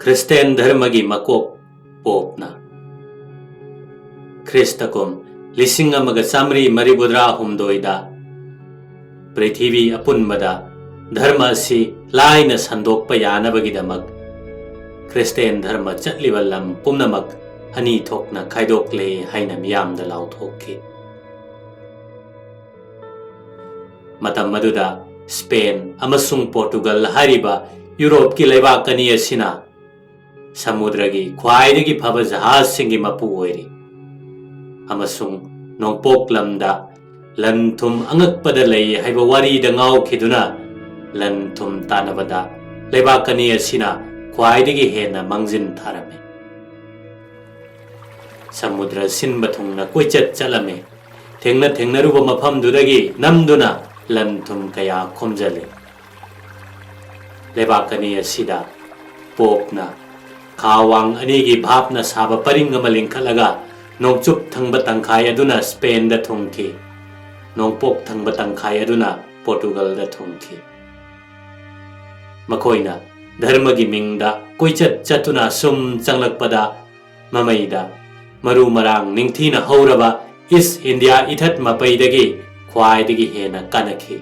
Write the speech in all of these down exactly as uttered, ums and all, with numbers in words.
Christian ꯙꯔꯃꯒꯤ ꯃꯀꯣꯛ ꯄꯣꯞꯅ꯫ Christ ꯀꯨꯝ ꯂꯤꯁꯤꯡ ꯑꯃꯒ ꯆꯥꯃꯔꯤ ꯃꯔꯤꯐꯨꯇꯔꯥ ꯍꯨꯝꯗꯣꯏꯗ ꯄ꯭ꯔꯤꯊꯤꯕꯤ ꯑꯄꯨꯟꯕꯗ ꯙꯔꯃ ꯑꯁꯤ ꯂꯥꯏꯅ ꯁꯟꯗꯣꯛꯄ ꯌꯥꯅꯕꯒꯤꯗꯃꯛ ꯈ꯭ꯔꯤꯁꯇꯦꯟ ꯙꯔꯃ ꯆꯠꯂꯤꯕ ꯂꯝ ꯄꯨꯝꯅꯃꯛ ꯑꯅꯤ ꯊꯣꯛꯅ ꯈꯥꯏꯗꯣꯛꯂꯦ ꯍꯥꯏꯅ ꯃꯤꯌꯥꯝꯗ ꯂꯥꯎꯊꯣꯛꯈꯤ꯫ ꯃꯇꯝ ꯑꯗꯨꯗ ꯁ꯭ꯄꯦꯟ ꯑꯃꯁꯨꯡ ꯄꯣꯔꯇꯨꯒꯜ ꯍꯥꯏꯔꯤꯕ ꯌꯨꯔꯣꯞꯀꯤ ꯂꯩꯕꯥꯛ ꯑꯅꯤ ꯑꯁꯤꯅ ꯁꯃꯨꯗ꯭ꯔꯒꯤ ꯈ꯭ꯋꯥꯏꯗꯒꯤ ꯐꯕ ꯖꯍꯥꯖꯁꯤꯡꯒꯤ ꯃꯄꯨ ꯑꯣꯏꯔꯤ, ꯑꯃꯁꯨꯡ ꯅꯣꯡꯄꯣꯛ ꯂꯝꯗ ꯂꯟ ꯊꯨꯝ ꯑꯉꯛꯄꯗ ꯂꯩ ꯍꯥꯏꯕ ꯋꯥꯔꯤꯗ ꯉꯥꯎꯈꯤꯗꯨꯅ ꯂꯟ ꯊꯨꯝ ꯇꯥꯟꯅꯕꯗ ꯂꯩꯕꯥꯛ ꯑꯅꯤ ꯑꯁꯤꯅ ꯈ꯭ꯋꯥꯏꯗꯒꯤ ꯍꯦꯟꯅ ꯃꯥꯡꯖꯤꯟ ꯊꯥꯔꯝꯃꯤ꯫ ꯁꯃꯨꯗ꯭ꯔ ꯁꯤꯟꯕ ꯊꯨꯡꯅ ꯀꯣꯏꯆꯠ ꯆꯠꯂꯝꯃꯤ꯫ ꯊꯦꯡꯅ ꯊꯦꯡꯅꯔꯨꯕ ꯃꯐꯝꯗꯨꯗꯒꯤ ꯅꯝꯗꯨꯅ ꯂꯟ ꯊꯨꯝ ꯀꯌꯥ ꯈꯣꯝꯖꯜꯂꯤ꯫ ꯂꯩꯕꯥꯛ ꯑꯅꯤ ꯑꯁꯤꯗ ꯄꯣꯞꯅ ꯈꯥ ꯋꯥꯡ ꯑꯅꯤꯒꯤ ꯚꯥꯞꯅ ꯁꯥꯕ ꯄꯔꯤꯡ ꯑꯃ ꯂꯤꯡꯈꯠꯂꯒ ꯅꯣꯡꯆꯨꯞ ꯊꯪꯕ ꯇꯪꯈꯥꯏ ꯑꯗꯨꯅ ꯁ꯭ꯄꯦꯟꯗ ꯊꯨꯡꯈꯤ, ꯅꯣꯡꯄꯣꯛ ꯊꯪꯕ ꯇꯪꯈꯥꯏ ꯑꯗꯨꯅ ꯄꯣꯔꯇꯨꯒꯜꯗ ꯊꯨꯡꯈꯤ꯫ ꯃꯈꯣꯏꯅ ꯙꯔꯃꯒꯤ ꯃꯤꯡꯗ ꯀꯣꯏꯆꯠ ꯆꯠꯇꯨꯅ ꯁꯨꯝ ꯆꯪꯂꯛꯄꯗ ꯃꯃꯩꯗ ꯃꯔꯨ ꯃꯔꯥꯡ ꯅꯤꯡꯊꯤꯅ ꯍꯧꯔꯕ ꯏꯁ ꯏꯟꯗꯤꯌꯥ ꯏꯊꯠ ꯃꯄꯩꯗꯒꯤ ꯈ꯭ꯋꯥꯏꯗꯒꯤ ꯍꯦꯟꯅ ꯀꯥꯟꯅꯈꯤ꯫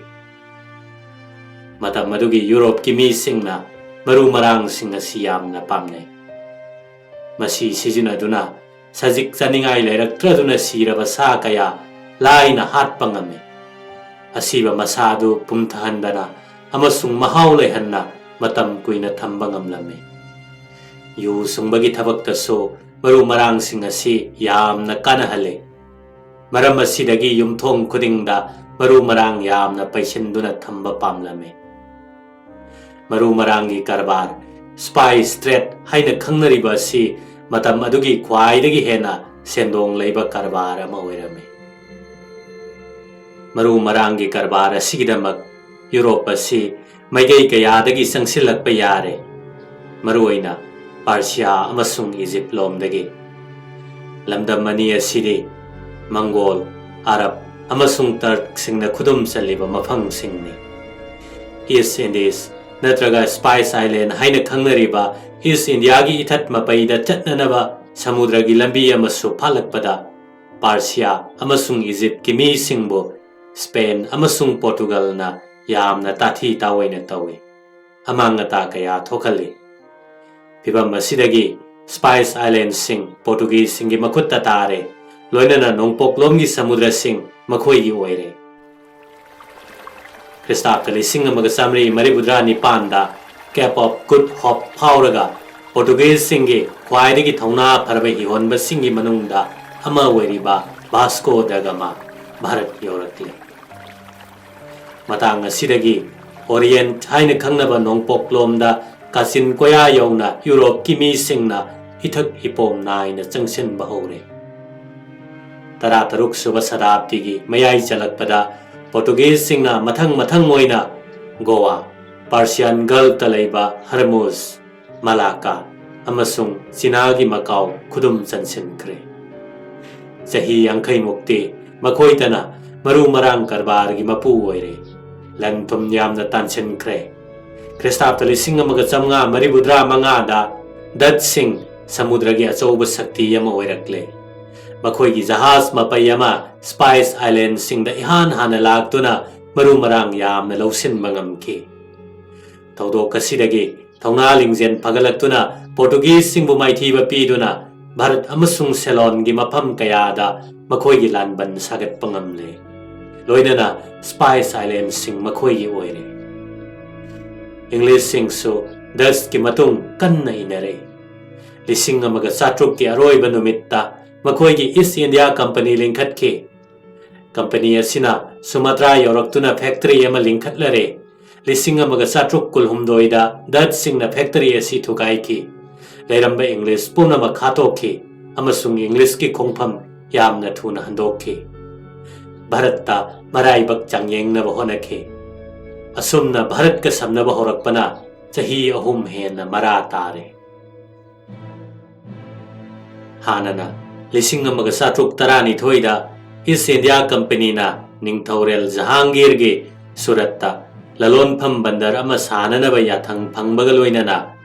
ꯃꯇꯝ ꯑꯗꯨꯒꯤ ꯌꯨꯔꯣꯞꯀꯤ ꯃꯤꯁꯤꯡꯅ ꯃꯔꯨ ꯃꯔꯥꯡꯁꯤꯡ ꯑꯁꯤ ꯌꯥꯝꯅ ꯄꯥꯝꯅꯩ꯫ ꯃꯁꯤ ꯁꯤꯖꯤꯟꯅꯗꯨꯅ ꯁꯖꯤꯛ ꯆꯥꯅꯤꯡꯉꯥꯏ ꯂꯩꯔꯛꯇ꯭ꯔꯗꯨꯅ ꯁꯤꯔꯕ ꯁꯥ ꯀꯌꯥ ꯂꯥꯏꯅ ꯍꯥꯠꯄ ꯉꯝꯃꯤ꯫ ꯑꯁꯤꯕ ꯃꯁꯥ ꯑꯗꯨ ꯄꯨꯝꯊꯍꯟꯗꯅ ꯑꯃꯁꯨꯡ ꯃꯍꯥꯎ ꯂꯩꯍꯟꯅ ꯃꯇꯝ ꯀꯨꯏꯅ ꯊꯝꯕ ꯉꯝꯂꯝꯃꯤ꯫ ꯌꯨ ꯁꯨꯡꯕꯒꯤ ꯊꯕꯛꯇꯁꯨ ꯃꯔꯨ ꯃꯔꯥꯡꯁꯤꯡ ꯑꯁꯤ ꯌꯥꯝꯅ ꯀꯥꯟꯅꯍꯜꯂꯤ꯫ ꯃꯔꯝ ꯑꯁꯤꯗꯒꯤ ꯌꯨꯝꯊꯣꯡ ꯈꯨꯗꯤꯡꯗ ꯃꯔꯨ ꯃꯔꯥꯡ ꯌꯥꯝꯅ ꯄꯩꯁꯤꯟꯗꯨꯅ ꯊꯝꯕ ꯄꯥꯝꯂꯝꯃꯤ꯫ ꯃꯔꯨ ꯃꯔꯥꯡꯒꯤ ꯀꯔꯕꯥꯔ, ꯁ꯭ꯄꯥꯏꯁ ꯇ꯭ꯔꯦꯗ ꯍꯥꯏꯅ ꯈꯪꯅꯔꯤꯕ ꯑꯁꯤ ꯃꯇꯝ ꯑꯗꯨꯒꯤ ꯈ꯭ꯋꯥꯏꯗꯒꯤ ꯍꯦꯟꯅ ꯁꯦꯟꯗꯣꯡ ꯂꯩꯕ ꯀꯔꯕꯥꯔ ꯑꯃ ꯑꯣꯏꯔꯝꯃꯤ꯫ ꯃꯔꯨ ꯃꯔꯥꯡꯒꯤ ꯀꯔꯕꯥꯔ ꯑꯁꯤꯒꯤꯗꯃꯛ ꯌꯨꯔꯣꯞ ꯑꯁꯤ ꯃꯥꯏꯀꯩ ꯀꯌꯥꯗꯒꯤ ꯆꯪꯁꯤꯜꯂꯛꯄ ꯌꯥꯔꯦ, ꯃꯔꯨꯑꯣꯏꯅ ꯄꯥꯔꯁꯤꯌꯥ ꯑꯃꯁꯨꯡ ꯏꯖꯤꯞ ꯂꯣꯝꯗꯒꯤ꯫ ꯂꯝꯗꯝ ꯑꯅꯤ ꯑꯁꯤꯗꯤ ꯃꯪꯒꯣꯜ, ꯑꯔꯕ ꯑꯃꯁꯨꯡ ꯇꯔꯛꯁꯤꯡꯅ ꯈꯨꯗꯨꯝ ꯆꯜꯂꯤꯕ ꯃꯐꯝꯁꯤꯡꯅꯤ꯫ ꯏꯁ ꯏꯟꯗꯤꯁ ꯅꯠꯇ꯭ꯔꯒ ꯁ꯭ꯄꯥꯏꯁ ꯑꯥꯏꯂꯦꯟ ꯍꯥꯏꯅ ꯈꯪꯅꯔꯤꯕ ꯏꯁ ꯏꯟꯗꯤꯌꯥꯒꯤ ꯏꯊꯠ ꯃꯄꯩꯗ ꯆꯠꯅꯅꯕ ꯁꯃꯨꯗ꯭ꯔꯒꯤ ꯂꯝꯕꯤ ꯑꯃꯁꯨ ꯐꯥꯠꯂꯛꯄꯗ, ꯄꯥꯔꯁꯤꯌꯥ ꯑꯃꯁꯨꯡ ꯏꯖꯤꯞꯀꯤ ꯃꯤꯁꯤꯡꯕꯨ ꯁ꯭ꯄꯦꯟ ꯑꯃꯁꯨꯡ ꯄꯣꯔꯇꯨꯒꯜꯅ ꯌꯥꯝꯅ ꯇꯥꯊꯤ ꯇꯥꯑꯣꯏꯅ ꯇꯧꯏ, ꯑꯃꯥꯡ ꯑꯇꯥ ꯀꯌꯥ ꯊꯣꯛꯍꯜꯂꯤ꯫ ꯐꯤꯚꯝ ꯑꯁꯤꯗꯒꯤ ꯁ꯭ꯄꯥꯏꯁ ꯑꯥꯏꯂꯦꯟꯁꯤꯡ ꯄꯣꯔꯇꯨꯒꯤꯖꯁꯤꯡꯒꯤ ꯃꯈꯨꯠꯇ ꯇꯥꯔꯦ, ꯂꯣꯏꯅꯅ ꯅꯣꯡꯄꯣꯛꯂꯣꯝꯒꯤ ꯁꯃꯨꯗ꯭ꯔꯁꯤꯡ ꯃꯈꯣꯏꯒꯤ ꯑꯣꯏꯔꯦ꯫ ꯈ꯭ꯔꯤꯁꯇꯥꯕꯇ ꯂꯤꯁꯤꯡ ꯑꯃꯒ ꯆꯥꯃꯔꯤ ꯃꯔꯤꯐꯨꯇꯔꯥ ꯅꯤꯄꯥꯟꯗ Cape of Good Hope ꯐꯥꯎꯔꯒ ꯄꯣꯔꯇꯨꯒꯤꯖꯁꯤꯡꯒꯤ ꯈ꯭ꯋꯥꯏꯗꯒꯤ ꯊꯧꯅꯥ ꯐꯔꯕ ꯍꯤꯍꯣꯟꯕꯁꯤꯡꯒꯤ ꯃꯅꯨꯡꯗ ꯑꯃ ꯑꯣꯏꯔꯤꯕ ꯚꯥꯁꯀꯣ ꯗ ꯒꯃꯥ ꯚꯥꯔꯠ ꯌꯧꯔꯛꯂꯤ꯫ ꯃꯇꯥꯡ ꯑꯁꯤꯗꯒꯤ ꯑꯣꯔꯤꯌꯦꯟꯠ ꯍꯥꯏꯅ ꯈꯪꯅꯕ ꯅꯣꯡꯄꯣꯛꯂꯣꯝꯗ ꯀꯥꯆꯤꯟ ꯀꯣꯌꯥ ꯌꯧꯅ ꯌꯨꯔꯣꯞꯀꯤ ꯃꯤꯁꯤꯡꯅ ꯏꯊꯛ ꯏꯄꯣꯝ ꯅꯥꯏꯅ ꯆꯪꯁꯤꯟꯕ ꯍꯧꯔꯦ꯫ ꯇꯔꯥꯇꯔꯨꯛ ꯁꯨꯕ ꯁꯇꯥꯕꯗꯤꯒꯤ ꯃꯌꯥꯏ ꯆꯜꯂꯛꯄꯗ ꯄꯣꯔꯇꯨꯒꯤꯖꯁꯤꯡꯅ ꯃꯊꯪ ꯃꯊꯪ ꯑꯣꯏꯅ ꯒꯣꯋꯥ, ꯄꯥꯔꯁꯤꯌꯥꯟ ꯒꯜꯐꯇ ꯂꯩꯕ ꯍꯔꯃꯨꯖ, ꯃꯂꯥꯀꯥ ꯑꯃꯁꯨꯡ ꯆꯤꯅꯥꯒꯤ ꯃꯀꯥꯎ ꯈꯨꯗꯨꯝ ꯆꯟꯁꯤꯟꯈ꯭ꯔꯦ꯫ ꯆꯍꯤ ꯌꯥꯡꯈꯩꯃꯨꯛꯇꯤ ꯃꯈꯣꯏꯇꯅ ꯃꯔꯨ ꯃꯔꯥꯡ ꯀꯔꯕꯥꯔꯒꯤ ꯃꯄꯨ ꯑꯣꯏꯔꯦ꯫ ꯂꯟ ꯊꯨꯝ ꯌꯥꯝꯅ ꯇꯥꯟꯁꯤꯟꯈ꯭ꯔꯦ꯫ ꯈ꯭ꯔꯤꯁꯇꯥꯕꯇ ꯂꯤꯁꯤꯡ ꯑꯃꯒ ꯆꯥꯃꯉꯥ ꯃꯔꯤꯐꯨꯇꯔꯥ ꯃꯉꯥꯗ ꯗꯠꯁꯤꯡ ꯁꯃꯨꯗ꯭ꯔꯒꯤ ꯑꯆꯧꯕ ꯁꯛꯇꯤ ꯑꯃ ꯑꯣꯏꯔꯛꯂꯦ꯫ ꯃꯈꯣꯏꯒꯤ ꯖꯍꯥꯖ ꯃꯄꯩ ꯑꯃ ꯁ꯭ꯄꯥꯏꯁ ꯑꯥꯏꯂꯦꯟꯁꯤꯡꯗ ꯏꯍꯥꯟ ꯍꯥꯟꯅ ꯂꯥꯛꯇꯨꯅ ꯃꯔꯨ ꯃꯔꯥꯡ ꯌꯥꯝꯅ ꯂꯧꯁꯤꯟꯕ ꯉꯝꯈꯤ꯫ ꯊꯧꯗꯣꯛ ꯑꯁꯤꯗꯒꯤ ꯊꯧꯅꯥ ꯂꯤꯡꯖꯦꯜ ꯐꯒꯠꯂꯛꯇꯨꯅ ꯄꯣꯔꯇꯨꯒꯤꯖꯁꯤꯡꯕꯨ ꯃꯥꯏꯊꯤꯕ ꯄꯤꯗꯨꯅ ꯚꯥꯔꯠ ꯑꯃꯁꯨꯡ ꯁꯦꯂꯣꯟꯒꯤ ꯃꯐꯝ ꯀꯌꯥꯗ ꯃꯈꯣꯏꯒꯤ ꯂꯥꯟꯕꯟ ꯁꯥꯒꯠꯄ ꯉꯝꯂꯦ꯫ ꯂꯣꯏꯅꯅ ꯁ꯭ꯄꯥꯏꯁ ꯑꯥꯏꯂꯦꯟꯁꯤꯡ ꯃꯈꯣꯏꯒꯤ ꯑꯣꯏꯔꯦ꯫ ꯏꯪꯂꯤꯁꯁꯤꯡꯁꯨ ꯗꯁꯀꯤ ꯃꯇꯨꯡ ꯀꯟꯅ ꯏꯟꯅꯔꯦ꯫ ꯂꯤꯁꯤꯡ ꯑꯃꯒ ꯆꯥꯇ꯭ꯔꯨꯛꯀꯤ ꯑꯔꯣꯏꯕ ꯅꯨꯃꯤꯠꯇ ꯃꯈꯣꯏꯒꯤ ꯏꯁ ꯏꯟꯗꯤꯌꯥ ꯀꯝꯄꯅꯤ ꯂꯤꯡꯈꯠꯈꯤ꯫ ꯀꯝꯄꯅꯤ ꯑꯁꯤꯅ ꯁꯨꯃꯇ꯭ꯔꯥ ꯌꯧꯔꯛꯇꯨꯅ ꯐꯦꯛꯇꯔꯤ ꯑꯃ ꯂꯤꯡꯈꯠꯂꯔꯦ꯫ ꯂꯤꯁꯤꯡ ꯑꯃꯒ ꯆꯥꯇ꯭ꯔꯨꯛ ꯀꯨꯟꯍꯨꯝꯗꯣꯏꯗ ꯗꯠꯁꯤꯡꯅ ꯐꯦꯛꯇꯔꯤ ꯑꯁꯤ ꯊꯨꯒꯥꯏꯈꯤ꯫ ꯂꯩꯔꯝꯕ ꯏꯪꯂꯤꯁ ꯄꯨꯝꯅꯃꯛ ꯍꯥꯠꯇꯣꯛꯈꯤ ꯑꯃꯁꯨꯡ ꯏꯪꯂꯤꯁꯀꯤ ꯈꯣꯡꯐꯝ ꯌꯥꯝꯅ ꯊꯨꯅ ꯍꯟꯗꯣꯛꯈꯤ꯫ ꯚꯥꯔꯠꯇ ꯃꯔꯥꯏꯕꯛ ꯆꯥꯡꯌꯦꯡꯅꯕ ꯍꯣꯠꯅꯈꯤ꯫ ꯑꯁꯨꯝꯅ ꯚꯥꯔꯠꯀ ꯁꯝꯅꯕ ꯍꯧꯔꯛꯄꯅ ꯆꯍꯤ ꯑꯍꯨꯝ ꯍꯦꯟꯅ ꯃꯔꯥ ꯇꯥꯔꯦ꯫ ꯍꯥꯟꯅꯅ ꯂꯤꯁꯤꯡ ꯑꯃꯒ ꯆꯥꯇ꯭ꯔꯨꯛ ꯇꯔꯥꯅꯤꯊꯣꯏꯗ ꯏꯁ ꯏꯟꯗꯤꯌꯥ ꯀꯝꯄꯅꯤꯅ ꯅꯤꯡꯊꯧꯔꯦꯜ ꯖꯍꯥꯡꯒꯤꯔꯒꯤ ꯁꯨꯔꯠꯇ ꯂꯂꯣꯟꯐꯝ ꯕꯟꯗꯔ ꯑꯃ ꯁꯥꯅꯅꯕ ꯌꯥꯊꯪ ꯐꯪꯕꯒ ꯂꯣꯏꯅꯅ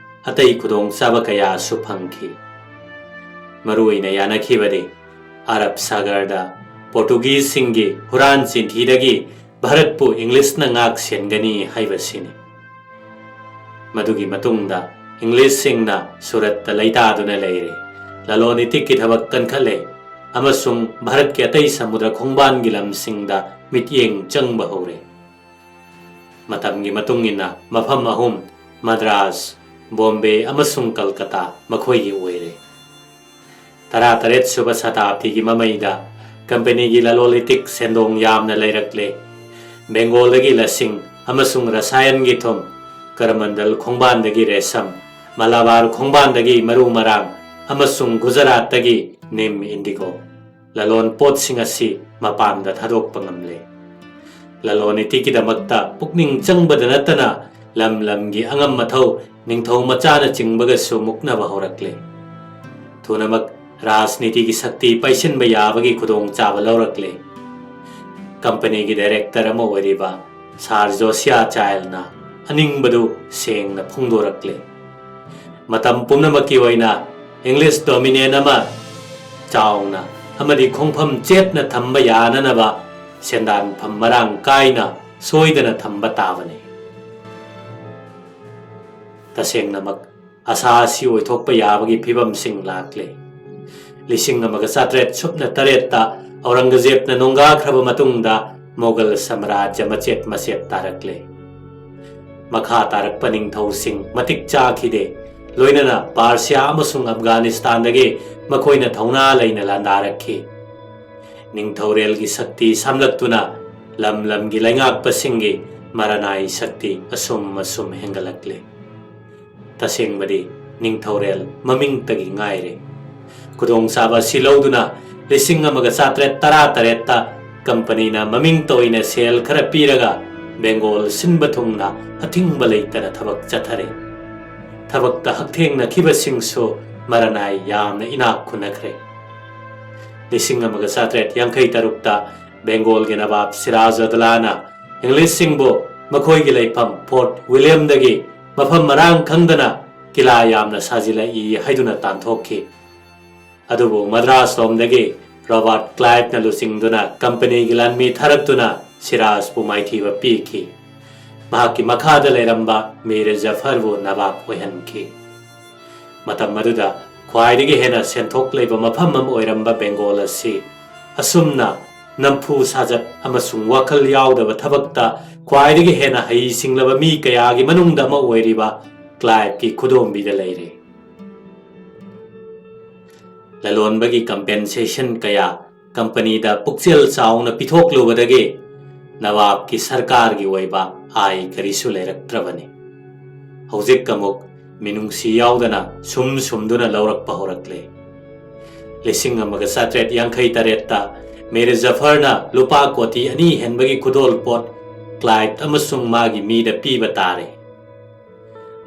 ꯑꯇꯩ ꯈꯨꯗꯣꯡꯆꯥꯕ ꯀꯌꯥꯁꯨ ꯐꯪꯈꯤ꯫ ꯃꯔꯨꯑꯣꯏꯅ ꯌꯥꯅꯈꯤꯕꯗꯤ ꯑꯔꯕ ꯁꯥꯒꯔꯗ ꯄꯣꯔꯇꯨꯒꯤꯖꯁꯤꯡꯒꯤ ꯍꯨꯔꯥꯟ ꯆꯤꯟꯊꯤꯗꯒꯤ ꯚꯥꯔꯠꯄꯨ ꯏꯪꯂꯤꯁꯅ ꯉꯥꯛ ꯁꯦꯟꯒꯅꯤ ꯍꯥꯏꯕꯁꯤꯅꯤ꯫ ꯃꯗꯨꯒꯤ ꯃꯇꯨꯡꯗ ꯏꯪꯂꯤꯁꯁꯤꯡꯅ ꯁꯨꯔꯠꯇ ꯂꯩꯇꯥꯗꯨꯅ ꯂꯩꯔꯦ꯫ ꯂꯂꯣꯟ ꯏꯇꯤꯛꯀꯤ ꯊꯕꯛ ꯀꯟꯈꯠꯂꯦ ꯑꯃꯁꯨꯡ ꯚꯥꯔꯠꯀꯤ ꯑꯇꯩ ꯁꯃꯨꯗ꯭ꯔ ꯈꯣꯡꯕꯥꯟꯒꯤ ꯂꯝꯁꯤꯡꯗ ꯃꯤꯠꯌꯦꯡ ꯆꯪꯕ ꯍꯧꯔꯦ꯫ ꯃꯇꯝꯒꯤ ꯃꯇꯨꯡ ꯏꯟꯅ ꯃꯐꯝ ꯑꯍꯨꯝ, ꯃꯗ꯭ꯔꯥꯁ, ꯕꯣꯝꯕꯦ ꯑꯃꯁꯨꯡ ꯀꯜꯀꯇꯥ ꯃꯈꯣꯏꯒꯤ ꯑꯣꯏꯔꯦ꯫ ꯇꯔꯥꯇꯔꯦꯠ ꯁꯨꯕ ꯁꯇꯥꯕꯗꯤꯒꯤ ꯃꯃꯩꯗ ꯀꯝꯄꯅꯤꯒꯤ ꯂꯂꯣꯟ ꯏꯇꯤꯛ ꯁꯦꯟꯗꯣꯡ ꯌꯥꯝꯅ ꯂꯩꯔꯛꯂꯦ꯫ ꯕꯦꯡꯒꯣꯜꯗꯒꯤ ꯂꯁꯤꯡ ꯑꯃꯁꯨꯡ ꯔꯁꯥꯌꯟꯒꯤ ꯊꯨꯝ, ꯀꯔꯃꯟꯗꯜ ꯈꯣꯡꯕꯥꯟꯗꯒꯤ ꯔꯦꯁꯝ, ꯃꯂꯥꯕꯥꯔ ꯈꯣꯡꯕꯥꯟꯗꯒꯤ ꯃꯔꯨ ꯃꯔꯥꯡ, ꯑꯃꯁꯨꯡ ꯒꯨꯖꯔꯥꯠꯇꯒꯤ ꯅꯤꯝ ꯏꯟꯗꯤꯒꯣ, ꯂꯂꯣꯟ ꯄꯣꯠꯁꯤꯡ ꯑꯁꯤ ꯃꯄꯥꯟꯗ ꯊꯥꯗꯣꯛꯄ ꯉꯝꯂꯦ꯫ ꯂꯂꯣꯟ ꯏꯇꯤꯛꯀꯤꯗꯃꯛꯇ ꯄꯨꯛꯅꯤꯡ ꯆꯪꯕꯗ ꯅꯠꯇꯅ ꯂꯝ ꯂꯝꯒꯤ ꯑꯉꯝ ꯑꯊꯧ, ꯅꯤꯡꯊꯧ ꯃꯆꯥꯅꯆꯤꯡꯕꯒꯁꯨ ꯃꯨꯛꯅꯕ ꯍꯧꯔꯛꯂꯦ꯫ ꯊꯨꯅꯃꯛ ꯔꯥꯖꯅꯤꯇꯤꯒꯤ ꯁꯛꯇꯤ ꯄꯥꯏꯁꯤꯟꯕ ꯌꯥꯕꯒꯤ ꯈꯨꯗꯣꯡꯆꯥꯕ ꯂꯧꯔꯛꯂꯦ꯫ ꯀꯝꯄꯅꯤꯒꯤ ꯗꯥꯏꯔꯦꯛꯇꯔ ꯑꯃ ꯑꯣꯏꯔꯤꯕ ꯁꯥꯔ ꯖꯣꯁꯤꯌꯥ ꯆꯥꯏꯜꯅ ꯑꯅꯤꯡꯕꯗꯨ ꯁꯦꯡꯅ ꯐꯣꯡꯗꯣꯔꯛꯂꯦ꯫ ꯃꯇꯝ ꯄꯨꯝꯅꯃꯛꯀꯤ ꯑꯣꯏꯅ ꯏꯪꯂꯤꯁ ꯗꯣꯃꯤꯅꯤꯌꯟ ꯑꯃ ꯆꯥꯎꯅ ꯑꯃꯗꯤ ꯈꯣꯡꯐꯝ ꯆꯦꯠꯅ ꯊꯝꯕ ꯌꯥꯅꯅꯕ ꯁꯦꯟꯗꯥꯟꯐꯝ ꯃꯔꯥꯡ ꯀꯥꯏꯅ ꯁꯣꯏꯗꯅ ꯊꯝꯕ ꯇꯥꯕꯅꯤ꯫ ꯇꯁꯦꯡꯅꯃꯛ ꯑꯁꯥ ꯑꯁꯤ ꯑꯣꯏꯊꯣꯛꯄ ꯌꯥꯕꯒꯤ ꯐꯤꯚꯝꯁꯤꯡ ꯂꯥꯛꯂꯦ꯫ ꯂꯤꯁꯤꯡ ꯑꯃꯒ ꯆꯥꯇ꯭ꯔꯦꯠ ꯁꯨꯞꯅ ꯇꯔꯦꯠꯇ ꯑꯧꯔꯪꯒꯖꯦꯕꯅ ꯅꯣꯡꯒꯥꯈ꯭ꯔꯕ ꯃꯇꯨꯡꯗ ꯃꯣꯒꯜ ꯁꯥꯝꯔꯥꯖ꯭ꯌ ꯃꯆꯦꯠ ꯃꯆꯦꯠ ꯇꯥꯔꯛꯂꯦ꯫ ꯃꯈꯥ ꯇꯥꯔꯛꯄ ꯅꯤꯡꯊꯧꯁꯤꯡ ꯃꯇꯤꯛ ꯆꯥꯈꯤꯗꯦ, ꯂꯣꯏꯅꯅ ꯄꯥꯔꯁꯤꯌꯥ ꯑꯃꯁꯨꯡ ꯑꯐꯒꯥꯅꯤꯁꯇꯥꯟꯗꯒꯤ ꯃꯈꯣꯏꯅ ꯊꯧꯅꯥ ꯂꯩꯅ ꯂꯥꯟꯗꯥꯔꯛꯈꯤ꯫ ꯅꯤꯡꯊꯧꯔꯦꯜꯒꯤ ꯁꯛꯇꯤ ꯁꯥꯝꯂꯛꯇꯨꯅ ꯂꯝ ꯂꯝꯒꯤ ꯂꯩꯉꯥꯛꯄꯁꯤꯡꯒꯤ ꯃꯔꯥꯅꯥꯏ ꯁꯛꯇꯤ ꯑꯁꯨꯝ ꯑꯁꯨꯝ ꯍꯦꯟꯒꯠꯂꯛꯂꯦ꯫ ꯇꯁꯦꯡꯕꯗꯤ ꯅꯤꯡꯊꯧꯔꯦꯜ ꯃꯃꯤꯡꯇꯒꯤ ꯉꯥꯏꯔꯦ꯫ ꯈꯨꯗꯣꯡꯆꯥꯕ ꯑꯁꯤ ꯂꯧꯗꯨꯅ ꯂꯤꯁꯤꯡ ꯑꯃꯒ ꯆꯥꯇ꯭ꯔꯦꯠ ꯇꯔꯥ ꯇꯔꯦꯠꯇ ꯀꯝꯄꯅꯤꯅ ꯃꯃꯤꯡꯇ ꯑꯣꯏꯅ ꯁꯦꯜ ꯈꯔ ꯄꯤꯔꯒ ꯕꯦꯡꯒꯣꯜ ꯁꯤꯟꯕ ꯊꯨꯡꯅ ꯑꯊꯤꯡꯕ ꯂꯩꯇꯅ ꯊꯕꯛ ꯆꯠꯊꯔꯦ꯫ ꯊꯕꯛꯇ ꯍꯛꯊꯦꯡꯅꯈꯤꯕꯁꯤꯡꯁꯨ ꯃꯔꯥꯅꯥꯏ ꯌꯥꯝꯅ ꯏꯅꯥꯛ ꯈꯨꯟꯅꯈ꯭ꯔꯦ꯫ ꯂꯤꯁꯤꯡ ꯑꯃꯒ ꯆꯥꯇ꯭ꯔꯦꯠ ꯌꯥꯡꯈꯩ ꯇꯔꯨꯛꯇ ꯕꯦꯡꯒꯣꯜꯒꯤ ꯅꯕꯥꯕ ꯁꯤꯔꯥꯖ ꯎꯗ ꯗꯧꯂꯥꯅ ꯏꯪꯂꯤꯁꯁꯤꯡꯕꯨ ꯃꯈꯣꯏꯒꯤ ꯂꯩꯐꯝ ꯐꯣꯔꯠ ꯋꯤꯂꯤꯌꯝꯗꯒꯤ ꯃꯐꯝ ꯃꯔꯥꯡ ꯈꯪꯗꯅ ꯀꯤꯂꯥ ꯌꯥꯝꯅ ꯁꯥꯖꯤꯜꯂꯛꯏ ꯍꯥꯏꯗꯨꯅ ꯇꯥꯟꯊꯣꯛꯈꯤ꯫ ꯑꯗꯨꯕꯨ ꯃꯗ꯭ꯔꯥꯁ ꯂꯣꯝꯗꯒꯤ ꯔꯣꯕꯥꯔꯠ ꯀ꯭ꯂꯥꯏꯚꯅ ꯂꯨꯆꯤꯡꯗꯨꯅ ꯀꯝꯄꯅꯤꯒꯤ ꯂꯥꯟꯃꯤ ꯊꯥꯔꯛꯇꯨꯅ ꯁꯤꯔꯥꯖꯄꯨ ꯃꯥꯏꯊꯤꯕ ꯄꯤꯈꯤ꯫ ꯃꯍꯥꯛꯀꯤ ꯃꯈꯥꯗ ꯂꯩꯔꯝꯕ ꯃꯤꯔ ꯖꯐꯔꯕꯨ ꯅꯕꯥꯕ ꯑꯣꯏꯍꯟꯈꯤ꯫ ꯃꯇꯝ ꯑꯗꯨꯗ ꯈ꯭ꯋꯥꯏꯗꯒꯤ ꯍꯦꯟꯅ ꯁꯦꯟꯊꯣꯛ ꯂꯩꯕ ꯃꯐꯝ ꯑꯃ ꯑꯣꯏꯔꯝꯕ ꯕꯦꯡꯒꯣꯜ ꯑꯁꯤ ꯑꯁꯨꯝꯅ ꯅꯝꯐꯨ ꯁꯥꯖꯠ ꯑꯃꯁꯨꯡ ꯋꯥꯈꯜ ꯌꯥꯎꯗꯕ ꯊꯕꯛꯇ ꯈ꯭ꯋꯥꯏꯗꯒꯤ ꯍꯦꯟꯅ ꯍꯩꯁꯤꯡꯂꯕ ꯃꯤ ꯀꯌꯥꯒꯤ ꯃꯅꯨꯡꯗ ꯑꯃ ꯑꯣꯏꯔꯤꯕ ꯀ꯭ꯂꯥꯏꯚꯀꯤ ꯈꯨꯗꯣꯝꯕꯤꯗ ꯂꯩꯔꯦ꯫ ꯂꯂꯣꯟꯕꯒꯤ ꯀꯝꯄꯦꯟꯁꯦꯁꯟ ꯀꯌꯥ ꯀꯝꯄꯅꯤꯗ ꯄꯨꯛꯆꯦꯜ ꯆꯥꯎꯅ ꯄꯤꯊꯣꯛꯂꯨꯕꯗꯒꯤ ꯅꯋꯥꯕꯀꯤ ꯁꯔꯀꯥꯔꯒꯤ ꯑꯣꯏꯕ ꯑꯥꯏ ꯀꯔꯤꯁꯨ ꯂꯩꯔꯛꯇ꯭ꯔꯕꯅꯤ꯫ ꯍꯧꯖꯤꯛ ꯑꯃꯨꯛ ꯃꯤꯅꯨꯡꯁꯤ ꯌꯥꯎꯗꯅ ꯁꯨꯝ ꯁꯨꯝꯗꯨꯅ ꯂꯧꯔꯛꯄ ꯍꯧꯔꯛꯂꯦ꯫ ꯂꯤꯁꯤꯡ ꯑꯃꯒ ꯆꯥꯇ꯭ꯔꯦꯠ ꯌꯥꯡꯈꯩ ꯇꯔꯦꯠꯇ ꯃꯤꯔ ꯖꯐꯔꯅ ꯂꯨꯄꯥ ꯀꯣꯇꯤ ꯑꯅꯤ ꯍꯦꯟꯕꯒꯤ ꯈꯨꯗꯣꯜ ꯄꯣꯠ ꯀ꯭ꯂꯥꯏꯚ ꯑꯃꯁꯨꯡ ꯃꯥꯒꯤ ꯃꯤꯗ ꯄꯤꯕ ꯇꯥꯔꯦ꯫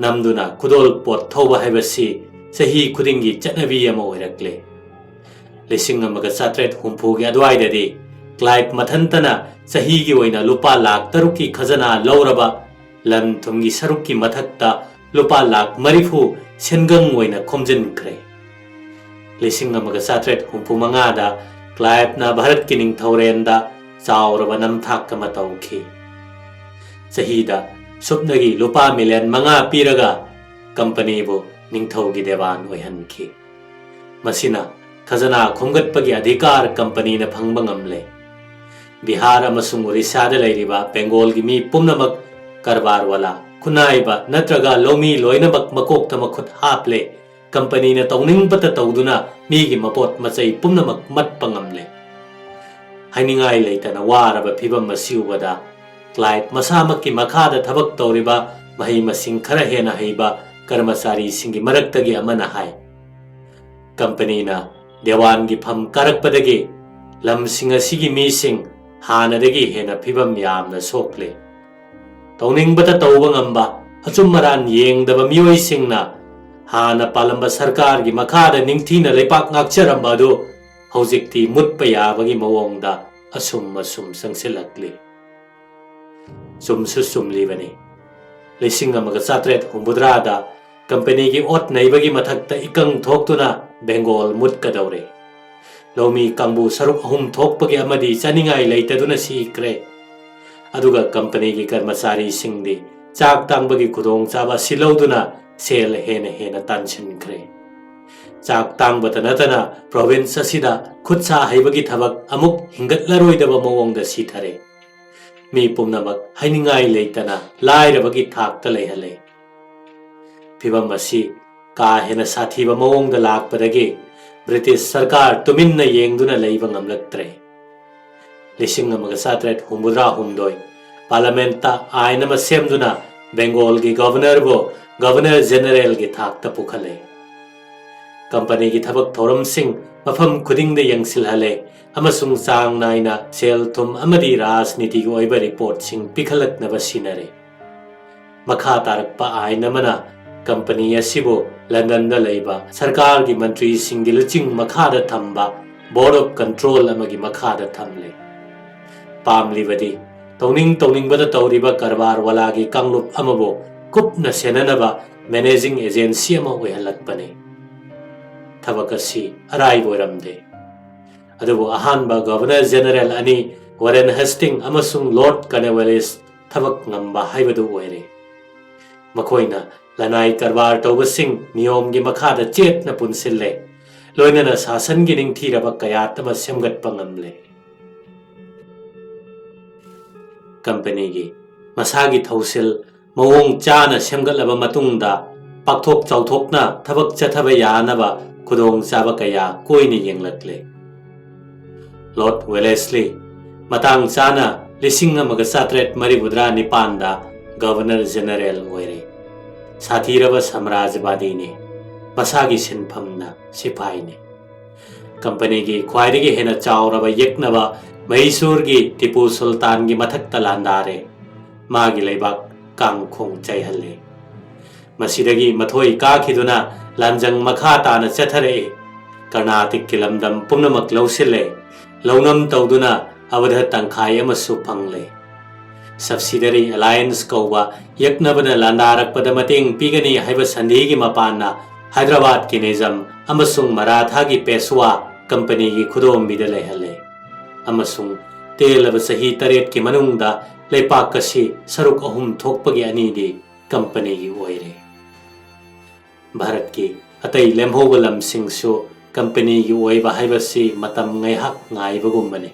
ꯅꯝꯗꯨꯅ ꯈꯨꯗꯣꯜ ꯄꯣꯠ ꯊꯧꯕ ꯍꯥꯏꯕꯁꯤ ꯆꯍꯤ ꯈꯨꯗꯤꯡꯒꯤ ꯆꯠꯅꯕꯤ ꯑꯃ ꯑꯣꯏꯔꯛꯂꯦ꯫ ꯂꯤꯁꯤꯡ ꯑꯃꯒ ꯆꯥꯇ꯭ꯔꯦꯠ ꯍꯨꯝꯐꯨꯒꯤ ꯑꯗꯨꯋꯥꯏꯗꯗꯤ ꯀ꯭ꯂꯥꯏꯚ ꯃꯊꯟꯇꯅ ꯆꯍꯤꯒꯤ ꯑꯣꯏꯅ ꯂꯨꯄꯥ ꯂꯥꯈ ꯇꯔꯨꯛꯀꯤ ꯈꯖꯅꯥ ꯂꯧꯔꯕ ꯂꯟ ꯊꯨꯝꯒꯤ ꯁꯔꯨꯛꯀꯤ ꯃꯊꯛꯇ ꯂꯨꯄꯥ ꯂꯥꯈ ꯃꯔꯤꯐꯨ ꯁꯦꯟꯒꯪ ꯑꯣꯏꯅ ꯈꯣꯝꯖꯤꯟꯈ꯭ꯔꯦ꯫ ꯂꯤꯁꯤꯡ ꯑꯃꯒ ꯆꯥꯇ꯭ꯔꯦꯠ ꯍꯨꯝꯐꯨ ꯃꯉꯥꯗ ꯀ꯭ꯂꯥꯏꯚꯅ ꯚꯥꯔꯠꯀꯤ ꯅꯤꯡꯊꯧꯔꯦꯟꯗ ꯆꯥꯎꯔꯕ ꯅꯝꯊꯥꯛ ꯑꯃ ꯇꯧꯈꯤ꯫ ꯆꯍꯤꯗ ꯁꯨꯞꯅꯒꯤ ꯂꯨꯄꯥ ꯃꯤꯂꯤꯌꯟ ꯃꯉꯥ ꯄꯤꯔꯒ ꯀꯝꯄꯅꯤꯕꯨ ꯅꯤꯡꯊꯧꯒꯤ ꯗꯦꯋꯥꯟ ꯑꯣꯏꯍꯟꯈꯤ꯫ ꯃꯁꯤꯅ ꯈꯖꯅꯥ ꯈꯣꯝꯒꯠꯄꯒꯤ ꯑꯙꯤꯀꯥꯔ ꯀꯝꯄꯅꯤꯅ ꯐꯪꯕ ꯉꯝꯂꯦ꯫ ꯕꯤꯍꯥꯔ ꯑꯃꯁꯨꯡ ꯑꯣꯔꯤꯁꯥꯗ ꯂꯩꯔꯤꯕ ꯕꯦꯡꯒꯣꯜꯒꯤ ꯃꯤ ꯄꯨꯝꯅꯃꯛ ꯀꯔꯕꯥꯔꯋꯥꯂꯥ, ꯈꯨꯠꯅꯥꯏꯕ ꯅꯠꯇ꯭ꯔꯒ ꯂꯧꯃꯤ ꯂꯣꯏꯅꯃꯛ ꯃꯀꯣꯛꯇ ꯃꯈꯨꯠ ꯍꯥꯞꯂꯦ꯫ ꯀꯝꯄꯅꯤꯅ ꯇꯧꯅꯤꯡꯕꯇ ꯇꯧꯗꯨꯅ ꯃꯤꯒꯤ ꯃꯄꯣꯠ ꯃꯆꯩ ꯄꯨꯝꯅꯃꯛ ꯃꯠꯄ ꯉꯝꯂꯦ꯫ ꯍꯥꯏꯅꯤꯡꯉꯥꯏ ꯂꯩꯇꯅ ꯋꯥꯔꯕ ꯐꯤꯚꯝ ꯑꯁꯤ ꯎꯕꯗ ꯀ꯭ꯂꯥꯏꯚ ꯃꯁꯥꯃꯛꯀꯤ ꯃꯈꯥꯗ ꯊꯕꯛ ꯇꯧꯔꯤꯕ ꯃꯍꯩ ꯃꯁꯤꯡ ꯈꯔ ꯍꯦꯟꯅ ꯍꯩꯕ ꯀꯔꯃꯆꯥꯔꯤꯁꯤꯡꯒꯤ ꯃꯔꯛꯇꯒꯤ ꯑꯃꯅ ꯍꯥꯏ, ꯀꯝꯄꯅꯤꯅ ꯗꯦꯋꯥꯟꯒꯤ ꯐꯝ ꯀꯥꯔꯛꯄꯗꯒꯤ ꯂꯝꯁꯤꯡ ꯑꯁꯤꯒꯤ ꯃꯤꯁꯤꯡ ꯍꯥꯟꯅꯗꯒꯤ ꯍꯦꯟꯅ ꯐꯤꯚꯝ ꯌꯥꯝꯅ ꯁꯣꯛꯂꯦ꯫ ꯇꯧꯅꯤꯡꯕꯇ ꯇꯧꯕ ꯉꯝꯕ, ꯑꯆꯨꯝ ꯑꯔꯥꯟ ꯌꯦꯡꯗꯕ ꯃꯤꯑꯣꯏꯁꯤꯡꯅ ꯍꯥꯟꯅ ꯄꯥꯜꯂꯝꯕ ꯁꯔꯀꯥꯔꯒꯤ ꯃꯈꯥꯗ ꯅꯤꯡꯊꯤꯅ ꯂꯩꯄꯥꯛ ꯉꯥꯛꯆꯔꯝꯕ ꯑꯗꯨ ꯍꯧꯖꯤꯛꯇꯤ ꯃꯨꯠꯄ ꯌꯥꯕꯒꯤ ꯃꯑꯣꯡꯗ ꯑꯁꯨꯝ ꯑꯁꯨꯝ ꯆꯪꯁꯤꯜꯂꯛꯂꯤ꯫ ꯆꯨꯝꯁꯨ ꯆꯨꯝꯂꯤꯕꯅꯤ꯫ ꯂꯤꯁꯤꯡ ꯑꯃꯒ ꯆꯥꯇ꯭ꯔꯦꯠ ꯍꯨꯝꯐꯨꯇꯔꯥꯗ ꯀꯝꯄꯅꯤꯒꯤ ꯑꯣꯠ ꯅꯩꯕꯒꯤ ꯃꯊꯛꯇ ꯏꯀꯪ ꯊꯣꯛꯇꯨꯅ ꯕꯦꯡꯒꯣꯜ ꯃꯨꯠꯀꯗꯧꯔꯦ꯫ ꯂꯧꯃꯤ ꯀꯥꯡꯕꯨ ꯁꯔꯨꯛ ꯑꯍꯨꯝ ꯊꯣꯛꯄꯒꯤ ꯑꯃꯗꯤ ꯆꯥꯅꯤꯡꯉꯥꯏ ꯂꯩꯇꯗꯨꯅ ꯁꯤꯈ꯭ꯔꯦ꯫ ꯑꯗꯨꯒ ꯀꯝꯄꯅꯤꯒꯤ ꯀꯔꯃꯆꯥꯔꯤꯁꯤꯡꯗꯤ ꯆꯥꯛ ꯇꯥꯡꯕꯒꯤ ꯈꯨꯗꯣꯡꯆꯥꯕ ꯑꯁꯤ ꯂꯧꯗꯨꯅ ꯁꯦꯜ ꯍꯦꯟꯅ ꯍꯦꯟꯅ ꯇꯥꯟꯁꯤꯟꯈ꯭ꯔꯦ꯫ ꯆꯥꯛ ꯇꯥꯡꯕꯇ ꯅꯠꯇꯅ ꯄ꯭ꯔꯣꯚꯤꯟꯁ ꯑꯁꯤꯗ ꯈꯨꯠꯁꯥ ꯍꯩꯕꯒꯤ ꯊꯕꯛ ꯑꯃꯨꯛ ꯍꯤꯡꯒꯠꯂꯔꯣꯏꯗꯕ ꯃꯑꯣꯡꯗ ꯁꯤꯊꯔꯦ꯫ ꯃꯤ ꯄꯨꯝꯅꯃꯛ ꯍꯥꯏꯅꯤꯡꯉꯥꯏ ꯂꯩꯇꯅ ꯂꯥꯏꯔꯕꯒꯤ ꯊꯥꯛꯇ ꯂꯩꯍꯜꯂꯦ꯫ ꯐꯤꯚꯝ ꯑꯁꯤ ꯀꯥ ꯍꯦꯟꯅ ꯁꯥꯊꯤꯕ ꯃꯑꯣꯡꯗ ꯂꯥꯛꯄꯗꯒꯤ ꯕ꯭ꯔꯤꯇꯤꯁ ꯁꯔꯀꯥꯔ ꯇꯨꯃꯤꯟꯅ ꯌꯦꯡꯗꯨꯅ ꯂꯩꯕ ꯉꯝꯂꯛꯇ꯭ꯔꯦ꯫ ꯂꯤꯁꯤꯡ ꯑꯃꯒ ꯆꯥꯇ꯭ꯔꯦꯠ ꯍꯨꯝꯐꯨꯇꯔꯥ ꯍꯨꯝꯗꯣꯏ ꯄꯥꯔꯂꯤꯌꯥꯃꯦꯟꯠꯇ ꯑꯥꯏꯟ ꯑꯃ ꯁꯦꯝꯗꯨꯅ ꯕꯦꯡꯒꯣꯜꯒꯤ ꯒꯚꯔꯅꯔꯕꯨ ꯒꯚꯔꯅꯔ ꯖꯦꯅꯔꯦꯜꯒꯤ ꯊꯥꯛꯇ ꯄꯨꯈꯠꯂꯦ꯫ ꯀꯝꯄꯅꯤꯒꯤ ꯊꯕꯛ ꯊꯧꯔꯝꯁꯤꯡ ꯃꯐꯝ ꯈꯨꯗꯤꯡꯗ ꯌꯦꯡꯁꯤꯜꯍꯜꯂꯦ ꯑꯃꯁꯨꯡ ꯆꯥꯡ ꯅꯥꯏꯅ ꯁꯦꯜ ꯊꯨꯝ ꯑꯃꯗꯤ ꯔꯥꯖꯅꯤꯇꯤꯒꯤ ꯑꯣꯏꯕ ꯔꯤꯄꯣꯔꯠꯁꯤꯡ ꯄꯤꯈꯠꯂꯛꯅꯕ ꯁꯤꯟꯅꯔꯦ꯫ ꯃꯈꯥ ꯇꯥꯔꯛꯄ ꯑꯥꯏꯟ ꯑꯃꯅ ꯀꯝꯄꯅꯤ ꯑꯁꯤꯕꯨ ꯂꯟꯗꯟꯗ ꯂꯩꯕ ꯁꯔꯀꯥꯔꯒꯤ ꯃꯟꯇ꯭ꯔꯤꯁꯤꯡꯒꯤ ꯂꯨꯆꯤꯡ ꯃꯈꯥꯗ ꯊꯝꯕ Board of Control ꯑꯃꯒꯤ ꯃꯈꯥꯗ ꯊꯝꯂꯦ꯫ ꯄꯥꯝꯂꯤꯕꯗꯤ ꯇꯧꯅꯤꯡ ꯇꯧꯅꯤꯡꯕꯗ ꯇꯧꯔꯤꯕ ꯀꯔꯕꯥꯔ ꯋꯥꯂꯥꯒꯤ ꯀꯥꯡꯂꯨꯞ ꯑꯃꯕꯨ ꯀꯨꯞꯅ ꯁꯦꯟꯅꯅꯕ ꯃꯦꯅꯦꯖꯤꯡ ꯑꯦꯖꯦꯟꯁꯤ ꯑꯃ ꯑꯣꯏꯍꯜꯂꯛꯄꯅꯤ꯫ ꯊꯕꯛ ꯑꯁꯤ ꯑꯔꯥꯏꯕ ꯑꯣꯏꯔꯝꯗꯦ꯫ ꯑꯗꯨꯕꯨ ꯑꯍꯥꯟꯕ ꯒꯚꯔꯅꯔ ꯖꯦꯅꯔꯦꯜ ꯑꯅꯤ, ꯋꯥꯔꯦꯟ ꯍꯦꯁꯇꯤꯡ ꯑꯃꯁꯨꯡ ꯂꯣꯔꯗ ꯀꯔꯅꯋꯦꯂꯤꯁ, ꯊꯕꯛ ꯉꯝꯕ ꯍꯥꯏꯕꯗꯨ ꯑꯣꯏꯔꯦ꯫ ꯃꯈꯣꯏꯅ ꯂꯅꯥꯏ ꯀꯔꯕꯥꯔ ꯇꯧꯕꯁꯤꯡ ꯅꯤꯌꯣꯝꯒꯤ ꯃꯈꯥꯗ ꯆꯦꯠꯅ ꯄꯨꯟꯁꯤꯜꯂꯦ, ꯂꯣꯏꯅꯅ ꯁꯥꯁꯟꯒꯤ ꯅꯤꯡꯊꯤꯔꯕ ꯀꯌꯥꯠ ꯑꯃ ꯁꯦꯝꯒꯠꯄ ꯉꯝꯂꯦ꯫ ꯀꯝꯄꯅꯤꯒꯤ ꯃꯁꯥꯒꯤ ꯊꯧꯁꯤꯜ ꯃꯑꯣꯡ ꯆꯥꯅ ꯁꯦꯝꯒꯠꯂꯕ ꯃꯇꯨꯡꯗ, ꯄꯥꯛꯊꯣꯛ ꯆꯥꯎꯊꯣꯛꯅ ꯊꯕꯛ ꯆꯠꯊꯕ ꯌꯥꯅꯕ ꯈꯨꯗꯣꯡꯆꯥꯕ ꯀꯌꯥ ꯀꯣꯏꯅ ꯌꯦꯡꯂꯛꯂꯦ꯫ ꯂꯣꯔꯗ ꯋꯦꯂꯦꯁꯂꯤ ꯃꯇꯥꯡ ꯆꯥꯅ ꯂꯤꯁꯤꯡ ꯑꯃꯒ ꯆꯥꯇ꯭ꯔꯦꯠ ꯃꯔꯤꯐꯨꯇꯔꯥ ꯅꯤꯄꯥꯟꯗ ꯒꯚꯔꯅꯔ ꯖꯦꯅꯔꯦꯜ ꯑꯣꯏꯔꯦ꯫ ꯁꯥꯊꯤꯔꯕ ꯁꯥꯝꯔꯥꯖ꯭ꯌꯕꯥꯗꯤꯅꯤ꯫ ꯃꯁꯥꯒꯤ ꯁꯤꯟꯐꯝꯅ ꯁꯤꯐꯥꯏꯅꯤ꯫ ꯀꯝꯄꯅꯤꯒꯤ ꯈ꯭ꯋꯥꯏꯗꯒꯤ ꯍꯦꯟꯅ ꯆꯥꯎꯔꯕ ꯌꯦꯛꯅꯕ ꯃꯍꯤꯁꯨꯔꯒꯤ ꯇꯤꯄꯨ ꯁꯨꯜꯇꯥꯟꯒꯤ ꯃꯊꯛꯇ ꯂꯥꯟꯗꯥꯔꯦ꯫ ꯃꯥꯒꯤ ꯂꯩꯕꯥꯛ ꯀꯥꯡꯈꯣꯡ ꯆꯥꯏꯍꯜꯂꯦ꯫ ꯃꯁꯤꯗꯒꯤ ꯃꯊꯣꯏ ꯀꯥꯈꯤꯗꯨꯅ ꯂꯥꯟꯖꯪ ꯃꯈꯥ ꯇꯥꯅ ꯆꯠꯊꯔꯛꯏ꯫ ꯀꯔꯅꯥꯇꯤꯛꯀꯤ ꯂꯝꯗꯝ ꯄꯨꯝꯅꯃꯛ ꯂꯧꯁꯤꯜꯂꯦ꯫ ꯂꯧꯅꯝ ꯇꯧꯗꯨꯅ ꯑꯕꯙ ꯇꯪꯈꯥꯏ ꯑꯃꯁꯨ ꯐꯪꯂꯦ꯫ Subsidiary alliance ꯀꯧꯕ ꯌꯦꯛꯅꯕꯅ ꯂꯥꯟꯗꯥꯔꯛꯄꯗ ꯃꯇꯦꯡ ꯄꯤꯒꯅꯤ ꯍꯥꯏꯕ ꯁꯟꯙꯤꯒꯤ ꯃꯄꯥꯟꯅ ꯍꯥꯏꯗ꯭ꯔꯕꯥꯗꯀꯤ ꯅꯤꯖꯝ ꯑꯃꯁꯨꯡ ꯃꯔꯥꯊꯥꯒꯤ ꯄꯦꯁꯋꯥ ꯀꯝꯄꯅꯤꯒꯤ ꯈꯨꯗꯣꯝꯕꯤꯗ ꯂꯩꯍꯜꯂꯦ꯫ ꯑꯃꯁꯨꯡ ꯇꯦꯜꯂꯕ ꯆꯍꯤ ꯇꯔꯦꯠꯀꯤ ꯃꯅꯨꯡꯗ ꯂꯩꯄꯥꯛ ꯑꯁꯤ ꯁꯔꯨꯛ ꯑꯍꯨꯝ ꯊꯣꯛꯄꯒꯤ ꯑꯅꯤꯗꯤ ꯀꯝꯄꯅꯤꯒꯤ ꯑꯣꯏꯔꯦ꯫ ꯚꯥꯔꯠꯀꯤ ꯑꯇꯩ ꯂꯦꯝꯍꯧꯕ ꯂꯝꯁꯤꯡꯁꯨ ꯀꯝꯄꯅꯤꯒꯤ ꯑꯣꯏꯕ ꯍꯥꯏꯕꯁꯤ ꯃꯇꯝ ꯉꯥꯏꯍꯥꯛ ꯉꯥꯏꯕꯒꯨꯝꯕꯅꯤ꯫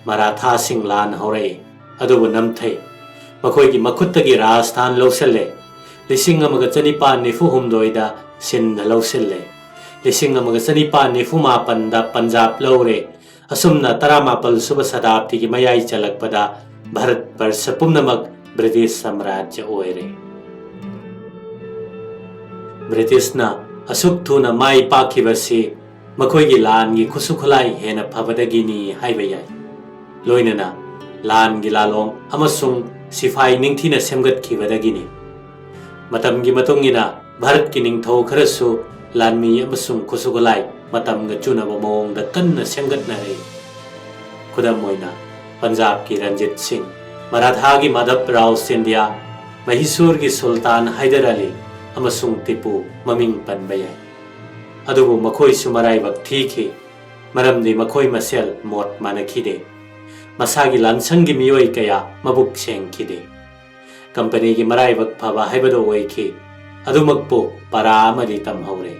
ꯃꯔꯥꯊꯥꯁꯤꯡ ꯂꯥꯟ ꯍꯧꯔꯛꯏ, ꯑꯗꯨꯕꯨ ꯅꯝꯊꯩ꯫ ꯃꯈꯣꯏꯒꯤ ꯃꯈꯨꯠꯇꯒꯤ ꯔꯥꯖꯁꯊꯥꯟ ꯂꯧꯁꯤꯜꯂꯦ꯫ ꯂꯤꯁꯤꯡ ꯑꯃꯒ ꯆꯅꯤꯄꯥꯟ ꯅꯤꯐꯨ ꯍꯨꯝꯗꯣꯏꯗ ꯁꯤꯟꯙ ꯂꯧꯁꯤꯜꯂꯦ꯫ ꯂꯤꯁꯤꯡ ꯑꯃꯒ ꯆꯅꯤꯄꯥꯟ ꯅꯤꯐꯨ ꯃꯥꯄꯟꯗ ꯄꯟꯖꯥꯕ ꯂꯧꯔꯦ꯫ ꯑꯁꯨꯝꯅ ꯇꯔꯥꯃꯥꯄꯜ ꯁꯨꯕ ꯁꯇꯥꯕꯗꯤꯒꯤ ꯃꯌꯥꯏ ꯆꯜꯂꯛꯄꯗ ꯚꯥꯔꯠ ꯕꯔꯁ ꯄꯨꯝꯅꯃꯛ ꯕ꯭ꯔꯤꯇꯤꯁ ꯁꯥꯝꯔꯥꯖ꯭ꯌ ꯑꯣꯏꯔꯦ꯫ ꯕ꯭ꯔꯤꯇꯤꯁꯅ ꯑꯁꯨꯛ ꯊꯨꯅ ꯃꯥꯏ ꯄꯥꯛꯈꯤꯕꯁꯤ ꯃꯈꯣꯏꯒꯤ ꯂꯥꯟꯒꯤ ꯈꯨꯠꯁꯨ ꯈꯨꯠꯂꯥꯏ ꯍꯦꯟꯅ ꯐꯕꯗꯒꯤꯅꯤ ꯍꯥꯏꯕ ꯌꯥꯏ꯫ ꯂꯣꯏꯅꯅ ꯂꯥꯟꯒꯤ ꯂꯥꯂꯣꯡ ꯑꯃꯁꯨꯡ ꯁꯤꯐꯥꯏ ꯅꯤꯡꯊꯤꯅ ꯁꯦꯝꯒꯠꯈꯤꯕꯗꯒꯤꯅꯤ꯫ ꯃꯇꯝꯒꯤ ꯃꯇꯨꯡ ꯏꯟꯅ ꯚꯥꯔꯠꯀꯤ ꯅꯤꯡꯊꯧ ꯈꯔꯁꯨ ꯂꯥꯟꯃꯤ ꯑꯃꯁꯨꯡ ꯈꯨꯠꯁꯨ ꯈꯨꯠꯂꯥꯏ ꯃꯇꯝꯒ ꯆꯨꯅꯕ ꯃꯑꯣꯡꯗ ꯀꯟꯅ ꯁꯦꯝꯒꯠꯅꯔꯛꯏ꯫ ꯈꯨꯗꯝ ꯑꯣꯏꯅ, ꯄꯟꯖꯥꯕꯀꯤ ꯔꯟꯖꯤꯠ ꯁꯤꯡ, ꯃꯔꯥꯊꯥꯒꯤ ꯃꯥꯙꯕ ꯔꯥꯎ ꯁꯤꯟꯙꯤꯌꯥ, ꯃꯍꯤꯁꯨꯔꯒꯤ ꯁꯨꯜꯇꯥꯟ ꯍꯥꯏꯗꯔ ꯑꯂꯤ ꯑꯃꯁꯨꯡ ꯇꯤꯄꯨ ꯃꯃꯤꯡ ꯄꯟꯕ ꯌꯥꯏ꯫ ꯑꯗꯨꯕꯨ ꯃꯈꯣꯏꯁꯨ ꯃꯔꯥꯏꯕꯛ ꯊꯤꯈꯤ, ꯃꯔꯝꯗꯤ ꯃꯈꯣꯏ ꯃꯁꯦꯜ ꯃꯣꯠ ꯃꯥꯟꯅꯈꯤꯗꯦ꯫ ꯃꯁꯥꯒꯤ ꯂꯥꯟꯁꯪꯒꯤ ꯃꯤꯑꯣꯏ ꯀꯌꯥ ꯃꯕꯨꯛ ꯁꯦꯡꯈꯤꯗꯦ꯫ ꯀꯝꯄꯅꯤꯒꯤ ꯃꯔꯥꯏꯕꯛ ꯐꯕ ꯍꯥꯏꯕꯗꯨ ꯑꯣꯏꯈꯤ꯫ ꯑꯗꯨꯃꯛꯄꯨ ꯄꯔꯥ ꯑꯃꯗꯤ ꯇꯝꯍꯧꯔꯦ꯫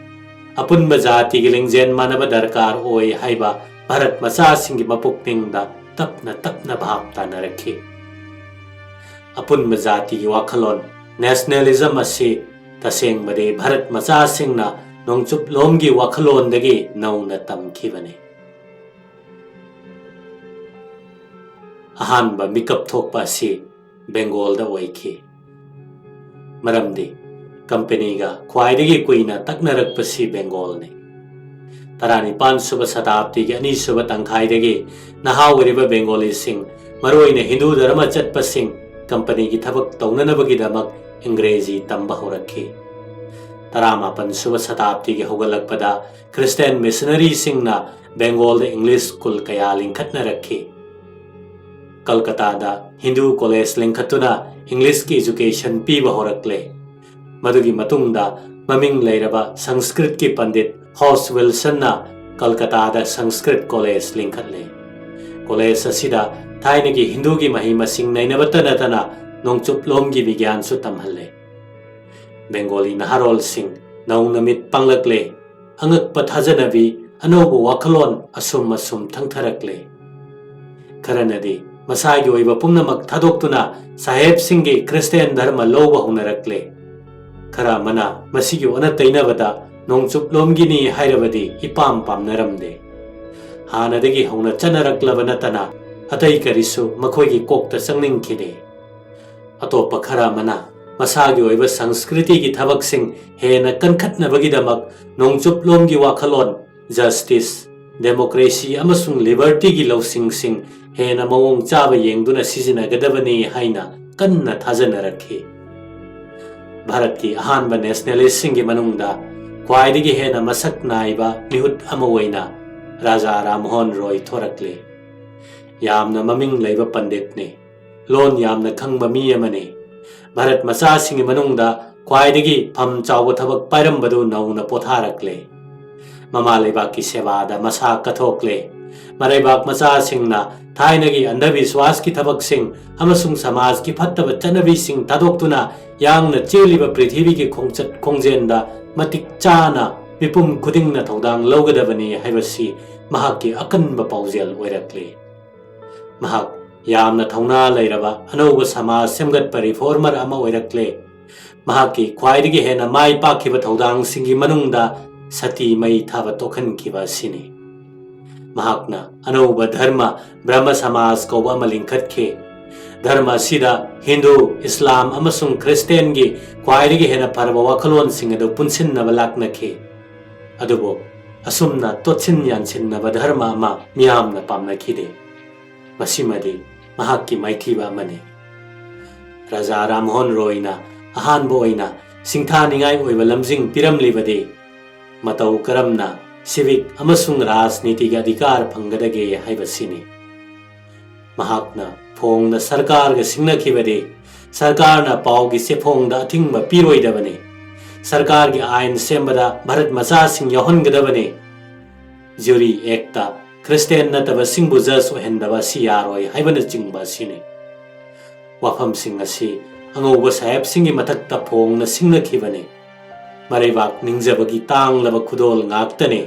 ꯑꯄꯨꯟꯕ ꯖꯥꯇꯤꯒꯤ ꯂꯤꯡꯖꯦꯜ ꯃꯥꯟꯅꯕ ꯗꯔꯀꯥꯔ ꯑꯣꯏ ꯍꯥꯏꯕ ꯚꯥꯔꯠ ꯃꯆꯥꯁꯤꯡꯒꯤ ꯃꯄꯨꯛꯅꯤꯡꯗ ꯇꯞꯅ ꯇꯞꯅ ꯚꯥꯞ ꯇꯥꯅꯔꯛꯈꯤ꯫ ꯑꯄꯨꯟꯕ ꯖꯥꯇꯤꯒꯤ ꯋꯥꯈꯜꯂꯣꯟ, ꯅꯦꯁꯅꯦꯂꯤꯖꯝ ꯑꯁꯤ ꯇꯁꯦꯡꯕꯗꯤ ꯚꯥꯔꯠ ꯃꯆꯥꯁꯤꯡꯅ ꯅꯣꯡꯆꯨꯞꯂꯣꯝꯒꯤ ꯋꯥꯈꯜꯂꯣꯟꯗꯒꯤ ꯅꯧꯅ ꯇꯝꯈꯤꯕꯅꯤ꯫ ꯑꯍꯥꯟꯕ ꯃꯤꯀꯞ ꯊꯣꯛꯄ ꯑꯁꯤ ꯕꯦꯡꯒꯣꯜꯗ ꯑꯣꯏꯈꯤ꯫ ꯃꯔꯝꯗꯤ ꯀꯝꯄꯦꯅꯤꯒ ꯈ꯭ꯋꯥꯏꯗꯒꯤ ꯀꯨꯏꯅ ꯇꯛꯅꯔꯛꯄꯁꯤ ꯕꯦꯡꯒꯣꯜꯅꯤ꯫ ꯇꯔꯥꯅꯤꯄꯥꯟ ꯁꯨꯕ ꯁꯇꯥꯕꯗꯤꯒꯤ ꯑꯅꯤꯁꯨꯕ ꯇꯪꯈꯥꯏꯗꯒꯤ ꯅꯍꯥ ꯑꯣꯏꯔꯤꯕ ꯕꯦꯡꯒꯣꯂꯤꯁꯤꯡ, ꯃꯔꯨꯑꯣꯏꯅ ꯍꯤꯟꯗꯨ ꯙꯔꯃ ꯆꯠꯄꯁꯤꯡ, ꯀꯝꯄꯅꯤꯒꯤ ꯊꯕꯛ ꯇꯧꯅꯅꯕꯒꯤꯗꯃꯛ ꯏꯪꯒ꯭ꯔꯦꯖꯤ ꯇꯝꯕ ꯍꯧꯔꯛꯈꯤ꯫ ꯇꯔꯥꯃꯥꯄꯟ ꯁꯨꯕ ꯁꯇꯥꯕꯗꯤꯒꯤ ꯍꯧꯒꯠꯂꯛꯄꯗ ꯈ꯭ꯔꯤꯁꯇꯤꯌꯥꯟ ꯃꯤꯁꯅꯔꯤꯁꯤꯡꯅ ꯕꯦꯡꯒꯣꯜꯗ ꯏꯪꯂꯤꯁ ꯁ꯭ꯀꯨꯜ ꯀꯌꯥ ꯂꯤꯡꯈꯠꯅꯔꯛꯈꯤ꯫ ꯀꯜꯀꯇꯥꯗ ꯍꯤꯟꯗꯨ ꯀꯣꯂꯦꯖ ꯂꯤꯡꯈꯠꯇꯨꯅ ꯏꯪꯂꯤꯁꯀꯤ ꯑꯦꯖꯨꯀꯦꯁꯟ ꯄꯤꯕ ꯍꯧꯔꯛꯂꯦ꯫ ꯃꯗꯨꯒꯤ ꯃꯇꯨꯡꯗ ꯃꯃꯤꯡ ꯂꯩꯔꯕ ꯁꯪꯁꯀ꯭ꯔꯤꯠꯀꯤ ꯄꯟꯗꯤꯠ ꯍꯣꯁ ꯋꯤꯜꯁꯟꯅ ꯀꯜꯀꯇꯥꯗ ꯁꯪꯁꯀ꯭ꯔꯤꯠ ꯀꯣꯂꯦꯖ ꯂꯤꯡꯈꯠꯂꯦ꯫ ꯀꯣꯂꯦꯖ ꯑꯁꯤꯗ ꯊꯥꯏꯅꯒꯤ ꯍꯤꯟꯗꯨꯒꯤ ꯃꯍꯩ ꯃꯁꯤꯡ ꯅꯩꯅꯕꯇ ꯅꯠꯇꯅ ꯅꯣꯡꯆꯨꯞꯂꯣꯝꯒꯤ ꯕꯤꯒ꯭ꯌꯥꯟꯁꯨ ꯇꯝꯍꯜꯂꯦ꯫ ꯕꯦꯡꯒꯣꯂꯤ ꯅꯍꯥꯔꯣꯜꯁꯤꯡ ꯅꯧꯅ ꯃꯤꯠ ꯄꯥꯡꯂꯛꯂꯦ꯫ ꯑꯉꯛꯄ ꯊꯥꯖꯅꯕꯤ, ꯑꯅꯧꯕ ꯋꯥꯈꯜꯂꯣꯟ ꯑꯁꯨꯝ ꯑꯁꯨꯝ ꯊꯪꯊꯔꯛꯂꯦ꯫ ꯈꯔꯅꯗꯤ ꯃꯁꯥꯒꯤ ꯑꯣꯏꯕ ꯄꯨꯝꯅꯃꯛ ꯊꯥꯗꯣꯛꯇꯨꯅ ꯁꯥꯍꯦꯕꯁꯤꯡꯒꯤ ꯈ꯭ꯔꯤꯁꯇꯤꯌꯥꯟ ꯙꯔꯃ ꯂꯧꯕ ꯍꯧꯅꯔꯛꯂꯦ꯫ ꯈꯔ ꯑꯃꯅ ꯃꯁꯤꯒꯤ ꯑꯣꯟꯅ ꯇꯩꯅꯕꯗ ꯅꯣꯡꯆꯨꯞꯂꯣꯝꯒꯤꯅꯤ ꯍꯥꯏꯔꯕꯗꯤ ꯏꯄꯥꯝ ꯄꯥꯝꯅꯔꯝꯗꯦ꯫ ꯍꯥꯟꯅꯗꯒꯤ ꯍꯧꯅ ꯆꯠꯅꯔꯛꯂꯕ ꯅꯠꯇꯅ ꯑꯇꯩ ꯀꯔꯤꯁꯨ ꯃꯈꯣꯏꯒꯤ ꯀꯣꯛꯇ ꯆꯪꯅꯤꯡꯈꯤꯗꯦ꯫ ꯑꯇꯣꯞꯄ ꯈꯔ ꯑꯃꯅ ꯃꯁꯥꯒꯤ ꯑꯣꯏꯕ ꯁꯪꯁꯀ꯭ꯔꯤꯇꯤꯒꯤ ꯊꯕꯛꯁꯤꯡ ꯍꯦꯟꯅ ꯀꯟꯈꯠꯅꯕꯒꯤꯗꯃꯛ ꯅꯣꯡꯆꯨꯞꯂꯣꯝꯒꯤ ꯋꯥꯈꯜꯂꯣꯟ, ꯖꯁꯇꯤꯁ, ꯗꯦꯃꯣꯀ꯭ꯔꯦꯁꯤ ꯑꯃꯁꯨꯡ ꯂꯤꯕꯔꯇꯤꯒꯤ ꯂꯧꯁꯤꯡꯁꯤꯡ ꯍꯦꯟꯅ ꯃꯑꯣꯡ ꯆꯥꯕ ꯌꯦꯡꯗꯨꯅ ꯁꯤꯖꯤꯟꯅꯒꯗꯕꯅꯤ ꯍꯥꯏꯅ ꯀꯟꯅ ꯊꯥꯖꯅꯔꯛꯈꯤ꯫ ꯚꯥꯔꯠꯀꯤ ꯑꯍꯥꯟꯕ ꯅꯦꯁꯅꯦꯂꯤꯁꯁꯤꯡꯒꯤ ꯃꯅꯨꯡꯗ ꯈ꯭ꯋꯥꯏꯗꯒꯤ ꯍꯦꯟꯅ ꯃꯁꯛ ꯅꯥꯏꯕ ꯃꯤꯍꯨꯠ ꯑꯃ ꯑꯣꯏꯅ ꯔꯥꯖꯥ ꯔꯥꯝꯃꯣꯍꯟ ꯔꯣꯏ ꯊꯣꯔꯛꯂꯦ꯫ ꯌꯥꯝꯅ ꯃꯃꯤꯡ ꯂꯩꯕ ꯄꯟꯗꯤꯠꯅꯤ꯫ ꯂꯣꯟ ꯌꯥꯝꯅ ꯈꯪꯕ ꯃꯤ ꯑꯃꯅꯤ꯫ ꯚꯥꯔꯠ ꯃꯆꯥꯁꯤꯡꯒꯤ ꯃꯅꯨꯡꯗ ꯈ꯭ꯋꯥꯏꯗꯒꯤ ꯐꯝ ꯆꯥꯎꯕ ꯊꯕꯛ ꯄꯥꯏꯔꯝꯕꯗꯨ ꯅꯧꯅ ꯄꯣꯊꯥꯔꯛꯂꯦ꯫ ꯃꯃꯥ ꯂꯩꯕꯥꯛꯀꯤ ꯁꯦꯕꯥꯗ ꯃꯁꯥ ꯀꯠꯊꯣꯛꯂꯦ꯫ ꯃꯔꯩꯕꯥꯛ ꯃꯆꯥꯁꯤꯡꯅ ꯊꯥꯏꯅꯒꯤ ꯑꯟꯙꯕꯤꯁ꯭ꯋꯥꯁꯀꯤ ꯊꯕꯛꯁꯤꯡ ꯑꯃꯁꯨꯡ ꯁꯃꯥꯖꯀꯤ ꯐꯠꯇꯕ ꯆꯠꯅꯕꯤꯁꯤꯡ ꯊꯥꯗꯣꯛꯇꯨꯅ ꯌꯥꯡꯅ ꯆꯦꯜꯂꯤꯕ ꯄ꯭ꯔꯤꯊꯤꯕꯤꯒꯤ ꯈꯣꯡꯆꯠ ꯈꯣꯡꯖꯦꯜꯗ ꯃꯇꯤꯛ ꯆꯥꯅ ꯃꯤꯄꯨꯝ ꯈꯨꯗꯤꯡꯅ ꯊꯧꯗꯥꯡ ꯂꯧꯒꯗꯕꯅꯤ ꯍꯥꯏꯕꯁꯤ ꯃꯍꯥꯛꯀꯤ ꯑꯀꯟꯕ ꯄꯥꯎꯖꯦꯜ ꯑꯣꯏꯔꯛꯂꯤ꯫ ꯃꯍꯥꯛ ꯌꯥꯝꯅ ꯊꯧꯅꯥ ꯂꯩꯔꯕ ꯑꯅꯧꯕ ꯁꯃꯥꯖ ꯁꯦꯝꯒꯠꯄ ꯔꯤꯐꯣꯔꯃꯔ ꯑꯃ ꯑꯣꯏꯔꯛꯂꯦ꯫ ꯃꯍꯥꯛꯀꯤ ꯈ꯭ꯋꯥꯏꯗꯒꯤ ꯍꯦꯟꯅ ꯃꯥꯏ ꯄꯥꯛꯈꯤꯕ ꯊꯧꯗꯥꯡꯁꯤꯡꯒꯤ ꯃꯅꯨꯡꯗ ꯁꯇꯤ ꯃꯩ ꯊꯥꯕ ꯇꯣꯛꯍꯟꯈꯤꯕ ꯑꯁꯤꯅꯤ꯫ ꯃꯍꯥꯛꯅ ꯑꯅꯧꯕ ꯙꯔꯃ ꯕ꯭ꯔꯍꯃ ꯁꯃꯥꯖ ꯀꯧꯕ ꯑꯃ ꯂꯤꯡꯈꯠꯈꯤ꯫ ꯙꯔꯃ ꯑꯁꯤꯗ ꯍꯤꯟꯗꯨ, ꯏꯁꯂꯥꯝ ꯑꯃꯁꯨꯡ ꯈ꯭ꯔꯤꯁꯇꯤꯌꯥꯟꯒꯤ ꯈ꯭ꯋꯥꯏꯗꯒꯤ ꯍꯦꯟꯅ ꯐꯔꯕ ꯋꯥꯈꯜꯂꯣꯟꯁꯤꯡ ꯑꯗꯨ ꯄꯨꯟꯁꯤꯟꯅꯕ ꯂꯥꯛꯅꯈꯤ꯫ ꯑꯗꯨꯕꯨ ꯑꯁꯨꯝꯅ ꯇꯣꯠꯁꯤꯟ ꯌꯥꯟꯁꯤꯟꯅꯕ ꯙꯔꯃ ꯑꯃ ꯃꯤꯌꯥꯝꯅ ꯄꯥꯝꯅꯈꯤꯗꯦ꯫ ꯃꯁꯤꯃꯗꯤ ꯃꯍꯥꯛꯀꯤ ꯃꯥꯏꯊꯤꯕ ꯑꯃꯅꯤ꯫ ꯔꯥꯖꯥ ꯔꯥꯝꯃꯣꯍꯟ ꯔꯣꯏꯅ ꯑꯍꯥꯟꯕ ꯑꯣꯏꯅ ꯁꯤꯡꯊꯥꯅꯤꯡꯉꯥꯏ ꯑꯣꯏꯕ ꯂꯝꯖꯤꯡ ꯄꯤꯔꯝꯂꯤꯕꯗꯤ ꯃꯇꯧ ꯀꯔꯝꯅ ꯁꯤꯚꯤꯛ ꯑꯃꯁꯨꯡ ꯔꯥꯖꯅꯤꯇꯤꯒꯤ ꯑꯙꯤꯀꯥꯔ ꯐꯪꯒꯗꯒꯦ ꯍꯥꯏꯕꯁꯤꯅꯤ꯫ ꯃꯍꯥꯛꯅ ꯐꯣꯡꯅ ꯁꯔꯀꯥꯔꯒ ꯁꯤꯡꯅꯈꯤꯕꯗꯤ ꯁꯔꯀꯥꯔꯅ ꯄꯥꯎꯒꯤ ꯆꯦꯐꯣꯡꯗ ꯑꯊꯤꯡꯕ ꯄꯤꯔꯣꯏꯗꯕꯅꯤ꯫ ꯁꯔꯀꯥꯔꯒꯤ ꯑꯥꯏꯟ ꯁꯦꯝꯕꯗ ꯚꯥꯔꯠ ꯃꯆꯥꯁꯤꯡ ꯌꯥꯎꯍꯟꯒꯗꯕꯅꯤ꯫ ꯖ꯭ꯌꯨꯔꯤ ꯑꯦꯛꯇ ꯈ꯭ꯔꯤꯁꯇꯤꯌꯥꯟ ꯅꯠꯇꯕꯁꯤꯡꯕꯨ ꯖꯖ ꯑꯣꯏꯍꯟꯗꯕ ꯑꯁꯤ ꯌꯥꯔꯣꯏ ꯍꯥꯏꯕꯅꯆꯤꯡꯕ ꯑꯁꯤꯅꯤ꯫ ꯋꯥꯐꯝꯁꯤꯡ ꯑꯁꯤ ꯑꯉꯧꯕ ꯁꯥꯍꯦꯕꯁꯤꯡꯒꯤ ꯃꯊꯛꯇ ꯐꯣꯡꯅ ꯁꯤꯡꯅꯈꯤꯕꯅꯤ꯫ ꯃꯔꯩꯕꯥꯛ ꯅꯤꯡꯖꯕꯒꯤ ꯇꯥꯡꯂꯕ ꯈꯨꯗꯣꯜ ꯉꯥꯛꯇꯅꯤ꯫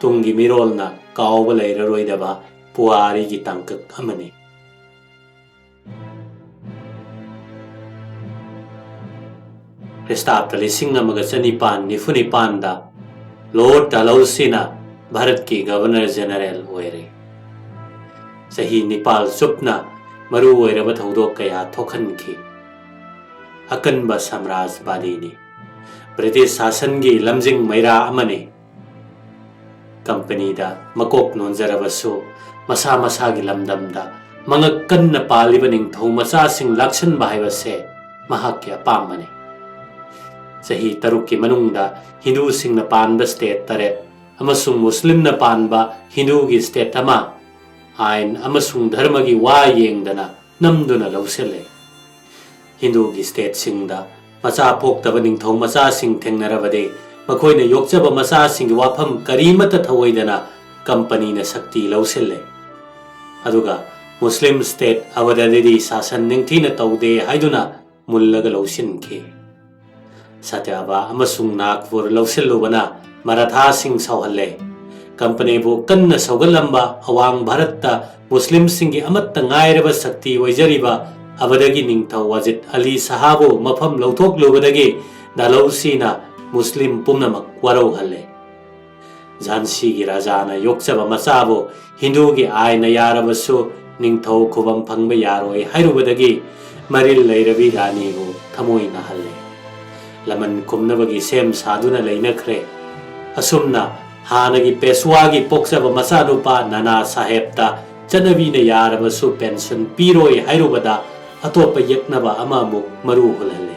ꯇꯨꯡꯒꯤ ꯃꯤꯔꯣꯜꯅ ꯀꯥꯎꯕ ꯂꯩꯔꯔꯣꯏꯗꯕ ꯄꯨꯋꯥꯔꯤꯒꯤ ꯇꯥꯡꯀꯛ ꯑꯃꯅꯤ꯫ ꯈ꯭ꯔꯤꯁꯇꯥꯕꯇ ꯂꯤꯁꯤꯡ ꯑꯃꯒ ꯆꯅꯤꯄꯥꯟ ꯅꯤꯐꯨ ꯅꯤꯄꯥꯟꯗ ꯂꯣꯔꯗ ꯗꯥꯂꯍꯧꯁꯤꯅ ꯚꯥꯔꯠꯀꯤ ꯒꯚꯔꯅꯔ ꯖꯦꯅꯔꯦꯜ ꯑꯣꯏꯔꯦ꯫ ꯆꯍꯤ ꯅꯤꯄꯥꯜ ꯆꯨꯞꯅ ꯃꯔꯨ ꯑꯣꯏꯔꯕ ꯊꯧꯗꯣꯛ ꯀꯌꯥ ꯊꯣꯛꯍꯟꯈꯤ꯫ ꯑꯀꯟꯕ ꯁꯥꯝꯔꯥꯖꯕꯥꯗꯤꯅꯤ꯫ ꯕ꯭ꯔꯤꯇꯤꯁ ꯁꯥꯁꯟꯒꯤ ꯂꯝꯖꯤꯡ ꯃꯩꯔꯥ ꯑꯃꯅꯤ꯫ ꯀꯝꯄꯅꯤꯗ ꯃꯀꯣꯛ ꯅꯣꯟꯖꯔꯕꯁꯨ ꯃꯁꯥ ꯃꯁꯥꯒꯤ ꯂꯝꯗꯝꯗ ꯃꯉꯛ ꯀꯟꯅ ꯄꯥꯜꯂꯤꯕ ꯅꯤꯡꯊꯧ ꯃꯆꯥꯁꯤꯡ ꯂꯥꯛꯁꯟꯕ ꯍꯥꯏꯕꯁꯦ ꯃꯍꯥꯛꯀꯤ ꯑꯄꯥꯝꯕꯅꯤ꯫ ꯆꯍꯤ ꯇꯔꯨꯛꯀꯤ ꯃꯅꯨꯡꯗ ꯍꯤꯟꯗꯨꯁꯤꯡꯅ ꯄꯥꯟꯕ ꯁ꯭ꯇꯦꯠ ꯇꯔꯦꯠ ꯑꯃꯁꯨꯡ ꯃꯨꯁꯂꯤꯝꯅ ꯄꯥꯟꯕ ꯍꯤꯟꯗꯨꯒꯤ ꯁ꯭ꯇꯦꯠ ꯑꯃ ꯑꯥꯏꯟ ꯑꯃꯁꯨꯡ ꯙꯔꯃꯒꯤ ꯋꯥ ꯌꯦꯡꯗꯅ ꯅꯝꯗꯨꯅ ꯂꯧꯁꯤꯜꯂꯦ꯫ ꯍꯤꯟꯗꯨꯒꯤ ꯁ꯭ꯇꯦꯠꯁꯤꯡꯗ ꯃꯆꯥ ꯄꯣꯛꯇꯕ ꯅꯤꯡꯊꯧ ꯃꯆꯥꯁꯤꯡ ꯊꯦꯡꯅꯔꯕꯗꯤ ꯃꯈꯣꯏꯅ ꯌꯣꯛꯆꯕ ꯃꯆꯥꯁꯤꯡꯒꯤ ꯋꯥꯐꯝ ꯀꯔꯤꯃꯠꯇ ꯊꯧꯑꯣꯏꯗꯅ ꯀꯝꯄꯅꯤꯅ ꯁꯛꯇꯤ ꯂꯧꯁꯤꯜꯂꯦ꯫ ꯑꯗꯨꯒ ꯃꯨꯁꯂꯤꯝ ꯁ꯭ꯇꯦꯠ ꯑꯕꯗꯗꯗꯤ ꯁꯥꯁꯟ ꯅꯤꯡꯊꯤꯅ ꯇꯧꯗꯦ ꯍꯥꯏꯗꯨꯅ ꯃꯨꯜꯂꯒ ꯂꯧꯁꯤꯟꯈꯤ꯫ ꯁꯇ꯭ꯌꯥꯕꯥ ꯑꯃꯁꯨꯡ ꯅꯥꯒꯄꯨꯔ ꯂꯧꯁꯤꯜꯂꯨꯕꯅ ꯃꯔꯥꯊꯥꯁꯤꯡ ꯁꯥꯎꯍꯜꯂꯦ꯫ ꯀꯝꯄꯅꯤꯕꯨ ꯀꯟꯅ ꯁꯧꯒꯠꯂꯝꯕ ꯑꯋꯥꯡ ꯚꯥꯔꯠꯇ ꯃꯨꯁꯂꯤꯝꯁꯤꯡꯒꯤ ꯑꯃꯠꯇ ꯉꯥꯏꯔꯕ ꯁꯛꯇꯤ ꯑꯣꯏꯖꯔꯤꯕ ꯑꯕꯗꯒꯤ ꯅꯤꯡꯊꯧ ꯋꯥꯖꯤꯗ ꯑꯂꯤ ꯁꯍꯥꯕꯨ ꯃꯐꯝ ꯂꯧꯊꯣꯛꯂꯨꯕꯗꯒꯤ ꯗꯥꯂꯧꯁꯤꯅ ꯃꯨꯁꯂꯤꯝ ꯄꯨꯝꯅꯃꯛ ꯋꯥꯔꯧꯍꯜꯂꯦ꯫ ꯖꯥꯟꯁꯤꯒꯤ ꯔꯥꯖꯥꯅ ꯌꯣꯛꯆꯕ ꯃꯆꯥꯕꯨ ꯍꯤꯟꯗꯨꯒꯤ ꯑꯥꯏꯟꯅ ꯌꯥꯔꯕꯁꯨ ꯅꯤꯡꯊꯧ ꯈꯨꯕꯝ ꯐꯪꯕ ꯌꯥꯔꯣꯏ ꯍꯥꯏꯔꯨꯕꯗꯒꯤ ꯃꯔꯤꯜ ꯂꯩꯔꯕꯤ ꯔꯥꯅꯤꯕꯨ ꯊꯃꯣꯏ ꯅꯥꯍꯜꯂꯦ꯫ ꯂꯃꯟ ꯈꯨꯝꯅꯕꯒꯤ ꯁꯦꯝ ꯁꯥꯗꯨꯅ ꯂꯩꯅꯈ꯭ꯔꯦ꯫ ꯑꯁꯨꯝꯅ ꯍꯥꯟꯅꯒꯤ ꯄꯦꯁꯋꯥꯒꯤ ꯄꯣꯛꯆꯕ ꯃꯆꯥꯅꯨꯄꯥ ꯅꯅꯥ ꯁꯥꯍꯦꯕꯇ ꯆꯠꯅꯕꯤꯅ ꯌꯥꯔꯕꯁꯨ ꯄꯦꯟꯁꯟ ꯄꯤꯔꯣꯏ ꯍꯥꯏꯔꯨꯕꯗ ꯑꯇꯣꯞꯄ ꯌꯦꯛꯅꯕ ꯑꯃ ꯑꯃꯨꯛ ꯃꯔꯨ ꯍꯨꯜꯍꯜꯂꯦ꯫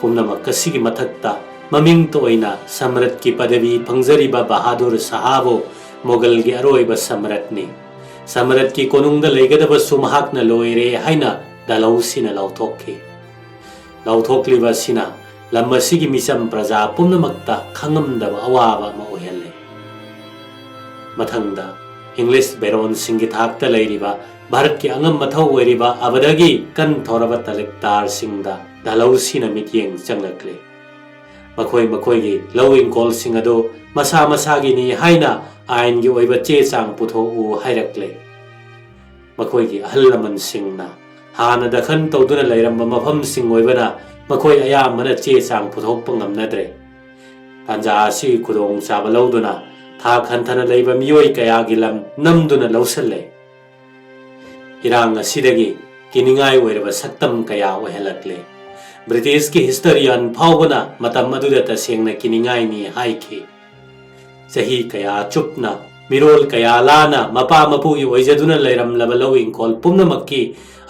ꯄꯨꯝꯅꯃꯛ ꯑꯁꯤꯒꯤ ꯃꯊꯛꯇ ꯃꯃꯤꯡꯇ ꯑꯣꯏꯅ ꯁꯝꯔꯠꯀꯤ ꯄꯗꯕꯤ ꯐꯪꯖꯔꯤꯕ ꯕꯍꯥꯗꯨꯔ ꯁꯍꯥꯕꯨ ꯃꯣꯒꯜꯒꯤ ꯑꯔꯣꯏꯕ ꯁꯝꯔꯠꯅꯤ꯫ ꯁꯃꯔꯠꯀꯤ ꯀꯣꯅꯨꯡꯗ ꯂꯩꯒꯗꯕꯁꯨ ꯃꯍꯥꯛꯅ ꯂꯣꯏꯔꯦ ꯍꯥꯏꯅ ꯗꯥꯂꯧꯁꯤꯅ ꯂꯥꯎꯊꯣꯛꯈꯤ꯫ ꯂꯥꯎꯊꯣꯛꯂꯤꯕ ꯑꯁꯤꯅ ꯂꯝ ꯑꯁꯤꯒꯤ ꯃꯤꯆꯝ ꯄ꯭ꯔꯖꯥ ꯄꯨꯝꯅꯃꯛꯇ ꯈꯪꯉꯝꯗꯕ ꯑꯋꯥꯕ ꯑꯃ ꯑꯣꯏꯍꯜꯂꯦ꯫ ꯃꯊꯪꯗ ꯏꯪꯂꯤꯁ ꯕꯦꯔꯣꯟꯁꯤꯡꯒꯤ ꯊꯥꯛꯇ ꯂꯩꯔꯤꯕ ꯚꯥꯔꯠꯀꯤ ꯑꯉꯝ ꯑꯊꯧ ꯑꯣꯏꯔꯤꯕ ꯑꯕꯗꯒꯤ ꯀꯟ ꯊꯧꯔꯕ ꯇꯂꯤꯛꯇꯥꯔꯁꯤꯡꯗ ꯗꯥꯂꯧꯁꯤꯅ ꯃꯤꯠꯌꯦꯡ ꯆꯪꯂꯛꯂꯦ꯫ ꯃꯈꯣꯏ ꯃꯈꯣꯏꯒꯤ ꯂꯧ ꯏꯪꯈꯣꯜꯁꯤꯡ ꯑꯗꯨ ꯃꯁꯥ ꯃꯁꯥꯒꯤꯅꯤ ꯍꯥꯏꯅ ꯑꯥꯏꯟꯒꯤ ꯑꯣꯏꯕ ꯆꯦ ꯆꯥꯡ ꯄꯨꯊꯣꯛꯎ ꯍꯥꯏꯔꯛꯂꯦ꯫ ꯃꯈꯣꯏꯒꯤ ꯑꯍꯜ ꯂꯃꯟꯁꯤꯡꯅ ꯍꯥꯟꯅ ꯗꯈꯟ ꯇꯧꯗꯨꯅ ꯂꯩꯔꯝꯕ ꯃꯐꯝꯁꯤꯡ ꯑꯣꯏꯕꯅ ꯃꯈꯣꯏ ꯑꯌꯥꯝꯕꯅ ꯆꯦ ꯆꯥꯡ ꯄꯨꯊꯣꯛꯄ ꯉꯝꯅꯗ꯭ꯔꯦ꯫ ꯇꯥꯟꯖꯥ ꯑꯁꯤꯒꯤ ꯈꯨꯗꯣꯡꯆꯥꯕ ꯂꯧꯗꯨꯅ ꯊꯥꯛ ꯍꯟꯊꯅ ꯂꯩꯕ ꯃꯤꯑꯣꯏ ꯀꯌꯥꯒꯤ ꯂꯝ ꯅꯝꯗꯨꯅ ꯂꯧꯁꯤꯜꯂꯦ꯫ ꯏꯔꯥꯡ ꯑꯁꯤꯗꯒꯤ ꯀꯤꯅꯤꯡꯉꯥꯏ ꯑꯣꯏꯔꯕ ꯁꯛꯇꯝ ꯀꯌꯥ ꯑꯣꯏꯍꯜꯂꯛꯂꯦ꯫ ꯕ꯭ꯔꯤꯇꯤꯁꯀꯤ ꯍꯤꯁꯇꯣꯔꯤꯌꯥꯟ ꯐꯥꯎꯕꯅ ꯃꯇꯝ ꯑꯗꯨꯗ ꯇꯁꯦꯡꯅ ꯀꯤꯅꯤꯡꯉꯥꯏꯅꯤ ꯍꯥꯏꯈꯤ꯫ ꯆꯍꯤ ꯀꯌꯥ ꯆꯨꯞꯅ ꯃꯤꯔꯣꯜ ꯀꯌꯥ ꯂꯥꯅ ꯃꯄꯥ ꯃꯄꯨꯒꯤ ꯑꯣꯏꯖꯗꯨꯅ ꯂꯩꯔꯝꯂꯕ ꯂꯧ ꯏꯪꯈꯣꯜ ꯄꯨꯝꯅꯃꯛꯀꯤ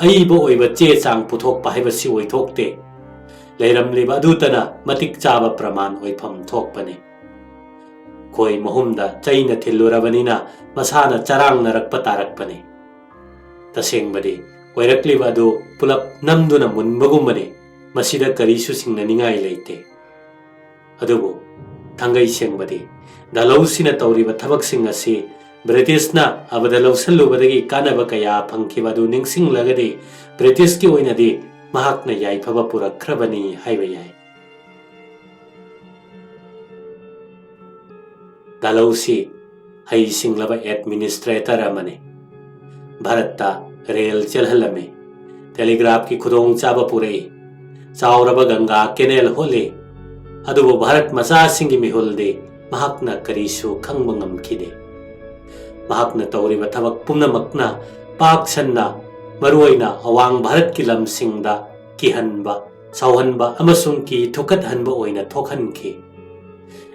ꯑꯏꯕ ꯑꯣꯏꯕ ꯆꯦ ꯆꯥꯡ ꯄꯨꯊꯣꯛꯄ ꯍꯥꯏꯕꯁꯤ ꯑꯣꯏꯊꯣꯛꯇꯦ꯫ ꯂꯩꯔꯝꯂꯤꯕ ꯑꯗꯨꯇꯅ ꯃꯇꯤꯛ ꯆꯥꯕ ꯄ꯭ꯔꯃꯥꯟ ꯑꯣꯏꯐꯝ ꯊꯣꯛꯄꯅꯤ꯫ ꯈꯣꯏ ꯃꯍꯨꯝꯗ ꯆꯩꯅ ꯊꯤꯜꯂꯨꯔꯕꯅꯤꯅ ꯃꯁꯥꯅ ꯆꯔꯥꯡꯅꯔꯛꯄ ꯇꯥꯔꯛꯄꯅꯤ꯫ ꯇꯁꯦꯡꯕꯗꯤ ꯑꯣꯏꯔꯛꯂꯤꯕ ꯑꯗꯨ ꯄꯨꯂꯞ ꯅꯝꯗꯨꯅ ꯃꯨꯟꯕꯒꯨꯝꯕꯅꯤ꯫ ꯃꯁꯤꯗ ꯀꯔꯤꯁꯨ ꯆꯤꯡꯅꯅꯤꯡꯉꯥꯏ ꯂꯩꯇꯦ꯫ ꯑꯗꯨꯕꯨ ꯊꯥꯡꯒꯩ ꯁꯦꯡꯕꯗꯤ ꯗꯥꯂꯧꯁꯤꯅ ꯇꯧꯔꯤꯕ ꯊꯕꯛꯁꯤꯡ ꯑꯁꯤ ꯕ꯭ꯔꯤꯇꯤꯁꯅ ꯑꯕꯗ ꯂꯧꯁꯤꯜꯂꯨꯕꯗꯒꯤ ꯀꯥꯟꯅꯕ ꯀꯌꯥ ꯐꯪꯈꯤꯕ ꯑꯗꯨ ꯅꯤꯡꯁꯤꯡꯂꯒꯗꯤ ꯕ꯭ꯔꯤꯇꯤꯁꯀꯤ ꯑꯣꯏꯅꯗꯤ ꯃꯍꯥꯛꯅ ꯌꯥꯏꯐꯕ ꯄꯨꯔꯛꯈ꯭ꯔꯕꯅꯤ ꯍꯥꯏꯕ ꯌꯥꯏ꯫ ꯗꯥꯂꯧꯁꯤ ꯍꯩꯁꯤꯡꯂꯕ ꯑꯦꯗꯃꯤꯅꯤꯁꯇ꯭ꯔꯦꯇꯔ ꯑꯃꯅꯤ꯫ ꯚꯥꯔꯠꯇ ꯔꯦꯜ ꯆꯦꯜꯍꯜꯂꯝꯃꯤ, ꯇꯦꯂꯤꯒ꯭ꯔꯥꯐꯀꯤ ꯈꯨꯗꯣꯡꯆꯥꯕ ꯄꯨꯔꯛꯏ, ꯆꯥꯎꯔꯕ ꯒꯪꯒꯥ ꯀꯦꯅꯦꯜ ꯍꯣꯠꯂꯤ꯫ ꯑꯗꯨꯕꯨ ꯚꯥꯔꯠ ꯃꯆꯥꯁꯤꯡꯒꯤ ꯃꯤꯍꯨꯜꯗꯤ ꯃꯍꯥꯛꯅ ꯀꯔꯤꯁꯨ ꯈꯪꯕ ꯉꯝꯈꯤꯗꯦ꯫ ꯃꯍꯥꯛꯅ ꯇꯧꯔꯤꯕ ꯊꯕꯛ ꯄꯨꯝꯅꯃꯛꯅ ꯄꯥꯛ ꯁꯟꯅ ꯃꯔꯨꯑꯣꯏꯅ ꯑꯋꯥꯡ ꯚꯥꯔꯠꯀꯤ ꯂꯝꯁꯤꯡꯗ ꯀꯤꯍꯟꯕ, ꯁꯥꯎꯍꯟꯕ ꯑꯃꯁꯨꯡ ꯀꯤ ꯊꯨꯛꯀꯠꯍꯟꯕ ꯑꯣꯏꯅ ꯊꯣꯛꯍꯟꯈꯤ꯫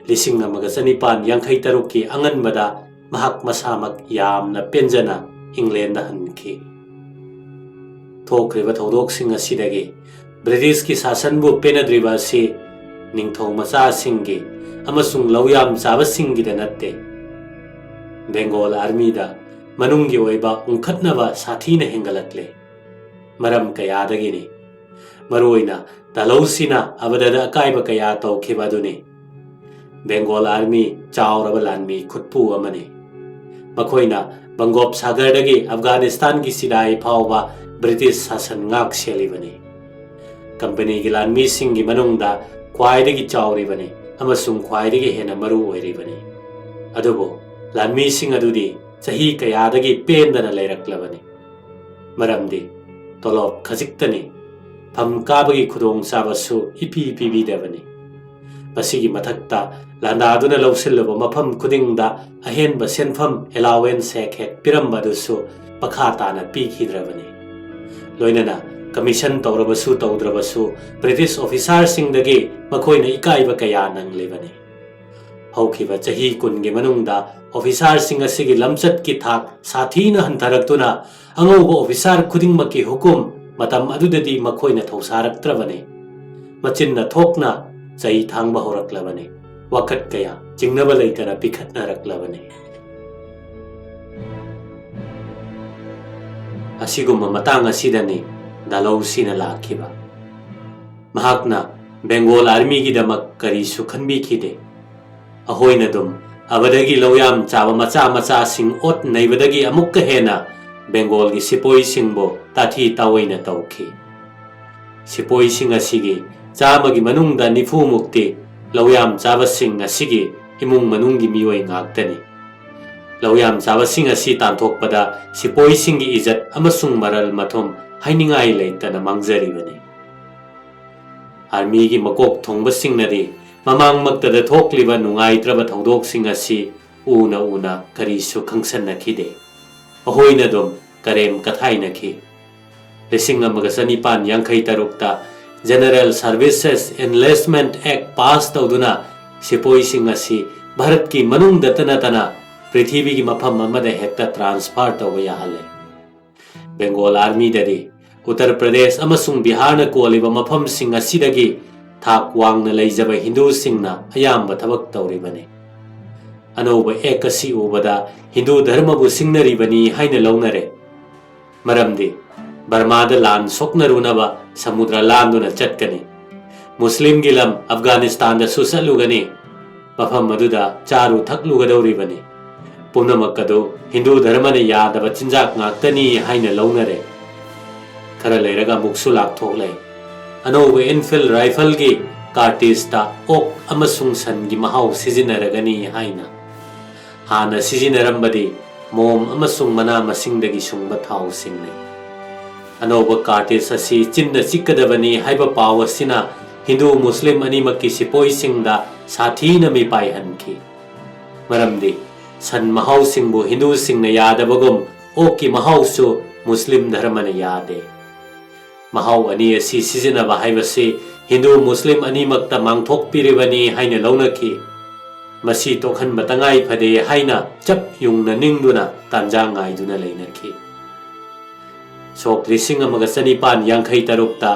ꯂꯤꯁꯤꯡ ꯑꯃꯒ ꯆꯅꯤꯄꯥꯟ ꯌꯥꯡꯈꯩ ꯇꯔꯨꯛꯀꯤ ꯑꯉꯟꯕꯗ ꯃꯍꯥꯛ ꯃꯁꯥꯃꯛ ꯌꯥꯝꯅ ꯄꯦꯟꯖꯅ ꯏꯪꯂꯦꯟꯗ ꯍꯟꯈꯤ꯫ ꯊꯣꯛꯈ꯭ꯔꯤꯕ ꯊꯧꯗꯣꯛꯁꯤꯡ ꯑꯁꯤꯗꯒꯤ ꯕ꯭ꯔꯤꯇꯤꯁꯀꯤ ꯁꯥꯁꯟꯕꯨ ꯄꯦꯟꯅꯗ꯭ꯔꯤꯕ ꯑꯁꯤ ꯅꯤꯡꯊꯧ ꯃꯆꯥꯁꯤꯡꯒꯤ ꯑꯃꯁꯨꯡ ꯂꯧꯌꯥꯝ ꯆꯥꯕꯁꯤꯡꯒꯤꯗ ꯅꯠꯇꯦ꯫ ꯕꯦꯡꯒꯣꯜ ꯑꯥꯔꯃꯤꯗ ꯃꯅꯨꯡꯒꯤ ꯑꯣꯏꯕ ꯎꯪꯈꯠꯅꯕ ꯁꯥꯊꯤꯅ ꯍꯦꯟꯒꯠꯂꯛꯂꯦ꯫ ꯃꯔꯝ ꯀꯌꯥꯗꯒꯤꯅꯤ꯫ ꯃꯔꯨꯑꯣꯏꯅ ꯗꯥꯂꯧꯁꯤꯅ ꯑꯕꯗꯗ ꯑꯀꯥꯏꯕ ꯀꯌꯥ ꯇꯧꯈꯤꯕ ꯑꯗꯨꯅꯤ꯫ ꯕꯦꯡꯒꯣꯜ ꯑꯥꯔꯃꯤ ꯆꯥꯎꯔꯕ ꯂꯥꯟꯃꯤ ꯈꯨꯠꯄꯨ ꯑꯃꯅꯤ꯫ ꯃꯈꯣꯏꯅ ꯕꯪꯒꯣꯞ ꯁꯥꯒꯔꯗꯒꯤ ꯑꯐꯒꯥꯅꯤꯁꯇꯥꯟꯒꯤ ꯆꯤꯗꯥꯏ ꯐꯥꯎꯕ ꯕ꯭ꯔꯤꯇꯤꯁ ꯁꯥꯁꯟ ꯉꯥꯛ ꯁꯦꯜꯂꯤꯕꯅꯤ꯫ ꯀꯝꯄꯅꯤꯒꯤ ꯂꯥꯟꯃꯤꯁꯤꯡꯒꯤ ꯃꯅꯨꯡꯗ ꯈ꯭ꯋꯥꯏꯗꯒꯤ ꯆꯥꯎꯔꯤꯕꯅꯤ ꯑꯃꯁꯨꯡ ꯈ꯭ꯋꯥꯏꯗꯒꯤ ꯍꯦꯟꯅ ꯃꯔꯨ ꯑꯣꯏꯔꯤꯕꯅꯤ꯫ ꯑꯗꯨꯕꯨ ꯂꯥꯟꯃꯤꯁꯤꯡ ꯑꯗꯨꯗꯤ ꯆꯍꯤ ꯀꯌꯥꯗꯒꯤ ꯄꯦꯟꯗꯅ ꯂꯩꯔꯛꯂꯕꯅꯤ꯫ ꯃꯔꯝꯗꯤ ꯇꯣꯂꯣꯞ ꯈꯖꯤꯛꯇꯅꯤ, ꯐꯝ ꯀꯥꯕꯒꯤ ꯈꯨꯗꯣꯡꯆꯥꯕꯁꯨ ꯏꯄꯤ ꯄꯤꯕꯤꯗꯕꯅꯤ꯫ ꯃꯁꯤꯒꯤ ꯃꯊꯛꯇ ꯂꯥꯟꯗꯥꯗꯨꯅ ꯂꯧꯁꯤꯜꯂꯨꯕ ꯃꯐꯝ ꯈꯨꯗꯤꯡꯗ ꯑꯍꯦꯟꯕ ꯁꯦꯟꯐꯝ, ꯑꯦꯂꯥꯋꯦꯟꯁ ꯍꯦꯛ ꯍꯦꯛ ꯄꯤꯔꯝꯕ ꯑꯗꯨꯁꯨ ꯃꯈꯥ ꯇꯥꯅ ꯄꯤꯈꯤꯗ꯭ꯔꯕꯅꯤ꯫ ꯂꯣꯏꯅꯅ ꯀꯃꯤꯁꯟ ꯇꯧꯔꯕꯁꯨ ꯇꯧꯗ꯭ꯔꯕꯁꯨ ꯕ꯭ꯔꯤꯇꯤꯁ ꯑꯣꯐꯤꯁꯥꯔꯁꯤꯡꯗꯒꯤ ꯃꯈꯣꯏꯅ ꯏꯀꯥꯏꯕ ꯀꯌꯥ ꯅꯪꯂꯤꯕꯅꯤ꯫ ꯍꯧꯈꯤꯕ ꯆꯍꯤ ꯀꯨꯟꯒꯤ ꯃꯅꯨꯡꯗ ꯑꯣꯐꯤꯁꯥꯔꯁꯤꯡ ꯑꯁꯤꯒꯤ ꯂꯝꯆꯠꯀꯤ ꯊꯥꯛ ꯁꯥꯊꯤꯅ ꯍꯟꯊꯔꯛꯇꯨꯅ ꯑꯉꯧꯕ ꯑꯣꯐꯤꯁꯥꯔ ꯈꯨꯗꯤꯡꯃꯛꯀꯤ ꯍꯨꯀꯨꯝ ꯃꯇꯝ ꯑꯗꯨꯗꯗꯤ ꯃꯈꯣꯏꯅ ꯊꯧꯁꯥꯔꯛꯇ꯭ꯔꯕꯅꯤ꯫ ꯃꯆꯤꯟꯅ ꯊꯣꯛꯅ ꯆꯩ ꯊꯥꯡꯕ ꯍꯧꯔꯛꯂꯕꯅꯤ꯫ ꯋꯥꯀꯠ ꯀꯌꯥ ꯆꯤꯡꯅꯕ ꯂꯩꯇꯅ ꯄꯤꯈꯠꯅꯔꯛꯂꯕꯅꯤ꯫ ꯑꯁꯤꯒꯨꯝꯕ ꯃꯇꯥꯡ ꯑꯁꯤꯗꯅꯤ ꯗꯥꯂꯧꯁꯤꯅ ꯂꯥꯛꯈꯤꯕ꯫ ꯃꯍꯥꯛꯅ ꯕꯦꯡꯒꯣꯜ ꯑꯥꯔꯃꯤꯒꯤꯗꯃꯛ ꯀꯔꯤꯁꯨ ꯈꯟꯕꯤꯈꯤꯗꯦ꯫ ꯑꯍꯣꯏꯅꯗꯨꯝ ꯑꯕꯗꯒꯤ ꯂꯧꯌꯥꯝ ꯆꯥꯕ ꯃꯆꯥ ꯃꯆꯥꯁꯤꯡ ꯑꯣꯠ ꯅꯩꯕꯗꯒꯤ ꯑꯃꯨꯛꯀ ꯍꯦꯟꯅ ꯕꯦꯡꯒꯣꯜꯒꯤ ꯁꯤꯄꯣꯏꯁꯤꯡꯕꯨ ꯇꯥꯊꯤ ꯇꯥꯑꯣꯏꯅ ꯇꯧꯈꯤ꯫ ꯁꯤꯄꯣꯏꯁꯤꯡ ꯑꯁꯤꯒꯤ ꯆꯥꯝꯃꯒꯤ ꯃꯅꯨꯡꯗ ꯅꯤꯐꯨ ꯃꯨꯛꯇꯤ ꯂꯧꯌꯥꯝ ꯆꯥꯕꯁꯤꯡ ꯑꯁꯤꯒꯤ ꯏꯃꯨꯡ ꯃꯅꯨꯡꯒꯤ ꯃꯤꯑꯣꯏ ꯉꯥꯛꯇꯅꯤ꯫ ꯂꯧꯌꯥꯝ ꯆꯥꯕꯁꯤꯡ ꯑꯁꯤ ꯇꯥꯟꯊꯣꯛꯄꯗ ꯁꯤꯄꯣꯏꯁꯤꯡꯒꯤ ꯏꯖꯠ ꯑꯃꯁꯨꯡ ꯃꯔꯜ ꯃꯊꯨꯝ ꯍꯥꯏꯅꯤꯡꯉꯥꯏ ꯂꯩꯇꯅ ꯃꯥꯡꯖꯔꯤꯕꯅꯤ꯫ ꯑꯥꯔꯃꯤꯒꯤ ꯃꯀꯣꯛ ꯊꯣꯡꯕꯁꯤꯡꯅꯗꯤ ꯃꯃꯥꯡꯃꯛꯇꯗ ꯊꯣꯛꯂꯤꯕ ꯅꯨꯡꯉꯥꯏꯇ꯭ꯔꯕ ꯊꯧꯗꯣꯛꯁꯤꯡ ꯑꯁꯤ ꯎꯅ ꯎꯅ ꯀꯔꯤꯁꯨ ꯈꯪꯁꯟꯅꯈꯤꯗꯦ꯫ ꯑꯍꯣꯏꯅꯗꯨꯝ ꯀꯔꯦꯝ ꯀꯊꯥꯏꯅꯈꯤ꯫ ꯂꯤꯁꯤꯡ ꯑꯃꯒ ꯆꯅꯤꯄꯥꯟ ꯌꯥꯡꯈꯩ ꯇꯔꯨꯛꯇ General Services Enlistment Act pass ꯇꯧꯗꯨꯅ ꯁꯤꯄꯣꯏꯁꯤꯡ ꯑꯁꯤ ꯚꯥꯔꯠꯀꯤ ꯃꯅꯨꯡꯗꯇ ꯅꯠꯇꯅ ꯄ꯭ꯔꯤꯊꯤꯕꯤꯒꯤ ꯃꯐꯝ ꯑꯃꯗ ꯍꯦꯛꯇ transfer ꯇꯧꯕ ꯌꯥꯍꯜꯂꯦ꯫ ꯕꯦꯡꯒꯣꯜ ꯑꯥꯔꯃꯤꯗꯗꯤ ꯎꯠꯇꯔ ꯄ꯭ꯔꯗꯦꯁ ꯑꯃꯁꯨꯡ ꯕꯤꯍꯥꯔꯅ ꯀꯣꯜꯂꯤꯕ ꯃꯐꯝꯁꯤꯡ ꯑꯁꯤꯗꯒꯤ ꯊꯥꯛ ꯋꯥꯡꯅ ꯂꯩꯖꯕ ꯍꯤꯟꯗꯨꯁꯤꯡꯅ ꯑꯌꯥꯝꯕ ꯊꯕꯛ ꯇꯧꯔꯤꯕꯅꯤ꯫ ꯑꯅꯧꯕ ꯑꯦꯛ ꯑꯁꯤ ꯎꯕꯗ ꯍꯤꯟꯗꯨ ꯙꯔꯃꯕꯨ ꯁꯤꯡꯅꯔꯤꯕꯅꯤ ꯍꯥꯏꯅ ꯂꯧꯅꯔꯦ꯫ ꯃꯔꯝꯗꯤ ꯕꯔꯃꯥꯗ ꯂꯥꯟ ꯁꯣꯛꯅꯔꯨꯅꯕ ꯁꯃꯨꯗ꯭ꯔ ꯂꯥꯟꯗꯨꯅ ꯆꯠꯀꯅꯤ꯫ ꯃꯨꯁꯂꯤꯝꯒꯤ ꯂꯝ ꯑꯐꯒꯥꯅꯤꯁꯇꯥꯟꯗꯁꯨ ꯆꯠꯂꯨꯒꯅꯤ꯫ ꯃꯐꯝ ꯑꯗꯨꯗ ꯆꯥꯔꯨ ꯊꯛꯂꯨꯒꯗꯧꯔꯤꯕꯅꯤ꯫ ꯄꯨꯝꯅꯃꯛ ꯑꯗꯨ ꯍꯤꯟꯗꯨ ꯙꯔꯃꯅ ꯌꯥꯗꯕ ꯆꯤꯟꯖꯥꯛ ꯉꯥꯛꯇꯅꯤ ꯍꯥꯏꯅ ꯂꯧꯅꯔꯦ꯫ ꯈꯔ ꯂꯩꯔꯒ ꯑꯃꯨꯛꯁꯨ ꯂꯥꯛꯊꯣꯛꯂꯦ꯫ ꯑꯅꯧꯕ ꯏꯟꯐꯤꯜ ꯔꯥꯏꯐꯜꯒꯤ ꯀꯥꯔꯇꯤꯖꯇ ꯑꯣꯛ ꯑꯃꯁꯨꯡ ꯁꯟꯒꯤ ꯃꯍꯥꯎ ꯁꯤꯖꯤꯟꯅꯔꯒꯅꯤ ꯍꯥꯏꯅ꯫ ꯍꯥꯟꯅ ꯁꯤꯖꯤꯟꯅꯔꯝꯕꯗꯤ ꯃꯣꯝ ꯑꯃꯁꯨꯡ ꯃꯅꯥ ꯃꯁꯤꯡꯗꯒꯤ ꯁꯨꯡꯕ ꯊꯥꯎꯁꯤꯡꯅꯤ꯫ ꯑꯅꯧꯕ ꯀꯥꯔꯇꯤꯖ ꯑꯁꯤ ꯆꯤꯟꯅ ꯆꯤꯛꯀꯗꯕꯅꯤ ꯍꯥꯏꯕ ꯄꯥꯎ ꯑꯁꯤꯅ ꯍꯤꯟꯗꯨ ꯃꯨꯁꯂꯤꯝ ꯑꯅꯤꯃꯛꯀꯤ ꯁꯤꯄꯣꯏꯁꯤꯡꯗ ꯁꯥꯊꯤꯅ ꯃꯤꯄꯥꯏꯍꯟꯈꯤ꯫ ꯃꯔꯝꯗꯤ ꯁꯟ ꯃꯍꯥꯎꯁꯤꯡꯕꯨ ꯍꯤꯟꯗꯨꯁꯤꯡꯅ ꯌꯥꯗꯕꯒꯨꯝ ꯑꯣꯛꯀꯤ ꯃꯍꯥꯎꯁꯨ ꯃꯨꯁꯂꯤꯝ ꯙꯔꯃꯅ ꯌꯥꯗꯦ꯫ ꯃꯍꯥꯎ ꯑꯅꯤ ꯑꯁꯤ ꯁꯤꯖꯤꯟꯅꯕ ꯍꯥꯏꯕꯁꯤ ꯍꯤꯟꯗꯨ ꯃꯨꯁꯂꯤꯝ ꯑꯅꯤꯃꯛꯇ ꯃꯥꯡꯊꯣꯛꯄꯤꯔꯤꯕꯅꯤ ꯍꯥꯏꯅ ꯂꯧꯅꯈꯤ꯫ ꯃꯁꯤ ꯇꯣꯛꯍꯟꯕ ꯇꯉꯥꯏ ꯐꯗꯦ ꯍꯥꯏꯅ ꯆꯞ ꯌꯨꯡꯅ ꯅꯤꯡꯗꯨꯅ ꯇꯥꯟꯖꯥ ꯉꯥꯏꯗꯨꯅ ꯂꯩꯅꯈꯤ꯫ ꯁꯣꯛ ꯂꯤꯁꯤꯡ ꯑꯃꯒ ꯆꯅꯤꯄꯥꯟ ꯌꯥꯡꯈꯩ ꯇꯔꯨꯛꯇ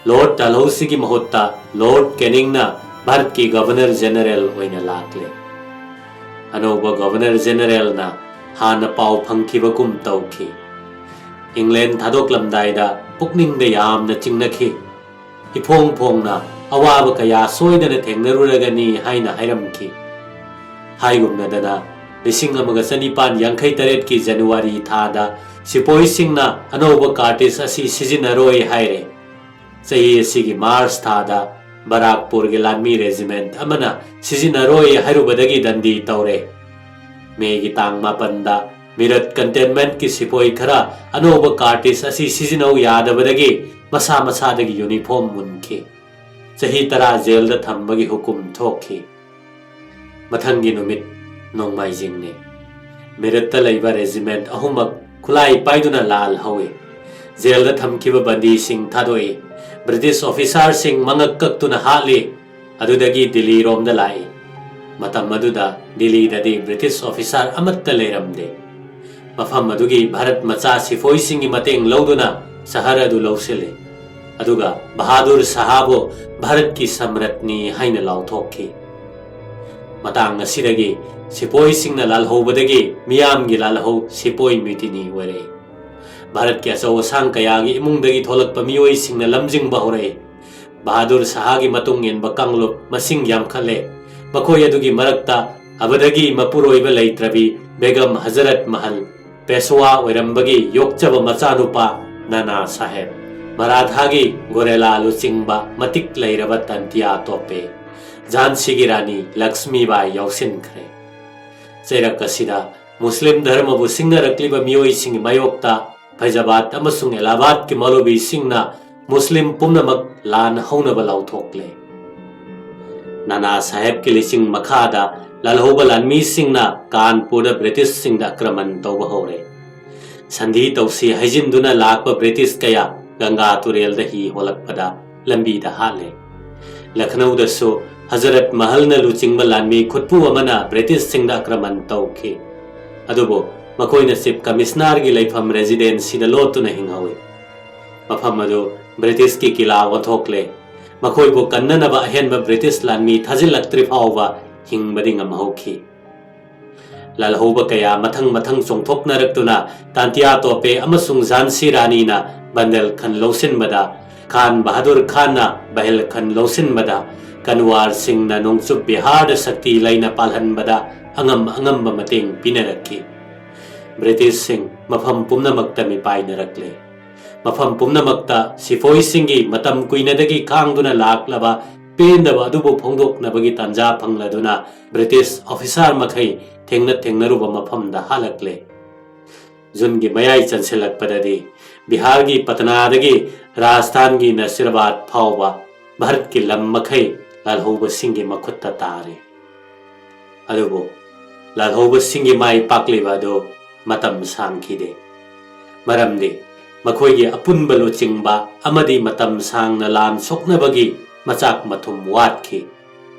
ꯂꯣꯔꯗ ꯗꯥꯜꯍꯧꯁꯤꯒꯤ ꯃꯍꯨꯠꯇ ꯂꯣꯔꯗ ꯀꯦꯅꯤꯡꯅ ꯚꯥꯔꯠꯀꯤ ꯒꯚꯔꯅꯔ ꯖꯦꯅꯔꯦꯜ ꯑꯣꯏꯅ ꯂꯥꯛꯂꯦ꯫ ꯑꯅꯧꯕ ꯒꯚꯔꯅꯔ ꯖꯦꯅꯔꯦꯜꯅ ꯍꯥꯟꯅ ꯄꯥꯎ ꯐꯪꯈꯤꯕꯒꯨꯝ ꯇꯧꯈꯤ꯫ ꯏꯪꯂꯦꯟ ꯊꯥꯗꯣꯛꯂꯝꯗꯥꯏꯗ ꯄꯨꯛꯅꯤꯡꯗ ꯌꯥꯝꯅ ꯆꯤꯡꯅꯈꯤ꯫ ꯏꯐꯣꯡ ꯐꯣꯡꯅ ꯑꯋꯥꯕ ꯀꯌꯥ ꯁꯣꯏꯗꯅ ꯊꯦꯡꯅꯔꯨꯔꯒꯅꯤ ꯍꯥꯏꯅ ꯍꯥꯏꯔꯝꯈꯤ꯫ ꯍꯥꯏꯒꯨꯝꯅꯗꯅ, ꯂꯤꯁꯤꯡ ꯑꯃꯒ ꯆꯅꯤꯄꯥꯟ ꯌꯥꯡꯈꯩ ꯇꯔꯦꯠꯀꯤ ꯖꯅꯋꯥꯔꯤ ꯊꯥꯗ ꯁꯤꯄꯣꯏꯁꯤꯡꯅ ꯑꯅꯧꯕ ꯀꯥꯔꯇꯤꯖ ꯑꯁꯤ ꯁꯤꯖꯤꯟꯅꯔꯣꯏ ꯍꯥꯏꯔꯦ꯫ ꯆꯍꯤ ꯑꯁꯤꯒꯤ ꯃꯥꯔꯆ ꯊꯥꯗ ꯕꯔꯥꯛꯄꯨꯔꯒꯤ ꯂꯥꯟꯃꯤ ꯔꯦꯖꯤꯃꯦꯟꯠ ꯑꯃꯅ ꯁꯤꯖꯤꯟꯅꯔꯣꯏ ꯍꯥꯏꯔꯨꯕꯗꯒꯤ ꯗꯟꯗꯤ ꯇꯧꯔꯦ꯫ ꯃꯦꯒꯤ ꯇꯥꯡ ꯃꯥꯄꯟꯗ ꯃꯤꯔꯠ ꯀꯟꯇꯦꯟꯃꯦꯟꯠꯀꯤ ꯁꯤꯄꯣꯏ ꯈꯔ ꯑꯅꯧꯕ ꯀꯥꯔꯇꯤꯖ ꯑꯁꯤ ꯁꯤꯖꯤꯟꯅꯧ ꯌꯥꯗꯕꯗꯒꯤ ꯃꯁꯥ ꯃꯁꯥꯗꯒꯤ ꯌꯨꯅꯤꯐꯣꯔꯝ ꯃꯨꯟꯈꯤ꯫ ꯆꯍꯤ ꯇꯔꯥ ꯖꯦꯜꯗ ꯊꯝꯕꯒꯤ ꯍꯨꯀꯨꯝ ꯊꯣꯛꯈꯤ꯫ ꯃꯊꯪꯒꯤ ꯅꯨꯃꯤꯠ ꯅꯣꯡꯃꯥꯏꯖꯤꯡꯅꯤ꯫ ꯃꯤꯔꯠꯇ ꯂꯩꯕ ꯔꯦꯖꯤꯃꯦꯟꯠ ꯑꯍꯨꯝꯃꯛ ꯈꯨꯠꯂꯥꯏ ꯄꯥꯏꯗꯨꯅ ꯂꯥꯜ ꯍꯧꯏ꯫ ꯖꯦꯜꯗ ꯊꯝꯈꯤꯕ ꯕꯟꯗꯤꯁꯤꯡ ꯊꯥꯗꯣꯛꯏ꯫ ꯕ꯭ꯔꯤꯇꯤꯁ ꯑꯣꯐꯤꯁꯥꯔꯁꯤꯡ ꯃꯉꯛ ꯀꯛꯇꯨꯅ ꯍꯥꯠꯂꯤ꯫ ꯑꯗꯨꯗꯒꯤ ꯗꯤꯜꯂꯤꯔꯣꯝꯗ ꯂꯥꯛꯏ꯫ ꯃꯇꯝ ꯑꯗꯨꯗ ꯗꯤꯜꯂꯤꯗꯗꯤ ꯕ꯭ꯔꯤꯇꯤꯁ ꯑꯣꯐꯤꯁꯥꯔ ꯑꯃꯠꯇ ꯂꯩꯔꯝꯗꯦ꯫ ꯃꯐꯝ ꯑꯗꯨꯒꯤ ꯚꯥꯔꯠ ꯃꯆꯥ ꯁꯤꯐꯣꯏꯁꯤꯡꯒꯤ ꯃꯇꯦꯡ ꯂꯧꯗꯨꯅ ꯁꯍꯔ ꯑꯗꯨ ꯂꯧꯁꯤꯜꯂꯤ꯫ ꯑꯗꯨꯒ ꯕꯍꯥꯗꯨꯔ ꯁꯍꯥꯕꯨ ꯚꯥꯔꯠꯀꯤ ꯁꯝꯔꯠꯅꯤ ꯍꯥꯏꯅ ꯂꯥꯎꯊꯣꯛꯈꯤ꯫ ꯃꯇꯥꯡ ꯑꯁꯤꯗꯒꯤ ꯁꯤꯄꯣꯏꯁꯤꯡꯅ ꯂꯥꯜꯍꯧꯕꯗꯒꯤ ꯃꯤꯌꯥꯝꯒꯤ ꯂꯥꯜꯍꯧ ꯁꯤꯄꯣꯏ ꯃ꯭ꯌꯨꯇꯤꯅꯤ ꯑꯣꯏꯔꯛꯏ꯫ ꯚꯥꯔꯠꯀꯤ ꯑꯆꯧ ꯑꯁꯥꯡ ꯀꯌꯥꯒꯤ ꯏꯃꯨꯡꯗꯒꯤ ꯊꯣꯛꯂꯛꯄ ꯃꯤꯑꯣꯏꯁꯤꯡꯅ ꯂꯝꯖꯤꯡꯕ ꯍꯧꯔꯛꯏ꯫ ꯕꯍꯥꯗꯨꯔ ꯁꯍꯥꯒꯤ ꯃꯇꯨꯡ ꯏꯟꯕ ꯀꯥꯡꯂꯨꯞ ꯃꯁꯤꯡ ꯌꯥꯝꯈꯠꯂꯦ꯫ ꯃꯈꯣꯏ ꯑꯗꯨꯒꯤ ꯃꯔꯛꯇ ꯑꯕꯗꯒꯤ ꯃꯄꯨꯔꯣꯏꯕ ꯂꯩꯇ꯭ꯔꯕꯤ ꯕꯦꯒꯝ ꯍꯖꯔꯠ ꯃꯍꯜ, ꯄꯦꯁꯋꯥ ꯑꯣꯏꯔꯝꯕꯒꯤ ꯌꯣꯛꯆꯕ ꯃꯆꯥꯅꯨꯄꯥ ꯅꯥꯅꯥ ꯁꯥꯍꯦꯕ, ꯃꯔꯥꯊꯥꯒꯤ ꯒꯣꯔꯦꯂꯥ ꯂꯨꯆꯤꯡꯕ ꯃꯇꯤꯛ ꯂꯩꯔꯕ ꯇꯟꯇꯤꯌꯥ ꯇꯣꯄꯦ, ꯖꯥꯟꯁꯤꯒꯤ ꯔꯥꯅꯤ ꯂꯛꯁꯃꯤꯕꯥꯏ ꯌꯥꯎꯁꯤꯟꯈ꯭ꯔꯦ꯫ ꯆꯩꯔꯛ ꯑꯁꯤꯗ ꯃꯨꯁꯂꯤꯝ ꯙꯔꯃꯕꯨ ꯁꯤꯡꯅꯔꯛꯂꯤꯕ ꯃꯤꯑꯣꯏꯁꯤꯡꯒꯤ ꯃꯥꯌꯣꯛꯇ ꯐꯩꯖꯥꯕꯥꯗ ꯑꯃꯁꯨꯡ ꯑꯦꯂꯥꯍꯥꯕꯥꯗꯀꯤ ꯃꯧꯂꯕꯤꯁꯤꯡꯅ ꯃꯨꯁꯂꯤꯝ ꯄꯨꯝꯅꯃꯛ ꯂꯥꯟ ꯍꯧꯅꯕ ꯂꯥꯎꯊꯣꯛꯂꯦ꯫ ꯅꯥꯅꯥ ꯁꯥꯍꯦꯕꯀꯤ ꯂꯤꯆꯤꯡ ꯃꯈꯥꯗ ꯂꯥꯜꯍꯧꯕ ꯂꯥꯟꯃꯤꯁꯤꯡꯅ ꯀꯥꯟꯄꯨꯔꯗ ꯕ꯭ꯔꯤꯇꯤꯁꯁꯤꯡꯗ ꯑꯥꯀ꯭ꯔꯃꯟ ꯇꯧꯕ ꯍꯧꯔꯦ꯫ ꯁꯟꯙꯤ ꯇꯧꯁꯤ ꯍꯥꯏꯖꯤꯟꯗꯨꯅ ꯂꯥꯛꯄ ꯕ꯭ꯔꯤꯇꯤꯁ ꯀꯌꯥ ꯒꯪꯒꯥ ꯇꯨꯔꯦꯜꯗ ꯍꯤ ꯍꯣꯜꯂꯛꯄꯗ ꯂꯝꯕꯤꯗ ꯍꯥꯠꯂꯦ꯫ ꯂꯈꯅꯧꯗꯁꯨ ꯍꯖꯔꯠ ꯃꯍꯜꯅ ꯂꯨꯆꯤꯡꯕ ꯂꯥꯟꯃꯤ ꯈꯨꯠꯄꯨ ꯑꯃꯅ ꯕ꯭ꯔꯤꯇꯤꯁꯁꯤꯡꯗ ꯑꯥꯀ꯭ꯔꯃꯟ ꯇꯧꯈꯤ꯫ ꯑꯗꯨꯕꯨ ꯃꯈꯣꯏꯅ ꯆꯤꯐ ꯀꯃꯤꯁꯅꯔꯒꯤ ꯂꯩꯐꯝ ꯔꯦꯁꯤꯗꯦꯟꯁꯤꯗ ꯂꯣꯠꯇꯨꯅ ꯍꯤꯡꯍꯧꯏ꯫ ꯃꯐꯝ ꯑꯗꯨ ꯕ꯭ꯔꯤꯇꯤꯁꯀꯤ ꯀꯤꯂꯥ ꯑꯣꯟꯊꯣꯛꯂꯦ꯫ ꯃꯈꯣꯏꯕꯨ ꯀꯟꯅꯅꯕ ꯑꯍꯦꯟꯕ ꯕ꯭ꯔꯤꯇꯤꯁ ꯂꯥꯟꯃꯤ ꯊꯥꯖꯤꯜꯂꯛꯇ꯭ꯔꯤ ꯐꯥꯎꯕ ꯍꯤꯡꯕꯗꯤ ꯉꯝꯍꯧꯈꯤ꯫ ꯂꯥꯜꯍꯧꯕ ꯀꯌꯥ ꯃꯊꯪ ꯃꯊꯪ ꯆꯣꯡꯊꯣꯛꯅꯔꯛꯇꯨꯅ ꯇꯥꯟꯇꯤꯌꯥ ꯇꯣꯄꯦ ꯑꯃꯁꯨꯡ ꯖꯥꯟꯁꯤ ꯔꯥꯅꯤꯅ ꯕꯟꯗꯦꯜ ꯈꯟ ꯂꯧꯁꯤꯟꯕꯗ, ꯈꯥꯟ ꯕꯍꯥꯗꯨꯔ ꯈꯥꯟꯅ ꯕꯍꯦꯜ ꯈꯟ ꯂꯧꯁꯤꯟꯕꯗ, ꯀꯟꯋꯥꯔꯁꯤꯡꯅ ꯅꯣꯡꯆꯨꯞ ꯕꯤꯍꯥꯔꯗ ꯁꯛꯇꯤ ꯂꯩꯅ ꯄꯥꯜꯍꯟꯕꯗ ꯑꯉꯝ ꯑꯉꯝꯕ ꯃꯇꯦꯡ ꯄꯤꯅꯔꯛꯈꯤ꯫ ꯕ꯭ꯔꯤꯇꯤꯁꯁꯤꯡ ꯃꯐꯝ ꯄꯨꯝꯅꯃꯛꯇ ꯃꯤꯄꯥꯏꯅꯔꯛꯂꯦ꯫ ꯃꯐꯝ ꯄꯨꯝꯅꯃꯛꯇ ꯁꯤꯄꯣꯏꯁꯤꯡꯒꯤ ꯃꯇꯝ ꯀꯨꯏꯅꯗꯒꯤ ꯈꯥꯡꯗꯨꯅ ꯂꯥꯛꯂꯕ ꯄꯦꯟꯗꯕ ꯑꯗꯨꯕꯨ ꯐꯣꯡꯗꯣꯛꯅꯕꯒꯤ ꯇꯥꯟꯖꯥ ꯐꯪꯂꯗꯨꯅ ꯕ꯭ꯔꯤꯇꯤꯁ ꯑꯣꯐꯤꯁꯥꯔ ꯃꯈꯩ ꯊꯦꯡꯅ ꯊꯦꯡꯅꯔꯨꯕ ꯃꯐꯝꯗ ꯍꯜꯂꯛꯂꯦ꯫ ꯖꯨꯟꯒꯤ ꯃꯌꯥꯏ ꯆꯟꯁꯤꯜꯂꯛꯄꯗꯗꯤ ꯕꯤꯍꯥꯔꯒꯤ ꯄꯇꯅꯥꯗꯒꯤ ꯔꯥꯖꯁꯊꯥꯟꯒꯤ ꯅꯁꯤꯔꯕꯥꯗ ꯐꯥꯎꯕ ꯚꯥꯔꯠꯀꯤ ꯂꯝ ꯃꯈꯩ ꯂꯥꯜꯍꯧꯕꯁꯤꯡꯒꯤ ꯃꯈꯨꯠꯇ ꯇꯥꯔꯦ꯫ ꯑꯗꯨꯕꯨ ꯂꯥꯜꯍꯧꯕꯁꯤꯡꯒꯤ ꯃꯥꯏ ꯄꯥꯛꯂꯤꯕ ꯑꯗꯨ ꯃꯇꯝ ꯁꯥꯡꯈꯤꯗꯦ꯫ ꯃꯔꯝꯗꯤ ꯃꯈꯣꯏꯒꯤ ꯑꯄꯨꯟꯕ ꯂꯨꯆꯤꯡꯕ ꯑꯃꯗꯤ ꯃꯇꯝ ꯁꯥꯡꯅ ꯂꯥꯟ ꯁꯣꯛꯅꯕꯒꯤ ꯃꯆꯥꯛ ꯃꯊꯨꯝ ꯋꯥꯠꯈꯤ꯫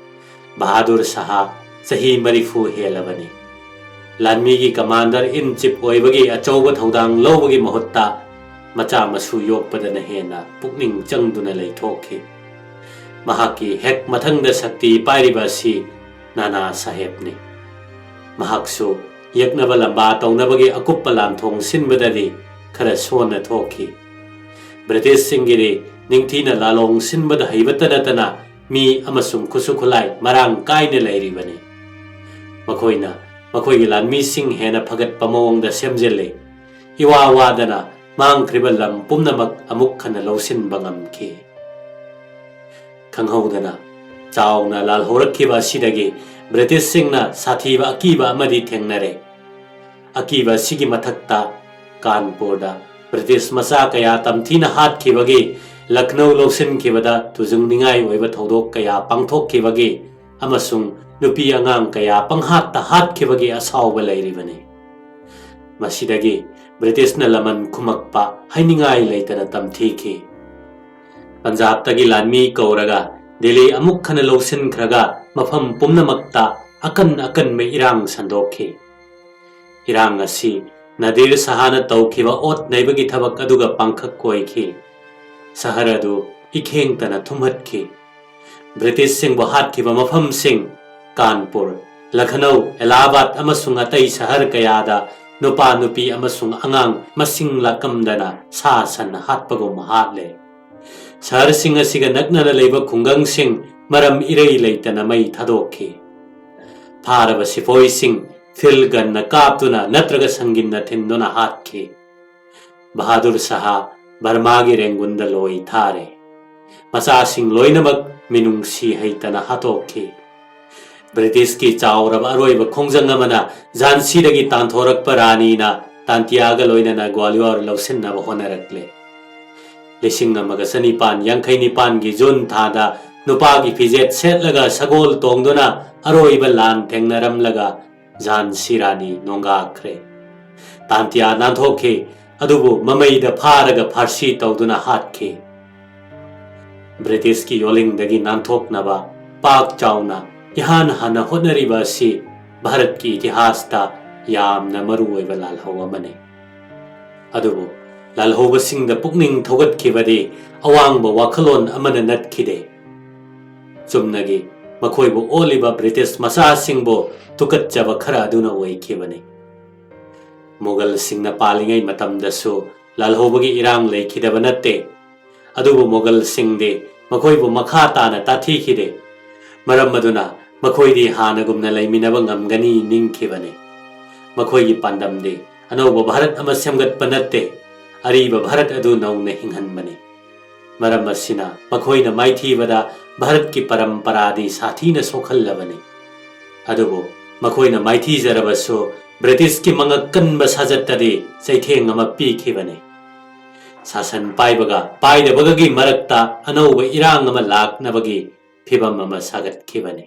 ꯕꯍꯥꯗꯨꯔ ꯁꯍꯥ ꯆꯍꯤ ꯃꯔꯤꯐꯨ ꯍꯦꯜꯂꯕꯅꯤ꯫ ꯂꯥꯟꯃꯤꯒꯤ ꯀꯃꯥꯟꯗꯔ ꯏꯟ ꯆꯤꯐ ꯑꯣꯏꯕꯒꯤ ꯑꯆꯧꯕ ꯊꯧꯗꯥꯡ ꯂꯧꯕꯒꯤ ꯃꯍꯨꯠꯇ ꯃꯆꯥ ꯃꯁꯨ ꯌꯣꯛꯄꯗꯅ ꯍꯦꯟꯅ ꯄꯨꯛꯅꯤꯡ ꯆꯪꯗꯨꯅ ꯂꯩꯊꯣꯛꯈꯤ꯫ ꯃꯍꯥꯛꯀꯤ ꯍꯦꯛ ꯃꯊꯪꯗ ꯁꯛꯇꯤ ꯄꯥꯏꯔꯤꯕ ꯑꯁꯤ ꯅꯥꯅꯥ ꯁꯥꯍꯦꯕꯅꯤ꯫ ꯃꯍꯥꯛꯁꯨ ꯌꯦꯛꯅꯕ ꯂꯝꯕꯥ ꯇꯧꯅꯕꯒꯤ ꯑꯀꯨꯞꯄ ꯂꯥꯟꯊꯣꯡ ꯁꯤꯟꯕꯗꯗꯤ ꯈꯔ ꯁꯣꯟꯅ ꯊꯣꯛꯈꯤ꯫ ꯕ꯭ꯔꯤꯇꯤꯁꯁꯤꯡꯒꯤꯗꯤ ꯅꯤꯡꯊꯤꯅ ꯂꯥꯂꯣꯡ ꯁꯤꯟꯕꯗ ꯍꯩꯕꯇ ꯅꯠꯇꯅ ꯃꯤ ꯑꯃꯁꯨꯡ ꯈꯨꯠꯁꯨ ꯈꯨꯠꯂꯥꯏ ꯃꯔꯥꯡ ꯀꯥꯏꯅ ꯂꯩꯔꯤꯕꯅꯤ꯫ ꯃꯈꯣꯏꯅ ꯃꯈꯣꯏꯒꯤ ꯂꯥꯟꯃꯤꯁꯤꯡ ꯍꯦꯟꯅ ꯐꯒꯠꯄ ꯃꯑꯣꯡꯗ ꯁꯦꯝꯖꯤꯜꯂꯤ꯫ ꯏꯋꯥ ꯋꯥꯗꯅ ꯃꯥꯡꯈ꯭ꯔꯤꯕ ꯂꯝ ꯄꯨꯝꯅꯃꯛ ꯑꯃꯨꯛ ꯍꯟꯅ ꯂꯧꯁꯤꯟꯕ ꯉꯝꯈꯤ꯫ ꯈꯪꯍꯧꯗꯅ ꯆꯥꯎꯅ ꯂꯥꯜꯍꯧꯔꯛꯈꯤꯕ ꯑꯁꯤꯗꯒꯤ ꯕ꯭ꯔꯤꯇꯤꯁꯁꯤꯡꯅ ꯁꯥꯊꯤꯕ ꯑꯀꯤꯕ ꯑꯃꯗꯤ ꯊꯦꯡꯅꯔꯦ꯫ ꯑꯀꯤꯕ ꯑꯁꯤꯒꯤ ꯃꯊꯛꯇ ꯀꯥꯟꯄꯨꯔꯗ ꯕ꯭ꯔꯤꯇꯤꯁ ꯃꯆꯥ ꯀꯌꯥ ꯇꯝꯊꯤꯅ ꯍꯥꯠꯈꯤꯕꯒꯤ, ꯂꯈꯅꯧ ꯂꯧꯁꯤꯟꯈꯤꯕꯗ ꯇꯨꯖꯨꯡꯅꯤꯡꯉꯥꯏ ꯑꯣꯏꯕ ꯊꯧꯗꯣꯛ ꯀꯌꯥ ꯄꯥꯡꯊꯣꯛꯈꯤꯕꯒꯤ ꯑꯃꯁꯨꯡ ꯅꯨꯄꯤ ꯑꯉꯥꯡ ꯀꯌꯥ ꯄꯪꯍꯥꯠꯇ ꯍꯥꯠꯈꯤꯕꯒꯤ ꯑꯁꯥꯎꯕ ꯂꯩꯔꯤꯕꯅꯤ꯫ ꯃꯁꯤꯗꯒꯤ ꯕ꯭ꯔꯤꯇꯤꯁꯅ ꯂꯃꯟ ꯈꯨꯝꯃꯛꯄ ꯍꯥꯏꯅꯤꯡꯉꯥꯏ ꯂꯩꯇꯅ ꯇꯝꯊꯤꯈꯤ꯫ ꯄꯟꯖꯥꯕꯇꯒꯤ ꯂꯥꯟꯃꯤ ꯀꯧꯔꯒ ꯗꯤꯜꯂꯤ ꯑꯃꯨꯛ ꯍꯟꯅ ꯂꯧꯁꯤꯟꯈ꯭ꯔꯒ ꯃꯐꯝ ꯄꯨꯝꯅꯃꯛꯇ ꯑꯀꯟ ꯑꯀꯟꯕ ꯏꯔꯥꯡ ꯁꯟꯗꯣꯛꯈꯤ꯫ ꯏꯔꯥꯡ ꯑꯁꯤ ꯅꯥꯗꯤꯔ ꯁꯍꯥꯅ ꯇꯧꯈꯤꯕ ꯑꯣꯠ ꯅꯩꯕꯒꯤ ꯊꯕꯛ ꯑꯗꯨꯒ ꯄꯥꯡꯈꯛ ꯑꯣꯏꯈꯤ꯫ ꯁꯍꯔ ꯑꯗꯨ ꯏꯈꯦꯡꯇꯅ ꯊꯨꯝꯍꯠꯈꯤ꯫ ꯕ꯭ꯔꯤꯇꯤꯁꯁꯤꯡꯕꯨ ꯍꯥꯠꯈꯤꯕ ꯃꯐꯝꯁꯤꯡ ꯀꯥꯟꯄꯨꯔ, ꯂꯈꯅꯧ, ꯑꯦꯂꯥꯍꯥꯕꯥꯗ ꯑꯃꯁꯨꯡ ꯑꯇꯩ ꯁꯍꯔ ꯀꯌꯥꯗ ꯅꯨꯄꯥ, ꯅꯨꯄꯤ ꯑꯃꯁꯨꯡ ꯑꯉꯥꯡ ꯃꯁꯤꯡ ꯂꯥꯛꯂꯝꯗꯅ ꯁꯥ ꯁꯟ ꯍꯥꯠꯄꯒꯨꯝ ꯍꯥꯠꯂꯦ꯫ ꯁꯍꯔꯁꯤꯡ ꯑꯁꯤꯒ ꯅꯛꯅꯅ ꯂꯩꯕ ꯈꯨꯡꯒꯪꯁꯤꯡ ꯃꯔꯝ ꯏꯔꯩ ꯂꯩꯇꯅ ꯃꯩ ꯊꯥꯗꯣꯛꯈꯤ꯫ ꯐꯥꯔꯕ ꯁꯤꯄꯣꯏꯁꯤꯡ ꯐꯤꯜ ꯒꯟꯅ ꯀꯥꯞꯇꯨꯅ ꯅꯠꯇ꯭ꯔꯒ ꯁꯪꯒꯤꯟꯅ ꯊꯤꯟꯗꯨꯅ ꯍꯥꯠꯈꯤ꯫ ꯕꯍꯥꯗꯨꯔ ꯁꯍꯥ ꯕꯔꯃꯥꯒꯤ ꯔꯦꯡꯒꯨꯟꯗ ꯂꯣꯏ ꯊꯥꯔꯦ꯫ ꯃꯆꯥꯁꯤꯡ ꯂꯣꯏꯅꯃꯛ ꯃꯤꯅꯨꯡꯁꯤ ꯍꯩꯇꯅ ꯍꯥꯠꯇꯣꯛꯈꯤ꯫ ꯕ꯭ꯔꯤꯇꯤꯁꯀꯤ ꯆꯥꯎꯔꯕ ꯑꯔꯣꯏꯕ ꯈꯣꯡꯖꯪ ꯑꯃꯅ ꯖꯥꯟꯁꯤꯗꯒꯤ ꯇꯥꯟꯊꯣꯔꯛꯄ ꯔꯥꯅꯤꯅ ꯇꯥꯟꯇꯤꯌꯥꯒ ꯂꯣꯏꯅꯅ ꯒ꯭ꯋꯥꯂꯤꯌꯣꯔ ꯂꯧꯁꯤꯟꯅꯕ ꯍꯣꯠꯅꯔꯛꯂꯦ꯫ ꯂꯤꯁꯤꯡ ꯑꯃꯒ ꯆꯅꯤꯄꯥꯟ ꯌꯥꯡꯈꯩ ꯅꯤꯄꯥꯟꯒꯤ ꯖꯨꯟ ꯊꯥꯗ ꯅꯨꯄꯥꯒꯤ ꯐꯤꯖꯦꯠ ꯁꯦꯠꯂꯒ ꯁꯒꯣꯜ ꯇꯣꯡꯗꯨꯅ ꯑꯔꯣꯏꯕ ꯂꯥꯟ ꯊꯦꯡꯅꯔꯝꯂꯒ ꯖꯥꯟꯁꯤ ꯔꯥꯅꯤ ꯅꯣꯡꯒꯥꯈ꯭ꯔꯦ꯫ ꯇꯥꯟꯇꯤꯌꯥ ꯅꯥꯟꯊꯣꯛꯈꯤ, ꯑꯗꯨꯕꯨ ꯃꯃꯩꯗ ꯐꯥꯔꯒ ꯐꯥꯔꯁꯤ ꯇꯧꯗꯨꯅ ꯍꯥꯠꯈꯤ꯫ ꯕ꯭ꯔꯤꯇꯤꯁꯀꯤ ꯌꯣꯜꯂꯤꯡꯗꯒꯤ ꯅꯥꯟꯊꯣꯛꯅꯕ ꯄꯥꯛ ꯆꯥꯎꯅ ꯏꯍꯥꯟ ꯍꯥꯟꯅ ꯍꯣꯠꯅꯔꯤꯕ ꯑꯁꯤ ꯚꯥꯔꯠꯀꯤ ꯏꯇꯤꯍꯥꯁꯇ ꯌꯥꯝꯅ ꯃꯔꯨ ꯑꯣꯏꯕ ꯂꯥꯜꯍꯧ ꯑꯃꯅꯤ꯫ ꯑꯗꯨꯕꯨ ꯂꯥꯜꯍꯧꯕꯁꯤꯡꯗ ꯄꯨꯛꯅꯤꯡ ꯊꯧꯒꯠꯈꯤꯕꯗꯤ ꯑꯋꯥꯡꯕ ꯋꯥꯈꯜꯂꯣꯟ ꯑꯃꯅ ꯅꯠꯈꯤꯗꯦ꯫ ꯆꯨꯝꯅꯒꯤ ꯃꯈꯣꯏꯕꯨ ꯑꯣꯠꯂꯤꯕ ꯕ꯭ꯔꯤꯇꯤꯁ ꯃꯆꯥꯁꯤꯡꯕꯨ ꯇꯨꯀꯠꯆꯕ ꯈꯔ ꯑꯗꯨꯅ ꯑꯣꯏꯈꯤꯕꯅꯤ꯫ ꯃꯨꯒꯜꯁꯤꯡꯅ ꯄꯥꯜꯂꯤꯉꯩ ꯃꯇꯝꯗꯁꯨ ꯂꯥꯜꯍꯧꯕꯒꯤ ꯏꯔꯥꯡ ꯂꯩꯈꯤꯗꯕ ꯅꯠꯇꯦ꯫ ꯑꯗꯨꯕꯨ ꯃꯨꯒꯜꯁꯤꯡꯗꯤ ꯃꯈꯣꯏꯕꯨ ꯃꯈꯥ ꯇꯥꯅ ꯇꯥꯊꯤꯈꯤꯗꯦ꯫ ꯃꯔꯝ ꯑꯗꯨꯅ ꯃꯈꯣꯏꯗꯤ ꯍꯥꯟꯅꯒꯨꯝꯅ ꯂꯩꯃꯤꯟꯅꯕ ꯉꯝꯒꯅꯤ ꯅꯤꯡꯈꯤꯕꯅꯤ꯫ ꯃꯈꯣꯏꯒꯤ ꯄꯥꯟꯗꯝꯗꯤ ꯑꯅꯧꯕ ꯚꯥꯔꯠ ꯑꯃ ꯁꯦꯝꯒꯠꯄ ꯅꯠꯇꯦ, ꯑꯔꯤꯕ ꯚꯥꯔꯠ ꯑꯗꯨ ꯅꯧꯅ ꯍꯤꯡꯍꯟꯕꯅꯤ꯫ ꯃꯔꯝ ꯑꯁꯤꯅ ꯃꯈꯣꯏꯅ ꯃꯥꯏꯊꯤꯕꯗ ꯚꯥꯔꯠꯀꯤ ꯄꯔꯝꯄꯔꯥꯗꯤ ꯁꯥꯊꯤꯅ ꯁꯣꯛꯍꯜꯂꯕꯅꯤ꯫ ꯑꯗꯨꯕꯨ ꯃꯈꯣꯏꯅ ꯃꯥꯏꯊꯤꯖꯔꯕꯁꯨ ꯕ꯭ꯔꯤꯇꯤꯁꯀꯤ ꯃꯉꯛ ꯀꯟꯕ ꯁꯥꯖꯠꯇꯗꯤ ꯆꯩꯊꯦꯡ ꯑꯃ ꯄꯤꯈꯤꯕꯅꯤ꯫ ꯁꯥꯁꯟ ꯄꯥꯏꯕꯒ ꯄꯥꯏꯗꯕꯒꯒꯤ ꯃꯔꯛꯇ ꯑꯅꯧꯕ ꯏꯔꯥꯡ ꯑꯃ ꯂꯥꯛꯅꯕꯒꯤ ꯐꯤꯚꯝ ꯑꯃ ꯁꯥꯒꯠꯈꯤꯕꯅꯤ꯫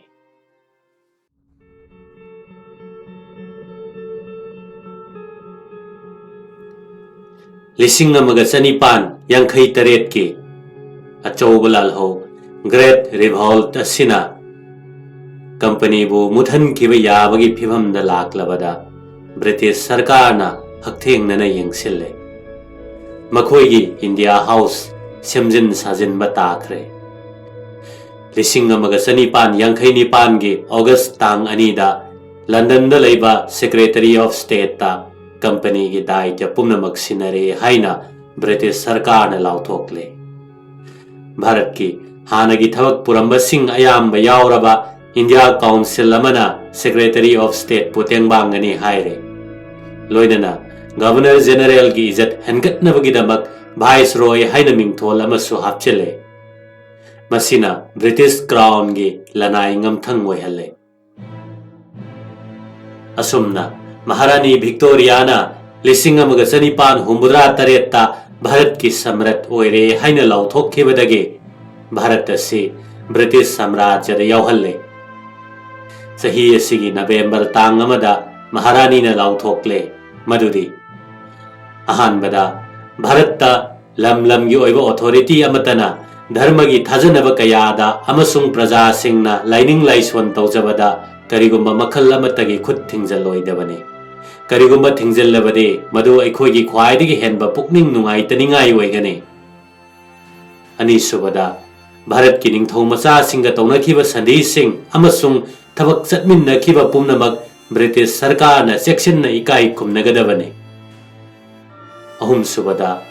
ꯂꯤꯁꯤꯡ ꯑꯃꯒ ꯆꯅꯤꯄꯥꯟ ꯌꯥꯡꯈꯩ ꯇꯔꯦꯠꯀꯤ ꯑꯆꯧꯕ ꯂꯥꯜꯍꯧ, Great Revolt, ꯑꯁꯤꯅ ꯀꯝꯄꯅꯤꯕꯨ ꯃꯨꯠꯍꯟꯈꯤꯕ ꯌꯥꯕꯒꯤ ꯐꯤꯚꯝꯗ ꯂꯥꯛꯂꯕꯗ ꯕ꯭ꯔꯤꯇꯤꯁ ꯁꯔꯀꯥꯔꯅ ꯍꯛꯊꯦꯡꯅꯅ ꯌꯦꯡꯁꯤꯜꯂꯦ꯫ ꯃꯈꯣꯏꯒꯤ ꯏꯟꯗꯤꯌꯥ ꯍꯥꯎꯁ ꯁꯦꯝꯖꯤꯟ ꯁꯥꯖꯤꯟꯕ ꯇꯥꯈ꯭ꯔꯦ꯫ ꯂꯤꯁꯤꯡ ꯑꯃꯒ ꯆꯅꯤꯄꯥꯟ ꯌꯥꯡꯈꯩ ꯅꯤꯄꯥꯟꯒꯤ ꯑꯣꯒꯁ ꯇꯥꯡ ꯑꯅꯤꯗ ꯂꯟꯗꯟꯗ ꯂꯩꯕ Secretary of Stateꯇ ꯀꯝꯄꯅꯤꯒꯤ ꯗꯥꯏꯇ꯭ꯌ ꯄꯨꯝꯅꯃꯛ ꯁꯤꯟꯅꯔꯦ ꯍꯥꯏꯅ ꯕ꯭ꯔꯤꯇꯤꯁ ꯁꯔꯀꯥꯔꯅ ꯂꯥꯎꯊꯣꯛꯂꯦ꯫ ꯚꯥꯔꯠꯀꯤ ꯍꯥꯟꯅꯒꯤ ꯊꯕꯛ ꯄꯨꯔꯝꯕꯁꯤꯡ ꯑꯌꯥꯝꯕ ꯌꯥꯎꯔꯕ ꯏꯟꯗꯤꯌꯥ ꯀꯥꯎꯟꯁꯤꯜ ꯑꯃꯅ Secretary of Stateꯄꯨ ꯇꯦꯡꯕꯥꯡꯒꯅꯤ ꯍꯥꯏꯔꯦ꯫ ꯂꯣꯏꯅꯅ ꯒꯚꯔꯅꯔ ꯖꯦꯅꯔꯦꯜꯒꯤ ꯏꯖꯠ ꯍꯦꯟꯒꯠꯅꯕꯒꯤꯗꯃꯛ ꯚꯥꯏꯁꯔꯣꯏ ꯍꯥꯏꯅ ꯃꯤꯡꯊꯣꯜ ꯑꯃꯁꯨ ꯍꯥꯞꯆꯤꯜꯂꯦ꯫ ꯃꯁꯤꯅ ꯕ꯭ꯔꯤꯇꯤꯁ ꯀ꯭ꯔꯥꯎꯟꯒꯤ ꯂꯅꯥꯏ ꯉꯝꯊꯪ ꯑꯣꯏꯍꯜꯂꯦ꯫ ꯑꯁꯨꯝꯅ ꯃꯍꯥꯔꯥꯅꯤ ꯚꯤꯛꯇꯣꯔꯤꯌꯥꯅ ꯂꯤꯁꯤꯡ ꯑꯃꯒ ꯆꯅꯤꯄꯥꯟ ꯍꯨꯝꯐꯨꯇꯔꯥ ꯇꯔꯦꯠꯇ ꯚꯥꯔꯠꯀꯤ ꯁꯝꯔꯠ ꯑꯣꯏꯔꯦ ꯍꯥꯏꯅ ꯂꯥꯎꯊꯣꯛꯈꯤꯕꯗꯒꯤ ꯚꯥꯔꯠ ꯑꯁꯤ ꯕ꯭ꯔꯤꯇꯤꯁ ꯁꯥꯝꯔꯥꯖ꯭ꯌꯗ ꯌꯥꯎꯍꯜꯂꯦ꯫ ꯆꯍꯤ ꯑꯁꯤꯒꯤ ꯅꯕꯦꯝꯕꯔ ꯇꯥꯡ ꯑꯃꯗ ꯃꯍꯥꯔꯥꯅꯤꯅ ꯂꯥꯎꯊꯣꯛꯂꯦ ꯃꯗꯨꯗꯤ, ꯑꯍꯥꯟꯕꯗ, ꯚꯥꯔꯠꯇ ꯂꯝ ꯂꯝꯒꯤ ꯑꯣꯏꯕ ꯑꯣꯊꯣꯔꯤꯇꯤ ꯑꯃꯠꯇꯅ ꯙꯔꯃꯒꯤ ꯊꯥꯖꯅꯕ ꯀꯌꯥꯗ ꯑꯃꯁꯨꯡ ꯄ꯭ꯔꯖꯥꯁꯤꯡꯅ ꯂꯥꯏꯅꯤꯡ ꯂꯥꯏꯁꯣꯟ ꯇꯧꯖꯕꯗ ꯀꯔꯤꯒꯨꯝꯕ ꯃꯈꯜ ꯑꯃꯠꯇꯒꯤ ꯈꯨꯠ ꯊꯤꯡꯖꯤꯜꯂꯣꯏꯗꯕꯅꯤ꯫ ꯀꯔꯤꯒꯨꯝꯕ ꯊꯤꯡꯖꯤꯜꯂꯕꯗꯤ ꯃꯗꯨ ꯑꯩꯈꯣꯏꯒꯤ ꯈ꯭ꯋꯥꯏꯗꯒꯤ ꯍꯦꯟꯕ ꯄꯨꯛꯅꯤꯡ ꯅꯨꯡꯉꯥꯏꯇꯅꯤꯡꯉꯥꯏ ꯑꯣꯏꯒꯅꯤ꯫ ꯑꯅꯤꯁꯨꯕꯗ, ꯚꯥꯔꯠꯀꯤ ꯅꯤꯡꯊꯧ ꯃꯆꯥꯁꯤꯡꯒ ꯇꯧꯅꯈꯤꯕ ꯁꯟꯙꯤꯁꯤꯡ ꯑꯃꯁꯨꯡ ꯊꯕꯛ ꯆꯠꯃꯤꯟꯅꯈꯤꯕ ꯄꯨꯝꯅꯃꯛ ꯕ꯭ꯔꯤꯇꯤꯁ ꯁꯔꯀꯥꯔꯅ ꯆꯦꯛꯁꯤꯟꯅ ꯏꯀꯥꯏ ꯈꯨꯝꯅꯒꯗꯕꯅꯤ꯫ ꯑꯍꯨꯝꯁꯨꯕꯗ,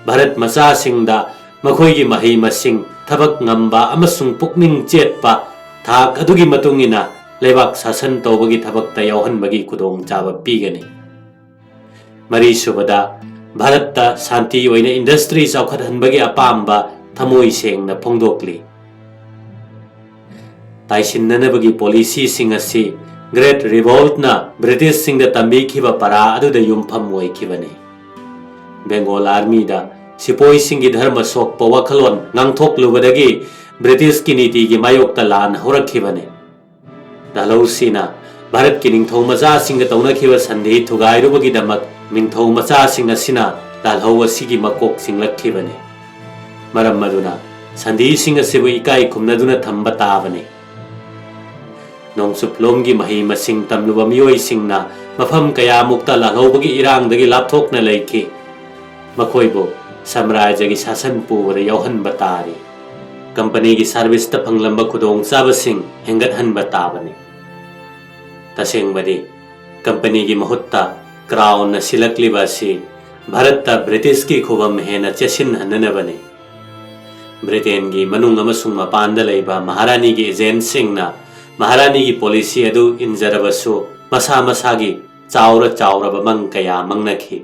ꯚꯥꯔꯠ ꯃꯆꯥꯁꯤꯡꯗ ꯃꯈꯣꯏꯒꯤ ꯃꯍꯩ ꯃꯁꯤꯡ, ꯊꯕꯛ ꯉꯝꯕ ꯑꯃꯁꯨꯡ ꯄꯨꯛꯅꯤꯡ ꯆꯦꯠꯄ ꯊꯥꯛ ꯑꯗꯨꯒꯤ ꯃꯇꯨꯡ ꯏꯟꯅ ꯂꯩꯕꯥꯛ ꯁꯥꯁꯟ ꯇꯧꯕꯒꯤ ꯊꯕꯛꯇ ꯌꯥꯎꯍꯟꯕꯒꯤ ꯈꯨꯗꯣꯡꯆꯥꯕ ꯄꯤꯒꯅꯤ꯫ ꯃꯔꯤꯁꯨꯕꯗ, ꯚꯥꯔꯠꯇ ꯁꯥꯟꯇꯤ ꯑꯣꯏꯅ ꯏꯟꯗꯁꯇ꯭ꯔꯤ ꯆꯥꯎꯈꯠꯍꯟꯕꯒꯤ ꯑꯄꯥꯝꯕ ꯊꯃꯣꯏ ꯁꯦꯡꯅ ꯐꯣꯡꯗꯣꯛꯂꯤ꯫ ꯇꯥꯏꯁꯤꯟꯅꯅꯕꯒꯤ ꯄꯣꯂꯤꯁꯤꯁꯤꯡ ꯑꯁꯤ ꯒ꯭ꯔꯦꯠ ꯔꯤꯚꯣꯜꯠꯅ ꯕ꯭ꯔꯤꯇꯤꯁꯁꯤꯡꯗ ꯇꯝꯕꯤꯈꯤꯕ ꯄꯔꯥ ꯑꯗꯨꯗ ꯌꯨꯝꯐꯝ ꯑꯣꯏꯈꯤꯕꯅꯤ꯫ ꯕꯦꯡꯒꯣꯜ ꯑꯥꯔꯃꯤꯗ ꯁꯤꯄꯣꯏꯁꯤꯡꯒꯤ ꯙꯔꯃ ꯁꯣꯛꯄ ꯋꯥꯈꯜꯂꯣꯟ ꯉꯥꯡꯊꯣꯛꯂꯨꯕꯗꯒꯤ ꯕ꯭ꯔꯤꯇꯤꯁꯀꯤ ꯅꯤꯇꯤꯒꯤ ꯃꯥꯌꯣꯛꯇ ꯂꯥꯟ ꯍꯧꯔꯛꯈꯤꯕꯅꯤ꯫ ꯂꯥꯜꯍꯧꯁꯤꯅ ꯚꯥꯔꯠꯀꯤ ꯅꯤꯡꯊꯧ ꯃꯆꯥꯁꯤꯡꯒ ꯇꯧꯅꯈꯤꯕ ꯁꯟꯙꯤ ꯊꯨꯒꯥꯏꯔꯨꯕꯒꯤꯗꯃꯛ ꯅꯤꯡꯊꯧ ꯃꯆꯥꯁꯤꯡ ꯑꯁꯤꯅ ꯂꯥꯜꯍꯧ ꯑꯁꯤꯒꯤ ꯃꯀꯣꯛ ꯆꯤꯡꯂꯛꯈꯤꯕꯅꯤ꯫ ꯃꯔꯝ ꯑꯗꯨꯅ ꯁꯟꯙꯤꯁꯤꯡ ꯑꯁꯤꯕꯨ ꯏꯀꯥꯏ ꯈꯨꯝꯅꯗꯨꯅ ꯊꯝꯕ ꯇꯥꯕꯅꯤ꯫ ꯅꯣꯡꯆꯨꯞꯂꯣꯝꯒꯤ ꯃꯍꯩ ꯃꯁꯤꯡ ꯇꯝꯂꯨꯕ ꯃꯤꯑꯣꯏꯁꯤꯡꯅ ꯃꯐꯝ ꯀꯌꯥꯃꯨꯛꯇ ꯂꯥꯜꯍꯧꯕꯒꯤ ꯏꯔꯥꯡꯗꯒꯤ ꯂꯥꯞꯊꯣꯛꯅ ꯂꯩꯈꯤ꯫ ꯃꯈꯣꯏꯕꯨ ꯁꯥꯝꯔꯥꯖ꯭ꯌꯒꯤ ꯁꯥꯁꯟ ꯄꯨꯕꯗ ꯌꯥꯎꯍꯟꯕ ꯇꯥꯔꯤ꯫ ꯀꯝꯄꯅꯤꯒꯤ ꯁꯥꯔꯚꯤꯁꯇ ꯐꯪꯂꯝꯕ ꯈꯨꯗꯣꯡꯆꯥꯕꯁꯤꯡ ꯍꯦꯟꯒꯠꯍꯟꯕ ꯇꯥꯕꯅꯤ꯫ ꯇꯁꯦꯡꯕꯗꯤ, ꯀꯝꯄꯅꯤꯒꯤ ꯃꯍꯨꯠꯇ ꯀ꯭ꯔꯥꯎꯟꯅ ꯁꯤꯜꯂꯛꯂꯤꯕ ꯑꯁꯤ ꯚꯥꯔꯠꯇ ꯕ꯭ꯔꯤꯇꯤꯁꯀꯤ ꯈꯨꯕꯝ ꯍꯦꯟꯅ ꯆꯦꯠꯁꯤꯟꯍꯟꯅꯅꯕꯅꯤ꯫ ꯕ꯭ꯔꯤꯇꯦꯟꯒꯤ ꯃꯅꯨꯡ ꯑꯃꯁꯨꯡ ꯃꯄꯥꯟꯗ ꯂꯩꯕ ꯃꯍꯥꯔꯥꯅꯤꯒꯤ ꯑꯦꯖꯦꯟꯠꯁꯤꯡꯅ ꯃꯍꯥꯔꯥꯅꯤꯒꯤ ꯄꯣꯂꯤꯁꯤ ꯑꯗꯨ ꯏꯟꯖꯔꯕꯁꯨ, ꯃꯁꯥ ꯃꯁꯥꯒꯤ ꯆꯥꯎꯔ ꯆꯥꯎꯔꯕ ꯃꯪ ꯀꯌꯥ ꯃꯪꯅꯈꯤ꯫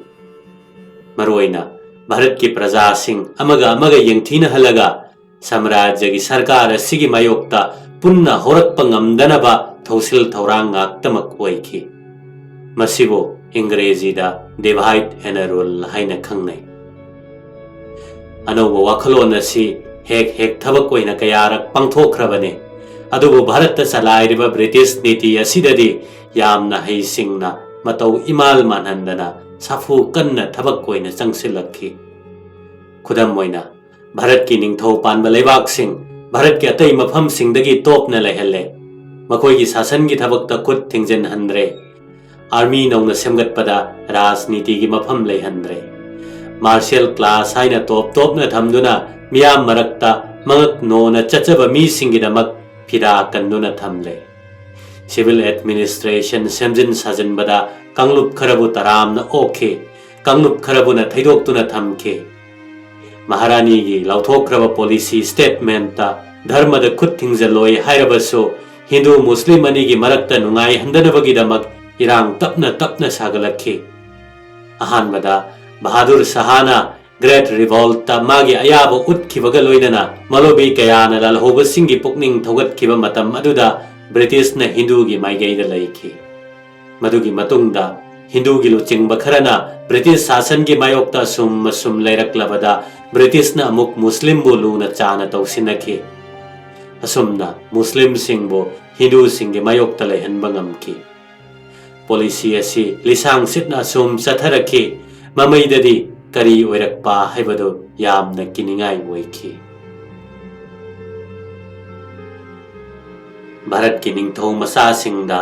ꯃꯔꯨꯑꯣꯏꯅ ꯚꯥꯔꯠꯀꯤ ꯄ꯭ꯔꯖꯥꯁꯤꯡ ꯑꯃꯒ ꯑꯃꯒ ꯌꯦꯡꯊꯤꯅꯍꯜꯂꯒ ꯁꯥꯝꯔꯥꯖ꯭ꯌꯒꯤ ꯁꯔꯀꯥꯔ ꯑꯁꯤꯒꯤ ꯃꯥꯌꯣꯛꯇ ꯄꯨꯟꯅ ꯍꯧꯔꯛꯄ ꯉꯝꯗꯅꯕ ꯊꯧꯁꯤꯜ ꯊꯧꯔꯥꯡ ꯉꯥꯛꯇꯃꯛ ꯑꯣꯏꯈꯤ꯫ ꯃꯁꯤꯕꯨ ꯏꯪꯒ꯭ꯔꯦꯖꯤꯗ divide and rule ꯍꯥꯏꯅ ꯈꯪꯅꯩ꯫ ꯑꯅꯧꯕ ꯋꯥꯈꯜꯂꯣꯟ ꯑꯁꯤ ꯍꯦꯛ ꯍꯦꯛ ꯊꯕꯛ ꯑꯣꯏꯅ ꯀꯌꯥꯔꯛ ꯄꯥꯡꯊꯣꯛꯈ꯭ꯔꯕꯅꯤ꯫ ꯑꯗꯨꯕꯨ ꯚꯥꯔꯠꯇ ꯆꯂꯥꯏꯔꯤꯕ ꯕ꯭ꯔꯤꯇꯤꯁ ꯅꯤꯇꯤ ꯑꯁꯤꯗꯗꯤ ꯌꯥꯝꯅ ꯍꯩꯁꯤꯡꯅ ꯃꯇꯧ ꯏꯃꯥꯜ ꯃꯥꯟꯍꯟꯗꯅ ꯁꯥꯐꯨ ꯀꯟꯅ ꯊꯕꯛ ꯑꯣꯏꯅ ꯆꯪꯁꯤꯜꯂꯛꯈꯤ꯫ ꯈꯨꯗꯝ ꯑꯣꯏꯅ, ꯚꯥꯔꯠꯀꯤ ꯅꯤꯡꯊꯧ ꯄꯥꯟꯕ ꯂꯩꯕꯥꯛꯁꯤꯡ ꯚꯥꯔꯠꯀꯤ ꯑꯇꯩ ꯃꯐꯝꯁꯤꯡꯗꯒꯤ ꯇꯣꯞꯅ ꯂꯩꯍꯜꯂꯦ꯫ ꯃꯈꯣꯏꯒꯤ ꯁꯥꯁꯟꯒꯤ ꯊꯕꯛꯇ ꯈꯨꯠ ꯊꯤꯡꯖꯤꯟꯍꯟꯗ꯭ꯔꯦ꯫ ꯑꯥꯔꯃꯤ ꯅꯧꯅ ꯁꯦꯝꯒꯠꯄꯗ ꯔꯥꯖꯅꯤꯇꯤꯒꯤ ꯃꯐꯝ ꯂꯩꯍꯟꯗ꯭ꯔꯦ꯫ ꯃꯥꯔꯁꯤꯌꯦꯜ ꯀ꯭ꯂꯥꯁ ꯍꯥꯏꯅ ꯇꯣꯞ ꯇꯣꯞꯅ ꯊꯝꯗꯨꯅ ꯃꯤꯌꯥꯝ ꯃꯔꯛꯇ ꯃꯉꯛ ꯅꯣꯅ ꯆꯠꯆꯕ ꯃꯤꯁꯤꯡꯒꯤꯗꯃꯛ ꯐꯤꯗꯥ ꯀꯟꯗꯨꯅ ꯊꯝꯂꯦ꯫ Civil administration ꯁꯦꯝꯖꯤꯟ ꯁꯥꯖꯤꯟꯕꯗ ꯀꯥꯡꯂꯨꯞ ꯈꯔꯕꯨ ꯇꯔꯥꯝꯅ ꯑꯣꯛꯈꯤ, ꯀꯥꯡꯂꯨꯞ ꯈꯔꯕꯨꯅ ꯊꯩꯗꯣꯛꯇꯨꯅ ꯊꯝꯈꯤ꯫ ꯃꯍꯥꯔꯥꯅꯤꯒꯤ ꯂꯥꯎꯊꯣꯛꯈ꯭ꯔꯕ policy statementꯇ ꯙꯔꯃꯗ ꯈꯨꯠ ꯊꯤꯡꯖꯤꯜꯂꯣꯏ ꯍꯥꯏꯔꯕꯁꯨ, ꯍꯤꯟꯗꯨ ꯃꯨꯁꯂꯤꯝ ꯑꯅꯤꯒꯤ ꯃꯔꯛꯇ ꯅꯨꯡꯉꯥꯏꯍꯟꯗꯅꯕꯒꯤꯗꯃꯛ ꯏꯔꯥꯡ ꯇꯞꯅ ꯇꯞꯅ ꯁꯥꯒꯠꯂꯛꯈꯤ꯫ ꯑꯍꯥꯟꯕꯗ ꯕꯍꯥꯗꯨꯔ ꯁꯍꯥꯅ Great Revoltꯇ ꯃꯥꯒꯤ ꯑꯌꯥꯕ ꯎꯠꯈꯤꯕꯒ ꯂꯣꯏꯅꯅ ꯃꯧꯂꯕꯤ ꯀꯌꯥꯅ ꯂꯥꯜꯍꯧꯕꯁꯤꯡꯒꯤ ꯄꯨꯛꯅꯤꯡ ꯊꯧꯒꯠꯈꯤꯕ ꯃꯇꯝ ꯑꯗꯨꯗ ꯕ꯭ꯔꯤꯇꯤꯁꯅ ꯍꯤꯟꯗꯨꯒꯤ ꯃꯥꯏꯀꯩꯗ ꯂꯩꯈꯤ꯫ ꯃꯗꯨꯒꯤ ꯃꯇꯨꯡꯗ ꯍꯤꯟꯗꯨꯒꯤ ꯂꯨꯆꯤꯡꯕ ꯈꯔꯅ ꯕ꯭ꯔꯤꯇꯤꯁ ꯁꯥꯁꯟꯒꯤ ꯃꯥꯌꯣꯛꯇ ꯑꯁꯨꯝ ꯑꯁꯨꯝ ꯂꯩꯔꯛꯂꯕꯗ ꯕ꯭ꯔꯤꯇꯤꯁꯅ ꯑꯃꯨꯛ ꯃꯨꯁꯂꯤꯝꯕꯨ ꯂꯨꯅ ꯆꯥꯅ ꯇꯧꯁꯤꯟꯅꯈꯤ꯫ ꯑꯁꯨꯝꯅ ꯃꯨꯁꯂꯤꯝꯁꯤꯡꯕꯨ ꯍꯤꯟꯗꯨꯁꯤꯡꯒꯤ ꯃꯥꯌꯣꯛꯇ ꯂꯩꯍꯟꯕ ꯉꯝꯈꯤ꯫ Policy ꯑꯁꯤ ꯂꯤꯁꯥꯡ ꯁꯤꯠꯅ ꯑꯁꯨꯝ ꯆꯠꯊꯔꯛꯈꯤ꯫ ꯃꯃꯩꯗꯗꯤ ꯀꯔꯤ ꯑꯣꯏꯔꯛꯄ ꯍꯥꯏꯕꯗꯨ ꯌꯥꯝꯅ ꯀꯤꯅꯤꯡꯉꯥꯏ ꯑꯣꯏꯈꯤ꯫ ꯚꯥꯔꯠꯀꯤ ꯅꯤꯡꯊꯧ ꯃꯆꯥꯁꯤꯡꯗ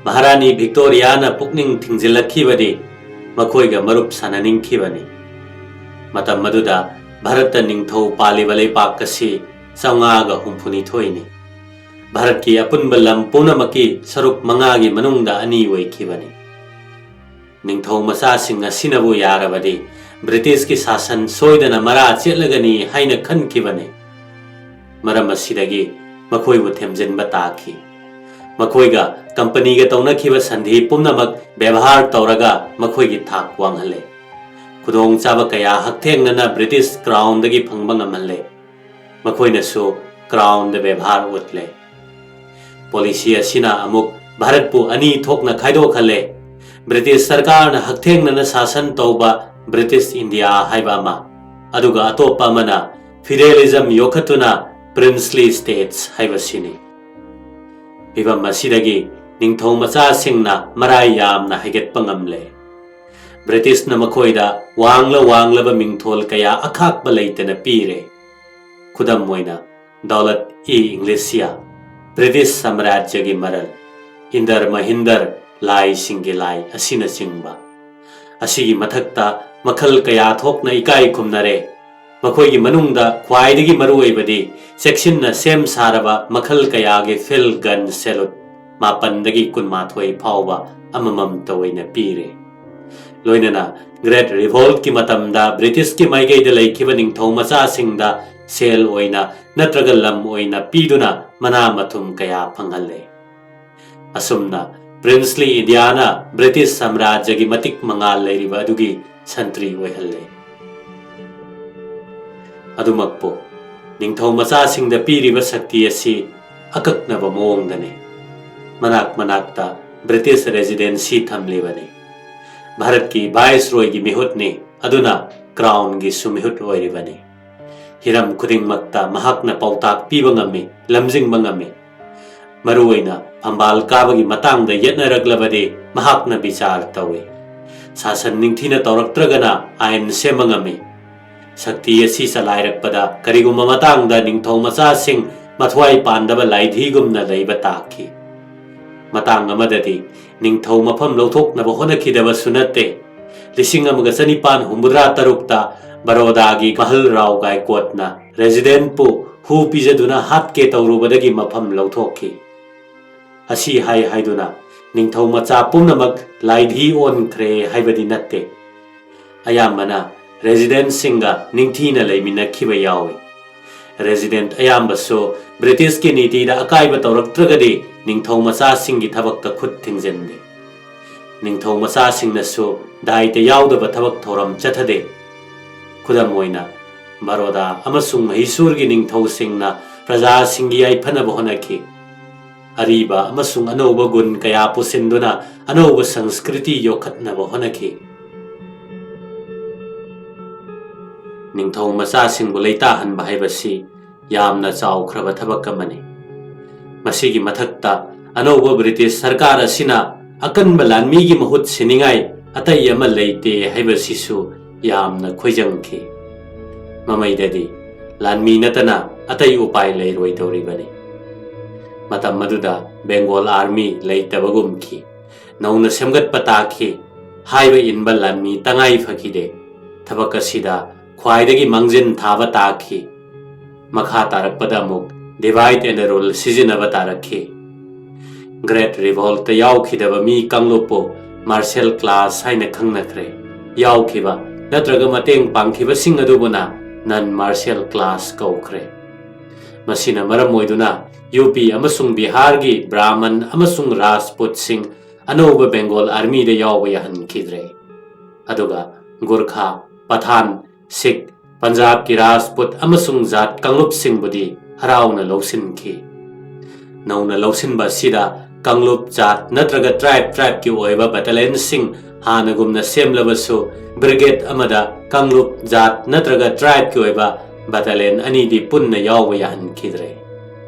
ꯃꯍꯥꯔꯥꯅꯤ ꯚꯤꯛꯇꯣꯔꯤꯌꯥꯅ ꯄꯨꯛꯅꯤꯡ ꯊꯤꯡꯖꯤꯜꯂꯛꯈꯤꯕꯗꯤ ꯃꯈꯣꯏꯒ ꯃꯔꯨꯞ ꯁꯥꯟꯅꯅꯤꯡꯈꯤꯕꯅꯤ꯫ ꯃꯇꯝ ꯑꯗꯨꯗ ꯚꯥꯔꯠꯇ ꯅꯤꯡꯊꯧ ꯄꯥꯜꯂꯤꯕ ꯂꯩꯄꯥꯛ ꯑꯁꯤ ꯆꯥꯝꯃꯉꯥꯒ ꯍꯨꯝꯐꯨꯅꯤꯊꯣꯏꯅꯤ꯫ ꯚꯥꯔꯠꯀꯤ ꯑꯄꯨꯟꯕ ꯂꯝ ꯄꯨꯝꯅꯃꯛꯀꯤ ꯁꯔꯨꯛ ꯃꯉꯥꯒꯤ ꯃꯅꯨꯡꯗ ꯑꯅꯤ ꯑꯣꯏꯈꯤꯕꯅꯤ꯫ ꯅꯤꯡꯊꯧ ꯃꯆꯥꯁꯤꯡ ꯑꯁꯤꯅꯕꯨ ꯌꯥꯔꯕꯗꯤ ꯕ꯭ꯔꯤꯇꯤꯁꯀꯤ ꯁꯥꯁꯟ ꯁꯣꯏꯗꯅ ꯃꯔꯥ ꯆꯦꯠꯂꯒꯅꯤ ꯍꯥꯏꯅ ꯈꯟꯈꯤꯕꯅꯤ꯫ ꯃꯔꯝ ꯑꯁꯤꯗꯒꯤ ꯃꯈꯣꯏꯕꯨ ꯊꯦꯝꯖꯤꯟꯕ ꯇꯥꯈꯤ꯫ ꯃꯈꯣꯏꯒ ꯀꯝꯄꯅꯤꯒ ꯇꯧꯅꯈꯤꯕ ꯁꯟꯙꯤ ꯄꯨꯝꯅꯃꯛ ꯕꯦꯕꯍꯥꯔ ꯇꯧꯔꯒ ꯃꯈꯣꯏꯒꯤ ꯊꯥꯛ ꯋꯥꯡꯍꯜꯂꯦ꯫ ꯈꯨꯗꯣꯡꯆꯥꯕ ꯀꯌꯥ ꯍꯛꯊꯦꯡꯅꯅ ꯕ꯭ꯔꯤꯇꯤꯁ ꯀ꯭ꯔꯥꯎꯟꯗꯒꯤ ꯐꯪꯕ ꯉꯝꯍꯜꯂꯦ꯫ ꯃꯈꯣꯏꯅꯁꯨ ꯀ꯭ꯔꯥꯎꯟꯗ ꯕꯦꯕꯍꯥꯔ ꯎꯠꯂꯦ꯫ Policy ꯑꯁꯤꯅ ꯑꯃꯨꯛ ꯚꯥꯔꯠꯄꯨ ꯑꯅꯤ ꯊꯣꯛꯅ ꯈꯥꯏꯗꯣꯛꯍꯜꯂꯦ꯫ ꯕ꯭ꯔꯤꯇꯤꯁ ꯁꯔꯀꯥꯔꯅ ꯍꯛꯊꯦꯡꯅꯅ ꯁꯥꯁꯟ ꯇꯧꯕ ꯕ꯭ꯔꯤꯇꯤꯁ ꯏꯟꯗꯤꯌꯥ ꯍꯥꯏꯕ ꯑꯃ, ꯑꯗꯨꯒ ꯑꯇꯣꯞꯄ ꯑꯃꯅ feudalism ꯌꯣꯛꯈꯠꯇꯨꯅ princely states ꯍꯥꯏꯕꯁꯤꯅꯤ꯫ ꯐꯤꯚꯝ ꯑꯁꯤꯗꯒꯤ ꯅꯤꯡꯊꯧ ꯃꯆꯥꯁꯤꯡꯅ ꯃꯔꯥꯏ ꯌꯥꯝꯅ ꯍꯥꯏꯒꯠꯄ ꯉꯝꯂꯦ꯫ ꯕ꯭ꯔꯤꯇꯤꯁꯅ ꯃꯈꯣꯏꯗ ꯋꯥꯡꯂ ꯋꯥꯡꯂꯕ ꯃꯤꯡꯊꯣꯜ ꯀꯌꯥ ꯑꯈꯥꯛꯄ ꯂꯩꯇꯅ ꯄꯤꯔꯦ꯫ ꯈꯨꯗꯝ ꯑꯣꯏꯅ, ꯗꯧꯂꯠ-ꯏ-ꯏꯪꯂꯤꯁꯤꯌꯥ, ꯕ꯭ꯔꯤꯇꯤꯁ ꯁꯥꯝꯔꯥꯖ꯭ꯌꯒꯤ ꯃꯔꯜ, ꯏꯟꯗꯔ ꯃꯍꯤꯟꯗꯔ, ꯂꯥꯏꯁꯤꯡꯒꯤ ꯂꯥꯏ ꯑꯁꯤꯅꯆꯤꯡꯕ꯫ ꯑꯁꯤꯒꯤ ꯃꯊꯛꯇ ꯃꯈꯜ ꯀꯌꯥ ꯊꯣꯛꯅ ꯏꯀꯥꯏ ꯈꯨꯝꯅꯔꯦ꯫ ꯃꯈꯣꯏꯒꯤ ꯃꯅꯨꯡꯗ ꯈ꯭ꯋꯥꯏꯗꯒꯤ ꯃꯔꯨꯑꯣꯏꯕꯗꯤ ꯆꯦꯛꯁꯤꯟꯅ ꯁꯦꯝ ꯁꯥꯔꯕ ꯃꯈꯜ ꯀꯌꯥꯒꯤ field gun salute ꯃꯥꯄꯟꯗꯒꯤ ꯀꯨꯟꯃꯥꯊꯣꯏ ꯐꯥꯎꯕ ꯑꯃꯃꯝꯇ ꯑꯣꯏꯅ ꯄꯤꯔꯦ꯫ ꯂꯣꯏꯅꯅ Great Revoltꯀꯤ ꯃꯇꯝꯗ ꯕ꯭ꯔꯤꯇꯤꯁꯀꯤ ꯃꯥꯏꯀꯩꯗ ꯂꯩꯈꯤꯕ ꯅꯤꯡꯊꯧ ꯃꯆꯥꯁꯤꯡꯗ ꯁꯦꯜ ꯑꯣꯏꯅ ꯅꯠꯇ꯭ꯔꯒ ꯂꯝ ꯑꯣꯏꯅ ꯄꯤꯗꯨꯅ ꯃꯅꯥ ꯃꯊꯨꯝ ꯀꯌꯥ ꯐꯪꯍꯜꯂꯦ꯫ ꯑꯁꯨꯝꯅ princely Indiaꯅ ꯕ꯭ꯔꯤꯇꯤꯁ ꯁꯥꯝꯔꯥꯖ꯭ꯌꯒꯤ ꯃꯇꯤꯛ ꯃꯉꯥꯜ ꯂꯩꯔꯤꯕ ꯑꯗꯨꯒꯤ ꯁꯟꯇ꯭ꯔꯤ ꯑꯣꯏꯍꯜꯂꯦ꯫ ꯑꯗꯨꯃꯛꯄꯨ, ꯅꯤꯡꯊꯧ ꯃꯆꯥꯁꯤꯡꯗ ꯄꯤꯔꯤꯕ ꯁꯛꯇꯤ ꯑꯁꯤ ꯑꯀꯛꯅꯕ ꯃꯑꯣꯡꯗꯅꯤ꯫ ꯃꯅꯥꯛ ꯃꯅꯥꯛꯇ ꯕ꯭ꯔꯤꯇꯤꯁ residency ꯊꯝꯂꯤꯕꯅꯤ꯫ ꯚꯥꯔꯠꯀꯤ viceroyꯒꯤ ꯃꯤꯍꯨꯠꯅꯤ, ꯑꯗꯨꯅ Crownꯒꯤꯁꯨ ꯃꯤꯍꯨꯠ ꯑꯣꯏꯔꯤꯕꯅꯤ꯫ ꯍꯤꯔꯝ ꯈꯨꯗꯤꯡꯃꯛꯇ ꯃꯍꯥꯛꯅ ꯄꯥꯎꯇꯥꯛ ꯄꯤꯕ ꯉꯝꯃꯤ, ꯂꯝꯖꯤꯡꯕ ꯉꯝꯃꯤ꯫ ꯃꯔꯨꯑꯣꯏꯅ ꯐꯝꯕꯥꯜ ꯀꯥꯕꯒꯤ ꯃꯇꯥꯡꯗ ꯌꯦꯠꯅꯔꯛꯂꯕꯗꯤ ꯃꯍꯥꯛꯅ ꯕꯤꯆꯥꯔ ꯇꯧꯏ꯫ ꯁꯥꯁꯟ ꯅꯤꯡꯊꯤꯅ ꯇꯧꯔꯛꯇ꯭ꯔꯒꯅ ꯑꯥꯏꯟ ꯁꯦꯝꯕ ꯉꯝꯃꯤ꯫ ꯁꯛꯇꯤ ꯑꯁꯤ ꯆꯂꯥꯏꯔꯛꯄꯗ ꯀꯔꯤꯒꯨꯝꯕ ꯃꯇꯥꯡꯗ ꯅꯤꯡꯊꯧ ꯃꯆꯥꯁꯤꯡ ꯃꯊ꯭ꯋꯥꯏ ꯄꯥꯟꯗꯕ ꯂꯥꯏꯙꯤꯒꯨꯝꯅ ꯂꯩꯕ ꯇꯥꯈꯤ꯫ ꯃꯇꯥꯡ ꯑꯃꯗꯗꯤ ꯅꯤꯡꯊꯧ ꯃꯐꯝ ꯂꯧꯊꯣꯛꯅꯕ ꯍꯣꯠꯅꯈꯤꯗꯕꯁꯨ ꯅꯠꯇꯦ꯫ ꯂꯤꯁꯤꯡ ꯑꯃꯒ ꯆꯅꯤꯄꯥꯟ ꯍꯨꯝꯐꯨꯇꯔꯥ ꯇꯔꯨꯛꯇ ꯕꯔꯣꯗꯥꯒꯤ ꯃꯍꯜ ꯔꯥꯎ ꯒꯥꯏꯀꯣꯠꯅ Residentꯄꯨ ꯍꯨ ꯄꯤꯖꯗꯨꯅ ꯍꯥꯠꯀꯦ ꯇꯧꯔꯨꯕꯗꯒꯤ ꯃꯐꯝ ꯂꯧꯊꯣꯛꯈꯤ꯫ ꯑꯁꯤ ꯍꯥꯏ ꯍꯥꯏꯗꯨꯅ ꯅꯤꯡꯊꯧ ꯃꯆꯥ ꯄꯨꯝꯅꯃꯛ ꯂꯥꯏꯙꯤ ꯑꯣꯟꯈ꯭ꯔꯦ ꯍꯥꯏꯕꯗꯤ ꯅꯠꯇꯦ꯫ ꯑꯌꯥꯝꯕꯅ residentꯁꯤꯡꯒ ꯅꯤꯡꯊꯤꯅ ꯂꯩꯃꯤꯟꯅꯈꯤꯕ ꯌꯥꯎꯏ꯫ Resident ꯑꯌꯥꯝꯕꯁꯨ ꯕ꯭ꯔꯤꯇꯤꯁꯀꯤ ꯅꯤꯇꯤꯗ ꯑꯀꯥꯏꯕ ꯇꯧꯔꯛꯇ꯭ꯔꯒꯗꯤ ꯅꯤꯡꯊꯧ ꯃꯆꯥꯁꯤꯡꯒꯤ ꯊꯕꯛꯇ ꯈꯨꯠ ꯊꯤꯡꯖꯤꯟꯗꯦ꯫ ꯅꯤꯡꯊꯧ ꯃꯆꯥꯁꯤꯡꯅꯁꯨ ꯗꯥꯏꯇ ꯌꯥꯎꯗꯕ ꯊꯕꯛ ꯊꯧꯔꯝ ꯆꯠꯊꯗꯦ꯫ ꯈꯨꯗꯝ ꯑꯣꯏꯅ, ꯕꯔꯣꯗꯥ ꯑꯃꯁꯨꯡ ꯃꯍꯤꯁꯨꯔꯒꯤ ꯅꯤꯡꯊꯧꯁꯤꯡꯅ ꯄ꯭ꯔꯖꯥꯁꯤꯡꯒꯤ ꯌꯥꯏꯐꯅꯕ ꯍꯣꯠꯅꯈꯤ꯫ ꯑꯔꯤꯕ ꯑꯃꯁꯨꯡ ꯑꯅꯧꯕ ꯒꯨꯟ ꯀꯌꯥ ꯄꯨꯁꯤꯟꯗꯨꯅ ꯑꯅꯧꯕ ꯁꯪꯁꯀ꯭ꯔꯤꯇꯤ ꯌꯣꯛꯈꯠꯅꯕ ꯍꯣꯠꯅꯈꯤ꯫ ꯅꯤꯡꯊꯧ ꯃꯆꯥꯁꯤꯡꯕꯨ ꯂꯩꯇꯥꯍꯟꯕ ꯍꯥꯏꯕꯁꯤ ꯌꯥꯝꯅ ꯆꯥꯎꯈ꯭ꯔꯕ ꯊꯕꯛ ꯑꯃꯅꯤ꯫ ꯃꯁꯤꯒꯤ ꯃꯊꯛꯇ, ꯑꯅꯧꯕ ꯕ꯭ꯔꯤꯇꯤꯁ ꯁꯔꯀꯥꯔ ꯑꯁꯤꯅ ꯑꯀꯟꯕ ꯂꯥꯟꯃꯤꯒꯤ ꯃꯍꯨꯠ ꯁꯤꯅꯤꯡꯉꯥꯏ ꯑꯇꯩ ꯑꯃ ꯂꯩꯇꯦ ꯍꯥꯏꯕꯁꯤꯁꯨ ꯌꯥꯝꯅ ꯈꯣꯏꯖꯪꯈꯤ꯫ ꯃꯃꯩꯗꯗꯤ ꯂꯥꯟꯃꯤ ꯅꯠꯇꯅ ꯑꯇꯩ ꯎꯄꯥꯏ ꯂꯩꯔꯣꯏꯗꯧꯔꯤꯕꯅꯤ꯫ ꯃꯇꯝ ꯑꯗꯨꯗ Bengal Army ꯂꯩꯇꯕꯒꯨꯝꯈꯤ꯫ ꯅꯧꯅ ꯁꯦꯝꯒꯠꯄ ꯇꯥꯈꯤ꯫ ꯍꯥꯏꯕ ꯏꯟꯕ ꯂꯥꯟꯃꯤ ꯇꯉꯥꯏ ꯐꯈꯤꯗꯦ꯫ ꯊꯕꯛ ꯑꯁꯤꯗ ꯈ꯭ꯋꯥꯏꯗꯒꯤ ꯃꯥꯡꯖꯤꯟ ꯊꯥꯕ ꯇꯥꯈꯤ꯫ ꯃꯈꯥ ꯇꯥꯔꯛꯄꯗ ꯑꯃꯨꯛ divide and rule ꯁꯤꯖꯤꯟꯅꯕ ꯇꯥꯔꯛꯈꯤ꯫ Great Revoltꯇ ꯌꯥꯎꯈꯤꯗꯕ ꯃꯤ ꯀꯥꯡꯂꯨꯞꯄꯨ martial class ꯍꯥꯏꯅ ꯈꯪꯅꯈ꯭ꯔꯦ꯫ ꯌꯥꯎꯈꯤꯕ ꯅꯠꯇ꯭ꯔꯒ ꯃꯇꯦꯡ ꯄꯥꯡꯈꯤꯕꯁꯤꯡ ꯑꯗꯨꯕꯨꯅ non martial class ꯀꯧꯈ꯭ꯔꯦ꯫ ꯃꯁꯤꯅ ꯃꯔꯝ ꯑꯣꯏꯗꯨꯅ ꯌꯨ ꯄꯤ ꯑꯃꯁꯨꯡ ꯕꯤꯍꯥꯔꯒꯤ ꯕ꯭ꯔꯥꯍꯃꯟ ꯑꯃꯁꯨꯡ ꯔꯥꯖꯄꯨꯠꯁꯤꯡ ꯑꯅꯧꯕ ꯕꯦꯡꯒꯣꯜ ꯑꯥꯔꯃꯤꯗ ꯌꯥꯎꯕ ꯌꯥꯍꯟꯈꯤꯗ꯭ꯔꯦ꯫ ꯑꯗꯨꯒ ꯒꯨꯔꯈꯥ, ꯄꯊꯥꯟ, ꯁꯤꯈ, ꯄꯟꯖꯥꯕꯀꯤ ꯔꯥꯖꯄꯨꯠ ꯑꯃꯁꯨꯡ ꯖꯥꯠ ꯀꯥꯡꯂꯨꯞꯁꯤꯡꯕꯨꯗꯤ ꯍꯔꯥꯎꯅ ꯂꯧꯁꯤꯟꯈꯤ꯫ ꯅꯧꯅ ꯂꯧꯁꯤꯟꯕ ꯑꯁꯤꯗ ꯀꯥꯡꯂꯨꯞ, ꯖꯥꯠ ꯅꯠꯇ꯭ꯔꯒ tribe tribeꯀꯤ ꯑꯣꯏꯕ battalionꯁꯤꯡ ꯍꯥꯟꯅꯒꯨꯝꯅ ꯁꯦꯝꯂꯕꯁꯨ, brigade ꯑꯃꯗ ꯀꯥꯡꯂꯨꯞ, ꯖꯥꯠ ꯅꯠꯇ꯭ꯔꯒ tribeꯀꯤ ꯑꯣꯏꯕ battalion ꯑꯅꯤꯗꯤ ꯄꯨꯟꯅ ꯌꯥꯎꯕ ꯌꯥꯍꯟꯈꯤꯗ꯭ꯔꯦ꯫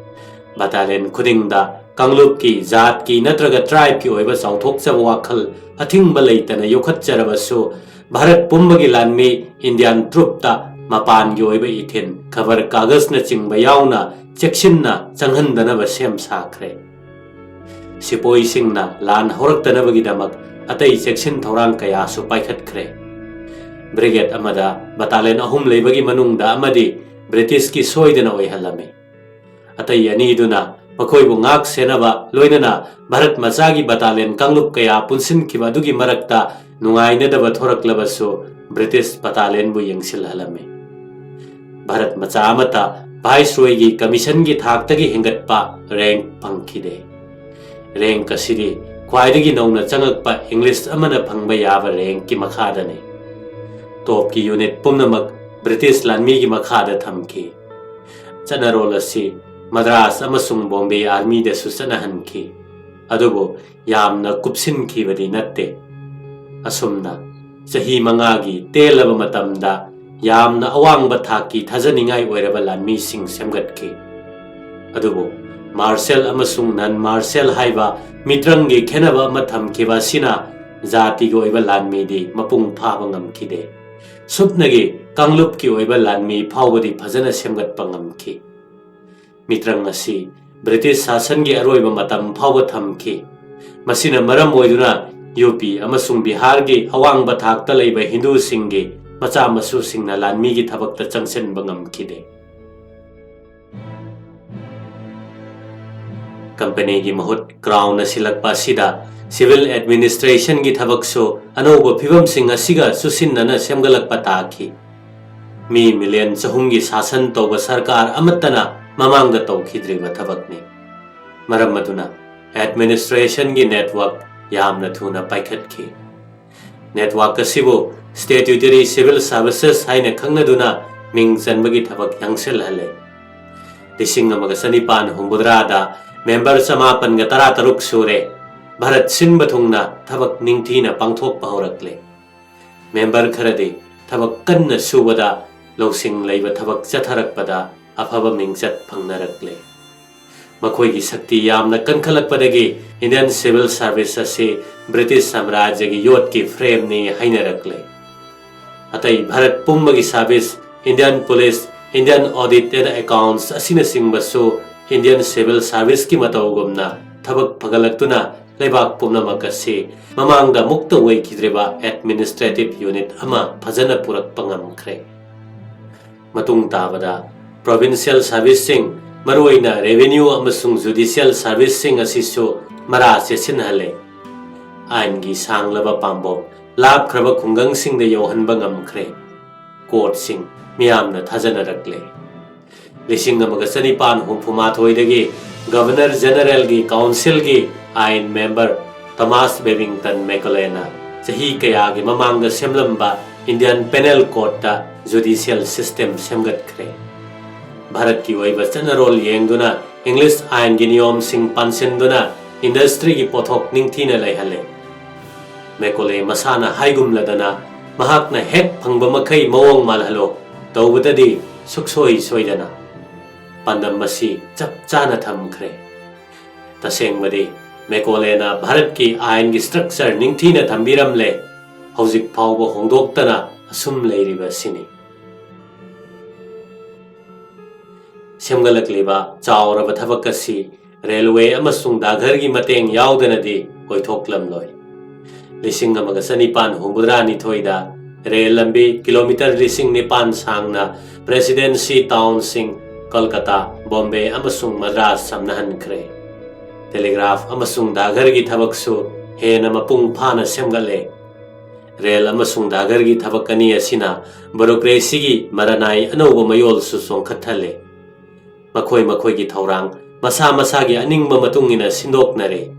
Battalion ꯈꯨꯗꯤꯡꯗ ꯀꯥꯡꯂꯨꯞꯀꯤ, ꯖꯥꯠꯀꯤ ꯅꯠꯇ꯭ꯔꯒ tribeꯀꯤ ꯑꯣꯏꯕ ꯆꯥꯎꯊꯣꯛꯆꯕ ꯋꯥꯈꯜ ꯑꯊꯤꯡꯕ ꯂꯩꯇꯅ ꯌꯣꯛꯈꯠꯆꯔꯕꯁꯨ, ꯚꯥꯔꯠ ꯄꯨꯝꯕꯒꯤ ꯂꯥꯟꯃꯤ Indian troupeꯇ ꯃꯄꯥꯟꯒꯤ ꯑꯣꯏꯕ ꯏꯊꯤꯟ, ꯈꯕꯔ ꯀꯥꯒꯖꯅꯆꯤꯡꯕ ꯌꯥꯎꯅ ꯆꯦꯛꯁꯤꯟꯅ ꯆꯪꯍꯟꯗꯅꯕ ꯁꯦꯝ ꯁꯥꯈ꯭ꯔꯦ꯫ ꯁꯤꯄꯣꯏꯁꯤꯡꯅ ꯂꯥꯟ ꯍꯧꯔꯛꯇꯅꯕꯒꯤꯗꯃꯛ ꯑꯇꯩ ꯆꯦꯛꯁꯤꯟ ꯊꯧꯔꯥꯡ ꯀꯌꯥꯁꯨ ꯄꯥꯏꯈꯠꯈ꯭ꯔꯦ꯫ Brigade ꯑꯃꯗ battalion ꯑꯍꯨꯝ ꯂꯩꯕꯒꯤ ꯃꯅꯨꯡꯗ ꯑꯃꯗꯤ ꯕ꯭ꯔꯤꯇꯤꯁꯀꯤ ꯁꯣꯏꯗꯅ ꯑꯣꯏꯍꯜꯂꯝꯃꯤ꯫ ꯑꯇꯩ ꯑꯅꯤꯗꯨꯅ ꯃꯈꯣꯏꯕꯨ ꯉꯥꯛ ꯁꯦꯟꯅꯕ, ꯂꯣꯏꯅꯅ ꯚꯥꯔꯠ ꯃꯆꯥꯒꯤ battalion ꯀꯥꯡꯂꯨꯞ ꯀꯌꯥ ꯄꯨꯟꯁꯤꯟꯈꯤꯕ ꯑꯗꯨꯒꯤ ꯃꯔꯛꯇ ꯅꯨꯡꯉꯥꯏꯅꯗꯕ ꯊꯣꯔꯛꯂꯕꯁꯨ, ꯕ꯭ꯔꯤꯇꯤꯁ battalion ꯕꯨ ꯌꯦꯡꯁꯤꯜꯍꯜꯂꯝꯃꯤ꯫ ꯚꯥꯔꯠ ꯃꯆꯥ ꯑꯃꯠꯇ ꯚꯥꯏꯁꯔꯣꯏꯒꯤ commission ꯒꯤ ꯊꯥꯛꯇꯒꯤ ꯍꯦꯟꯒꯠꯄ rank ꯐꯪꯈꯤꯗꯦ꯫ Rank ꯑꯁꯤꯗꯤ ꯈ꯭ꯋꯥꯏꯗꯒꯤ ꯅꯧꯅ ꯆꯪꯉꯛꯄ English ꯑꯃꯅ ꯐꯪꯕ ꯌꯥꯕ rank ꯀꯤ ꯃꯈꯥꯗꯅꯤ꯫ Top ꯀꯤ unit ꯄꯨꯝꯅꯃꯛ ꯕ꯭ꯔꯤꯇꯤꯁ ꯂꯥꯟꯃꯤꯒꯤ ꯃꯈꯥꯗ ꯊꯝꯈꯤ꯫ ꯆꯠꯅꯔꯣꯜ ꯑꯁꯤ ꯃꯗ꯭ꯔꯥꯁ ꯑꯃꯁꯨꯡ ꯕꯣꯝꯕꯦ ꯑꯥꯔꯃꯤꯗꯁꯨ ꯆꯠꯅꯍꯟꯈꯤ꯫ ꯑꯗꯨꯕꯨ ꯌꯥꯝꯅ ꯀꯨꯞꯁꯤꯟꯈꯤꯕꯗꯤ ꯅꯠꯇꯦ꯫ ꯑꯁꯨꯝꯅ ꯆꯍꯤ ꯃꯉꯥꯒꯤ ꯇꯦꯜꯂꯕ ꯃꯇꯝꯗ ꯌꯥꯝꯅ ꯑꯋꯥꯡꯕ ꯊꯥꯛꯀꯤ ꯊꯥꯖꯅꯤꯡꯉꯥꯏ ꯑꯣꯏꯔꯕ ꯂꯥꯟꯃꯤꯁꯤꯡ ꯁꯦꯝꯒꯠꯈꯤ꯫ ꯑꯗꯨꯕꯨ martial ꯑꯃꯁꯨꯡ non martial ꯍꯥꯏꯕ ꯃꯤꯇ꯭ꯔꯪꯒꯤ ꯈꯦꯠꯅꯕ ꯑꯃ ꯊꯝꯈꯤꯕ ꯑꯁꯤꯅ ꯖꯥꯇꯤꯒꯤ ꯑꯣꯏꯕ ꯂꯥꯟꯃꯤꯗꯤ ꯃꯄꯨꯡ ꯐꯥꯕ ꯉꯝꯈꯤꯗꯦ꯫ ꯁꯨꯞꯅꯒꯤ ꯀꯥꯡꯂꯨꯞꯀꯤ ꯑꯣꯏꯕ ꯂꯥꯟꯃꯤ ꯐꯥꯎꯕꯗꯤ ꯐꯖꯅ ꯁꯦꯝꯒꯠꯄ ꯉꯝꯈꯤ꯫ ꯃꯤꯇ꯭ꯔꯪ ꯑꯁꯤ ꯕ꯭ꯔꯤꯇꯤꯁ ꯁꯥꯁꯟꯒꯤ ꯑꯔꯣꯏꯕ ꯃꯇꯝ ꯐꯥꯎꯕ ꯊꯝꯈꯤ꯫ ꯃꯁꯤꯅ ꯃꯔꯝ ꯑꯣꯏꯗꯨꯅ ꯌꯨ ꯄꯤ ꯑꯃꯁꯨꯡ ꯕꯤꯍꯥꯔꯒꯤ ꯑꯋꯥꯡꯕ ꯊꯥꯛꯇ ꯂꯩꯕ ꯍꯤꯟꯗꯨꯁꯤꯡꯒꯤ ꯃꯆꯥ ꯃꯁꯨꯁꯤꯡꯅ ꯂꯥꯟꯃꯤꯒꯤ ꯊꯕꯛꯇ ꯆꯪꯁꯤꯟꯕ ꯉꯝꯈꯤꯗꯦ꯫ ꯀꯝꯄꯅꯤꯒꯤ ꯃꯍꯨꯠ ꯀ꯭ꯔꯥꯎꯟꯅ ꯁꯤꯜꯂꯛꯄ ꯑꯁꯤꯗ ꯁꯤꯚꯤꯜ ꯑꯦꯗꯃꯤꯅꯤꯁꯇ꯭ꯔꯦꯁꯟꯒꯤ ꯊꯕꯛꯁꯨ ꯑꯅꯧꯕ ꯐꯤꯕꯝꯁꯤꯡ ꯑꯁꯤꯒ ꯆꯨꯁꯤꯟꯅꯅ ꯁꯦꯝꯒꯠꯂꯛꯄ ꯇꯥꯈꯤ꯫ ꯃꯤ ꯃꯤꯂꯤꯌꯟ ꯆꯍꯨꯝꯒꯤ ꯁꯥꯁꯟ ꯇꯧꯕ ꯁꯔꯀꯥꯔ ꯑꯃꯠꯇꯅ ꯃꯃꯥꯡꯗ ꯇꯧꯈꯤꯗ꯭ꯔꯤꯕ ꯊꯕꯛꯅꯤ꯫ ꯃꯔꯝ ꯑꯗꯨꯅ ꯑꯦꯗꯃꯤꯅꯤꯁꯇ꯭ꯔꯦꯁꯟꯒꯤ ꯅꯦꯠꯋꯥꯔꯛ ꯌꯥꯝꯅ ꯊꯨꯅ ꯄꯥꯏꯈꯠꯈꯤ꯫ ꯅꯦꯠꯋꯥꯔꯛ ꯑꯁꯤꯕꯨ ꯁ꯭ꯇꯦꯇ꯭ꯌꯨꯇꯔꯤ ꯁꯤꯚꯤꯜ ꯁꯥꯔꯚꯤꯁꯦꯁ ꯍꯥꯏꯅ ꯈꯪꯅꯗꯨꯅ ꯃꯤꯡ ꯆꯟꯕꯒꯤ ꯊꯕꯛ ꯌꯥꯡꯁꯤꯜꯍꯜꯂꯦ꯫ ꯂꯤꯁꯤꯡ ꯑꯃꯒ ꯆꯅꯤꯄꯥꯟ ꯍꯨꯝꯐꯨꯇꯔꯥꯗ ꯃꯦꯝꯕꯔ ꯆꯃꯥꯄꯟꯒ ꯇꯔꯥꯇꯔꯨꯛ ꯁꯨꯔꯦ꯫ ꯚꯥꯔꯠ ꯁꯤꯟꯕ ꯊꯨꯡꯅ ꯊꯕꯛ ꯅꯤꯡꯊꯤꯅ ꯄꯥꯡꯊꯣꯛꯄ ꯍꯧꯔꯛꯂꯦ꯫ ꯃꯦꯝꯕꯔ ꯈꯔꯗꯤ ꯊꯕꯛ ꯀꯟꯅ ꯁꯨꯕꯗ ꯂꯧꯁꯤꯡ ꯂꯩꯕ ꯊꯕꯛ ꯆꯠꯊꯔꯛꯄꯗ ꯑꯐꯕ ꯃꯤꯡꯆꯠ ꯐꯪꯅꯔꯛꯂꯦ꯫ ꯃꯈꯣꯏꯒꯤ ꯁꯛꯇꯤ ꯌꯥꯝꯅ ꯀꯟꯈꯠꯂꯛꯄꯗꯒꯤ ꯏꯟꯗꯤꯌꯟ ꯁꯤꯚꯤꯜ ꯁꯥꯔꯚꯤꯁ ꯑꯁꯤ ꯕ꯭ꯔꯤꯇꯤꯁ ꯁꯥꯝꯔꯥꯖ꯭ꯌꯒꯤ ꯌꯣꯠꯀꯤ ꯐ꯭ꯔꯦꯝꯅꯤ ꯍꯥꯏꯅꯔꯛꯂꯦ꯫ ꯑꯇꯩ ꯚꯥꯔꯠ ꯄꯨꯝꯕꯒꯤ service, Indian police, Indian audit and accounts ꯑꯁꯤꯅꯆꯤꯡꯕꯁꯨ ꯏꯟꯗꯤꯌꯟ ꯁꯤꯚꯤꯜ ꯁꯥꯔꯚꯤꯁꯀꯤ ꯃꯇꯧꯒꯨꯝꯅ ꯊꯕꯛ ꯐꯒꯠꯂꯛꯇꯨꯅ ꯂꯩꯕꯥꯛ ꯄꯨꯝꯅꯃꯛ ꯑꯁꯤ ꯃꯃꯥꯡꯗ ꯑꯃꯨꯛꯇ ꯑꯣꯏꯈꯤꯗ꯭ꯔꯤꯕ ꯑꯦꯗꯃꯤꯅꯤꯁꯇ꯭ꯔꯦꯇꯤꯚ ꯌꯨꯅꯤꯠ ꯑꯃ ꯐꯖꯅ ꯄꯨꯔꯛꯄ ꯉꯝꯈ꯭ꯔꯦ꯫ ꯃꯇꯨꯡ ꯇꯥꯕꯗ ꯄ꯭ꯔꯣꯚꯤꯟꯁꯤꯌꯦꯜ ꯁꯥꯔꯚꯤꯁꯁꯤꯡ, ꯃꯔꯨꯑꯣꯏꯅ ꯔꯦꯚꯤꯅ꯭ꯌꯨ ꯑꯃꯁꯨꯡ ꯖꯨꯗꯤꯁꯤꯌꯦꯜ ꯁꯥꯔꯚꯤꯁꯁꯤꯡ ꯑꯁꯤꯁꯨ ꯃꯔꯥ ꯆꯦꯠꯁꯤꯟꯍꯜꯂꯦ꯫ ꯑꯥꯏꯟꯒꯤ ꯁꯥꯡꯂꯕ ꯄꯥꯝꯕꯣꯝ ꯂꯥꯞꯈ꯭ꯔꯕ ꯈꯨꯡꯒꯪꯁꯤꯡꯗ ꯌꯧꯍꯟꯕ ꯉꯝꯈ꯭ꯔꯦ꯫ ꯀꯣꯔꯠꯁꯤꯡ ꯃꯤꯌꯥꯝꯅ ꯊꯥꯖꯅꯔꯛꯂꯦ꯫ ꯂꯤꯁꯤꯡ ꯑꯃꯒ ꯆꯅꯤꯄꯥꯟ ꯍꯨꯝꯐꯨ ꯃꯥꯊꯣꯏꯗꯒꯤ ꯒꯚꯔꯅꯔ ꯖꯦꯅꯔꯦꯜꯒꯤ ꯀꯥꯎꯟꯁꯤꯜꯒꯤ ꯑꯥꯏꯟ ꯃꯦꯝꯕꯔ ꯊꯣꯃꯥꯁ ꯕꯦꯕꯤꯡꯇꯟ ꯃꯦꯀꯣꯂꯦꯅ ꯆꯍꯤ ꯀꯌꯥꯒꯤ ꯃꯃꯥꯡꯗ ꯁꯦꯝꯂꯝꯕ ꯏꯟꯗꯤꯌꯟ ꯄꯦꯅꯦꯜ ꯀꯣꯗꯇ ꯖꯨꯗꯤꯁꯤꯌꯦꯜ ꯁꯤꯁꯇꯦꯝ ꯁꯦꯝꯒꯠꯈ꯭ꯔꯦ꯫ ꯚꯥꯔꯠꯀꯤ ꯑꯣꯏꯕ ꯆꯠꯅꯔꯣꯜ ꯌꯦꯡꯗꯨꯅ ꯏꯪꯂꯤꯁ ꯑꯥꯏꯟꯒꯤ ꯅꯤꯌꯣꯝꯁꯤꯡ ꯄꯥꯟꯁꯤꯟꯗꯨꯅ ꯏꯟꯗꯁꯇ꯭ꯔꯤꯒꯤ ꯄꯣꯠꯊꯣꯛ ꯅꯤꯡꯊꯤꯅ ꯂꯩꯍꯜꯂꯦ꯫ ꯃꯦꯀꯣꯂꯦ ꯃꯁꯥꯅ ꯍꯥꯏꯒꯨꯝꯂꯗꯅ ꯃꯍꯥꯛꯅ ꯍꯦꯛ ꯐꯪꯕ ꯃꯈꯩ ꯃꯑꯣꯡ ꯃꯥꯜꯍꯜꯂꯣ, ꯇꯧꯕꯗꯗꯤ ꯁꯨꯛꯁꯣꯏ ꯁꯣꯏꯗꯅ꯫ ꯄꯥꯟꯗꯝ ꯑꯁꯤ ꯆꯞ ꯆꯥꯅ ꯊꯝꯈ꯭ꯔꯦ꯫ ꯇꯁꯦꯡꯕꯗꯤ ꯃꯦꯀꯣꯂꯦꯅ ꯚꯥꯔꯠꯀꯤ ꯑꯥꯏꯟꯒꯤ ꯁ꯭ꯇ꯭ꯔꯛꯆꯔ ꯅꯤꯡꯊꯤꯅ ꯊꯝꯕꯤꯔꯝꯂꯦ, ꯍꯧꯖꯤꯛ ꯐꯥꯎꯕ ꯍꯣꯡꯗꯣꯛꯇꯅ ꯑꯁꯨꯝ ꯂꯩꯔꯤꯕ ꯑꯁꯤꯅꯤ꯫ ꯁꯦꯝꯒꯠꯂꯛꯂꯤꯕ ꯆꯥꯎꯔꯕ ꯊꯕꯛ ꯑꯁꯤ ꯔꯦꯜꯋꯦ ꯑꯃꯁꯨꯡ ꯗꯥꯒꯔꯒꯤ ꯃꯇꯦꯡ ꯌꯥꯎꯗꯅꯗꯤ ꯑꯣꯏꯊꯣꯛꯂꯝꯂꯣꯏ꯫ ꯂꯤꯁꯤꯡ ꯑꯃꯒ ꯆꯅꯤꯄꯥꯟ ꯍꯨꯝꯐꯨꯇꯔꯥ ꯅꯤꯊꯣꯏꯗ ꯔꯦꯜ ꯂꯝꯕꯤ ꯀꯤꯂꯣꯃꯤꯇꯔ ꯂꯤꯁꯤꯡ ꯅꯤꯄꯥꯟ ꯁꯥꯡꯅ ꯄ꯭ꯔꯦꯁꯤꯗꯦꯟꯁꯤ ꯇꯥꯎꯟꯁꯤꯡ ꯀꯜꯀꯇꯥ, ꯕꯣꯝꯕꯦ ꯑꯃꯁꯨꯡ ꯃꯗ꯭ꯔꯥꯁ ꯁꯝꯅꯍꯟꯈ꯭ꯔꯦ꯫ ꯇꯦꯂꯤꯒ꯭ꯔꯥꯐ ꯑꯃꯁꯨꯡ ꯗꯥꯒꯔꯒꯤ ꯊꯕꯛꯁꯨ ꯍꯦꯟꯅ ꯃꯄꯨꯡ ꯐꯥꯅ ꯁꯦꯝꯒꯠꯂꯦ꯫ ꯔꯦꯜ ꯑꯃꯁꯨꯡ ꯗꯥꯒꯔꯒꯤ ꯊꯕꯛ ꯑꯅꯤ ꯑꯁꯤꯅ ꯕꯨꯔꯣꯀ꯭ꯔꯦꯁꯤꯒꯤ ꯃꯔꯅꯥꯏ ꯑꯅꯧꯕ ꯃꯌꯣꯜꯁꯨ ꯆꯣꯡꯈꯠꯍꯜꯂꯦ꯫ ꯃꯈꯣꯏ ꯃꯈꯣꯏꯒꯤ ꯊꯧꯔꯥꯡ ꯃꯁꯥ ꯃꯁꯥꯒꯤ ꯑꯅꯤꯡꯕ ꯃꯇꯨꯡ ꯏꯟꯅ ꯁꯤꯟꯗꯣꯛꯅꯔꯦ꯫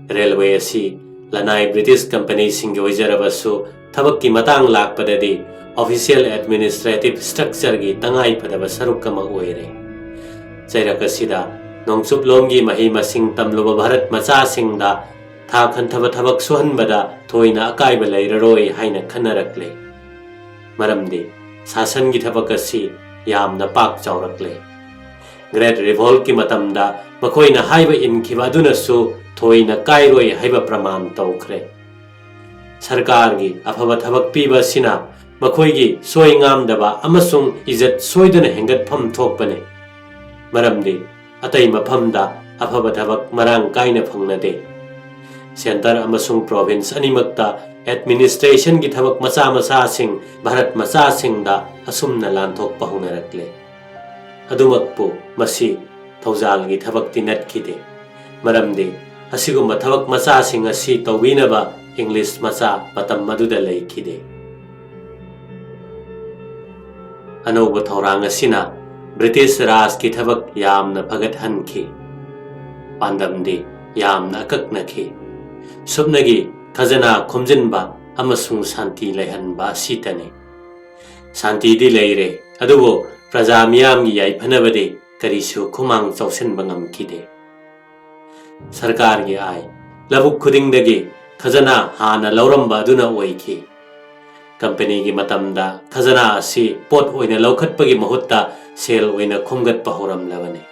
ꯔꯦꯜꯋꯦ ꯑꯁꯤ ꯂꯅꯥꯏ ꯕ꯭ꯔꯤꯇꯤꯁ ꯀꯝꯄꯅꯤꯁꯤꯡꯒꯤ ꯑꯣꯏꯖꯔꯕꯁꯨ, ꯊꯕꯛꯀꯤ ꯃꯇꯥꯡ ꯂꯥꯛꯄꯗꯗꯤ ꯑꯣꯐꯤꯁꯤꯌꯦꯜ ꯑꯦꯗꯃꯤꯅꯤꯁꯇ꯭ꯔꯦꯇꯤꯚ ꯁ꯭ꯇ꯭ꯔꯛꯆꯔꯒꯤ ꯇꯉꯥꯏ ꯐꯗꯕ ꯁꯔꯨꯛ ꯑꯃ ꯑꯣꯏꯔꯦ꯫ ꯆꯩꯔꯛ ꯑꯁꯤꯗ ꯅꯣꯡꯆꯨꯞꯂꯣꯝꯒꯤ ꯃꯍꯩ ꯃꯁꯤꯡ ꯇꯝꯂꯨꯕ ꯚꯥꯔꯠ ꯃꯆꯥꯁꯤꯡꯗ ꯊꯥꯛ ꯍꯟꯊꯕ ꯊꯕꯛ ꯁꯨꯍꯟꯕꯗ ꯊꯣꯏꯅ ꯑꯀꯥꯏꯕ ꯂꯩꯔꯔꯣꯏ ꯍꯥꯏꯅ ꯈꯟꯅꯔꯛꯂꯦ꯫ ꯃꯔꯝꯗꯤ ꯁꯥꯁꯟꯒꯤ ꯊꯕꯛ ꯑꯁꯤ ꯌꯥꯝꯅ ꯄꯥꯛ ꯆꯥꯎꯔꯛꯂꯦ꯫ ꯒ꯭ꯔꯦꯠ ꯔꯤꯚꯣꯜꯠꯀꯤ ꯃꯇꯝꯗ ꯃꯈꯣꯏꯅ ꯍꯥꯏꯕ ꯏꯟꯈꯤꯕ ꯑꯗꯨꯅꯁꯨ ꯊꯣꯏꯅ ꯀꯥꯏꯔꯣꯏ ꯍꯥꯏꯕ ꯄ꯭ꯔꯃꯥꯟ ꯇꯧꯈ꯭ꯔꯦ꯫ ꯁꯔꯀꯥꯔꯒꯤ ꯑꯐꯕ ꯊꯕꯛ ꯄꯤꯕ ꯑꯁꯤꯅ ꯃꯈꯣꯏꯒꯤ ꯁꯣꯏ ꯉꯥꯝꯗꯕ ꯑꯃꯁꯨꯡ ꯏꯖꯠ ꯁꯣꯏꯗꯅ ꯍꯦꯟꯒꯠꯐꯝ ꯊꯣꯛꯄꯅꯤ꯫ ꯃꯔꯝꯗꯤ ꯑꯇꯩ ꯃꯐꯝꯗ ꯑꯐꯕ ꯊꯕꯛ ꯃꯔꯥꯡ ꯀꯥꯏꯅ ꯐꯪꯅꯗꯦ꯫ ꯁꯦꯟꯇꯔ ꯑꯃꯁꯨꯡ ꯄ꯭ꯔꯣꯚꯤꯟꯁ ꯑꯅꯤꯃꯛꯇ ꯑꯦꯗꯃꯤꯅꯤꯁꯇ꯭ꯔꯦꯁꯟꯒꯤ ꯊꯕꯛ ꯃꯆꯥ ꯃꯆꯥꯁꯤꯡ ꯚꯥꯔꯠ ꯃꯆꯥꯁꯤꯡꯗ ꯑꯁꯨꯝꯅ ꯂꯥꯟꯊꯣꯛꯄ ꯍꯧꯅꯔꯛꯂꯦ꯫ ꯑꯗꯨꯃꯛꯄꯨ ꯃꯁꯤ ꯊꯧꯖꯥꯜꯒꯤ ꯊꯕꯛꯇꯤ ꯅꯠꯈꯤꯗꯦ, ꯃꯔꯝꯗꯤ ꯑꯁꯤꯒꯨꯝꯕ ꯊꯕꯛ ꯃꯆꯥꯁꯤꯡ ꯑꯁꯤ ꯇꯧꯕꯤꯅꯕ ꯏꯪꯂꯤꯁ ꯃꯆꯥ ꯃꯇꯝ ꯑꯗꯨꯗ ꯂꯩꯈꯤꯗꯦ꯫ ꯑꯅꯧꯕ ꯊꯧꯔꯥꯡ ꯑꯁꯤꯅ ꯕ꯭ꯔꯤꯇꯤꯁ ꯔꯥꯖꯀꯤ ꯊꯕꯛ ꯌꯥꯝꯅ ꯐꯒꯠꯍꯟꯈꯤ꯫ ꯄꯥꯟꯗꯝꯗꯤ ꯌꯥꯝꯅ ꯑꯀꯛꯅꯈꯤ꯫ ꯁꯨꯞꯅꯒꯤ ꯈꯖꯅꯥ ꯈꯣꯝꯖꯤꯟꯕ ꯑꯃꯁꯨꯡ ꯁꯥꯟꯇꯤ ꯂꯩꯍꯟꯕ ꯑꯁꯤꯇꯅꯤ꯫ ꯁꯥꯟꯇꯤꯗꯤ ꯂꯩꯔꯦ, ꯑꯗꯨꯕꯨ ꯄ꯭ꯔꯖꯥ ꯃꯤꯌꯥꯝꯒꯤ ꯌꯥꯏꯐꯅꯕꯗꯤ ꯀꯔꯤꯁꯨ ꯈꯨꯃꯥꯡ ꯆꯥꯎꯁꯤꯟꯕ ꯉꯝꯈꯤꯗꯦ꯫ ꯁꯔꯀꯥꯔꯒꯤ ꯑꯥꯏ, ꯂꯧꯕꯨꯛ ꯈꯨꯗꯤꯡꯗꯒꯤ ꯈꯖꯅꯥ ꯍꯥꯟꯅ ꯂꯧꯔꯝꯕ ꯑꯗꯨꯅ ꯑꯣꯏꯈꯤ꯫ ꯀꯝꯄꯦꯅꯤꯒꯤ ꯃꯇꯝꯗ ꯈꯖꯅꯥ ꯑꯁꯤ ꯄꯣꯠ ꯑꯣꯏꯅ ꯂꯧꯈꯠꯄꯒꯤ ꯃꯍꯨꯠꯇ ꯁꯦꯜ ꯑꯣꯏꯅ ꯈꯣꯝꯒꯠꯄ ꯍꯧꯔꯝꯂꯕꯅꯤ꯫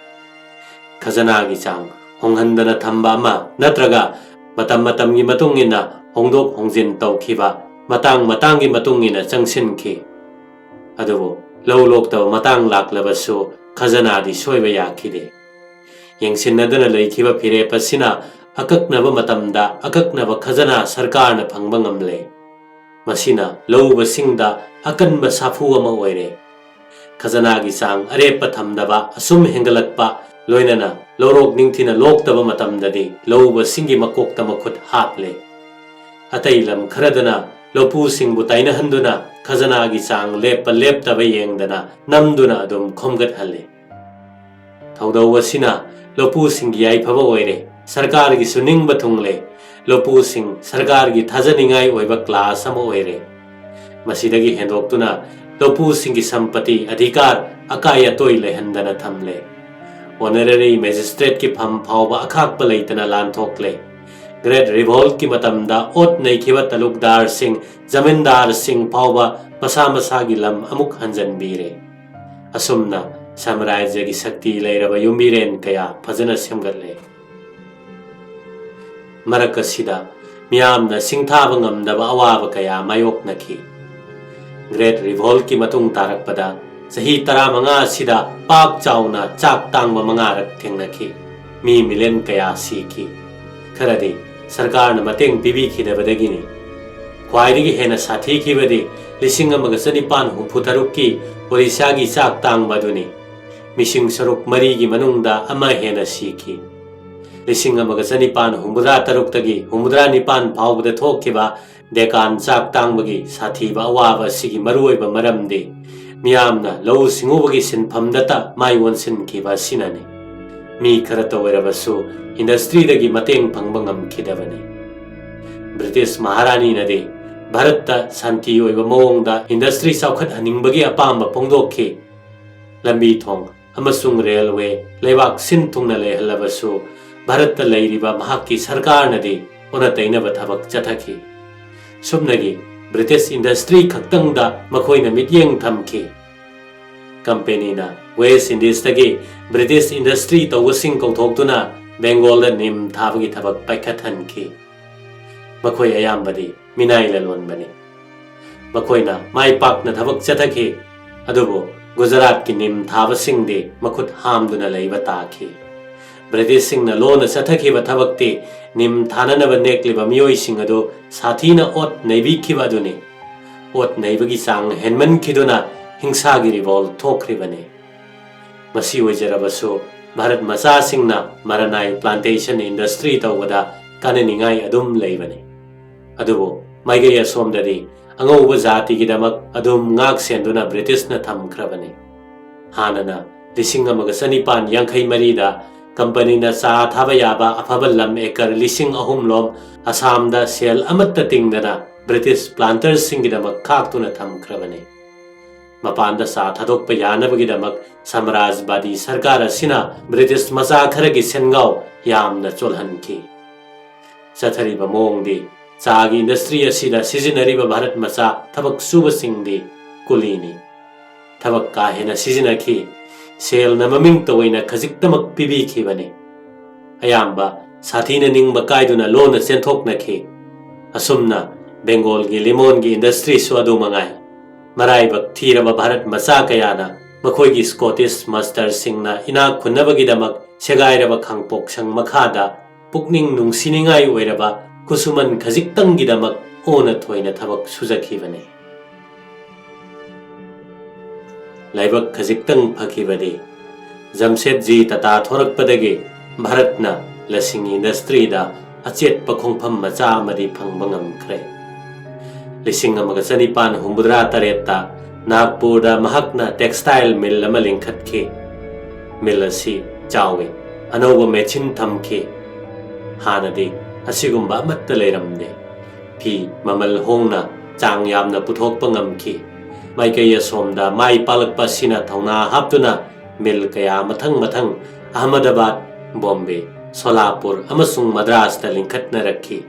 ꯈꯖꯅꯥꯒꯤ ꯆꯥꯡ ꯍꯣꯡꯍꯟꯗꯅ ꯊꯝꯕ ꯑꯃ ꯅꯠꯇ꯭ꯔꯒ ꯃꯇꯝ ꯃꯇꯝꯒꯤ ꯃꯇꯨꯡ ꯏꯟꯅ ꯍꯣꯡꯗꯣꯛ ꯍꯣꯡꯖꯤꯟ ꯇꯧꯈꯤꯕ ꯃꯇꯥꯡ ꯃꯇꯥꯡꯒꯤ ꯃꯇꯨꯡ ꯏꯟꯅ ꯆꯪꯁꯤꯟꯈꯤ꯫ ꯑꯗꯨꯕꯨ ꯂꯧ ꯂꯣꯛꯇꯕ ꯃꯇꯥꯡ ꯂꯥꯛꯂꯕꯁꯨ ꯈꯖꯅꯥꯗꯤ ꯁꯣꯏꯕ ꯌꯥꯈꯤꯗꯦ꯫ ꯌꯦꯡꯁꯤꯟꯅꯗꯅ ꯂꯩꯈꯤꯕ ꯐꯤꯔꯦꯞ ꯑꯁꯤꯅ ꯑꯀꯛꯅꯕ ꯃꯇꯝꯗ ꯑꯀꯛꯅꯕ ꯈꯖꯅꯥ ꯁꯔꯀꯥꯔꯅ ꯐꯪꯕ ꯉꯝꯂꯦ꯫ ꯃꯁꯤꯅ ꯂꯧꯎꯕꯁꯤꯡꯗ ꯑꯀꯟꯕ ꯁꯥꯐꯨ ꯑꯃ ꯑꯣꯏꯔꯦ꯫ ꯈꯖꯅꯥꯒꯤ ꯆꯥꯡ ꯑꯔꯦꯞꯄ ꯊꯝꯗꯕ ꯑꯁꯨꯝ ꯍꯦꯟꯒꯠꯂꯛꯄ, ꯂꯣꯏꯅꯅ ꯂꯧꯔꯣꯛ ꯅꯤꯡꯊꯤꯅ ꯂꯣꯛꯇꯕ ꯃꯇꯝꯗꯗꯤ ꯂꯧꯎꯕꯁꯤꯡꯒꯤ ꯃꯀꯣꯛꯇ ꯃꯈꯨꯠ ꯍꯥꯞꯂꯦ꯫ ꯑꯇꯩ ꯂꯝ ꯈꯔꯗꯅ ꯂꯧꯄꯨꯁꯤꯡꯕꯨ ꯇꯥꯏꯅꯍꯟꯗꯨꯅ ꯈꯖꯅꯥꯒꯤ ꯆꯥꯡ ꯂꯦꯞꯄ ꯂꯦꯞꯇꯕ ꯌꯦꯡꯗꯅ ꯅꯝꯗꯨꯅ ꯑꯗꯨꯝ ꯈꯣꯝꯒꯠꯍꯜꯂꯤ꯫ ꯊꯧꯗꯧ ꯑꯁꯤꯅ ꯂꯧꯄꯨꯁꯤꯡꯒꯤ ꯌꯥꯏꯐꯕ ꯑꯣꯏꯔꯦ, ꯁꯔꯀꯥꯔꯒꯤꯁꯨ ꯅꯤꯡꯕ ꯊꯨꯡꯂꯦ꯫ ꯂꯧꯄꯨꯁꯤꯡ ꯁꯔꯀꯥꯔꯒꯤ ꯊꯥꯖꯅꯤꯡꯉꯥꯏ ꯑꯣꯏꯕ ꯀ꯭ꯂꯥꯁ ꯑꯃ ꯑꯣꯏꯔꯦ꯫ ꯃꯁꯤꯗꯒꯤ ꯍꯦꯟꯗꯣꯛꯇꯨꯅ ꯂꯧꯄꯨꯁꯤꯡꯒꯤ ꯁꯝꯄꯇꯤ ꯑꯙꯤꯀꯥꯔ ꯑꯀꯥꯏ ꯑꯇꯣꯏ ꯂꯩꯍꯟꯗꯅ ꯊꯝꯂꯦ꯫ ꯑꯣꯅꯔꯦꯔꯤ ꯃꯦꯖꯤꯁꯇ꯭ꯔꯦꯠꯀꯤ ꯐꯝ ꯐꯥꯎꯕ ꯑꯈꯥꯛꯄ ꯂꯩꯇꯅ ꯂꯥꯟꯊꯣꯛꯂꯦ꯫ ꯒ꯭ꯔꯦꯠ ꯔꯤꯚꯣꯜꯠꯀꯤ ꯃꯇꯝꯗ ꯑꯣꯠ ꯅꯩꯈꯤꯕ ꯇꯂꯨꯛꯗꯥꯔꯁꯤꯡ, ꯖꯃꯤꯟꯗꯥꯔꯁꯤꯡ ꯐꯥꯎꯕ ꯃꯁꯥ ꯃꯁꯥꯒꯤ ꯂꯝ ꯑꯃꯨꯛ ꯍꯟꯖꯟꯕꯤꯔꯦ꯫ ꯑꯁꯨꯝꯅ ꯁꯥꯝꯔꯥꯖ꯭ꯌꯒꯤ ꯁꯛꯇꯤ ꯂꯩꯔꯕ ꯌꯨꯝꯕꯤꯔꯦꯟ ꯀꯌꯥ ꯐꯖꯅ ꯁꯦꯝꯒꯠꯂꯦ꯫ ꯃꯔꯛ ꯑꯁꯤꯗ ꯃꯤꯌꯥꯝꯅ ꯁꯤꯡꯊꯥꯕ ꯉꯝꯗꯕ ꯑꯋꯥꯕ ꯀꯌꯥ ꯃꯥꯌꯣꯛꯅꯈꯤ꯫ ꯒ꯭ꯔꯦꯠ ꯔꯤꯚꯣꯜꯠꯀꯤ ꯃꯇꯨꯡ ꯇꯥꯔꯛꯄꯗ ꯆꯍꯤ ꯇꯔꯥꯃꯉꯥ ꯑꯁꯤꯗ ꯄꯥꯛ ꯆꯥꯎꯅ ꯆꯥꯛ ꯇꯥꯡꯕ ꯃꯉꯥꯔꯛ ꯊꯦꯡꯅꯈꯤ꯫ ꯃꯤ ꯃꯤꯂꯤꯌꯟ ꯀꯌꯥ ꯁꯤꯈꯤ꯫ ꯈꯔꯗꯤ ꯁꯔꯀꯥꯔꯅ ꯃꯇꯦꯡ ꯄꯤꯕꯤꯈꯤꯗꯕꯗꯒꯤꯅꯤ꯫ ꯈ꯭ꯋꯥꯏꯗꯒꯤ ꯍꯦꯟꯅ ꯁꯥꯊꯤꯈꯤꯕꯗꯤ ꯂꯤꯁꯤꯡ ꯑꯃꯒ ꯆꯅꯤꯄꯥꯟ ꯍꯨꯝꯐꯨ ꯇꯔꯨꯛꯀꯤ ꯑꯣꯔꯤꯁꯥꯒꯤ ꯆꯥꯛ ꯇꯥꯡꯕ ꯑꯗꯨꯅꯤ꯫ ꯃꯤꯁꯤꯡ ꯁꯔꯨꯛ ꯃꯔꯤꯒꯤ ꯃꯅꯨꯡꯗ ꯑꯃ ꯍꯦꯟꯅ ꯁꯤꯈꯤ꯫ ꯂꯤꯁꯤꯡ ꯑꯃꯒ ꯆꯅꯤꯄꯥꯟ ꯍꯨꯝꯐꯨꯇꯔꯥ ꯇꯔꯨꯛꯇꯒꯤ ꯍꯨꯝꯐꯨꯇꯔꯥ ꯅꯤꯄꯥꯟ ꯐꯥꯎꯕꯗ ꯊꯣꯛꯈꯤꯕ ꯗꯦꯀꯥꯟ ꯆꯥꯛ ꯇꯥꯡꯕꯒꯤ ꯁꯥꯊꯤꯕ ꯑꯋꯥꯕ ꯑꯁꯤꯒꯤ ꯃꯔꯨꯑꯣꯏꯕ ꯃꯔꯝꯗꯤ ꯃꯤꯌꯥꯝꯅ ꯂꯧꯎ ꯁꯤꯡꯎꯕꯒꯤ ꯁꯤꯟꯐꯝꯗꯇ ꯃꯥꯏ ꯑꯣꯟꯁꯤꯟꯈꯤꯕ ꯑꯁꯤꯅꯅꯤ꯫ ꯃꯤ ꯈꯔꯇ ꯑꯣꯏꯔꯕꯁꯨ ꯏꯟꯗꯁꯇ꯭ꯔꯤꯗꯒꯤ ꯃꯇꯦꯡ ꯐꯪꯕ ꯉꯝꯈꯤꯗꯕꯅꯤ꯫ ꯕ꯭ꯔꯤꯇꯤꯁ ꯃꯍꯥꯔꯥꯅꯤꯅꯗꯤ ꯚꯥꯔꯠꯇ ꯁꯥꯟꯇꯤ ꯑꯣꯏꯕ ꯃꯑꯣꯡꯗ ꯏꯟꯗꯁꯇ꯭ꯔꯤ ꯆꯥꯎꯈꯠꯍꯟꯅꯤꯡꯕꯒꯤ ꯑꯄꯥꯝꯕ ꯐꯣꯡꯗꯣꯛꯈꯤ꯫ ꯂꯝꯕꯤ ꯊꯣꯡ ꯑꯃꯁꯨꯡ ꯔꯦꯜꯋꯦ ꯂꯩꯕꯥꯛ ꯁꯤꯟ ꯊꯨꯡꯅ ꯂꯩꯍꯜꯂꯕꯁꯨ, ꯚꯥꯔꯠꯇ ꯂꯩꯔꯤꯕ ꯃꯍꯥꯛꯀꯤ ꯁꯔꯀꯥꯔꯅꯗꯤ ꯑꯣꯟꯅ ꯇꯩꯅꯕ ꯊꯕꯛ ꯆꯠꯊꯈꯤ꯫ ꯁꯨꯞꯅꯒꯤ ꯕ꯭ꯔꯤꯇꯤꯁ ꯏꯟꯗꯁꯇ꯭ꯔꯤ ꯈꯛꯇꯪꯗ ꯃꯈꯣꯏꯅ ꯃꯤꯠꯌꯦꯡ ꯊꯝꯈꯤ꯫ ꯀꯝꯄꯦꯅꯤꯅ ꯋꯦꯁ ꯏꯟꯗꯤꯁꯇꯒꯤ ꯕ꯭ꯔꯤꯇꯤꯁ ꯏꯟꯗꯁꯇ꯭ꯔꯤ ꯇꯧꯕꯁꯤꯡ ꯀꯧꯊꯣꯛꯇꯨꯅ ꯕꯦꯡꯒꯣꯜꯗ ꯅꯤꯝ ꯊꯥꯕꯒꯤ ꯊꯕꯛ ꯄꯥꯏꯈꯠꯍꯟꯈꯤ꯫ ꯃꯈꯣꯏ ꯑꯌꯥꯝꯕꯗꯤ ꯃꯤꯅꯥꯏ ꯂꯂꯣꯟꯕꯅꯤ꯫ ꯃꯈꯣꯏꯅ ꯃꯥꯏ ꯄꯥꯛꯅ ꯊꯕꯛ ꯆꯠꯊꯈꯤ, ꯑꯗꯨꯕꯨ ꯒꯨꯖꯔꯥꯠꯀꯤ ꯅꯤꯝ ꯊꯥꯕꯁꯤꯡꯗꯤ ꯃꯈꯨꯠ ꯍꯥꯝꯗꯨꯅ ꯂꯩꯕ ꯇꯥꯈꯤ꯫ ꯕ꯭ꯔꯤꯇꯤꯁꯁꯤꯡꯅ ꯂꯣꯟꯅ ꯆꯠꯊꯈꯤꯕ ꯊꯕꯛꯇꯤ ꯅꯤꯝ ꯊꯥꯅꯅꯕ ꯅꯦꯛꯂꯤꯕ ꯃꯤꯑꯣꯏꯁꯤꯡ ꯑꯗꯨ ꯁꯥꯊꯤꯅ ꯑꯣꯠ ꯅꯩꯕꯤꯈꯤꯕ ꯑꯗꯨꯅꯤ꯫ ꯑꯣꯠ ꯅꯩꯕꯒꯤ ꯆꯥꯡ ꯍꯦꯟꯃꯟꯈꯤꯗꯨꯅ ꯍꯤꯡꯁꯥꯒꯤ ꯔꯤꯚꯣꯜ ꯊꯣꯛꯈ꯭ꯔꯤꯕꯅꯤ꯫ ꯃꯁꯤ ꯑꯣꯏꯖꯔꯕꯁꯨ, ꯚꯥꯔꯠ ꯃꯆꯥꯁꯤꯡꯅ ꯃꯔꯅꯥꯏ plantation industry ꯇꯧꯕꯗ ꯀꯥꯟꯅꯅꯤꯡꯉꯥꯏ ꯑꯗꯨꯝ ꯂꯩꯕꯅꯤ꯫ ꯑꯗꯨꯕꯨ ꯃꯥꯏꯀꯩ ꯑꯁꯣꯝꯗꯗꯤ ꯑꯉꯧꯕ ꯖꯥꯇꯤꯒꯤꯗꯃꯛ ꯑꯗꯨꯝ ꯉꯥꯛ ꯁꯦꯟꯗꯨꯅ ꯕ꯭ꯔꯤꯇꯤꯁꯅ ꯊꯝꯈ꯭ꯔꯕꯅꯤ꯫ ꯍꯥꯟꯅꯅ ꯂꯤꯁꯤꯡ ꯑꯃꯒ ꯆꯅꯤꯄꯥꯟ ꯌꯥꯡꯈꯩ ꯃꯔꯤꯗ ꯀꯝꯄꯅꯤꯅ ꯆꯥ ꯊꯥꯕ ꯌꯥꯕ ꯑꯐꯕ ꯂꯝ ꯑꯦꯀꯔ ꯂꯤꯁꯤꯡ ꯑꯍꯨꯝ ꯂꯣꯝ ꯑꯁꯥꯝꯗ ꯁꯦꯜ ꯑꯃꯠꯇ ꯇꯤꯡꯗꯅ ꯕ꯭ꯔꯤꯇꯤꯁ plantersꯁꯤꯡꯒꯤꯗꯃꯛ ꯈꯥꯛꯇꯨꯅ ꯊꯝꯈ꯭ꯔꯕꯅꯤ꯫ ꯃꯄꯥꯟꯗ ꯆꯥ ꯊꯥꯗꯣꯛꯄ ꯌꯥꯅꯕꯒꯤꯗꯃꯛ ꯁꯃꯔꯥꯖꯕꯥꯗꯤ ꯁꯔꯀꯥꯔ ꯑꯁꯤꯅ ꯕ꯭ꯔꯤꯇꯤꯁ ꯃꯆꯥ ꯈꯔꯒꯤ ꯁꯦꯟꯒꯥꯎ ꯌꯥꯝꯅ ꯆꯣꯜꯍꯟꯈꯤ꯫ ꯆꯠꯊꯔꯤꯕ ꯃꯑꯣꯡꯗꯤ ꯆꯥꯒꯤ industry ꯑꯁꯤꯗ ꯁꯤꯖꯤꯟꯅꯔꯤꯕ ꯚꯥꯔꯠ ꯃꯆꯥ ꯊꯕꯛ ꯁꯨꯕꯁꯤꯡꯗꯤ ꯀꯨꯂꯤꯅꯤ꯫ ꯊꯕꯛ ꯀꯥ ꯍꯦꯟꯅ ꯁꯤꯖꯤꯟꯅꯈꯤ꯫ ꯁꯦꯜꯅ ꯃꯃꯤꯡꯇ ꯑꯣꯏꯅ ꯈꯖꯤꯛꯇꯃꯛ ꯄꯤꯕꯤꯈꯤꯕꯅꯤ꯫ ꯑꯌꯥꯝꯕ ꯁꯥꯊꯤꯅ ꯅꯤꯡꯕ ꯀꯥꯏꯗꯨꯅ ꯂꯣꯟꯅ ꯆꯦꯟꯊꯣꯛꯅꯈꯤ꯫ ꯑꯁꯨꯝꯅ ꯕꯦꯡꯒꯣꯜꯒꯤ ꯂꯤꯃꯣꯟꯒꯤ industryꯁꯨ ꯑꯗꯨ ꯃꯉꯥꯏ꯫ ꯃꯔꯥꯏꯕꯛ ꯊꯤꯔꯕ ꯚꯥꯔꯠ ꯃꯆꯥ ꯀꯌꯥꯅ ꯃꯈꯣꯏꯒꯤ Scottish masterꯁꯤꯡꯅ ꯏꯅꯥꯛ ꯈꯨꯟꯅꯕꯒꯤꯗꯃꯛ ꯁꯦꯒꯥꯏꯔꯕ ꯈꯥꯡꯄꯣꯛꯁꯪ ꯃꯈꯥꯗ ꯄꯨꯛꯅꯤꯡ ꯅꯨꯡꯁꯤꯅꯤꯡꯉꯥꯏ ꯑꯣꯏꯔꯕ ꯈꯨꯠꯁꯨꯃꯟ ꯈꯖꯤꯛꯇꯪꯒꯤꯗꯃꯛ ꯑꯣꯟꯅ ꯊꯣꯏꯅ ꯊꯕꯛ ꯁꯨꯖꯈꯤꯕꯅꯤ꯫ ꯂꯥꯏꯕꯛ ꯈꯖꯤꯛꯇꯪ ꯐꯈꯤꯕꯗꯤ, ꯖꯝꯁꯦꯠꯖꯤ ꯇꯥꯇꯥ ꯊꯣꯔꯛꯄꯗꯒꯤ ꯚꯥꯔꯠꯅ ꯂꯁꯤꯡ industryꯗ ꯑꯆꯦꯠꯄ ꯈꯣꯡꯐꯝ ꯃꯆꯥ ꯑꯃꯗꯤ ꯐꯪꯕ ꯉꯝꯈ꯭ꯔꯦ꯫ ꯂꯤꯁꯤꯡ ꯑꯃꯒ ꯆꯅꯤꯄꯥꯟ ꯍꯨꯝꯐꯨꯇꯔꯥ ꯇꯔꯦꯠꯇ ꯅꯥꯒꯄꯨꯔꯗ ꯃꯍꯥꯛꯅ textile mill ꯑꯃ ꯂꯤꯡꯈꯠꯈꯤ꯫ Mill ꯑꯁꯤ ꯆꯥꯎꯏ, ꯑꯅꯧꯕ machine ꯊꯝꯈꯤ꯫ ꯍꯥꯟꯅꯗꯤ ꯑꯁꯤꯒꯨꯝꯕ ꯑꯃꯠꯇ ꯂꯩꯔꯝꯗꯦ꯫ ꯐꯤ ꯃꯃꯜ ꯍꯣꯡꯅ ꯆꯥꯡ ꯌꯥꯝꯅ ꯄꯨꯊꯣꯛꯄ ꯉꯝꯈꯤ꯫ ꯃꯥꯏꯀꯩ ꯑꯁꯣꯝꯗ ꯃꯥꯏ ꯄꯥꯛꯂꯛꯄ ꯑꯁꯤꯅ ꯊꯧꯅꯥ ꯍꯥꯞꯇꯨꯅ mill ꯀꯌꯥ ꯃꯊꯪ ꯃꯊꯪ ꯑꯍꯃꯗꯕꯥꯗ, ꯕꯣꯝꯕꯦ, ꯁꯣꯂꯥꯄꯨꯔ ꯑꯃꯁꯨꯡ ꯃꯗ꯭ꯔꯥꯁꯇ ꯂꯤꯡꯈꯠꯅꯔꯛꯈꯤ꯫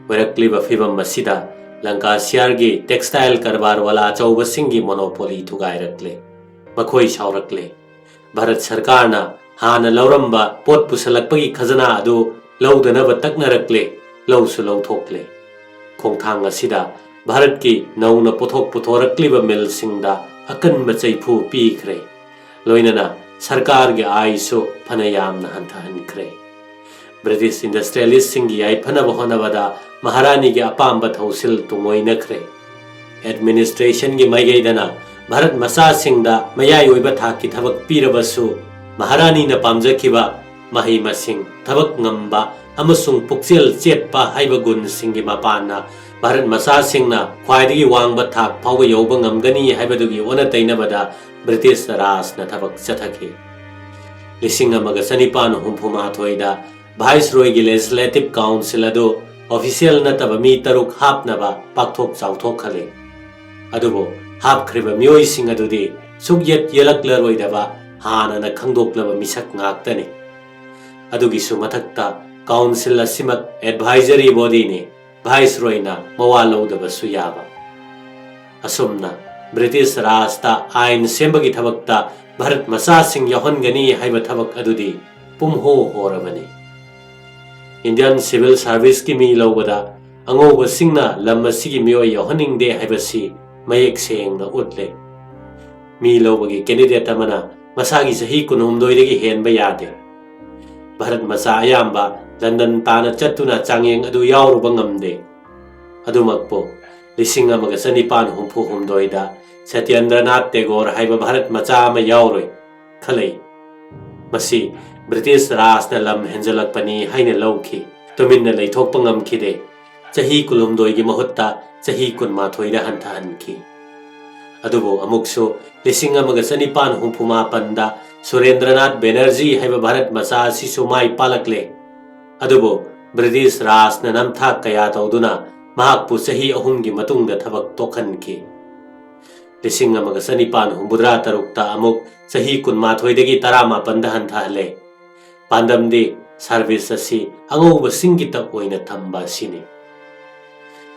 ꯑꯣꯏꯔꯛꯂꯤꯕ ꯐꯤꯚꯝ ꯑꯁꯤꯗ ꯂꯪꯀꯥꯁꯤꯌꯥꯔꯒꯤ textile ꯀꯔꯕꯥꯔ ꯋꯥꯂꯥ ꯑꯆꯧꯕꯁꯤꯡꯒꯤ monopoly ꯊꯨꯒꯥꯏꯔꯛꯂꯦ꯫ ꯃꯈꯣꯏ ꯁꯥꯎꯔꯛꯂꯦ꯫ ꯚꯥꯔꯠ ꯁꯔꯀꯥꯔꯅ ꯍꯥꯟꯅ ꯂꯧꯔꯝꯕ ꯄꯣꯠ ꯄꯨꯁꯜꯂꯛꯄꯒꯤ ꯈꯖꯅꯥ ꯑꯗꯨ ꯂꯧꯗꯅꯕ ꯇꯛꯅꯔꯛꯂꯦ, ꯂꯧꯁꯨ ꯂꯧꯊꯣꯛꯂꯦ꯫ ꯈꯣꯡꯊꯥꯡ ꯑꯁꯤꯗ ꯚꯥꯔꯠꯀꯤ ꯅꯧꯅ ꯄꯣꯠꯊꯣꯛ ꯄꯨꯊꯣꯔꯛꯂꯤꯕ millꯁꯤꯡꯗ ꯑꯀꯟꯕ ꯆꯩꯐꯨ ꯄꯤꯈ꯭ꯔꯦ꯫ ꯂꯣꯏꯅꯅ ꯁꯔꯀꯥꯔꯒꯤ ꯑꯥꯏꯁꯨ ꯐꯅ ꯌꯥꯝꯅ ꯍꯟꯊꯍꯟꯈ꯭ꯔꯦ꯫ ꯕ꯭ꯔꯤꯇꯤꯁ ꯏꯟꯗꯁꯇ꯭ꯔꯤꯌꯦꯂꯤꯁꯁꯤꯡꯒꯤ ꯌꯥꯏꯐꯅꯕ ꯍꯣꯠꯅꯕꯗ ꯃꯍꯥꯔꯥꯅꯤꯒꯤ ꯑꯄꯥꯝꯕ ꯊꯧꯁꯤꯜ ꯇꯨꯡꯑꯣꯏꯅꯈ꯭ꯔꯦ꯫ ꯑꯦꯗꯃꯤꯅꯤꯁꯇ꯭ꯔꯦꯁꯟꯒꯤ ꯃꯥꯏꯀꯩꯗꯅ ꯚꯥꯔꯠ ꯃꯆꯥꯁꯤꯡꯗ ꯃꯌꯥꯏ ꯑꯣꯏꯕ ꯊꯥꯛꯀꯤ ꯊꯕꯛ ꯄꯤꯔꯕꯁꯨ, ꯃꯍꯥꯔꯥꯅꯤꯅ ꯄꯥꯝꯖꯈꯤꯕ ꯃꯍꯩ ꯃꯁꯤꯡ, ꯊꯕꯛ ꯉꯝꯕ ꯑꯃꯁꯨꯡ ꯄꯨꯛꯆꯦꯜ ꯆꯦꯠꯄ ꯍꯥꯏꯕ ꯒꯨꯟꯁꯤꯡꯒꯤ ꯃꯄꯥꯟꯅ ꯚꯥꯔꯠ ꯃꯆꯥꯁꯤꯡꯅ ꯈ꯭ꯋꯥꯏꯗꯒꯤ ꯋꯥꯡꯕ ꯊꯥꯛ ꯐꯥꯎꯕ ꯌꯧꯕ ꯉꯝꯒꯅꯤ ꯍꯥꯏꯕꯗꯨꯒꯤ ꯑꯣꯟꯅ ꯇꯩꯅꯕꯗ ꯕ꯭ꯔꯤꯇꯤꯁ ꯔꯥꯖꯅ ꯊꯕꯛ ꯆꯠꯊꯈꯤ꯫ ꯂꯤꯁꯤꯡ ꯑꯃꯒ ꯆꯅꯤꯄꯥꯟ ꯍꯨꯝꯐꯨ ꯃꯥꯊꯣꯏꯗ ꯚꯥꯏꯁꯔꯣꯏꯒꯤ ꯂꯦꯖꯤꯁꯂꯦꯇꯤꯚ ꯀꯥꯎꯟꯁꯤꯜ ꯑꯗꯨ ꯑꯣꯐꯤꯁꯤꯌꯦꯜ ꯅꯠꯇꯕ ꯃꯤ ꯇꯔꯨꯛ ꯍꯥꯞꯅꯕ ꯄꯥꯛꯊꯣꯛ ꯆꯥꯎꯊꯣꯛꯍꯜꯂꯤ꯫ ꯑꯗꯨꯕꯨ ꯍꯥꯞꯈ꯭ꯔꯤꯕ ꯃꯤꯑꯣꯏꯁꯤꯡ ꯑꯗꯨꯗꯤ ꯁꯨꯛꯌꯦꯠ ꯌꯦꯜꯂꯛꯂꯔꯣꯏꯗꯕ ꯍꯥꯟꯅꯅ ꯈꯪꯗꯣꯛꯂꯕ ꯃꯤꯁꯛ ꯉꯥꯛꯇꯅꯤ꯫ ꯑꯗꯨꯒꯤꯁꯨ ꯃꯊꯛꯇ, ꯀꯥꯎꯟꯁꯤꯜ ꯑꯁꯤꯃꯛ ꯑꯦꯗꯚꯥꯏꯖꯔꯤ ꯕꯣꯗꯤꯅꯤ, ꯚꯥꯏꯁꯔꯣꯏꯅ ꯃꯋꯥ ꯂꯧꯗꯕꯁꯨ ꯌꯥꯕ꯫ ꯑꯁꯨꯝꯅ ꯕ꯭ꯔꯤꯇꯤꯁ ꯔꯥꯖꯇ ꯑꯥꯏꯟ ꯁꯦꯝꯕꯒꯤ ꯊꯕꯛꯇ ꯚꯥꯔꯠ ꯃꯆꯥꯁꯤꯡ ꯌꯥꯎꯍꯟꯒꯅꯤ ꯍꯥꯏꯕ ꯊꯕꯛ ꯑꯗꯨꯗꯤ ꯄꯨꯝꯍꯣ ꯍꯣꯔꯕꯅꯤ꯫ ꯏꯟꯗꯤꯌꯟ ꯁꯤꯚꯤꯜ ꯁꯥꯔꯚꯤꯁꯀꯤ ꯃꯤ ꯂꯧꯕꯗ ꯑꯉꯧꯕꯁꯤꯡꯅ ꯂꯝ ꯑꯁꯤꯒꯤ ꯃꯤꯑꯣꯏ ꯌꯥꯎꯍꯟꯅꯤꯡꯗꯦ ꯍꯥꯏꯕꯁꯤ ꯃꯌꯦꯛ ꯁꯦꯡꯅ ꯎꯠꯂꯦ꯫ ꯃꯤ ꯂꯧꯕꯒꯤ ꯀꯦꯟꯗꯤꯗꯦꯠ ꯑꯃꯅ ꯃꯁꯥꯒꯤ ꯆꯍꯤ ꯀꯨꯟꯍꯨꯝꯗꯣꯏꯗꯒꯤ ꯍꯦꯟꯕ ꯌꯥꯗꯦ꯫ ꯚꯥꯔꯠ ꯃꯆꯥ ꯑꯌꯥꯝꯕ ꯂꯟꯗꯟ ꯇꯥꯟꯅ ꯆꯠꯇꯨꯅ ꯆꯥꯡꯌꯦꯡ ꯑꯗꯨ ꯌꯥꯎꯔꯨꯕ ꯉꯝꯗꯦ꯫ ꯑꯗꯨꯃꯛꯄꯨ, ꯂꯤꯁꯤꯡ ꯑꯃꯒ ꯆꯅꯤꯄꯥꯟ ꯍꯨꯝꯐꯨ ꯍꯨꯝꯗꯣꯏꯗ ꯁꯇ꯭ꯌꯦꯟꯗ꯭ꯔꯅꯥꯊ ꯇꯦꯒꯣꯔ ꯍꯥꯏꯕ ꯚꯥꯔꯠ ꯃꯆꯥ ꯑꯃ ꯌꯥꯎꯔꯣꯏ ꯈꯜꯂꯤ꯫ ꯃꯁꯤ ꯕ꯭ꯔꯤꯇꯤꯁ ꯔꯥꯖꯅ ꯂꯝ ꯍꯦꯟꯖꯜꯂꯛꯄꯅꯤ ꯍꯥꯏꯅ ꯂꯧꯈꯤ꯫ ꯇꯨꯃꯤꯟꯅ ꯂꯩꯊꯣꯛꯄ ꯉꯝꯈꯤꯗꯦ꯫ ꯆꯍꯤ ꯀꯨꯟꯍꯨꯝꯗꯣꯏꯒꯤ ꯃꯍꯨꯠꯇ ꯆꯍꯤ ꯀꯨꯟꯃꯥꯊꯣꯏꯗ ꯍꯟꯊꯍꯟꯈꯤ꯫ ꯑꯗꯨꯕꯨ ꯑꯃꯨꯛꯁꯨ ꯂꯤꯁꯤꯡ ꯑꯃꯒ ꯆꯅꯤꯄꯥꯟ ꯍꯨꯝꯐꯨ ꯃꯥꯄꯟꯗ ꯁꯨꯔꯦꯟꯗ꯭ꯔꯅꯥꯊ ꯕꯦꯅꯔꯖꯤ ꯍꯥꯏꯕ ꯚꯥꯔꯠ ꯃꯆꯥ ꯑꯁꯤꯁꯨ ꯃꯥꯏ ꯄꯥꯛꯂꯛꯂꯦ꯫ ꯑꯗꯨꯕꯨ ꯕ꯭ꯔꯤꯇꯤꯁ ꯔꯥꯖꯅ ꯅꯝꯊꯥꯛ ꯀꯌꯥ ꯇꯧꯗꯨꯅ ꯃꯍꯥꯛꯄꯨ ꯆꯍꯤ ꯑꯍꯨꯝꯒꯤ ꯃꯇꯨꯡꯗ ꯊꯕꯛ ꯇꯣꯛꯍꯟꯈꯤ꯫ ꯂꯤꯁꯤꯡ ꯑꯃꯒ ꯆꯅꯤꯄꯥꯟ ꯍꯨꯝꯐꯨꯇꯔꯥ ꯇꯔꯨꯛꯇ ꯑꯃꯨꯛ ꯆꯍꯤ ꯀꯨꯟꯃꯥꯊꯣꯏꯗꯒꯤ ꯇꯔꯥꯃꯥꯄꯟꯗ ꯍꯟꯊꯍꯜꯂꯦ꯫ ꯄꯥꯟꯗꯝꯗꯤ ꯁꯥꯔꯚꯤꯁ ꯑꯁꯤ ꯑꯉꯧꯕꯁꯤꯡꯒꯤꯇ ꯑꯣꯏꯅ ꯊꯝꯕ ꯑꯁꯤꯅꯤ꯫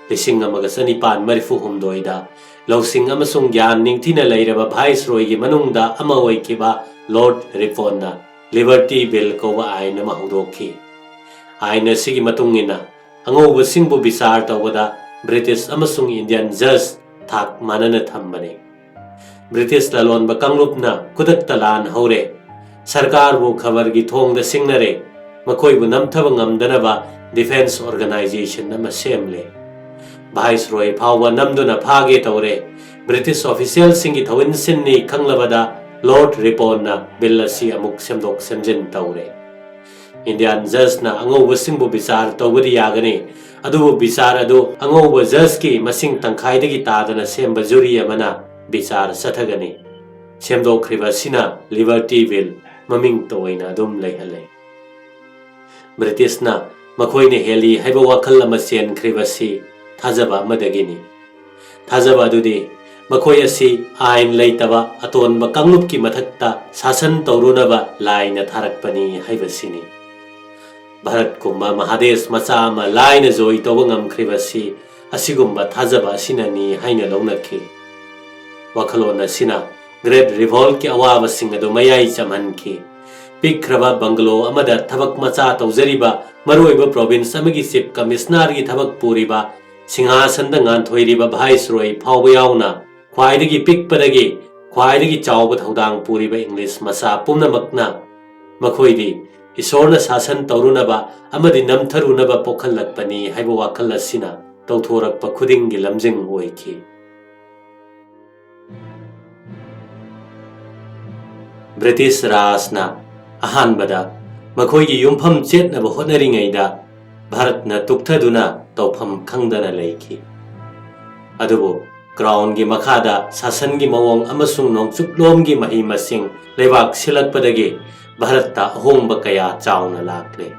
ꯂꯤꯁꯤꯡ ꯑꯃꯒ ꯆꯅꯤꯄꯥꯟ ꯃꯔꯤꯐꯨ ꯍꯨꯝꯗꯣꯏꯗ ꯂꯧꯁꯤꯡ ꯑꯃꯁꯨꯡ ꯒ꯭ꯌꯥꯟ ꯅꯤꯡꯊꯤꯅ ꯂꯩꯔꯕ ꯚꯥꯏꯁꯔꯣꯏꯒꯤ ꯃꯅꯨꯡꯗ ꯑꯃ ꯑꯣꯏꯈꯤꯕ ꯂꯣꯔꯗ ꯔꯤꯄꯣꯟꯅ ꯂꯤꯕꯔꯇꯤ ꯕꯤꯜ ꯀꯧꯕ ꯑꯥꯏꯟ ꯑꯃ ꯍꯧꯗꯣꯛꯈꯤ꯫ ꯑꯥꯏꯟ ꯑꯁꯤꯒꯤ ꯃꯇꯨꯡ ꯏꯟꯅ, ꯑꯉꯧꯕꯁꯤꯡꯕꯨ ꯕꯤꯆꯥꯔ ꯇꯧꯕꯗ ꯕ꯭ꯔꯤꯇꯤꯁ ꯑꯃꯁꯨꯡ ꯏꯟꯗꯤꯌꯟ ꯖꯖ ꯊꯥꯛ ꯃꯥꯟꯅꯅ ꯊꯝꯕꯅꯤ꯫ ꯕ꯭ꯔꯤꯇꯤꯁ ꯂꯂꯣꯟꯕ ꯀꯥꯡꯂꯨꯞꯅ ꯈꯨꯗꯛꯇ ꯂꯥꯟ ꯍꯧꯔꯦ꯫ ꯁꯔꯀꯥꯔꯕꯨ ꯈꯕꯔꯒꯤ ꯊꯣꯡꯗ ꯁꯤꯡꯅꯔꯦ꯫ ꯃꯈꯣꯏꯕꯨ ꯅꯝꯊꯕ ꯉꯝꯗꯅꯕ ꯗꯤꯐꯦꯟꯁ ꯑꯣꯔꯒꯅꯥꯏꯖꯦꯁꯟ ꯑꯃ ꯁꯦꯝꯂꯦ꯫ ꯚꯥꯏꯁꯔꯣꯏ ꯐꯥꯎꯕ ꯅꯝꯗꯨꯅ ꯐꯥꯒꯦ ꯇꯧꯔꯦ꯫ ꯕ꯭ꯔꯤꯇꯤꯁ ꯑꯣꯐꯤꯁꯤꯌꯦꯜꯁꯤꯡꯒꯤ ꯊꯧꯏꯟꯁꯤꯟꯅꯤ ꯈꯪꯂꯕꯗ ꯂꯣꯔꯗ ꯔꯤꯄꯣꯟꯅ ꯕꯤꯜ ꯑꯁꯤ ꯑꯃꯨꯛ ꯁꯦꯝꯗꯣꯛ ꯁꯦꯝꯖꯤꯟ ꯇꯧꯔꯦ꯫ ꯏꯟꯗꯤꯌꯥꯟ ꯖꯖꯅ ꯑꯉꯧꯕꯁꯤꯡꯕꯨ ꯕꯤꯆꯥꯔ ꯇꯧꯕꯗꯤ ꯌꯥꯒꯅꯤ, ꯑꯗꯨꯕꯨ ꯕꯤꯆꯥꯔ ꯑꯗꯨ ꯑꯉꯧꯕ ꯖꯖꯀꯤ ꯃꯁꯤꯡ ꯇꯪꯈꯥꯏꯗꯒꯤ ꯇꯥꯗꯅ ꯁꯦꯝꯕ ꯖꯨꯔꯤ ꯑꯃꯅ ꯕꯤꯆꯥꯔ ꯆꯠꯊꯒꯅꯤ꯫ ꯁꯦꯝꯗꯣꯛꯈ꯭ꯔꯤꯕ ꯑꯁꯤꯅ ꯂꯤꯕꯔꯇꯤ ꯕꯤꯜ ꯃꯃꯤꯡꯇ ꯑꯣꯏꯅ ꯑꯗꯨꯝ ꯂꯩꯍꯜꯂꯦ꯫ ꯕ꯭ꯔꯤꯇꯤꯁꯅ ꯃꯈꯣꯏꯅ ꯍꯦꯜꯂꯤ ꯍꯥꯏꯕ ꯋꯥꯈꯜ ꯑꯃ ꯆꯦꯟꯈ꯭ꯔꯤꯕꯁꯤ ꯊꯥꯖꯕ ꯑꯃꯗꯒꯤꯅꯤ꯫ ꯊꯥꯖꯕ ꯑꯗꯨꯗꯤ ꯃꯈꯣꯏ ꯑꯁꯤ ꯑꯥꯏꯟ ꯂꯩꯇꯕ ꯑꯇꯣꯟꯕ ꯀꯥꯡꯂꯨꯞꯀꯤ ꯃꯊꯛꯇ ꯁꯥꯁꯟ ꯇꯧꯔꯨꯅꯕ ꯂꯥꯏꯅ ꯊꯥꯔꯛꯄꯅꯤ ꯍꯥꯏꯕꯁꯤꯅꯤ꯫ ꯚꯥꯔꯠꯀꯨꯝꯕ ꯃꯍꯥꯗꯦꯁ ꯃꯆꯥ ꯑꯃ ꯂꯥꯏꯅ ꯖꯣꯏ ꯇꯧꯕ ꯉꯝꯈ꯭ꯔꯤꯕꯁꯤ ꯑꯁꯤꯒꯨꯝꯕ ꯊꯥꯖꯕ ꯑꯁꯤꯅꯅꯤ ꯍꯥꯏꯅ ꯂꯧꯅꯈꯤ꯫ ꯋꯥꯈꯜꯂꯣꯟ ꯑꯁꯤꯅ ꯒ꯭ꯔꯦꯠ ꯔꯤꯚꯣꯜꯠꯀꯤ ꯑꯋꯥꯕꯁꯤꯡ ꯑꯗꯨ ꯃꯌꯥꯏ ꯆꯝꯍꯟꯈꯤ꯫ ꯄꯤꯛꯈ꯭ꯔꯕ ꯕꯪꯒꯂꯣ ꯑꯃꯗ ꯊꯕꯛ ꯃꯆꯥ ꯇꯧꯖꯔꯤꯕ ꯃꯔꯨꯑꯣꯏꯕ ꯄ꯭ꯔꯣꯚꯤꯟꯁ ꯑꯃꯒꯤ ꯆꯤꯐ ꯀꯃꯤꯁꯅꯔꯒꯤ ꯊꯕꯛ ꯄꯨꯔꯤꯕ, ꯁꯤꯡꯍꯥꯁꯟꯗ ꯉꯥꯟꯊꯣꯏꯔꯤꯕ ꯚꯥꯏꯁꯔꯣꯏ ꯐꯥꯎꯕ ꯌꯥꯎꯅ ꯈ꯭ꯋꯥꯏꯗꯒꯤ ꯄꯤꯛꯄꯗꯒꯤ ꯈ꯭ꯋꯥꯏꯗꯒꯤ ꯆꯥꯎꯕ ꯊꯧꯗꯥꯡ ꯄꯨꯔꯤꯕ ꯏꯪꯂꯤꯁ ꯃꯆꯥ ꯄꯨꯝꯅꯃꯛꯅ ꯃꯈꯣꯏꯗꯤ ꯏꯁꯣꯔꯅ ꯁꯥꯁꯟ ꯇꯧꯔꯨꯅꯕ ꯑꯃꯗꯤ ꯅꯝꯊꯔꯨꯅꯕ ꯄꯣꯛꯍꯜꯂꯛꯄꯅꯤ ꯍꯥꯏꯕ ꯋꯥꯈꯜ ꯑꯁꯤꯅ ꯇꯧꯊꯣꯔꯛꯄ ꯈꯨꯗꯤꯡꯒꯤ ꯂꯝꯖꯤꯡ ꯑꯣꯏꯈꯤ꯫ ꯕ꯭ꯔꯤꯇꯤꯁ ꯔꯥꯖꯅ ꯑꯍꯥꯟꯕꯗ ꯃꯈꯣꯏꯒꯤ ꯌꯨꯝꯐꯝ ꯆꯦꯠꯅꯕ ꯍꯣꯠꯅꯔꯤꯉꯩꯗ ꯚꯥꯔꯠꯅ ꯇꯨꯛꯊꯗꯨꯅ ꯇꯧꯐꯝ ꯈꯪꯗꯅ ꯂꯩꯈꯤ꯫ ꯑꯗꯨꯕꯨ ꯀ꯭ꯔꯥꯎꯟꯒꯤ ꯃꯈꯥꯗ ꯁꯥꯁꯟꯒꯤ ꯃꯑꯣꯡ ꯑꯃꯁꯨꯡ ꯅꯣꯡꯆꯨꯞꯂꯣꯝꯒꯤ ꯃꯍꯩ ꯃꯁꯤꯡ ꯂꯩꯕꯥꯛ ꯁꯤꯜꯂꯛꯄꯗꯒꯤ ꯚꯥꯔꯠꯇ ꯑꯍꯣꯡꯕ ꯀꯌꯥ ꯆꯥꯎꯅ ꯂꯥꯛꯂꯦ꯫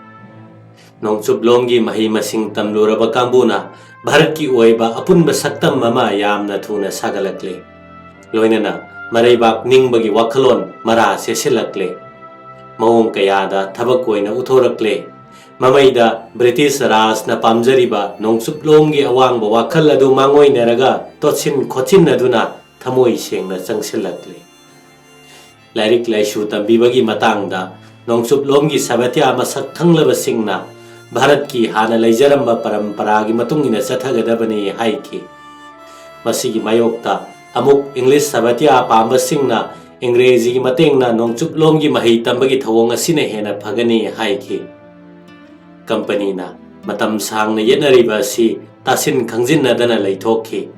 ꯅꯣꯡꯆꯨꯞꯂꯣꯝꯒꯤ ꯃꯍꯩ ꯃꯁꯤꯡ ꯇꯝꯂꯨꯔꯕ ꯀꯥꯡꯕꯨꯅ ꯚꯥꯔꯠꯀꯤ ꯑꯣꯏꯕ ꯑꯄꯨꯟꯕ ꯁꯛꯇꯝ ꯑꯃ ꯌꯥꯝꯅ ꯊꯨꯅ ꯁꯥꯒꯠꯂꯛꯂꯦ꯫ ꯂꯣꯏꯅꯅ ꯃꯔꯩꯕꯥꯛ ꯅꯤꯡꯕꯒꯤ ꯋꯥꯈꯜꯂꯣꯟ ꯃꯔꯥ ꯆꯦꯠꯁꯤꯜꯂꯛꯂꯦ꯫ ꯃꯑꯣꯡ ꯀꯌꯥꯗ ꯊꯕꯛ ꯑꯣꯏꯅ ꯎꯠꯊꯣꯔꯛꯂꯦ꯫ ꯃꯃꯩꯗ ꯕ꯭ꯔꯤꯇꯤꯁ ꯔꯥꯖꯅ ꯄꯥꯝꯖꯔꯤꯕ ꯅꯣꯡꯆꯨꯞꯂꯣꯝꯒꯤ ꯑꯋꯥꯡꯕ ꯋꯥꯈꯜ ꯑꯗꯨ ꯃꯥꯡꯑꯣꯏꯅꯔꯒ ꯇꯣꯠꯁꯤꯟ ꯈꯣꯠꯆꯤꯟꯅꯗꯨꯅ ꯊꯃꯣꯏ ꯁꯦꯡꯅ ꯆꯪꯁꯤꯜꯂꯛꯂꯦ꯫ ꯂꯥꯏꯔꯤꯛ ꯂꯥꯏꯁꯨ ꯇꯝꯕꯤꯕꯒꯤ ꯃꯇꯥꯡꯗ ꯅꯣꯡꯆꯨꯞꯂꯣꯝꯒꯤ ꯁꯥꯕꯇ꯭ꯌ ꯃꯁꯛ ꯈꯪꯂꯕꯁꯤꯡꯅ ꯚꯥꯔꯠꯀꯤ ꯍꯥꯟꯅ ꯂꯩꯖꯔꯝꯕ ꯄꯔꯝꯄꯔꯥꯒꯤ ꯃꯇꯨꯡ ꯏꯟꯅ ꯆꯠꯊꯒꯗꯕꯅꯤ ꯍꯥꯏꯈꯤ꯫ ꯃꯁꯤꯒꯤ ꯃꯥꯌꯣꯛꯇ ꯑꯃꯨꯛ English ꯁꯥꯕꯇꯤꯌꯥ ꯄꯥꯝꯕꯁꯤꯡꯅ ꯏꯪꯒ꯭ꯔꯦꯖꯤꯒꯤ ꯃꯇꯦꯡꯅ ꯅꯣꯡꯆꯨꯞꯂꯣꯝꯒꯤ ꯃꯍꯩ ꯇꯝꯕꯒꯤ ꯊꯧꯑꯣꯡ ꯑꯁꯤꯅ ꯍꯦꯟꯅ ꯐꯒꯅꯤ ꯍꯥꯏꯈꯤ꯫ ꯀꯝꯄꯅꯤꯅ ꯃꯇꯝ ꯁꯥꯡꯅ ꯌꯦꯠꯅꯔꯤꯕ ꯑꯁꯤ ꯇꯥꯁꯤꯟ ꯈꯪꯖꯤꯟꯅꯗꯅ ꯂꯩꯊꯣꯛꯈꯤ꯫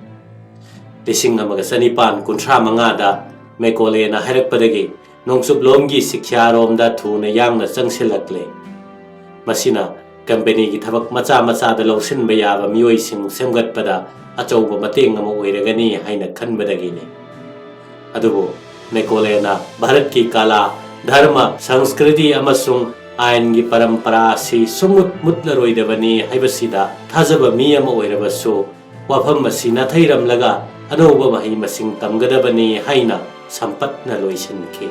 ꯂꯤꯁꯤꯡ ꯑꯃꯒ ꯆꯅꯤꯄꯥꯟ ꯀꯨꯟꯊ꯭ꯔꯥ ꯃꯉꯥꯗ ꯃꯦꯀꯣꯂꯦꯅ ꯍꯥꯏꯔꯛꯄꯗꯒꯤ ꯅꯣꯡꯆꯨꯞꯂꯣꯝꯒꯤ ꯁꯤꯈ꯭ꯌꯥꯔꯣꯝꯗ ꯊꯨꯅ ꯌꯥꯡꯅ ꯆꯪꯁꯤꯜꯂꯛꯂꯦ꯫ ꯃꯁꯤꯅ ꯀꯝꯄꯦꯅꯤꯒꯤ ꯊꯕꯛ ꯃꯆꯥ ꯃꯆꯥꯗ ꯂꯧꯁꯤꯟꯕ ꯌꯥꯕ ꯃꯤꯑꯣꯏꯁꯤꯡ ꯁꯦꯝꯒꯠꯄꯗ ꯑꯆꯧꯕ ꯃꯇꯦꯡ ꯑꯃ ꯑꯣꯏꯔꯒꯅꯤ ꯍꯥꯏꯅ ꯈꯟꯕꯗꯒꯤꯅꯤ꯫ ꯑꯗꯨꯕꯨ ꯃꯦꯀꯣꯂꯦꯅ ꯚꯥꯔꯠꯀꯤ ꯀꯂꯥ, ꯙꯔꯃ, ꯁꯪꯁꯀ꯭ꯔꯤꯇꯤ ꯑꯃꯁꯨꯡ ꯑꯥꯏꯟꯒꯤ ꯄꯔꯝꯄꯔꯥ ꯑꯁꯤ ꯁꯨꯡꯃꯨꯠ ꯃꯨꯠꯂꯔꯣꯏꯗꯕꯅꯤ ꯍꯥꯏꯕꯁꯤꯗ ꯊꯥꯖꯕ ꯃꯤ ꯑꯃ ꯑꯣꯏꯔꯕꯁꯨ, ꯋꯥꯐꯝ ꯑꯁꯤ ꯅꯥꯊꯩꯔꯝꯂꯒ ꯑꯅꯧꯕ ꯃꯍꯩ ꯃꯁꯤꯡ ꯇꯝꯒꯗꯕꯅꯤ ꯍꯥꯏꯅ ꯁꯝꯄꯠꯅ ꯂꯣꯏꯁꯤꯟꯈꯤ꯫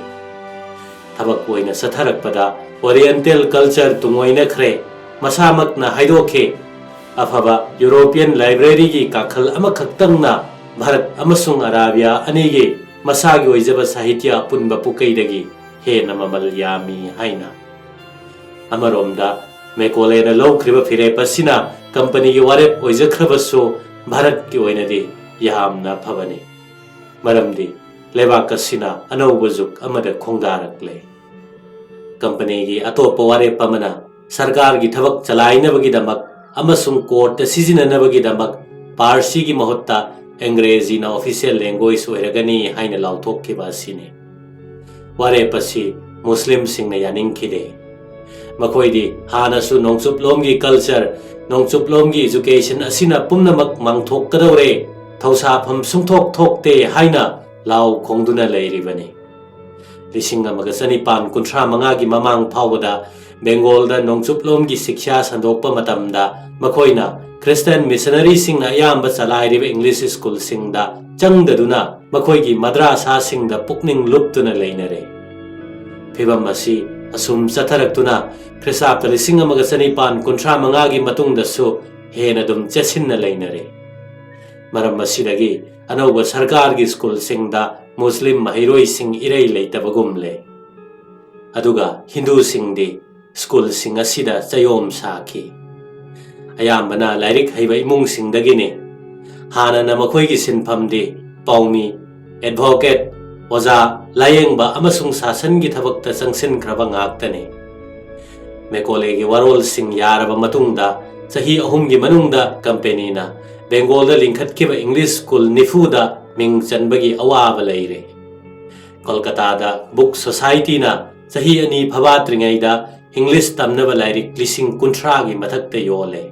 ꯊꯕꯛ ꯑꯣꯏꯅ ꯆꯠꯊꯔꯛꯄꯗ Oriental culture ꯇꯨꯡꯑꯣꯏꯅꯈ꯭ꯔꯦ꯫ ꯃꯁꯥꯃꯛꯅ ꯍꯥꯏꯗꯣꯛꯈꯤ, "ꯑꯐꯕ European library ꯒꯤ ꯀꯥꯈꯜ ꯑꯃꯈꯛꯇꯪꯅ ꯚꯥꯔꯠ ꯑꯃꯁꯨꯡ ꯑꯔꯥꯕꯤꯌꯥ ꯑꯅꯤꯒꯤ ꯃꯁꯥꯒꯤ ꯑꯣꯏꯖꯕ ꯁꯥꯍꯤꯇ꯭ꯌ ꯑꯄꯨꯟꯕ ꯄꯨꯀꯩꯗꯒꯤ ꯍꯦꯟꯅ ꯃꯃꯜ ꯌꯥꯝꯃꯤ" ꯍꯥꯏꯅ꯫ ꯑꯃꯔꯣꯝꯗ, ꯃꯦꯀꯣꯂꯦꯅ ꯂꯧꯈ꯭ꯔꯤꯕ ꯐꯤꯔꯦꯞ ꯑꯁꯤꯅ ꯀꯝꯄꯅꯤꯒꯤ ꯋꯥꯔꯦꯞ ꯑꯣꯏꯖꯈ꯭ꯔꯕꯁꯨ, ꯚꯥꯔꯠꯀꯤ ꯑꯣꯏꯅꯗꯤ ꯌꯥꯝꯅ ꯐꯕꯅꯤ꯫ ꯃꯔꯝꯗꯤ ꯂꯩꯕꯥꯛ ꯑꯁꯤꯅ ꯑꯅꯧꯕ ꯖꯨꯒ ꯑꯃꯗ ꯈꯣꯡꯗꯥꯔꯛꯂꯦ꯫ ꯀꯝꯄꯅꯤꯒꯤ ꯑꯇꯣꯞꯄ ꯋꯥꯔꯦꯞ ꯑꯃꯅ ꯁꯔꯀꯥꯔꯒꯤ ꯊꯕꯛ ꯆꯂꯥꯏꯅꯕꯒꯤꯗꯃꯛ ꯑꯃꯁꯨꯡ ꯀꯣꯔꯠꯇ ꯁꯤꯖꯤꯟꯅꯅꯕꯒꯤꯗꯃꯛ ꯄꯥꯔꯁꯤꯒꯤ ꯃꯍꯨꯠꯇ ꯑꯪꯒ꯭ꯔꯦꯖꯤꯅ official language ꯑꯣꯏꯔꯒꯅꯤ ꯍꯥꯏꯅ ꯂꯥꯎꯊꯣꯛꯈꯤꯕ ꯑꯁꯤꯅꯤ꯫ ꯋꯥꯔꯦꯞ ꯑꯁꯤ ꯃꯨꯁꯂꯤꯝꯁꯤꯡꯅ ꯌꯥꯅꯤꯡꯈꯤꯗꯦ꯫ ꯃꯈꯣꯏꯗꯤ ꯍꯥꯟꯅꯁꯨ ꯅꯣꯡꯆꯨꯞꯂꯣꯝꯒꯤ culture, ꯅꯣꯡꯆꯨꯞꯂꯣꯝꯒꯤ education ꯑꯁꯤꯅ ꯄꯨꯝꯅꯃꯛ ꯃꯥꯡꯊꯣꯛꯀꯗꯧꯔꯦ, ꯊꯧꯁꯥꯐꯝ ꯁꯨꯡꯊꯣꯛ ꯊꯣꯛꯇꯦ ꯍꯥꯏꯅ ꯂꯥꯎ ꯈꯣꯡꯗꯨꯅ ꯂꯩꯔꯤꯕꯅꯤ꯫ ꯂꯤꯁꯤꯡ ꯑꯃꯒ ꯆꯅꯤꯄꯥꯟ ꯀꯨꯟꯊ꯭ꯔꯥ ꯃꯉꯥꯒꯤ ꯃꯃꯥꯡ ꯐꯥꯎꯕꯗ ꯕꯦꯡꯒꯣꯜꯗ ꯅꯣꯡꯆꯨꯞꯂꯣꯝꯒꯤ ꯁꯤꯛꯁꯥ ꯁꯟꯗꯣꯛꯄ ꯃꯇꯝꯗ, ꯃꯈꯣꯏꯅ ꯈ꯭ꯔꯤꯁꯇꯤꯌꯥꯟ ꯃꯤꯁꯅꯔꯤꯁꯤꯡꯅ ꯑꯌꯥꯝꯕ ꯆꯂꯥꯏꯔꯤꯕ English ꯁ꯭ꯀꯨꯜꯁꯤꯡꯗ ꯆꯪꯗꯗꯨꯅ ꯃꯈꯣꯏꯒꯤ ꯃꯗ꯭ꯔꯥꯁꯥꯁꯤꯡꯗ ꯄꯨꯛꯅꯤꯡ ꯂꯨꯞꯇꯨꯅ ꯂꯩꯅꯔꯦ꯫ ꯐꯤꯚꯝ ꯑꯁꯤ ꯑꯁꯨꯝ ꯆꯠꯊꯔꯛꯇꯨꯅ ꯈ꯭ꯔꯤꯁꯇꯥꯕꯇ ꯂꯤꯁꯤꯡ ꯑꯃꯒ ꯆꯅꯤꯄꯥꯟ ꯀꯨꯟꯊ꯭ꯔꯥ ꯃꯉꯥꯒꯤ ꯃꯇꯨꯡꯗꯁꯨ ꯍꯦꯟꯅ ꯑꯗꯨꯝ ꯆꯦꯠꯁꯤꯟꯅ ꯂꯩꯅꯔꯦ꯫ ꯃꯔꯝ ꯑꯁꯤꯗꯒꯤ ꯑꯅꯧꯕ ꯁꯔꯀꯥꯔꯒꯤ ꯁ꯭ꯀꯨꯜꯁꯤꯡꯗ ꯃꯨꯁꯂꯤꯝ ꯃꯍꯩꯔꯣꯏꯁꯤꯡ ꯏꯔꯩ ꯂꯩꯇꯕꯒꯨꯝꯂꯦ꯫ ꯑꯗꯨꯒ ꯍꯤꯟꯗꯨꯁꯤꯡꯗꯤ ꯁ꯭ꯀꯨꯜꯁꯤꯡ ꯑꯁꯤꯗ ꯆꯌꯣꯝ ꯁꯥꯈꯤ꯫ ꯑꯌꯥꯝꯕꯅ ꯂꯥꯏꯔꯤꯛ ꯍꯩꯕ ꯏꯃꯨꯡꯁꯤꯡꯗꯒꯤꯅꯤ꯫ ꯍꯥꯟꯅꯅ ꯃꯈꯣꯏꯒꯤ ꯁꯤꯟꯐꯝꯗꯤ ꯄꯥꯎꯃꯤ, ꯑꯦꯗꯚꯣꯀꯦꯠ, ꯑꯣꯖꯥ, ꯂꯥꯌꯦꯡꯕ ꯑꯃꯁꯨꯡ ꯁꯥꯁꯟꯒꯤ ꯊꯕꯛꯇ ꯆꯪꯁꯤꯟꯈ꯭ꯔꯕ ꯉꯥꯛꯇꯅꯤ꯫ ꯃꯦꯀꯣꯂꯦꯒꯤ ꯋꯥꯔꯣꯜꯁꯤꯡ ꯌꯥꯔꯕ ꯃꯇꯨꯡꯗ, ꯆꯍꯤ ꯑꯍꯨꯝꯒꯤ ꯃꯅꯨꯡꯗ ꯀꯝꯄꯦꯅꯤꯅ ꯕꯦꯡꯒꯣꯜꯗ ꯂꯤꯡꯈꯠꯈꯤꯕ ꯏꯪꯂꯤꯁ ꯁ꯭ꯀꯨꯜ ꯅꯤꯐꯨꯗ ꯃꯤꯡ ꯆꯟꯕꯒꯤ ꯑꯋꯥꯕ ꯂꯩꯔꯦ꯫ ꯀꯣꯜꯀꯇꯥꯗ ꯕꯨꯛ ꯁꯣꯁꯥꯏꯇꯤꯅ ꯆꯍꯤ ꯑꯅꯤ ꯐꯥꯐꯥꯠꯇ꯭ꯔꯤꯉꯩꯗ ꯏꯪꯂꯤꯁ ꯇꯝꯅꯕ ꯂꯥꯏꯔꯤꯛ ꯂꯤꯁꯤꯡ ꯀꯨꯟꯊ꯭ꯔꯥꯒꯤ ꯃꯊꯛꯇ ꯌꯣꯜꯂꯦ꯫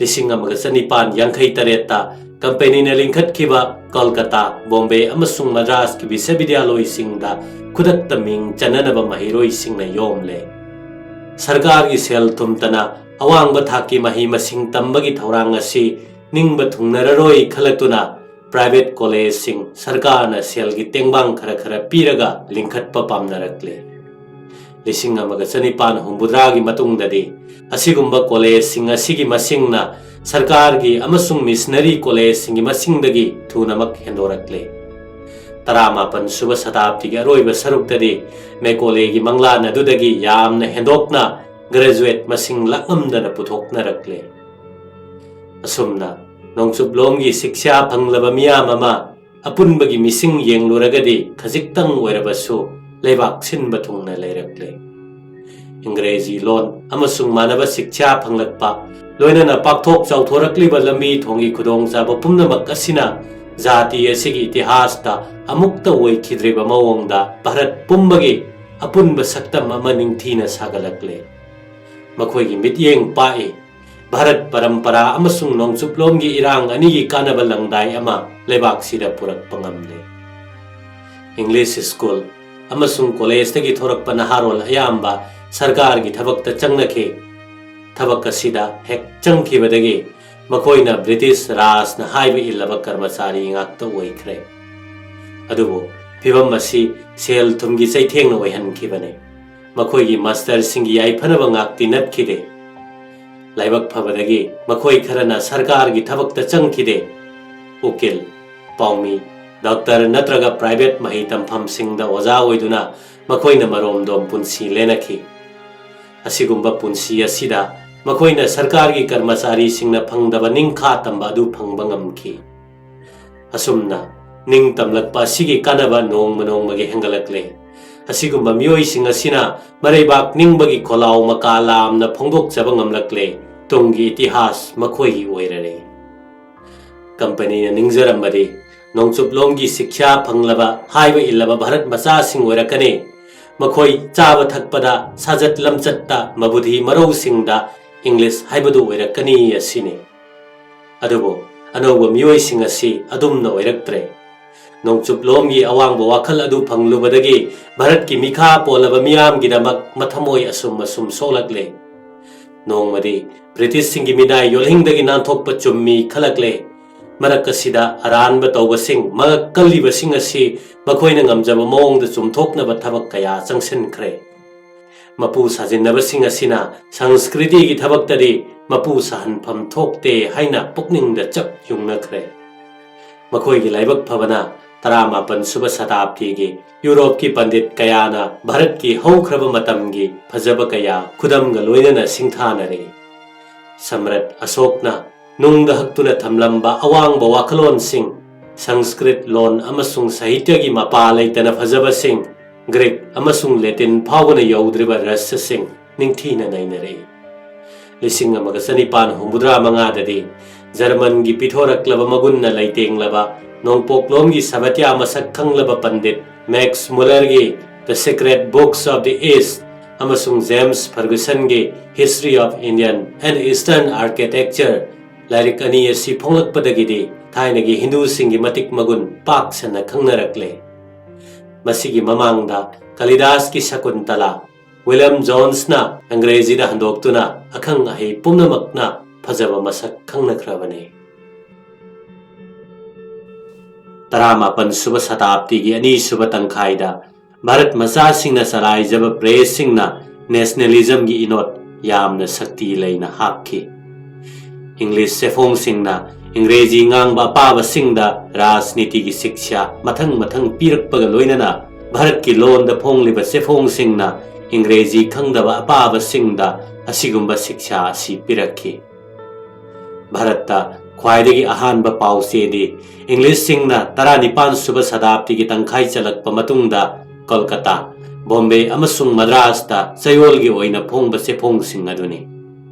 ꯂꯤꯁꯤꯡ ꯑꯃꯒ ꯆꯅꯤꯄꯥꯟ ꯌꯥꯡꯈꯩ ꯇꯔꯦꯠꯇ ꯀꯝꯄꯦꯅꯤꯅ ꯂꯤꯡꯈꯠꯈꯤꯕ ꯀꯜꯀꯇꯥ, ꯕꯣꯝꯕꯦ ꯑꯃꯁꯨꯡ ꯃꯗ꯭ꯔꯥꯁꯀꯤ ꯕꯤꯁ꯭ꯋꯕꯤꯗ꯭ꯌꯥꯂꯣꯏꯁꯤꯡꯗ ꯈꯨꯗꯛꯇ ꯃꯤꯡ ꯆꯟꯅꯅꯕ ꯃꯍꯩꯔꯣꯏꯁꯤꯡꯅ ꯌꯣꯝꯂꯦ꯫ ꯁꯔꯀꯥꯔꯒꯤ ꯁꯦꯜ ꯊꯨꯝꯇꯅ ꯑꯋꯥꯡꯕ ꯊꯥꯛꯀꯤ ꯃꯍꯩ ꯃꯁꯤꯡ ꯇꯝꯕꯒꯤ ꯊꯧꯔꯥꯡ ꯑꯁꯤ ꯅꯤꯡꯕ ꯊꯨꯡꯅꯔꯔꯣꯏ ꯈꯜꯂꯛꯇꯨꯅ, ꯄ꯭ꯔꯥꯏꯚꯦꯠ ꯀꯣꯂꯦꯖꯁꯤꯡ ꯁꯔꯀꯥꯔꯅ ꯁꯦꯜꯒꯤ ꯇꯦꯡꯕꯥꯡ ꯈꯔ ꯈꯔ ꯄꯤꯔꯒ ꯂꯤꯡꯈꯠꯄ ꯄꯥꯝꯅꯔꯛꯂꯦ꯫ ꯂꯤꯁꯤꯡ ꯑꯃꯒ ꯆꯅꯤꯄꯥꯟ ꯍꯨꯝꯐꯨꯇꯔꯥꯒꯤ ꯃꯇꯨꯡꯗꯗꯤ ꯑꯁꯤꯒꯨꯝꯕ ꯀꯣꯂꯦꯖꯁꯤꯡ ꯑꯁꯤꯒꯤ ꯃꯁꯤꯡꯅ ꯁꯔꯀꯥꯔꯒꯤ ꯑꯃꯁꯨꯡ ꯃꯤꯁꯅꯔꯤ ꯀꯣꯂꯦꯖꯁꯤꯡꯒꯤ ꯃꯁꯤꯡꯗꯒꯤ ꯊꯨꯅꯃꯛ ꯍꯦꯟꯗꯣꯔꯛꯂꯦ꯫ ꯇꯔꯥꯃꯥꯄꯟ ꯁꯨꯕ ꯁꯇꯥꯕꯗꯤꯒꯤ ꯑꯔꯣꯏꯕ ꯁꯔꯨꯛꯇꯗꯤ ꯃꯦꯀꯣꯂꯦꯒꯤ ꯃꯪꯂꯥꯟ ꯑꯗꯨꯗꯒꯤ ꯌꯥꯝꯅ ꯍꯦꯟꯗꯣꯛꯅ ꯒ꯭ꯔꯦꯖꯨꯑꯦꯠ ꯃꯁꯤꯡ ꯂꯥꯛꯂꯝꯗꯅ ꯄꯨꯊꯣꯛꯅꯔꯛꯂꯦ꯫ ꯑꯁꯨꯝꯅ ꯅꯣꯡꯆꯨꯞꯂꯣꯝꯒꯤ ꯁꯤꯛꯁꯥ ꯐꯪꯂꯕ ꯃꯤꯌꯥꯝ ꯑꯃ ꯑꯄꯨꯟꯕꯒꯤ ꯃꯤꯁꯤꯡ ꯌꯦꯡꯂꯨꯔꯒꯗꯤ ꯈꯖꯤꯛꯇꯪ ꯑꯣꯏꯔꯕꯁꯨ ꯂꯩꯕꯥꯛ ꯁꯤꯟꯕ ꯊꯨꯡꯅ ꯂꯩꯔꯛꯂꯦ꯫ ꯏꯪꯒ꯭ꯔꯦꯖꯤ ꯂꯣꯟ ꯑꯃꯁꯨꯡ ꯃꯥꯟꯅꯕ ꯁꯤꯛꯁꯥ ꯐꯪꯂꯛꯄ, ꯂꯣꯏꯅꯅ ꯄꯥꯛꯊꯣꯛ ꯆꯥꯎꯊꯣꯔꯛꯂꯤꯕ ꯂꯝꯕꯤ ꯊꯣꯡꯒꯤ ꯈꯨꯗꯣꯡꯆꯥꯕ ꯄꯨꯝꯅꯃꯛ ꯑꯁꯤꯅ ꯖꯥꯇꯤ ꯑꯁꯤꯒꯤ ꯏꯇꯤꯍꯥꯁꯇ ꯑꯃꯨꯛꯇ ꯑꯣꯏꯈꯤꯗ꯭ꯔꯤꯕ ꯃꯑꯣꯡꯗ ꯚꯥꯔꯠ ꯄꯨꯝꯕꯒꯤ ꯑꯄꯨꯟꯕ ꯁꯛꯇꯝ ꯑꯃ ꯅꯤꯡꯊꯤꯅ ꯁꯥꯒꯠꯂꯛꯂꯦ꯫ ꯃꯈꯣꯏꯒꯤ ꯃꯤꯠꯌꯦꯡ ꯄꯥꯛꯏ꯫ ꯚꯥꯔꯠ ꯄꯔꯝꯄꯔꯥ ꯑꯃꯁꯨꯡ ꯅꯣꯡꯆꯨꯞꯂꯣꯝꯒꯤ ꯏꯔꯥꯡ ꯑꯅꯤꯒꯤ ꯀꯥꯟꯅꯕ ꯂꯪꯗꯥꯏ ꯑꯃ ꯂꯩꯕꯥꯛꯁꯤꯗ ꯄꯨꯔꯛꯄ ꯉꯝꯂꯦ꯫ ꯏꯪꯂꯤꯁ ꯁ꯭ꯀꯨꯜ ꯑꯃꯁꯨꯡ ꯀꯣꯂꯦꯖꯇꯒꯤ ꯊꯣꯔꯛꯄ ꯅꯍꯥꯔꯣꯜ ꯑꯌꯥꯝꯕ ꯁꯔꯀꯥꯔꯒꯤ ꯊꯕꯛꯇ ꯆꯪꯅꯈꯤ꯫ ꯊꯕꯛ ꯑꯁꯤꯗ ꯍꯦꯛ ꯆꯪꯈꯤꯕꯗꯒꯤ ꯃꯈꯣꯏꯅ ꯕ꯭ꯔꯤꯇꯤꯁ ꯔꯥꯖꯅ ꯍꯥꯏꯕ ꯏꯜꯂꯕ ꯀꯔꯃꯆꯥꯔꯤ ꯉꯥꯛꯇ ꯑꯣꯏꯈ꯭ꯔꯦ꯫ ꯑꯗꯨꯕꯨ ꯐꯤꯚꯝ ꯑꯁꯤ ꯁꯦꯜ ꯊꯨꯝꯒꯤ ꯆꯩꯊꯦꯡꯅ ꯑꯣꯏꯍꯟꯈꯤꯕꯅꯤ꯫ ꯃꯈꯣꯏꯒꯤ ꯃꯥꯁꯇꯔꯁꯤꯡꯒꯤ ꯌꯥꯏꯐꯅꯕ ꯉꯥꯛꯇꯤ ꯅꯠꯈꯤꯗꯦ꯫ ꯂꯥꯏꯕꯛ ꯐꯕꯗꯒꯤ ꯃꯈꯣꯏ ꯈꯔꯅ ꯁꯔꯀꯥꯔꯒꯤ ꯊꯕꯛꯇ ꯆꯪꯈꯤꯗꯦ꯫ ꯎꯀꯤꯜ, ꯄꯥꯎꯃꯤ, ꯗꯣꯛꯇꯔ ꯅꯠꯇ꯭ꯔꯒ ꯄ꯭ꯔꯥꯏꯚꯦꯠ ꯃꯍꯩ ꯇꯝꯐꯝꯁꯤꯡꯗ ꯑꯣꯖꯥ ꯑꯣꯏꯗꯨꯅ ꯃꯈꯣꯏꯅ ꯃꯔꯣꯝꯗꯣꯝ ꯄꯨꯟꯁꯤ ꯂꯦꯅꯈꯤ꯫ ꯑꯁꯤꯒꯨꯝꯕ ꯄꯨꯟꯁꯤ ꯑꯁꯤꯗ ꯃꯈꯣꯏꯅ ꯁꯔꯀꯥꯔꯒꯤ ꯀꯔꯃꯆꯥꯔꯤꯁꯤꯡꯅ ꯐꯪꯗꯕ ꯅꯤꯡꯈꯥ ꯇꯝꯕ ꯑꯗꯨ ꯐꯪꯕ ꯉꯝꯈꯤ꯫ ꯑꯁꯨꯝꯅ ꯅꯤꯡꯇꯝꯂꯛꯄ ꯑꯁꯤꯒꯤ ꯀꯥꯟꯅꯕ ꯅꯣꯡꯃ ꯅꯣꯡꯃꯒꯤ ꯍꯦꯟꯒꯠꯂꯛꯂꯦ꯫ ꯑꯁꯤꯒꯨꯝꯕ ꯃꯤꯑꯣꯏꯁꯤꯡ ꯑꯁꯤꯅ ꯃꯔꯩꯕꯥꯛ ꯅꯤꯡꯕꯒꯤ ꯈꯣꯜꯂꯥꯎ ꯃꯀꯥ ꯂꯥꯝꯅ ꯐꯣꯡꯗꯣꯛꯆꯕ ꯉꯝꯂꯛꯂꯦ꯫ ꯇꯨꯡꯒꯤ ꯏꯇꯤꯍꯥꯁ ꯃꯈꯣꯏꯒꯤ ꯑꯣꯏꯔꯔꯦ꯫ ꯀꯝꯄꯅꯤꯅ ꯅꯤꯡꯖꯔꯝꯕꯗꯤ ꯅꯣꯡꯆꯨꯞꯂꯣꯝꯒꯤ ꯁꯤꯛꯁꯥ ꯐꯪꯂꯕ, ꯍꯥꯏꯕ ꯏꯜꯂꯕ ꯚꯥꯔꯠ ꯃꯆꯥꯁꯤꯡ ꯑꯣꯏꯔꯛꯀꯅꯤ꯫ ꯃꯈꯣꯏ ꯆꯥꯕ ꯊꯛꯄꯗ, ꯁꯥꯖꯠ ꯂꯝꯆꯠꯇ, ꯃꯕꯨꯙꯤ ꯃꯔꯧꯁꯤꯡꯗ ꯏꯪꯂꯤꯁ ꯍꯥꯏꯕꯗꯨ ꯑꯣꯏꯔꯛꯀꯅꯤ ꯑꯁꯤꯅꯤ꯫ ꯑꯗꯨꯕꯨ ꯑꯅꯧꯕ ꯃꯤꯑꯣꯏꯁꯤꯡ ꯑꯁꯤ ꯑꯗꯨꯝꯅ ꯑꯣꯏꯔꯛꯇ꯭ꯔꯦ꯫ ꯅꯣꯡꯆꯨꯞꯂꯣꯝꯒꯤ ꯑꯋꯥꯡꯕ ꯋꯥꯈꯜ ꯑꯗꯨ ꯐꯪꯂꯨꯕꯗꯒꯤ ꯚꯥꯔꯠꯀꯤ ꯃꯤꯈꯥ ꯄꯣꯜꯂꯕ ꯃꯤꯌꯥꯝꯒꯤꯗꯃꯛ ꯃꯊꯃꯣꯏ ꯑꯁꯨꯝ ꯑꯁꯨꯝ ꯁꯣꯛꯂꯛꯂꯦ꯫ ꯅꯣꯡꯃꯗꯤ ꯕ꯭ꯔꯤꯇꯤꯁꯁꯤꯡꯒꯤ ꯃꯤꯅꯥꯏ ꯌꯣꯜꯍꯤꯡꯗꯒꯤ ꯅꯥꯟꯊꯣꯛꯄ ꯆꯨꯝꯃꯤ ꯈꯜꯂꯛꯂꯦ꯫ ꯃꯔꯛ ꯑꯁꯤꯗ ꯑꯔꯥꯟꯕ ꯇꯧꯕꯁꯤꯡ, ꯃꯉꯛ ꯀꯜꯂꯤꯕꯁꯤꯡ ꯑꯁꯤ ꯃꯈꯣꯏꯅ ꯉꯝꯖꯕ ꯃꯑꯣꯡꯗ ꯆꯨꯝꯊꯣꯛꯅꯕ ꯊꯕꯛ ꯀꯌꯥ ꯆꯪꯁꯤꯟꯈ꯭ꯔꯦ꯫ ꯃꯄꯨ ꯁꯥꯖꯤꯟꯅꯕꯁꯤꯡ ꯑꯁꯤꯅ ꯁꯪꯁꯀ꯭ꯔꯤꯇꯤꯒꯤ ꯊꯕꯛꯇꯗꯤ ꯃꯄꯨ ꯁꯥꯍꯟꯐꯝ ꯊꯣꯛꯇꯦ ꯍꯥꯏꯅ ꯄꯨꯛꯅꯤꯡꯗ ꯆꯞ ꯌꯨꯡꯅꯈ꯭ꯔꯦ꯫ ꯃꯈꯣꯏꯒꯤ ꯂꯥꯏꯕꯛ ꯐꯕꯅ ꯇꯔꯥꯃꯥꯄꯟ ꯁꯨꯕ ꯁꯇꯥꯕꯗꯤꯒꯤ ꯌꯨꯔꯣꯞꯀꯤ ꯄꯟꯗꯤꯠ ꯀꯌꯥꯅ ꯚꯥꯔꯠꯀꯤ ꯍꯧꯈ꯭ꯔꯕ ꯃꯇꯝꯒꯤ ꯐꯖꯕ ꯀꯌꯥ ꯈꯨꯗꯝꯒ ꯂꯣꯏꯅꯅ ꯁꯤꯡꯊꯥꯅꯔꯦ꯫ ꯁꯝꯔꯠ ꯑꯁꯣꯛꯅ ꯅꯨꯡꯗ ꯍꯛꯇꯨꯅ ꯊꯝꯂꯝꯕ ꯑꯋꯥꯡꯕ ꯋꯥꯈꯜꯂꯣꯟꯁꯤꯡ, ꯁꯪꯁꯀ꯭ꯔꯤꯠ ꯂꯣꯟ ꯑꯃꯁꯨꯡ ꯁꯥꯍꯤꯇ꯭ꯌꯒꯤ ꯃꯄꯥ ꯂꯩꯇꯅ ꯐꯖꯕꯁꯤꯡ, ꯒ꯭ꯔꯤꯛ ꯑꯃꯁꯨꯡ ꯂꯦꯇꯤꯟ ꯐꯥꯎꯕꯅ ꯌꯧꯗ꯭ꯔꯤꯕ ꯔꯁꯁꯤꯡ ꯅꯤꯡꯊꯤꯅ ꯅꯩꯅꯔꯛꯏ꯫ ꯂꯤꯁꯤꯡ ꯑꯃꯒ ꯆꯅꯤꯄꯥꯟ ꯍꯨꯝꯐꯨꯇꯔꯥ ꯃꯉꯥꯗꯗꯤ ꯖꯔꯃꯟꯒꯤ ꯄꯤꯊꯣꯔꯛꯂꯕ ꯃꯒꯨꯟꯅ ꯂꯩꯇꯦꯡꯂꯕ ꯅꯣꯡꯄꯣꯛꯂꯣꯝꯒꯤ ꯁꯥꯕꯇ꯭ꯌ ꯃꯁꯛ ꯈꯪꯂꯕ ꯄꯟꯗꯤꯠ ꯃꯦꯛꯁ ꯃꯨꯂꯔꯒꯤ The Sacred Books of the East ꯑꯃꯁꯨꯡ ꯖꯦꯝꯁ ꯐꯔꯒꯨꯁꯟꯒꯤ History of Indian and Eastern Architecture ꯂꯥꯏꯔꯤꯛ ꯑꯅꯤ ꯑꯁꯤ ꯐꯣꯡꯂꯛꯄꯗꯒꯤꯗꯤ ꯊꯥꯏꯅꯒꯤ ꯍꯤꯟꯗꯨꯁꯤꯡꯒꯤ ꯃꯇꯤꯛ ꯃꯒꯨꯟ ꯄꯥꯛ ꯁꯟꯅ ꯈꯪꯅꯔꯛꯂꯦ꯫ ꯃꯁꯤꯒꯤ ꯃꯃꯥꯡꯗ ꯀꯥꯂꯤꯗꯥꯁꯀꯤ ꯁꯀꯨꯟꯇꯂꯥ, ꯋꯤꯂꯤꯌꯝ ꯖꯣꯟꯁꯅ ꯑꯪꯒ꯭ꯔꯦꯖꯤꯗ ꯍꯟꯗꯣꯛꯇꯨꯅ ꯑꯈꯪ ꯑꯍꯩ ꯄꯨꯝꯅꯃꯛꯅ ꯐꯖꯕ ꯃꯁꯛ ꯈꯪꯅꯈ꯭ꯔꯕꯅꯤ꯫ ꯇꯔꯥꯃꯥꯄꯟ ꯁꯨꯕ ꯁꯇꯥꯕꯗꯤꯒꯤ ꯑꯅꯤꯁꯨꯕ ꯇꯪꯈꯥꯏꯗ ꯚꯥꯔꯠ ꯃꯆꯥꯁꯤꯡꯅ ꯆꯂꯥꯏꯖꯕ ꯄ꯭ꯔꯦꯁꯁꯤꯡꯅ ꯅꯦꯁꯅꯦꯂꯤꯖꯝꯒꯤ ꯏꯅꯣꯠ ꯌꯥꯝꯅ ꯁꯛꯇꯤ ꯂꯩꯅ ꯍꯥꯞꯈꯤ꯫ ꯏꯪꯂꯤꯁ ꯆꯦꯐꯣꯡꯁꯤꯡꯅ ꯏꯪꯒ꯭ꯔꯦꯖꯤ ꯉꯥꯡꯕ ꯑꯄꯥꯕꯁꯤꯡꯗ ꯔꯥꯖꯅꯤꯇꯤꯒꯤ ꯁꯤꯛꯁꯥ ꯃꯊꯪ ꯃꯊꯪ ꯄꯤꯔꯛꯄꯒ ꯂꯣꯏꯅꯅ ꯚꯥꯔꯠꯀꯤ ꯂꯣꯟꯗ ꯐꯣꯡꯂꯤꯕ ꯆꯦꯐꯣꯡꯁꯤꯡꯅ ꯏꯪꯒ꯭ꯔꯦꯖꯤ ꯈꯪꯗꯕ ꯑꯄꯥꯕꯁꯤꯡꯗ ꯑꯁꯤꯒꯨꯝꯕ ꯁꯤꯛꯁꯥ ꯑꯁꯤ ꯄꯤꯔꯛꯈꯤ꯫ ꯚꯥꯔꯠꯇ ꯈ꯭ꯋꯥꯏꯗꯒꯤ ꯑꯍꯥꯟꯕ ꯄꯥꯎꯆꯦꯗꯤ ꯏꯪꯂꯤꯁꯁꯤꯡꯅ ꯇꯔꯥꯅꯤꯄꯥꯟ ꯁꯨꯕ ꯁꯇꯥꯕꯗꯤꯒꯤ ꯇꯪꯈꯥꯏ ꯆꯜꯂꯛꯄ ꯃꯇꯨꯡꯗ ꯀꯣꯜꯀꯇꯥ, ꯕꯣꯝꯕꯦ ꯑꯃꯁꯨꯡ ꯃꯗ꯭ꯔꯥꯁꯇ ꯆꯌꯣꯜꯒꯤ ꯑꯣꯏꯅ ꯐꯣꯡꯕ ꯆꯦꯐꯣꯡꯁꯤꯡ ꯑꯗꯨꯅꯤ꯫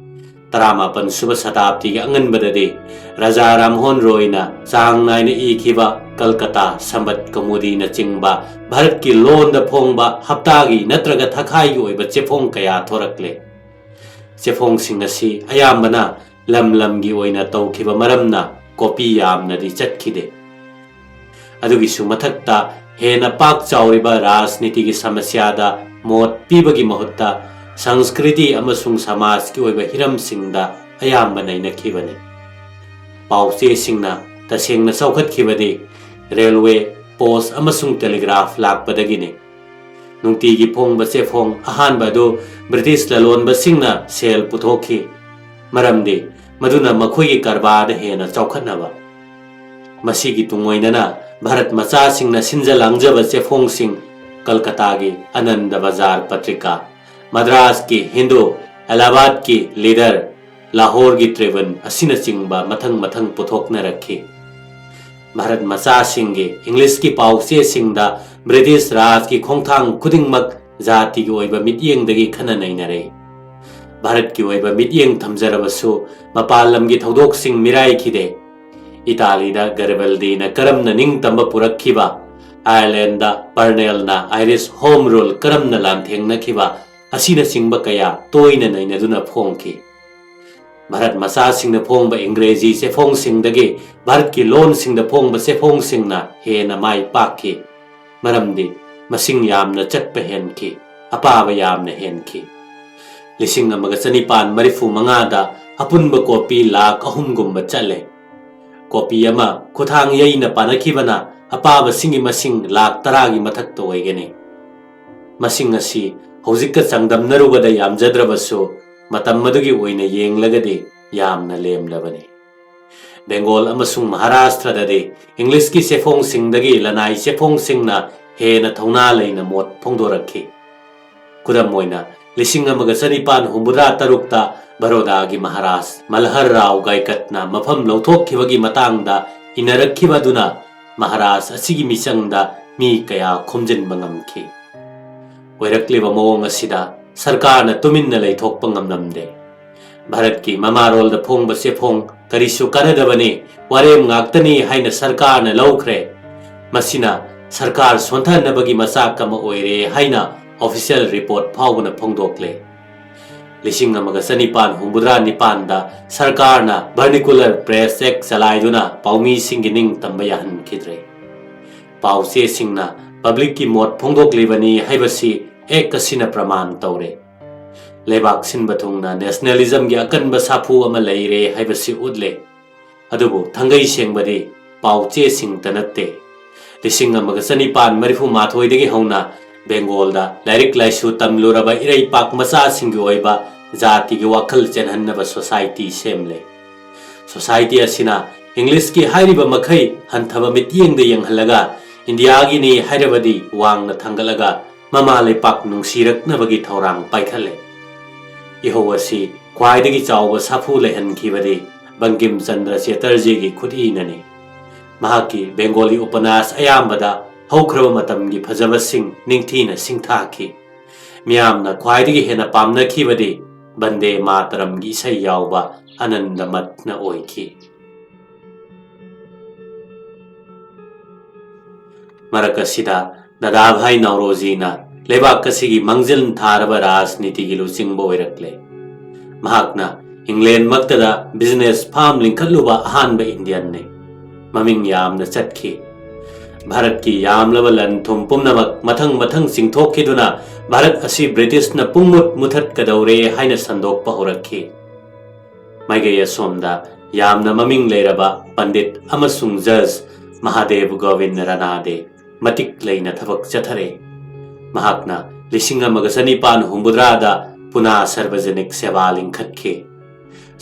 ꯇꯔꯥꯃꯥꯄꯟ ꯁꯨꯕ ꯁꯇꯥꯕꯗꯤꯒꯤ ꯑꯉꯟꯕꯗꯗꯤ ꯔꯥꯖꯥ ꯔꯥꯝꯃꯣꯍꯟ ꯔꯣꯏꯅ ꯆꯥꯡ ꯅꯥꯏꯅ ꯏꯈꯤꯕ ꯀꯜꯀꯇꯥ ꯁꯝꯕꯠ ꯀꯧꯃꯨꯗꯤꯅꯆꯤꯡꯕ ꯚꯥꯔꯠꯀꯤ ꯂꯣꯟꯗ ꯐꯣꯡꯕ ꯍꯞꯇꯥꯒꯤ ꯅꯠꯇ꯭ꯔꯒ ꯊꯈꯥꯏꯒꯤ ꯑꯣꯏꯕ ꯆꯦꯐꯣꯡ ꯀꯌꯥ ꯊꯣꯔꯛꯂꯦ꯫ ꯆꯦꯐꯣꯡꯁꯤꯡ ꯑꯁꯤ ꯑꯌꯥꯝꯕꯅ ꯂꯝ ꯂꯝꯒꯤ ꯑꯣꯏꯅ ꯇꯧꯈꯤꯕ ꯃꯔꯝꯅ ꯀꯣꯄꯤ ꯌꯥꯝꯅꯗꯤ ꯆꯠꯈꯤꯗꯦ꯫ ꯑꯗꯨꯒꯤꯁꯨ ꯃꯊꯛꯇ, ꯍꯦꯟꯅ ꯄꯥꯛ ꯆꯥꯎꯔꯤꯕ ꯔꯥꯖꯅꯤꯇꯤꯒꯤ ꯁꯃꯁ꯭ꯌꯥꯗ ꯃꯣꯠ ꯄꯤꯕꯒꯤ ꯃꯍꯨꯠꯇ ꯁꯪꯁꯀ꯭ꯔꯤꯇꯤ ꯑꯃꯁꯨꯡ ꯁꯃꯥꯖꯀꯤ ꯑꯣꯏꯕ ꯍꯤꯔꯝꯁꯤꯡꯗ ꯑꯌꯥꯝꯕ ꯅꯩꯅꯈꯤꯕꯅꯤ꯫ ꯄꯥꯎꯆꯦꯁꯤꯡꯅ ꯇꯁꯦꯡꯅ ꯆꯥꯎꯈꯠꯈꯤꯕꯗꯤ ꯔꯦꯜꯋꯦ, ꯄꯣꯁ ꯑꯃꯁꯨꯡ ꯇꯦꯂꯤꯒ꯭ꯔꯥꯐ ꯂꯥꯛꯄꯗꯒꯤꯅꯤ꯫ ꯅꯨꯡꯇꯤꯒꯤ ꯐꯣꯡꯕ ꯆꯦꯐꯣꯡ ꯑꯍꯥꯟꯕ ꯑꯗꯨ ꯕ꯭ꯔꯤꯇꯤꯁ ꯂꯂꯣꯟꯕꯁꯤꯡꯅ ꯁꯦꯜ ꯄꯨꯊꯣꯛꯈꯤ, ꯃꯔꯝꯗꯤ ꯃꯗꯨꯅ ꯃꯈꯣꯏꯒꯤ ꯀꯔꯕꯥꯔꯗ ꯍꯦꯟꯅ ꯆꯥꯎꯈꯠꯅꯕ꯫ ꯃꯁꯤꯒꯤ ꯇꯨꯡꯑꯣꯏꯅꯅ ꯚꯥꯔꯠ ꯃꯆꯥꯁꯤꯡꯅ ꯁꯤꯟꯖ ꯂꯥꯡꯖꯕ ꯆꯦꯐꯣꯡꯁꯤꯡ, ꯀꯜꯀꯇꯥꯒꯤ ꯑꯅꯟꯗ ꯕꯖꯥꯔ ꯄꯇ꯭ꯔꯤꯀꯥ, ꯃꯗ꯭ꯔꯥꯁꯀꯤ ꯍꯤꯟꯗꯨ, ꯑꯦꯂꯥꯍꯥꯕꯥꯗꯀꯤ ꯂꯤꯗꯔ, ꯂꯥꯍꯣꯔꯒꯤ ꯇ꯭ꯔꯤꯕꯨꯟ ꯑꯁꯤꯅꯆꯤꯡꯕ ꯃꯊꯪ ꯃꯊꯪ ꯄꯨꯊꯣꯛꯅꯔꯛꯈꯤ꯫ ꯚꯥꯔꯠ ꯃꯆꯥꯁꯤꯡꯒꯤ ꯏꯪꯂꯤꯁꯀꯤ ꯄꯥꯎꯆꯦꯁꯤꯡꯗ ꯕ꯭ꯔꯤꯇꯤꯁ ꯔꯥꯖꯀꯤ ꯈꯣꯡꯊꯥꯡ ꯈꯨꯗꯤꯡꯃꯛ ꯖꯥꯇꯤꯒꯤ ꯑꯣꯏꯕ ꯃꯤꯠꯌꯦꯡꯗꯒꯤ ꯈꯟꯅ ꯅꯩꯅꯔꯦ꯫ ꯚꯥꯔꯠꯀꯤ ꯑꯣꯏꯕ ꯃꯤꯠꯌꯦꯡ ꯊꯝꯖꯔꯕꯁꯨ, ꯃꯄꯥꯟ ꯂꯝꯒꯤ ꯊꯧꯗꯣꯛꯁꯤꯡ ꯃꯤꯔꯥꯏꯈꯤꯗꯦ꯫ ꯏꯇꯥꯂꯤꯗ ꯒꯔꯤꯕꯜꯗꯤꯅ ꯀꯔꯝꯅ ꯅꯤꯡꯇꯝꯕ ꯄꯨꯔꯛꯈꯤꯕ, ꯑꯥꯌꯔꯂꯦꯟꯗ ꯄꯥꯔꯅꯦꯜꯅ ꯑꯥꯏꯔꯤꯁ ꯍꯣꯝ ꯔꯨꯜ ꯀꯔꯝꯅ ꯂꯥꯟꯊꯦꯡꯅꯈꯤꯕ ꯑꯁꯤꯅꯆꯤꯡꯕ ꯀꯌꯥ ꯇꯣꯏꯅ ꯅꯩꯅꯗꯨꯅ ꯐꯣꯡꯈꯤ꯫ ꯚꯥꯔꯠ ꯃꯆꯥꯁꯤꯡꯅ ꯐꯣꯡꯕ ꯏꯪꯒ꯭ꯔꯦꯖꯤ ꯆꯦꯐꯣꯡꯁꯤꯡꯗꯒꯤ ꯚꯥꯔꯠꯀꯤ ꯂꯣꯟꯁꯤꯡꯗ ꯐꯣꯡꯕ ꯆꯦꯐꯣꯡꯁꯤꯡꯅ ꯍꯦꯟꯅ ꯃꯥꯏ ꯄꯥꯛꯈꯤ, ꯃꯔꯝꯗꯤ ꯃꯁꯤꯡ ꯌꯥꯝꯅ ꯆꯠꯄ ꯍꯦꯟꯈꯤ, ꯑꯄꯥꯕ ꯌꯥꯝꯅ ꯍꯦꯟꯈꯤ꯫ ꯂꯤꯁꯤꯡ ꯑꯃꯒ ꯆꯅꯤꯄꯥꯟ ꯃꯔꯤꯐꯨ ꯃꯉꯥꯗ ꯑꯄꯨꯟꯕ ꯀꯣꯄꯤ ꯂꯥꯈ ꯑꯍꯨꯝꯒꯨꯝꯕ ꯆꯠꯂꯦ꯫ ꯀꯣꯄꯤ ꯑꯃ ꯈꯨꯠꯊꯥꯡ ꯌꯩꯅ ꯄꯥꯅꯈꯤꯕꯅ ꯑꯄꯥꯕꯁꯤꯡꯒꯤ ꯃꯁꯤꯡ ꯂꯥꯈ ꯇꯔꯥꯒꯤ ꯃꯊꯛꯇ ꯑꯣꯏꯒꯅꯤ꯫ ꯃꯁꯤꯡ ꯑꯁꯤ ꯍꯧꯖꯤꯛꯀ ꯆꯥꯡꯗꯝꯅꯔꯨꯕꯗ ꯌꯥꯝꯖꯗ꯭ꯔꯕꯁꯨ, ꯃꯇꯝ ꯑꯗꯨꯒꯤ ꯑꯣꯏꯅ ꯌꯦꯡꯂꯒꯗꯤ ꯌꯥꯝꯅ ꯂꯦꯝꯂꯕꯅꯤ꯫ ꯕꯦꯡꯒꯣꯜ ꯑꯃꯁꯨꯡ ꯃꯍꯥꯔꯥꯁꯇ꯭ꯔꯗꯗꯤ ꯏꯪꯂꯤꯁꯀꯤ ꯆꯦꯐꯣꯡꯁꯤꯡꯗꯒꯤ ꯂꯅꯥꯏ ꯆꯦꯐꯣꯡꯁꯤꯡꯅ ꯍꯦꯟꯅ ꯊꯧꯅꯥ ꯂꯩꯅ ꯃꯣꯠ ꯐꯣꯡꯗꯣꯔꯛꯈꯤ꯫ ꯈꯨꯗꯝ ꯑꯣꯏꯅ, ꯂꯤꯁꯤꯡ ꯑꯃꯒ ꯆꯅꯤꯄꯥꯟ ꯍꯨꯝꯐꯨꯇꯔꯥ ꯇꯔꯨꯛꯇ ꯕꯔꯣꯗꯥꯒꯤ ꯃꯍꯥꯔꯥꯖ ꯃꯜꯍꯔ ꯔꯥꯎ ꯒꯥꯏꯀꯠꯅ ꯃꯐꯝ ꯂꯧꯊꯣꯛꯈꯤꯕꯒꯤ ꯃꯇꯥꯡꯗ ꯏꯅꯔꯛꯈꯤꯕ ꯑꯗꯨꯅ ꯃꯍꯥꯔꯥꯖ ꯑꯁꯤꯒꯤ ꯃꯤꯆꯪꯗ ꯃꯤ ꯀꯌꯥ ꯈꯣꯝꯖꯤꯟꯕ ꯉꯝꯈꯤ꯫ ꯑꯣꯏꯔꯛꯂꯤꯕ ꯃꯑꯣꯡ ꯑꯁꯤꯗ ꯁꯔꯀꯥꯔꯅ ꯇꯨꯃꯤꯟꯅ ꯂꯩꯊꯣꯛꯄ ꯉꯝꯂꯝꯗꯦ꯫ ꯚꯥꯔꯠꯀꯤ ꯃꯃꯥꯔꯣꯜꯗ ꯐꯣꯡꯕ ꯆꯦꯐꯣꯡ ꯀꯔꯤꯁꯨ ꯀꯥꯟꯅꯗꯕꯅꯤ, ꯋꯥꯔꯦꯝ ꯉꯥꯛꯇꯅꯤ ꯍꯥꯏꯅ ꯁꯔꯀꯥꯔꯅ ꯂꯧꯈ꯭ꯔꯦ꯫ ꯃꯁꯤꯅ ꯁꯔꯀꯥꯔ ꯁꯣꯟꯊꯍꯟꯅꯕꯒꯤ ꯃꯆꯥꯛ ꯑꯃ ꯑꯣꯏꯔꯦ ꯍꯥꯏꯅ official report ꯐꯥꯎꯕꯅ ꯐꯣꯡꯗꯣꯛꯂꯦ꯫ ꯂꯤꯁꯤꯡ ꯑꯃꯒ ꯆꯅꯤꯄꯥꯟ ꯍꯨꯝꯐꯨꯇꯔꯥ ꯅꯤꯄꯥꯟꯗ ꯁꯔꯀꯥꯔꯅ Vernacular Press Act ꯆꯂꯥꯏꯗꯨꯅ ꯄꯥꯎꯃꯤꯁꯤꯡꯒꯤ ꯅꯤꯡꯇꯝꯕ ꯌꯥꯍꯟꯈꯤꯗ꯭ꯔꯦ꯫ ꯄꯥꯎ ꯆꯦꯁꯤꯡꯅ publicꯀꯤ ꯃꯣꯠ ꯐꯣꯡꯗꯣꯛꯂꯤꯕꯅꯤ ꯍꯥꯏꯕꯁꯤ Act ꯑꯁꯤꯅ ꯄ꯭ꯔꯃꯥꯟ ꯇꯧꯔꯦ꯫ ꯂꯩꯕꯥꯛ ꯁꯤꯟꯕ ꯊꯨꯡꯅ nationalismꯒꯤ ꯑꯀꯟꯕ ꯁꯥꯐꯨ ꯑꯃ ꯂꯩꯔꯦ ꯍꯥꯏꯕꯁꯤ ꯎꯠꯂꯦ꯫ ꯑꯗꯨꯕꯨ ꯊꯥꯡꯒꯩ ꯁꯦꯡꯕꯗꯤ ꯄꯥꯎ ꯆꯦꯁꯤꯡꯇ ꯅꯠꯇꯦ꯫ ꯂꯤꯁꯤꯡ ꯑꯃꯒ ꯆꯅꯤꯄꯥꯟ ꯃꯔꯤꯐꯨ ꯃꯥꯊꯣꯏꯗꯒꯤ ꯍꯧꯅ ꯕꯦꯡꯒꯣꯜꯗ ꯂꯥꯏꯔꯤꯛ ꯂꯥꯏꯁꯨ ꯇꯝꯂꯨꯔꯕ ꯏꯔꯩꯄꯥꯛ ꯃꯆꯥꯁꯤꯡꯒꯤ ꯑꯣꯏꯕ ꯖꯥꯇꯤꯒꯤ ꯋꯥꯈꯜ ꯆꯦꯟꯍꯟꯅꯕ society ꯁꯦꯝꯂꯦ꯫ Society ꯑꯁꯤꯅ Englishꯀꯤ ꯍꯥꯏꯔꯤꯕ ꯃꯈꯩ ꯍꯟꯊꯕ ꯃꯤꯠꯌꯦꯡꯗ ꯌꯦꯡꯍꯜꯂꯒ ꯏꯟꯗꯤꯌꯥꯒꯤꯅꯤ ꯍꯥꯏꯔꯕꯗꯤ ꯋꯥꯡꯅ ꯊꯥꯡꯒꯠꯂꯒ ꯃꯃꯥ ꯂꯩꯄꯥꯛ ꯅꯨꯡꯁꯤꯔꯛꯅꯕꯒꯤ ꯊꯧꯔꯥꯡ ꯄꯥꯏꯈꯠꯂꯦ꯫ ꯏꯍꯧ ꯑꯁꯤ ꯈ꯭ꯋꯥꯏꯗꯒꯤ ꯆꯥꯎꯕ ꯁꯥꯐꯨ ꯂꯩꯍꯟꯈꯤꯕꯗꯤ ꯕꯪꯀꯤꯝ ꯆꯟꯗ꯭ꯔ ꯆꯦꯇꯔꯖꯤꯒꯤ ꯈꯨꯠꯏꯅꯅꯤ꯫ ꯃꯍꯥꯛꯀꯤ ꯕꯦꯡꯒꯣꯂꯤ ꯎꯄꯅ꯭ꯌꯥꯁ ꯑꯌꯥꯝꯕꯗ ꯍꯧꯈ꯭ꯔꯕ ꯃꯇꯝꯒꯤ ꯐꯖꯕꯁꯤꯡ ꯅꯤꯡꯊꯤꯅ ꯁꯤꯡꯊꯥꯈꯤ꯫ ꯃꯤꯌꯥꯝꯅ ꯈ꯭ꯋꯥꯏꯗꯒꯤ ꯍꯦꯟꯅ ꯄꯥꯝꯅꯈꯤꯕꯗꯤ ꯕꯟꯗꯦ ꯃꯥꯇꯔꯝꯒꯤ ꯏꯁꯩ ꯌꯥꯎꯕ ꯑꯅꯟꯗ ꯃꯠꯅ ꯑꯣꯏꯈꯤ꯫ ꯃꯔꯛ ꯑꯁꯤꯗ ꯗꯥꯗꯥꯚꯥꯏ ꯅꯧꯔꯣꯖꯤꯅ ꯂꯩꯕꯥꯛ ꯑꯁꯤꯒꯤ ꯃꯥꯡꯖꯤꯜ ꯊꯥꯔꯕ ꯔꯥꯖꯅꯤꯇꯤꯒꯤ ꯂꯨꯆꯤꯡꯕ ꯑꯣꯏꯔꯛꯂꯦ꯫ ꯃꯍꯥꯛꯅ ꯏꯪꯂꯦꯟꯃꯛꯇꯗ business farm ꯂꯤꯡꯈꯠꯂꯨꯕ ꯑꯍꯥꯟꯕ ꯏꯟꯗꯤꯌꯟꯅꯤ꯫ ꯃꯃꯤꯡ ꯌꯥꯝꯅ ꯆꯠꯈꯤ꯫ ꯚꯥꯔꯠꯀꯤ ꯌꯥꯝꯂꯕ ꯂꯟ ꯊꯨꯝ ꯄꯨꯝꯅꯃꯛ ꯃꯊꯪ ꯃꯊꯪ ꯆꯤꯡꯊꯣꯛꯈꯤꯗꯨꯅ ꯚꯥꯔꯠ ꯑꯁꯤ ꯕ꯭ꯔꯤꯇꯤꯁꯅ ꯄꯨꯡꯃꯨꯠ ꯃꯨꯊꯠꯀꯗꯧꯔꯦ ꯍꯥꯏꯅ ꯁꯟꯗꯣꯛꯄ ꯍꯧꯔꯛꯈꯤ꯫ ꯃꯥꯏꯀꯩ ꯑꯁꯣꯝꯗ ꯌꯥꯝꯅ ꯃꯃꯤꯡ ꯂꯩꯔꯕ ꯄꯟꯗꯤꯠ ꯑꯃꯁꯨꯡ ꯖꯖ ꯃꯍꯥꯗꯦꯕ ꯒꯣꯕꯤꯟꯗ ꯔꯥꯅꯥꯗꯦ ꯃꯇꯤꯛ ꯂꯩꯅ ꯊꯕꯛ ꯆꯠꯊꯔꯦ꯫ ꯃꯍꯥꯛꯅ ꯂꯤꯁꯤꯡ ꯑꯃꯒ ꯆꯅꯤꯄꯥꯟ ꯍꯨꯝꯐꯨꯇꯔꯥꯗ ꯄꯨꯅꯥ ꯁꯔꯕꯖꯅꯤꯛ ꯁꯦꯕꯥ ꯂꯤꯡꯈꯠꯈꯤ꯫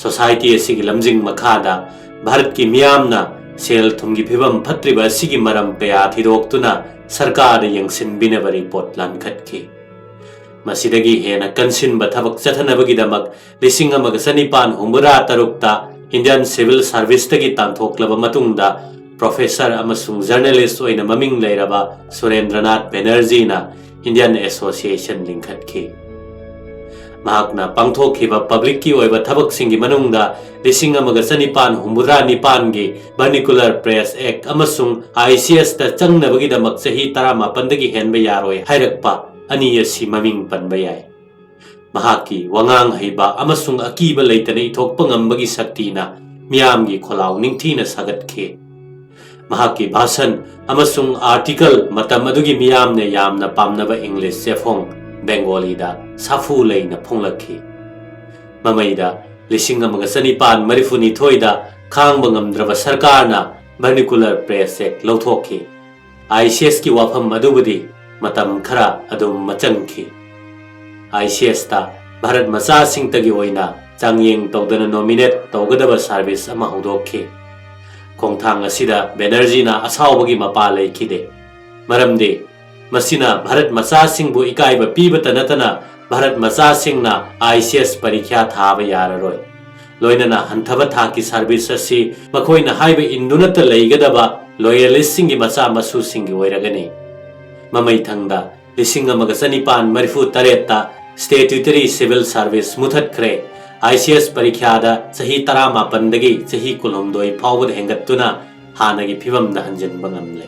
Society ꯑꯁꯤꯒꯤ ꯂꯝꯖꯤꯡ ꯃꯈꯥꯗ ꯚꯥꯔꯠꯀꯤ ꯃꯤꯌꯥꯝꯅ ꯁꯦꯜ ꯊꯨꯝꯒꯤ ꯐꯤꯕꯝ ꯐꯠꯇ꯭ꯔꯤꯕ ꯑꯁꯤꯒꯤ ꯃꯔꯝ ꯀꯌꯥ ꯊꯤꯗꯣꯛꯇꯨꯅ ꯁꯔꯀꯥꯔꯗ ꯌꯦꯡꯁꯤꯟꯕꯤꯅꯕ report ꯂꯥꯟꯈꯠꯈꯤ꯫ ꯃꯁꯤꯗꯒꯤ ꯍꯦꯟꯅ ꯀꯟꯁꯤꯟꯕ ꯊꯕꯛ ꯆꯠꯊꯅꯕꯒꯤꯗꯃꯛ ꯂꯤꯁꯤꯡ ꯑꯃꯒ ꯆꯅꯤꯄꯥꯟ ꯍꯨꯝꯐꯨꯇꯔꯥ ꯇꯔꯨꯛꯇ Indian Civil Serviceꯇꯒꯤ ꯇꯥꯟꯊꯣꯛꯂꯕ ꯃꯇꯨꯡꯗ professor ꯑꯃꯁꯨꯡ journalist ꯑꯣꯏꯅ ꯃꯃꯤꯡ ꯂꯩꯔꯕ ꯁꯨꯔꯦꯟꯗ꯭ꯔꯅꯥꯊ ꯕꯦꯅꯔꯖꯤꯅ Indian Association ꯂꯤꯡꯈꯠꯈꯤ꯫ ꯃꯍꯥꯛꯅ ꯄꯥꯡꯊꯣꯛꯈꯤꯕ publicꯀꯤ ꯑꯣꯏꯕ ꯊꯕꯛꯁꯤꯡꯒꯤ ꯃꯅꯨꯡꯗ ꯂꯤꯁꯤꯡ ꯑꯃꯒ ꯆꯅꯤꯄꯥꯟ ꯍꯨꯝꯐꯨꯇꯔꯥ ꯅꯤꯄꯥꯟꯒꯤ Vernacular Press Act ꯑꯃꯁꯨꯡ ICSꯇ ꯆꯪꯅꯕꯒꯤꯗꯃꯛ ꯆꯍꯤ ꯇꯔꯥꯃꯥꯄꯟꯗꯒꯤ ꯍꯦꯟꯕ ꯌꯥꯔꯣꯏ ꯍꯥꯏꯔꯛꯄ ꯑꯅꯤ ꯑꯁꯤ ꯃꯃꯤꯡ ꯄꯟꯕ ꯌꯥꯏ꯫ ꯃꯍꯥꯛꯀꯤ ꯋꯥꯉꯥꯡ ꯍꯩꯕ ꯑꯃꯁꯨꯡ ꯑꯀꯤꯕ ꯂꯩꯇꯅ ꯏꯊꯣꯛꯄ ꯉꯝꯕꯒꯤ ꯁꯛꯇꯤꯅ ꯃꯤꯌꯥꯝꯒꯤ ꯈꯣꯜꯂꯥꯎ ꯅꯤꯡꯊꯤꯅ ꯁꯥꯒꯠꯈꯤ꯫ ꯃꯍꯥꯛꯀꯤ ꯚꯥꯁꯟ ꯑꯃꯁꯨꯡ article ꯃꯇꯝ ꯑꯗꯨꯒꯤ ꯃꯤꯌꯥꯝꯅ ꯌꯥꯝꯅ ꯄꯥꯝꯅꯕ English ꯆꯦꯐꯣꯡ Bengaliꯗ ꯁꯥꯐꯨ ꯂꯩꯅ ꯐꯣꯡꯂꯛꯈꯤ꯫ ꯃꯃꯩꯗ ꯂꯤꯁꯤꯡ ꯑꯃꯒ ꯆꯅꯤꯄꯥꯟ ꯃꯔꯤꯐꯨꯅꯤꯊꯣꯏꯗ ꯈꯥꯡꯕ ꯉꯝꯗ꯭ꯔꯕ ꯁꯔꯀꯥꯔꯅ Vernacular Press Act ꯂꯧꯊꯣꯛꯈꯤ꯫ ICSꯀꯤ ꯋꯥꯐꯝ ꯑꯗꯨꯕꯨꯗꯤ ꯃꯇꯝ ꯈꯔ ꯑꯗꯨꯝ ꯃꯆꯪꯈꯤ꯫ ICSꯇ ꯚꯥꯔꯠ ꯃꯆꯥꯁꯤꯡꯇꯒꯤ ꯑꯣꯏꯅ ꯆꯥꯡꯌꯦꯡ ꯇꯧꯗꯅ nominate ꯇꯧꯒꯗꯕ service ꯑꯃ ꯍꯧꯗꯣꯛꯈꯤ꯫ ꯈꯣꯡꯊꯥꯡ ꯑꯁꯤꯗ ꯕꯦꯅꯔꯖꯤꯅ ꯑꯁꯥꯎꯕꯒꯤ ꯃꯄꯥ ꯂꯩꯈꯤꯗꯦ, ꯃꯔꯝꯗꯤ ꯃꯁꯤꯅ ꯚꯥꯔꯠ ꯃꯆꯥꯁꯤꯡꯕꯨ ꯏꯀꯥꯏꯕ ꯄꯤꯕꯇ ꯅꯠꯇꯅ ꯚꯥꯔꯠ ꯃꯆꯥꯁꯤꯡꯅ ICS ꯄꯔꯤꯈ꯭ꯌꯥ ꯊꯥꯕ ꯌꯥꯔꯔꯣꯏ꯫ ꯂꯣꯏꯅꯅ ꯍꯟꯊꯕ ꯊꯥꯛꯀꯤ service ꯑꯁꯤ ꯃꯈꯣꯏꯅ ꯍꯥꯏꯕ ꯏꯟꯗꯨꯅꯇ ꯂꯩꯒꯗꯕ loyalistꯁꯤꯡꯒꯤ ꯃꯆꯥ ꯃꯁꯨꯁꯤꯡꯒꯤ ꯑꯣꯏꯔꯒꯅꯤ꯫ ꯃꯃꯩꯊꯪꯗ ꯂꯤꯁꯤꯡ ꯑꯃꯒ ꯆꯅꯤꯄꯥꯟ ꯃꯔꯤꯐꯨ ꯇꯔꯦꯠꯇ statutory civil service ꯃꯨꯊꯠꯈ꯭ꯔꯦ꯫ ICS ꯄꯔꯤꯈ꯭ꯌꯥꯗ ꯆꯍꯤ ꯇꯔꯥꯃꯥꯄꯟꯗꯒꯤ ꯆꯍꯤ ꯀꯨꯟꯍꯨꯝꯗꯣꯏ ꯐꯥꯎꯕꯗ ꯍꯦꯟꯒꯠꯇꯨꯅ ꯍꯥꯟꯅꯒꯤ ꯐꯤꯕꯝꯗ ꯍꯟꯖꯤꯟꯕ ꯉꯝꯂꯦ꯫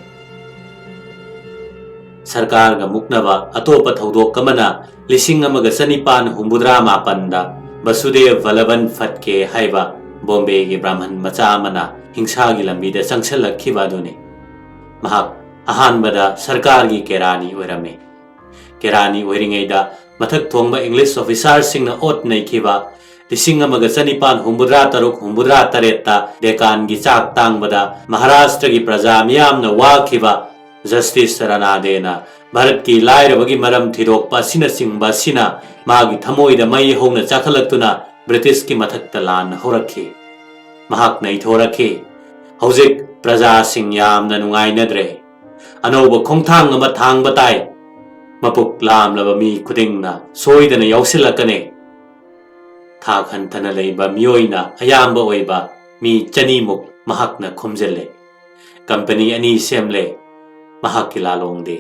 ꯁꯔꯀꯥꯔꯒ ꯃꯨꯛꯅꯕ ꯑꯇꯣꯞꯄ ꯊꯧꯗꯣꯛ ꯑꯃꯅ ꯂꯤꯁꯤꯡ ꯑꯃꯒ ꯆꯅꯤꯄꯥꯟ ꯍꯨꯝꯐꯨꯇꯔꯥ ꯃꯥꯄꯟꯗ ꯕꯁꯨꯗꯦꯕ ꯕꯂꯕꯟ ꯐꯠꯀꯦ ꯍꯥꯏꯕ ꯕꯣꯝꯕꯦꯒꯤ ꯕ꯭ꯔꯥꯍꯃꯟ ꯃꯆꯥ ꯑꯃꯅ ꯍꯤꯡꯁꯥꯒꯤ ꯂꯝꯕꯤꯗ ꯆꯪꯁꯤꯜꯂꯛꯈꯤꯕ ꯑꯗꯨꯅꯤ꯫ ꯃꯍꯥꯛ ꯑꯍꯥꯟꯕꯗ ꯁꯔꯀꯥꯔꯒꯤ ꯀꯦꯔꯥꯅꯤ ꯑꯣꯏꯔꯝꯃꯤ꯫ ꯀꯦꯔꯥꯅꯤ ꯑꯣꯏꯔꯤꯉꯩꯗ ꯃꯊꯛ ꯊꯣꯡꯕ English officerꯁꯤꯡꯅ ꯑꯣꯠ ꯅꯩꯈꯤꯕ ꯂꯤꯁꯤꯡ ꯑꯃꯒ ꯆꯅꯤꯄꯥꯟ ꯍꯨꯝꯐꯨꯇꯔꯥ ꯇꯔꯨꯛ ꯍꯨꯝꯐꯨꯇꯔꯥ ꯇꯔꯦꯠꯇ ꯗꯦꯀꯥꯟꯒꯤ ꯆꯥꯛ ꯇꯥꯡꯕꯗ ꯃꯍꯥꯔꯥꯁꯇ꯭ꯔꯒꯤ ꯄ꯭ꯔꯖꯥ ꯃꯤꯌꯥꯝꯅ ꯋꯥꯈꯤꯕ ꯖꯁꯇꯤꯁ ꯔꯅꯥꯗꯦꯅ ꯚꯥꯔꯠꯀꯤ ꯂꯥꯏꯔꯕꯒꯤ ꯃꯔꯝ ꯊꯤꯗꯣꯛꯄ ꯑꯁꯤꯅꯆꯤꯡꯕ ꯑꯁꯤꯅ ꯃꯥꯒꯤ ꯊꯃꯣꯏꯗ ꯃꯩ ꯍꯧꯅ ꯆꯥꯛꯈꯠꯂꯛꯇꯨꯅ ꯕ꯭ꯔꯤꯇꯤꯁꯀꯤ ꯃꯊꯛꯇ ꯂꯥꯟ ꯍꯧꯔꯛꯈꯤ꯫ ꯃꯍꯥꯛꯅ ꯏꯊꯣꯔꯛꯈꯤ, "ꯍꯧꯖꯤꯛ ꯄ꯭ꯔꯖꯥꯁꯤꯡ ꯌꯥꯝꯅ ꯅꯨꯡꯉꯥꯏꯅꯗ꯭ꯔꯦ꯫ ꯑꯅꯧꯕ ꯈꯣꯡꯊꯥꯡ ꯑꯃ ꯊꯥꯡꯕ ꯇꯥꯏ꯫ ꯃꯄꯨꯛ ꯂꯥꯝꯂꯕ ꯃꯤ ꯈꯨꯗꯤꯡꯅ ꯁꯣꯏꯗꯅ ꯌꯥꯎꯁꯤꯜꯂꯛꯀꯅꯤ꯫ ꯊꯥꯛ ꯍꯟꯊꯅ ꯂꯩꯕ ꯃꯤꯑꯣꯏꯅ ꯑꯌꯥꯝꯕ ꯑꯣꯏꯕ ꯃꯤ ꯆꯅꯤꯃꯨꯛ ꯃꯍꯥꯛꯅ ꯈꯣꯝꯖꯤꯜꯂꯦ꯫ ꯀꯝꯄꯅꯤ ꯑꯅꯤ ꯁꯦꯝꯂꯦ꯫ ꯃꯍꯥꯛꯀꯤ ꯂꯥꯂꯣꯡꯗꯤ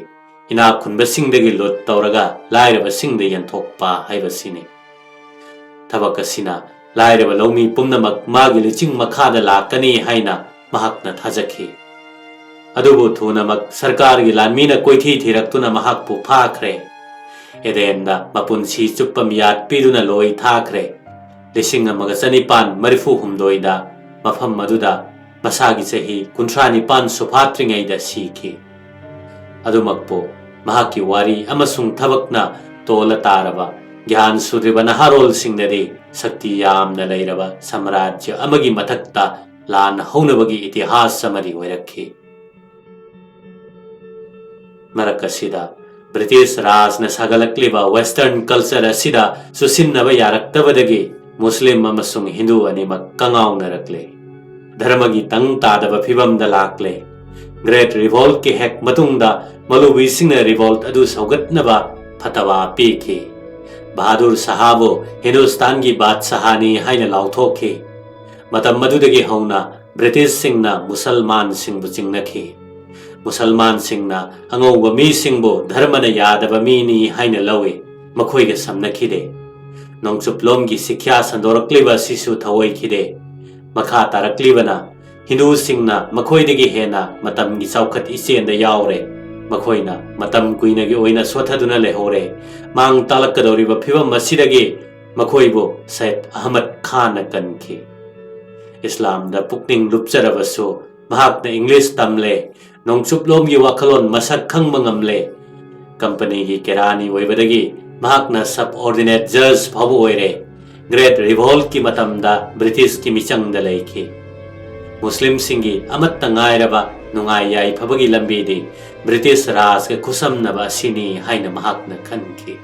ꯏꯅꯥꯛ ꯈꯨꯟꯕꯁꯤꯡꯗꯒꯤ ꯂꯨꯠ ꯇꯧꯔꯒ ꯂꯥꯏꯔꯕꯁꯤꯡꯗ ꯌꯦꯟꯊꯣꯛꯄ ꯍꯥꯏꯕꯁꯤꯅꯤ꯫ ꯊꯕꯛ ꯑꯁꯤꯅ ꯂꯥꯏꯔꯕ ꯂꯧꯃꯤ ꯄꯨꯝꯅꯃꯛ ꯃꯥꯒꯤ ꯂꯨꯆꯤꯡ ꯃꯈꯥꯗ ꯂꯥꯛꯀꯅꯤ ꯍꯥꯏꯅ ꯃꯍꯥꯛꯅ ꯊꯥꯖꯈꯤ꯫ ꯑꯗꯨꯕꯨ ꯊꯨꯅꯃꯛ ꯁꯔꯀꯥꯔꯒꯤ ꯂꯥꯟꯃꯤꯅ ꯀꯣꯏꯊꯤ ꯊꯤꯔꯛꯇꯨꯅ ꯃꯍꯥꯛꯄꯨ ꯐꯥꯈ꯭ꯔꯦ꯫ ꯑꯦꯗꯦꯟꯗ ꯃꯄꯨꯟꯁꯤ ꯆꯨꯞꯄ ꯃꯤꯌꯥꯠ ꯄꯤꯗꯨꯅ ꯂꯣꯏ ꯊꯥꯈ꯭ꯔꯦ꯫ ꯂꯤꯁꯤꯡ ꯑꯃꯒ ꯆꯅꯤꯄꯥꯟ ꯃꯔꯤꯐꯨ ꯍꯨꯝꯗꯣꯏꯗ ꯃꯐꯝ ꯑꯗꯨꯗ ꯃꯁꯥꯒꯤ ꯆꯍꯤ ꯀꯨꯟꯊ꯭ꯔꯥ ꯅꯤꯄꯥꯟ ꯁꯨꯐꯥꯠꯇ꯭ꯔꯤꯉꯩꯗ ꯁꯤꯈꯤ꯫ ꯑꯗꯨꯃꯛꯄꯨ ꯃꯍꯥꯛꯀꯤ ꯋꯥꯔꯤ ꯑꯃꯁꯨꯡ ꯊꯕꯛꯅ ꯇꯣꯜꯂ ꯇꯥꯔꯕ ꯒ꯭ꯌꯥꯟ ꯁꯨꯗ꯭ꯔꯤꯕ ꯅꯍꯥꯔꯣꯜꯁꯤꯡꯗꯗꯤ ꯁꯛꯇꯤ ꯌꯥꯝꯅ ꯂꯩꯔꯕ ꯁꯥꯝꯔꯥꯖ꯭ꯌ ꯑꯃꯒꯤ ꯃꯊꯛꯇ ꯂꯥꯟ ꯍꯧꯅꯕꯒꯤ ꯏꯇꯤꯍꯥꯁ ꯑꯃꯗꯤ ꯑꯣꯏꯔꯛꯈꯤ꯫ ꯃꯔꯛ ꯑꯁꯤꯗ ꯕ꯭ꯔꯤꯇꯤꯁ ꯔꯥꯖꯅ ꯁꯥꯒꯠꯂꯛꯂꯤꯕ ꯋꯦꯁꯇꯔꯟ ꯀꯜꯆꯔ ꯑꯁꯤꯗ ꯆꯨꯁꯤꯟꯅꯕ ꯌꯥꯔꯛꯇꯕꯗꯒꯤ ꯃꯨꯁꯂꯤꯝ ꯑꯃꯁꯨꯡ ꯍꯤꯟꯗꯨ ꯑꯅꯤꯃꯛ ꯀꯉꯥꯎꯅꯔꯛꯂꯦ꯫ ꯙꯔꯃꯒꯤ ꯇꯪ ꯇꯥꯗꯕ ꯐꯤꯕꯝꯗ ꯂꯥꯛꯂꯦ꯫ ꯒ꯭ꯔꯦꯠ ꯔꯤꯚꯣꯜꯠꯀꯤ ꯍꯦꯛ ꯃꯇꯨꯡꯗ ꯃꯧꯂꯨꯕꯤꯁꯤꯡꯅ ꯔꯤꯚꯣꯜꯠ ꯑꯗꯨ ꯁꯧꯒꯠꯅꯕ ꯐꯇꯋꯥ ꯄꯤꯈꯤ꯫ ꯕꯍꯥꯗꯨꯔ ꯁꯍꯥꯕꯨ ꯍꯤꯟꯗꯨꯁꯇꯥꯟꯒꯤ ꯕꯥꯗꯁꯥꯍꯅꯤ ꯍꯥꯏꯅ ꯂꯥꯎꯊꯣꯛꯈꯤ꯫ ꯃꯇꯝ ꯑꯗꯨꯗꯒꯤ ꯍꯧꯅ ꯕ꯭ꯔꯤꯇꯤꯁꯁꯤꯡꯅ ꯃꯨꯁꯜꯃꯥꯟꯁꯤꯡꯕꯨ ꯆꯤꯡꯅꯈꯤ꯫ ꯃꯨꯁꯜꯃꯥꯟꯁꯤꯡꯅ ꯑꯉꯧꯕ ꯃꯤꯁꯤꯡꯕꯨ ꯙꯔꯃꯅ ꯌꯥꯗꯕ ꯃꯤꯅꯤ ꯍꯥꯏꯅ ꯂꯧꯏ, ꯃꯈꯣꯏꯒ ꯁꯝꯅꯈꯤꯗꯦ꯫ ꯅꯣꯡꯆꯨꯞꯂꯣꯝꯒꯤ ꯁꯤꯈ꯭ꯌꯥ ꯁꯟꯗꯣꯔꯛꯂꯤꯕ ꯑꯁꯤꯁꯨ ꯊꯧꯑꯣꯏꯈꯤꯗꯦ꯫ ꯃꯈꯥ ꯇꯥꯔꯛꯂꯤꯕꯅ ꯍꯤꯟꯗꯨꯁꯤꯡꯅ ꯃꯈꯣꯏꯗꯒꯤ ꯍꯦꯟꯅ ꯃꯇꯝꯒꯤ ꯆꯥꯎꯈꯠ ꯏꯆꯦꯟꯗ ꯌꯥꯎꯔꯦ꯫ ꯃꯈꯣꯏꯅ ꯃꯇꯝ ꯀꯨꯏꯅꯒꯤ ꯑꯣꯏꯅ ꯁꯣꯠꯊꯗꯨꯅ ꯂꯩꯍꯧꯔꯦ꯫ ꯃꯥꯡ ꯇꯥꯛꯂꯛꯀꯗꯧꯔꯤꯕ ꯐꯤꯕꯝ ꯑꯁꯤꯗꯒꯤ ꯃꯈꯣꯏꯕꯨ ꯁꯌꯤꯗ ꯑꯍꯃꯗ ꯈꯥꯟꯅ ꯀꯟꯈꯤ꯫ ꯏꯁꯂꯥꯝꯗ ꯄꯨꯛꯅꯤꯡ ꯂꯨꯞꯆꯔꯕꯁꯨ ꯃꯍꯥꯛꯅ ꯏꯪꯂꯤꯁ ꯇꯝꯂꯦ, ꯅꯣꯡꯆꯨꯞꯂꯣꯝꯒꯤ ꯋꯥꯈꯜꯂꯣꯟ ꯃꯁꯛ ꯈꯪꯕ ꯉꯝꯂꯦ꯫ ꯀꯝꯄꯅꯤꯒꯤ ꯀꯦꯔꯥꯅꯤ ꯑꯣꯏꯕꯗꯒꯤ ꯃꯍꯥꯛꯅ ꯁꯕꯑꯣꯔꯗꯤꯅꯦꯠ ꯖꯖ ꯐꯥꯎꯕ ꯑꯣꯏꯔꯦ꯫ ꯒ꯭ꯔꯦꯠ ꯔꯤꯚꯣꯜꯠꯀꯤ ꯃꯇꯝꯗ ꯕ꯭ꯔꯤꯇꯤꯁꯀꯤ ꯃꯤꯆꯪꯗ ꯂꯩꯈꯤ꯫ ꯃꯨꯁꯂꯤꯝꯁꯤꯡꯒꯤ ꯑꯃꯠꯇ ꯉꯥꯏꯔꯕ ꯅꯨꯡꯉꯥꯏ ꯌꯥꯏꯐꯕꯒꯤ ꯂꯝꯕꯤꯗꯤ ꯕ꯭ꯔꯤꯇꯤꯁ ꯔꯥꯖꯒ ꯈꯨꯠꯁꯝꯅꯕ ꯑꯁꯤꯅꯤ ꯍꯥꯏꯅ ꯃꯍꯥꯛꯅ ꯈꯟꯈꯤ꯫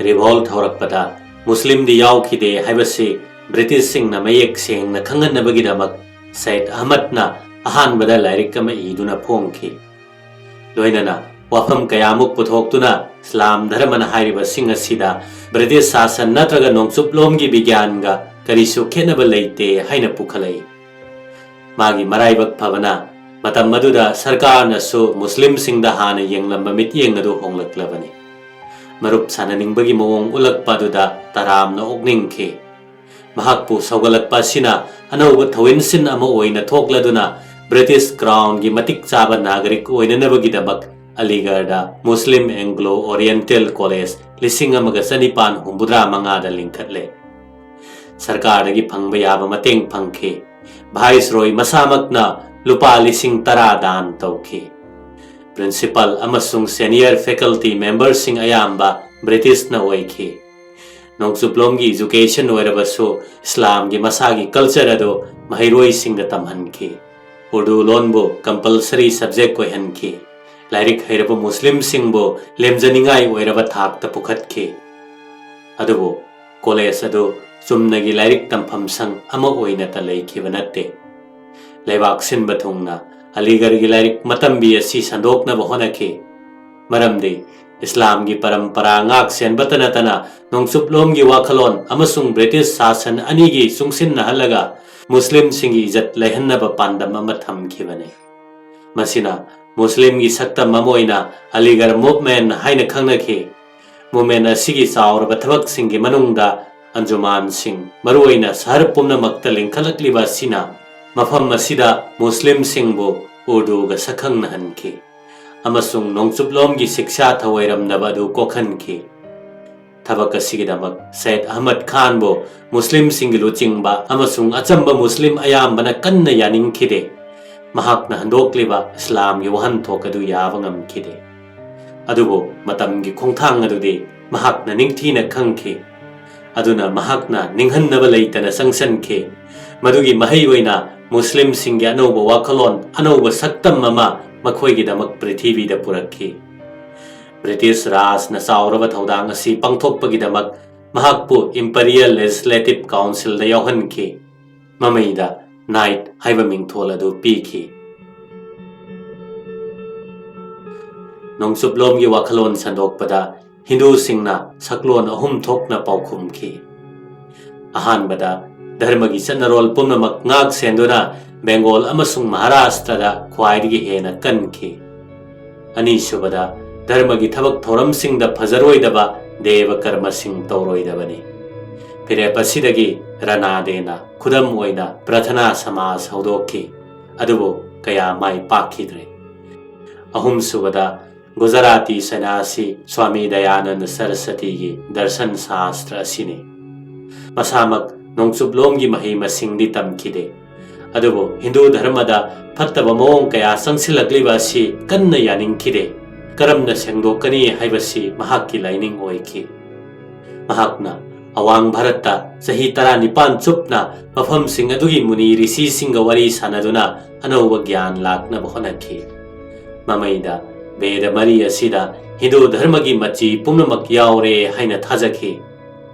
ꯔꯤꯚꯣꯜꯠ ꯍꯧꯔꯛꯄꯗ ꯃꯨꯁꯂꯤꯝꯗꯤ ꯌꯥꯎꯈꯤꯗꯦ ꯍꯥꯏꯕꯁꯤ ꯕ꯭ꯔꯤꯇꯤꯁꯁꯤꯡꯅ ꯃꯌꯦꯛ ꯁꯦꯡꯅ ꯈꯪꯍꯟꯅꯕꯒꯤꯗꯃꯛ ꯁꯌꯤꯗ ꯑꯍꯃꯗꯅ ꯑꯍꯥꯟꯕꯗ ꯂꯥꯏꯔꯤꯛ ꯑꯃ ꯏꯗꯨꯅ ꯐꯣꯡꯈꯤ꯫ ꯂꯣꯏꯅꯅ ꯋꯥꯐꯝ ꯀꯌꯥꯃꯨꯛ ꯄꯨꯊꯣꯛꯇꯨꯅ ꯏꯁꯂꯥꯝ ꯙꯔꯃꯅ ꯍꯥꯏꯔꯤꯕꯁꯤꯡ ꯑꯁꯤꯗ ꯕ꯭ꯔꯤꯇꯤꯁ ꯁꯥꯁꯟ ꯅꯠꯇ꯭ꯔꯒ ꯅꯣꯡꯆꯨꯞꯂꯣꯝꯒꯤ ꯕꯤꯒ꯭ꯌꯥꯟꯒ ꯀꯔꯤꯁꯨ ꯈꯦꯠꯅꯕ ꯂꯩꯇꯦ ꯍꯥꯏꯅ ꯄꯨꯈꯠꯂꯛꯏ꯫ ꯃꯥꯒꯤ ꯃꯔꯥꯏꯕꯛ ꯐꯕꯅ ꯃꯇꯝ ꯑꯗꯨꯗ ꯁꯔꯀꯥꯔꯅꯁꯨ ꯃꯨꯁꯂꯤꯝꯁꯤꯡꯗ ꯍꯥꯟꯅ ꯌꯦꯡꯂꯝꯕ ꯃꯤꯠꯌꯦꯡ ꯑꯗꯨ ꯍꯣꯡꯂꯛꯂꯕꯅꯤ꯫ ꯃꯔꯨꯞ ꯁꯥꯟꯅꯅꯤꯡꯕꯒꯤ ꯃꯑꯣꯡ ꯎꯠꯂꯛꯄ ꯑꯗꯨꯗ ꯇꯔꯥꯝꯅ ꯑꯣꯛꯅꯤꯡꯈꯤ꯫ ꯃꯍꯥꯛꯄꯨ ꯁꯧꯒꯠꯂꯛꯄ ꯑꯁꯤꯅ ꯑꯅꯧꯕ ꯊꯧꯏꯟꯁꯤꯟ ꯑꯃ ꯑꯣꯏꯅ ꯊꯣꯛꯂꯗꯨꯅ ꯕ꯭ꯔꯤꯇꯤꯁ ꯀ꯭ꯔꯥꯎꯟꯒꯤ ꯃꯇꯤꯛ ꯆꯥꯕ ꯅꯥꯒꯔꯤꯛ ꯑꯣꯏꯅꯅꯕꯒꯤꯗꯃꯛ ꯑꯂꯤꯒꯔꯗ ꯃꯨꯁꯂꯤꯝ ꯑꯦꯡꯒ꯭ꯂꯣ ꯑꯣꯔꯤꯌꯦꯟꯇꯦꯜ ꯀꯣꯂꯦꯖ ꯂꯤꯁꯤꯡ ꯑꯃꯒ ꯆꯅꯤꯄꯥꯟ ꯍꯨꯝꯐꯨꯇꯔꯥ ꯃꯉꯥꯗ ꯂꯤꯡꯈꯠꯂꯦ꯫ ꯁꯔꯀꯥꯔꯗꯒꯤ ꯐꯪꯕ ꯌꯥꯕ ꯃꯇꯦꯡ ꯐꯪꯈꯤ꯫ ꯚꯥꯏꯁꯔꯣꯏ ꯃꯁꯥꯃꯛꯅ ꯂꯨꯄꯥ ꯂꯤꯁꯤꯡ ꯇꯔꯥ ꯗꯥꯟ ꯇꯧꯈꯤ꯫ ꯄ꯭ꯔꯤꯟꯁꯤꯄꯥꯜ ꯑꯃꯁꯨꯡ ꯁꯦꯅꯤꯌꯔ ꯐꯦꯀꯜꯇꯤ ꯃꯦꯝꯕꯔꯁꯤꯡ ꯑꯌꯥꯝꯕ ꯕ꯭ꯔꯤꯇꯤꯁꯅ ꯑꯣꯏꯈꯤ꯫ ꯅꯣꯡꯆꯨꯞꯂꯣꯝꯒꯤ ꯏꯖꯨꯀꯦꯁꯟ ꯑꯣꯏꯔꯕꯁꯨ ꯏꯁꯂꯥꯝꯒꯤ ꯃꯁꯥꯒꯤ ꯀꯜꯆꯔ ꯑꯗꯨ ꯃꯍꯩꯔꯣꯏꯁꯤꯡꯗ ꯇꯝꯍꯟꯈꯤ꯫ ꯎꯔꯗꯨ ꯂꯣꯟꯕꯨ ꯀꯝꯄꯜꯁꯔꯤ ꯁꯕꯖꯦꯛ ꯑꯣꯏꯍꯟꯈꯤ꯫ ꯂꯥꯏꯔꯤꯛ ꯍꯩꯔꯕ ꯃꯨꯁꯂꯤꯝꯁꯤꯡꯕꯨ ꯂꯦꯝꯖꯅꯤꯡꯉꯥꯏ ꯑꯣꯏꯔꯕ ꯊꯥꯛꯇ ꯄꯨꯈꯠꯈꯤ꯫ ꯑꯗꯨꯕꯨ ꯀꯣꯂꯦꯖ ꯑꯗꯨ ꯆꯨꯝꯅꯒꯤ ꯂꯥꯏꯔꯤꯛ ꯇꯝꯐꯝ ꯁꯪ ꯑꯃ ꯑꯣꯏꯅꯇ ꯂꯩꯈꯤꯕ ꯅꯠꯇꯦ꯫ ꯂꯩꯕꯥꯛ ꯁꯤꯟꯕ ꯊꯨꯡꯅ ꯑꯂꯤꯒꯔꯒꯤ ꯂꯥꯏꯔꯤꯛ ꯃꯇꯝꯕꯤ ꯑꯁꯤ ꯁꯟꯗꯣꯛꯅꯕ ꯍꯣꯠꯅꯈꯤ꯫ ꯃꯔꯝꯗꯤ ꯏꯁꯂꯥꯝꯒꯤ ꯄꯔꯝꯄꯔꯥ ꯉꯥꯛ ꯁꯦꯟꯕꯇ ꯅꯠꯇꯅ ꯅꯣꯡꯆꯨꯞꯂꯣꯝꯒꯤ ꯋꯥꯈꯜꯂꯣꯟ ꯑꯃꯁꯨꯡ ꯕ꯭ꯔꯤꯇꯤꯁ ꯁꯥꯁꯟ ꯑꯅꯤꯒꯤ ꯆꯨꯡꯁꯤꯟꯅꯍꯜꯂꯒ ꯃꯨꯁꯂꯤꯝꯁꯤꯡꯒꯤ ꯏꯖꯠ ꯂꯩꯍꯟꯅꯕ ꯄꯥꯟꯗꯝ ꯑꯃ ꯊꯝꯈꯤꯕꯅꯤ꯫ ꯃꯁꯤꯅ ꯃꯨꯁꯂꯤꯝꯒꯤ ꯁꯛꯇꯝ ꯑꯃ ꯑꯣꯏꯅ ꯑꯂꯤꯒꯔ ꯃꯨꯚꯃꯦꯟ ꯍꯥꯏꯅ ꯈꯪꯅꯈꯤ꯫ ꯃꯨꯚꯃꯦꯟ ꯑꯁꯤꯒꯤ ꯆꯥꯎꯔꯕ ꯊꯕꯛꯁꯤꯡꯒꯤ ꯃꯅꯨꯡꯗ ꯑꯟꯖꯨꯃꯥꯟꯁꯤꯡ, ꯃꯔꯨꯑꯣꯏꯅ ꯁꯍꯔ ꯄꯨꯝꯅꯃꯛꯇ ꯂꯤꯡꯈꯠꯂꯛꯂꯤꯕ ꯑꯁꯤꯅ ꯃꯐꯝ ꯑꯁꯤꯗ ꯃꯨꯁꯂꯤꯝꯁꯤꯡꯕꯨ ꯎꯔꯗꯨꯒ ꯁꯛꯈꯪꯅꯍꯟꯈꯤ ꯑꯃꯁꯨꯡ ꯅꯣꯡꯆꯨꯞꯂꯣꯝꯒꯤ ꯁꯤꯛꯁꯥ ꯊꯧꯑꯣꯏꯔꯝꯗꯕ ꯑꯗꯨ ꯀꯣꯛꯍꯟꯈꯤ꯫ ꯊꯕꯛ ꯑꯁꯤꯒꯤꯗꯃꯛ ꯁꯌꯤꯗ ꯑꯍꯃꯗ ꯈꯥꯟꯕꯨ ꯃꯨꯁꯂꯤꯝꯁꯤꯡꯒꯤ ꯂꯨꯆꯤꯡꯕ ꯑꯃꯁꯨꯡ ꯑꯆꯝꯕ ꯃꯨꯁꯂꯤꯝ ꯑꯌꯥꯝꯕꯅ ꯀꯟꯅ ꯌꯥꯅꯤꯡꯈꯤꯗꯦ꯫ ꯃꯍꯥꯛꯅ ꯍꯟꯗꯣꯛꯂꯤꯕ ꯏꯁꯂꯥꯝꯒꯤ ꯋꯥꯍꯟꯊꯣꯛ ꯑꯗꯨ ꯌꯥꯕ ꯉꯝꯈꯤꯗꯦ꯫ ꯑꯗꯨꯕꯨ ꯃꯇꯝꯒꯤ ꯈꯣꯡꯊꯥꯡ ꯑꯗꯨꯗꯤ ꯃꯍꯥꯛꯅ ꯅꯤꯡꯊꯤꯅ ꯈꯪꯈꯤ꯫ ꯑꯗꯨꯅ ꯃꯍꯥꯛꯅ ꯅꯤꯡꯍꯟꯅꯕ ꯂꯩꯇꯅ ꯆꯪꯁꯤꯟꯈꯤ꯫ ꯃꯗꯨꯒꯤ ꯃꯍꯩ ꯑꯣꯏꯅ ꯃꯨꯁꯂꯤꯝꯁꯤꯡꯒꯤ ꯑꯅꯧꯕ ꯋꯥꯈꯜꯂꯣꯟ, ꯑꯅꯧꯕ ꯁꯛꯇꯝ ꯑꯃ ꯃꯈꯣꯏꯒꯤꯗꯃꯛ ꯄ꯭ꯔꯤꯊꯤꯕꯤꯗ ꯄꯨꯔꯛꯈꯤ꯫ ꯕ꯭ꯔꯤꯇꯤꯁ ꯔꯥꯖꯅ ꯆꯥꯎꯔꯕ ꯊꯧꯗꯥꯡ ꯑꯁꯤ ꯄꯥꯡꯊꯣꯛꯄꯒꯤꯗꯃꯛ ꯃꯍꯥꯛꯄꯨ ꯏꯝꯄꯔꯤꯌꯦꯜ ꯂꯦꯖꯤꯁꯂꯦꯇꯤꯚ ꯀꯥꯎꯟꯁꯤꯜꯗ ꯌꯥꯎꯍꯟꯈꯤ꯫ ꯃꯃꯩꯗ ꯅꯥꯏꯠ ꯍꯥꯏꯕ ꯃꯤꯡꯊꯣꯜ ꯑꯗꯨ ꯄꯤꯈꯤ꯫ ꯅꯣꯡꯆꯨꯞꯂꯣꯝꯒꯤ ꯋꯥꯈꯜꯂꯣꯟ ꯁꯟꯗꯣꯛꯄꯗ ꯍꯤꯟꯗꯨꯁꯤꯡꯅ ꯁꯛꯂꯣꯟ ꯑꯍꯨꯝ ꯊꯣꯛꯅ ꯄꯥꯎꯈꯨꯝꯈꯤ꯫ ꯑꯍꯥꯟꯕꯗ, ꯙꯔꯃꯒꯤ ꯆꯠꯅꯔꯣꯜ ꯄꯨꯝꯅꯃꯛ ꯉꯥꯛ ꯁꯦꯟꯗꯨꯅ ꯕꯦꯡꯒꯣꯜ ꯑꯃꯁꯨꯡ ꯃꯍꯥꯔꯥꯁꯇ꯭ꯔꯗ ꯈ꯭ꯋꯥꯏꯗꯒꯤ ꯍꯦꯟꯅ ꯀꯟꯈꯤ꯫ ꯑꯅꯤꯁꯨꯕꯗ, ꯙꯔꯃꯒꯤ ꯊꯕꯛ ꯊꯧꯔꯝꯁꯤꯡꯗ ꯐꯖꯔꯣꯏꯗꯕ ꯗꯦꯕ ꯀꯔꯃꯁꯤꯡ ꯇꯧꯔꯣꯏꯗꯕꯅꯤ꯫ ꯐꯤꯔꯦꯞ ꯑꯁꯤꯗꯒꯤ ꯔꯅꯥꯗꯦꯅ ꯈꯨꯗꯝ ꯑꯣꯏꯅ ꯄ꯭ꯔꯊꯅꯥ ꯁꯃꯥꯖ ꯍꯧꯗꯣꯛꯈꯤ, ꯑꯗꯨꯕꯨ ꯀꯌꯥ ꯃꯥꯏ ꯄꯥꯛꯈꯤꯗ꯭ꯔꯦ꯫ ꯑꯍꯨꯝꯁꯨꯕꯗ, ꯒꯨꯖꯔꯥꯇꯤ ꯁꯟꯌꯥꯁꯤ ꯁ꯭ꯋꯥꯃꯤ ꯗꯌꯥꯅꯟꯗ ꯁꯔꯁꯇꯤꯒꯤ ꯗꯔꯁꯟ ꯁꯥꯁꯇ꯭ꯔ ꯑꯁꯤꯅꯤ꯫ ꯃꯁꯥꯃꯛ ꯅꯣꯡꯆꯨꯞꯂꯣꯝꯒꯤ ꯃꯍꯩ ꯃꯁꯤꯡꯗꯤ ꯇꯝꯈꯤꯗꯦ, ꯑꯗꯨꯕꯨ ꯍꯤꯟꯗꯨ ꯙꯔꯃꯗ ꯐꯠꯇꯕ ꯃꯑꯣꯡ ꯀꯌꯥ ꯆꯪꯁꯤꯜꯂꯛꯂꯤꯕ ꯑꯁꯤ ꯀꯟꯅ ꯌꯥꯅꯤꯡꯈꯤꯗꯦ꯫ ꯀꯔꯝꯅ ꯁꯦꯡꯗꯣꯛꯀꯅꯤ ꯍꯥꯏꯕꯁꯤ ꯃꯍꯥꯛꯀꯤ ꯂꯥꯏꯅꯤꯡ ꯑꯣꯏꯈꯤ꯫ ꯃꯍꯥꯛꯅ ꯑꯋꯥꯡ ꯚꯥꯔꯠꯇ ꯆꯍꯤ ꯇꯔꯥꯅꯤꯄꯥꯟ ꯆꯨꯞꯅ ꯃꯐꯝꯁꯤꯡ ꯑꯗꯨꯒꯤ ꯃꯨꯅꯤ ꯔꯤꯁꯤꯁꯤꯡꯒ ꯋꯥꯔꯤ ꯁꯥꯅꯗꯨꯅ ꯑꯅꯧꯕ ꯒ꯭ꯌꯥꯟ ꯂꯥꯛꯅꯕ ꯍꯣꯠꯅꯈꯤ꯫ ꯃꯃꯩꯗ ꯕꯦꯗ ꯃꯔꯤ ꯑꯁꯤꯗ ꯍꯤꯟꯗꯨ ꯙꯔꯃꯒꯤ ꯃꯆꯤ ꯄꯨꯝꯅꯃꯛ ꯌꯥꯎꯔꯦ ꯍꯥꯏꯅ ꯊꯥꯖꯈꯤ꯫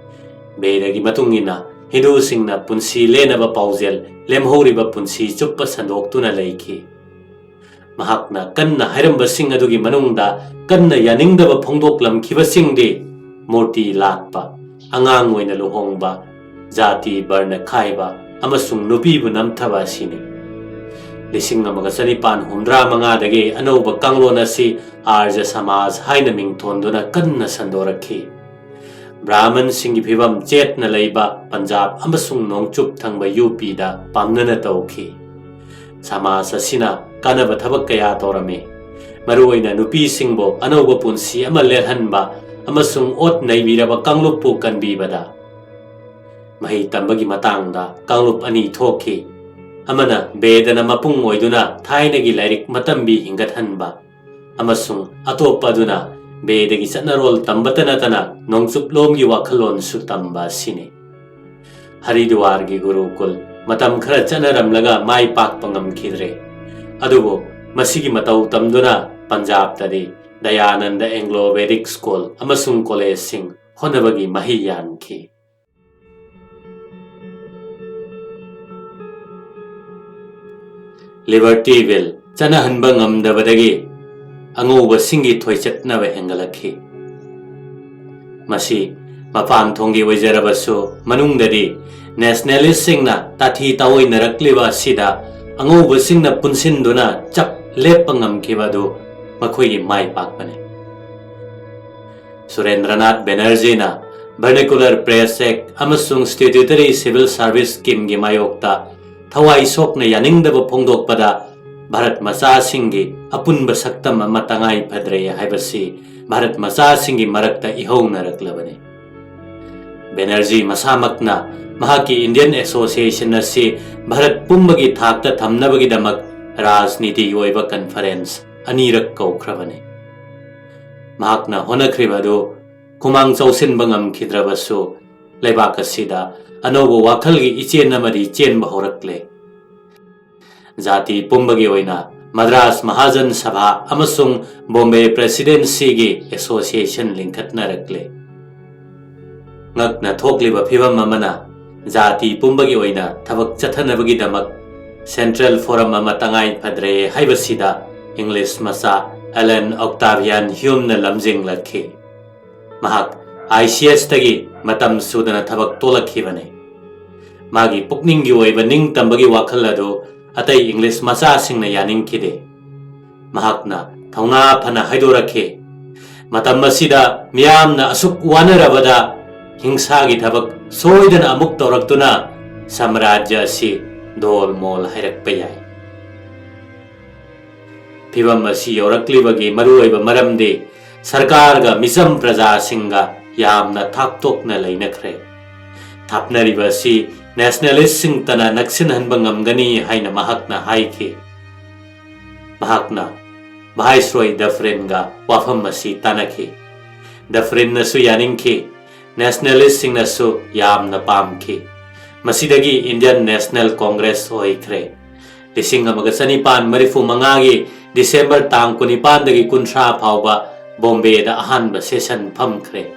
ꯕꯦꯗꯒꯤ ꯃꯇꯨꯡ ꯏꯟꯅ ꯍꯤꯟꯗꯨꯁꯤꯡꯅ ꯄꯨꯟꯁꯤ ꯂꯦꯟꯅꯕ ꯄꯥꯎꯖꯦꯜ ꯂꯦꯝꯍꯧꯔꯤꯕ ꯄꯨꯟꯁꯤ ꯆꯨꯞꯄ ꯁꯟꯗꯣꯛꯇꯨꯅ ꯂꯩꯈꯤ꯫ ꯃꯍꯥꯛꯅ ꯀꯟꯅ ꯍꯥꯏꯔꯝꯕꯁꯤꯡ ꯑꯗꯨꯒꯤ ꯃꯅꯨꯡꯗ ꯀꯟꯅ ꯌꯥꯅꯤꯡꯗꯕ ꯐꯣꯡꯗꯣꯛꯂꯝꯈꯤꯕꯁꯤꯡꯗꯤ ꯃꯨꯔꯇꯤ ꯂꯥꯠꯄ, ꯑꯉꯥꯡ ꯑꯣꯏꯅ ꯂꯨꯍꯣꯡꯕ, ꯖꯥꯇꯤ ꯕꯔꯅ ꯈꯥꯏꯕ ꯑꯃꯁꯨꯡ ꯅꯨꯄꯤꯕꯨ ꯅꯝꯊꯕ ꯑꯁꯤꯅꯤ꯫ ꯂꯤꯁꯤꯡ ꯑꯃꯒ ꯆꯅꯤꯄꯥꯟ ꯍꯨꯝꯗ꯭ꯔꯥ ꯃꯉꯥꯗꯒꯤ ꯑꯅꯧꯕ ꯀꯥꯡꯂꯣꯟ ꯑꯁꯤ ꯑꯥꯔꯖ ꯁꯃꯥꯖ ꯍꯥꯏꯅ ꯃꯤꯡꯊꯣꯟꯗꯨꯅ ꯀꯟꯅ ꯁꯟꯗꯣꯔꯛꯈꯤ꯫ ꯕ꯭ꯔꯥꯍꯃꯟꯁꯤꯡꯒꯤ ꯐꯤꯕꯝ ꯆꯦꯠꯅ ꯂꯩꯕ ꯄꯟꯖꯥꯕ ꯑꯃꯁꯨꯡ ꯅꯣꯡꯆꯨꯞ ꯊꯪꯕ ꯌꯨ ꯄꯤꯗ ꯄꯥꯝꯅꯅ ꯇꯧꯈꯤ꯫ ꯁꯃꯥꯖ ꯑꯁꯤꯅ ꯀꯥꯟꯅꯕ ꯊꯕꯛ ꯀꯌꯥ ꯇꯧꯔꯝꯃꯤ꯫ ꯃꯔꯨꯑꯣꯏꯅ ꯅꯨꯄꯤꯁꯤꯡꯕꯨ ꯑꯅꯧꯕ ꯄꯨꯟꯁꯤ ꯑꯃ ꯂꯦꯜꯍꯟꯕ ꯑꯃꯁꯨꯡ ꯑꯣꯠ ꯅꯩꯕꯤꯔꯕ ꯀꯥꯡꯂꯨꯞꯄꯨ ꯀꯟꯕꯤꯕꯗ꯫ ꯃꯍꯩ ꯇꯝꯕꯒꯤ ꯃꯇꯥꯡꯗ ꯀꯥꯡꯂꯨꯞ ꯑꯅꯤ ꯊꯣꯛꯈꯤ꯫ ꯑꯃꯅ ꯕꯦꯗꯅ ꯃꯄꯨꯡ ꯑꯣꯏꯗꯨꯅ ꯊꯥꯏꯅꯒꯤ ꯂꯥꯏꯔꯤꯛ ꯃꯇꯝꯕꯤ ꯍꯤꯡꯒꯠꯍꯟꯕ, ꯑꯃꯁꯨꯡ ꯑꯇꯣꯞꯄ ꯑꯗꯨꯅ ꯕꯦꯗꯒꯤ ꯆꯠꯅꯔꯣꯜ ꯇꯝꯕꯇ ꯅꯠꯇꯅ ꯅꯣꯡꯆꯨꯞꯂꯣꯝꯒꯤ ꯋꯥꯈꯜꯂꯣꯟꯁꯨ ꯇꯝꯕ ꯑꯁꯤꯅꯤ꯫ ꯍꯔꯤꯗ꯭ꯋꯥꯔꯒꯤ ꯒꯨꯔꯨꯀꯨꯜ ꯃꯇꯝ ꯈꯔ ꯆꯠꯅꯔꯝꯂꯒ ꯃꯥꯏ ꯄꯥꯛꯄ ꯉꯝꯈꯤꯗ꯭ꯔꯦ꯫ ꯑꯗꯨꯕꯨ ꯃꯁꯤꯒꯤ ꯃꯇꯧ ꯇꯝꯗꯨꯅ ꯄꯟꯖꯥꯕꯇꯗꯤ ꯗꯌꯥꯅꯟꯗ ꯑꯦꯡꯒ꯭ꯂꯣ ꯚꯦꯗꯤꯛ ꯁ꯭ꯀꯨꯜ ꯑꯃꯁꯨꯡ ꯀꯣꯂꯦꯖꯁꯤꯡ ꯍꯣꯠꯅꯕꯒꯤ ꯃꯍꯩ ꯌꯥꯟꯈꯤ꯫ ꯂꯤꯕꯔꯇꯤꯚꯤꯜ ꯆꯠꯅꯍꯟꯕ ꯉꯝꯗꯕꯗꯒꯤ ꯑꯉꯧꯕꯁꯤꯡꯒꯤ ꯊꯣꯏꯆꯠꯅꯕ ꯍꯦꯟꯒꯠꯂꯛꯈꯤ꯫ ꯃꯁꯤ ꯃꯄꯥꯟ ꯊꯣꯡꯒꯤ ꯑꯣꯏꯖꯔꯕꯁꯨ, ꯃꯅꯨꯡꯗꯗꯤ ꯅꯦꯁꯅꯦꯂꯤꯁꯁꯤꯡꯅ ꯇꯥꯊꯤ ꯇꯥꯑꯣꯏꯅꯔꯛꯂꯤꯕ ꯑꯁꯤꯗ ꯑꯉꯧꯕꯁꯤꯡꯅ ꯄꯨꯟꯁꯤꯟꯗꯨꯅ ꯆꯞ ꯂꯦꯞꯄ ꯉꯝꯈꯤꯕ ꯑꯗꯨ ꯃꯈꯣꯏꯒꯤ ꯃꯥꯏ ꯄꯥꯛꯄꯅꯤ꯫ ꯁꯨꯔꯦꯟꯗ꯭ꯔꯅꯥꯊ ꯕꯦꯅꯔꯖꯤꯅ Vernacular Press Act ꯑꯃꯁꯨꯡ Statutory Civil Service Scheme ꯒꯤ ꯃꯥꯌꯣꯛꯇ ꯊꯋꯥꯏ ꯁꯣꯛꯅ ꯌꯥꯅꯤꯡꯗꯕ ꯐꯣꯡꯗꯣꯛꯄꯗ ꯚꯥꯔꯠ ꯃꯆꯥꯁꯤꯡꯒꯤ ꯑꯄꯨꯟꯕ ꯁꯛꯇꯝ ꯑꯃ ꯇꯉꯥꯏ ꯐꯗ꯭ꯔꯦ ꯍꯥꯏꯕꯁꯤ ꯚꯥꯔꯠ ꯃꯆꯥꯁꯤꯡꯒꯤ ꯃꯔꯛꯇ ꯏꯍꯧꯅꯔꯛꯂꯕꯅꯤ꯫ ꯕꯦꯅꯔꯖꯤ ꯃꯁꯥꯃꯛꯅ ꯃꯍꯥꯛꯀꯤ Indian Association ꯑꯁꯤ ꯚꯥꯔꯠ ꯄꯨꯝꯕꯒꯤ ꯊꯥꯛꯇ ꯊꯝꯅꯕꯒꯤꯗꯃꯛ ꯔꯥꯖꯅꯤꯇꯤꯒꯤ ꯑꯣꯏꯕ conference ꯑꯅꯤꯔꯛ ꯀꯧꯈ꯭ꯔꯕꯅꯤ꯫ ꯃꯍꯥꯛꯅ ꯍꯣꯠꯅꯈ꯭ꯔꯤꯕ ꯑꯗꯨ ꯈꯨꯃꯥꯡ ꯆꯥꯎꯁꯤꯟꯕ ꯉꯝꯈꯤꯗ꯭ꯔꯕꯁꯨ, ꯂꯩꯕꯥꯛ ꯑꯁꯤꯗ ꯑꯅꯧꯕ ꯋꯥꯈꯜꯒꯤ ꯏꯆꯦꯟ ꯑꯃꯗꯤ ꯆꯦꯟꯕ ꯍꯧꯔꯛꯂꯦ꯫ ꯖꯥꯇꯤ ꯄꯨꯝꯕꯒꯤ ꯑꯣꯏꯅ ꯃꯗ꯭ꯔꯥꯁ ꯃꯍꯥꯖꯟ ꯁꯚꯥ ꯑꯃꯁꯨꯡ ꯕꯣꯝꯕꯦ ꯄ꯭ꯔꯦꯁꯤꯗꯦꯟꯁꯤꯒꯤ ꯑꯦꯁꯣꯁꯤꯌꯦꯁꯟ ꯂꯤꯡꯈꯠꯅꯔꯛꯂꯦ꯫ ꯉꯛꯅ ꯊꯣꯛꯂꯤꯕ ꯐꯤꯚꯝ ꯑꯃꯅ, ꯖꯥꯇꯤ ꯄꯨꯝꯕꯒꯤ ꯑꯣꯏꯅ ꯊꯕꯛ ꯆꯠꯊꯅꯕꯒꯤꯗꯃꯛ ꯁꯦꯟꯇ꯭ꯔꯦꯜ ꯐꯣꯔꯝ ꯑꯃ ꯇꯉꯥꯏ ꯐꯗ꯭ꯔꯦ ꯍꯥꯏꯕꯁꯤꯗ ꯏꯪꯂꯤꯁ ꯃꯆꯥ ꯑꯦꯂꯦꯟ ꯑꯣꯛꯇꯥꯚꯤꯌꯥꯟ ꯍ꯭ꯌꯨꯝꯅ ꯂꯝꯖꯤꯡꯂꯛꯈꯤ꯫ ꯃꯍꯥꯛ ICS ꯇꯒꯤ ꯃꯇꯝ ꯁꯨꯗꯅ ꯊꯕꯛ ꯇꯣꯂꯛꯈꯤꯕꯅꯤ꯫ ꯃꯥꯒꯤ ꯄꯨꯛꯅꯤꯡꯒꯤ ꯑꯣꯏꯕ ꯅꯤꯡꯇꯝꯕꯒꯤ ꯋꯥꯈꯜ ꯑꯗꯨ ꯑꯇꯩ ꯏꯪꯂꯤꯁ ꯃꯆꯥꯁꯤꯡꯅ ꯌꯥꯅꯤꯡꯈꯤꯗꯦ꯫ ꯃꯍꯥꯛꯅ ꯊꯧꯅꯥ ꯐꯅ ꯍꯥꯏꯗꯣꯔꯛꯈꯤ, "ꯃꯇꯝ ꯑꯁꯤꯗ ꯃꯤꯌꯥꯝꯅ ꯑꯁꯨꯛ ꯋꯥꯅꯔꯕꯗ ꯍꯤꯡꯁꯥꯒꯤ ꯊꯕꯛ ꯁꯣꯏꯗꯅ ꯑꯃꯨꯛ ꯇꯧꯔꯛꯇꯨꯅ ꯁꯥꯝꯔꯥꯖ꯭ꯌ ꯑꯁꯤ ꯗꯣꯜ ꯃꯣꯜ ꯍꯥꯏꯔꯛꯄ ꯌꯥꯏ"꯫ ꯐꯤꯚꯝ ꯑꯁꯤ ꯌꯧꯔꯛꯂꯤꯕꯒꯤ ꯃꯔꯨꯑꯣꯏꯕ ꯃꯔꯝꯗꯤ ꯁꯔꯀꯥꯔꯒ ꯃꯤꯆꯝ ꯄ꯭ꯔꯖꯥꯁꯤꯡꯒ ꯌꯥꯝꯅ ꯊꯥꯞꯇꯣꯛꯅ ꯂꯩꯅꯈ꯭ꯔꯦ꯫ ꯊꯥꯞꯅꯔꯤꯕ ꯑꯁꯤ ꯅꯦꯁꯅꯦꯂꯤꯁꯁꯤꯡꯇꯅ ꯅꯛꯁꯤꯟꯍꯟꯕ ꯉꯝꯒꯅꯤ ꯍꯥꯏꯅ ꯃꯍꯥꯛꯅ ꯍꯥꯏꯈꯤ꯫ ꯃꯍꯥꯛꯅ ꯚꯥꯏꯁꯔꯣꯏ ꯗꯐꯔꯤꯟꯒ ꯋꯥꯐꯝ ꯑꯁꯤ ꯇꯥꯟꯅꯈꯤ꯫ ꯗꯐꯔꯤꯟꯅꯁꯨ ꯌꯥꯅꯤꯡꯈꯤ, ꯅꯦꯁꯅꯦꯂꯤꯁꯁꯤꯡꯅꯁꯨ ꯌꯥꯝꯅ ꯄꯥꯝꯈꯤ꯫ ꯃꯁꯤꯗꯒꯤ Indian National Congress ꯑꯣꯏꯈ꯭ꯔꯦ꯫ ꯂꯤꯁꯤꯡ ꯑꯃꯒ ꯆꯅꯤꯄꯥꯟ ꯃꯔꯤꯐꯨ ꯃꯉꯥꯒꯤ ꯗꯤꯁꯦꯝꯕꯔ ꯇꯥꯡ ꯀꯨꯟꯅꯤꯄꯥꯟꯗꯒꯤ ꯀꯨꯟꯊ꯭ꯔꯥ ꯐꯥꯎꯕ ꯕꯣꯝꯕꯦꯗ ꯑꯍꯥꯟꯕ ꯁꯦꯁꯟ ꯐꯝꯈ꯭ꯔꯦ꯫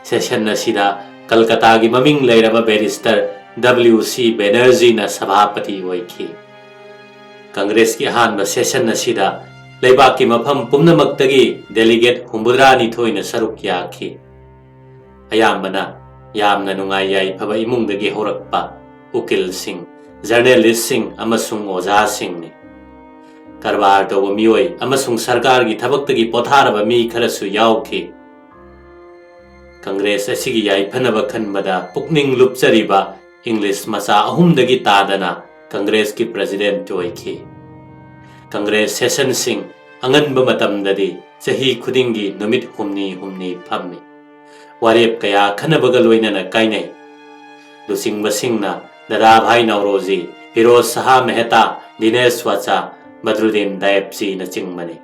ꯁꯦꯁꯟ ꯑꯁꯤꯗ ꯀꯜꯀꯇꯥꯒꯤ ꯃꯃꯤꯡ ꯂꯩꯔꯕ ꯕꯦꯔꯤꯁꯇꯔ W C ꯕꯦꯅꯔꯖꯤꯅ ꯁꯚꯥꯄꯇꯤ ꯑꯣꯏꯈꯤ꯫ ꯀꯪꯒ꯭ꯔꯦꯁꯀꯤ ꯑꯍꯥꯟꯕ ꯁꯦꯁꯟ ꯑꯁꯤꯗ ꯂꯩꯕꯥꯛꯀꯤ ꯃꯐꯝ ꯄꯨꯝꯅꯃꯛꯇꯒꯤ delegate ꯍꯨꯝꯐꯨꯇꯔꯥ ꯅꯤꯊꯣꯏꯅ ꯁꯔꯨꯛ ꯌꯥꯈꯤ꯫ ꯑꯌꯥꯝꯕꯅ ꯌꯥꯝꯅ ꯅꯨꯡꯉꯥꯏ ꯌꯥꯏꯐꯕ ꯏꯃꯨꯡꯗꯒꯤ ꯍꯧꯔꯛꯄ ꯎꯀꯤꯜꯁꯤꯡ, ꯖꯔꯅꯦꯂꯤꯁꯁꯤꯡ ꯑꯃꯁꯨꯡ ꯑꯣꯖꯥꯁꯤꯡꯅꯤ꯫ ꯀꯔꯕꯥꯔ ꯇꯧꯕ ꯃꯤꯑꯣꯏ ꯑꯃꯁꯨꯡ ꯁꯔꯀꯥꯔꯒꯤ ꯊꯕꯛꯇꯒꯤ ꯄꯣꯊꯥꯔꯕ ꯃꯤ ꯈꯔꯁꯨ ꯌꯥꯎꯈꯤ꯫ ꯀꯪꯒ꯭ꯔꯦꯁ ꯑꯁꯤꯒꯤ ꯌꯥꯏꯐꯅꯕ ꯈꯟꯕꯗ ꯄꯨꯛꯅꯤꯡ ꯂꯨꯞꯆꯔꯤꯕ ꯏꯪꯂꯤꯁ ꯃꯆꯥ ꯑꯍꯨꯝꯗꯒꯤ ꯇꯥꯗꯅ ꯀꯪꯒ꯭ꯔꯦꯁꯀꯤ president ꯑꯣꯏꯈꯤ꯫ ꯀꯪꯒ꯭ꯔꯦꯁ sessionꯁꯤꯡ ꯑꯉꯟꯕ ꯃꯇꯝꯗꯗꯤ ꯆꯍꯤ ꯈꯨꯗꯤꯡꯒꯤ ꯅꯨꯃꯤꯠ ꯍꯨꯝꯅꯤ ꯍꯨꯝꯅꯤ ꯐꯝꯃꯤ꯫ ꯋꯥꯔꯦꯞ ꯀꯌꯥ ꯈꯟꯅꯕꯒ ꯂꯣꯏꯅꯅ ꯀꯥꯏꯅꯩ꯫ ꯂꯨꯆꯤꯡꯕꯁꯤꯡꯅ ꯗꯥꯗꯥꯚꯥꯏ ꯅꯧꯔꯣꯖꯤ, ꯐꯤꯔꯣꯖ ꯁꯍꯥ ꯃꯦꯍꯇꯥ, ꯗꯤꯅꯦꯁ ꯋꯥꯆꯥ, ꯕꯗ꯭ꯔꯨꯗꯤꯟ ꯗꯥꯌꯦꯕꯆꯤꯅꯆꯤꯡꯕꯅꯤ꯫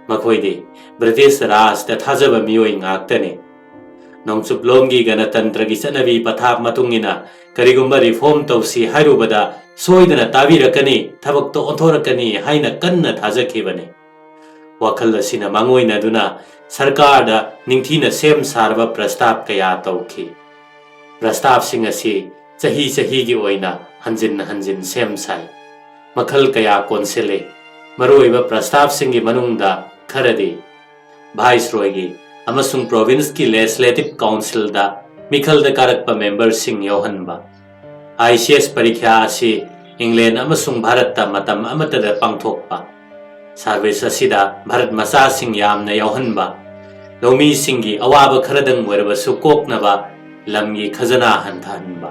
ꯃꯈꯣꯏꯗꯤ ꯕ꯭ꯔꯤꯇꯤꯁ ꯔꯥꯖꯇ ꯊꯥꯖꯕ ꯃꯤꯑꯣꯏ ꯉꯥꯛꯇꯅꯤ꯫ ꯅꯣꯡꯆꯨꯞꯂꯣꯝꯒꯤ ꯒꯅꯇꯟꯇ꯭ꯔꯒꯤ ꯆꯠꯅꯕꯤ ꯄꯊꯥꯞ ꯃꯇꯨꯡ ꯏꯟꯅ ꯀꯔꯤꯒꯨꯝꯕ reform ꯇꯧꯁꯤ ꯍꯥꯏꯔꯨꯕꯗ ꯁꯣꯏꯗꯅ ꯇꯥꯕꯤꯔꯛꯀꯅꯤ, ꯊꯕꯛꯇ ꯑꯣꯟꯊꯣꯔꯛꯀꯅꯤ ꯍꯥꯏꯅ ꯀꯟꯅ ꯊꯥꯖꯈꯤꯕꯅꯤ꯫ ꯋꯥꯈꯜ ꯑꯁꯤꯅ ꯃꯥꯡꯑꯣꯏꯅꯗꯨꯅ ꯁꯔꯀꯥꯔꯗ ꯅꯤꯡꯊꯤꯅ ꯁꯦꯝ ꯁꯥꯔꯕ ꯄ꯭ꯔꯁꯇꯥꯞ ꯀꯌꯥ ꯇꯧꯈꯤ꯫ ꯄ꯭ꯔꯁꯇꯥꯞꯁꯤꯡ ꯑꯁꯤ ꯆꯍꯤ ꯆꯍꯤꯒꯤ ꯑꯣꯏꯅ ꯍꯟꯖꯤꯟ ꯍꯟꯖꯤꯟ ꯁꯦꯝ ꯁꯥꯏ꯫ ꯃꯈꯜ ꯀꯌꯥ ꯀꯣꯟꯁꯤꯜꯂꯤ꯫ ꯃꯔꯨꯑꯣꯏꯕ ꯄ꯭ꯔꯁꯇꯥꯞꯁꯤꯡꯒꯤ ꯃꯅꯨꯡꯗ ꯈꯔꯗꯤ ꯚꯥꯏꯁꯔꯣꯏꯒꯤ ꯑꯃꯁꯨꯡ provinceꯀꯤ legislative councilꯗ ꯃꯤꯈꯜꯗ ꯀꯥꯔꯛꯄ memberꯁꯤꯡ ꯌꯥꯎꯍꯟꯕ꯫ ICS ꯄꯔꯤꯈ꯭ꯌꯥ ꯑꯁꯤ ꯏꯪꯂꯦꯟ ꯑꯃꯁꯨꯡ ꯚꯥꯔꯠꯇ ꯃꯇꯝ ꯑꯃꯠꯇꯗ ꯄꯥꯡꯊꯣꯛꯄ꯫ Service ꯑꯁꯤꯗ ꯚꯥꯔꯠ ꯃꯆꯥꯁꯤꯡ ꯌꯥꯝꯅ ꯌꯥꯎꯍꯟꯕ꯫ ꯂꯧꯃꯤꯁꯤꯡꯒꯤ ꯑꯋꯥꯕ ꯈꯔꯗꯪ ꯑꯣꯏꯔꯕꯁꯨ ꯀꯣꯛꯅꯕ ꯂꯝꯒꯤ ꯈꯖꯅꯥ ꯍꯟꯊꯍꯟꯕ꯫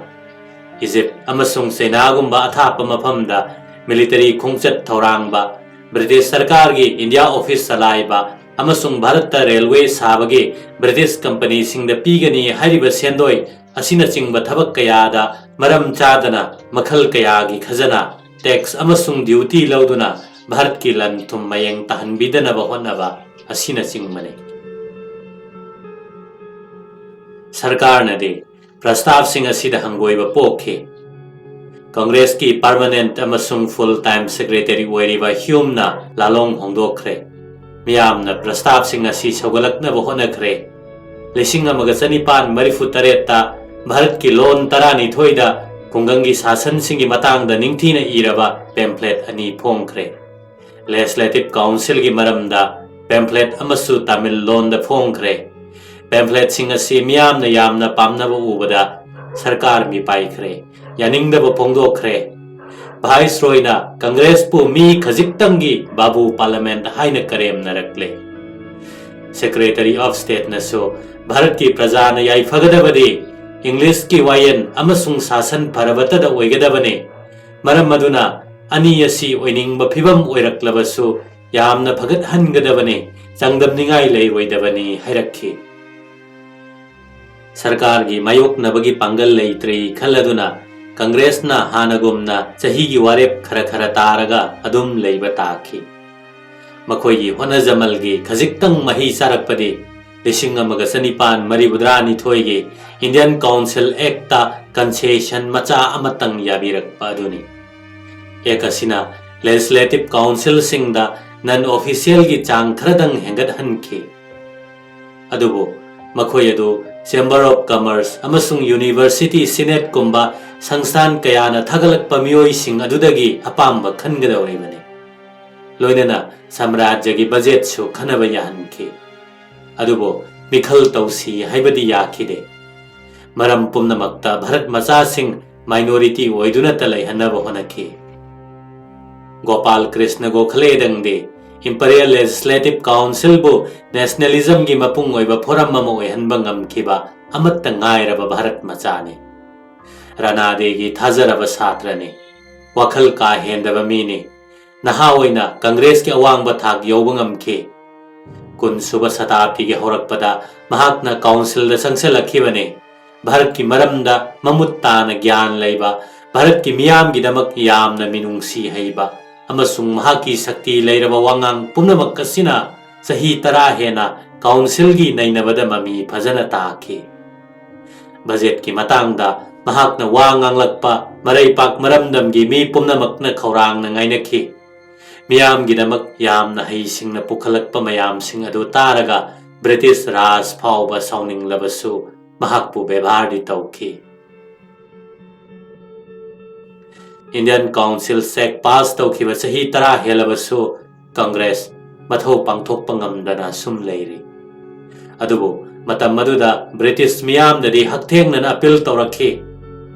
ꯏꯖꯤꯞ ꯑꯃꯁꯨꯡ ꯆꯩꯅꯥꯒꯨꯝꯕ ꯑꯊꯥꯞꯄ ꯃꯐꯝꯗ military ꯈꯣꯡꯆꯠ ꯊꯧꯔꯥꯡꯕ, ꯕ꯭ꯔꯤꯇꯤꯁ ꯁꯔꯀꯥꯔꯒꯤ ꯏꯟꯗꯤꯌꯥ office ꯆꯂꯥꯏꯕ ꯑꯃꯁꯨꯡ ꯚꯥꯔꯠꯇ railway ꯁꯥꯕꯒꯤ ꯕ꯭ꯔꯤꯇꯤꯁ companyꯁꯤꯡꯗ ꯄꯤꯒꯅꯤ ꯍꯥꯏꯔꯤꯕ ꯁꯦꯟꯗꯣꯏ ꯑꯁꯤꯅꯆꯤꯡꯕ ꯊꯕꯛ ꯀꯌꯥꯗ ꯃꯔꯝ ꯆꯥꯗꯅ ꯃꯈꯜ ꯀꯌꯥꯒꯤ ꯈꯖꯅꯥ, tax ꯑꯃꯁꯨꯡ duty ꯂꯧꯗꯨꯅ ꯚꯥꯔꯠꯀꯤ ꯂꯟ ꯊꯨꯝ ꯃꯌꯦꯡ ꯇꯥꯍꯟꯕꯤꯗꯅꯕ ꯍꯣꯠꯅꯕ ꯑꯁꯤꯅꯆꯤꯡꯕꯅꯤ꯫ ꯁꯔꯀꯥꯔꯅꯗꯤ ꯄ꯭ꯔꯁꯇꯥꯞꯁꯤꯡ ꯑꯁꯤꯗ ꯍꯪꯒꯣꯏꯕ ꯄꯣꯛꯈꯤ꯫ ꯀꯪꯒ꯭ꯔꯦꯁꯀꯤ permanent ꯑꯃꯁꯨꯡ full time secretary ꯑꯣꯏꯔꯤꯕ ꯍ꯭ꯌꯨꯝꯅ ꯂꯥꯂꯣꯡ ꯍꯣꯡꯗꯣꯛꯈ꯭ꯔꯦ꯫ ꯃꯤꯌꯥꯝꯅ ꯄ꯭ꯔꯁꯇꯥꯞꯁꯤꯡ ꯑꯁꯤ ꯁꯧꯒꯠꯂꯛꯅꯕ ꯍꯣꯠꯅꯈ꯭ꯔꯦ꯫ ꯂꯤꯁꯤꯡ ꯑꯃꯒ ꯆꯅꯤꯄꯥꯟ ꯃꯔꯤꯐꯨ ꯇꯔꯦꯠꯇ ꯚꯥꯔꯠꯀꯤ ꯂꯣꯟ ꯇꯔꯥꯅꯤꯊꯣꯏꯗ ꯈꯨꯡꯒꯪꯒꯤ ꯁꯥꯁꯟꯁꯤꯡꯒꯤ ꯃꯇꯥꯡꯗ ꯅꯤꯡꯊꯤꯅ ꯏꯔꯕ pamphlet ꯑꯅꯤ ꯐꯣꯡꯈ꯭ꯔꯦ꯫ Legislative Councilꯒꯤ ꯃꯔꯝꯗ pamphlet ꯑꯃꯁꯨ ꯇꯥꯃꯤꯜ ꯂꯣꯟꯗ ꯐꯣꯡꯈ꯭ꯔꯦ꯫ Pamphletꯁꯤꯡ ꯑꯁꯤ ꯃꯤꯌꯥꯝꯅ ꯌꯥꯝꯅ ꯄꯥꯝꯅꯕ ꯎꯕꯗ ꯁꯔꯀꯥꯔ ꯃꯤꯄꯥꯏꯈ꯭ꯔꯦ, ꯌꯥꯅꯤꯡꯗꯕ ꯐꯣꯡꯗꯣꯛꯈ꯭ꯔꯦ꯫ ꯚꯥꯏꯁꯔꯣꯏꯅ ꯀꯪꯒ꯭ꯔꯦꯁꯄꯨ ꯃꯤ ꯈꯖꯤꯛꯇꯪꯒꯤ ꯕꯥꯕꯨ ꯄꯥꯔꯂꯃꯦꯟꯠ ꯍꯥꯏꯅ ꯀꯔꯦꯝꯅꯔꯛꯂꯦ꯫ Secretary of Stateꯅꯁꯨ ꯚꯥꯔꯠꯀꯤ ꯄ꯭ꯔꯖꯥꯅ ꯌꯥꯏꯐꯒꯗꯕꯗꯤ ꯏꯪꯂꯤꯁꯀꯤ ꯋꯥꯌꯦꯜ ꯑꯃꯁꯨꯡ ꯁꯥꯁꯟ ꯐꯔꯕꯇꯗ ꯑꯣꯏꯒꯗꯕꯅꯤ꯫ ꯃꯔꯝ ꯑꯗꯨꯅ ꯑꯅꯤ ꯑꯁꯤ ꯑꯣꯏꯅꯤꯡꯕ ꯐꯤꯕꯝ ꯑꯣꯏꯔꯛꯂꯕꯁꯨ ꯌꯥꯝꯅ ꯐꯒꯠꯍꯟꯒꯗꯕꯅꯤ, ꯆꯥꯡꯗꯝꯅꯤꯡꯉꯥꯏ ꯂꯩꯔꯣꯏꯗꯕꯅꯤ ꯍꯥꯏꯔꯛꯈꯤ꯫ ꯁꯔꯀꯥꯔꯒꯤ ꯃꯥꯌꯣꯛꯅꯕꯒꯤ ꯄꯥꯡꯒꯜ ꯂꯩꯇ꯭ꯔꯦ ꯈꯜꯂꯗꯨꯅ ꯀꯪꯒ꯭ꯔꯦꯁꯅ ꯍꯥꯟꯅꯒꯨꯝꯅ ꯆꯍꯤꯒꯤ ꯋꯥꯔꯦꯞ ꯈꯔ ꯈꯔ ꯇꯥꯔꯒ ꯑꯗꯨꯝ ꯂꯩꯕ ꯇꯥꯈꯤ꯫ ꯃꯈꯣꯏꯒꯤ ꯍꯣꯠꯅꯖꯃꯜꯒꯤ ꯈꯖꯤꯛꯇꯪ ꯃꯍꯩ ꯆꯥꯔꯛꯄꯗꯤ ꯂꯤꯁꯤꯡ ꯑꯃꯒ ꯆꯅꯤꯄꯥꯟ ꯃꯔꯤꯐꯨꯇꯔꯥꯅꯤꯊꯣꯏꯒꯤ Indian Council Actꯇ concession ꯃꯆꯥ ꯑꯃꯇꯪ ꯌꯥꯕꯤꯔꯛꯄ ꯑꯗꯨꯅꯤ꯫ Act ꯑꯁꯤꯅ Legislative Councilꯁꯤꯡꯗ non officialꯒꯤ ꯆꯥꯡ ꯈꯔꯗꯪ ꯍꯦꯟꯒꯠꯍꯟꯈꯤ꯫ ꯑꯗꯨꯕꯨ ꯃꯈꯣꯏ ꯑꯗꯨ Chamber of Commerce ꯑꯃꯁꯨꯡ University Senateꯀꯨꯝꯕ ꯁꯪꯁꯊꯥꯟ ꯀꯌꯥꯅ ꯊꯥꯒꯠꯂꯛꯄ ꯃꯤꯑꯣꯏꯁꯤꯡ ꯑꯗꯨꯗꯒꯤ ꯑꯄꯥꯝꯕ ꯈꯟꯒꯗꯧꯔꯤꯕꯅꯤ꯫ ꯂꯣꯏꯅꯅ ꯁꯥꯝꯔꯥꯖ꯭ꯌꯒꯤ ꯕꯖꯦꯠꯁꯨ ꯈꯟꯅꯕ ꯌꯥꯍꯟꯈꯤ꯫ ꯑꯗꯨꯕꯨ ꯃꯤꯈꯜ ꯇꯧꯁꯤ ꯍꯥꯏꯕꯗꯤ ꯌꯥꯈꯤꯗꯦ꯫ ꯃꯔꯝ ꯄꯨꯝꯅꯃꯛꯇ ꯚꯥꯔꯠ ꯃꯆꯥꯁꯤꯡ minority ꯑꯣꯏꯗꯨꯅꯇ ꯂꯩꯍꯟꯅꯕ ꯍꯣꯠꯅꯈꯤ꯫ ꯒꯣꯄꯥꯜ ꯀ꯭ꯔꯤꯁꯅ ꯒꯣꯈꯂꯦꯗꯪꯗꯤ Imperial Legislative Councilꯕꯨ nationalismꯒꯤ ꯃꯄꯨꯡ ꯑꯣꯏꯕ forum ꯑꯃ ꯑꯣꯏꯍꯟꯕ ꯉꯝꯈꯤꯕ ꯑꯃꯠꯇ ꯉꯥꯏꯔꯕ ꯚꯥꯔꯠ ꯃꯆꯥꯅꯤ꯫ ꯔꯥꯅꯥꯗꯦꯒꯤ ꯊꯥꯖꯔꯕ ꯁꯥꯇ꯭ꯔꯅꯤ꯫ ꯋꯥꯈꯜ ꯀꯥ ꯍꯦꯟꯗꯕ ꯃꯤꯅꯤ꯫ ꯅꯍꯥ ꯑꯣꯏꯅ ꯀꯪꯒ꯭ꯔꯦꯁꯀꯤ ꯑꯋꯥꯡꯕ ꯊꯥꯛ ꯌꯧꯕ ꯉꯝꯈꯤ꯫ ꯀꯨꯟꯁꯨꯕ ꯁꯇꯥꯕꯗꯤꯒꯤ ꯍꯧꯔꯛꯄꯗ ꯃꯍꯥꯛꯅ councilꯗ ꯆꯪꯁꯤꯜꯂꯛꯈꯤꯕꯅꯤ꯫ ꯚꯥꯔꯠꯀꯤ ꯃꯔꯝꯗ ꯃꯃꯨꯠ ꯇꯥꯅ ꯒ꯭ꯌꯥꯟ ꯂꯩꯕ, ꯚꯥꯔꯠꯀꯤ ꯃꯤꯌꯥꯝꯒꯤꯗꯃꯛ ꯌꯥꯝꯅ ꯃꯤꯅꯨꯡꯁꯤ ꯍꯩꯕ ꯑꯃꯁꯨꯡ ꯃꯍꯥꯛꯀꯤ ꯁꯛꯇꯤ ꯂꯩꯔꯕ ꯋꯥꯉꯥꯡ ꯄꯨꯝꯅꯃꯛ ꯑꯁꯤꯅ ꯆꯍꯤ ꯇꯔꯥ ꯍꯦꯟꯅ councilꯒꯤ ꯅꯩꯅꯕꯗ ꯃꯃꯤ ꯐꯖꯅ ꯇꯥꯈꯤ꯫ ꯕꯖꯦꯠꯀꯤ ꯃꯇꯥꯡꯗ ꯃꯍꯥꯛꯅ ꯋꯥ ꯉꯥꯡꯂꯛꯄ ꯃꯔꯩꯄꯥꯛ ꯃꯔꯝꯗꯝꯒꯤ ꯃꯤ ꯄꯨꯝꯅꯃꯛꯅ ꯈꯧꯔꯥꯡꯅ ꯉꯥꯏꯅꯈꯤ꯫ ꯃꯤꯌꯥꯝꯒꯤꯗꯃꯛ ꯌꯥꯝꯅ ꯍꯩꯁꯤꯡꯅ ꯄꯨꯈꯠꯂꯛꯄ ꯃꯌꯥꯝꯁꯤꯡ ꯑꯗꯨ ꯇꯥꯔꯒ ꯕ꯭ꯔꯤꯇꯤꯁ ꯔꯥꯖ ꯐꯥꯎꯕ ꯁꯥꯎꯅꯤꯡꯂꯕꯁꯨ ꯃꯍꯥꯛꯄꯨ ꯕꯦꯕꯥꯔꯗꯤ ꯇꯧꯈꯤ꯫ Indian Council Act pass ꯇꯧꯈꯤꯕ ꯆꯍꯤ ꯇꯔꯥ ꯍꯦꯜꯂꯕꯁꯨ ꯀꯪꯒ꯭ꯔꯦꯁ ꯃꯊꯧ ꯄꯥꯡꯊꯣꯛꯄ ꯉꯝꯗꯅ ꯁꯨꯝ ꯂꯩꯔꯤ꯫ ꯑꯗꯨꯕꯨ ꯃꯇꯝ ꯑꯗꯨꯗ ꯕ꯭ꯔꯤꯇꯤꯁ ꯃꯤꯌꯥꯝꯅꯗꯤ ꯍꯛꯊꯦꯡꯅꯅ ꯑꯄꯤꯜ ꯇꯧꯔꯛꯈꯤ꯫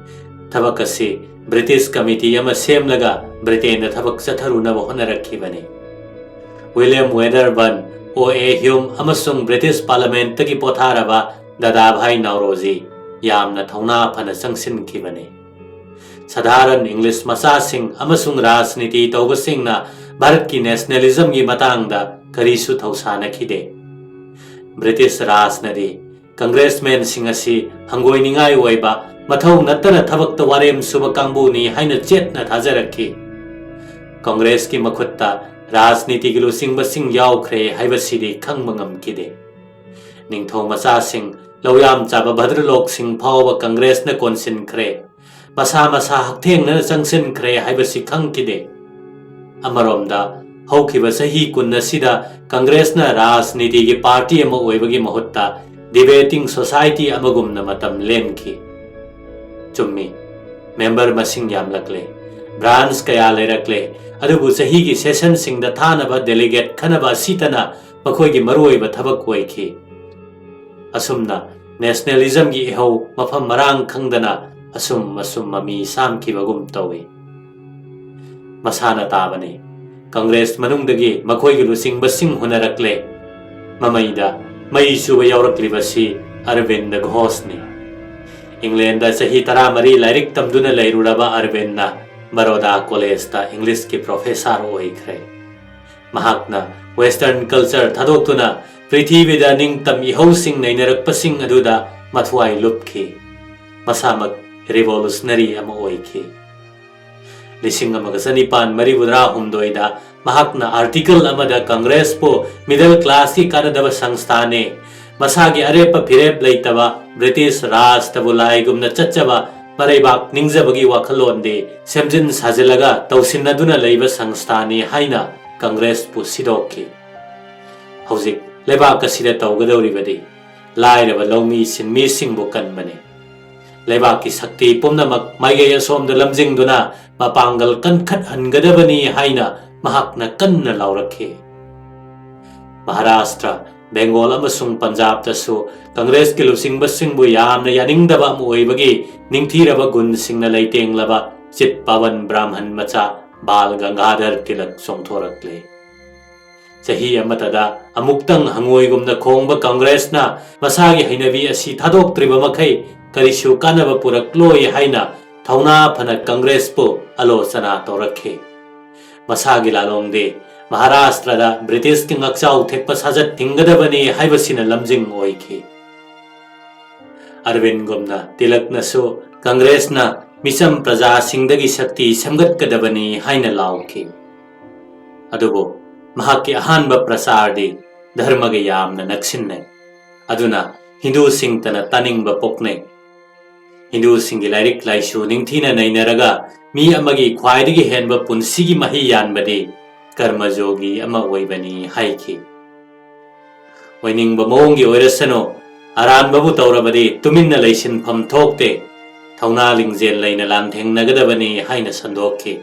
ꯊꯕꯛ ꯑꯁꯤ ꯕ꯭ꯔꯤꯇꯤꯁ ꯀꯃꯤꯇꯤ ꯑꯃ ꯁꯦꯝꯂꯒ ꯕ꯭ꯔꯤꯇꯦꯟꯗ ꯊꯕꯛ ꯆꯠꯊꯔꯨꯅꯕ ꯍꯣꯠꯅꯔꯛꯈꯤꯕꯅꯤ꯫ ꯋꯤꯂꯤꯌꯝ ꯋꯦꯗꯔꯕꯔꯟ, ꯑꯣ ꯑꯦ ꯍ꯭ꯌꯨꯝ ꯑꯃꯁꯨꯡ ꯕ꯭ꯔꯤꯇꯤꯁ ꯄꯥꯔꯂꯃꯦꯟꯠꯇꯒꯤ ꯄꯣꯊꯥꯔꯕ ꯗꯥꯗꯥꯚꯥꯏ ꯅꯥꯎꯔꯣꯖꯤ ꯌꯥꯝꯅ ꯊꯧꯅꯥ ꯐꯅ ꯆꯪꯁꯤꯟꯈꯤꯕꯅꯤ꯫ ꯁꯙꯥꯔꯟ ꯏꯪꯂꯤꯁ ꯃꯆꯥꯁꯤꯡ ꯑꯃꯁꯨꯡ ꯔꯥꯖꯅꯤꯇꯤ ꯇꯧꯕꯁꯤꯡꯅ ꯚꯥꯔꯠꯀꯤ ꯅꯦꯁꯅꯦꯂꯤꯖꯝꯒꯤ ꯃꯇꯥꯡꯗ ꯀꯔꯤꯁꯨ ꯊꯧꯁꯥꯅꯈꯤꯗꯦ꯫ ꯕ꯭ꯔꯤꯇꯤꯁ ꯔꯥꯖꯅꯗꯤ ꯀꯪꯒ꯭ꯔꯦꯁꯃꯦꯟꯁꯤꯡ ꯑꯁꯤ ꯍꯪꯒꯣꯏꯅꯤꯡꯉꯥꯏ ꯑꯣꯏꯕ, ꯃꯊꯧ ꯅꯠꯇꯅ ꯊꯕꯛꯇ ꯋꯥꯔꯦꯝ ꯁꯨꯕ ꯀꯥꯡꯕꯨꯅꯤ ꯍꯥꯏꯅ ꯆꯦꯠꯅ ꯊꯥꯖꯔꯛꯈꯤ꯫ ꯀꯪꯒ꯭ꯔꯦꯁꯀꯤ ꯃꯈꯨꯠꯇ ꯔꯥꯖꯅꯤꯇꯤꯒꯤ ꯂꯨꯆꯤꯡꯕꯁꯤꯡ ꯌꯥꯎꯈ꯭ꯔꯦ ꯍꯥꯏꯕꯁꯤꯗꯤ ꯈꯪꯕ ꯉꯝꯈꯤꯗꯦ꯫ ꯅꯤꯡꯊꯧ ꯃꯆꯥꯁꯤꯡ, ꯂꯧꯌꯥꯝ ꯆꯥꯕ ꯚꯗ꯭ꯔꯂꯣꯛꯁꯤꯡ ꯐꯥꯎꯕ ꯀꯪꯒ꯭ꯔꯦꯁꯅ ꯀꯣꯟꯁꯤꯟꯈ꯭ꯔꯦ꯫ ꯃꯁꯥ ꯃꯁꯥ ꯍꯛꯊꯦꯡꯅꯅ ꯆꯪꯁꯤꯟꯈ꯭ꯔꯦ ꯍꯥꯏꯕꯁꯤ ꯈꯪꯈꯤꯗꯦ꯫ ꯑꯃꯔꯣꯝꯗ, ꯍꯧꯈꯤꯕ ꯆꯍꯤ ꯀꯨꯟ ꯑꯁꯤꯗ ꯀꯪꯒ꯭ꯔꯦꯁꯅ ꯔꯥꯖꯅꯤꯇꯤꯒꯤ ꯄꯥꯔꯇꯤ ꯑꯃ ꯑꯣꯏꯕꯒꯤ ꯃꯍꯨꯠꯇ ꯗꯤꯕꯦꯇꯤꯡ ꯁꯣꯁꯥꯏꯇꯤ ꯑꯃꯒꯨꯝꯅ ꯃꯇꯝ ꯂꯦꯟꯈꯤ꯫ ꯆꯨꯝꯃꯤ, ꯃꯦꯝꯕꯔ ꯃꯁꯤꯡ ꯌꯥꯝꯂꯛꯂꯦ, ꯕ꯭ꯔꯥꯟꯆ ꯀꯌꯥ ꯂꯩꯔꯛꯂꯦ, ꯑꯗꯨꯕꯨ ꯆꯍꯤꯒꯤ ꯁꯦꯁꯟꯁꯤꯡꯗ ꯊꯥꯅꯕ ꯗꯦꯂꯤꯒꯦꯠ ꯈꯟꯅꯕ ꯑꯁꯤꯇꯅ ꯃꯈꯣꯏꯒꯤ ꯃꯔꯨꯑꯣꯏꯕ ꯊꯕꯛ ꯑꯣꯏꯈꯤ꯫ ꯑꯁꯨꯝꯅ ꯅꯦꯁꯅꯦꯂꯤꯖꯝꯒꯤ ꯏꯍꯧ ꯃꯐꯝ ꯃꯔꯥꯡ ꯈꯪꯗꯅ ꯑꯁꯨꯝ ꯑꯁꯨꯝ ꯃꯃꯤ ꯁꯥꯝꯈꯤꯕꯒꯨꯝ ꯇꯧꯏ꯫ ꯃꯁꯥꯅ ꯇꯥꯕꯅꯤ, ꯀꯪꯒ꯭ꯔꯦꯁ ꯃꯅꯨꯡꯗꯒꯤ ꯃꯈꯣꯏꯒꯤ ꯂꯨꯆꯤꯡꯕꯁꯤꯡ ꯍꯨꯟꯅꯔꯛꯂꯦ꯫ ꯃꯃꯩꯗ ꯃꯩ ꯆꯨꯕ ꯌꯥꯎꯔꯛꯂꯤꯕꯁꯤ ꯑꯔꯕꯤꯟꯗ ꯘꯣꯁꯅꯤ꯫ ꯏꯪꯂꯦꯟꯗ ꯆꯍꯤ ꯇꯔꯥꯃꯔꯤ ꯂꯥꯏꯔꯤꯛ ꯇꯝꯗꯨꯅ ꯂꯩꯔꯨꯔꯕ ꯑꯔꯕꯤꯟꯅ ꯕꯔꯣꯗꯥ ꯀꯣꯂꯦꯖꯇ ꯏꯪꯂꯤꯁꯀꯤ ꯄ꯭ꯔꯣꯐꯦꯁꯥꯔ ꯑꯣꯏꯈ꯭ꯔꯦ꯫ ꯃꯍꯥꯛꯅ ꯋꯦꯁꯇꯔꯟ ꯀꯜꯆꯔ ꯊꯥꯗꯣꯛꯇꯨꯅ ꯄ꯭ꯔꯤꯊꯤꯕꯤꯗ ꯅꯤꯡꯇꯝ ꯏꯍꯧꯁꯤꯡ ꯅꯩꯅꯔꯛꯄꯁꯤꯡ ꯑꯗꯨꯗ ꯃꯊ꯭ꯋꯥꯏ ꯂꯨꯞꯈꯤ꯫ ꯃꯁꯥꯃꯛ ꯔꯤꯚꯣꯂꯨꯁꯅꯔꯤ ꯑꯃ ꯑꯣꯏꯈꯤ꯫ ꯂꯤꯁꯤꯡ ꯑꯃꯒ ꯆꯅꯤꯄꯥꯟ ꯃꯔꯤꯐꯨꯇꯔꯥ ꯍꯨꯝꯗꯣꯏꯗ ꯃꯍꯥꯛꯅ ꯑꯥꯔꯇꯤꯀꯜ ꯑꯃꯗ ꯀꯪꯒ꯭ꯔꯦꯁꯄꯨ ꯃꯤꯗꯜ ꯀ꯭ꯂꯥꯁꯀꯤ ꯀꯥꯟꯅꯗꯕ ꯁꯪꯁꯊꯥꯅꯤ, ꯃꯁꯥꯒꯤ ꯑꯔꯦꯞꯄ ꯐꯤꯔꯦꯞ ꯂꯩꯇꯕ ꯕ꯭ꯔꯤꯇꯤꯁ ꯔꯥꯖꯇꯕꯨ ꯂꯥꯏꯒꯨꯝꯅ ꯆꯠꯆꯕ ꯃꯔꯩꯕꯥꯛ ꯅꯤꯡꯖꯕꯒꯤ ꯋꯥꯈꯜꯂꯣꯟꯗꯤ ꯁꯦꯝꯖꯤꯟ ꯁꯥꯖꯤꯜꯂꯒ ꯇꯧꯁꯤꯟꯅꯗꯨꯅ ꯂꯩꯕ ꯁꯪꯁꯊꯥꯅꯤ ꯍꯥꯏꯅ ꯀꯪꯒ꯭ꯔꯦꯁꯄꯨ ꯁꯤꯗꯣꯛꯈꯤ꯫ ꯍꯧꯖꯤꯛ ꯂꯩꯕꯥꯛ ꯑꯁꯤꯗ ꯇꯧꯒꯗꯧꯔꯤꯕꯗꯤ ꯂꯥꯏꯔꯕ ꯂꯧꯃꯤ ꯁꯤꯟꯃꯤꯁꯤꯡꯕꯨ ꯀꯟꯕꯅꯤ꯫ ꯂꯩꯕꯥꯛꯀꯤ ꯁꯛꯇꯤ ꯄꯨꯝꯅꯃꯛ ꯃꯥꯏꯀꯩ ꯑꯁꯣꯝꯗ ꯂꯝꯖꯤꯡꯗꯨꯅ ꯃꯄꯥꯡꯒꯜ ꯀꯟꯈꯠꯍꯟꯒꯗꯕꯅꯤ ꯍꯥꯏꯅ ꯃꯍꯥꯛꯅ ꯀꯟꯅ ꯂꯥꯎꯔꯛꯈꯤ꯫ ꯃꯍꯥꯔꯥꯁꯇ꯭ꯔ, ꯕꯦꯡꯒꯣꯜ ꯑꯃꯁꯨꯡ ꯄꯟꯖꯥꯕꯇꯁꯨ ꯀꯪꯒ꯭ꯔꯦꯁꯀꯤ ꯂꯨꯆꯤꯡꯕꯁꯤꯡꯕꯨ ꯌꯥꯝꯅ ꯌꯥꯅꯤꯡꯗꯕ ꯑꯃ ꯑꯣꯏꯕꯒꯤ ꯅꯤꯡꯊꯤꯔꯕ ꯒꯨꯟꯁꯤꯡꯅ ꯂꯩꯇꯦꯡꯂꯕ ꯆꯤꯠ ꯄꯥꯋꯟ ꯕ꯭ꯔꯥꯍꯃꯟ ꯃꯆꯥ ꯕꯥꯜ ꯒꯪꯒꯥꯙꯔ ꯇꯤꯂꯛ ꯆꯣꯡꯊꯣꯔꯛꯂꯦ꯫ ꯆꯍꯤ ꯑꯃꯠꯇꯗ ꯑꯃꯨꯛꯇꯪ ꯍꯪꯉꯣꯏꯒꯨꯝꯅ ꯈꯣꯡꯕ ꯀꯪꯒ꯭ꯔꯦꯁꯅ ꯃꯁꯥꯒꯤ ꯍꯩꯅꯕꯤ ꯑꯁꯤ ꯊꯥꯗꯣꯛꯇ꯭ꯔꯤꯕ ꯃꯈꯩ ꯀꯔꯤꯁꯨ ꯀꯥꯟꯅꯕ ꯄꯨꯔꯛꯂꯣꯏ ꯍꯥꯏꯅ ꯊꯧꯅꯥ ꯐꯅ ꯀꯪꯒ꯭ꯔꯦꯁꯄꯨ ꯑꯂꯣꯆꯅꯥ ꯇꯧꯔꯛꯈꯤ꯫ ꯃꯁꯥꯒꯤ ꯂꯥꯂꯣꯡꯗꯤ ꯃꯍꯥꯔꯥꯁꯇ꯭ꯔꯗ ꯕ꯭ꯔꯤꯇꯤꯁꯀꯤ ꯉꯥꯛꯆꯥꯎ ꯊꯦꯛꯄ ꯁꯥꯖꯠ ꯊꯤꯡꯒꯗꯕꯅꯤ ꯍꯥꯏꯕꯁꯤꯅ ꯂꯝꯖꯤꯡ ꯑꯣꯏꯈꯤ꯫ ꯑꯔꯕꯤꯟꯒꯨꯝꯅ ꯇꯤꯂꯛꯅꯁꯨ ꯀꯪꯒ꯭ꯔꯦꯁꯅ ꯃꯤꯆꯝ ꯄ꯭ꯔꯖꯥꯁꯤꯡꯗꯒꯤ ꯁꯛꯇꯤ ꯁꯦꯝꯒꯠꯀꯗꯕꯅꯤ ꯍꯥꯏꯅ ꯂꯥꯎꯈꯤ꯫ ꯑꯗꯨꯕꯨ ꯃꯍꯥꯛꯀꯤ ꯑꯍꯥꯟꯕ ꯄ꯭ꯔꯆꯥꯔꯗꯤ ꯙꯔꯃꯒ ꯌꯥꯝꯅ ꯅꯛꯁꯤꯟꯅꯩ꯫ ꯑꯗꯨꯅ ꯍꯤꯟꯗꯨꯁꯤꯡꯇꯅ ꯇꯥꯅꯤꯡꯕ ꯄꯣꯛꯅꯩ꯫ ꯍꯤꯟꯗꯨꯁꯤꯡꯒꯤ ꯂꯥꯏꯔꯤꯛ ꯂꯥꯏꯁꯨ ꯅꯤꯡꯊꯤꯅ ꯅꯩꯅꯔꯒ ꯃꯤ ꯑꯃꯒꯤ ꯈ꯭ꯋꯥꯏꯗꯒꯤ ꯍꯦꯟꯕ ꯄꯨꯟꯁꯤꯒꯤ ꯃꯍꯩ ꯌꯥꯟꯕꯗꯤ ꯀꯔꯃꯖꯣꯒꯤ ꯑꯃ ꯑꯣꯏꯕꯅꯤ ꯍꯥꯏꯈꯤ꯫ ꯑꯣꯏꯅꯤꯡꯕ ꯃꯑꯣꯡꯒꯤ ꯑꯣꯏꯔꯁꯅꯨ, ꯑꯔꯥꯟꯕꯕꯨ ꯇꯧꯔꯕꯗꯤ ꯇꯨꯃꯤꯟꯅ ꯂꯩꯁꯤꯟꯐꯝ ꯊꯣꯛꯇꯦ, ꯊꯧꯅꯥ ꯂꯤꯡꯖꯦꯜ ꯂꯩꯅ ꯂꯥꯟꯊꯦꯡꯅꯒꯗꯕꯅꯤ ꯍꯥꯏꯅ ꯁꯟꯗꯣꯛꯈꯤ꯫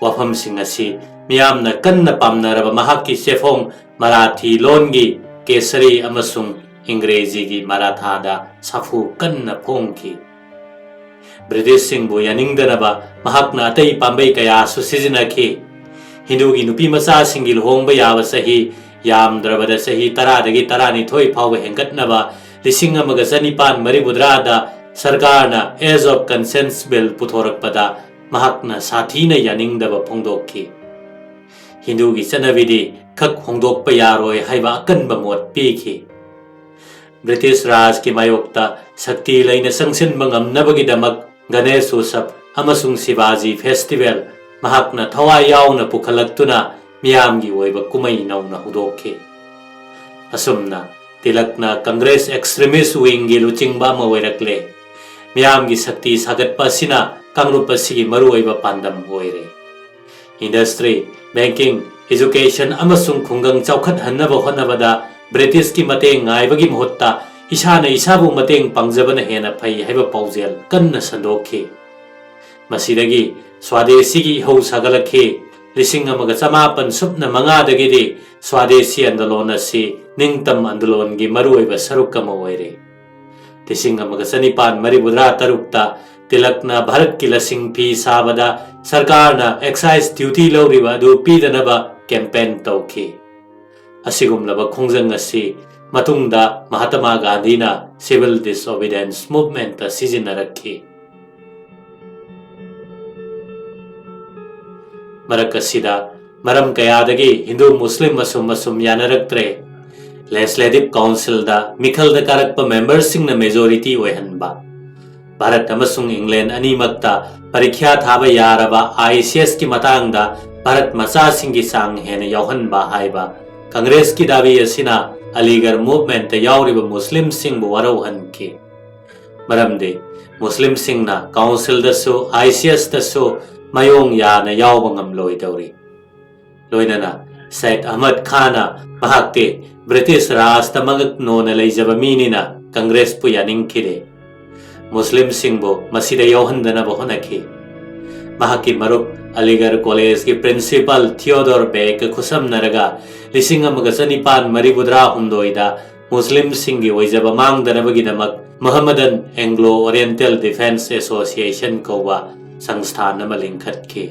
ꯋꯥꯐꯝꯁꯤꯡ ꯑꯁꯤ ꯃꯤꯌꯥꯝꯅ ꯀꯟꯅ ꯄꯥꯝꯅꯔꯕ ꯃꯍꯥꯛꯀꯤ ꯆꯦꯐꯣꯡ ꯃꯔꯥꯊꯤ ꯂꯣꯟꯒꯤ ꯀꯦꯁꯔꯤ ꯑꯃꯁꯨꯡ ꯏꯪꯒ꯭ꯔꯦꯖꯤꯒꯤ ꯃꯔꯥꯊꯥꯗ ꯁꯥꯐꯨ ꯀꯟꯅ ꯐꯣꯡꯈꯤ꯫ ꯕ꯭ꯔꯤꯇꯤꯁꯁꯤꯡꯕꯨ ꯌꯥꯅꯤꯡꯗꯅꯕ ꯃꯍꯥꯛꯅ ꯑꯇꯩ ꯄꯥꯝꯕꯩ ꯀꯌꯥꯁꯨ ꯁꯤꯖꯤꯟꯅꯈꯤ꯫ ꯍꯤꯟꯗꯨꯒꯤ ꯅꯨꯄꯤ ꯃꯆꯥꯁꯤꯡꯒꯤ ꯂꯨꯍꯣꯡꯕ ꯌꯥꯕ ꯆꯍꯤ, ꯌꯥꯝꯗ꯭ꯔꯕꯗ ꯆꯍꯤ ꯇꯔꯥꯗꯒꯤ ꯇꯔꯥꯅꯤꯊꯣꯏ ꯐꯥꯎꯕ ꯍꯦꯟꯒꯠꯅꯕ ꯂꯤꯁꯤꯡ ꯑꯃꯒ ꯆꯅꯤꯄꯥꯟ ꯃꯔꯤꯐꯨꯇꯔꯥꯗ ꯁꯔꯀꯥꯔꯅ Age of Conscience Bill ꯄꯨꯊꯣꯔꯛꯄꯗ ꯃꯍꯥꯛꯅ ꯁꯥꯊꯤꯅ ꯌꯥꯅꯤꯡꯗꯕ ꯐꯣꯡꯗꯣꯛꯈꯤ꯫ ꯍꯤꯟꯗꯨꯒꯤ ꯆꯠꯅꯕꯤꯗꯤ ꯈꯛ ꯍꯣꯡꯗꯣꯛꯄ ꯌꯥꯔꯣꯏ ꯍꯥꯏꯕ ꯑꯀꯟꯕ ꯃꯣꯠ ꯄꯤꯈꯤ꯫ ꯕ꯭ꯔꯤꯇꯤꯁ ꯔꯥꯖꯀꯤ ꯃꯥꯌꯣꯛꯇ ꯁꯛꯇꯤ ꯂꯩꯅ ꯆꯪꯁꯤꯟꯕ ꯉꯝꯅꯕꯒꯤꯗꯃꯛ ꯒꯅꯦꯁ ꯎꯠꯁꯕ ꯑꯃꯁꯨꯡ ꯁꯤꯕꯥꯖꯤ ꯐꯦꯁꯇꯤꯚꯦꯜ ꯃꯍꯥꯛꯅ ꯊꯋꯥꯏ ꯌꯥꯎꯅ ꯄꯨꯈꯠꯂꯛꯇꯨꯅ ꯃꯤꯌꯥꯝꯒꯤ ꯑꯣꯏꯕ ꯀꯨꯝꯍꯩ ꯅꯧꯅ ꯍꯧꯗꯣꯛꯈꯤ꯫ ꯑꯁꯨꯝꯅ ꯇꯤꯂꯛꯅ ꯀꯪꯒ꯭ꯔꯦꯁ ꯑꯦꯛꯁꯇ꯭ꯔꯤꯃꯤꯁ ꯋꯤꯡꯒꯤ ꯂꯨꯆꯤꯡꯕ ꯑꯃ ꯑꯣꯏꯔꯛꯂꯦ꯫ ꯃꯤꯌꯥꯝꯒꯤ ꯁꯛꯇꯤ ꯁꯥꯒꯠꯄ ꯑꯁꯤꯅ ꯀꯥꯡꯂꯨꯞ ꯑꯁꯤꯒꯤ ꯃꯔꯨꯑꯣꯏꯕ ꯄꯥꯟꯗꯝ ꯑꯣꯏꯔꯦ꯫ ꯏꯟꯗꯁꯇ꯭ꯔꯤ, ꯕꯦꯡꯀꯤꯡ, ꯑꯦꯖꯨꯀꯦꯁꯟ ꯑꯃꯁꯨꯡ ꯈꯨꯡꯒꯪ ꯆꯥꯎꯈꯠꯍꯟꯅꯕ ꯍꯣꯠꯅꯕꯗ ꯕ꯭ꯔꯤꯇꯤꯁꯀꯤ ꯃꯇꯦꯡ ꯉꯥꯏꯕꯒꯤ ꯃꯍꯨꯠꯇ ꯏꯁꯥꯅ ꯏꯁꯥꯕꯨ ꯃꯇꯦꯡ ꯄꯥꯡꯖꯕꯅ ꯍꯦꯟꯅ ꯐꯩ ꯍꯥꯏꯕ ꯄꯥꯎꯖꯦꯜ ꯀꯟꯅ ꯁꯟꯗꯣꯛꯈꯤ꯫ ꯃꯁꯤꯗꯒꯤ ꯁ꯭ꯋꯥꯗꯦꯁꯤꯒꯤ ꯏꯍꯧ ꯁꯥꯒꯠꯂꯛꯈꯤ꯫ ꯂꯤꯁꯤꯡ ꯑꯃꯒ ꯆꯃꯥꯄꯟ ꯁꯨꯞꯅ ꯃꯉꯥꯗꯒꯤꯗꯤ ꯁ꯭ꯋꯥꯗꯦꯁꯤ ꯑꯟꯗꯣꯂꯣꯟ ꯑꯁꯤ ꯅꯤꯡꯇꯝ ꯑꯟꯗꯣꯂꯣꯟꯒꯤ ꯃꯔꯨꯑꯣꯏꯕ ꯁꯔꯨꯛ ꯑꯃ ꯑꯣꯏꯔꯦ꯫ ꯂꯤꯁꯤꯡ ꯑꯃꯒ ꯆꯅꯤꯄꯥꯟ ꯃꯔꯤꯐꯨꯇꯔꯥ ꯇꯔꯨꯛꯇ ꯇꯤꯂꯛꯅ ꯚꯥꯔꯠꯀꯤ ꯂꯁꯤꯡ ꯐꯤ ꯁꯥꯕꯗ ꯁꯔꯀꯥꯔꯅ excise duty ꯂꯧꯔꯤꯕ ꯑꯗꯨ ꯄꯤꯗꯅꯕ campaign ꯇꯧꯈꯤ꯫ ꯑꯁꯤꯒꯨꯝꯂꯕ ꯈꯣꯡꯖꯪ ꯑꯁꯤ ꯃꯇꯨꯡꯗ ꯃꯍꯥꯇꯃꯥ ꯒꯥꯟꯙꯤꯅ civil disobedience movementꯇ ꯁꯤꯖꯤꯟꯅꯔꯛꯈꯤ꯫ ꯃꯔꯛ ꯑꯁꯤꯗ ꯃꯔꯝ ꯀꯌꯥꯗꯒꯤ ꯍꯤꯟꯗꯨ ꯃꯨꯁꯂꯤꯝ ꯑꯁꯨꯝ ꯑꯁꯨꯝ ꯌꯥꯅꯔꯛꯇ꯭ꯔꯦ꯫ Legislative Councilꯗ ꯃꯤꯈꯜꯗ ꯀꯥꯔꯛꯄ memberꯁꯤꯡꯅ majority ꯑꯣꯏꯍꯟꯕ, ꯚꯥꯔꯠ ꯑꯃꯁꯨꯡ ꯏꯪꯂꯦꯟ ꯑꯅꯤꯃꯛꯇ ꯄꯔꯤꯈ꯭ꯌꯥ ꯊꯥꯕ ꯌꯥꯔꯕ ICSꯀꯤ ꯃꯇꯥꯡꯗ ꯚꯥꯔꯠ ꯃꯆꯥꯁꯤꯡꯒꯤ ꯆꯥꯡ ꯍꯦꯟꯅ ꯌꯥꯎꯍꯟꯕ ꯍꯥꯏꯕ ꯀꯪꯒ꯭ꯔꯦꯁꯀꯤ ꯗꯥꯕꯤ ꯑꯁꯤꯅ ꯑꯂꯤꯒꯔ movementꯇ ꯌꯥꯎꯔꯤꯕ ꯃꯨꯁꯂꯤꯝꯁꯤꯡꯕꯨ ꯋꯥꯔꯧꯍꯟꯈꯤ꯫ ꯃꯔꯝꯗꯤ ꯃꯨꯁꯂꯤꯝꯁꯤꯡꯅ councilꯗꯁꯨ ICSꯇꯁꯨ ꯃꯌꯣꯡ ꯌꯥꯅ ꯌꯥꯎꯕ ꯉꯝꯂꯣꯏꯗꯧꯔꯤ꯫ ꯂꯣꯏꯅꯅ ꯁꯩꯗ ꯑꯍꯃꯗ ꯈꯥꯟꯅ ꯃꯍꯥꯛꯇꯤ ꯕ꯭ꯔꯤꯇꯤꯁ ꯔꯥꯖꯇ ꯃꯉꯛ ꯅꯣꯟꯅ ꯂꯩꯖꯕ ꯃꯤꯅꯤꯅ ꯀꯪꯒ꯭ꯔꯦꯁꯄꯨ ꯌꯥꯅꯤꯡꯈꯤꯗꯦ꯫ ꯃꯨꯁꯂꯤꯝꯁꯤꯡꯕꯨ ꯃꯁꯤꯗ ꯌꯥꯎꯍꯟꯗꯅꯕ ꯍꯣꯠꯅꯈꯤ꯫ ꯃꯍꯥꯛꯀꯤ ꯃꯔꯨꯞ ꯑꯂꯤꯒꯔ ꯀꯣꯂꯦꯖꯀꯤ principal ꯊꯤꯑꯣꯗꯣꯔ ꯕꯦꯒꯀ ꯈꯨꯠꯁꯝꯅꯔꯒ ꯂꯤꯁꯤꯡ ꯑꯃꯒ ꯆꯅꯤꯄꯥꯟ ꯃꯔꯤꯐꯨꯇꯔꯥ ꯍꯨꯝꯗꯣꯏꯗ ꯃꯨꯁꯂꯤꯝꯁꯤꯡꯒꯤ ꯑꯣꯏꯖꯕ ꯃꯥꯡꯗꯅꯕꯒꯤꯗꯃꯛ Muhammadan Anglo Oriental Defence Association ꯀꯧꯕ ꯁꯪꯁꯊꯥꯟ ꯑꯃ ꯂꯤꯡꯈꯠꯈꯤ꯫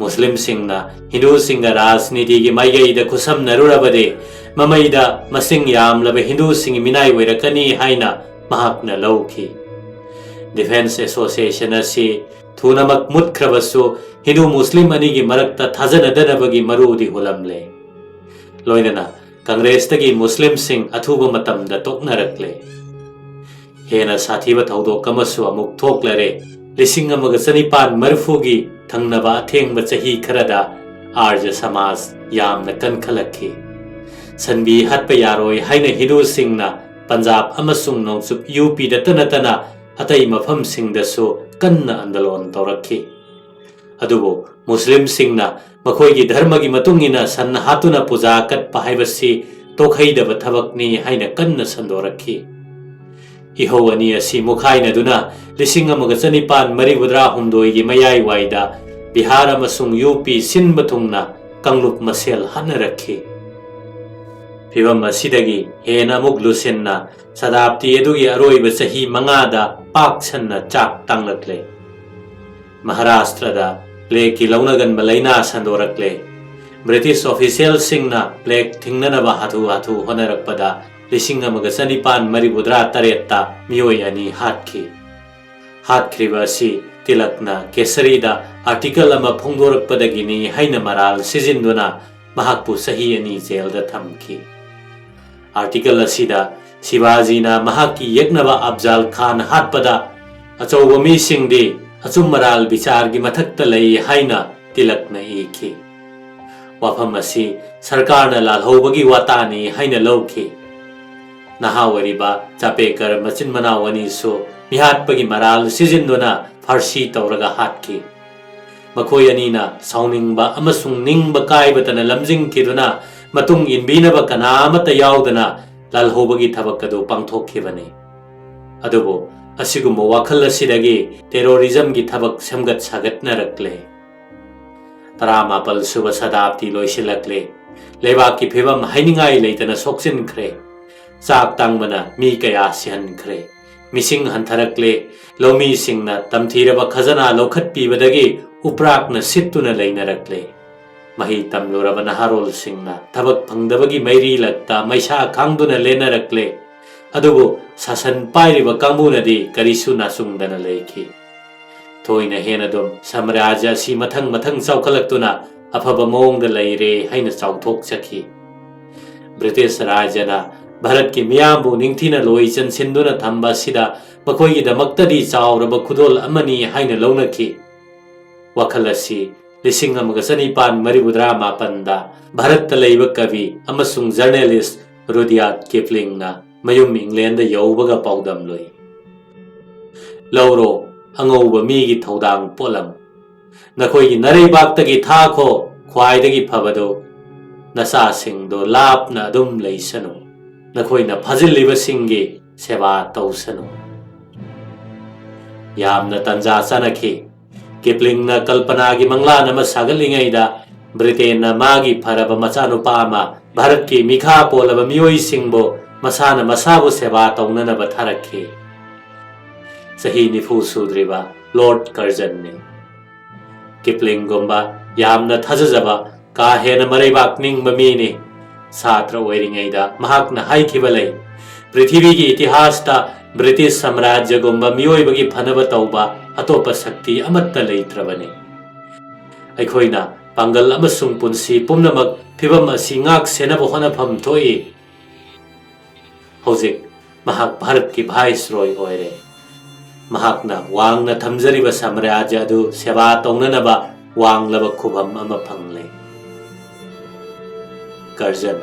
ꯃꯨꯁꯂꯤꯝꯁꯤꯡꯅ ꯍꯤꯟꯗꯨꯁꯤꯡꯒ ꯔꯥꯖꯅꯤꯇꯤꯒꯤ ꯃꯥꯏꯀꯩꯗ ꯈꯨꯠꯁꯝꯅꯔꯨꯔꯕꯗꯤ ꯃꯃꯩꯗ ꯃꯁꯤꯡ ꯌꯥꯝꯂꯕ ꯍꯤꯟꯗꯨꯁꯤꯡꯒꯤ ꯃꯤꯅꯥꯏ ꯑꯣꯏꯔꯛꯀꯅꯤ ꯍꯥꯏꯅ ꯃꯍꯥꯛꯅ ꯂꯧꯈꯤ꯫ Defence Association ꯑꯁꯤ ꯊꯨꯅꯃꯛ ꯃꯨꯠꯈ꯭ꯔꯕꯁꯨ ꯍꯤꯟꯗꯨ ꯃꯨꯁꯂꯤꯝ ꯑꯅꯤꯒꯤ ꯃꯔꯛꯇ ꯊꯥꯖꯅꯗꯅꯕꯒꯤ ꯃꯔꯨꯗꯤ ꯍꯨꯜꯂꯝꯂꯦ꯫ ꯂꯣꯏꯅꯅ ꯀꯪꯒ꯭ꯔꯦꯁꯇꯒꯤ ꯃꯨꯁꯂꯤꯝꯁꯤꯡ ꯑꯊꯨꯕ ꯃꯇꯝꯗ ꯇꯣꯛꯅꯔꯛꯂꯦ꯫ ꯍꯦꯟꯅ ꯁꯥꯊꯤꯕ ꯊꯧꯗꯣꯛ ꯑꯃꯁꯨ ꯑꯃꯨꯛ ꯊꯣꯛꯂꯔꯦ꯫ ꯂꯤꯁꯤꯡ ꯑꯃꯒ ꯆꯅꯤꯄꯥꯟ ꯃꯔꯤꯐꯨꯒꯤ ꯊꯪꯅꯕ ꯑꯊꯦꯡꯕ ꯆꯍꯤ ꯈꯔꯗ ꯑꯥꯔꯖ ꯁꯃꯥꯖ ꯌꯥꯝꯅ ꯀꯟꯈꯠꯂꯛꯈꯤ꯫ ꯁꯟꯕꯤ ꯍꯥꯠꯄ ꯌꯥꯔꯣꯏ ꯍꯥꯏꯅ ꯍꯤꯟꯗꯨꯁꯤꯡꯅ ꯄꯟꯖꯥꯕ ꯑꯃꯁꯨꯡ ꯅꯣꯡꯆꯨꯞ UPꯗꯇ ꯅꯠꯇꯅ ꯑꯇꯩ ꯃꯐꯝꯁꯤꯡꯗꯁꯨ ꯀꯟꯅ ꯑꯟꯗꯂꯣꯟ ꯇꯧꯔꯛꯈꯤ꯫ ꯑꯗꯨꯕꯨ ꯃꯨꯁꯂꯤꯝꯁꯤꯡꯅ ꯃꯈꯣꯏꯒꯤ ꯙꯔꯃꯒꯤ ꯃꯇꯨꯡ ꯏꯟꯅ ꯁꯟ ꯍꯥꯠꯇꯨꯅ ꯄꯨꯖꯥ ꯀꯠꯄ ꯍꯥꯏꯕꯁꯤ ꯇꯣꯛꯍꯩꯗꯕ ꯊꯕꯛꯅꯤ ꯍꯥꯏꯅ ꯀꯟꯅ ꯁꯟꯗꯣꯔꯛꯈꯤ꯫ ꯏꯍꯧ ꯑꯅꯤ ꯑꯁꯤ ꯃꯨꯈꯥꯏꯅꯗꯨꯅ ꯂꯤꯁꯤꯡ ꯑꯃꯒ ꯆꯅꯤꯄꯥꯟ ꯃꯔꯤꯐꯨꯇꯔꯥ ꯍꯨꯝꯗꯣꯏꯒꯤ ꯃꯌꯥꯏꯋꯥꯏꯗ ꯕꯤꯍꯥꯔ ꯑꯃꯁꯨꯡ ꯌꯨ ꯄꯤ ꯁꯤꯟꯕ ꯊꯨꯡꯅ ꯀꯥꯡꯂꯨꯞ ꯃꯁꯦꯜ ꯍꯥꯠꯅꯔꯛꯈꯤ꯫ ꯐꯤꯚꯝ ꯑꯁꯤꯗꯒꯤ ꯍꯦꯟꯅ ꯑꯃꯨꯛ ꯂꯨꯁꯤꯟꯅ ꯁꯇꯥꯕꯗꯤ ꯑꯗꯨꯒꯤ ꯑꯔꯣꯏꯕ ꯆꯍꯤ ꯃꯉꯥꯗ ꯄꯥꯛ ꯁꯟꯅ ꯆꯥꯛ ꯇꯥꯡꯂꯛꯂꯦ꯫ ꯃꯍꯥꯔꯥꯁꯇ꯭ꯔꯗ ꯄ꯭ꯂꯦꯒꯀꯤ ꯂꯧꯅꯒꯟꯕ ꯂꯥꯏꯅꯥ ꯁꯟꯗꯣꯔꯛꯂꯦ꯫ ꯕ꯭ꯔꯤꯇꯤꯁ ꯑꯣꯐꯤꯁꯤꯌꯦꯜꯁꯤꯡꯅ ꯄ꯭ꯂꯦꯒ ꯊꯤꯡꯅꯅꯕ ꯍꯥꯊꯨ ꯍꯥꯊꯨ ꯍꯣꯠꯅꯔꯛꯄꯗ ꯂꯤꯁꯤꯡ ꯑꯃꯒ ꯆꯅꯤꯄꯥꯟ ꯃꯔꯤꯐꯨꯇꯔꯥ ꯇꯔꯦꯠꯇ ꯃꯤꯑꯣꯏ ꯑꯅꯤ ꯍꯥꯠꯈꯤ꯫ ꯍꯥꯠꯈ꯭ꯔꯤꯕ ꯑꯁꯤ ꯇꯤꯂꯛꯅ ꯀꯦꯁꯔꯤꯗ ꯑꯥꯔꯇꯤꯀꯜ ꯑꯃ ꯐꯣꯡꯗꯣꯔꯛꯄꯗꯒꯤꯅꯤ ꯍꯥꯏꯅ ꯃꯔꯥꯜ ꯁꯤꯖꯤꯟꯗꯨꯅ ꯃꯍꯥꯛꯄꯨ ꯆꯍꯤ ꯑꯅꯤ ꯖꯦꯜꯗ ꯊꯝꯈꯤ꯫ ꯑꯥꯔꯇꯤꯀꯜ ꯑꯁꯤꯗ ꯁꯤꯕꯥꯖꯤꯅ ꯃꯍꯥꯛꯀꯤ ꯌꯦꯛꯅꯕ ꯑꯐꯖꯥꯜ ꯈꯥꯟ ꯍꯥꯠꯄꯗ ꯑꯆꯧꯕ ꯃꯤꯁꯤꯡꯗꯤ ꯑꯆꯨꯝ ꯑꯔꯥꯜ ꯕꯤꯆꯥꯔꯒꯤ ꯃꯊꯛꯇ ꯂꯩ ꯍꯥꯏꯅ ꯇꯤꯂꯛꯅ ꯏꯈꯤ꯫ ꯋꯥꯐꯝ ꯑꯁꯤ ꯁꯔꯀꯥꯔꯅ ꯂꯥꯜꯍꯧꯕꯒꯤ ꯋꯥꯇꯥꯅꯤ ꯍꯥꯏꯅ ꯂꯧꯈꯤ꯫ ꯅꯍꯥ ꯑꯣꯏꯔꯤꯕ ꯆꯥꯄꯦꯀꯔ ꯃꯆꯤꯟ ꯃꯅꯥꯎ ꯑꯅꯤꯁꯨ ꯃꯤꯍꯥꯠꯄꯒꯤ ꯃꯔꯥꯜ ꯁꯤꯖꯤꯟꯗꯨꯅ ꯐꯥꯔꯁꯤ ꯇꯧꯔꯒ ꯍꯥꯠꯈꯤ꯫ ꯃꯈꯣꯏ ꯑꯅꯤꯅ ꯁꯥꯎꯅꯤꯡꯕ ꯑꯃꯁꯨꯡ ꯅꯤꯡꯕ ꯀꯥꯏꯕꯇꯅ ꯂꯝꯖꯤꯡꯈꯤꯗꯨꯅ ꯃꯇꯨꯡ ꯏꯟꯕꯤꯅꯕ ꯀꯅꯥ ꯑꯃꯠꯇ ꯌꯥꯎꯗꯅ ꯂꯥꯜꯍꯧꯕꯒꯤ ꯊꯕꯛ ꯑꯗꯨ ꯄꯥꯡꯊꯣꯛꯈꯤꯕꯅꯤ꯫ ꯑꯗꯨꯕꯨ ꯑꯁꯤꯒꯨꯝꯕ ꯋꯥꯈꯜ ꯑꯁꯤꯗꯒꯤ ꯇꯦꯔꯣꯔꯤꯖꯝꯒꯤ ꯊꯕꯛ ꯁꯦꯝꯒꯠ ꯁꯥꯒꯠꯅꯔꯛꯂꯦ꯫ ꯇꯔꯥꯃꯥꯄꯜ ꯁꯨꯕ ꯁꯇꯥꯕꯗꯤ ꯂꯣꯏꯁꯤꯜꯂꯛꯂꯦ꯫ ꯂꯩꯕꯥꯛꯀꯤ ꯐꯤꯕꯝ ꯍꯥꯏꯅꯤꯡꯉꯥꯏ ꯂꯩꯇꯅ ꯁꯣꯛꯆꯤꯟꯈ꯭ꯔꯦ꯫ ꯆꯥꯛ ꯇꯥꯡꯕꯅ ꯃꯤ ꯀꯌꯥ ꯁꯤꯍꯟꯈ꯭ꯔꯦ꯫ ꯃꯤꯁꯤꯡ ꯍꯟꯊꯔꯛꯂꯦ꯫ ꯂꯧꯃꯤꯁꯤꯡꯅ ꯇꯝꯊꯤꯔꯕ ꯈꯖꯅꯥ ꯂꯧꯈꯠꯄꯤꯕꯗꯒꯤ ꯎꯄ꯭ꯔꯥꯛꯅ ꯁꯤꯠꯇꯨꯅ ꯂꯩꯅꯔꯛꯂꯦ꯫ ꯃꯍꯩ ꯇꯝꯂꯨꯔꯕ ꯅꯍꯥꯔꯣꯜꯁꯤꯡꯅ ꯊꯕꯛ ꯐꯪꯗꯕꯒꯤ ꯃꯩꯔꯤ ꯂꯛꯇ ꯃꯩꯁꯥ ꯈꯥꯡꯗꯨꯅ ꯂꯦꯟꯅꯔꯛꯂꯦ꯫ ꯑꯗꯨꯕꯨ ꯁꯥꯁꯟ ꯄꯥꯏꯔꯤꯕ ꯀꯥꯡꯕꯨꯅꯗꯤ ꯀꯔꯤꯁꯨ ꯅꯥꯆꯨꯡꯗꯅ ꯂꯩꯈꯤ꯫ ꯊꯣꯏꯅ ꯍꯦꯟꯅꯗꯨꯝ ꯁꯥꯝꯔꯥꯖ꯭ꯌ ꯑꯁꯤ ꯃꯊꯪ ꯃꯊꯪ ꯆꯥꯎꯈꯠꯂꯛꯇꯨꯅ ꯑꯐꯕ ꯃꯑꯣꯡꯗ ꯂꯩꯔꯦ ꯍꯥꯏꯅ ꯆꯥꯎꯊꯣꯛꯆꯈꯤ꯫ ꯕ꯭ꯔꯤꯇꯤꯁ ꯔꯥꯖ꯭ꯌꯅ ꯚꯥꯔꯠꯀꯤ ꯃꯤꯌꯥꯝꯕꯨ ꯅꯤꯡꯊꯤꯅ ꯂꯣꯏ ꯆꯟꯁꯤꯟꯗꯨꯅ ꯊꯝꯕ ꯑꯁꯤꯗ ꯃꯈꯣꯏꯒꯤꯗꯃꯛꯇꯗꯤ ꯆꯥꯎꯔꯕ ꯈꯨꯗꯣꯜ ꯑꯃꯅꯤ ꯍꯥꯏꯅ ꯂꯧꯅꯈꯤ꯫ ꯋꯥꯈꯜ ꯑꯁꯤ ꯂꯤꯁꯤꯡ ꯑꯃꯒ ꯆꯅꯤꯄꯥꯟ ꯃꯔꯤꯐꯨꯇꯔꯥ ꯃꯥꯄꯟꯗ ꯚꯥꯔꯠꯇ ꯂꯩꯕ ꯀꯕꯤ ꯑꯃꯁꯨꯡ ꯖꯔꯅꯦꯂꯤꯁ ꯔꯨꯗꯤꯌꯥꯔꯗ ꯀꯤꯞꯂꯤꯡꯅ ꯃꯌꯨꯝ ꯏꯪꯂꯦꯟꯗ ꯌꯧꯕꯒ ꯄꯥꯎꯗꯝꯂꯨꯏ꯫ "ꯂꯧꯔꯣ ꯑꯉꯧꯕ ꯃꯤꯒꯤ ꯊꯧꯗꯥꯡ ꯄꯣꯠꯂꯝ꯫ ꯅꯈꯣꯏꯒꯤ ꯅꯔꯩꯕꯥꯛꯇꯒꯤ ꯊꯥꯈꯣ ꯈ꯭ꯋꯥꯏꯗꯒꯤ ꯐꯕꯗꯨ꯫ ꯅꯆꯥꯁꯤꯡꯗꯣ ꯂꯥꯞꯅ ꯑꯗꯨꯝ ꯂꯩꯁꯅꯨ, ꯅꯈꯣꯏꯅ ꯐꯥꯖꯤꯜꯂꯤꯕꯁꯤꯡꯒꯤ ꯁꯦꯕꯥ ꯇꯧꯁꯅꯨ꯫ ꯌꯥꯝꯅ ꯇꯟꯖꯥ ꯆꯥꯅꯈꯤ꯫ ꯀꯤꯄ꯭ꯂꯤꯡꯅ ꯀꯜꯄꯅꯥꯒꯤ ꯃꯪꯂꯥꯟ ꯑꯃ ꯁꯥꯒꯠꯂꯤꯉꯩꯗ, ꯕ꯭ꯔꯤꯇꯦꯟꯅ ꯃꯥꯒꯤ ꯐꯔꯕ ꯃꯆꯥꯅꯨꯄꯥ ꯑꯃ ꯚꯥꯔꯠꯀꯤ ꯃꯤꯈꯥ ꯄꯣꯜꯂꯕ ꯃꯤꯑꯣꯏꯁꯤꯡꯕꯨ ꯃꯁꯥꯅ ꯃꯁꯥꯕꯨ ꯁꯦꯕꯥ ꯇꯧꯅꯅꯕ ꯊꯥꯔꯛꯈꯤ꯫ ꯆꯍꯤ ꯅꯤꯐꯨ ꯁꯨꯗ꯭ꯔꯤꯕ ꯂꯣꯔꯗ ꯀꯔꯖꯟꯅꯤ꯫ ꯀꯤꯄ꯭ꯂꯤꯡꯒꯨꯝꯕ ꯌꯥꯝꯅ ꯊꯥꯖꯖꯕ, ꯀꯥ ꯍꯦꯟꯅ ꯃꯔꯩꯕꯥꯛ ꯅꯤꯡꯕ ꯃꯤꯅꯤ꯫ ꯁꯥꯇ꯭ꯔ ꯑꯣꯏꯔꯤꯉꯩꯗ ꯃꯍꯥꯛꯅ ꯍꯥꯏꯈꯤꯕ ꯂꯩ, "ꯄ꯭ꯔꯤꯊꯤꯕꯤꯒꯤ ꯏꯇꯤꯍꯥꯁꯇ ꯕ꯭ꯔꯤꯇꯤꯁ ꯁꯥꯝꯔꯥꯖ꯭ꯌꯒꯨꯝꯕ ꯃꯤꯑꯣꯏꯕꯒꯤ ꯐꯅꯕ ꯇꯧꯕ ꯑꯇꯣꯞꯄ ꯁꯛꯇꯤ ꯑꯃꯠꯇ ꯂꯩꯇ꯭ꯔꯕꯅꯤ꯫ ꯑꯩꯈꯣꯏꯅ ꯄꯥꯡꯒꯜ ꯑꯃꯁꯨꯡ ꯄꯨꯟꯁꯤ ꯄꯨꯝꯅꯃꯛ ꯐꯤꯚꯝ ꯑꯁꯤ ꯉꯥꯛ ꯁꯦꯟꯅꯕ ꯍꯣꯠꯅꯐꯝ ꯊꯣꯛꯏ"꯫ ꯍꯧꯖꯤꯛ ꯃꯍꯥꯛ ꯚꯥꯔꯠꯀꯤ ꯚꯥꯏꯁꯔꯣꯏ ꯑꯣꯏꯔꯦ꯫ ꯃꯍꯥꯛꯅ ꯋꯥꯡꯅ ꯊꯝꯖꯔꯤꯕ ꯁꯥꯝꯔꯥꯖ꯭ꯌ ꯑꯗꯨ ꯁꯦꯕꯥ ꯇꯧꯅꯅꯕ ꯋꯥꯡꯂꯕ ꯈꯨꯕꯝ ꯑꯃ ꯐꯪꯂꯦ꯫ ꯀꯔꯖꯟ,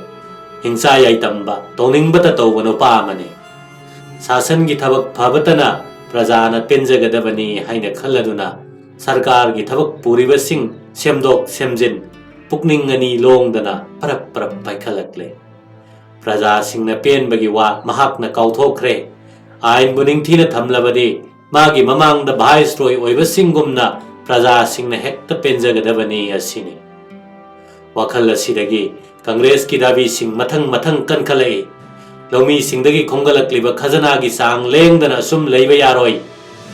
ꯍꯤꯡꯆꯥ ꯌꯥꯏꯇꯝꯕ, ꯇꯧꯅꯤꯡꯕꯇ ꯇꯧꯕ ꯅꯨꯄꯥ ꯑꯃꯅꯤ꯫ ꯁꯥꯁꯟꯒꯤ ꯊꯕꯛ ꯐꯕꯇꯅ ꯄ꯭ꯔꯖꯥꯅ ꯄꯦꯟꯖꯒꯗꯕꯅꯤ ꯍꯥꯏꯅ ꯈꯜꯂꯗꯨꯅ ꯁꯔꯀꯥꯔꯒꯤ ꯊꯕꯛ ꯄꯨꯔꯤꯕꯁꯤꯡ ꯁꯦꯝꯗꯣꯛ ꯁꯦꯝꯖꯤꯟ, ꯄꯨꯛꯅꯤꯡ ꯑꯅꯤ ꯂꯣꯡꯗꯅ ꯄꯔꯞ ꯄꯔꯞ ꯄꯥꯏꯈꯠꯂꯛꯂꯦ꯫ ꯄ꯭ꯔꯖꯥꯁꯤꯡꯅ ꯄꯦꯟꯕꯒꯤ ꯋꯥ ꯃꯍꯥꯛꯅ ꯀꯥꯎꯊꯣꯛꯈ꯭ꯔꯦ꯫ ꯑꯥꯏꯟꯕꯨ ꯅꯤꯡꯊꯤꯅ ꯊꯝꯂꯕꯗꯤ ꯃꯥꯒꯤ ꯃꯃꯥꯡꯗ ꯚꯥꯏꯁꯔꯣꯏ ꯑꯣꯏꯕꯁꯤꯡꯒꯨꯝꯅ ꯄ꯭ꯔꯖꯥꯁꯤꯡꯅ ꯍꯦꯛꯇ ꯄꯦꯟꯖꯒꯗꯕꯅꯤ ꯑꯁꯤꯅꯤ꯫ ꯋꯥꯈꯜ ꯑꯁꯤꯗꯒꯤ ꯀꯪꯒ꯭ꯔꯦꯁꯀꯤ ꯗꯥꯕꯤꯁꯤꯡ ꯃꯊꯪ ꯃꯊꯪ ꯀꯟꯈꯠꯂꯛꯏ꯫ ꯂꯧꯃꯤꯁꯤꯡꯗꯒꯤ ꯈꯣꯝꯒꯠꯂꯛꯂꯤꯕ ꯈꯖꯅꯥꯒꯤ ꯆꯥꯡ ꯂꯦꯡꯗꯅ ꯑꯁꯨꯝ ꯂꯩꯕ ꯌꯥꯔꯣꯏ꯫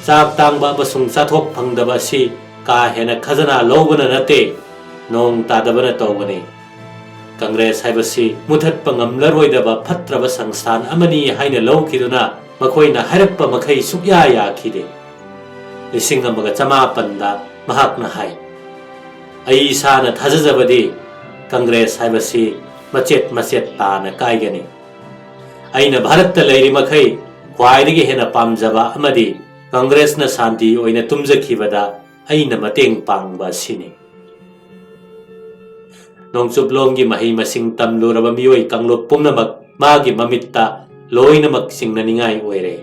ꯆꯥꯛ ꯇꯥꯡꯕ ꯑꯃꯁꯨꯡ ꯆꯥꯊꯣꯛ ꯐꯪꯗꯕ ꯑꯁꯤ ꯀꯥ ꯍꯦꯟꯅ ꯈꯖꯅꯥ ꯂꯧꯕꯅ ꯅꯠꯇꯦ, ꯅꯣꯡ ꯇꯥꯗꯕꯅ ꯇꯧꯕꯅꯤ꯫ ꯀꯪꯒ꯭ꯔꯦꯁ ꯍꯥꯏꯕꯁꯤ ꯃꯨꯊꯠꯄ ꯉꯝꯂꯔꯣꯏꯗꯕ ꯐꯠꯇ꯭ꯔꯕ ꯁꯪꯁꯊꯥꯟ ꯑꯃꯅꯤ ꯍꯥꯏꯅ ꯂꯧꯈꯤꯗꯨꯅ ꯃꯈꯣꯏꯅ ꯍꯥꯏꯔꯛꯄ ꯃꯈꯩ ꯁꯨꯛꯌꯥ ꯌꯥꯈꯤꯗꯦ꯫ ꯂꯤꯁꯤꯡ ꯑꯃꯒ ꯆꯃꯥꯄꯟꯗ ꯃꯍꯥꯛꯅ ꯍꯥꯏ, "ꯑꯩ ꯏꯁꯥꯅ ꯊꯥꯖꯖꯕꯗꯤ ꯀꯪꯒ꯭ꯔꯦꯁ ꯍꯥꯏꯕꯁꯤ ꯃꯆꯦꯠ ꯃꯆꯦꯠ ꯇꯥꯅ ꯀꯥꯏꯒꯅꯤ꯫ ꯑꯩꯅ ꯚꯥꯔꯠꯇ ꯂꯩꯔꯤ ꯃꯈꯩ ꯈ꯭ꯋꯥꯏꯗꯒꯤ ꯍꯦꯟꯅ ꯄꯥꯝꯖꯕ ꯑꯃꯗꯤ ꯀꯪꯒ꯭ꯔꯦꯁꯅ ꯁꯥꯟꯇꯤ ꯑꯣꯏꯅ ꯇꯨꯝꯖꯈꯤꯕꯗ ꯑꯩꯅ ꯃꯇꯦꯡ ꯄꯥꯡꯕ ꯑꯁꯤꯅꯤ"꯫ ꯅꯣꯡꯆꯨꯞꯂꯣꯝꯒꯤ ꯃꯍꯩ ꯃꯁꯤꯡ ꯇꯝꯂꯨꯔꯕ ꯃꯤꯑꯣꯏ ꯀꯥꯡꯂꯨꯞ ꯄꯨꯝꯅꯃꯛ ꯃꯥꯒꯤ ꯃꯃꯤꯠꯇ ꯂꯣꯏꯅꯃꯛ ꯆꯤꯡꯅꯅꯤꯡꯉꯥꯏ ꯑꯣꯏꯔꯦ꯫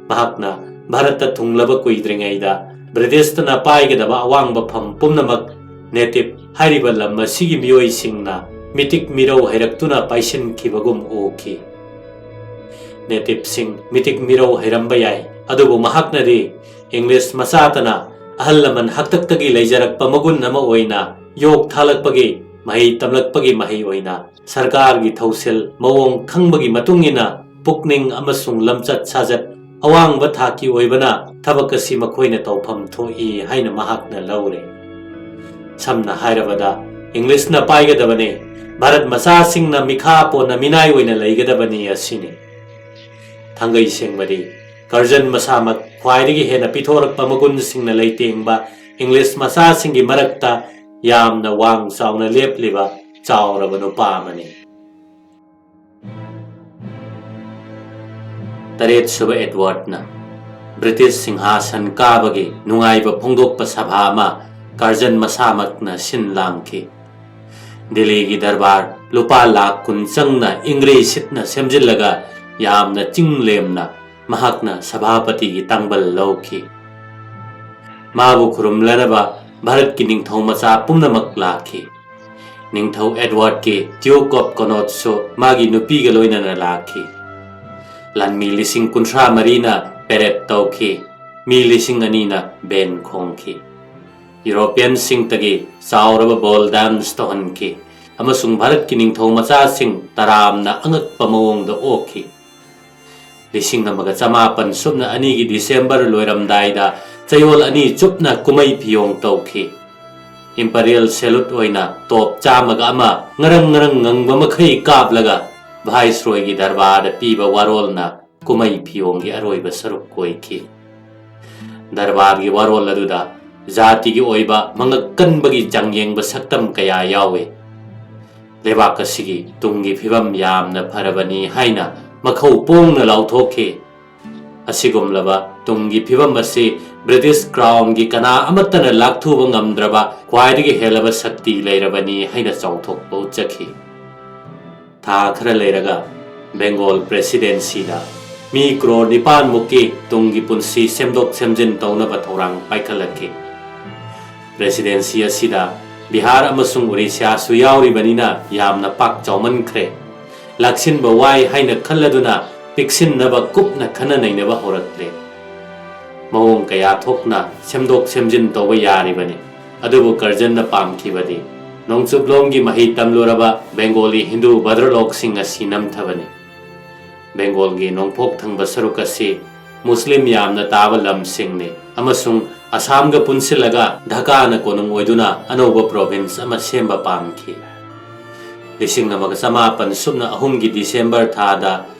ꯃꯍꯥꯛꯅ ꯚꯥꯔꯠꯇ ꯊꯨꯡꯂꯕ ꯀꯨꯏꯗ꯭ꯔꯤꯉꯩꯗ ꯕ꯭ꯔꯤꯇꯤꯁꯇꯅ ꯄꯥꯏꯒꯗꯕ ꯑꯋꯥꯡꯕ ꯐꯝ ꯄꯨꯝꯅꯃꯛ ꯅꯦꯇꯤꯚ ꯍꯥꯏꯔꯤꯕ ꯂꯝ ꯑꯁꯤꯒꯤ ꯃꯤꯑꯣꯏꯁꯤꯡꯅ ꯃꯤꯇꯤꯛ ꯃꯤꯔꯧ ꯍꯩꯔꯛꯇꯨꯅ ꯄꯥꯏꯁꯤꯟꯈꯤꯕꯒꯨꯝ ꯎꯈꯤ꯫ ꯅꯦꯇꯤꯚꯁꯤꯡ ꯃꯤꯇꯤꯛ ꯃꯤꯔꯧ ꯍꯩꯔꯝꯕ ꯌꯥꯏ, ꯑꯗꯨꯕꯨ ꯃꯍꯥꯛꯅꯗꯤ ꯏꯪꯂꯤꯁ ꯃꯆꯥꯇꯅ ꯑꯍꯜ ꯂꯃꯟ ꯍꯥꯛꯇꯛꯇꯒꯤ ꯂꯩꯖꯔꯛꯄ ꯃꯒꯨꯟ ꯑꯃ ꯑꯣꯏꯅ ꯌꯣꯛ ꯊꯥꯂꯛꯄꯒꯤ ꯃꯍꯩ ꯇꯝꯂꯛꯄꯒꯤ ꯃꯍꯩ ꯑꯣꯏꯅ ꯁꯔꯀꯥꯔꯒꯤ ꯊꯧꯁꯤꯜ ꯃꯑꯣꯡ ꯈꯪꯕꯒꯤ ꯃꯇꯨꯡ ꯏꯟꯅ ꯄꯨꯛꯅꯤꯡ ꯑꯃꯁꯨꯡ ꯂꯝꯆꯠ ꯁꯥꯖꯠ ꯑꯋꯥꯡꯕ ꯊꯥꯛꯀꯤ ꯑꯣꯏꯕꯅ ꯊꯕꯛ ꯑꯁꯤ ꯃꯈꯣꯏꯅ ꯇꯧꯐꯝ ꯊꯣꯛꯏ ꯍꯥꯏꯅ ꯃꯍꯥꯛꯅ ꯂꯧꯔꯦ꯫ ꯁꯝꯅ ꯍꯥꯏꯔꯕꯗ, ꯏꯪꯂꯤꯁꯅ ꯄꯥꯏꯒꯗꯕꯅꯤ, ꯚꯥꯔꯠ ꯃꯆꯥꯁꯤꯡꯅ ꯃꯤꯈꯥ ꯄꯣꯟꯅ ꯃꯤꯅꯥꯏ ꯑꯣꯏꯅ ꯂꯩꯒꯗꯕꯅꯤ ꯑꯁꯤꯅꯤ꯫ ꯊꯥꯡꯒꯩ ꯁꯦꯡꯕꯗꯤ ꯀꯔꯖꯟ ꯃꯁꯥꯃꯛ ꯈ꯭ꯋꯥꯏꯗꯒꯤ ꯍꯦꯟꯅ ꯄꯤꯊꯣꯔꯛꯄ ꯃꯒꯨꯟꯁꯤꯡꯅ ꯂꯩꯇꯦꯡꯕ ꯏꯪꯂꯤꯁ ꯃꯆꯥꯁꯤꯡꯒꯤ ꯃꯔꯛꯇ ꯌꯥꯝꯅ ꯋꯥꯡ ꯆꯥꯎꯅ ꯂꯦꯞꯂꯤꯕ ꯆꯥꯎꯔꯕ ꯅꯨꯄꯥ ꯑꯃꯅꯤ꯫ ꯇꯔꯦꯠꯁꯨꯕ ꯑꯦꯗꯋꯥꯔꯗꯅ ꯕ꯭ꯔꯤꯇꯤꯁ ꯁꯤꯡꯍꯥꯁꯟ ꯀꯥꯕꯒꯤ ꯅꯨꯡꯉꯥꯏꯕ ꯐꯣꯡꯗꯣꯛꯄ ꯁꯚꯥ ꯑꯃ ꯀꯥꯔꯖꯟ ꯃꯁꯥꯃꯛꯅ ꯁꯤꯟ ꯂꯥꯡꯈꯤ꯫ ꯗꯤꯜꯂꯤꯒꯤ ꯗꯔꯕꯥꯔ ꯂꯨꯄꯥ ꯂꯥꯈ ꯀꯨꯟ ꯆꯪꯅ ꯏꯪꯒ꯭ꯔꯩ ꯁꯤꯠꯅ ꯁꯦꯝꯖꯤꯜꯂꯒ ꯌꯥꯝꯅ ꯆꯤꯡ ꯂꯦꯝꯅ ꯃꯍꯥꯛꯅ ꯁꯚꯥꯄꯇꯤꯒꯤ ꯇꯥꯡꯕꯜ ꯂꯧꯈꯤ꯫ ꯃꯥꯕꯨ ꯈꯨꯔꯨꯝꯂꯅꯕ ꯚꯥꯔꯠꯀꯤ ꯅꯤꯡꯊꯧ ꯃꯆꯥ ꯄꯨꯝꯅꯃꯛ ꯂꯥꯛꯈꯤ꯫ ꯅꯤꯡꯊꯧ ꯑꯦꯗꯋꯥꯔꯗꯀꯤ Duke of Connaught ꯁꯨ ꯃꯥꯒꯤ ꯅꯨꯄꯤꯒ ꯂꯣꯏꯅꯅ ꯂꯥꯛꯈꯤ꯫ ꯂꯥꯟꯃꯤ ꯂꯤꯁꯤꯡ ꯀꯨꯟꯊ꯭ꯔꯥ ꯃꯔꯤꯅ ꯄꯦꯔꯦꯗ ꯇꯧꯈꯤ꯫ ꯃꯤ ꯂꯤꯁꯤꯡ ꯑꯅꯤꯅ ꯕꯦꯟ ꯈꯣꯡꯈꯤ꯫ ꯌꯨꯔꯣꯄꯤꯌꯟꯁꯤꯡꯇꯒꯤ ꯆꯥꯎꯔꯕ ꯕꯣꯜ ꯗꯥꯟꯁ ꯇꯧꯍꯟꯈꯤ ꯑꯃꯁꯨꯡ ꯚꯥꯔꯠꯀꯤ ꯅꯤꯡꯊꯧ ꯃꯆꯥꯁꯤꯡ ꯇꯔꯥꯝꯅ ꯑꯉꯛꯄ ꯃꯑꯣꯡꯗ ꯑꯣꯛꯈꯤ꯫ ꯂꯤꯁꯤꯡ ꯑꯃꯒ ꯆꯃꯥꯄꯟ ꯁꯨꯞꯅ ꯑꯅꯤꯒꯤ ꯗꯤꯁꯦꯝꯕꯔ ꯂꯣꯏꯔꯝꯗꯥꯏꯗ ꯆꯌꯣꯜ ꯑꯅꯤ ꯆꯨꯞꯅ ꯀꯨꯝꯍꯩ ꯐꯤꯌꯣꯡ ꯇꯧꯈꯤ꯫ ꯏꯝꯄꯔꯤꯌꯦꯜ ꯁꯦꯂꯨꯠ ꯑꯣꯏꯅ ꯇꯣꯞ ꯆꯥꯝꯃꯒ ꯑꯃ ꯉꯔꯪ ꯉꯔꯪ ꯉꯪꯕ ꯃꯈꯩ ꯀꯥꯞꯂꯒ ꯚꯥꯏꯁꯔꯣꯏꯒꯤ ꯗꯔꯕꯥꯔꯗ ꯄꯤꯕ ꯋꯥꯔꯣꯜꯅ ꯀꯨꯝꯍꯩ ꯐꯤꯌꯣꯡꯒꯤ ꯑꯔꯣꯏꯕ ꯁꯔꯨꯛ ꯑꯣꯏꯈꯤ꯫ ꯗꯔꯕꯥꯔꯒꯤ ꯋꯥꯔꯣꯜ ꯑꯗꯨꯗ ꯖꯥꯇꯤꯒꯤ ꯑꯣꯏꯕ ꯃꯉꯛ ꯀꯟꯕꯒꯤ ꯆꯥꯡꯌꯦꯡꯕ ꯁꯛꯇꯝ ꯀꯌꯥ ꯌꯥꯎꯏ꯫ ꯂꯩꯕꯥꯛ ꯑꯁꯤꯒꯤ ꯇꯨꯡꯒꯤ ꯐꯤꯕꯝ ꯌꯥꯝꯅ ꯐꯔꯕꯅꯤ ꯍꯥꯏꯅ ꯃꯈꯧ ꯄꯣꯡꯅ ꯂꯥꯎꯊꯣꯛꯈꯤ꯫ ꯑꯁꯤꯒꯨꯝꯂꯕ ꯇꯨꯡꯒꯤ ꯐꯤꯕꯝ ꯑꯁꯤ ꯕ꯭ꯔꯤꯇꯤꯁ ꯀ꯭ꯔꯥꯎꯟꯒꯤ ꯀꯅꯥ ꯑꯃꯠꯇꯅ ꯂꯥꯛꯊꯨꯕ ꯉꯝꯗ꯭ꯔꯕ ꯈ꯭ꯋꯥꯏꯗꯒꯤ ꯍꯦꯜꯂꯕ ꯁꯛꯇꯤ ꯂꯩꯔꯕꯅꯤ ꯍꯥꯏꯅ ꯆꯥꯎꯊꯣꯛꯄ ꯎꯠꯆꯈꯤ꯫ ꯊꯥ ꯈꯔ ꯂꯩꯔꯒ ꯕꯦꯡꯒꯣꯜ ꯄ꯭ꯔꯦꯁꯤꯗꯦꯟꯁꯤꯗ ꯃꯤ ꯀ꯭ꯔꯣꯔ ꯅꯤꯄꯥꯟ ꯃꯨꯛꯀꯤ ꯇꯨꯡꯒꯤ ꯄꯨꯟꯁꯤ ꯁꯦꯝꯗꯣꯛ ꯁꯦꯝꯖꯤꯟ ꯇꯧꯅꯕ ꯊꯧꯔꯥꯡ ꯄꯥꯏꯈꯠꯂꯛꯈꯤ꯫ ꯄ꯭ꯔꯦꯁꯤꯗꯦꯟꯁꯤ ꯑꯁꯤꯗ ꯕꯤꯍꯥꯔ ꯑꯃꯁꯨꯡ ꯎꯔꯤꯁ꯭ꯌꯥꯁꯨ ꯌꯥꯎꯔꯤꯕꯅꯤꯅ ꯌꯥꯝꯅ ꯄꯥꯛ ꯆꯥꯎꯃꯟꯈ꯭ꯔꯦ꯫ ꯂꯥꯛꯁꯤꯟꯕ ꯋꯥꯏ ꯍꯥꯏꯅ ꯈꯜꯂꯗꯨꯅ ꯄꯤꯛꯁꯤꯟꯅꯕ ꯀꯨꯞꯅ ꯈꯟꯅ ꯅꯩꯅꯕ ꯍꯧꯔꯛꯂꯦ꯫ ꯃꯑꯣꯡ ꯀꯌꯥ ꯊꯣꯛꯅ ꯁꯦꯝꯗꯣꯛ ꯁꯦꯝꯖꯤꯟ ꯇꯧꯕ ꯌꯥꯔꯤꯕꯅꯤ꯫ ꯑꯗꯨꯕꯨ ꯀꯔꯖꯟꯅ ꯄꯥꯝꯈꯤꯕꯗꯤ ꯅꯣꯡꯆꯨꯞꯂꯣꯝꯒꯤ ꯃꯍꯩ ꯇꯝꯂꯨꯔꯕ ꯕꯦꯡꯒꯣꯂꯤ ꯍꯤꯟꯗꯨ ꯚꯗ꯭ꯔꯂꯣꯛꯁꯤꯡ ꯑꯁꯤ ꯅꯝꯊꯕꯅꯤ꯫ ꯕꯦꯡꯒꯣꯜꯒꯤ ꯅꯣꯡꯄꯣꯛ ꯊꯪꯕ ꯁꯔꯨꯛ ꯑꯁꯤ ꯃꯨꯁꯂꯤꯝ ꯌꯥꯝꯅ ꯇꯥꯕ ꯂꯝꯁꯤꯡꯅꯤ ꯑꯃꯁꯨꯡ ꯑꯁꯥꯝꯒ ꯄꯨꯟꯁꯤꯜꯂꯒ ꯙꯀꯥꯅ ꯀꯣꯅꯨꯡ ꯑꯣꯏꯗꯨꯅ ꯑꯅꯧꯕ ꯄ꯭ꯔꯣꯚꯤꯟꯁ ꯑꯃ ꯁꯦꯝꯕ ꯄꯥꯝꯈꯤ꯫ ꯂꯤꯁꯤꯡ ꯑꯃꯒ ꯆꯃꯥꯄꯟ ꯁꯨꯞꯅ ꯑꯍꯨꯝꯒꯤ ꯗꯤꯁꯦꯝꯕꯔ ꯊꯥꯗ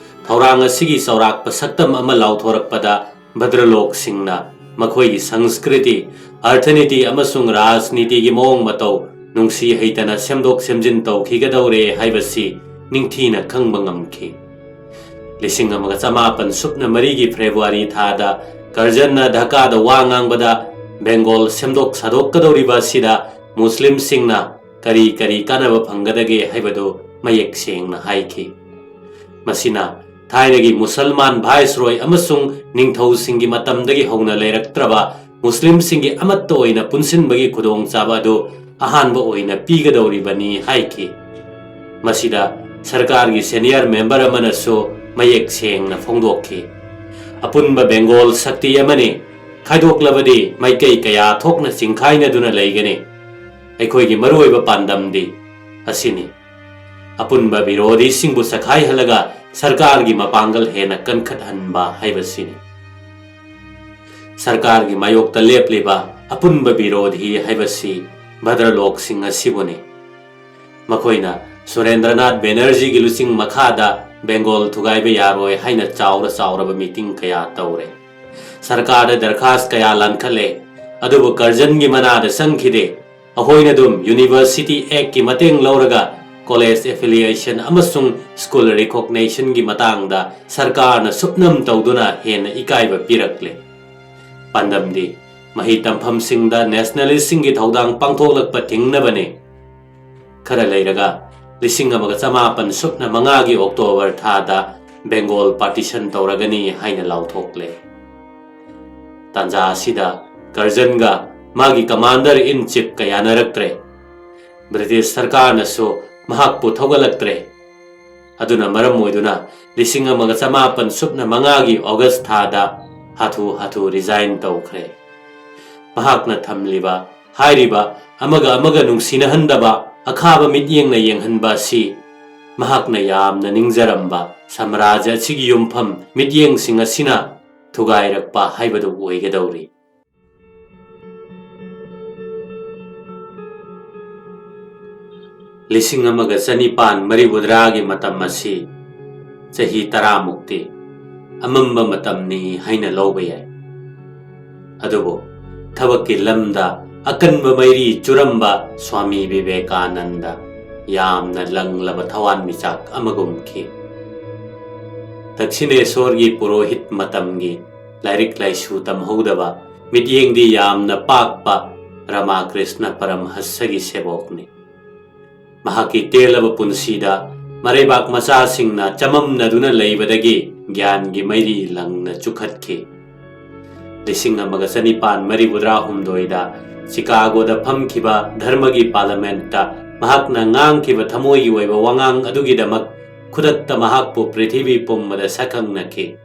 ꯊꯧꯔꯥꯡ ꯑꯁꯤꯒꯤ ꯆꯥꯎꯔꯥꯛꯄ ꯁꯛꯇꯝ ꯑꯃ ꯂꯥꯎꯊꯣꯔꯛꯄꯗ ꯚꯗ꯭ꯔꯂꯣꯛꯁꯤꯡꯅ ꯃꯈꯣꯏꯒꯤ ꯁꯪꯁꯀ꯭ꯔꯤꯇꯤ, ꯑꯔꯊꯅꯤꯇꯤ ꯑꯃꯁꯨꯡ ꯔꯥꯖꯅꯤꯇꯤꯒꯤ ꯃꯑꯣꯡ ꯃꯇꯧ ꯅꯨꯡꯁꯤ ꯍꯩꯇꯅ ꯁꯦꯝꯗꯣꯛ ꯁꯦꯝꯖꯤꯟ ꯇꯧꯈꯤꯒꯗꯧꯔꯦ ꯍꯥꯏꯕꯁꯤ ꯅꯤꯡꯊꯤꯅ ꯈꯪꯕ ꯉꯝꯈꯤ꯫ ꯂꯤꯁꯤꯡ ꯑꯃꯒ ꯆꯃꯥꯄꯟ ꯁꯨꯞꯅ ꯃꯔꯤꯒꯤ ꯐꯦꯕ꯭ꯔꯨꯋꯥꯔꯤ ꯊꯥꯗ ꯀꯔꯖꯟꯅ ꯙꯀꯥꯗ ꯋꯥ ꯉꯥꯡꯕꯗ ꯕꯦꯡꯒꯣꯜ ꯁꯦꯝꯗꯣꯛ ꯁꯥꯗꯣꯛꯀꯗꯧꯔꯤꯕ ꯑꯁꯤꯗ ꯃꯨꯁꯂꯤꯝꯁꯤꯡꯅ ꯀꯔꯤ ꯀꯔꯤ ꯀꯥꯟꯅꯕ ꯐꯪꯒꯗꯒꯦ ꯍꯥꯏꯕꯗꯨ ꯃꯌꯦꯛ ꯁꯦꯡꯅ ꯍꯥꯏꯈꯤ꯫ ꯃꯁꯤꯅ ꯊꯥꯏꯅꯒꯤ ꯃꯨꯁꯜꯃꯥꯟ ꯚꯥꯏꯁꯔꯣꯏ ꯑꯃꯁꯨꯡ ꯅꯤꯡꯊꯧꯁꯤꯡꯒꯤ ꯃꯇꯝꯗꯒꯤ ꯍꯧꯅ ꯂꯩꯔꯛꯇ꯭ꯔꯕ ꯃꯨꯁꯂꯤꯝꯁꯤꯡꯒꯤ ꯑꯃꯠꯇ ꯑꯣꯏꯅ ꯄꯨꯟꯁꯤꯟꯕꯒꯤ ꯈꯨꯗꯣꯡꯆꯥꯕ ꯑꯗꯨ ꯑꯍꯥꯟꯕ ꯑꯣꯏꯅ ꯄꯤꯒꯗꯧꯔꯤꯕꯅꯤ ꯍꯥꯏꯈꯤ꯫ ꯃꯁꯤꯗ ꯁꯔꯀꯥꯔꯒꯤ ꯁꯦꯅꯤꯌꯔ ꯃꯦꯝꯕꯔ ꯑꯃꯅꯁꯨ ꯃꯌꯦꯛ ꯁꯦꯡꯅ ꯐꯣꯡꯗꯣꯛꯈꯤ, "ꯑꯄꯨꯟꯕ ꯕꯦꯡꯒꯣꯜ ꯁꯛꯇꯤ ꯑꯃꯅꯤ꯫ ꯈꯥꯏꯗꯣꯛꯂꯕꯗꯤ ꯃꯥꯏꯀꯩ ꯀꯌꯥ ꯊꯣꯛꯅ ꯆꯤꯡꯈꯥꯏꯅꯗꯨꯅ ꯂꯩꯒꯅꯤ꯫ ꯑꯩꯈꯣꯏꯒꯤ ꯃꯔꯨꯑꯣꯏꯕ ꯄꯥꯟꯗꯝꯗꯤ ꯑꯁꯤꯅꯤ꯫ ꯑꯄꯨꯟꯕ ꯕꯤꯔꯣꯙꯤꯁꯤꯡꯕꯨ ꯆꯈꯥꯏꯍꯜꯂꯒ ꯁꯔꯀꯥꯔꯒꯤ ꯃꯄꯥꯡꯒꯜ ꯍꯦꯟꯅ ꯀꯟꯈꯠꯍꯟꯕ ꯍꯥꯏꯕꯁꯤꯅꯤ꯫" ꯁꯔꯀꯥꯔꯒꯤ ꯃꯥꯌꯣꯛꯇ ꯂꯦꯞꯂꯤꯕ ꯑꯄꯨꯟꯕ ꯕꯤꯔꯣꯙꯤ ꯍꯥꯏꯕꯁꯤ ꯚꯗ꯭ꯔꯂꯣꯛꯁꯤꯡ ꯑꯁꯤꯕꯨꯅꯤ꯫ ꯃꯈꯣꯏꯅ ꯁꯨꯔꯦꯟꯗ꯭ꯔꯅꯥꯊ ꯕꯦꯅꯔꯖꯤꯒꯤ ꯂꯨꯆꯤꯡ ꯃꯈꯥꯗ ꯕꯦꯡꯒꯣꯜ ꯊꯨꯒꯥꯏꯕ ꯌꯥꯔꯣꯏ ꯍꯥꯏꯅ ꯆꯥꯎꯔ ꯆꯥꯎꯔꯕ ꯃꯤꯇꯤꯡ ꯀꯌꯥ ꯇꯧꯔꯦ꯫ ꯁꯔꯀꯥꯔꯗ ꯗꯔꯈꯥꯁ ꯀꯌꯥ ꯂꯥꯟꯈꯠꯂꯦ, ꯑꯗꯨꯕꯨ ꯀꯔꯖꯟꯒꯤ ꯃꯅꯥꯗ ꯆꯪꯈꯤꯗꯦ꯫ ꯑꯩꯈꯣꯏꯅ ꯑꯗꯨꯝ ꯌꯨꯅꯤꯚꯔꯁꯤꯇꯤ ꯑꯦꯛꯀꯤ ꯃꯇꯦꯡ ꯂꯧꯔꯒ ꯀꯣꯂꯦꯖ ꯑꯦꯐꯤꯂꯤꯌꯦꯁꯟ ꯑꯃꯁꯨꯡ ꯁ꯭ꯀꯨꯜ ꯔꯤꯀꯣꯒꯅꯤꯁꯟꯒꯤ ꯃꯇꯥꯡꯗ ꯁꯔꯀꯥꯔꯅ ꯁꯨꯞꯅꯝ ꯇꯧꯗꯨꯅ ꯍꯦꯟꯅ ꯏꯀꯥꯏꯕ ꯄꯤꯔꯛꯂꯦ꯫ ꯄꯥꯟꯗꯝꯗꯤ ꯃꯍꯩ ꯇꯝꯐꯝꯁꯤꯡꯗ ꯅꯦꯁꯅꯦꯂꯤꯁꯁꯤꯡꯒꯤ ꯊꯧꯗꯥꯡ ꯄꯥꯡꯊꯣꯛꯂꯛꯄ ꯊꯤꯡꯅꯕꯅꯤ꯫ ꯈꯔ ꯂꯩꯔꯒ ꯂꯤꯁꯤꯡ ꯑꯃꯒ ꯆꯃꯥꯄꯟ ꯁꯨꯞꯅ ꯃꯉꯥꯒꯤ ꯑꯣꯛꯇꯣꯕꯔ ꯊꯥꯗ ꯕꯦꯡꯒꯣꯜ ꯄꯥꯔꯇꯤꯁꯟ ꯇꯧꯔꯒꯅꯤ ꯍꯥꯏꯅ ꯂꯥꯎꯊꯣꯛꯂꯦ꯫ ꯇꯥꯟꯖꯥ ꯑꯁꯤꯗ ꯀꯔꯖꯟꯒ ꯃꯥꯒꯤ ꯀꯃꯥꯟꯗꯔ ꯏꯟ ꯆꯤꯐꯀ ꯌꯥꯅꯔꯛꯇ꯭ꯔꯦ꯫ ꯕ꯭ꯔꯤꯇꯤꯁ ꯁꯔꯀꯥꯔꯅꯁꯨ ꯃꯍꯥꯛꯄꯨ ꯊꯧꯒꯠꯂꯛꯇ꯭ꯔꯦ꯫ ꯑꯗꯨꯅ ꯃꯔꯝ ꯑꯣꯏꯗꯨꯅ ꯂꯤꯁꯤꯡ ꯑꯃꯒ ꯆꯃꯥꯄꯟ ꯁꯨꯞꯅ ꯃꯉꯥꯒꯤ ꯑꯣꯒꯁ ꯊꯥꯗ ꯍꯥꯊꯨ ꯍꯥꯊꯨ ꯔꯤꯖꯥꯏꯟ ꯇꯧꯈ꯭ꯔꯦ꯫ ꯃꯍꯥꯛꯅ ꯊꯝꯂꯤꯕ, ꯍꯥꯏꯔꯤꯕ, ꯑꯃꯒ ꯑꯃꯒ ꯅꯨꯡꯁꯤꯅꯍꯟꯗꯕ, ꯑꯈꯥꯕ ꯃꯤꯠꯌꯦꯡꯅ ꯌꯦꯡꯍꯟꯕ ꯑꯁꯤ ꯃꯍꯥꯛꯅ ꯌꯥꯝꯅ ꯅꯤꯡꯖꯔꯝꯕ ꯁꯝꯔꯥꯖ꯭ꯌ ꯑꯁꯤꯒꯤ ꯌꯨꯝꯐꯝ ꯃꯤꯠꯌꯦꯡꯁꯤꯡ ꯑꯁꯤꯅ ꯊꯨꯒꯥꯏꯔꯛꯄ ꯍꯥꯏꯕꯗꯨ ꯑꯣꯏꯒꯗꯧꯔꯤ꯫ ꯂꯤꯁꯤꯡ ꯑꯃꯒ ꯆꯅꯤꯄꯥꯟ ꯃꯔꯤꯐꯨꯇꯔꯥꯒꯤ ꯃꯇꯝ ꯑꯁꯤ ꯆꯍꯤ ꯇꯔꯥꯃꯨꯛꯇꯤ ꯑꯃꯝꯕ ꯃꯇꯝꯅꯤ ꯍꯥꯏꯅ ꯂꯧꯕ ꯌꯥꯏ꯫ ꯑꯗꯨꯕꯨ ꯊꯕꯛꯀꯤ ꯂꯝꯗ ꯑꯀꯟꯕ ꯃꯩꯔꯤ ꯆꯨꯔꯝꯕ ꯁ꯭ꯋꯥꯃꯤ ꯕꯤꯕꯦꯀꯥꯅꯟꯗ ꯌꯥꯝꯅ ꯂꯪꯂꯕ ꯊꯋꯥꯟꯃꯤꯆꯥꯛ ꯑꯃꯒꯨꯝꯈꯤ꯫ ꯗꯛꯁꯤꯅꯦꯁꯣꯔꯒꯤ ꯄꯨꯔꯣꯍꯤꯠ ꯃꯇꯝꯒꯤ ꯂꯥꯏꯔꯤꯛ ꯂꯥꯏꯁꯨ ꯇꯝꯍꯧꯗꯕ, ꯃꯤꯠꯌꯦꯡꯗꯤ ꯌꯥꯝꯅ ꯄꯥꯛꯄ ꯔꯃꯥꯀ꯭ꯔꯤꯁꯅ ꯄꯔꯝꯍꯁꯒꯤ ꯁꯦꯕꯣꯛꯅꯤ꯫ ꯃꯍꯥꯛꯀꯤ ꯇꯦꯜꯂꯕ ꯄꯨꯟꯁꯤꯗ ꯃꯔꯩꯕꯥꯛ ꯃꯆꯥꯁꯤꯡꯅ ꯆꯃꯝꯅꯗꯨꯅ ꯂꯩꯕꯗꯒꯤ ꯒ꯭ꯌꯥꯟꯒꯤ ꯃꯩꯔꯤ ꯂꯪꯅ ꯆꯨꯈꯠꯈꯤ꯫ ꯂꯤꯁꯤꯡ ꯑꯃꯒ ꯆꯅꯤꯄꯥꯟ ꯃꯔꯤꯐꯨꯇꯔꯥ ꯍꯨꯝꯗꯣꯏꯗ ꯆꯤꯀꯥꯒꯣꯗ ꯐꯝꯈꯤꯕ ꯙꯔꯃꯒꯤ ꯄꯥꯔꯂꯃꯦꯟꯠꯇ ꯃꯍꯥꯛꯅ ꯉꯥꯡꯈꯤꯕ ꯊꯃꯣꯏꯒꯤ ꯑꯣꯏꯕ ꯋꯥꯉꯥꯡ ꯑꯗꯨꯒꯤꯗꯃꯛ ꯈꯨꯗꯛꯇ ꯃꯍꯥꯛꯄꯨ ꯄ꯭ꯔꯤꯊꯤꯕꯤ ꯄꯨꯝꯕꯗ ꯁꯛꯈꯪꯅꯈꯤ꯫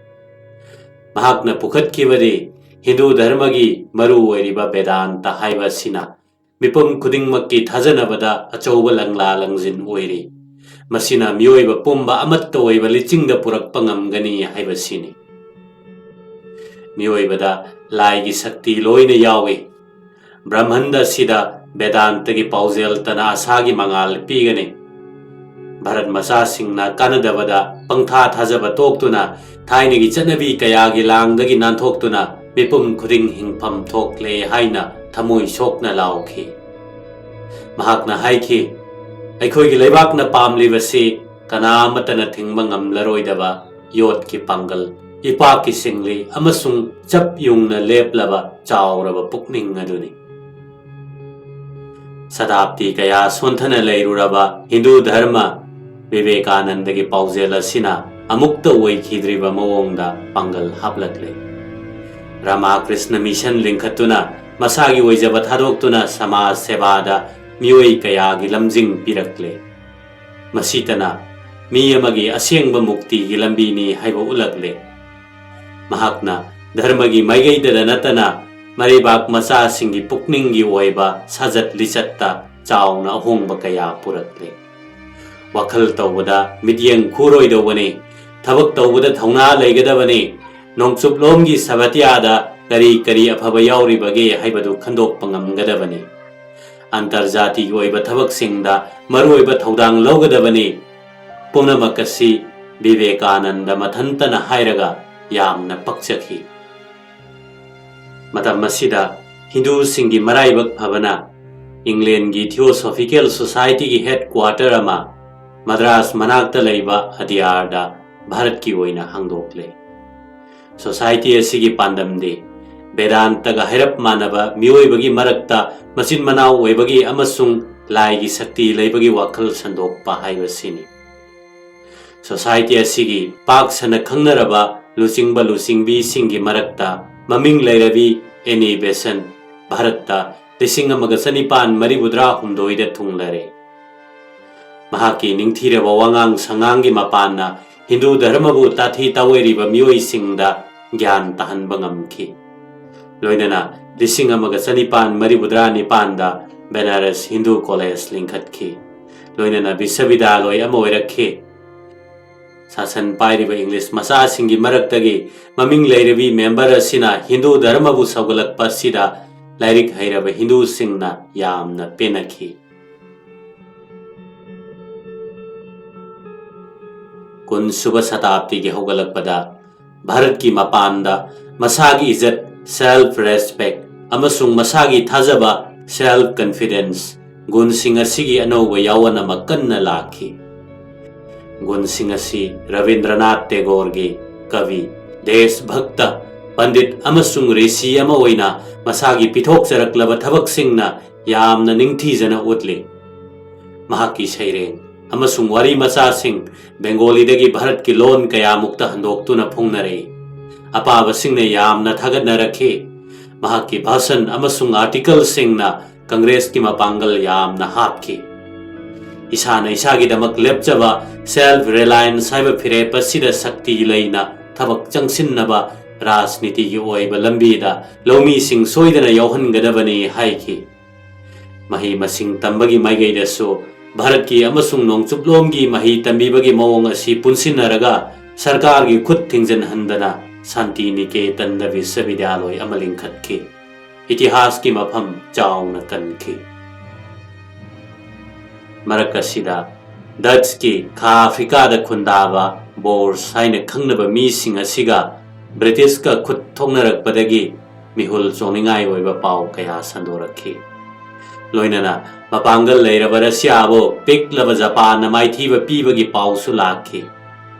ꯃꯍꯥꯛꯅ ꯄꯨꯈꯠꯈꯤꯕꯗꯤ ꯍꯤꯟꯗꯨ ꯙꯔꯃꯒꯤ ꯃꯔꯨ ꯑꯣꯏꯔꯤꯕ ꯕꯦꯗꯥꯟꯇ ꯍꯥꯏꯕ ꯑꯁꯤꯅ ꯃꯤꯄꯨꯝ ꯈꯨꯗꯤꯡꯃꯛꯀꯤ ꯊꯥꯖꯅꯕꯗ ꯑꯆꯧꯕ ꯂꯪꯂꯥ ꯂꯪꯖꯤꯟ ꯑꯣꯏꯔꯤ꯫ ꯃꯁꯤꯅ ꯃꯤꯑꯣꯏꯕ ꯄꯨꯝꯕ ꯑꯃꯠꯇ ꯑꯣꯏꯕ ꯂꯤꯆꯤꯡꯗ ꯄꯨꯔꯛꯄ ꯉꯝꯒꯅꯤ ꯍꯥꯏꯕꯁꯤꯅꯤ꯫ ꯃꯤꯑꯣꯏꯕꯗ ꯂꯥꯏꯒꯤ ꯁꯛꯇꯤ ꯂꯣꯏꯅ ꯌꯥꯎꯏ꯫ ꯕ꯭ꯔꯍꯃꯟꯗ ꯑꯁꯤꯗ ꯕꯦꯗꯥꯟꯇꯒꯤ ꯄꯥꯎꯖꯦꯜ ꯇꯅ ꯑꯁꯥꯒꯤ ꯃꯉꯥꯜ ꯄꯤꯒꯅꯤ꯫ ꯚꯥꯔꯠ ꯃꯆꯥꯁꯤꯡꯅ ꯀꯥꯟꯅꯗꯕꯗ ꯄꯪꯊꯥ ꯊꯥꯖꯕ ꯇꯣꯛꯇꯨꯅ ꯊꯥꯏꯅꯒꯤ ꯆꯠꯅꯕꯤ ꯀꯌꯥꯒꯤ ꯂꯥꯡꯗꯒꯤ ꯅꯥꯟꯊꯣꯛꯇꯨꯅ ꯃꯤꯄꯨꯝ ꯈꯨꯗꯤꯡ ꯍꯤꯡꯐꯝ ꯊꯣꯛꯂꯦ ꯍꯥꯏꯅ ꯊꯃꯣꯏ ꯁꯣꯛꯅ ꯂꯥꯎꯈꯤ꯫ ꯃꯍꯥꯛꯅ ꯍꯥꯏꯈꯤ, "ꯑꯩꯈꯣꯏꯒꯤ ꯂꯩꯕꯥꯛꯅ ꯄꯥꯝꯂꯤꯕꯁꯤ ꯀꯅꯥ ꯑꯃꯠꯇꯅ ꯊꯤꯡꯕ ꯉꯝꯂꯔꯣꯏꯗꯕ ꯌꯣꯠꯀꯤ ꯄꯥꯡꯒꯜ, ꯏꯄꯥꯛꯀꯤ ꯁꯤꯡꯂꯤ ꯑꯃꯁꯨꯡ ꯆꯞ ꯌꯨꯡꯅ ꯂꯦꯞꯂꯕ ꯆꯥꯎꯔꯕ ꯄꯨꯛꯅꯤꯡ ꯑꯗꯨꯅꯤ꯫" ꯁꯇꯥꯕꯗꯤ ꯀꯌꯥ ꯁꯣꯟꯊꯅ ꯂꯩꯔꯨꯔꯕ ꯍꯤꯟꯗꯨ ꯙꯔꯃ ꯕꯤꯕꯦꯀꯥꯅꯟꯗꯒꯤ ꯄꯥꯎꯖꯦꯜ ꯑꯁꯤꯅ ꯑꯃꯨꯛꯇ ꯑꯣꯏꯈꯤꯗ꯭ꯔꯤꯕ ꯃꯑꯣꯡꯗ ꯄꯥꯡꯒꯜ ꯍꯥꯞꯂꯛꯂꯦ꯫ ꯔꯥꯃꯥꯀ꯭ꯔꯤꯁꯅ ꯃꯤꯁꯟ ꯂꯤꯡꯈꯠꯇꯨꯅ ꯃꯁꯥꯒꯤ ꯑꯣꯏꯖꯕ ꯊꯥꯗꯣꯛꯇꯨꯅ ꯁꯃꯥꯖ ꯁꯦꯕꯥꯗ ꯃꯤꯑꯣꯏ ꯀꯌꯥꯒꯤ ꯂꯝꯖꯤꯡ ꯄꯤꯔꯛꯂꯦ꯫ ꯃꯁꯤꯇꯅ ꯃꯤ ꯑꯃꯒꯤ ꯑꯁꯦꯡꯕ ꯃꯨꯛꯇꯤꯒꯤ ꯂꯝꯕꯤꯅꯤ ꯍꯥꯏꯕ ꯎꯠꯂꯛꯂꯦ꯫ ꯃꯍꯥꯛꯅ ꯙꯔꯃꯒꯤ ꯃꯥꯏꯀꯩꯗꯗ ꯅꯠꯇꯅ ꯃꯔꯩꯕꯥꯛ ꯃꯆꯥꯁꯤꯡꯒꯤ ꯄꯨꯛꯅꯤꯡꯒꯤ ꯑꯣꯏꯕ ꯁꯥꯖꯠ ꯂꯤꯆꯠꯇ ꯆꯥꯎꯅ ꯑꯍꯣꯡꯕ ꯀꯌꯥ ꯄꯨꯔꯛꯂꯦ꯫ ꯋꯥꯈꯜ ꯇꯧꯕꯗ ꯃꯤꯠꯌꯦꯡ ꯈꯨꯔꯣꯏꯗꯧꯕꯅꯤ, ꯊꯕꯛ ꯇꯧꯕꯗ ꯊꯧꯅꯥ ꯂꯩꯒꯗꯕꯅꯤ, ꯅꯣꯡꯆꯨꯞꯂꯣꯝꯒꯤ ꯁꯕꯇꯤꯌꯥꯗ ꯀꯔꯤ ꯀꯔꯤ ꯑꯐꯕ ꯌꯥꯎꯔꯤꯕꯒꯦ ꯍꯥꯏꯕꯗꯨ ꯈꯟꯗꯣꯛꯄ ꯉꯝꯒꯗꯕꯅꯤ꯫ ꯑꯟꯇꯔꯖꯥꯇꯤꯒꯤ ꯑꯣꯏꯕ ꯊꯕꯛꯁꯤꯡꯗ ꯃꯔꯨꯑꯣꯏꯕ ꯊꯧꯗꯥꯡ ꯂꯧꯒꯗꯕꯅꯤ꯫ ꯄꯨꯝꯅꯃꯛ ꯑꯁꯤ ꯕꯤꯕꯦꯀꯥꯅꯟꯗ ꯃꯊꯟꯇꯅ ꯍꯥꯏꯔꯒ ꯌꯥꯝꯅ ꯄꯛꯆꯈꯤ꯫ ꯃꯇꯝ ꯑꯁꯤꯗ ꯍꯤꯟꯗꯨꯁꯤꯡꯒꯤ ꯃꯔꯥꯏꯕꯛ ꯐꯕꯅ ꯏꯪꯂꯦꯟꯒꯤ ꯊꯤꯑꯣꯁꯣꯐꯤꯀꯦꯜ ꯁꯣꯁꯥꯏꯇꯤꯒꯤ ꯍꯦꯗ ꯀ꯭ꯋꯥꯇꯔ ꯑꯃ ꯃꯗ꯭ꯔꯥꯁ ꯃꯅꯥꯛꯇ ꯂꯩꯕ ꯑꯗꯤꯌꯥꯔꯗ ꯚꯥꯔꯠꯀꯤ ꯑꯣꯏꯅ ꯍꯥꯡꯗꯣꯛꯂꯦ꯫ ꯁꯣꯁꯥꯏꯇꯤ ꯑꯁꯤꯒꯤ ꯄꯥꯟꯗꯝꯗꯤ ꯕꯦꯗꯥꯟꯇꯒ ꯍꯥꯏꯔꯞ ꯃꯥꯟꯅꯕ ꯃꯤꯑꯣꯏꯕꯒꯤ ꯃꯔꯛꯇ ꯃꯆꯤꯟ ꯃꯅꯥꯎ ꯑꯣꯏꯕꯒꯤ ꯑꯃꯁꯨꯡ ꯂꯥꯏꯒꯤ ꯁꯛꯇꯤ ꯂꯩꯕꯒꯤ ꯋꯥꯈꯜ ꯁꯟꯗꯣꯛꯄ ꯍꯥꯏꯕꯁꯤꯅꯤ꯫ ꯁꯣꯁꯥꯏꯇꯤ ꯑꯁꯤꯒꯤ ꯄꯥꯛ ꯁꯟꯅ ꯈꯪꯅꯔꯕ ꯂꯨꯆꯤꯡꯕ ꯂꯨꯆꯤꯡꯕꯤꯁꯤꯡꯒꯤ ꯃꯔꯛꯇ ꯃꯃꯤꯡ ꯂꯩꯔꯕꯤ ꯑꯦꯅꯤ ꯕꯦꯁꯟ ꯚꯥꯔꯠꯇ ꯂꯤꯁꯤꯡ ꯑꯃꯒ ꯆꯅꯤꯄꯥꯟ ꯃꯔꯤꯐꯨꯇꯔꯥ ꯍꯨꯝꯗꯣꯏꯗ ꯊꯨꯡꯂꯔꯦ꯫ ꯃꯍꯥꯛꯀꯤ ꯅꯤꯡꯊꯤꯔꯕ ꯋꯥꯉꯥꯡ ꯁꯉꯥꯡꯒꯤ ꯃꯄꯥꯟꯅ ꯍꯤꯟꯗꯨ ꯙꯔꯃꯕꯨ ꯇꯥꯊꯤ ꯇꯥꯑꯣꯏꯔꯤꯕ ꯃꯤꯑꯣꯏꯁꯤꯡꯗ ꯒ꯭ꯌꯥꯟ ꯇꯥꯍꯟꯕ ꯉꯝꯈꯤ꯫ ꯂꯣꯏꯅꯅ ꯂꯤꯁꯤꯡ ꯑꯃꯒ ꯆꯅꯤꯄꯥꯟ ꯃꯔꯤꯐꯨꯇꯔꯥ ꯅꯤꯄꯥꯟꯗ ꯕꯦꯅꯥꯔꯁ ꯍꯤꯟꯗꯨ ꯀꯣꯂꯦꯖ ꯂꯤꯡꯈꯠꯈꯤ꯫ ꯂꯣꯏꯅꯅ ꯕꯤꯁ꯭ꯋꯕꯤꯗ꯭ꯌꯥꯂꯣꯏ ꯑꯃ ꯑꯣꯏꯔꯛꯈꯤ꯫ ꯁꯥꯁꯟ ꯄꯥꯏꯔꯤꯕ ꯏꯪꯂꯤꯁ ꯃꯆꯥꯁꯤꯡꯒꯤ ꯃꯔꯛꯇꯒꯤ ꯃꯃꯤꯡ ꯂꯩꯔꯕꯤ ꯃꯦꯝꯕꯔ ꯑꯁꯤꯅ ꯍꯤꯟꯗꯨ ꯙꯔꯃꯕꯨ ꯁꯧꯒꯠꯂꯛꯄ ꯑꯁꯤꯗ ꯂꯥꯏꯔꯤꯛ ꯍꯩꯔꯕ ꯍꯤꯟꯗꯨꯁꯤꯡꯅ ꯌꯥꯝꯅ ꯄꯦꯟꯅꯈꯤ꯫ ꯀꯨꯟꯁꯨꯕ ꯁꯇꯥꯕꯗꯤꯒꯤ ꯍꯧꯒꯠꯂꯛꯄꯗ ꯚꯥꯔꯠꯀꯤ ꯃꯄꯥꯟꯗ ꯃꯁꯥꯒꯤ ꯏꯖꯠ, self respect, ꯑꯃꯁꯨꯡ ꯃꯁꯥꯒꯤ ꯊꯥꯖꯕ, self confidence, ꯒꯨꯟꯁꯤꯡ ꯑꯁꯤꯒꯤ ꯑꯅꯧꯕ ꯌꯥꯑꯣꯟ ꯑꯃ ꯀꯟꯅ ꯂꯥꯛꯈꯤ꯫ ꯒꯨꯟꯁꯤꯡ ꯑꯁꯤ ꯔꯕꯤꯟꯗ꯭ꯔꯅꯥꯊ ꯇꯦꯒꯣꯔꯒꯤ ꯀꯕꯤ, ꯗꯦꯁ ꯚꯛꯇ, ꯄꯟꯗꯤꯠ ꯑꯃꯁꯨꯡ ꯔꯤꯁꯤ ꯑꯃ ꯑꯣꯏꯅ ꯃꯁꯥꯒꯤ ꯄꯤꯊꯣꯛꯆꯔꯛꯂꯕ ꯊꯕꯛꯁꯤꯡꯅ ꯌꯥꯝꯅ ꯅꯤꯡꯊꯤꯖꯅ ꯎꯠꯂꯤ꯫ ꯃꯍꯥꯛꯀꯤ ꯁꯩꯔꯦꯡ ꯑꯃꯁꯨꯡ ꯋꯥꯔꯤ ꯃꯆꯥꯁꯤꯡ ꯕꯦꯡꯒꯣꯂꯤꯗꯒꯤ ꯚꯥꯔꯠꯀꯤ ꯂꯣꯟ ꯀꯌꯥꯃꯨꯛꯇ ꯍꯟꯗꯣꯛꯇꯨꯅ ꯐꯣꯡꯅꯔꯛꯏ꯫ ꯑꯄꯥꯕꯁꯤꯡꯅ ꯌꯥꯝꯅ ꯊꯥꯒꯠꯅꯔꯛꯈꯤ꯫ ꯃꯍꯥꯛꯀꯤ ꯚꯥꯁꯟ ꯑꯃꯁꯨꯡ ꯑꯥꯔꯇꯤꯀꯜꯁꯤꯡꯅ ꯀꯪꯒ꯭ꯔꯦꯁꯀꯤ ꯃꯄꯥꯡꯒꯜ ꯌꯥꯝꯅ ꯍꯥꯞꯈꯤ꯫ ꯏꯁꯥꯅ ꯏꯁꯥꯒꯤꯗꯃꯛ ꯂꯦꯞꯆꯕ, self reliance ꯍꯥꯏꯕ ꯐꯤꯔꯦꯞ ꯑꯁꯤꯗ ꯁꯛꯇꯤ ꯂꯩꯅ ꯊꯕꯛ ꯆꯪꯁꯤꯟꯅꯕ ꯔꯥꯖꯅꯤꯇꯤꯒꯤ ꯑꯣꯏꯕ ꯂꯝꯕꯤꯗ ꯂꯧꯃꯤꯁꯤꯡ ꯁꯣꯏꯗꯅ ꯌꯥꯎꯍꯟꯒꯗꯕꯅꯤ ꯍꯥꯏꯈꯤ꯫ ꯃꯍꯩ ꯃꯁꯤꯡ ꯇꯝꯕꯒꯤ ꯃꯥꯏꯀꯩꯗꯁꯨ ꯚꯥꯔꯠꯀꯤ ꯑꯃꯁꯨꯡ ꯅꯣꯡꯆꯨꯞꯂꯣꯝꯒꯤ ꯃꯍꯩ ꯇꯝꯕꯤꯕꯒꯤ ꯃꯑꯣꯡ ꯑꯁꯤ ꯄꯨꯟꯁꯤꯟꯅꯔꯒ ꯁꯔꯀꯥꯔꯒꯤ ꯈꯨꯠ ꯊꯤꯡꯖꯤꯟꯍꯟꯗꯅ ꯁꯥꯟꯇꯤ ꯅꯤꯀꯦꯇꯟꯗ ꯕꯤꯁ꯭ꯋꯕꯤꯗ꯭ꯌꯥꯂꯣꯏ ꯑꯃ ꯂꯤꯡꯈꯠꯈꯤ꯫ ꯏꯇꯤꯍꯥꯁꯀꯤ ꯃꯐꯝ ꯆꯥꯎꯅ ꯀꯟꯈꯤ꯫ ꯃꯔꯛ ꯑꯁꯤꯗ ꯗꯠꯁꯀꯤ ꯈꯥ ꯑꯐ꯭ꯔꯤꯀꯥꯗ ꯈꯨꯟꯗꯥꯕ ꯕꯣꯔꯁ ꯍꯥꯏꯅ ꯈꯪꯅꯕ ꯃꯤꯁꯤꯡ ꯑꯁꯤꯒ ꯕ꯭ꯔꯤꯇꯤꯁꯀ ꯈꯨꯠ ꯊꯣꯛꯅꯔꯛꯄꯗꯒꯤ ꯃꯤꯍꯨꯜ ꯆꯣꯡꯅꯤꯡꯉꯥꯏ ꯑꯣꯏꯕ ꯄꯥꯎ ꯀꯌꯥ ꯁꯟꯗꯣꯔꯛꯈꯤ꯫ ꯂꯣꯏꯅꯅ ꯃꯄꯥꯡꯒꯜ ꯂꯩꯔꯕ ꯔꯁꯤꯌꯥꯕꯨ ꯄꯤꯛꯂꯕ ꯖꯄꯥꯟꯅ ꯃꯥꯏꯊꯤꯕ ꯄꯤꯕꯒꯤ ꯄꯥꯎꯁꯨ ꯂꯥꯛꯈꯤ꯫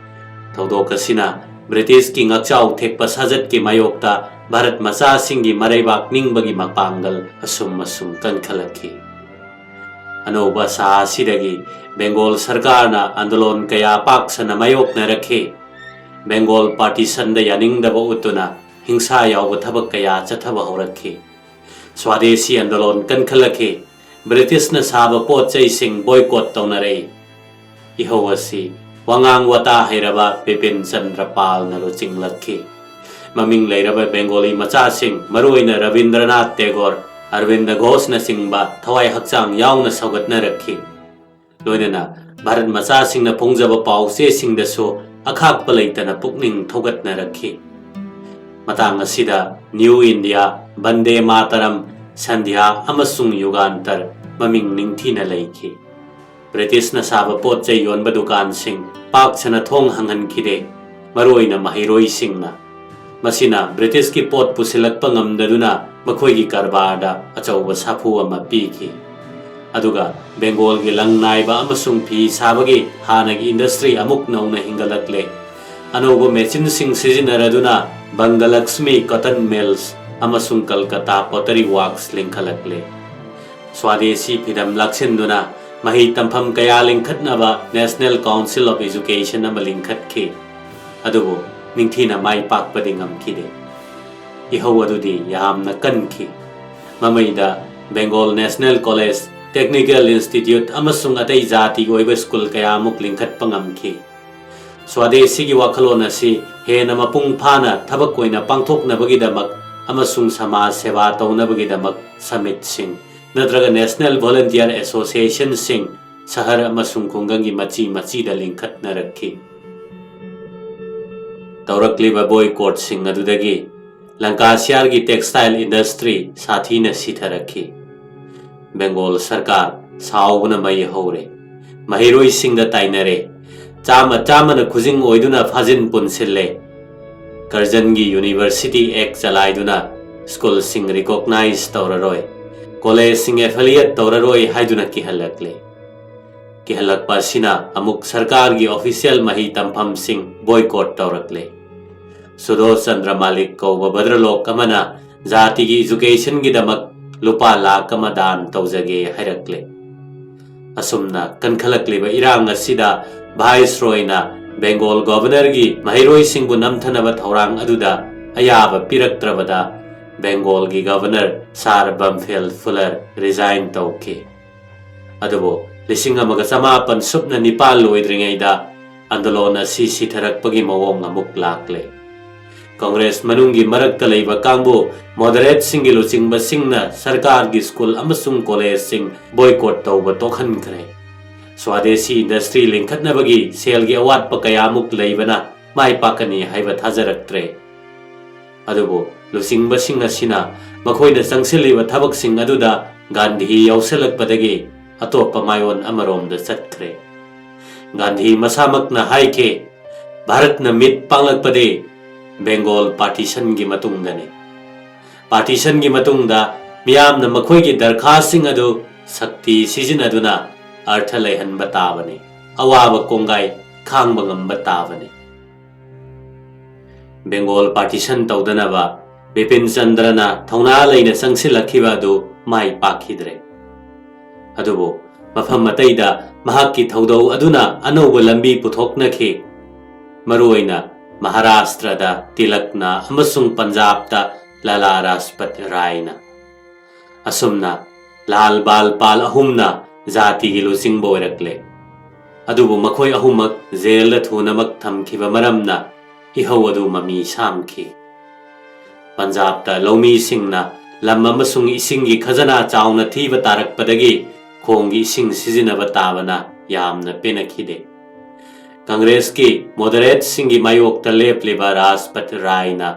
ꯊꯧꯗꯣꯛ ꯑꯁꯤꯅ ꯕ꯭ꯔꯤꯇꯤꯁꯀꯤ ꯉꯛꯆꯥꯎ ꯊꯦꯛꯄ ꯁꯥꯖꯠꯀꯤ ꯃꯥꯌꯣꯛꯇ ꯚꯥꯔꯠ ꯃꯆꯥꯁꯤꯡꯒꯤ ꯃꯔꯩꯕꯥꯛ ꯅꯤꯡꯕꯒꯤ ꯃꯄꯥꯡꯒꯜ ꯑꯁꯨꯝ ꯑꯁꯨꯝ ꯀꯟꯈꯠꯂꯛꯈꯤ꯫ ꯑꯅꯧꯕ ꯑꯁꯥ ꯑꯁꯤꯗꯒꯤ ꯕꯦꯡꯒꯣꯜ ꯁꯔꯀꯥꯔꯅ ꯑꯟꯗꯣꯂꯣꯟ ꯀꯌꯥ ꯄꯥꯛ ꯁꯟꯅ ꯃꯥꯌꯣꯛꯅꯔꯛꯈꯤ꯫ ꯕꯦꯡꯒꯣꯜ ꯄꯥꯔꯇꯤꯁꯟꯗ ꯌꯥꯅꯤꯡꯗꯕ ꯎꯠꯇꯨꯅ ꯍꯤꯡꯁꯥ ꯌꯥꯎꯕ ꯊꯕꯛ ꯀꯌꯥ ꯆꯠꯊꯕ ꯍꯧꯔꯛꯈꯤ꯫ ꯁ꯭ꯋꯥꯗꯦꯁꯤ ꯑꯟꯗꯣꯂꯣꯟ ꯀꯟꯈꯠꯂꯛꯈꯤ꯫ ꯕ꯭ꯔꯤꯇꯤꯁꯅ ꯁꯥꯕ ꯄꯣꯠ ꯆꯩꯁꯤꯡ ꯕꯣꯏꯀꯣꯠ ꯇꯧꯅꯔꯛꯏ꯫ ꯏꯍꯧ ꯑꯁꯤ ꯋꯥꯉꯥꯡ ꯋꯥꯇꯥ ꯍꯩꯔꯕ ꯕꯤꯄꯤꯟ ꯆꯟꯗ꯭ꯔ ꯄꯥꯜꯅ ꯂꯨꯆꯤꯡꯂꯛꯈꯤ꯫ ꯃꯃꯤꯡ ꯂꯩꯔꯕ ꯕꯦꯡꯒꯣꯂꯤ ꯃꯆꯥꯁꯤꯡ, ꯃꯔꯨꯑꯣꯏꯅ ꯔꯕꯤꯟꯗ꯭ꯔꯅꯥꯊ ꯇꯦꯒꯣꯔ, ꯑꯔꯕꯤꯟꯗ ꯘꯣꯁꯅꯆꯤꯡꯕ ꯊꯋꯥꯏ ꯍꯛꯆꯥꯡ ꯌꯥꯎꯅ ꯁꯧꯒꯠꯅꯔꯛꯈꯤ꯫ ꯂꯣꯏꯅꯅ ꯚꯥꯔꯠ ꯃꯆꯥꯁꯤꯡꯅ ꯐꯣꯡꯖꯕ ꯄꯥꯎ ꯆꯦꯁꯤꯡꯗꯁꯨ ꯑꯈꯥꯛꯄ ꯂꯩꯇꯅ ꯄꯨꯛꯅꯤꯡ ꯊꯧꯒꯠꯅꯔꯛꯈꯤ꯫ ꯃꯇꯥꯡ ꯑꯁꯤꯗ ꯅ꯭ꯌꯨ ꯏꯟꯗꯤꯌꯥ, ꯕꯟꯗꯦ ꯃꯥꯇꯔꯝ, ꯁꯟꯙ꯭ꯌꯥ ꯑꯃꯁꯨꯡ ꯌꯨꯒꯥꯟꯇꯔ ꯃꯃꯤꯡ ꯅꯤꯡꯊꯤꯅ ꯂꯩꯈꯤ꯫ ꯕ꯭ꯔꯤꯇꯤꯁꯅ ꯁꯥꯕ ꯄꯣꯠ ꯆꯩ ꯌꯣꯟꯕ ꯗꯨꯀꯥꯟꯁꯤꯡ ꯄꯥꯛ ꯁꯟꯅ ꯊꯣꯡ ꯍꯥꯡꯍꯟꯈꯤꯗꯦ, ꯃꯔꯨꯑꯣꯏꯅ ꯃꯍꯩꯔꯣꯏꯁꯤꯡꯅ꯫ ꯃꯁꯤꯅ ꯕ꯭ꯔꯤꯇꯤꯁꯀꯤ ꯄꯣꯠ ꯄꯨꯁꯤꯜꯂꯛꯄ ꯉꯝꯗꯗꯨꯅ ꯃꯈꯣꯏꯒꯤ ꯀꯔꯕꯥꯔꯗ ꯑꯆꯧꯕ ꯁꯥꯐꯨ ꯑꯃ ꯄꯤꯈꯤ꯫ ꯑꯗꯨꯒ ꯕꯦꯡꯒꯣꯜꯒꯤ ꯂꯪ ꯅꯥꯏꯕ ꯑꯃꯁꯨꯡ ꯐꯤ ꯁꯥꯕꯒꯤ ꯍꯥꯟꯅꯒꯤ ꯏꯟꯗꯁꯇ꯭ꯔꯤ ꯑꯃꯨꯛ ꯅꯧꯅ ꯍꯤꯡꯒꯠꯂꯛꯂꯦ꯫ ꯑꯅꯧꯕ ꯃꯦꯆꯤꯟꯁꯤꯡ ꯁꯤꯖꯤꯟꯅꯔꯗꯨꯅ ꯕꯪꯒꯂꯛꯁꯃꯤ ꯀꯣꯇꯟ ꯃꯤꯜꯁ ꯑꯃꯁꯨꯡ ꯀꯜꯀꯇꯥ ꯄꯣꯇꯔꯤ ꯋꯥꯔꯛꯁ ꯂꯤꯡꯈꯠꯂꯛꯂꯦ꯫ ꯁ꯭ꯋꯥꯗꯦꯁꯤ ꯐꯤꯗꯝ ꯂꯥꯛꯁꯤꯟꯗꯨꯅ ꯃꯍꯩ ꯇꯝꯐꯝ ꯀꯌꯥ ꯂꯤꯡꯈꯠꯅꯕ National Council of Education ꯑꯃ ꯂꯤꯡꯈꯠꯈꯤ꯫ ꯑꯗꯨꯕꯨ ꯅꯤꯡꯊꯤꯅ ꯃꯥꯏ ꯄꯥꯛꯄꯗꯤ ꯉꯝꯈꯤꯗꯦ꯫ ꯏꯍꯧ ꯑꯗꯨꯗꯤ ꯌꯥꯝꯅ ꯀꯟꯈꯤ꯫ ꯃꯃꯩꯗ Bengal National College, Technical Institute ꯑꯃꯁꯨꯡ ꯑꯇꯩ ꯖꯥꯇꯤꯒꯤ ꯑꯣꯏꯕ ꯁ꯭ꯀꯨꯜ ꯀꯌꯥꯃꯨꯛ ꯂꯤꯡꯈꯠꯄ ꯉꯝꯈꯤ꯫ ꯁ꯭ꯋꯥꯗꯦꯁꯤꯒꯤ ꯋꯥꯈꯜꯂꯣꯟ ꯑꯁꯤ ꯍꯦꯟꯅ ꯃꯄꯨꯡ ꯐꯥꯅ ꯊꯕꯛ ꯑꯣꯏꯅ ꯄꯥꯡꯊꯣꯛꯅꯕꯒꯤꯗꯃꯛ ꯑꯃꯁꯨꯡ ꯁꯃꯥꯖ ꯁꯦꯕꯥ ꯇꯧꯅꯕꯒꯤꯗꯃꯛ ꯁꯃꯤꯠꯁꯤꯡ ꯅꯠꯇ꯭ꯔꯒ National Volunteer Associationꯁꯤꯡ ꯁꯍꯔ ꯑꯃꯁꯨꯡ ꯈꯨꯡꯒꯪꯒꯤ ꯃꯆꯤ ꯃꯆꯤꯗ ꯂꯤꯡꯈꯠꯅꯔꯛꯈꯤ꯫ ꯇꯧꯔꯛꯂꯤꯕ boycottꯁꯤꯡ ꯑꯗꯨꯗꯒꯤ ꯂꯪꯀꯥꯁꯤꯌꯥꯔꯒꯤ textile industry ꯁꯥꯊꯤꯅ ꯁꯤꯊꯔꯛꯈꯤ꯫ ꯕꯦꯡꯒꯣꯜ ꯁꯔꯀꯥꯔ ꯁꯥꯎꯕꯅ ꯃꯩ ꯍꯧꯔꯦ꯫ ꯃꯍꯩꯔꯣꯏꯁꯤꯡꯗ ꯇꯥꯏꯅꯔꯦ꯫ ꯆꯥꯝꯃ ꯆꯥꯝꯃꯅ ꯈꯨꯖꯤꯡ ꯑꯣꯏꯗꯨꯅ ꯐꯥꯖꯤꯟ ꯄꯨꯟꯁꯤꯜꯂꯦ꯫ ꯀꯔꯖꯟꯒꯤ University Act ꯆꯂꯥꯏꯗꯨꯅ ꯁ꯭ꯀꯨꯜꯁꯤꯡ recognize ꯇꯧꯔꯔꯣꯏ, ꯀꯣꯂꯦꯖꯁꯤꯡ affiliate ꯇꯧꯔꯔꯣꯏ ꯍꯥꯏꯗꯨꯅ ꯀꯤꯍꯜꯂꯛꯂꯦ꯫ ꯀꯤꯍꯜꯂꯛꯄ ꯑꯁꯤꯅ ꯑꯃꯨꯛ ꯁꯔꯀꯥꯔꯒꯤ official ꯃꯍꯩ ꯇꯝꯐꯝꯁꯤꯡ boycott ꯇꯧꯔꯛꯂꯦ꯫ ꯁꯨꯗꯣꯁ ꯆꯟꯗ꯭ꯔ ꯃꯥꯂꯤꯛ ꯀꯧꯕ ꯚꯗ꯭ꯔꯂꯣꯛ ꯑꯃꯅ ꯖꯥꯇꯤꯒꯤ educationꯒꯤꯗꯃꯛ ꯂꯨꯄꯥ ꯂꯥꯈ ꯑꯃ ꯗꯥꯟ ꯇꯧꯖꯒꯦ ꯍꯥꯏꯔꯛꯂꯦ꯫ ꯑꯁꯨꯝꯅ ꯀꯟꯈꯠꯂꯛꯂꯤꯕ ꯏꯔꯥꯡ ꯑꯁꯤꯗ ꯚꯥꯏꯁꯔꯣꯏꯅ ꯕꯦꯡꯒꯣꯜ governorꯒꯤ ꯃꯍꯩꯔꯣꯏꯁꯤꯡꯕꯨ ꯅꯝꯊꯅꯕ ꯊꯧꯔꯥꯡ ꯑꯗꯨꯗ ꯑꯌꯥꯕ ꯄꯤꯔꯛꯇ꯭ꯔꯕꯗ ꯕꯦꯡꯒꯣꯜꯒꯤ governor ꯁꯥꯔ ꯕꯝꯐꯦꯜ ꯐꯨꯂꯔ resign ꯇꯧꯈꯤ꯫ ꯑꯗꯨꯕꯨ ꯂꯤꯁꯤꯡ ꯑꯃꯒ ꯆꯃꯥꯄꯟ ꯁꯨꯞꯅ ꯅꯤꯄꯥꯟ ꯂꯣꯏꯗ꯭ꯔꯤꯉꯩꯗ ꯑꯟꯗꯣꯂꯣꯟ ꯑꯁꯤ ꯁꯤꯊꯔꯛꯄꯒꯤ ꯃꯑꯣꯡ ꯑꯃꯨꯛ ꯂꯥꯛꯂꯦ꯫ ꯀꯪꯒ꯭ꯔꯦꯁ ꯃꯅꯨꯡꯒꯤ ꯃꯔꯛꯇ ꯂꯩꯕ ꯀꯥꯡꯕꯨ moderateꯁꯤꯡꯒꯤ ꯂꯨꯆꯤꯡꯕꯁꯤꯡꯅ ꯁꯔꯀꯥꯔꯒꯤ ꯁ꯭ꯀꯨꯜ ꯑꯃꯁꯨꯡ ꯀꯣꯂꯦꯖꯁꯤꯡ boycott ꯇꯧꯕ ꯇꯣꯛꯍꯟꯈ꯭ꯔꯦ꯫ ꯁ꯭ꯋꯥꯗꯦꯁꯤ industry ꯂꯤꯡꯈꯠꯅꯕꯒꯤ ꯁꯦꯜꯒꯤ ꯑꯋꯥꯠꯄ ꯀꯌꯥꯃꯨꯛ ꯂꯩꯕꯅ ꯃꯥꯏ ꯄꯥꯛꯀꯅꯤ ꯍꯥꯏꯕ ꯊꯥꯖꯔꯛꯇ꯭ꯔꯦ꯫ ꯑꯗꯨꯕꯨ ꯂꯨꯆꯤꯡꯕꯁꯤꯡ ꯑꯁꯤꯅ ꯃꯈꯣꯏꯅ ꯆꯪꯁꯤꯜꯂꯤꯕ ꯊꯕꯛꯁꯤꯡ ꯑꯗꯨꯗ ꯒꯥꯟꯙꯤ ꯌꯥꯎꯁꯤꯜꯂꯛꯄꯗꯒꯤ ꯑꯇꯣꯞꯄ ꯃꯥꯏꯑꯣꯟ ꯑꯃꯔꯣꯝꯗ ꯆꯠꯈ꯭ꯔꯦ꯫ ꯒꯥꯟꯙꯤ ꯃꯁꯥꯃꯛꯅ ꯍꯥꯏꯈꯤ, "ꯚꯥꯔꯠꯅ ꯃꯤꯠ ꯄꯥꯡꯂꯛꯄꯗꯤ ꯕꯦꯡꯒꯣꯜ partitionꯒꯤ ꯃꯇꯨꯡꯗꯅꯤ꯫ Partitionꯒꯤ ꯃꯇꯨꯡꯗ ꯃꯤꯌꯥꯝꯅ ꯃꯈꯣꯏꯒꯤ ꯗꯔꯈꯥꯁꯁꯤꯡ ꯑꯗꯨ ꯁꯛꯇꯤ ꯁꯤꯖꯤꯟꯅꯗꯨꯅ ꯑꯔꯊ ꯂꯩꯍꯟꯕ ꯇꯥꯕꯅꯤ, ꯑꯋꯥꯕ ꯀꯣꯡꯒꯥꯏ ꯈꯥꯡꯕ ꯉꯝꯕ ꯇꯥꯕꯅꯤ"꯫ ꯕꯦꯡꯒꯣꯜ partition ꯇꯧꯗꯅꯕ ꯕꯤꯄꯤꯟ ꯆꯟꯗ꯭ꯔꯅ ꯊꯧꯅꯥ ꯂꯩꯅ ꯆꯪꯁꯤꯜꯂꯛꯈꯤꯕ ꯑꯗꯨ ꯃꯥꯏ ꯄꯥꯛꯈꯤꯗ꯭ꯔꯦ꯫ ꯑꯗꯨꯕꯨ ꯃꯐꯝ ꯑꯇꯩꯗ ꯃꯍꯥꯛꯀꯤ ꯊꯧꯗꯧ ꯑꯗꯨꯅ ꯑꯅꯧꯕ ꯂꯝꯕꯤ ꯄꯨꯊꯣꯛꯅꯈꯤ꯫ ꯃꯔꯨꯑꯣꯏꯅ ꯃꯍꯥꯔꯥꯁꯇ꯭ꯔꯗ ꯇꯤꯂꯛꯅ ꯑꯃꯁꯨꯡ ꯄꯟꯖꯥꯕꯇ ꯂꯥꯂꯥ ꯔꯥꯖꯄꯠ ꯔꯥꯏꯅ꯫ ꯑꯁꯨꯝꯅ ꯂꯥꯜ ꯕꯥꯜ ꯄꯥꯜ ꯑꯍꯨꯝꯅ ꯖꯥꯇꯤꯒꯤ ꯂꯨꯆꯤꯡꯕ ꯑꯣꯏꯔꯛꯂꯦ꯫ ꯑꯗꯨꯕꯨ ꯃꯈꯣꯏ ꯑꯍꯨꯝꯃꯛ ꯖꯦꯜꯗ ꯊꯨꯅꯃꯛ ꯊꯝꯈꯤꯕ ꯃꯔꯝꯅ ꯏꯍꯧ ꯑꯗꯨ ꯃꯃꯤ ꯁꯥꯝꯈꯤ꯫ ꯄꯟꯖꯥꯕꯇ ꯂꯧꯃꯤꯁꯤꯡꯅ ꯂꯝ ꯑꯃꯁꯨꯡ ꯏꯁꯤꯡꯒꯤ ꯈꯖꯅꯥ ꯆꯥꯎꯅ ꯊꯤꯕ ꯇꯥꯔꯛꯄꯗꯒꯤ ꯈꯣꯡꯒꯤ ꯏꯁꯤꯡ ꯁꯤꯖꯤꯟꯅꯕ ꯇꯥꯕꯅ ꯌꯥꯝꯅ ꯄꯦꯟꯅꯈꯤꯗꯦ꯫ ꯀꯪꯒ꯭ꯔꯦꯁꯀꯤ ꯃꯣꯗꯔꯦꯠꯁꯤꯡꯒꯤ ꯃꯥꯌꯣꯛꯇ ꯂꯦꯞꯂꯤꯕ ꯔꯥꯖꯄꯠ ꯔꯥꯏꯅ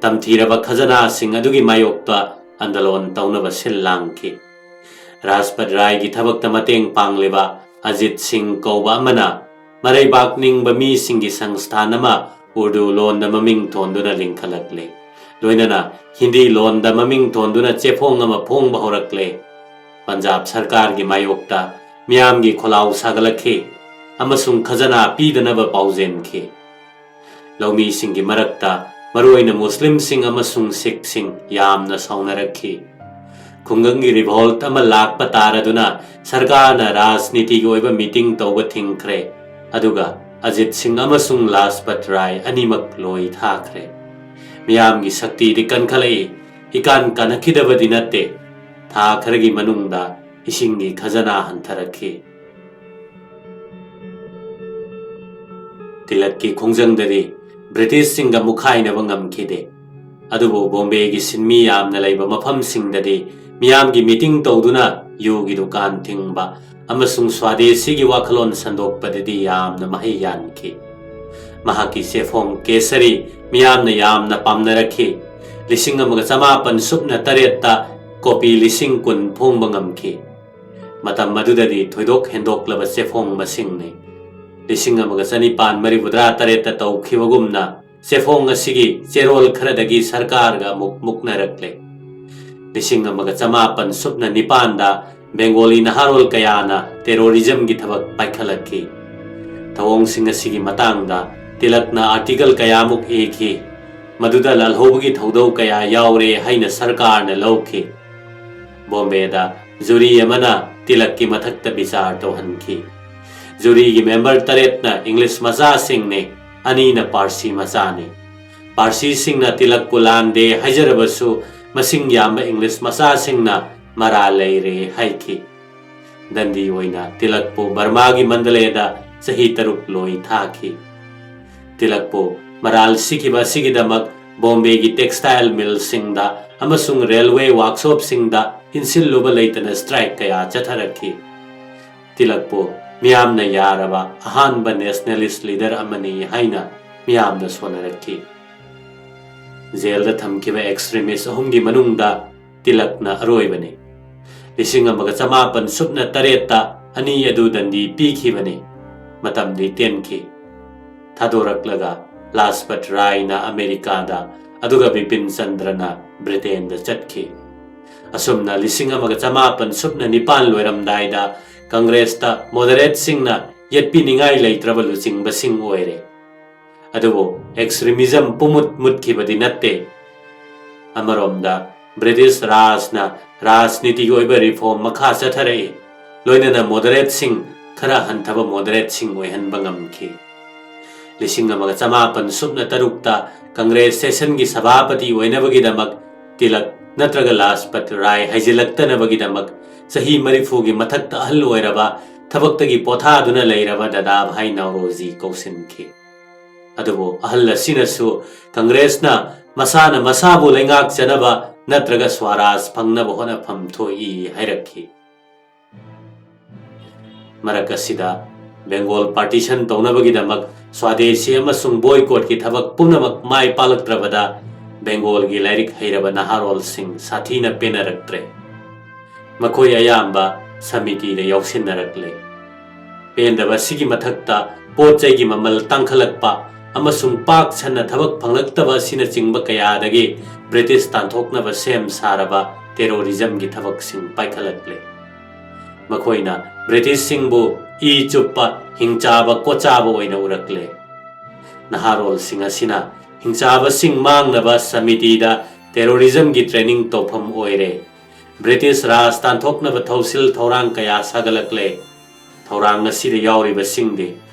ꯇꯝꯊꯤꯔꯕ ꯈꯖꯅꯥꯁꯤꯡ ꯑꯗꯨꯒꯤ ꯃꯥꯌꯣꯛꯇ ꯑꯟꯗꯂꯣꯟ ꯇꯧꯅꯕ ꯁꯤꯜ ꯂꯥꯡꯈꯤ꯫ ꯔꯥꯖꯄꯠ ꯔꯥꯏꯒꯤ ꯊꯕꯛꯇ ꯃꯇꯦꯡ ꯄꯥꯡꯂꯤꯕ ꯑꯖꯤꯠ ꯁꯤꯡ ꯀꯧꯕ ꯑꯃꯅ ꯃꯔꯩꯕꯥꯛ ꯅꯤꯡꯕ ꯃꯤꯁꯤꯡꯒꯤ ꯁꯪꯁꯊꯥꯟ ꯑꯃ ꯎꯔꯗꯨ ꯂꯣꯟꯗ ꯃꯃꯤꯡ ꯊꯣꯟꯗꯨꯅ ꯂꯤꯡꯈꯠꯂꯛꯂꯦ꯫ ꯂꯣꯏꯅꯅ ꯍꯤꯟꯗꯤ ꯂꯣꯟꯗ ꯃꯃꯤꯡ ꯊꯣꯟꯗꯨꯅ ꯆꯦꯐꯣꯡ ꯑꯃ ꯐꯣꯡꯕ ꯍꯧꯔꯛꯂꯦ꯫ ꯄꯟꯖꯥꯕ ꯁꯔꯀꯥꯔꯒꯤ ꯃꯥꯌꯣꯛꯇ ꯃꯤꯌꯥꯝꯒꯤ ꯈꯣꯜꯂꯥꯎ ꯁꯥꯒꯠꯂꯛꯈꯤ ꯑꯃꯁꯨꯡ ꯈꯖꯅꯥ ꯄꯤꯗꯅꯕ ꯄꯥꯎꯖꯦꯟꯈꯤ꯫ ꯂꯧꯃꯤꯁꯤꯡꯒꯤ ꯃꯔꯛꯇ ꯃꯔꯨꯑꯣꯏꯅ ꯃꯨꯁꯂꯤꯝꯁꯤꯡ ꯑꯃꯁꯨꯡ ꯁꯤꯈꯁꯤꯡ ꯌꯥꯝꯅ ꯁꯥꯎꯅꯔꯛꯈꯤ꯫ ꯈꯨꯡꯒꯪꯒꯤ ꯔꯤꯚꯣꯜꯠ ꯑꯃ ꯂꯥꯛꯄ ꯇꯥꯔꯗꯨꯅ ꯁꯔꯀꯥꯔꯅ ꯔꯥꯖꯅꯤꯇꯤꯒꯤ ꯑꯣꯏꯕ ꯃꯤꯇꯤꯡ ꯇꯧꯕ ꯊꯤꯡꯈ꯭ꯔꯦ, ꯑꯗꯨꯒ ꯑꯖꯤꯠ ꯁꯤꯡ ꯑꯃꯁꯨꯡ ꯂꯥꯖꯄꯠ ꯔꯥꯏ ꯑꯅꯤꯃꯛ ꯂꯣꯏ ꯊꯥꯈ꯭ꯔꯦ꯫ ꯃꯤꯌꯥꯝꯒꯤ ꯁꯛꯇꯤꯗꯤ ꯀꯟꯈꯠꯂꯛꯏ, ꯏꯀꯥꯟ ꯀꯥꯟꯅꯈꯤꯗꯕꯗꯤ ꯅꯠꯇꯦ꯫ ꯊꯥ ꯈꯔꯒꯤ ꯃꯅꯨꯡꯗ ꯏꯁꯤꯡꯒꯤ ꯈꯖꯅꯥ ꯍꯟꯊꯔꯛꯈꯤ꯫ ꯇꯤꯂꯛꯀꯤ ꯈꯣꯡꯖꯪꯗꯗꯤ ꯕ꯭ꯔꯤꯇꯤꯁꯁꯤꯡꯒ ꯃꯨꯛꯈꯥꯏꯅꯕ ꯉꯝꯈꯤꯗꯦ꯫ ꯑꯗꯨꯕꯨ ꯕꯣꯝꯕꯦꯒꯤ ꯁꯤꯟꯃꯤ ꯌꯥꯝꯅ ꯂꯩꯕ ꯃꯐꯝꯁꯤꯡꯗꯗꯤ ꯃꯤꯌꯥꯝꯒꯤ ꯃꯤꯇꯤꯡ ꯇꯧꯗꯨꯅ ꯌꯨꯒꯤ ꯗꯨꯀꯥꯟ ꯊꯤꯡꯕ ꯑꯃꯁꯨꯡ ꯁ꯭ꯋꯥꯗꯦꯁꯤꯒꯤ ꯋꯥꯈꯜꯂꯣꯟ ꯁꯟꯗꯣꯛꯄꯗꯗꯤ ꯌꯥꯝꯅ ꯃꯍꯩ ꯌꯥꯟꯈꯤ꯫ ꯃꯍꯥꯛꯀꯤ ꯆꯦꯐꯣꯡ ꯀꯦꯁꯔꯤ ꯃꯤꯌꯥꯝꯅ ꯌꯥꯝꯅ ꯄꯥꯝꯅꯔꯛꯈꯤ꯫ ꯂꯤꯁꯤꯡ ꯑꯃꯒ ꯆꯃꯥꯄꯟ ꯁꯨꯞꯅ ꯇꯔꯦꯠꯇ ꯀꯣꯄꯤ ꯂꯤꯁꯤꯡ ꯀꯨꯟ ꯐꯣꯡꯕ ꯉꯝꯈꯤ꯫ ꯃꯇꯝ ꯑꯗꯨꯗꯗꯤ ꯊꯣꯏꯗꯣꯛ ꯍꯦꯟꯗꯣꯛꯂꯕ ꯆꯦꯐꯣꯡ ꯃꯁꯤꯡꯅꯤ꯫ ꯂꯤꯁꯤꯡ ꯑꯃꯒ ꯆꯅꯤꯄꯥꯟ ꯃꯔꯤꯐꯨꯇꯔꯥ ꯇꯔꯦꯠꯇ ꯇꯧꯈꯤꯕꯒꯨꯝꯅ ꯆꯦꯐꯣꯡ ꯑꯁꯤꯒꯤ ꯆꯦꯔꯣꯜ ꯈꯔꯗꯒꯤ ꯁꯔꯀꯥꯔꯒ ꯑꯃꯨꯛ ꯃꯨꯛꯅꯔꯛꯂꯦ꯫ ꯂꯤꯁꯤꯡ ꯑꯃꯒ ꯆꯃꯥꯄꯟ ꯁꯨꯞꯅ ꯅꯤꯄꯥꯟꯗ ꯕꯦꯡꯒꯣꯂꯤ ꯅꯍꯥꯔꯣꯜ ꯀꯌꯥꯅ ꯇꯦꯔꯣꯔꯤꯖꯝꯒꯤ ꯊꯕꯛ ꯄꯥꯏꯈꯠꯂꯛꯈꯤ꯫ ꯊꯧꯑꯣꯡꯁꯤꯡ ꯑꯁꯤꯒꯤ ꯃꯇꯥꯡꯗ ꯇꯤꯂꯛꯅ ꯑꯥꯔꯇꯤꯀꯜ ꯀꯌꯥꯃꯨꯛ ꯏꯈꯤ꯫ ꯃꯗꯨꯗ ꯂꯥꯜꯍꯧꯕꯒꯤ ꯊꯧꯗꯧ ꯀꯌꯥ ꯌꯥꯎꯔꯦ ꯍꯥꯏꯅ ꯁꯔꯀꯥꯔꯅ ꯂꯧꯈꯤ꯫ ꯕꯣꯝꯕꯦꯗ ꯖꯨꯔꯤ ꯑꯃꯅ ꯇꯤꯂꯛꯀꯤ ꯃꯊꯛꯇ ꯕꯤꯆꯥꯔ ꯇꯧꯍꯟꯈꯤ꯫ ꯖꯨꯔꯤꯒꯤ ꯃꯦꯝꯕꯔ ꯇꯔꯦꯠꯅ ꯏꯪꯂꯤꯁ ꯃꯆꯥꯁꯤꯡꯅꯤ, ꯑꯅꯤꯅ ꯄꯥꯔꯁꯤ ꯃꯆꯥꯅꯤ꯫ ꯄꯥꯔꯁꯤꯁꯤꯡꯅ ꯇꯤꯂꯛꯄꯨ ꯂꯥꯟꯗꯦ ꯍꯥꯏꯖꯔꯕꯁꯨ, ꯃꯁꯤꯡ ꯌꯥꯝꯕ ꯏꯪꯂꯤꯁ ꯃꯆꯥꯁꯤꯡꯅ ꯃꯔꯥꯜ ꯂꯩꯔꯦ ꯍꯥꯏꯈꯤ꯫ ꯗꯟꯗꯤ ꯑꯣꯏꯅ ꯇꯤꯂꯛꯄꯨ ꯕꯔꯃꯥꯒꯤ ꯃꯟꯗꯂꯦꯗ ꯆꯍꯤ ꯇꯔꯨꯛ ꯂꯣꯏ ꯊꯥꯈꯤ꯫ ꯇꯤꯂꯛꯄꯨ ꯃꯔꯥꯜ ꯁꯤꯈꯤꯕ ꯑꯁꯤꯒꯤꯗꯃꯛ ꯕꯣꯝꯕꯦꯒꯤ textile millꯁꯤꯡꯗ ꯑꯃꯁꯨꯡ railway workshopꯁꯤꯡꯗ ꯏꯟꯁꯤꯜꯂꯨꯕ ꯂꯩꯇꯅ strike ꯀꯌꯥ ꯆꯠꯊꯔꯛꯈꯤ꯫ ꯇꯤꯂꯛꯄꯨ ꯃꯤꯌꯥꯝꯅ ꯌꯥꯔꯕ ꯑꯍꯥꯟꯕ nationalist leader ꯑꯃꯅꯤ ꯍꯥꯏꯅ ꯃꯤꯌꯥꯝꯅ ꯁꯣꯟꯅꯔꯛꯈꯤ꯫ ꯖꯦꯜꯗ ꯊꯝꯈꯤꯕ extremist ꯑꯍꯨꯝꯒꯤ ꯃꯅꯨꯡꯗ ꯇꯤꯂꯛꯅ ꯑꯔꯣꯏꯕꯅꯤ꯫ ꯂꯤꯁꯤꯡ ꯑꯃꯒ ꯆꯃꯥꯄꯟ ꯁꯨꯞꯅ ꯇꯔꯦꯠꯇ ꯑꯅꯤ ꯑꯗꯨ ꯗꯟꯗꯤ ꯄꯤꯈꯤꯕꯅꯤ꯫ ꯃꯇꯝꯗꯤ ꯇꯦꯟꯈꯤ꯫ ꯊꯥꯗꯣꯔꯛꯂꯒ ꯂꯥꯖꯄꯠ ꯔꯥꯏꯅ ꯑꯃꯦꯔꯤꯀꯥꯗ, ꯑꯗꯨꯒ ꯕꯤꯄꯤꯟ ꯆꯟꯗ꯭ꯔꯅ ꯕ꯭ꯔꯤꯇꯦꯟꯗ ꯆꯠꯈꯤ꯫ ꯑꯁꯨꯝꯅ ꯂꯤꯁꯤꯡ ꯑꯃꯒ ꯆꯃꯥꯄꯟ ꯁꯨꯞꯅ ꯅꯤꯄꯥꯟ ꯂꯣꯏꯔꯝꯗꯥꯏꯗ ꯀꯪꯒ꯭ꯔꯦꯁꯇ moderateꯁꯤꯡꯅ ꯌꯦꯠꯄꯤꯅꯤꯡꯉꯥꯏ ꯂꯩꯇ꯭ꯔꯕ ꯂꯨꯆꯤꯡꯕꯁꯤꯡ ꯑꯣꯏꯔꯦ꯫ ꯑꯗꯨꯕꯨ extremism ꯄꯨꯃꯨꯠ ꯃꯨꯠꯈꯤꯕꯗꯤ ꯅꯠꯇꯦ꯫ ꯑꯃꯔꯣꯝꯗ ꯕ꯭ꯔꯤꯇꯤꯁ ꯔꯥꯖꯅ ꯔꯥꯖꯅꯤꯇꯤꯒꯤ ꯑꯣꯏꯕ reform ꯃꯈꯥ ꯆꯠꯊꯔꯛꯏ, ꯂꯣꯏꯅꯅ moderateꯁꯤꯡ ꯈꯔ ꯍꯟꯊꯕ moderateꯁꯤꯡ ꯑꯣꯏꯍꯟꯕ ꯉꯝꯈꯤ꯫ ꯂꯤꯁꯤꯡ ꯑꯃꯒ ꯆꯃꯥꯄꯟ ꯁꯨꯞꯅ ꯇꯔꯨꯛꯇ ꯀꯪꯒ꯭ꯔꯦꯁ sessionꯒꯤ ꯁꯚꯥꯄꯇꯤ ꯑꯣꯏꯅꯕꯒꯤꯗꯃꯛ ꯇꯤꯂꯛ ꯅꯠꯇ꯭ꯔꯒ ꯂꯥꯖꯄꯠ ꯔꯥꯏ ꯍꯥꯏꯖꯤꯜꯂꯛꯇꯅꯕꯒꯤꯗꯃꯛ ꯆꯍꯤ ꯃꯔꯤꯐꯨꯒꯤ ꯃꯊꯛꯇ ꯑꯍꯜ ꯑꯣꯏꯔꯕ, ꯊꯕꯛꯇꯒꯤ ꯄꯣꯊꯥꯗꯨꯅ ꯂꯩꯔꯕ ꯗꯥꯗꯥ ꯚꯥꯏ ꯅꯥꯎꯔꯣꯖꯤ ꯀꯧꯁꯤꯟꯈꯤ꯫ ꯑꯗꯨꯕꯨ ꯑꯍꯜ ꯑꯁꯤꯅꯁꯨ ꯀꯪꯒ꯭ꯔꯦꯁꯅ ꯃꯁꯥꯅ ꯃꯁꯥꯕꯨ ꯂꯩꯉꯥꯛꯆꯅꯕ ꯅꯠꯇ꯭ꯔꯒ ꯁ꯭ꯋꯥꯔꯥꯖ ꯐꯪꯅꯕ ꯍꯣꯠꯅꯐꯝ ꯊꯣꯛꯏ ꯍꯥꯏꯔꯛꯈꯤ꯫ ꯃꯔꯛ ꯑꯁꯤꯗ ꯕꯦꯡꯒꯣꯜ partition ꯇꯧꯅꯕꯒꯤꯗꯃꯛ ꯁ꯭ꯋꯥꯗꯦꯁꯤ ꯑꯃꯁꯨꯡ boycottꯀꯤ ꯊꯕꯛ ꯄꯨꯝꯅꯃꯛ ꯃꯥꯏ ꯄꯥꯛꯂꯛꯇ꯭ꯔꯕꯗ ꯕꯦꯡꯒꯣꯜꯒꯤ ꯂꯥꯏꯔꯤꯛ ꯍꯩꯔꯕ ꯅꯍꯥꯔꯣꯜꯁꯤꯡ ꯁꯥꯊꯤꯅ ꯄꯦꯟꯅꯔꯛꯇ꯭ꯔꯦ꯫ ꯃꯈꯣꯏ ꯑꯌꯥꯝꯕ ꯁꯃꯤꯇꯤꯗ ꯌꯥꯎꯁꯤꯟꯅꯔꯛꯂꯦ꯫ ꯄꯦꯟꯗꯕ ꯑꯁꯤꯒꯤ ꯃꯊꯛꯇ ꯄꯣꯠ ꯆꯩꯒꯤ ꯃꯃꯜ ꯇꯥꯡꯈꯠꯂꯛꯄ ꯑꯃꯁꯨꯡ ꯄꯥꯛ ꯁꯟꯅ ꯊꯕꯛ ꯐꯪꯂꯛꯇꯕ ꯑꯁꯤꯅꯆꯤꯡꯕ ꯀꯌꯥꯗꯒꯤ ꯕ꯭ꯔꯤꯇꯤꯁ ꯇꯥꯟꯊꯣꯛꯅꯕ ꯁꯦꯝ ꯁꯥꯔꯕ terrorismꯒꯤ ꯊꯕꯛꯁꯤꯡ ꯄꯥꯏꯈꯠꯂꯛꯂꯦ꯫ ꯃꯈꯣꯏꯅ ꯕ꯭ꯔꯤꯇꯤꯁꯁꯤꯡꯕꯨ ꯏ ꯆꯨꯞꯄ ꯍꯤꯡꯆꯥꯕ ꯀꯣꯠꯆꯥꯕ ꯑꯣꯏꯅ ꯎꯔꯛꯂꯦ꯫ ꯅꯍꯥꯔꯣꯜꯁꯤꯡ ꯑꯁꯤꯅ ꯍꯤꯡꯆꯥꯕꯁꯤꯡ ꯃꯥꯡꯅꯕ ꯁꯃꯤꯇꯤꯗ terrorismꯒꯤ training ꯇꯧꯐꯝ ꯑꯣꯏꯔꯦ꯫ ꯕ꯭ꯔꯤꯇꯤꯁ ꯔꯥꯖ ꯇꯥꯟꯊꯣꯛꯅꯕ ꯊꯧꯁꯤꯜ ꯊꯧꯔꯥꯡ ꯀꯌꯥ ꯁꯥꯒꯠꯂꯛꯂꯦ꯫ ꯊꯧꯔꯥꯡ ꯑꯁꯤꯗ ꯌꯥꯎꯔꯤꯕꯁꯤꯡꯗꯤ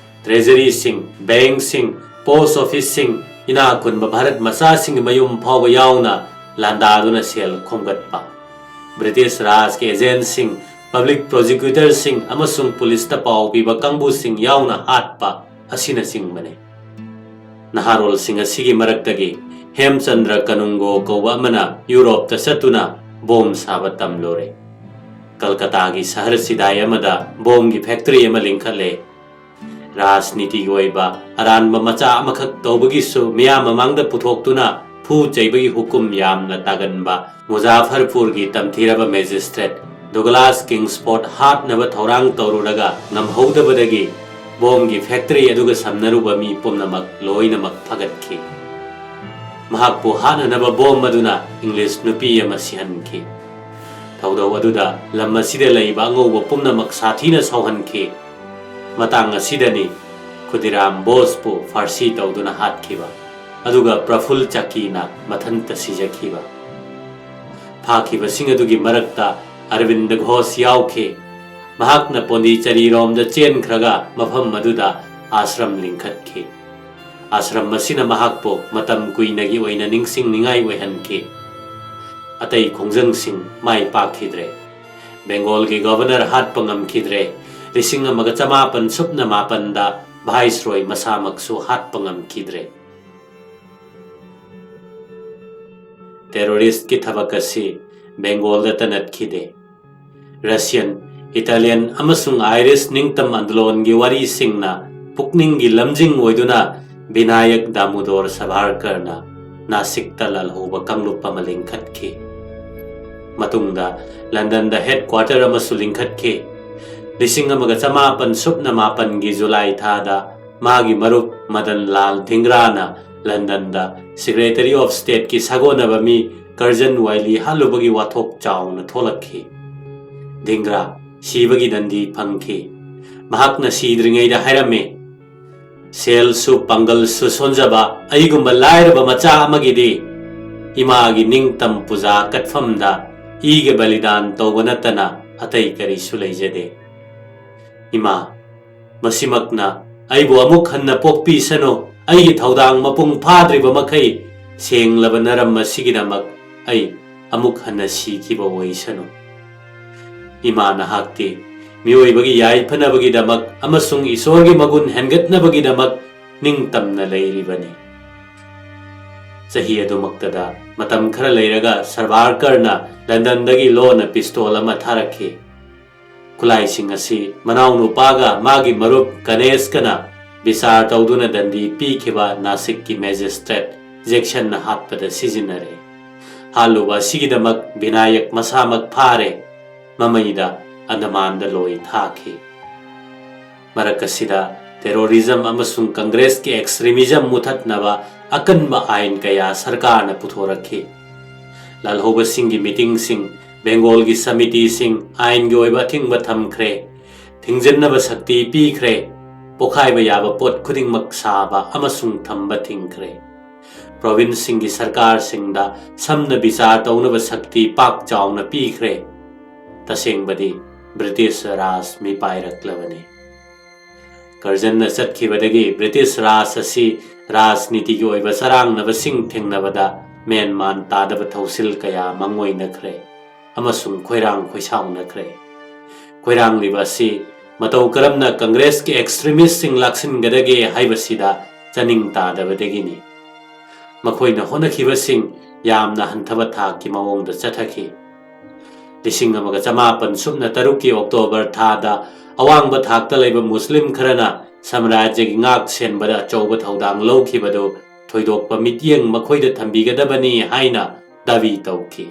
treasuryꯁꯤꯡ, bankꯁꯤꯡ, post officeꯁꯤꯡ, ꯏꯅꯥꯛ ꯈꯨꯟꯕ ꯚꯥꯔꯠ ꯃꯆꯥꯁꯤꯡꯒꯤ ꯃꯌꯨꯝ ꯐꯥꯎꯕ ꯌꯥꯎꯅ ꯂꯥꯟꯗꯥꯗꯨꯅ ꯁꯦꯜ ꯈꯣꯝꯒꯠꯄ꯫ ꯕ꯭ꯔꯤꯇꯤꯁ ꯔꯥꯖꯀꯤ ꯑꯦꯖꯦꯟꯁꯤꯡ, ꯄꯕ꯭ꯂꯤꯛ ꯄ꯭ꯔꯣꯁꯤꯀ꯭ꯌꯨꯇꯔꯁꯤꯡ ꯑꯃꯁꯨꯡ ꯄꯨꯂꯤꯁꯇ ꯄꯥꯎ ꯄꯤꯕ ꯀꯥꯡꯕꯨꯁꯤꯡ ꯌꯥꯎꯅ ꯍꯥꯠꯄ ꯑꯁꯤꯅꯆꯤꯡꯕꯅꯤ꯫ ꯅꯍꯥꯔꯣꯜꯁꯤꯡ ꯑꯁꯤꯒꯤ ꯃꯔꯛꯇꯒꯤ ꯍꯦꯝꯆꯟꯗ꯭ꯔ ꯀꯅꯨꯡꯒꯣ ꯀꯧꯕ ꯑꯃꯅ ꯌꯨꯔꯣꯞꯇ ꯆꯠꯇꯨꯅ ꯕꯣꯝ ꯁꯥꯕ ꯇꯝꯂꯨꯔꯦ꯫ ꯀꯜꯀꯇꯥꯒꯤ ꯁꯍꯔ ꯁꯤꯗꯥꯏ ꯑꯃꯗ ꯕꯣꯝꯒꯤ ꯐꯦꯛꯇꯔꯤ ꯑꯃ ꯂꯤꯡꯈꯠꯂꯦ꯫ ꯔꯥꯖꯅꯤꯇꯤꯒꯤ ꯑꯣꯏꯕ ꯑꯔꯥꯟꯕ ꯃꯆꯥ ꯑꯃꯈꯛ ꯇꯧꯕꯒꯤꯁꯨ ꯃꯤꯌꯥꯝ ꯃꯃꯥꯡꯗ ꯄꯨꯊꯣꯛꯇꯨꯅ ꯐꯨ ꯆꯩꯕꯒꯤ ꯍꯨꯀꯨꯝ ꯌꯥꯝꯅ ꯇꯥꯒꯟꯕ ꯃꯨꯖꯥꯐꯔꯄꯨꯔꯒꯤ ꯇꯝꯊꯤꯔꯕ ꯃꯦꯖꯤꯁꯇ꯭ꯔꯦꯠ ꯗꯣꯒꯂꯥꯁ ꯀꯤꯡꯁꯐꯣꯔꯗ ꯍꯥꯠꯅꯕ ꯊꯧꯔꯥꯡ ꯇꯧꯔꯨꯔꯒ ꯉꯝꯍꯧꯗꯕꯗꯒꯤ ꯕꯣꯝꯒꯤ ꯐꯦꯛꯇꯔꯤ ꯑꯗꯨꯒ ꯁꯝꯅꯔꯨꯕ ꯃꯤ ꯄꯨꯝꯅꯃꯛ ꯂꯣꯏꯅꯃꯛ ꯐꯒꯠꯈꯤ꯫ ꯃꯍꯥꯛꯄꯨ ꯍꯥꯠꯅꯅꯕ ꯕꯣꯝ ꯑꯗꯨꯅ ꯏꯪꯂꯤꯁ ꯅꯨꯄꯤ ꯑꯃ ꯁꯤꯍꯟꯈꯤ꯫ ꯊꯧꯗꯧ ꯑꯗꯨꯗ ꯂꯝ ꯑꯁꯤꯗ ꯂꯩꯕ ꯑꯉꯧꯕ ꯄꯨꯝꯅꯃꯛ ꯁꯥꯊꯤꯅ ꯁꯥꯎꯍꯟꯈꯤ꯫ ꯃꯇꯥꯡ ꯑꯁꯤꯗꯅꯤ ꯈꯨꯗꯤꯔꯥꯝ ꯕꯣꯁꯄꯨ ꯐꯥꯔꯁꯤ ꯇꯧꯗꯨꯅ ꯍꯥꯠꯈꯤꯕ, ꯑꯗꯨꯒ ꯄ꯭ꯔꯐꯨꯜ ꯆꯀꯤꯅ ꯃꯊꯟꯇ ꯁꯤꯖꯈꯤꯕ꯫ ꯐꯥꯈꯤꯕꯁꯤꯡ ꯑꯗꯨꯒꯤ ꯃꯔꯛꯇ ꯑꯔꯕꯤꯟꯗ ꯘꯣꯁ ꯌꯥꯎꯈꯤ꯫ ꯃꯍꯥꯛꯅ ꯄꯣꯟꯗꯤꯆꯦꯔꯤꯔꯣꯝꯗ ꯆꯦꯟꯈ꯭ꯔꯒ ꯃꯐꯝ ꯑꯗꯨꯗ ꯑꯥꯁ꯭ꯔꯝ ꯂꯤꯡꯈꯠꯈꯤ꯫ ꯑꯥꯁ꯭ꯔꯝ ꯑꯁꯤꯅ ꯃꯍꯥꯛꯄꯨ ꯃꯇꯝ ꯀꯨꯏꯅꯒꯤ ꯑꯣꯏꯅ ꯅꯤꯡꯁꯤꯡꯅꯤꯡꯉꯥꯏ ꯑꯣꯏꯍꯟꯈꯤ꯫ ꯑꯇꯩ ꯈꯣꯡꯖꯪꯁꯤꯡ ꯃꯥꯏ ꯄꯥꯛꯈꯤꯗ꯭ꯔꯦ꯫ ꯕꯦꯡꯒꯣꯜꯒꯤ ꯒꯣꯚꯔꯅꯔ ꯍꯥꯠꯄ ꯉꯝꯈꯤꯗ꯭ꯔꯦ꯫ ꯂꯤꯁꯤꯡ ꯑꯃꯒ ꯆꯃꯥꯄꯟ ꯁꯨꯞꯅ ꯃꯥꯄꯟꯗ ꯚꯥꯏꯁꯔꯣꯏ ꯃꯁꯥꯃꯛꯁꯨ ꯍꯥꯠꯄ ꯉꯝꯈꯤꯗ꯭ꯔꯦ꯫ ꯇꯦꯔꯣꯔꯤꯁ꯭ꯠꯀꯤ ꯊꯕꯛ ꯑꯁꯤ ꯕꯦꯡꯒꯣꯜꯗꯇ ꯅꯠꯈꯤꯗꯦ꯫ ꯔꯁꯤꯌꯟ, ꯏꯇꯥꯂꯤꯌꯟ ꯑꯃꯁꯨꯡ ꯑꯥꯏꯔꯤꯁ ꯅꯤꯡꯇꯝ ꯑꯟꯗꯣꯂꯣꯟꯒꯤ ꯋꯥꯔꯤꯁꯤꯡꯅ ꯄꯨꯛꯅꯤꯡꯒꯤ ꯂꯝꯖꯤꯡ ꯑꯣꯏꯗꯨꯅ ꯕꯤꯅꯥꯌꯛ ꯗꯥꯃꯨꯗꯣꯔ ꯁꯚꯥꯔꯀꯔꯅ ꯅꯥꯁꯤꯛꯇ ꯂꯥꯜꯍꯧꯕ ꯀꯥꯡꯂꯨꯞ ꯑꯃ ꯂꯤꯡꯈꯠꯈꯤ꯫ ꯃꯇꯨꯡꯗ ꯂꯟꯗꯟꯗ ꯍꯦꯗꯀ꯭ꯋꯥꯇꯔ ꯑꯃꯁꯨ ꯂꯤꯡꯈꯠꯈꯤ꯫ ꯂꯤꯁꯤꯡ ꯑꯃꯒ ꯆꯃꯥꯄꯟ ꯁꯨꯞꯅ ꯃꯥꯄꯟꯒꯤ ꯖꯨꯂꯥꯏ ꯊꯥꯗ ꯃꯥꯒꯤ ꯃꯔꯨꯞ ꯃꯗꯟ ꯂꯥꯜ ꯙꯤꯡꯒ꯭ꯔꯥꯅ ꯂꯟꯗꯟꯗ Secretary of Stateꯀꯤ ꯁꯥꯒꯣꯟꯅꯕ ꯃꯤ ꯀꯔꯖꯟ ꯋꯥꯏꯂꯤ ꯍꯥꯠꯂꯨꯕꯒꯤ ꯋꯥꯊꯣꯛ ꯆꯥꯎꯅ ꯊꯣꯛꯂꯛꯈꯤ꯫ ꯙꯤꯡꯒ꯭ꯔꯥ ꯁꯤꯕꯒꯤ ꯗꯟꯗꯤ ꯐꯪꯈꯤ꯫ ꯃꯍꯥꯛꯅ ꯁꯤꯗ꯭ꯔꯤꯉꯩꯗ ꯍꯥꯏꯔꯝꯃꯤ, "ꯁꯦꯜꯁꯨ ꯄꯥꯡꯒꯜꯁꯨ ꯁꯣꯟꯖꯕ ꯑꯩꯒꯨꯝꯕ ꯂꯥꯏꯔꯕ ꯃꯆꯥ ꯑꯃꯒꯤꯗꯤ ꯏꯃꯥꯒꯤ ꯅꯤꯡꯇꯝ ꯄꯨꯖꯥ ꯀꯠꯐꯝꯗ ꯏꯒ ꯕꯂꯤꯗꯥꯟ ꯇꯧꯕ ꯅꯠꯇꯅ ꯑꯇꯩ ꯀꯔꯤꯁꯨ ꯂꯩꯖꯗꯦ꯫ ꯏꯃꯥ, ꯃꯁꯤꯃꯛꯅ ꯑꯩꯕꯨ ꯑꯃꯨꯛ ꯍꯟꯅ ꯄꯣꯛꯄꯤꯁꯅꯨ꯫ ꯑꯩꯒꯤ ꯊꯧꯗꯥꯡ ꯃꯄꯨꯡ ꯐꯥꯗ꯭ꯔꯤꯕ ꯃꯈꯩ ꯁꯦꯡꯂꯕ ꯅꯔꯝ ꯑꯁꯤꯒꯤꯗꯃꯛ ꯑꯩ ꯑꯃꯨꯛ ꯍꯟꯅ ꯁꯤꯈꯤꯕ ꯑꯣꯏꯁꯅꯨ꯫ ꯏꯃꯥ ꯅꯍꯥꯛꯇꯤ ꯃꯤꯑꯣꯏꯕꯒꯤ ꯌꯥꯏꯐꯅꯕꯒꯤꯗꯃꯛ ꯑꯃꯁꯨꯡ ꯏꯁꯣꯔꯒꯤ ꯃꯒꯨꯟ ꯍꯦꯟꯒꯠꯅꯕꯒꯤꯗꯃꯛ ꯅꯤꯡꯇꯝꯅ ꯂꯩꯔꯤꯕꯅꯤ꯫ ꯆꯍꯤ ꯑꯗꯨꯃꯛꯇꯗ ꯃꯇꯝ ꯈꯔ ꯂꯩꯔꯒ ꯁꯔꯚꯥꯔꯀꯔꯅ ꯂꯟꯗꯟꯗꯒꯤ ꯂꯣꯟꯅ ꯄꯤꯁꯇꯣꯜ ꯑꯃ ꯊꯥꯔꯛꯈꯤ꯫ ꯈꯨꯠꯂꯥꯏꯁꯤꯡ ꯑꯁꯤ ꯃꯅꯥꯎꯅꯨꯄꯥꯒ ꯃꯥꯒꯤ ꯃꯔꯨꯞ ꯒꯅꯦꯁꯀꯅ ꯕꯤꯆꯥꯔ ꯇꯧꯗꯨꯅ ꯗꯟꯗꯤ ꯄꯤꯈꯤꯕ ꯅꯥꯁꯤꯛꯀꯤ ꯃꯦꯖꯤꯁꯇ꯭ꯔꯦꯠ ꯖꯦꯛꯁꯟꯅ ꯍꯥꯠꯄꯗ ꯁꯤꯖꯤꯟꯅꯔꯦ꯫ ꯍꯥꯠꯂꯨꯕ ꯑꯁꯤꯒꯤꯗꯃꯛ ꯕꯤꯅꯥꯌꯛ ꯃꯁꯥꯃꯛ ꯐꯥꯔꯦ꯫ ꯃꯃꯩꯗ ꯑꯟꯗꯃꯥꯟꯗ ꯂꯣꯏ ꯊꯥꯈꯤ꯫ ꯃꯔꯛ ꯑꯁꯤꯗ ꯇꯦꯔꯣꯔꯤꯖꯝ ꯑꯃꯁꯨꯡ ꯀꯪꯒ꯭ꯔꯦꯁꯀꯤ ꯑꯦꯛꯁꯇ꯭ꯔꯤꯃꯤꯖꯝ ꯃꯨꯊꯠꯅꯕ ꯑꯀꯟꯕ ꯑꯥꯏꯟ ꯀꯌꯥ ꯁꯔꯀꯥꯔꯅ ꯄꯨꯊꯣꯔꯛꯈꯤ꯫ ꯂꯥꯜꯍꯧꯕꯁꯤꯡꯒꯤ ꯃꯤꯇꯤꯡꯁꯤꯡ, ꯕꯦꯡꯒꯣꯜꯒꯤ ꯁꯃꯤꯇꯤꯁꯤꯡ ꯑꯥꯏꯟꯒꯤ ꯑꯣꯏꯕ ꯑꯊꯤꯡꯕ ꯊꯝꯈ꯭ꯔꯦ꯫ ꯊꯤꯡꯖꯤꯟꯅꯕ ꯁꯛꯇꯤ ꯄꯤꯈ꯭ꯔꯦ꯫ ꯄꯣꯈꯥꯏꯕ ꯌꯥꯕ ꯄꯣꯠ ꯈꯨꯗꯤꯡꯃꯛ ꯁꯥꯕ ꯑꯃꯁꯨꯡ ꯊꯝꯕ ꯊꯤꯡꯈ꯭ꯔꯦ꯫ ꯄ꯭ꯔꯣꯚꯤꯟꯁꯁꯤꯡꯒꯤ ꯁꯔꯀꯥꯔꯁꯤꯡꯗ ꯁꯝꯅ ꯕꯤꯆꯥꯔ ꯇꯧꯅꯕ ꯁꯛꯇꯤ ꯄꯥꯛ ꯆꯥꯎꯅ ꯄꯤꯈ꯭ꯔꯦ꯫ ꯇꯁꯦꯡꯕꯗꯤ ꯕ꯭ꯔꯤꯇꯤꯁ ꯔꯥꯖ ꯃꯤꯄꯥꯏꯔꯛꯂꯕꯅꯤ꯫ ꯀꯔꯖꯟꯅ ꯆꯠꯈꯤꯕꯗꯒꯤ ꯕ꯭ꯔꯤꯇꯤꯁ ꯔꯥꯖ ꯑꯁꯤ ꯔꯥꯖꯅꯤꯇꯤꯒꯤ ꯑꯣꯏꯕ ꯆꯔꯥꯡꯅꯕꯁꯤꯡ ꯊꯦꯡꯅꯕꯗ ꯃꯦꯟ ꯃꯥꯟ ꯇꯥꯗꯕ ꯊꯧꯁꯤꯜ ꯀꯌꯥ ꯃꯪꯑꯣꯏꯅꯈ꯭ꯔꯦ ꯑꯃꯁꯨꯡ ꯈꯣꯏꯔꯥꯡ ꯈꯣꯏꯁꯥꯎꯅꯈ꯭ꯔꯦ꯫ ꯈꯣꯏꯔꯥꯡꯂꯤꯕ ꯑꯁꯤ ꯃꯇꯧ ꯀꯔꯝꯅ ꯀꯪꯒ꯭ꯔꯦꯁꯀꯤ ꯑꯦꯛꯁꯇ꯭ꯔꯤꯃꯤꯁꯁꯤꯡ ꯂꯥꯛꯁꯤꯟꯒꯗꯒꯦ ꯍꯥꯏꯕꯁꯤꯗ ꯆꯥꯅꯤꯡ ꯇꯥꯗꯕꯗꯒꯤꯅꯤ꯫ ꯃꯈꯣꯏꯅ ꯍꯣꯠꯅꯈꯤꯕꯁꯤꯡ ꯌꯥꯝꯅ ꯍꯟꯊꯕ ꯊꯥꯛꯀꯤ ꯃꯑꯣꯡꯗ ꯆꯠꯊꯈꯤ꯫ ꯂꯤꯁꯤꯡ ꯑꯃꯒ ꯆꯃꯥꯄꯟ ꯁꯨꯞꯅ ꯇꯔꯨꯛꯀꯤ ꯑꯣꯛꯇꯣꯕꯔ ꯊꯥꯗ ꯑꯋꯥꯡꯕ ꯊꯥꯛꯇ ꯂꯩꯕ ꯃꯨꯁꯂꯤꯝ ꯈꯔꯅ ꯁꯥꯝꯔꯥꯖ꯭ꯌꯒꯤ ꯉꯥꯛ ꯁꯦꯟꯕꯗ ꯑꯆꯧꯕ ꯊꯧꯗꯥꯡ ꯂꯧꯈꯤꯕꯗꯨ ꯊꯣꯏꯗꯣꯛꯄ ꯃꯤꯠꯌꯦꯡ ꯃꯈꯣꯏꯗ ꯊꯝꯕꯤꯒꯗꯕꯅꯤ ꯍꯥꯏꯅ ꯗꯥꯕꯤ ꯇꯧꯈꯤ꯫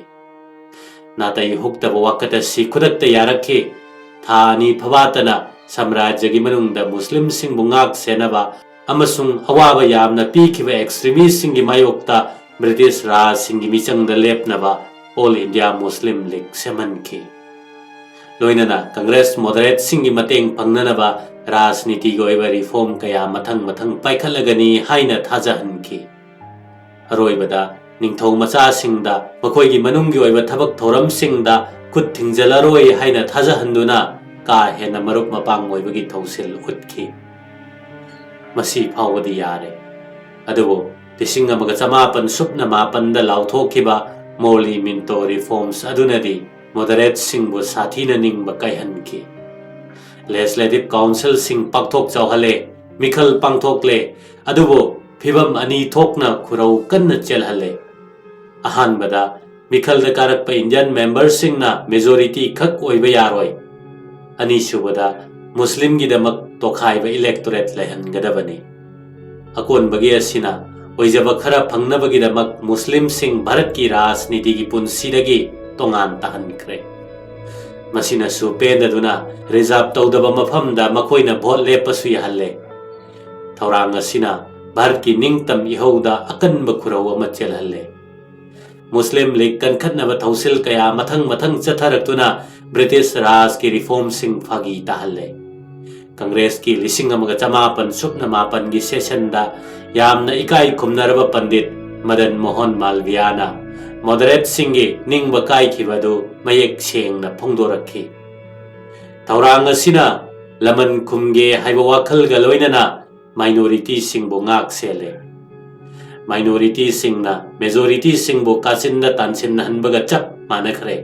ꯅꯥꯇꯩ ꯍꯨꯛꯇꯕ ꯋꯥꯀꯠ ꯑꯁꯤ ꯈꯨꯗꯛꯇ ꯌꯥꯔꯛꯈꯤ꯫ ꯊꯥ ꯑꯅꯤ ꯐꯕꯥꯇꯅ ꯁꯥꯝꯔꯥꯖ꯭ꯌꯒꯤ ꯃꯅꯨꯡꯗ ꯃꯨꯁꯂꯤꯝꯁꯤꯡꯕꯨ ꯉꯥꯛ ꯁꯦꯟꯅꯕ ꯑꯃꯁꯨꯡ ꯑꯋꯥꯕ ꯌꯥꯝꯅ ꯄꯤꯈꯤꯕ ꯑꯦꯛꯁꯇ꯭ꯔꯤꯃꯤꯁꯁꯤꯡꯒꯤ ꯃꯥꯌꯣꯛꯇ ꯕ꯭ꯔꯤꯇꯤꯁ ꯔꯥꯖꯁꯤꯡꯒꯤ ꯃꯤꯆꯪꯗ ꯂꯦꯞꯅꯕ ꯑꯣꯜ ꯏꯟꯗꯤꯌꯥ ꯃꯨꯁꯂꯤꯝ ꯂꯤꯒ ꯁꯦꯝꯍꯟꯈꯤ꯫ ꯂꯣꯏꯅꯅ ꯀꯪꯒ꯭ꯔꯦꯁ ꯃꯣꯗꯔꯦꯠꯁꯤꯡꯒꯤ ꯃꯇꯦꯡ ꯐꯪꯅꯅꯕ ꯔꯥꯖꯅꯤꯇꯤꯒꯤ ꯑꯣꯏꯕ ꯔꯤꯐꯣꯔꯝ ꯀꯌꯥ ꯃꯊꯪ ꯃꯊꯪ ꯄꯥꯏꯈꯠꯂꯒꯅꯤ ꯍꯥꯏꯅ ꯊꯥꯖꯍꯟꯈꯤ꯫ ꯑꯔꯣꯏꯕꯗ ꯅꯤꯡꯊꯧ ꯃꯆꯥꯁꯤꯡꯗ ꯃꯈꯣꯏꯒꯤ ꯃꯅꯨꯡꯒꯤ ꯑꯣꯏꯕ ꯊꯕꯛ ꯊꯧꯔꯝꯁꯤꯡꯗ ꯈꯨꯠ ꯊꯤꯡꯖꯤꯜꯂꯔꯣꯏ ꯍꯥꯏꯅ ꯊꯥꯖꯍꯟꯗꯨꯅ ꯀꯥ ꯍꯦꯟꯅ ꯃꯔꯨꯞ ꯃꯄꯥꯡ ꯑꯣꯏꯕꯒꯤ ꯊꯧꯁꯤꯜ ꯎꯠꯈꯤ꯫ ꯃꯁꯤ ꯐꯥꯎꯕꯗꯤ ꯌꯥꯔꯦ꯫ ꯑꯗꯨꯕꯨ ꯂꯤꯁꯤꯡ ꯑꯃꯒ ꯆꯃꯥꯄꯟ ꯁꯨꯞꯅ ꯃꯥꯄꯟꯗ ꯂꯥꯎꯊꯣꯛꯈꯤꯕ Morley Minto reforms ꯑꯗꯨꯅꯗꯤ moderateꯁꯤꯡꯕꯨ ꯁꯥꯊꯤꯅ ꯅꯤꯡꯕ ꯀꯥꯏꯍꯟꯈꯤ꯫ Legislative Councilꯁꯤꯡ ꯄꯥꯛꯊꯣꯛ ꯆꯥꯎꯍꯜꯂꯦ, ꯃꯤꯈꯜ ꯄꯥꯡꯊꯣꯛꯂꯦ, ꯑꯗꯨꯕꯨ ꯐꯤꯚꯝ ꯑꯅꯤ ꯊꯣꯛꯅ ꯈꯨꯔꯧ ꯀꯟꯅ ꯆꯦꯜꯍꯜꯂꯦ꯫ ꯑꯍꯥꯟꯕꯗ, ꯃꯤꯈꯜꯗ ꯀꯥꯔꯛꯄ Indian memberꯁꯤꯡꯅ majority ꯈꯛ ꯑꯣꯏꯕ ꯌꯥꯔꯣꯏ꯫ ꯑꯅꯤꯁꯨꯕꯗ, ꯃꯨꯁꯂꯤꯝꯒꯤꯗꯃꯛ ꯇꯣꯈꯥꯏꯕ electorate ꯂꯩꯍꯟꯒꯗꯕꯅꯤ꯫ ꯑꯀꯣꯟꯕꯒꯤ ꯑꯁꯤꯅ ꯑꯣꯏꯖꯕ ꯈꯔ ꯐꯪꯅꯕꯒꯤꯗꯃꯛ ꯃꯨꯁꯂꯤꯝꯁꯤꯡ ꯚꯥꯔꯠꯀꯤ ꯔꯥꯖꯅꯤꯇꯤꯒꯤ ꯄꯨꯟꯁꯤꯗꯒꯤ ꯇꯣꯉꯥꯟ ꯇꯥꯍꯟꯈ꯭ꯔꯦ꯫ ꯃꯁꯤꯅꯁꯨ ꯄꯦꯟꯗꯗꯨꯅ reserve ꯇꯧꯗꯕ ꯃꯐꯝꯗ ꯃꯈꯣꯏꯅ vote ꯂꯦꯞꯄꯁꯨ ꯌꯥꯍꯜꯂꯦ꯫ ꯊꯧꯔꯥꯡ ꯑꯁꯤꯅ ꯚꯥꯔꯠꯀꯤ ꯅꯤꯡꯇꯝ ꯏꯍꯧꯗ ꯑꯀꯟꯕ ꯈꯨꯔꯧ ꯑꯃ ꯆꯦꯜꯍꯜꯂꯦ꯫ ꯃꯨꯁꯂꯤꯝ ꯂꯤꯒ ꯀꯟꯈꯠꯅꯕ ꯊꯧꯁꯤꯜ ꯀꯌꯥ ꯃꯊꯪ ꯃꯊꯪ ꯆꯠꯊꯔꯛꯇꯨꯅ ꯕ꯭ꯔꯤꯇꯤꯁ ꯔꯥꯖꯀꯤ reformꯁꯤꯡ ꯐꯥꯒꯤ ꯇꯥꯍꯜꯂꯦ꯫ ꯀꯪꯒ꯭ꯔꯦꯁꯀꯤ ꯂꯤꯁꯤꯡ ꯑꯃꯒ ꯆꯃꯥꯄꯟ ꯁꯨꯞꯅ ꯃꯥꯄꯟꯒꯤ sessionꯗ ꯌꯥꯝꯅ ꯏꯀꯥꯏ ꯈꯨꯝꯅꯔꯕ ꯄꯟꯗꯤꯠ ꯃꯗꯟ ꯃꯣꯍꯟ ꯃꯥꯜꯕꯤꯌꯥꯅ moderateꯁꯤꯡꯒꯤ ꯅꯤꯡꯕ ꯀꯥꯏꯈꯤꯕ ꯑꯗꯨ ꯃꯌꯦꯛ ꯁꯦꯡꯅ ꯐꯣꯡꯗꯣꯔꯛꯈꯤ꯫ ꯊꯧꯔꯥꯡ ꯑꯁꯤꯅ ꯂꯃꯟ ꯈꯨꯝꯒꯦ ꯍꯥꯏꯕ ꯋꯥꯈꯜꯒ ꯂꯣꯏꯅꯅ minorityꯁꯤꯡꯕꯨ ꯉꯥꯛ ꯁꯦꯜꯂꯦ꯫ Minorityꯁꯤꯡꯅ majorityꯁꯤꯡꯕꯨ ꯀꯥꯆꯤꯟꯗ ꯇꯥꯟꯁꯤꯟꯅꯍꯟꯕꯒ ꯆꯞ ꯃꯥꯟꯅꯈ꯭ꯔꯦ꯫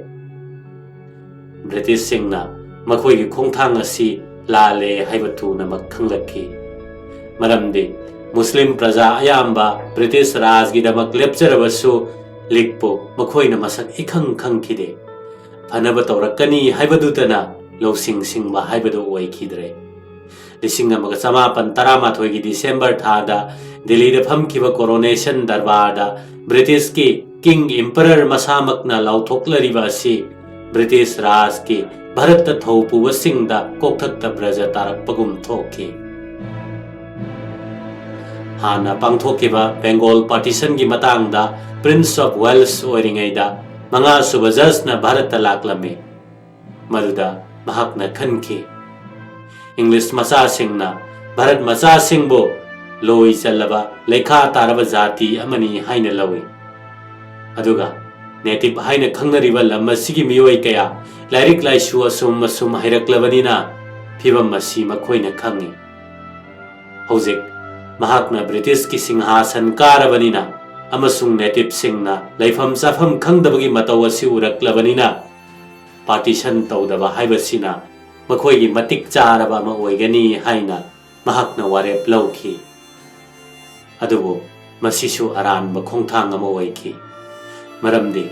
ꯕ꯭ꯔꯤꯇꯤꯁꯁꯤꯡꯅ ꯃꯈꯣꯏꯒꯤ ꯈꯣꯡꯊꯥꯡ ꯑꯁꯤ ꯂꯥꯜꯂꯦ ꯍꯥꯏꯕ ꯊꯨꯅꯃꯛ ꯈꯪꯂꯛꯈꯤ꯫ ꯃꯔꯝꯗꯤ ꯃꯨꯁꯂꯤꯝ ꯄ꯭ꯔꯖꯥ ꯑꯌꯥꯝꯕ ꯕ꯭ꯔꯤꯇꯤꯁ ꯔꯥꯖꯒꯤꯗꯃꯛ ꯂꯦꯞꯆꯔꯕꯁꯨ ꯂꯤꯒꯄꯨ ꯃꯈꯣꯏꯅ ꯃꯁꯛ ꯏꯈꯪ ꯈꯪꯈꯤꯗꯦ꯫ ꯐꯅꯕ ꯇꯧꯔꯛꯀꯅꯤ ꯍꯥꯏꯕꯗꯨꯇꯅ ꯂꯧꯁꯤꯡ ꯁꯤꯡꯕ ꯍꯥꯏꯕꯗꯨ ꯑꯣꯏꯈꯤꯗ꯭ꯔꯦ꯫ ꯂꯤꯁꯤꯡ ꯑꯃꯒ ꯆꯃꯥꯄꯟ ꯇꯔꯥꯃꯥꯊꯣꯏꯒꯤ ꯗꯤꯁꯦꯝꯕꯔ ꯊꯥꯗ ꯗꯤꯜꯂꯤꯗ ꯐꯝꯈꯤꯕ coronation ꯗꯔꯕꯥꯔꯗ ꯕ꯭ꯔꯤꯇꯤꯁꯀꯤ King Emperor ꯃꯁꯥꯃꯛꯅ ꯂꯥꯎꯊꯣꯛꯂꯔꯤꯕ ꯑꯁꯤ ꯕ꯭ꯔꯤꯇꯤꯁ ꯔꯥꯖꯀꯤ ꯚꯥꯔꯠꯇ ꯊꯧ ꯄꯨꯕꯁꯤꯡꯗ ꯀꯣꯛꯊꯛꯇ ꯕ꯭ꯔꯖ ꯇꯥꯔꯛꯄꯒꯨꯝ ꯊꯣꯛꯈꯤ꯫ ꯍꯥꯟꯅ ꯄꯥꯡꯊꯣꯛꯈꯤꯕ Bengal partitionꯒꯤ ꯃꯇꯥꯡꯗ Prince of Wales ꯑꯣꯏꯔꯤꯉꯩꯗ ꯃꯉꯥꯁꯨꯕ ꯖꯁꯅ ꯚꯥꯔꯠꯇ ꯂꯥꯛꯂꯝꯃꯤ꯫ ꯃꯗꯨꯗ ꯃꯍꯥꯛꯅ ꯈꯟꯈꯤ, ꯏꯪꯂꯤꯁ ꯃꯆꯥꯁꯤꯡꯅ ꯚꯥꯔꯠ ꯃꯆꯥꯁꯤꯡꯕꯨ ꯂꯣꯏ ꯆꯜꯂꯕ ꯂꯩꯈꯥ ꯇꯥꯔꯕ ꯖꯥꯇꯤ ꯑꯃꯅꯤ ꯍꯥꯏꯅ ꯂꯧꯏ꯫ ꯑꯗꯨꯒ native ꯍꯥꯏꯅ ꯈꯪꯅꯔꯤꯕ ꯂꯝ ꯑꯁꯤꯒꯤ ꯃꯤꯑꯣꯏ ꯀꯌꯥ ꯂꯥꯏꯔꯤꯛ ꯂꯥꯏꯁꯨ ꯑꯁꯨꯝ ꯑꯁꯨꯝ ꯍꯩꯔꯛꯂꯕꯅꯤꯅ ꯐꯤꯚꯝ ꯑꯁꯤ ꯃꯈꯣꯏꯅ ꯈꯪꯏ꯫ ꯍꯧꯖꯤꯛ ꯃꯍꯥꯛꯅ ꯕ꯭ꯔꯤꯇꯤꯁꯀꯤ ꯁꯤꯡꯍꯥꯁꯟ ꯀꯥꯔꯕꯅꯤꯅ ꯑꯃꯁꯨꯡ ꯅꯦꯇꯤꯚꯁꯤꯡꯅ ꯂꯩꯐꯝ ꯆꯥꯐꯝ ꯈꯪꯗꯕꯒꯤ ꯃꯇꯧ ꯑꯁꯤ ꯎꯔꯛꯂꯕꯅꯤꯅ, ꯄꯥꯔꯇꯤꯁꯟ ꯇꯧꯗꯕ ꯍꯥꯏꯕꯁꯤꯅ ꯃꯈꯣꯏꯒꯤ ꯃꯇꯤꯛ ꯆꯥꯔꯕ ꯑꯃ ꯑꯣꯏꯒꯅꯤ ꯍꯥꯏꯅ ꯃꯍꯥꯛꯅ ꯋꯥꯔꯦꯞ ꯂꯧꯈꯤ꯫ ꯑꯗꯨꯕꯨ ꯃꯁꯤꯁꯨ ꯑꯔꯥꯟꯕ ꯈꯣꯡꯊꯥꯡ ꯑꯃ ꯑꯣꯏꯈꯤ, ꯃꯔꯝꯗꯤ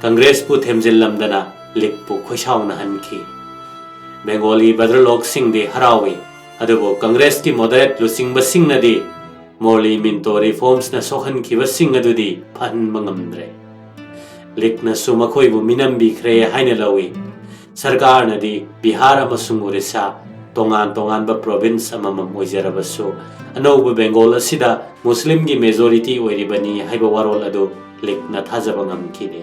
ꯀꯪꯒ꯭ꯔꯦꯁꯄꯨ ꯊꯦꯝꯖꯤꯜꯂꯝꯗꯅ ꯂꯤꯒꯄꯨ ꯈꯣꯏꯁꯥꯎꯅꯍꯟꯈꯤ꯫ ꯕꯦꯡꯒꯣꯂꯤ ꯕꯗ꯭ꯔꯂꯣꯛꯁꯤꯡꯗꯤ ꯍꯔꯥꯎꯏ, ꯑꯗꯨꯕꯨ ꯀꯪꯒ꯭ꯔꯦꯁꯀꯤ ꯃꯣꯗꯔꯦꯠ ꯂꯨꯆꯤꯡꯕꯁꯤꯡꯅꯗꯤ ꯃꯣꯔꯂꯤ ꯃꯤꯟꯇꯣ ꯔꯤꯐꯣꯔꯝꯁꯅ ꯁꯣꯛꯍꯟꯈꯤꯕꯁꯤꯡ ꯑꯗꯨꯗꯤ ꯐꯍꯟꯕ ꯉꯝꯗ꯭ꯔꯦ꯫ ꯂꯤꯒꯅꯁꯨ ꯃꯈꯣꯏꯕꯨ ꯃꯤꯅꯝꯕꯤꯈ꯭ꯔꯦ ꯍꯥꯏꯅ ꯂꯧꯏ꯫ ꯁꯔꯀꯥꯔꯅꯗꯤ ꯕꯤꯍꯥꯔ ꯑꯃꯁꯨꯡ ꯑꯣꯔꯤꯁꯥ ꯇꯣꯉꯥꯟ ꯇꯣꯉꯥꯟꯕ ꯄ꯭ꯔꯣꯚꯤꯟꯁ ꯑꯃꯃꯝ ꯑꯣꯏꯖꯔꯕꯁꯨ, ꯑꯅꯧꯕ ꯕꯦꯡꯒꯣꯜ ꯑꯁꯤꯗ ꯃꯨꯁꯂꯤꯝꯒꯤ ꯃꯦꯖꯣꯔꯤꯇꯤ ꯑꯣꯏꯔꯤꯕꯅꯤ ꯍꯥꯏꯕ ꯋꯥꯔꯣꯜ ꯑꯗꯨ ꯂꯤꯒꯅ ꯊꯥꯖꯕ ꯉꯝꯈꯤꯗꯦ꯫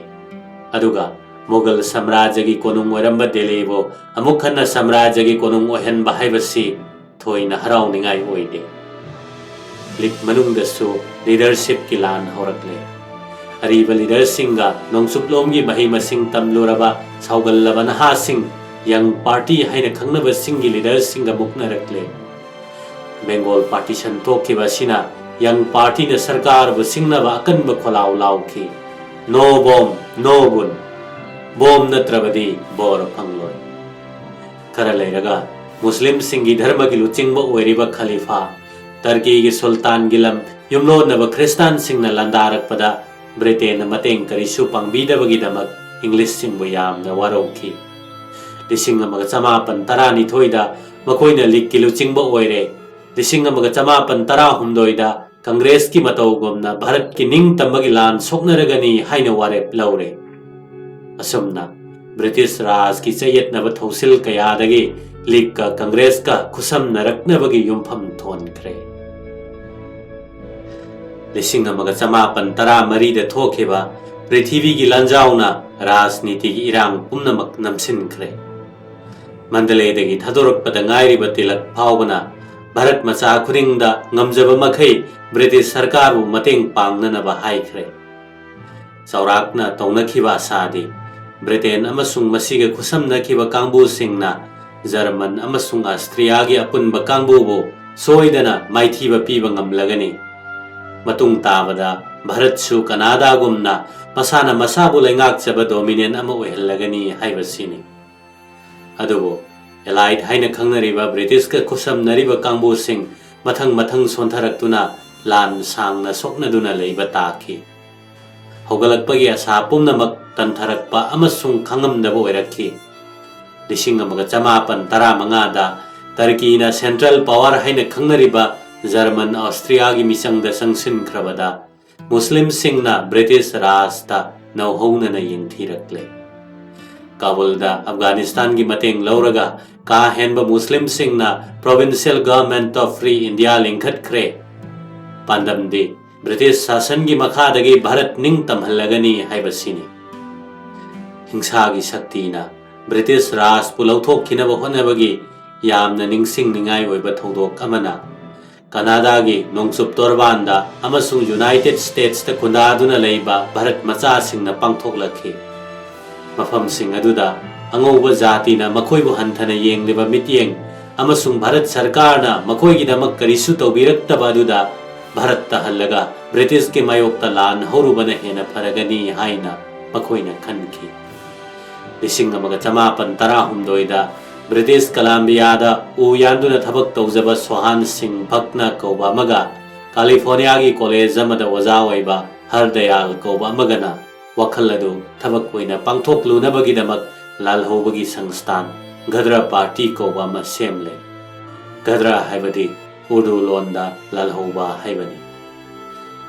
ꯑꯗꯨꯒ ꯃꯨꯒꯜ ꯁꯥꯝꯔꯥꯖ꯭ꯌꯒꯤ ꯀꯣꯅꯨꯡ ꯑꯣꯏꯔꯝꯕ ꯗꯦꯜꯂꯤꯕꯨ ꯑꯃꯨꯛ ꯍꯟꯅ ꯁꯥꯝꯔꯥꯖ꯭ꯌꯒꯤ ꯀꯣꯅꯨꯡ ꯑꯣꯏꯍꯟꯕ ꯍꯥꯏꯕꯁꯤ ꯊꯣꯏꯅ ꯍꯔꯥꯎꯅꯤꯡꯉꯥꯏ ꯑꯣꯏꯗꯦ꯫ ꯂꯤꯒ ꯃꯅꯨꯡꯗꯁꯨ ꯂꯤꯗꯔꯁꯤꯞꯀꯤ ꯂꯥꯟ ꯍꯧꯔꯛꯂꯦ꯫ ꯑꯔꯤꯕ ꯂꯤꯗꯔꯁꯤꯡꯒ ꯅꯣꯡꯆꯨꯞꯂꯣꯝꯒꯤ ꯃꯍꯩ ꯃꯁꯤꯡ ꯇꯝꯂꯨꯔꯕ ꯁꯥꯎꯒꯜꯂꯕ ꯅꯍꯥꯁꯤꯡ, ꯌꯪ ꯄꯥꯔꯇꯤ ꯍꯥꯏꯅ ꯈꯪꯅꯕꯁꯤꯡꯒꯤ ꯂꯤꯗꯔꯁꯤꯡꯒ ꯃꯨꯛꯅꯔꯛꯂꯦ꯫ ꯕꯦꯡꯒꯣꯜ ꯄꯥꯔꯇꯤꯁꯟ ꯊꯣꯛꯈꯤꯕ ꯑꯁꯤꯅ ꯌꯪ ꯄꯥꯔꯇꯤꯅ ꯁꯔꯀꯥꯔꯕꯨ ꯁꯤꯡꯅꯕ ꯑꯀꯟꯕ ꯈꯣꯜꯂꯥꯎ ꯂꯥꯎꯈꯤ, "ꯅꯣ ꯕꯣꯝ, ꯅꯣ ꯒꯨꯟ! ꯕꯣꯝ ꯅꯠꯇ꯭ꯔꯕꯗꯤ ꯕꯣꯔ ꯐꯪꯂꯣꯏ"꯫ ꯈꯔ ꯂꯩꯔꯒ ꯃꯨꯁꯂꯤꯝꯁꯤꯡꯒꯤ ꯙꯔꯃꯒꯤ ꯂꯨꯆꯤꯡꯕ ꯑꯣꯏꯔꯤꯕ ꯈꯂꯤꯐꯥ, ꯇꯔꯀꯤꯒꯤ ꯁꯨꯜꯇꯥꯟꯒꯤ ꯂꯝ ꯌꯨꯝꯂꯣꯟꯅꯕ ꯈ꯭ꯔꯤꯁꯇꯥꯟꯁꯤꯡꯅ ꯂꯥꯟꯗꯥꯔꯛꯄꯗ ꯕ꯭ꯔꯤꯇꯦꯟꯅ ꯃꯇꯦꯡ ꯀꯔꯤꯁꯨ ꯄꯥꯡꯕꯤꯗꯕꯒꯤꯗꯃꯛ ꯏꯪꯂꯤꯁꯁꯤꯡꯕꯨ ꯌꯥꯝꯅ ꯋꯥꯔꯧꯈꯤ꯫ ꯂꯤꯁꯤꯡ ꯑꯃꯒ ꯆꯃꯥꯄꯟ ꯇꯔꯥꯅꯤꯊꯣꯏꯗ ꯃꯈꯣꯏꯅ ꯂꯤꯒꯀꯤ ꯂꯨꯆꯤꯡꯕ ꯑꯣꯏꯔꯦ꯫ ꯂꯤꯁꯤꯡ ꯑꯃꯒ ꯆꯃꯥꯄꯟ ꯇꯔꯥꯍꯨꯝꯗꯣꯏꯗ ꯀꯪꯒ꯭ꯔꯦꯁꯀꯤ ꯃꯇꯧꯒꯨꯝꯅ ꯚꯥꯔꯠꯀꯤ ꯅꯤꯡꯇꯝꯕꯒꯤ ꯂꯥꯟ ꯁꯣꯛꯅꯔꯒꯅꯤ ꯍꯥꯏꯅ ꯋꯥꯔꯦꯞ ꯂꯧꯔꯦ꯫ ꯑꯁꯨꯝꯅ ꯕ꯭ꯔꯤꯇꯤꯁ ꯔꯥꯖꯀꯤ ꯆꯌꯦꯠꯅꯕ ꯊꯧꯁꯤꯜ ꯀꯌꯥꯗꯒꯤ ꯂꯤꯒꯀ ꯀꯪꯒ꯭ꯔꯦꯁꯀ ꯈꯨꯠꯁꯝꯅꯔꯛꯅꯕꯒꯤ ꯌꯨꯝꯐꯝ ꯊꯣꯟꯈ꯭ꯔꯦ꯫ ꯂꯤꯁꯤꯡ ꯑꯃꯒ ꯆꯃꯥꯄꯟ ꯇꯔꯥꯃꯔꯤꯗ ꯊꯣꯛꯈꯤꯕ ꯄ꯭ꯔꯤꯊꯤꯕꯤꯒꯤ ꯂꯥꯟꯖꯥꯎꯅ ꯔꯥꯖꯅꯤꯇꯤꯒꯤ ꯏꯔꯥꯡ ꯄꯨꯝꯅꯃꯛ ꯅꯝꯁꯤꯟꯈ꯭ꯔꯦ꯫ ꯃꯟꯗꯂꯦꯗꯒꯤ ꯊꯥꯗꯣꯔꯛꯄꯗ ꯉꯥꯏꯔꯤꯕ ꯇꯤꯂꯛ ꯐꯥꯎꯕꯅ ꯚꯥꯔꯠ ꯃꯆꯥ ꯈꯨꯗꯤꯡꯗ ꯉꯝꯖꯕ ꯃꯈꯩ ꯕ꯭ꯔꯤꯇꯤꯁ ꯁꯔꯀꯥꯔꯕꯨ ꯃꯇꯦꯡ ꯄꯥꯡꯅꯅꯕ ꯍꯥꯏꯈ꯭ꯔꯦ꯫ ꯆꯥꯎꯔꯥꯛꯅ ꯇꯧꯅꯈꯤꯕ ꯑꯁꯥꯗꯤ ꯕ꯭ꯔꯤꯇꯦꯟ ꯑꯃꯁꯨꯡ ꯃꯁꯤꯒ ꯈꯨꯠꯁꯝꯅꯈꯤꯕ ꯀꯥꯡꯕꯨꯁꯤꯡꯅ ꯖꯔꯃꯟ ꯑꯃꯁꯨꯡ ꯑꯁꯇ꯭ꯔꯤꯌꯥꯒꯤ ꯑꯄꯨꯟꯕ ꯀꯥꯡꯕꯨꯕꯨ ꯁꯣꯏꯗꯅ ꯃꯥꯏꯊꯤꯕ ꯄꯤꯕ ꯉꯝꯂꯒꯅꯤ꯫ ꯃꯇꯨꯡ ꯇꯥꯕꯗ ꯚꯥꯔꯠꯁꯨ ꯀꯅꯥꯗꯥꯒꯨꯝꯅ ꯃꯁꯥꯅ ꯃꯁꯥꯕꯨ ꯂꯩꯉꯥꯛꯆꯕ dominant ꯑꯃ ꯑꯣꯏꯍꯜꯂꯒꯅꯤ ꯍꯥꯏꯕꯁꯤꯅꯤ꯫ ꯑꯗꯨꯕꯨ Allied ꯍꯥꯏꯅ ꯈꯪꯅꯔꯤꯕ ꯕ꯭ꯔꯤꯇꯤꯁꯀ ꯈꯨꯠꯁꯝꯅꯔꯤꯕ ꯀꯥꯡꯕꯨꯁꯤꯡ ꯃꯊꯪ ꯃꯊꯪ ꯁꯣꯟꯊꯔꯛꯇꯨꯅ ꯂꯥꯟ ꯁꯥꯡꯅ ꯁꯣꯛꯅꯗꯨꯅ ꯂꯩꯕ ꯇꯥꯈꯤ꯫ ꯍꯧꯒꯠꯂꯛꯄꯒꯤ ꯑꯁꯥ ꯄꯨꯝꯅꯃꯛ ꯇꯟꯊꯔꯛꯄ ꯑꯃꯁꯨꯡ ꯈꯪꯉꯝꯗꯕ ꯑꯣꯏꯔꯛꯈꯤ꯫ ꯂꯤꯁꯤꯡ ꯑꯃꯒ ꯆꯃꯥꯄꯟ ꯇꯔꯥꯃꯉꯥꯗ ꯇꯔꯀꯤꯅ Central Power ꯍꯥꯏꯅ ꯈꯪꯅꯔꯤꯕ ꯖꯔꯃꯟ ꯑꯣꯁꯇ꯭ꯔꯤꯌꯥꯒꯤ ꯃꯤꯆꯪꯗ ꯆꯪꯁꯤꯟꯈ꯭ꯔꯕꯗ ꯃꯨꯁꯂꯤꯝꯁꯤꯡꯅ ꯕ꯭ꯔꯤꯇꯤꯁ ꯔꯥꯖꯇ ꯅꯧꯍꯧꯅꯅ ꯌꯦꯡꯊꯤꯔꯛꯂꯦ꯫ ꯀꯥꯕꯨꯜꯗ ꯑꯐꯒꯥꯅꯤꯁꯇꯥꯟꯒꯤ ꯃꯇꯦꯡ ꯂꯧꯔꯒ ꯀꯥ ꯍꯦꯟꯕ ꯃꯨꯁꯂꯤꯝꯁꯤꯡꯅ Provincial Government of Free India ꯂꯤꯡꯈꯠꯈ꯭ꯔꯦ꯫ ꯄꯥꯟꯗꯝꯗꯤ ꯕ꯭ꯔꯤꯇꯤꯁ ꯁꯥꯁꯟꯒꯤ ꯃꯈꯥꯗꯒꯤ ꯚꯥꯔꯠ ꯅꯤꯡꯇꯝꯍꯜꯂꯒꯅꯤ ꯍꯥꯏꯕꯁꯤꯅꯤ꯫ ꯍꯤꯡꯁꯥꯒꯤ ꯁꯛꯇꯤꯅ ꯕ꯭ꯔꯤꯇꯤꯁ ꯔꯥꯖꯄꯨ ꯂꯧꯊꯣꯛꯈꯤꯅꯕ ꯍꯣꯠꯅꯕꯒꯤ ꯌꯥꯝꯅ ꯅꯤꯡꯁꯤꯡꯅꯤꯡꯉꯥꯏ ꯑꯣꯏꯕ ꯊꯧꯗꯣꯛ ꯑꯃꯅ ꯀꯅꯥꯗꯥꯒꯤ ꯅꯣꯡꯆꯨꯞ ꯇꯣꯔꯕꯥꯟꯗ ꯑꯃꯁꯨꯡ United Statesꯇ ꯈꯨꯟꯗꯥꯗꯨꯅ ꯂꯩꯕ ꯚꯥꯔꯠ ꯃꯆꯥꯁꯤꯡꯅ ꯄꯥꯡꯊꯣꯛꯂꯛꯈꯤ꯫ ꯃꯐꯝꯁꯤꯡ ꯑꯗꯨꯗ ꯑꯉꯧꯕ ꯖꯥꯇꯤꯅ ꯃꯈꯣꯏꯕꯨ ꯍꯟꯊꯅ ꯌꯦꯡꯂꯤꯕ ꯃꯤꯠꯌꯦꯡ ꯑꯃꯁꯨꯡ ꯚꯥꯔꯠ ꯁꯔꯀꯥꯔꯅ ꯃꯈꯣꯏꯒꯤꯗꯃꯛ ꯀꯔꯤꯁꯨ ꯇꯧꯕꯤꯔꯛꯇꯕ ꯑꯗꯨꯗ ꯚꯥꯔꯠꯇ ꯍꯜꯂꯒ ꯕ꯭ꯔꯤꯇꯤꯁꯀꯤ ꯃꯥꯌꯣꯛꯇ ꯂꯥꯟ ꯍꯧꯔꯨꯕꯅ ꯍꯦꯟꯅ ꯐꯔꯒꯅꯤ ꯍꯥꯏꯅ ꯃꯈꯣꯏꯅ ꯈꯟꯈꯤ꯫ ꯂꯤꯁꯤꯡ ꯑꯃꯒ ꯆꯃꯥꯄꯟ ꯇꯔꯥꯍꯨꯝꯗꯣꯏꯗ ꯕ꯭ꯔꯤꯇꯤꯁ ꯀꯂꯝꯕꯤꯌꯥꯗ ꯎ ꯌꯥꯟꯗꯨꯅ ꯊꯕꯛ ꯇꯧꯖꯕ ꯁꯣꯍꯥꯟ ꯁꯤꯡ ꯚꯛꯅ ꯀꯧꯕ ꯑꯃꯒ ꯀꯥꯂꯤꯐꯣꯔꯅꯤꯌꯥꯒꯤ ꯀꯣꯂꯦꯖ ꯑꯃꯗ ꯑꯣꯖꯥ ꯑꯣꯏꯕ ꯍꯔꯗꯌꯥꯜ ꯀꯧꯕ ꯑꯃꯒꯅ ꯋꯥꯈꯜ ꯑꯗꯨ ꯊꯕꯛ ꯑꯣꯏꯅ ꯄꯥꯡꯊꯣꯛꯂꯨꯅꯕꯒꯤꯗꯃꯛ ꯂꯥꯜꯍꯧꯕꯒꯤ ꯁꯪꯁꯊꯥꯟ ꯘꯗ꯭ꯔ ꯄꯥꯔꯇꯤ ꯀꯧꯕ ꯑꯃ ꯁꯦꯝꯂꯦ꯫ ꯘꯗ꯭ꯔ ꯍꯥꯏꯕꯗꯤ ꯎꯔꯗꯨ ꯂꯣꯟꯗ ꯂꯥꯜꯍꯧꯕ ꯍꯥꯏꯕꯅꯤ꯫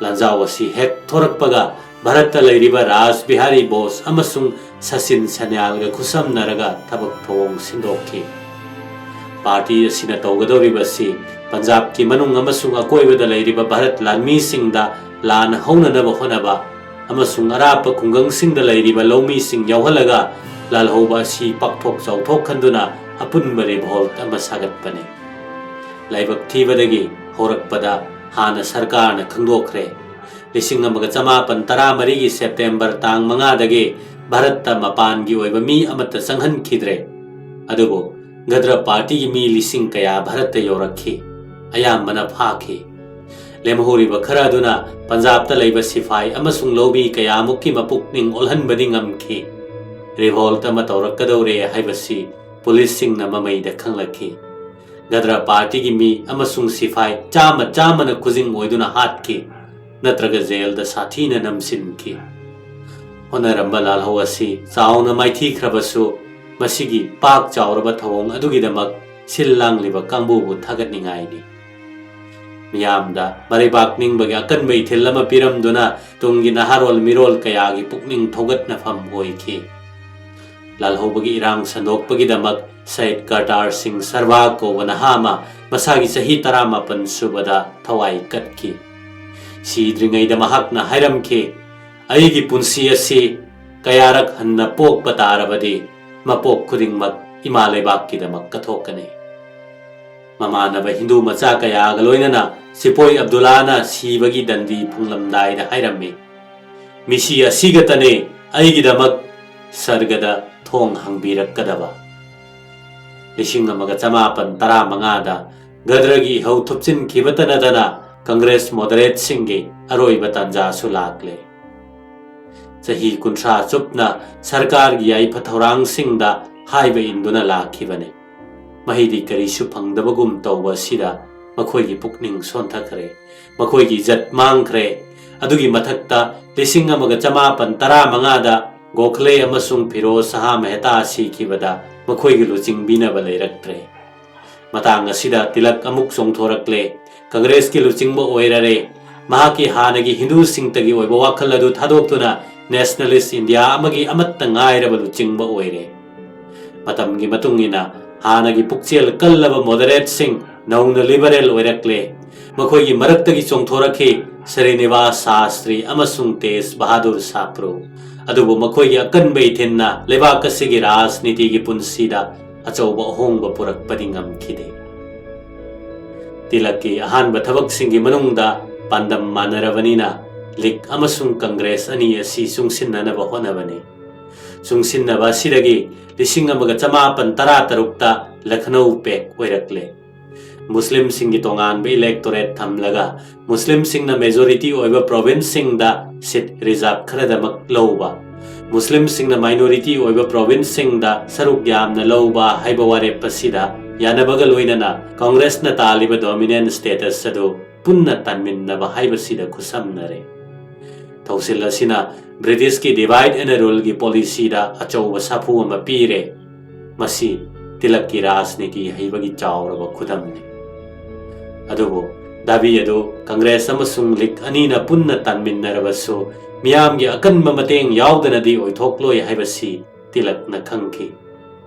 ꯂꯥꯟꯖꯥꯎ ꯑꯁꯤ ꯍꯦꯛ ꯊꯣꯔꯛꯄꯒ ꯚꯥꯔꯠꯇ ꯂꯩꯔꯤꯕ ꯔꯥꯖ ꯕꯤꯍꯥꯔꯤ ꯕꯣꯁ ꯑꯃꯁꯨꯡ ꯁꯆꯤꯟ ꯁꯟꯌꯥꯜꯒ ꯈꯨꯠꯁꯝꯅꯔꯒ ꯊꯕꯛ ꯊꯧꯑꯣꯡ ꯁꯤꯟꯗꯣꯛꯈꯤ꯫ ꯄꯥꯔꯇꯤ ꯑꯁꯤꯅ ꯇꯧꯒꯗꯧꯔꯤꯕꯁꯤ ꯄꯟꯖꯥꯕꯀꯤ ꯃꯅꯨꯡ ꯑꯃꯁꯨꯡ ꯑꯀꯣꯏꯕꯗ ꯂꯩꯔꯤꯕ ꯚꯥꯔꯠ ꯂꯥꯟꯃꯤꯁꯤꯡꯗ ꯂꯥꯟ ꯍꯧꯅꯅꯕ ꯍꯣꯠꯅꯕ ꯑꯃꯁꯨꯡ ꯑꯔꯥꯞꯄ ꯈꯨꯡꯒꯪꯁꯤꯡꯗ ꯂꯩꯔꯤꯕ ꯂꯧꯃꯤꯁꯤꯡ ꯌꯥꯎꯍꯜꯂꯒ ꯂꯥꯜꯍꯧꯕ ꯑꯁꯤ ꯄꯥꯛꯊꯣꯛ ꯆꯥꯎꯊꯣꯛꯍꯟꯗꯨꯅ ꯑꯄꯨꯟꯕ revolt ꯑꯃ ꯁꯥꯒꯠꯄꯅꯤ꯫ ꯂꯥꯏꯕꯛ ꯊꯤꯕꯗꯒꯤ ꯍꯧꯔꯛꯄꯗ ꯍꯥꯟꯅ ꯁꯔꯀꯥꯔꯅ ꯈꯪꯗꯣꯛꯈ꯭ꯔꯦ꯫ ꯂꯤꯁꯤꯡ ꯑꯃꯒ ꯆꯃꯥꯄꯟ ꯇꯔꯥꯃꯔꯤꯒꯤ ꯁꯦꯞꯇꯦꯝꯕꯔ ꯇꯥꯡ ꯃꯉꯥꯗꯒꯤ ꯚꯥꯔꯠꯇ ꯃꯄꯥꯟꯒꯤ ꯑꯣꯏꯕ ꯃꯤ ꯑꯃꯠꯇ ꯆꯪꯍꯟꯈꯤꯗ꯭ꯔꯦ꯫ ꯑꯗꯨꯕꯨ ꯘꯗ꯭ꯔ ꯄꯥꯔꯇꯤꯒꯤ ꯃꯤ ꯂꯤꯁꯤꯡ ꯀꯌꯥ ꯚꯥꯔꯠꯇ ꯌꯧꯔꯛꯈꯤ꯫ ꯑꯌꯥꯝꯕꯅ ꯐꯥꯈꯤ꯫ ꯂꯦꯝꯍꯧꯔꯤꯕ ꯈꯔ ꯑꯗꯨꯅ ꯄꯟꯖꯥꯕꯇ ꯂꯩꯕ ꯁꯤꯐꯥꯏ ꯑꯃꯁꯨꯡ ꯂꯧꯃꯤ ꯀꯌꯥꯃꯨꯛꯀꯤ ꯃꯄꯨꯛꯅꯤꯡ ꯑꯣꯜꯍꯟꯕꯗꯤ ꯉꯝꯈꯤ꯫ ꯔꯤꯚꯣꯜꯠ ꯑꯃ ꯇꯧꯔꯛꯀꯗꯧꯔꯦ ꯍꯥꯏꯕꯁꯤ ꯄꯨꯂꯤꯁꯁꯤꯡꯅ ꯃꯃꯩꯗ ꯈꯪꯂꯛꯈꯤ꯫ ꯒꯗ꯭ꯔ ꯄꯥꯔꯇꯤꯒꯤ ꯃꯤ ꯑꯃꯁꯨꯡ ꯁꯤꯐꯥꯏ ꯆꯥꯝꯃ ꯆꯥꯝꯃꯅ ꯈꯨꯖꯤꯡ ꯑꯣꯏꯗꯨꯅ ꯍꯥꯠꯈꯤ, ꯅꯠꯇ꯭ꯔꯒ ꯖꯦꯜꯗ ꯁꯥꯊꯤꯅ ꯅꯝꯁꯤꯟꯈꯤ꯫ ꯍꯣꯠꯅꯔꯝꯕ ꯂꯥꯜꯍꯧ ꯑꯁꯤ ꯆꯥꯎꯅ ꯃꯥꯏꯊꯤꯈ꯭ꯔꯕꯁꯨ, ꯃꯁꯤꯒꯤ ꯄꯥꯛ ꯆꯥꯎꯔꯕ ꯊꯧꯑꯣꯡ ꯑꯗꯨꯒꯤꯗꯃꯛ ꯁꯤꯜ ꯂꯥꯡꯂꯤꯕ ꯀꯥꯡꯕꯨꯕꯨ ꯊꯥꯒꯠꯅꯤꯡꯉꯥꯏꯅꯤ꯫ ꯃꯤꯌꯥꯝꯗ ꯃꯔꯩꯕꯥꯛ ꯅꯤꯡꯕꯒꯤ ꯑꯀꯟꯕ ꯏꯊꯤꯜ ꯑꯃ ꯄꯤꯔꯝꯗꯨꯅ ꯇꯨꯡꯒꯤ ꯅꯍꯥꯔꯣꯜ ꯃꯤꯔꯣꯜ ꯀꯌꯥꯒꯤ ꯄꯨꯛꯅꯤꯡ ꯊꯧꯒꯠꯅꯐꯝ ꯑꯣꯏꯈꯤ꯫ ꯂꯥꯜꯍꯧꯕꯒꯤ ꯏꯔꯥꯡ ꯁꯟꯗꯣꯛꯄꯒꯤꯗꯃꯛ ꯁꯌꯤꯗ ꯀꯔꯇꯥꯔ ꯁꯤꯡ ꯁꯔꯚꯥ ꯀꯧꯕ ꯅꯍꯥ ꯑꯃ ꯃꯁꯥꯒꯤ ꯆꯍꯤ ꯇꯔꯥꯃꯥꯄꯟ ꯁꯨꯕꯗ ꯊꯋꯥꯏ ꯀꯠꯈꯤ꯫ ꯁꯤꯗ꯭ꯔꯤꯉꯩꯗ ꯃꯍꯥꯛꯅ ꯍꯥꯏꯔꯝꯈꯤ, "ꯑꯩꯒꯤ ꯄꯨꯟꯁꯤ ꯑꯁꯤ ꯀꯌꯥꯔꯛ ꯍꯟꯅ ꯄꯣꯛꯄ ꯇꯥꯔꯕꯗꯤ, ꯃꯄꯣꯛ ꯈꯨꯗꯤꯡꯃꯛ ꯏꯃꯥ ꯂꯩꯕꯥꯛꯀꯤꯗꯃꯛ ꯀꯠꯊꯣꯛꯀꯅꯤ"꯫ ꯃꯃꯥꯟꯅꯕ ꯍꯤꯟꯗꯨ ꯃꯆꯥ ꯀꯌꯥꯒ ꯂꯣꯏꯅꯅ ꯁꯤꯄꯣꯏ ꯑꯕꯗꯨꯜꯂꯥꯅ ꯁꯤꯕꯒꯤ ꯗꯟꯗꯤ ꯐꯨꯡꯂꯝꯗꯥꯏꯗ ꯍꯥꯏꯔꯝꯃꯤ, "ꯃꯤꯁꯤ ꯑꯁꯤꯒꯇꯅꯦ ꯑꯩꯒꯤꯗꯃꯛ ꯁꯔꯒꯗ ꯊꯣꯡ ꯍꯥꯡꯕꯤꯔꯛꯀꯗꯕ"꯫ ꯂꯤꯁꯤꯡ ꯑꯃꯒ ꯆꯃꯥꯄꯟ ꯇꯔꯥꯃꯉꯥꯗ ꯒꯗ꯭ꯔꯒꯤ ꯏꯍꯧ ꯊꯨꯞꯆꯤꯟꯈꯤꯕꯇ ꯅꯠꯇꯅ ꯀꯪꯒ꯭ꯔꯦꯁ ꯃꯣꯗꯔꯦꯠꯁꯤꯡꯒꯤ ꯑꯔꯣꯏꯕ ꯇꯥꯟꯖꯥꯁꯨ ꯂꯥꯛꯂꯦ꯫ ꯆꯍꯤ ꯀꯨꯟꯊ꯭ꯔꯥ ꯆꯨꯞꯅ ꯁꯔꯀꯥꯔꯒꯤ ꯌꯥꯏꯐ ꯊꯧꯔꯥꯡꯁꯤꯡꯗ ꯍꯥꯏꯕ ꯏꯟꯗꯨꯅ ꯂꯥꯛꯈꯤꯕꯅꯤ꯫ ꯃꯍꯩꯗꯤ ꯀꯔꯤꯁꯨ ꯐꯪꯗꯕꯒꯨꯝ ꯇꯧꯕ ꯑꯁꯤꯗ ꯃꯈꯣꯏꯒꯤ ꯄꯨꯛꯅꯤꯡ ꯁꯣꯟꯊꯈ꯭ꯔꯦ꯫ ꯃꯈꯣꯏꯒꯤ ꯏꯖꯠ ꯃꯥꯡꯈ꯭ꯔꯦ꯫ ꯑꯗꯨꯒꯤ ꯃꯊꯛꯇ ꯂꯤꯁꯤꯡ ꯑꯃꯒ ꯆꯃꯥꯄꯟ ꯇꯔꯥꯃꯉꯥꯗ ꯒꯣꯈꯂꯦ ꯑꯃꯁꯨꯡ ꯐꯤꯔꯣꯖ ꯁꯍꯥ ꯃꯦꯍꯇꯥ ꯁꯤꯈꯤꯕꯗ ꯃꯈꯣꯏꯒꯤ ꯂꯨꯆꯤꯡꯕꯤꯅꯕ ꯂꯩꯔꯛꯇ꯭ꯔꯦ꯫ ꯃꯇꯥꯡ ꯑꯁꯤꯗ ꯇꯤꯂꯛ ꯑꯃꯨꯛ ꯆꯣꯡꯊꯣꯔꯛꯂꯦ꯫ ꯀꯪꯒ꯭ꯔꯦꯁꯀꯤ ꯂꯨꯆꯤꯡꯕ ꯑꯣꯏꯔꯔꯦ꯫ ꯃꯍꯥꯛꯀꯤ ꯍꯥꯟꯅꯒꯤ ꯍꯤꯟꯗꯨꯁꯤꯡꯇꯒꯤ ꯑꯣꯏꯕ ꯋꯥꯈꯜ ꯑꯗꯨ ꯊꯥꯗꯣꯛꯇꯨꯅ ꯅꯦꯁꯅꯦꯂꯤꯁ ꯏꯟꯗꯤꯌꯥ ꯑꯃꯒꯤ ꯑꯃꯠꯇ ꯉꯥꯏꯔꯕ ꯂꯨꯆꯤꯡꯕ ꯑꯣꯏꯔꯦ꯫ ꯃꯇꯝꯒꯤ ꯃꯇꯨꯡ ꯏꯟꯅ ꯍꯥꯟꯅꯒꯤ ꯄꯨꯛꯆꯦꯜ ꯀꯜꯂꯕ ꯃꯣꯗꯔꯦꯠꯁꯤꯡ ꯅꯧꯅ ꯂꯤꯕꯔꯦꯜ ꯑꯣꯏꯔꯛꯂꯦ꯫ ꯃꯈꯣꯏꯒꯤ ꯃꯔꯛꯇꯒꯤ ꯆꯣꯡꯊꯣꯔꯛꯈꯤ ꯁ꯭ꯔꯤꯅꯤꯋꯥꯁ ꯁꯥꯁꯇ꯭ꯔꯤ ꯑꯃꯁꯨꯡ ꯇꯦꯖ ꯕꯍꯥꯗꯨꯔ ꯁꯥꯄ꯭ꯔꯨ꯫ ꯑꯗꯨꯕꯨ ꯃꯈꯣꯏꯒꯤ ꯑꯀꯟꯕ ꯏꯊꯤꯟꯅ ꯂꯩꯕꯥꯛ ꯑꯁꯤꯒꯤ ꯔꯥꯖꯅꯤꯇꯤꯒꯤ ꯄꯨꯟꯁꯤꯗ ꯑꯆꯧꯕ ꯑꯍꯣꯡꯕ ꯄꯨꯔꯛꯄꯗꯤ ꯉꯝꯈꯤꯗꯦ꯫ ꯇꯤꯂꯛꯀꯤ ꯑꯍꯥꯟꯕ ꯊꯕꯛꯁꯤꯡꯒꯤ ꯃꯅꯨꯡꯗ ꯄꯥꯟꯗꯝ ꯃꯥꯟꯅꯔꯕꯅꯤꯅ ꯂꯤꯒ ꯑꯃꯁꯨꯡ ꯀꯪꯒ꯭ꯔꯦꯁ ꯑꯅꯤ ꯑꯁꯤ ꯆꯨꯡꯁꯤꯟꯅꯅꯕ ꯍꯣꯠꯅꯕꯅꯤ꯫ ꯆꯨꯡꯁꯤꯟꯅꯕ ꯑꯁꯤꯗꯒꯤ ꯂꯤꯁꯤꯡ ꯑꯃꯒ ꯆꯃꯥꯄꯟ ꯇꯔꯥ ꯇꯔꯨꯛꯇ ꯂꯈꯅꯧ ꯄꯦꯛ ꯑꯣꯏꯔꯛꯂꯦ꯫ ꯃꯨꯁꯂꯤꯝꯁꯤꯡꯒꯤ ꯇꯣꯉꯥꯟꯕ electorate ꯊꯝꯂꯒ ꯃꯨꯁꯂꯤꯝꯁꯤꯡꯅ majority ꯑꯣꯏꯕ provinceꯁꯤꯡꯗ seat reserve ꯈꯔꯗꯃꯛ ꯂꯧꯕ, ꯃꯨꯁꯂꯤꯝꯁꯤꯡꯅ minority ꯑꯣꯏꯕ provinceꯁꯤꯡꯗ ꯁꯔꯨꯛ ꯌꯥꯝꯅ ꯂꯧꯕ ꯍꯥꯏꯕ ꯋꯥꯔꯦꯞ ꯑꯁꯤꯗ ꯌꯥꯅꯕꯒ ꯂꯣꯏꯅꯅ ꯀꯪꯒ꯭ꯔꯦꯁꯅ ꯇꯥꯜꯂꯤꯕ dominant status ꯑꯗꯨ ꯄꯨꯟꯅ ꯇꯥꯟꯃꯤꯟꯅꯕ ꯍꯥꯏꯕꯁꯤꯗ ꯈꯨꯠꯁꯝꯅꯔꯦ꯫ ꯊꯧꯁꯤꯜ ꯑꯁꯤꯅ ꯕ꯭ꯔꯤꯇꯤꯁꯀꯤ divide and ruleꯒꯤ policyꯗ ꯑꯆꯧꯕ ꯁꯥꯐꯨ ꯑꯃ ꯄꯤꯔꯦ꯫ ꯃꯁꯤ ꯇꯤꯂꯛꯀꯤ ꯔꯥꯖꯅꯤꯇꯤ ꯍꯩꯕꯒꯤ ꯆꯥꯎꯔꯕ ꯈꯨꯗꯝꯅꯤ꯫ ꯑꯗꯨꯕꯨ ꯗꯥꯕꯤ ꯑꯗꯨ ꯀꯪꯒ꯭ꯔꯦꯁ ꯑꯃꯁꯨꯡ ꯂꯤꯒ ꯑꯅꯤꯅ ꯄꯨꯟꯅ ꯇꯥꯟꯃꯤꯟꯅꯔꯕꯁꯨ ꯃꯤꯌꯥꯝꯒꯤ ꯑꯀꯟꯕ ꯃꯇꯦꯡ ꯌꯥꯎꯗꯅꯗꯤ ꯑꯣꯏꯊꯣꯛꯂꯣꯏ ꯍꯥꯏꯕꯁꯤ ꯇꯤꯂꯛꯅ ꯈꯪꯈꯤ꯫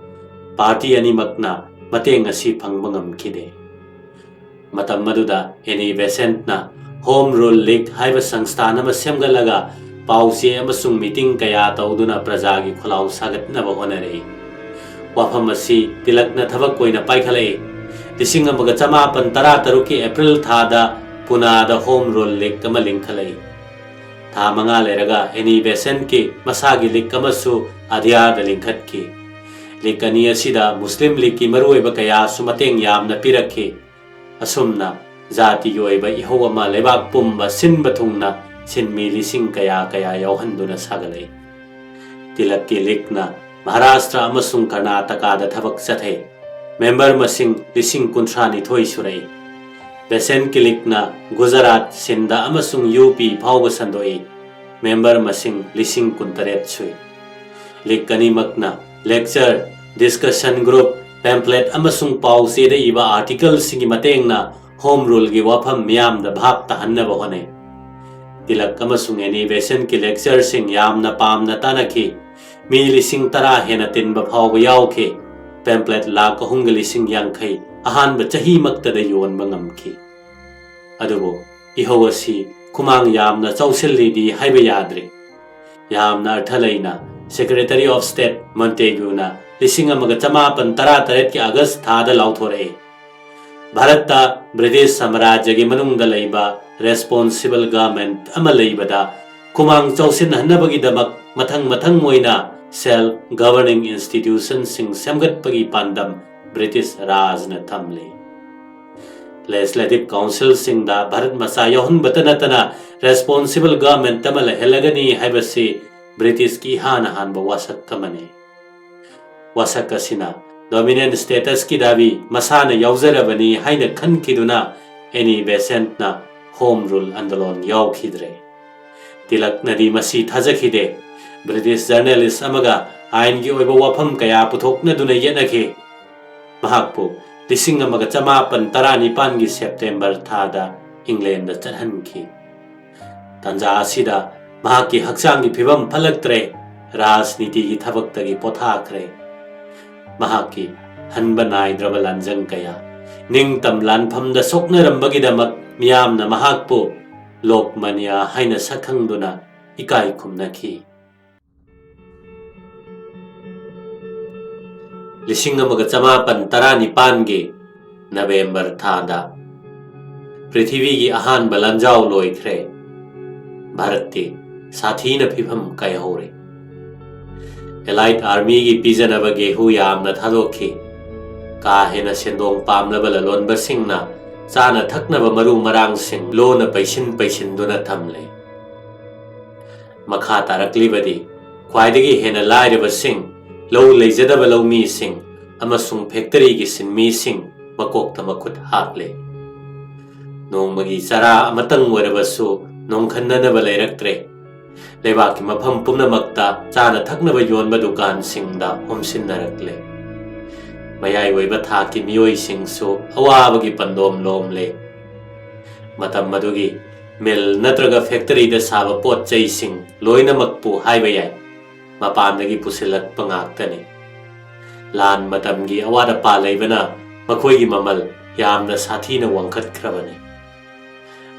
ꯄꯥꯔꯇꯤ ꯑꯅꯤꯃꯛꯅ ꯃꯇꯦꯡ ꯑꯁꯤ ꯐꯪꯕ ꯉꯝꯈꯤꯗꯦ꯫ ꯃꯇꯝ ꯑꯗꯨꯗ ꯑꯦꯅꯤ ꯕꯦꯁꯦꯟꯠꯅ Home Rule League ꯍꯥꯏꯕ ꯁꯪꯁꯊꯥꯟ ꯑꯃ ꯁꯦꯝꯒꯠꯂꯒ ꯄꯥꯎ ꯆꯦ ꯑꯃꯁꯨꯡ meeting ꯀꯌꯥ ꯇꯧꯗꯨꯅ ꯄ꯭ꯔꯖꯥꯒꯤ ꯈꯣꯜꯂꯥꯎ ꯁꯥꯒꯠꯅꯕ ꯍꯣꯠꯅꯔꯛꯏ꯫ ꯋꯥꯐꯝ ꯑꯁꯤ ꯇꯤꯂꯛꯅ ꯊꯕꯛ ꯑꯣꯏꯅ ꯄꯥꯏꯈꯠꯂꯛꯏ꯫ ꯂꯤꯁꯤꯡ ꯑꯃꯒ ꯆꯃꯥꯄꯟ ꯇꯔꯥ ꯇꯔꯨꯛꯀꯤ April ꯊꯥꯗ ꯄꯨꯅꯥꯗ Home Rule League ꯑꯃ ꯂꯤꯡꯈꯠꯂꯛꯏ꯫ ꯊꯥ ꯃꯉꯥ ꯂꯩꯔꯒ ꯑꯦꯅꯤ ꯕꯦꯁꯦꯟꯠꯀꯤ ꯃꯁꯥꯒꯤ ꯂꯤꯒ ꯑꯃꯁꯨ ꯑꯗꯤꯌꯥꯗ ꯂꯤꯡꯈꯠꯈꯤ꯫ ꯂꯤꯒ ꯑꯅꯤ ꯑꯁꯤꯗ ꯃꯨꯁꯂꯤꯝ ꯂꯤꯒꯀꯤ ꯃꯔꯨꯑꯣꯏꯕ ꯀꯌꯥꯁꯨ ꯃꯇꯦꯡ ꯌꯥꯝꯅ ꯄꯤꯔꯛꯈꯤ꯫ ꯑꯁꯨꯝꯅ ꯖꯥꯇꯤꯒꯤ ꯑꯣꯏꯕ ꯏꯍꯧ ꯑꯃ ꯂꯩꯕꯥꯛ ꯄꯨꯝꯕ ꯁꯤꯟꯕ ꯊꯨꯡꯅ ꯁꯤꯟꯃꯤ ꯂꯤꯁꯤꯡ ꯀꯌꯥ ꯀꯌꯥ ꯌꯥꯎꯍꯟꯗꯨꯅ ꯁꯥꯒꯠꯂꯛꯏ꯫ ꯇꯤꯂꯛꯀꯤ ꯂꯤꯒꯅ ꯃꯍꯥꯔꯥꯁꯇ꯭ꯔ ꯑꯃꯁꯨꯡ ꯀꯔꯅꯥꯇꯀꯥꯗ ꯊꯕꯛ ꯆꯠꯊꯩ꯫ ꯃꯦꯝꯕꯔ ꯃꯁꯤꯡ ꯂꯤꯁꯤꯡ ꯀꯨꯟꯊ꯭ꯔꯥ ꯅꯤꯊꯣꯏ ꯁꯨꯔꯛꯏ꯫ ꯕꯦꯁꯦꯟꯠꯀꯤ ꯂꯤꯒꯅ ꯒꯨꯖꯔꯥꯠ, ꯁꯤꯟꯙ ꯑꯃꯁꯨꯡ ꯌꯨ ꯄꯤ ꯐꯥꯎꯕ ꯁꯟꯗꯣꯛꯏ꯫ ꯃꯦꯝꯕꯔ ꯃꯁꯤꯡ ꯂꯤꯁꯤꯡ ꯀꯨꯟꯇꯔꯦꯠ ꯁꯨꯏ꯫ ꯂꯤꯒ ꯑꯅꯤꯃꯛꯅ lecture, discussion group, pamphlet ꯑꯃꯁꯨꯡ ꯄꯥꯎ ꯆꯦꯗ ꯏꯕ articleꯁꯤꯡꯒꯤ ꯃꯇꯦꯡꯅ Home Ruleꯒꯤ ꯋꯥꯐꯝ ꯃꯤꯌꯥꯝꯗ ꯚꯥꯞ ꯇꯥꯍꯟꯅꯕ ꯍꯣꯠꯅꯩ꯫ ꯇꯤꯂꯛ ꯑꯃꯁꯨꯡ ꯑꯦꯅꯤ ꯕꯦꯁꯦꯟꯠꯀꯤ lectureꯁꯤꯡ ꯌꯥꯝꯅ ꯄꯥꯝꯅ ꯇꯥꯅꯈꯤ꯫ ꯃꯤ ꯂꯤꯁꯤꯡ ꯇꯔꯥ ꯍꯦꯟꯅ ꯇꯤꯟꯕ ꯐꯥꯎꯕ ꯌꯥꯎꯈꯤ꯫ Pamphlet ꯂꯥꯈ ꯑꯍꯨꯝꯒ ꯂꯤꯁꯤꯡ ꯌꯥꯡꯈꯩ ꯑꯍꯥꯟꯕ ꯆꯍꯤꯃꯛꯇꯗ ꯌꯣꯟꯕ ꯉꯝꯈꯤ꯫ ꯑꯗꯨꯕꯨ ꯏꯍꯧ ꯑꯁꯤ ꯈꯨꯃꯥꯡ ꯌꯥꯝꯅ ꯆꯥꯎꯁꯤꯜꯂꯤꯗꯤ ꯍꯥꯏꯕ ꯌꯥꯗ꯭ꯔꯤ꯫ ꯌꯥꯝꯅ ꯑꯔꯊ ꯂꯩꯅ Secretary of State Montaguꯅ ꯂꯤꯁꯤꯡ ꯑꯃꯒ ꯆꯃꯥꯄꯟ ꯇꯔꯥ ꯇꯔꯦꯠꯀꯤ August ꯊꯥꯗ ꯂꯥꯎꯊꯣꯔꯛꯏ, "ꯚꯥꯔꯠꯇ ꯕ꯭ꯔꯤꯇꯤꯁ ꯁꯥꯝꯔꯥꯖ꯭ꯌꯒꯤ ꯃꯅꯨꯡꯗ ꯂꯩꯕ responsible government ꯑꯃ ꯂꯩꯕꯗ ꯈꯨꯃꯥꯡ ꯆꯥꯎꯁꯤꯟꯍꯟꯅꯕꯒꯤꯗꯃꯛ ꯃꯊꯪ ꯃꯊꯪ ꯑꯣꯏꯅ self governing institutionꯁꯤꯡ ꯁꯦꯝꯒꯠꯄꯒꯤ ꯄꯥꯟꯗꯝ ꯕ꯭ꯔꯤꯇꯤꯁ ꯔꯥꯖꯅ ꯊꯝꯂꯤ"꯫ ꯂꯦꯖꯤꯁꯂꯦꯇꯤꯚ ꯀꯥꯎꯟꯁꯤꯜꯁꯤꯡꯗ ꯚꯥꯔꯠ ꯃꯆꯥ ꯌꯥꯎꯍꯟꯕꯇ ꯅꯠꯇꯅ ꯔꯦꯁꯄꯣꯟꯁꯤꯕꯜ ꯒꯚꯔꯟꯃꯦꯟꯠ ꯑꯃ ꯂꯩꯍꯜꯂꯒꯅꯤ ꯍꯥꯏꯕꯁꯤ ꯕ꯭ꯔꯤꯇꯤꯁꯀꯤ ꯏꯍꯥꯟ ꯍꯥꯟꯕ ꯋꯥꯁꯛ ꯑꯃꯅꯤ꯫ ꯋꯥꯁꯛ ꯑꯁꯤꯅ ꯗꯣꯃꯤꯅꯦꯟ ꯁ꯭ꯇꯦꯇꯁꯀꯤ ꯗꯥꯕꯤ ꯃꯁꯥꯅ ꯌꯥꯎꯖꯔꯕꯅꯤ ꯍꯥꯏꯅ ꯈꯟꯈꯤꯗꯨꯅ ꯑꯦꯅꯤ ꯕꯦꯁꯦꯟꯠꯅ ꯍꯣꯝ ꯔꯨꯜ ꯑꯟꯗꯣꯂꯣꯟ ꯌꯥꯎꯈꯤꯗ꯭ꯔꯦ꯫ ꯇꯤꯂꯛꯅꯗꯤ ꯃꯁꯤ ꯊꯥꯖꯈꯤꯗꯦ꯫ ꯕ꯭ꯔꯤꯇꯤꯁ ꯖꯔꯅꯦꯂꯤꯁ ꯑꯃꯒ ꯑꯥꯏꯟꯒꯤ ꯑꯣꯏꯕ ꯋꯥꯐꯝ ꯀꯌꯥ ꯄꯨꯊꯣꯛꯅꯗꯨꯅ ꯌꯦꯠꯅꯈꯤ꯫ ꯃꯍꯥꯛꯄꯨ ꯂꯤꯁꯤꯡ ꯑꯃꯒ ꯆꯃꯥꯄꯟ ꯇꯔꯥꯅꯤꯄꯥꯟꯒꯤ ꯁꯦꯞꯇꯦꯝꯕꯔ ꯊꯥꯗ ꯏꯪꯂꯦꯟꯗ ꯆꯠꯍꯟꯈꯤ꯫ ꯇꯥꯟꯖꯥ ꯑꯁꯤꯗ ꯃꯍꯥꯛꯀꯤ ꯍꯛꯆꯥꯡꯒꯤ ꯐꯤꯕꯝ ꯐꯠꯂꯛꯇ꯭ꯔꯦ, ꯔꯥꯖꯅꯤꯇꯤꯒꯤ ꯊꯕꯛꯇꯒꯤ ꯄꯣꯊꯥꯈ꯭ꯔꯦ꯫ ꯃꯍꯥꯛꯀꯤ ꯍꯟꯕ ꯅꯥꯏꯗ꯭ꯔꯕ ꯂꯥꯟꯖꯪ ꯀꯌꯥ, ꯅꯤꯡꯇꯝ ꯂꯥꯟꯐꯝꯗ ꯁꯣꯛꯅꯔꯝꯕꯒꯤꯗꯃꯛ ꯃꯤꯌꯥꯝꯅ ꯃꯍꯥꯛꯄꯨ ꯂꯣꯛꯃꯥꯟꯌꯥ ꯍꯥꯏꯅ ꯁꯛꯈꯪꯗꯨꯅ ꯏꯀꯥꯏ ꯈꯨꯝꯅꯈꯤ꯫ ꯂꯤꯁꯤꯡ ꯑꯃꯒ ꯆꯃꯥꯄꯟ ꯇꯔꯥꯅꯤꯄꯥꯟꯒꯤ ꯅꯕꯦꯝꯕꯔ ꯊꯥꯗ ꯄ꯭ꯔꯤꯊꯤꯕꯤꯒꯤ ꯑꯍꯥꯟꯕ ꯂꯥꯟꯖꯥꯎ ꯂꯣꯏꯈ꯭ꯔꯦ꯫ ꯚꯥꯔꯠꯇꯤ ꯁꯥꯊꯤꯅ ꯐꯤꯕꯝ ꯀꯥꯏꯍꯧꯔꯦ꯫ ꯑꯦꯂꯥꯏꯠ ꯑꯥꯔꯃꯤꯒꯤ ꯄꯤꯖꯅꯕ ꯒꯦꯍꯨ ꯌꯥꯝꯅ ꯊꯥꯗꯣꯛꯈꯤ꯫ ꯀꯥ ꯍꯦꯟꯅ ꯁꯦꯟꯗꯣꯡ ꯄꯥꯝꯂꯕ ꯂꯂꯣꯟꯕꯁꯤꯡꯅ ꯆꯥꯅ ꯊꯛꯅꯕ ꯃꯔꯨ ꯃꯔꯥꯡꯁꯤꯡ ꯂꯣꯟꯅ ꯄꯩꯁꯤꯟ ꯄꯩꯁꯤꯟꯗꯨꯅ ꯊꯝꯂꯦ꯫ ꯃꯈꯥ ꯇꯥꯔꯛꯂꯤꯕꯗꯤ ꯈ꯭ꯋꯥꯏꯗꯒꯤ ꯍꯦꯟꯅ ꯂꯥꯏꯔꯕꯁꯤꯡ, ꯂꯧ ꯂꯩꯖꯗꯕ ꯂꯧꯃꯤꯁꯤꯡ ꯑꯃꯁꯨꯡ ꯐꯦꯛꯇꯔꯤꯒꯤ ꯁꯤꯟꯃꯤꯁꯤꯡ ꯃꯀꯣꯛꯇ ꯃꯈꯨꯠ ꯍꯥꯞꯂꯦ꯫ ꯅꯣꯡꯃꯒꯤ ꯆꯔꯥ ꯑꯃꯇꯪ ꯑꯣꯏꯔꯕꯁꯨ ꯅꯣꯡꯈꯟꯅꯅꯕ ꯂꯩꯔꯛꯇ꯭ꯔꯦ꯫ ꯂꯩꯕꯥꯛꯀꯤ ꯃꯐꯝ ꯄꯨꯝꯅꯃꯛꯇ ꯆꯥꯅ ꯊꯛꯅꯕ ꯌꯣꯟꯕ ꯗꯨꯀꯥꯟꯁꯤꯡꯗ ꯍꯣꯝꯁꯤꯟꯅꯔꯛꯂꯦ꯫ ꯃꯌꯥꯏ ꯑꯣꯏꯕ ꯊꯥꯛꯀꯤ ꯃꯤꯑꯣꯏꯁꯤꯡꯁꯨ ꯑꯋꯥꯕꯒꯤ ꯄꯟꯗꯣꯝ ꯂꯣꯝꯂꯦ꯫ ꯃꯇꯝ ꯑꯗꯨꯒꯤ ꯃꯤꯜ ꯅꯠꯇ꯭ꯔꯒ ꯐꯦꯛꯇꯔꯤꯗ ꯁꯥꯕ ꯄꯣꯠ ꯆꯩꯁꯤꯡ ꯂꯣꯏꯅꯃꯛꯄꯨ ꯍꯥꯏꯕ ꯌꯥꯏ, ꯃꯄꯥꯟꯗꯒꯤ ꯄꯨꯁꯤꯜꯂꯛꯄ ꯉꯥꯛꯇꯅꯤ꯫ ꯂꯥꯟ ꯃꯇꯝꯒꯤ ꯑꯋꯥꯠ ꯑꯄꯥ ꯂꯩꯕꯅ ꯃꯈꯣꯏꯒꯤ ꯃꯃꯜ ꯌꯥꯝꯅ ꯁꯥꯊꯤꯅ ꯋꯥꯡꯈꯠꯈ꯭ꯔꯕꯅꯤ꯫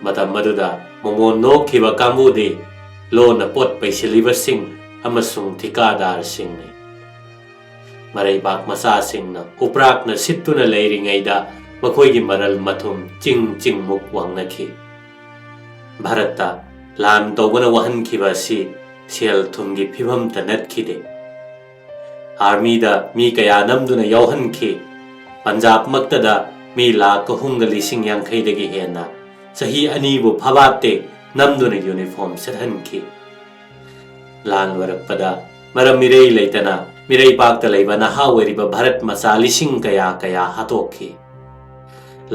ꯃꯇꯝ ꯑꯗꯨꯗ ꯃꯣꯃꯣꯟ ꯅꯣꯛꯈꯤꯕ ꯀꯥꯡꯕꯨꯗꯤ ꯂꯣꯟꯅ ꯄꯣꯠ ꯄꯩꯁꯤꯜꯂꯤꯕꯁꯤꯡ ꯑꯃꯁꯨꯡ ꯊꯤꯀꯥꯗꯥꯔꯁꯤꯡꯅꯤ꯫ ꯃꯔꯩꯕꯥꯛ ꯃꯆꯥꯁꯤꯡꯅ ꯎꯄ꯭ꯔꯥꯛꯅ ꯁꯤꯠꯇꯨꯅ ꯂꯩꯔꯤꯉꯩꯗ ꯃꯈꯣꯏꯒꯤ ꯃꯔꯜ ꯃꯊꯨꯝ ꯆꯤꯡ ꯆꯤꯡꯃꯨꯛ ꯋꯥꯡꯅꯈꯤ꯫ ꯚꯥꯔꯠꯇ ꯂꯥꯟ ꯇꯧꯕꯅ ꯋꯥꯍꯟꯈꯤꯕ ꯑꯁꯤ ꯁꯦꯜ ꯊꯨꯝꯒꯤ ꯐꯤꯕꯝꯇ ꯅꯠꯈꯤꯗꯦ꯫ ꯑꯥꯔꯃꯤꯗ ꯃꯤ ꯀꯌꯥ ꯅꯝꯗꯨꯅ ꯌꯥꯎꯍꯟꯈꯤ꯫ ꯄꯟꯖꯥꯕꯃꯛꯇꯗ ꯃꯤ ꯂꯥꯈ ꯑꯍꯨꯝꯒ ꯂꯤꯁꯤꯡ ꯌꯥꯡꯈꯩꯗꯒꯤ ꯍꯦꯟꯅ ꯆꯍꯤ ꯑꯅꯤꯕꯨ ꯐꯥꯕꯥꯠꯇꯦ ꯅꯝꯗꯨꯅ ꯌꯨꯅꯤꯐꯣꯔꯝ ꯁꯦꯠꯍꯟꯈꯤ꯫ ꯂꯥꯟ ꯂꯣꯏꯔꯛꯄꯗ ꯃꯔꯝ ꯏꯔꯩ ꯂꯩꯇꯅ ꯃꯤꯔꯩꯕꯥꯛꯇ ꯂꯩꯕ ꯅꯍꯥ ꯑꯣꯏꯔꯤꯕ ꯚꯥꯔꯠ ꯃꯆꯥ ꯂꯤꯁꯤꯡ ꯀꯌꯥ ꯀꯌꯥ ꯍꯥꯠꯇꯣꯛꯈꯤ꯫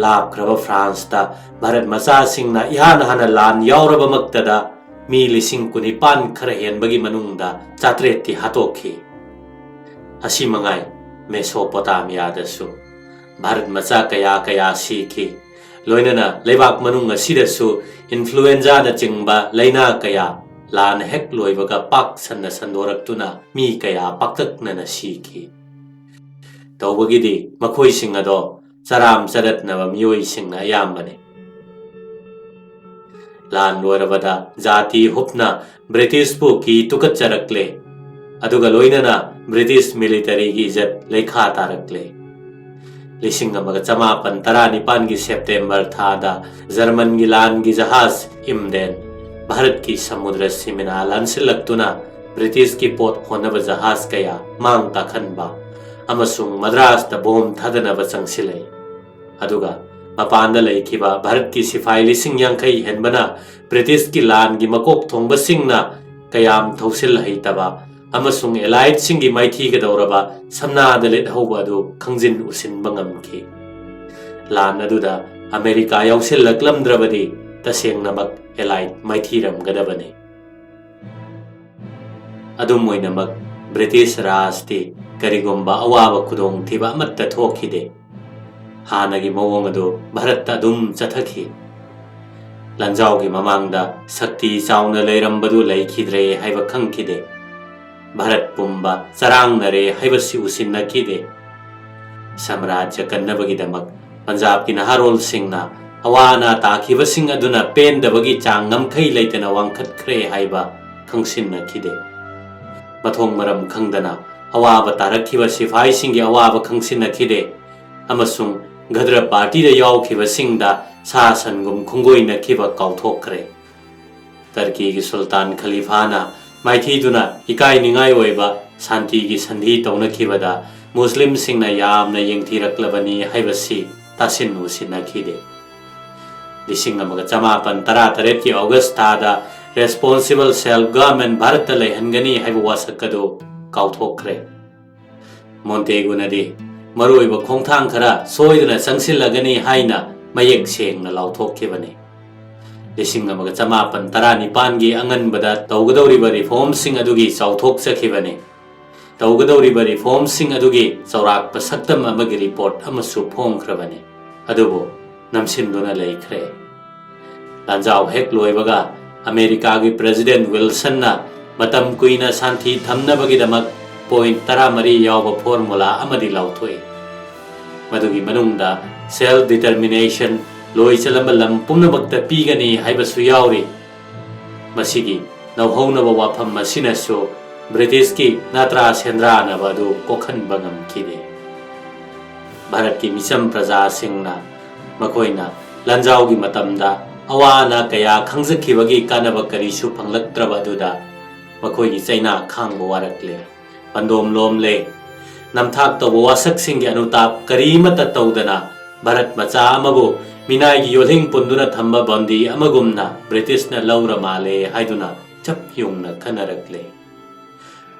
ꯂꯥꯞꯈ꯭ꯔꯕ ꯐ꯭ꯔꯥꯟꯁꯇ ꯚꯥꯔꯠ ꯃꯆꯥꯁꯤꯡꯅ ꯏꯍꯥꯟ ꯍꯥꯟꯅ ꯂꯥꯟ ꯌꯥꯎꯔꯕꯃꯛꯇꯗ ꯃꯤ ꯂꯤꯁꯤꯡ ꯀꯨꯟꯅꯤꯄꯥꯟ ꯈꯔ ꯍꯦꯟꯕꯒꯤ ꯃꯅꯨꯡꯗ ꯆꯥꯇ꯭ꯔꯦꯠꯇꯤ ꯍꯥꯠꯇꯣꯛꯈꯤ꯫ ꯑꯁꯤ ꯃꯉꯥꯏ, ꯃꯦꯁꯣꯄꯣꯇꯥꯃꯤꯌꯥꯗꯁꯨ ꯚꯥꯔꯠ ꯃꯆꯥ ꯀꯌꯥ ꯀꯌꯥ ꯁꯤꯈꯤ꯫ ꯂꯣꯏꯅꯅ ꯂꯩꯕꯥꯛ ꯃꯅꯨꯡ ꯑꯁꯤꯗꯁꯨ ꯏꯟꯐ꯭ꯂꯨꯑꯦꯟꯖꯥꯅꯆꯤꯡꯕ ꯂꯥꯏꯅꯥ ꯀꯌꯥ ꯂꯥꯟ ꯍꯦꯛ ꯂꯣꯏꯕꯒ ꯄꯥꯛ ꯁꯟꯅ ꯁꯟꯗꯣꯔꯛꯇꯨꯅ ꯃꯤ ꯀꯌꯥ ꯄꯥꯛꯇꯛꯅꯅ ꯁꯤꯈꯤ꯫ ꯇꯧꯕꯒꯤꯗꯤ ꯃꯈꯣꯏꯁꯤꯡ ꯑꯗꯣ ꯆꯔꯥꯝ ꯆꯔꯠꯅꯕ ꯃꯤꯑꯣꯏꯁꯤꯡꯅ ꯑꯌꯥꯝꯕꯅꯤ꯫ ꯂꯥꯟ ꯂꯣꯏꯔꯕꯗ ꯖꯥꯇꯤ ꯍꯨꯞꯅ ꯕ꯭ꯔꯤꯇꯤꯁꯄꯨ ꯀꯤ ꯇꯨꯀꯠꯆꯔꯛꯂꯦ, ꯑꯗꯨꯒ ꯂꯣꯏꯅꯅ ꯕ꯭ꯔꯤꯇꯤꯁ ꯃꯤꯂꯤꯇꯔꯤꯒꯤ ꯏꯖꯠ ꯂꯩꯈꯥ ꯇꯥꯔꯛꯂꯦ꯫ ꯂꯤꯁꯤꯡ ꯑꯃꯒ ꯆꯃꯥꯄꯟ ꯇꯔꯥꯅꯤꯄꯥꯟꯒꯤ ꯁꯦꯞꯇꯦꯝꯕꯔ ꯊꯥꯗ ꯖꯔꯃꯟꯒꯤ ꯂꯥꯟꯒꯤ ꯖꯍꯥꯖ ꯏꯝꯗꯦꯟ ꯚꯥꯔꯠꯀꯤ ꯁꯃꯨꯗ꯭ꯔ ꯁꯤꯃꯤꯅꯥ ꯂꯥꯟꯁꯤꯜꯂꯛꯇꯨꯅ ꯕ꯭ꯔꯤꯇꯤꯁꯀꯤ ꯄꯣꯠ ꯍꯣꯟꯅꯕ ꯖꯍꯥꯖ ꯀꯌꯥ ꯃꯥꯡ ꯇꯥꯛꯍꯟꯕ ꯑꯃꯁꯨꯡ ꯃꯗ꯭ꯔꯥꯁꯇ ꯕꯣꯝ ꯊꯥꯗꯅꯕ ꯆꯪꯁꯤꯜꯂꯛꯏ꯫ ꯑꯗꯨꯒ ꯃꯄꯥꯟꯗ ꯂꯩꯈꯤꯕ ꯚꯥꯔꯠꯀꯤ ꯁꯤꯐꯥꯏ ꯂꯤꯁꯤꯡ ꯌꯥꯡꯈꯩ ꯍꯦꯟꯕꯅ ꯕ꯭ꯔꯤꯇꯤꯁꯀꯤ ꯂꯥꯟꯒꯤ ꯃꯀꯣꯛ ꯊꯣꯡꯕꯁꯤꯡꯅ ꯀꯌꯥꯝ ꯊꯧꯁꯤꯜ ꯍꯩꯇꯕ ꯑꯃꯁꯨꯡ ꯑꯦꯂꯥꯏꯠꯁꯤꯡꯒꯤ ꯃꯥꯏꯊꯤꯒꯗꯧꯔꯕ ꯁꯝꯅꯥꯗ ꯂꯤꯠꯍꯧꯕ ꯑꯗꯨ ꯈꯪꯖꯤꯟ ꯎꯁꯤꯟꯕ ꯉꯝꯈꯤ꯫ ꯂꯥꯟ ꯑꯗꯨꯗ ꯑꯃꯦꯔꯤꯀꯥ ꯌꯥꯎꯁꯤꯜꯂꯛꯂꯝꯗ꯭ꯔꯕꯗꯤ ꯇꯁꯦꯡꯅꯃꯛ ꯑꯦꯂꯥꯏꯠ ꯃꯥꯏꯊꯤꯔꯝꯒꯗꯕꯅꯤ꯫ ꯑꯗꯨꯝ ꯑꯣꯏꯅꯃꯛ, ꯕ꯭ꯔꯤꯇꯤꯁ ꯔꯥꯖꯇꯤ ꯀꯔꯤꯒꯨꯝꯕ ꯑꯋꯥꯕ ꯈꯨꯗꯣꯡꯊꯤꯕ ꯑꯃꯠꯇ ꯊꯣꯛꯈꯤꯗꯦ꯫ ꯍꯥꯟꯅꯒꯤ ꯃꯑꯣꯡ ꯑꯗꯨ ꯚꯥꯔꯠꯇ ꯑꯗꯨꯝ ꯆꯠꯊꯈꯤ꯫ ꯂꯥꯟꯖꯥꯎꯒꯤ ꯃꯃꯥꯡꯗ ꯁꯛꯇꯤ ꯆꯥꯎꯅ ꯂꯩꯔꯝꯕꯗꯨ ꯂꯩꯈꯤꯗ꯭ꯔꯦ ꯍꯥꯏꯕ ꯈꯪꯈꯤꯗꯦ꯫ ꯚꯥꯔꯠ ꯄꯨꯝꯕ ꯆꯔꯥꯡꯅꯔꯦ ꯍꯥꯏꯕꯁꯤ ꯎꯁꯤꯟꯅꯈꯤꯗꯦ꯫ ꯁꯥꯝꯔꯥꯖ꯭ꯌ ꯀꯟꯅꯕꯒꯤꯗꯃꯛ ꯄꯟꯖꯥꯕꯀꯤ ꯅꯍꯥꯔꯣꯜꯁꯤꯡꯅ ꯑꯋꯥ ꯑꯅꯥ ꯇꯥꯈꯤꯕꯁꯤꯡ ꯑꯗꯨꯅ ꯄꯦꯟꯗꯕꯒꯤ ꯆꯥꯡ ꯉꯝꯈꯩ ꯂꯩꯇꯅ ꯋꯥꯡꯈꯠꯈ꯭ꯔꯦ ꯍꯥꯏꯕ ꯈꯪꯁꯤꯟꯅꯈꯤꯗꯦ꯫ ꯃꯊꯣꯡ ꯃꯔꯝ ꯈꯪꯗꯅ ꯑꯋꯥꯕ ꯇꯥꯔꯛꯈꯤꯕ ꯁꯤꯐꯥꯏꯁꯤꯡꯒꯤ ꯑꯋꯥꯕ ꯈꯪꯁꯤꯟꯅꯈꯤꯗꯦ ꯑꯃꯁꯨꯡ ꯒꯗ꯭ꯔ ꯄꯥꯔꯇꯤꯗ ꯌꯥꯎꯈꯤꯕꯁꯤꯡꯗ ꯁꯥ ꯁꯟꯒꯨꯝ ꯈꯣꯡꯒꯣꯏꯅꯈꯤꯕ ꯀꯥꯎꯊꯣꯛꯈ꯭ꯔꯦ꯫ ꯇꯔꯀꯤꯒꯤ ꯁꯨꯜꯇꯥꯟ ꯈꯂꯤꯐꯥꯅ ꯃꯥꯏꯊꯤꯗꯨꯅ ꯏꯀꯥꯏꯅꯤꯡꯉꯥꯏ ꯑꯣꯏꯕ ꯁꯥꯟꯇꯤꯒꯤ ꯁꯟꯙꯤ ꯇꯧꯅꯈꯤꯕꯗ ꯃꯨꯁꯂꯤꯝꯁꯤꯡꯅ ꯌꯥꯝꯅ ꯌꯦꯡꯊꯤꯔꯛꯂꯕꯅꯤ ꯍꯥꯏꯕꯁꯤ ꯇꯥꯁꯤꯟ ꯎꯁꯤꯟꯅꯈꯤꯗꯦ꯫ ꯂꯤꯁꯤꯡ ꯑꯃꯒ ꯆꯃꯥꯄꯟ ꯇꯔꯥ ꯇꯔꯦꯠꯀꯤ ꯑꯣꯒꯁ ꯊꯥꯗ responsible self government ꯚꯥꯔꯠꯇ ꯂꯩꯍꯟꯒꯅꯤ ꯍꯥꯏꯕ ꯋꯥꯁꯛ ꯑꯗꯨ ꯀꯥꯎꯊꯣꯛꯈ꯭ꯔꯦ꯫ ꯃꯣꯟꯇꯦꯒꯨꯅꯗꯤ ꯃꯔꯨꯑꯣꯏꯕ ꯈꯣꯡꯊꯥꯡ ꯈꯔ ꯁꯣꯏꯗꯅ ꯆꯪꯁꯤꯜꯂꯒꯅꯤ ꯍꯥꯏꯅ ꯃꯌꯦꯛ ꯁꯦꯡꯅ ꯂꯥꯎꯊꯣꯛꯈꯤꯕꯅꯤ꯫ ꯂꯤꯁꯤꯡ ꯑꯃꯒ ꯆꯃꯥꯄꯟ ꯇꯔꯥꯅꯤꯄꯥꯟꯒꯤ ꯑꯉꯟꯕꯗ ꯇꯧꯒꯗꯧꯔꯤꯕ reformꯁꯤꯡ ꯑꯗꯨꯒꯤ ꯆꯥꯎꯊꯣꯛꯆꯈꯤꯕꯅꯤ꯫ ꯇꯧꯒꯗꯧꯔꯤꯕ reformꯁꯤꯡ ꯑꯗꯨꯒꯤ ꯆꯥꯎꯔꯥꯛꯄ ꯁꯛꯇꯝ ꯑꯃꯒꯤ report ꯑꯃꯁꯨ ꯐꯣꯡꯈ꯭ꯔꯕꯅꯤ꯫ ꯑꯗꯨꯕꯨ ꯅꯝꯁꯤꯟꯗꯨꯅ ꯂꯩꯈ꯭ꯔꯦ꯫ ꯂꯥꯟꯖꯥꯎ ꯍꯦꯛ ꯂꯣꯏꯕꯒ ꯑꯃꯦꯔꯤꯀꯥꯒꯤ President Wilsonꯅ ꯃꯇꯝ ꯀꯨꯏꯅ ꯁꯥꯟꯇꯤ ꯊꯝꯅꯕꯒꯤꯗꯃꯛ point ꯇꯔꯥꯃꯔꯤ ꯌꯥꯎꯕ formula ꯑꯃꯗꯤ ꯂꯥꯎꯊꯣꯛꯏ꯫ ꯃꯗꯨꯒꯤ ꯃꯅꯨꯡꯗ self determination, ꯂꯣꯏ ꯆꯠꯂꯝꯕ ꯂꯝ ꯄꯨꯝꯅꯃꯛꯇ ꯄꯤꯒꯅꯤ ꯍꯥꯏꯕꯁꯨ ꯌꯥꯎꯔꯤ꯫ ꯃꯁꯤꯒꯤ ꯅꯧꯍꯧꯅꯕ ꯋꯥꯐꯝ ꯑꯁꯤꯅꯁꯨ ꯕ꯭ꯔꯤꯇꯤꯁꯀꯤ ꯅꯥꯇ꯭ꯔꯥ ꯁꯦꯟꯗ꯭ꯔꯥꯅꯕ ꯑꯗꯨ ꯀꯣꯛꯍꯟꯕ ꯉꯝꯈꯤꯗꯦ꯫ ꯚꯥꯔꯠꯀꯤ ꯃꯤꯆꯝ ꯄ꯭ꯔꯖꯥꯁꯤꯡꯅ ꯃꯈꯣꯏꯅ ꯂꯥꯟꯖꯥꯎꯒꯤ ꯃꯇꯝꯗ ꯑꯋꯥ ꯑꯅꯥ ꯀꯌꯥ ꯈꯪꯖꯈꯤꯕꯒꯤ ꯀꯥꯟꯅꯕ ꯀꯔꯤꯁꯨ ꯐꯪꯂꯛꯇ꯭ꯔꯕ ꯑꯗꯨꯗ ꯃꯈꯣꯏꯒꯤ ꯆꯩꯅꯥ ꯈꯥꯡꯕ ꯋꯥꯔꯛꯂꯦ꯫ ꯄꯟꯗꯣꯝ ꯂꯣꯝꯂꯦ꯫ ꯅꯝꯊꯥꯛ ꯇꯧꯕ ꯋꯥꯁꯛꯁꯤꯡꯒꯤ ꯑꯅꯨꯇꯥꯞ ꯀꯔꯤꯃꯠꯇ ꯇꯧꯗꯅ ꯚꯥꯔꯠ ꯃꯆꯥ ꯑꯃꯕꯨ ꯃꯤꯅꯥꯏꯒꯤ ꯌꯣꯜꯍꯤꯡ ꯄꯨꯟꯗꯨꯅ ꯊꯝꯕ ꯕꯟꯗꯤ ꯑꯃꯒꯨꯝꯅ ꯕ꯭ꯔꯤꯇꯤꯁꯅ ꯂꯧꯔ ꯃꯥꯜꯂꯦ ꯍꯥꯏꯗꯨꯅ ꯆꯞ ꯌꯨꯡꯅ ꯈꯟꯅꯔꯛꯂꯦ꯫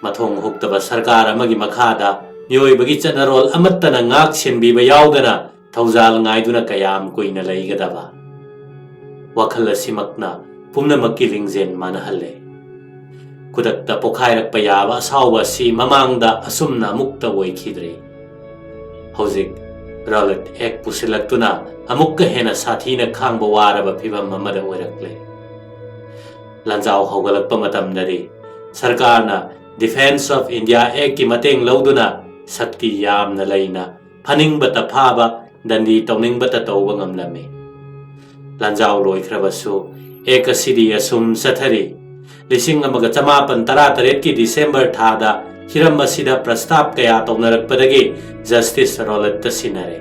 ꯃꯊꯣꯡ ꯍꯨꯛꯇꯕ ꯁꯔꯀꯥꯔ ꯑꯃꯒꯤ ꯃꯈꯥꯗ ꯃꯤꯑꯣꯏꯕꯒꯤ ꯆꯠꯅꯔꯣꯜ ꯑꯃꯠꯇꯅ ꯉꯥꯛ ꯁꯦꯟꯕꯤꯕ ꯌꯥꯎꯗꯅ ꯊꯧꯖꯥꯜ ꯉꯥꯏꯗꯨꯅ ꯀꯌꯥꯝ ꯀꯨꯏꯅ ꯂꯩꯒꯗꯕ? ꯋꯥꯈꯜ ꯑꯁꯤꯃꯛꯅ ꯄꯨꯝꯅꯃꯛꯀꯤ ꯂꯤꯡꯖꯦꯜ ꯃꯥꯟꯅꯍꯜꯂꯦ꯫ ꯈꯨꯗꯛꯇ ꯄꯣꯈꯥꯏꯔꯛꯄ ꯌꯥꯕ ꯑꯁꯥꯎꯕ ꯑꯁꯤ ꯃꯃꯥꯡꯗ ꯑꯁꯨꯝꯅ ꯑꯃꯨꯛꯇ ꯑꯣꯏꯈꯤꯗ꯭ꯔꯤ꯫ ꯍꯧꯖꯤꯛ ꯔꯣꯂꯦꯠ ꯑꯦꯛ ꯄꯨꯁꯤꯜꯂꯛꯇꯨꯅ ꯑꯃꯨꯛꯀ ꯍꯦꯟꯅ ꯁꯥꯊꯤꯅ ꯈꯥꯡꯕ ꯋꯥꯔꯕ ꯐꯤꯚꯝ ꯑꯃꯗ ꯑꯣꯏꯔꯛꯂꯦ꯫ ꯂꯥꯟꯖꯥꯎ ꯍꯧꯒꯠꯂꯛꯄ ꯃꯇꯝꯗꯗꯤ ꯁꯔꯀꯥꯔꯅ Defence of India Actꯀꯤ ꯃꯇꯦꯡ ꯂꯧꯗꯨꯅ ꯁꯛꯇꯤ ꯌꯥꯝꯅ ꯂꯩꯅ ꯐꯥꯅꯤꯡꯕꯇ ꯐꯥꯕ, ꯗꯟꯗꯤ ꯇꯧꯅꯤꯡꯕꯇ ꯇꯧꯕ ꯉꯝꯂꯝꯃꯤ꯫ ꯂꯥꯟꯖꯥꯎ ꯂꯣꯏꯈ꯭ꯔꯕꯁꯨ ꯑꯦꯛ ꯑꯁꯤꯗꯤ ꯑꯁꯨꯝ ꯆꯠꯊꯔꯤ꯫ ꯂꯤꯁꯤꯡ ꯑꯃꯒ ꯆꯃꯥꯄꯟ ꯇꯔꯥ ꯇꯔꯦꯠꯀꯤ ꯗꯤꯁꯦꯝꯕꯔ ꯊꯥꯗ ꯍꯤꯔꯝ ꯑꯁꯤꯗ ꯄ꯭ꯔꯁꯇꯥꯞ ꯀꯌꯥ ꯇꯧꯅꯔꯛꯄꯗꯒꯤ ꯖꯁꯇꯤꯁ ꯔꯣꯂꯦꯠꯇ ꯁꯤꯟꯅꯔꯦ꯫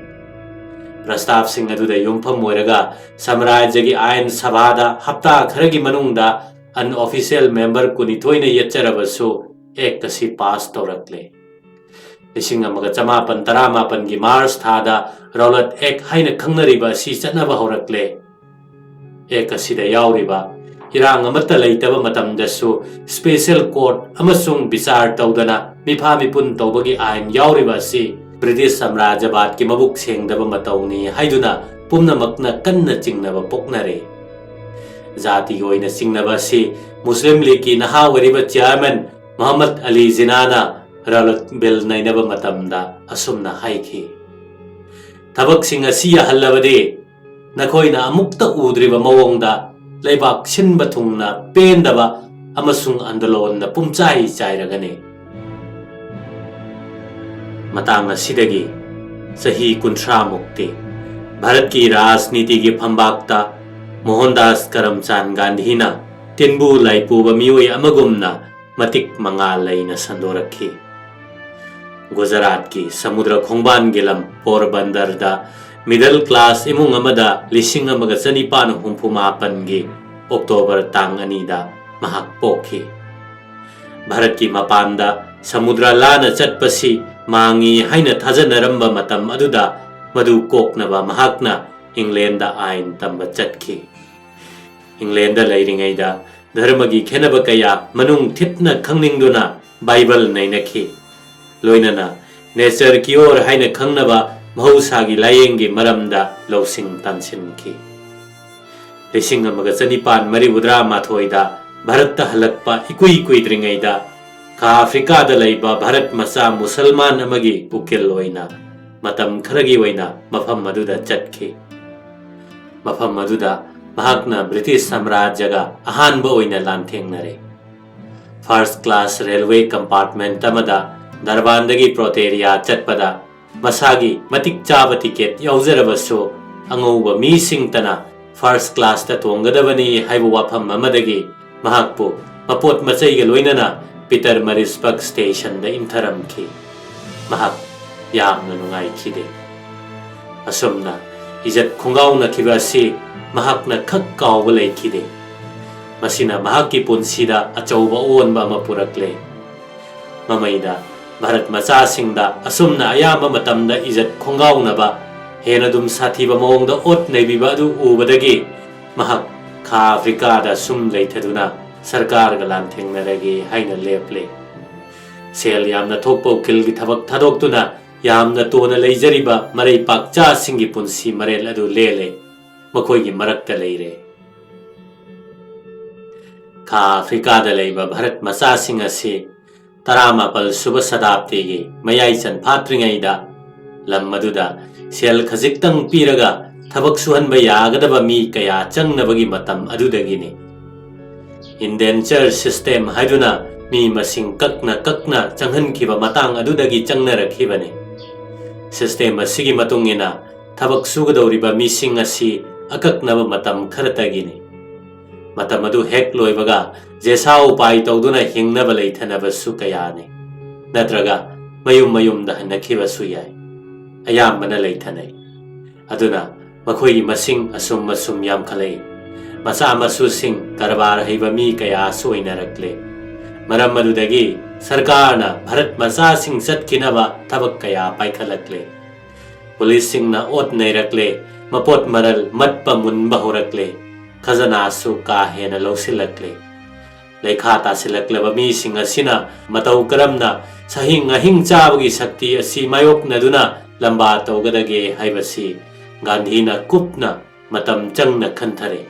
ꯄ꯭ꯔꯁꯇꯥꯞꯁꯤꯡ ꯑꯗꯨꯗ ꯌꯨꯝꯐꯝ ꯑꯣꯏꯔꯒ ꯁꯥꯝꯔꯥꯖ꯭ꯌꯒꯤ ꯑꯥꯏꯟ ꯁꯚꯥꯗ ꯍꯞꯇꯥ ꯈꯔꯒꯤ ꯃꯅꯨꯡꯗ unofficial member ꯀꯨꯟꯅꯤꯊꯣꯏꯅ ꯌꯦꯠꯆꯔꯕꯁꯨ ꯑꯦꯛ ꯑꯁꯤ ꯄꯥꯁ ꯇꯧꯔꯛꯂꯦ꯫ ꯂꯤꯁꯤꯡ ꯑꯃꯒ ꯆꯃꯥꯄꯟ ꯇꯔꯥꯃꯥꯄꯟꯒꯤ ꯃꯥꯔꯆ ꯊꯥꯗ ꯔꯧꯂꯠ ꯑꯦꯛ ꯍꯥꯏꯅ ꯈꯪꯅꯔꯤꯕ ꯑꯁꯤ ꯆꯠꯅꯕ ꯍꯧꯔꯛꯂꯦ꯫ ꯑꯦꯛ ꯑꯁꯤꯗ ꯌꯥꯎꯔꯤꯕ ꯏꯔꯥꯡ ꯑꯃꯠꯇ ꯂꯩꯇꯕ ꯃꯇꯝꯗꯁꯨ ꯁ꯭ꯄꯦꯁꯦꯜ ꯀꯣꯔꯠ ꯑꯃꯁꯨꯡ ꯕꯤꯆꯥꯔ ꯇꯧꯗꯅ ꯃꯤꯐꯥ ꯃꯤꯄꯨꯟ ꯇꯧꯕꯒꯤ ꯑꯥꯏꯟ ꯌꯥꯎꯔꯤꯕ ꯑꯁꯤ ꯕ꯭ꯔꯤꯇꯤꯁ ꯁꯥꯝꯔꯥꯖ꯭ꯌꯕꯥꯗꯀꯤ ꯃꯕꯨꯛ ꯁꯦꯡꯗꯕ ꯃꯇꯧꯅꯤ ꯍꯥꯏꯗꯨꯅ ꯄꯨꯝꯅꯃꯛꯅ ꯀꯟꯅ ꯆꯤꯡꯅꯕ ꯄꯣꯛꯅꯔꯦ꯫ ꯖꯥꯇꯤꯒꯤ ꯑꯣꯏꯅ ꯆꯤꯡꯅꯕ ꯑꯁꯤ ꯃꯨꯁꯂꯤꯝ ꯂꯤꯒꯀꯤ ꯅꯍꯥ ꯑꯣꯏꯔꯤꯕ ꯆꯤꯌꯥꯔꯃꯦꯟ ꯃꯨꯍꯝꯃꯗ ꯑꯂꯤ ꯖꯤꯅꯥꯅ ꯔꯧꯂꯠ ꯕꯤꯜ ꯅꯩꯅꯕ ꯃꯇꯝꯗ ꯑꯁꯨꯝꯅ ꯍꯥꯏꯈꯤ, "ꯊꯕꯛꯁꯤꯡ ꯑꯁꯤ ꯌꯥꯍꯜꯂꯕꯗꯤ ꯅꯈꯣꯏꯅ ꯑꯃꯨꯛꯇ ꯎꯗ꯭ꯔꯤꯕ ꯃꯑꯣꯡꯗ ꯂꯩꯕꯥꯛ ꯁꯤꯟꯕ ꯊꯨꯡꯅ ꯄꯦꯟꯗꯕ ꯑꯃꯁꯨꯡ ꯑꯟꯗꯣꯂꯣꯟꯅ ꯄꯨꯝꯆꯥꯏ ꯆꯥꯏꯔꯒꯅꯤ꯫" ꯃꯇꯥꯡ ꯑꯁꯤꯗꯒꯤ ꯆꯍꯤ ꯀꯨꯟꯊ꯭ꯔꯥ ꯃꯨꯛꯇꯤ ꯚꯥꯔꯠꯀꯤ ꯔꯥꯖꯅꯤꯇꯤꯒꯤ ꯐꯝꯕꯥꯛꯇ ꯃꯣꯍꯟꯗꯥꯁ ꯀꯔꯝꯆꯥꯟ ꯒꯥꯟꯙꯤꯅ ꯇꯤꯟꯕꯨ ꯂꯥꯏꯄꯨꯕ ꯃꯤꯑꯣꯏ ꯑꯃꯒꯨꯝꯅ ꯃꯇꯤꯛ ꯃꯉꯥꯜ ꯂꯩꯅ ꯁꯟꯗꯣꯔꯛꯈꯤ꯫ ꯒꯨꯖꯔꯥꯠꯀꯤ ꯁꯃꯨꯗ꯭ꯔ ꯈꯣꯡꯕꯥꯟꯒꯤ ꯂꯝ ꯄꯣꯔꯕꯟꯗꯔꯗ ꯃꯤꯗꯜ ꯀ꯭ꯂꯥꯁ ꯏꯃꯨꯡ ꯑꯃꯗ ꯂꯤꯁꯤꯡ ꯑꯃꯒ ꯆꯅꯤꯄꯥꯟ ꯍꯨꯝꯐꯨ ꯃꯥꯄꯟꯒꯤ ꯑꯣꯛꯇꯣꯕꯔ ꯇꯥꯡ ꯑꯅꯤꯗ ꯃꯍꯥꯛ ꯄꯣꯛꯈꯤ꯫ ꯚꯥꯔꯠꯀꯤ ꯃꯄꯥꯟꯗ ꯁꯃꯨꯗ꯭ꯔ ꯂꯥꯟꯅ ꯆꯠꯄꯁꯤ ꯃꯥꯡꯏ ꯍꯥꯏꯅ ꯊꯥꯖꯅꯔꯝꯕ ꯃꯇꯝ ꯑꯗꯨꯗ ꯃꯗꯨ ꯀꯣꯛꯅꯕ ꯃꯍꯥꯛꯅ ꯏꯪꯂꯦꯟꯗ ꯑꯥꯏꯟ ꯇꯝꯕ ꯆꯠꯈꯤ꯫ ꯏꯪꯂꯦꯟꯗ ꯂꯩꯔꯤꯉꯩꯗ ꯙꯔꯃꯒꯤ ꯈꯦꯠꯅꯕ ꯀꯌꯥ ꯃꯅꯨꯡ ꯊꯤꯠꯅ ꯈꯪꯅꯤꯡꯗꯨꯅ ꯕꯥꯏꯕꯜ ꯅꯩꯅꯈꯤ꯫ ꯂꯣꯏꯅꯅ ꯅꯦꯆꯔ ꯀꯤꯌꯣꯔ ꯍꯥꯏꯅ ꯈꯪꯅꯕ ꯃꯍꯧꯁꯥꯒꯤ ꯂꯥꯌꯦꯡꯒꯤ ꯃꯔꯝꯗ ꯂꯧꯁꯤꯡ ꯇꯥꯟꯁꯤꯟꯈꯤ꯫ ꯂꯤꯁꯤꯡ ꯑꯃꯒ ꯆꯅꯤꯄꯥꯟ ꯃꯔꯤꯐꯨꯇꯔꯥ ꯃꯥꯊꯣꯏꯗ ꯚꯥꯔꯠꯇ ꯍꯜꯂꯛꯄ ꯏꯀꯨꯏ ꯀꯨꯏꯗ꯭ꯔꯤꯉꯩꯗ ꯈꯥ ꯑꯐ꯭ꯔꯤꯀꯥꯗ ꯂꯩꯕ ꯚꯥꯔꯠ ꯃꯆꯥ ꯃꯨꯁꯜꯃꯥꯟ ꯑꯃꯒꯤ ꯎꯀꯤꯜ ꯑꯣꯏꯅ ꯃꯇꯝ ꯈꯔꯒꯤ ꯑꯣꯏꯅ ꯃꯐꯝ ꯑꯗꯨꯗ ꯆꯠꯈꯤ꯫ ꯃꯐꯝ ꯑꯗꯨꯗ ꯃꯍꯥꯛꯅ ꯕ꯭ꯔꯤꯇꯤꯁ ꯁꯥꯝꯔꯥꯖ꯭ꯌꯒ ꯑꯍꯥꯟꯕ ꯑꯣꯏꯅ ꯂꯥꯟꯊꯦꯡꯅꯔꯦ꯫ ꯐꯥꯔꯁ ꯀ꯭ꯂꯥꯁ ꯔꯦꯜꯋꯦ ꯀꯝꯄꯥꯔꯠꯃꯦꯟꯠ ꯑꯃꯗ ꯗꯔꯕꯥꯟꯗꯒꯤ ꯄ꯭ꯔꯣꯇꯦꯔꯤꯌꯥ ꯆꯠꯄꯗ ꯃꯁꯥꯒꯤ ꯃꯇꯤꯛ ꯆꯥꯕ ꯇꯤꯀꯦꯠ ꯌꯥꯎꯖꯔꯕꯁꯨ ꯑꯉꯧꯕ ꯃꯤꯁꯤꯡꯇꯅ ꯐꯥꯔꯁ ꯀ꯭ꯂꯥꯁꯇ ꯇꯣꯡꯒꯗꯕꯅꯤ ꯍꯥꯏꯕ ꯋꯥꯐꯝ ꯑꯃꯗꯒꯤ ꯃꯍꯥꯛꯄꯨ ꯃꯄꯣꯠ ꯃꯆꯩꯒ ꯂꯣꯏꯅꯅ ꯄꯤꯇꯔ ꯃꯔꯤꯁꯕꯔꯒ ꯁ꯭ꯇꯦꯁꯟꯗ ꯏꯟꯊꯔꯝꯈꯤ꯫ ꯃꯍꯥꯛ ꯌꯥꯝꯅ ꯅꯨꯡꯉꯥꯏꯈꯤꯗꯦ꯫ ꯑꯁꯨꯝꯅ ꯏꯖꯠ ꯈꯣꯡꯒꯥꯎꯅꯈꯤꯕ ꯑꯁꯤ ꯃꯍꯥꯛꯅ ꯈꯛ ꯀꯥꯎꯕ ꯂꯩꯈꯤꯗꯦ꯫ ꯃꯁꯤꯅ ꯃꯍꯥꯛꯀꯤ ꯄꯨꯟꯁꯤꯗ ꯑꯆꯧꯕ ꯑꯑꯣꯟꯕ ꯑꯃ ꯄꯨꯔꯛꯂꯦ꯫ ꯃꯃꯩꯗ ꯚꯥꯔꯠ ꯃꯆꯥꯁꯤꯡꯗ ꯑꯁꯨꯝꯅ ꯑꯌꯥꯝꯕ ꯃꯇꯝꯗ ꯏꯖꯠ ꯈꯣꯡꯒꯥꯎꯅꯕ, ꯍꯦꯟꯅ ꯑꯗꯨꯝ ꯁꯥꯊꯤꯕ ꯃꯑꯣꯡꯗ ꯑꯣꯠ ꯅꯩꯕꯤꯕ ꯑꯗꯨ ꯎꯕꯗꯒꯤ ꯃꯍꯥꯛ ꯈꯥ ꯑꯐ꯭ꯔꯤꯀꯥꯗ ꯁꯨꯝ ꯂꯩꯊꯗꯨꯅ ꯁꯔꯀꯥꯔꯒ ꯂꯥꯟꯊꯦꯡꯅꯔꯒꯦ ꯍꯥꯏꯅ ꯂꯦꯞꯂꯦ꯫ ꯁꯦꯜ ꯌꯥꯝꯅ ꯊꯣꯛꯄ ꯎꯀꯤꯜꯒꯤ ꯊꯕꯛ ꯊꯥꯗꯣꯛꯇꯨꯅ ꯌꯥꯝꯅ ꯇꯣꯟꯅ ꯂꯩꯖꯔꯤꯕ ꯃꯔꯩ ꯄꯥꯛꯆꯥꯁꯤꯡꯒꯤ ꯄꯨꯟꯁꯤ ꯃꯔꯦꯜ ꯑꯗꯨ ꯂꯦꯜꯂꯦ꯫ ꯃꯈꯣꯏꯒꯤ ꯃꯔꯛꯇ ꯂꯩꯔꯦ꯫ ꯈꯥ ꯑꯐ꯭ꯔꯤꯀꯥꯗ ꯂꯩꯕ ꯚꯥꯔꯠ ꯃꯆꯥꯁꯤꯡ ꯑꯁꯤ ꯇꯔꯥꯃꯥꯄꯜ ꯁꯨꯕ ꯁꯇꯥꯕꯗꯤꯒꯤ ꯃꯌꯥꯏ ꯆꯟꯐꯥꯠꯇ꯭ꯔꯤꯉꯩꯗ ꯂꯝ ꯑꯗꯨꯗ ꯁꯦꯜ ꯈꯖꯤꯛꯇꯪ ꯄꯤꯔꯒ ꯊꯕꯛ ꯁꯨꯍꯟꯕ ꯌꯥꯒꯗꯕ ꯃꯤ ꯀꯌꯥ ꯆꯪꯅꯕꯒꯤ ꯃꯇꯝ ꯑꯗꯨꯗꯒꯤꯅꯤ꯫ Indenture system ꯍꯥꯏꯗꯨꯅ ꯃꯤ ꯃꯁꯤꯡ ꯀꯛꯅ ꯀꯛꯅ ꯆꯪꯍꯟꯈꯤꯕ ꯃꯇꯥꯡ ꯑꯗꯨꯗꯒꯤ ꯆꯪꯅꯔꯛꯈꯤꯕꯅꯤ꯫ System ꯑꯁꯤꯒꯤ ꯃꯇꯨꯡ ꯏꯟꯅ ꯊꯕꯛ ꯁꯨꯒꯗꯧꯔꯤꯕ ꯃꯤꯁꯤꯡ ꯑꯁꯤ ꯑꯀꯛꯅꯕ ꯃꯇꯝ ꯈꯔꯇꯒꯤꯅꯤ꯫ ꯃꯇꯝ ꯑꯗꯨ ꯍꯦꯛ ꯂꯣꯏꯕꯒ ꯖꯦꯁꯥ ꯎꯄꯥꯏ ꯇꯧꯗꯨꯅ ꯍꯤꯡꯅꯕ ꯂꯩꯊꯅꯕꯁꯨ ꯀꯌꯥꯅꯤ, ꯅꯠꯇ꯭ꯔꯒ ꯃꯌꯨꯝ ꯃꯌꯨꯝꯗ ꯍꯟꯅꯈꯤꯕꯁꯨ ꯌꯥꯏ꯫ ꯑꯌꯥꯝꯕꯅ ꯂꯩꯊꯅꯩ꯫ ꯑꯗꯨꯅ ꯃꯈꯣꯏꯒꯤ ꯃꯁꯤꯡ ꯑꯁꯨꯝ ꯑꯁꯨꯝ ꯌꯥꯝꯈꯠꯂꯛꯏ꯫ ꯃꯆꯥ ꯃꯁꯨꯁꯤꯡ ꯀꯔꯕꯥꯔ ꯍꯩꯕ ꯃꯤ ꯀꯌꯥꯁꯨ ꯑꯣꯏꯅꯔꯛꯂꯦ꯫ ꯃꯔꯝ ꯑꯗꯨꯗꯒꯤ ꯁꯔꯀꯥꯔꯅ ꯚꯥꯔꯠ ꯃꯆꯥꯁꯤꯡ ꯆꯠꯈꯤꯅꯕ ꯊꯕꯛ ꯀꯌꯥ ꯄꯥꯏꯈꯠꯂꯛꯂꯦ꯫ ꯄꯨꯂꯤꯁꯁꯤꯡꯅ ꯑꯣꯠ ꯅꯩꯔꯛꯂꯦ, ꯃꯄꯣꯠ ꯃꯔꯜ ꯃꯠꯄ ꯃꯨꯟꯕ ꯍꯧꯔꯛꯂꯦ, ꯈꯖꯅꯥꯁꯨ ꯀꯥ ꯍꯦꯟꯅ ꯂꯧꯁꯤꯜꯂꯛꯂꯦ꯫ ꯂꯩꯈꯥ ꯇꯥꯁꯤꯜꯂꯛꯂꯕ ꯃꯤꯁꯤꯡ ꯑꯁꯤꯅ ꯃꯇꯧ ꯀꯔꯝꯅ ꯁꯍꯤꯡ ꯑꯍꯤꯡ ꯆꯥꯕꯒꯤ ꯁꯛꯇꯤ ꯑꯁꯤ ꯃꯥꯌꯣꯛꯅꯗꯨꯅ ꯂꯝꯕꯥ ꯇꯧꯒꯗꯒꯦ ꯍꯥꯏꯕꯁꯤ ꯒꯥꯟꯙꯤꯅ ꯀꯨꯞꯅ ꯃꯇꯝ ꯆꯪꯅ ꯈꯟꯊꯔꯦ꯫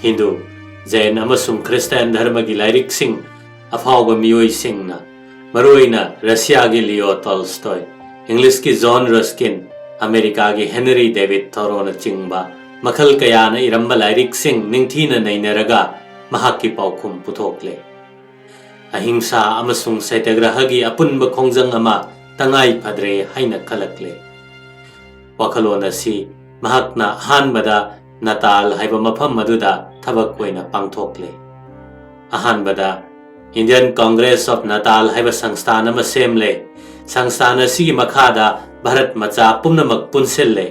ꯍꯤꯟꯗꯨ, ꯖꯩꯟ ꯑꯃꯁꯨꯡ ꯈ꯭ꯔꯤꯁꯇꯥꯟ ꯙꯔꯃꯒꯤ ꯂꯥꯏꯔꯤꯛꯁꯤꯡ, ꯑꯐꯥꯎꯕ ꯃꯤꯑꯣꯏꯁꯤꯡꯅ, ꯃꯔꯨꯑꯣꯏꯅ ꯔꯁꯤꯌꯥꯒꯤ ꯂꯤꯑꯣ ꯇꯣꯜꯁꯇꯣꯏ, ꯏꯪꯂꯤꯁꯀꯤ ꯖꯣꯟ ꯔꯁꯀꯤꯟ, ꯑꯃꯦꯔꯤꯀꯥꯒꯤ ꯍꯦꯅꯔꯤ ꯗꯦꯕꯤꯠ ꯊꯣꯔꯣꯅꯆꯤꯡꯕ ꯃꯈꯜ ꯀꯌꯥꯅ ꯏꯔꯝꯕ ꯂꯥꯏꯔꯤꯛꯁꯤꯡ ꯅꯤꯡꯊꯤꯅ ꯅꯩꯅꯔꯒ ꯃꯍꯥꯛꯀꯤ ꯄꯥꯎꯈꯨꯝ ꯄꯨꯊꯣꯛꯂꯦ꯫ ꯑꯍꯤꯡꯁꯥ ꯑꯃꯁꯨꯡ ꯁꯩꯇꯒ꯭ꯔꯍꯒꯤ ꯑꯄꯨꯟꯕ ꯈꯣꯡꯖꯪ ꯑꯃ ꯇꯉꯥꯏ ꯐꯗ꯭ꯔꯦ ꯍꯥꯏꯅ ꯈꯜꯂꯛꯂꯦ꯫ ꯋꯥꯈꯜꯂꯣꯟ ꯑꯁꯤ ꯃꯍꯥꯛꯅ ꯑꯍꯥꯟꯕꯗ ꯅꯇꯥꯜ ꯍꯥꯏꯕ ꯃꯐꯝ ꯑꯗꯨꯗ ꯊꯕꯛ ꯑꯣꯏꯅ ꯄꯥꯡꯊꯣꯛꯂꯦ꯫ ꯑꯍꯥꯟꯕꯗ Indian Congress of Natal ꯍꯥꯏꯕ ꯁꯪꯁꯊꯥꯟ ꯑꯃ ꯁꯦꯝꯂꯦ꯫ ꯁꯪꯁꯊꯥꯟ ꯑꯁꯤꯒꯤ ꯃꯈꯥꯗ ꯚꯥꯔꯠ ꯃꯆꯥ ꯄꯨꯝꯅꯃꯛ ꯄꯨꯟꯁꯤꯜꯂꯦ꯫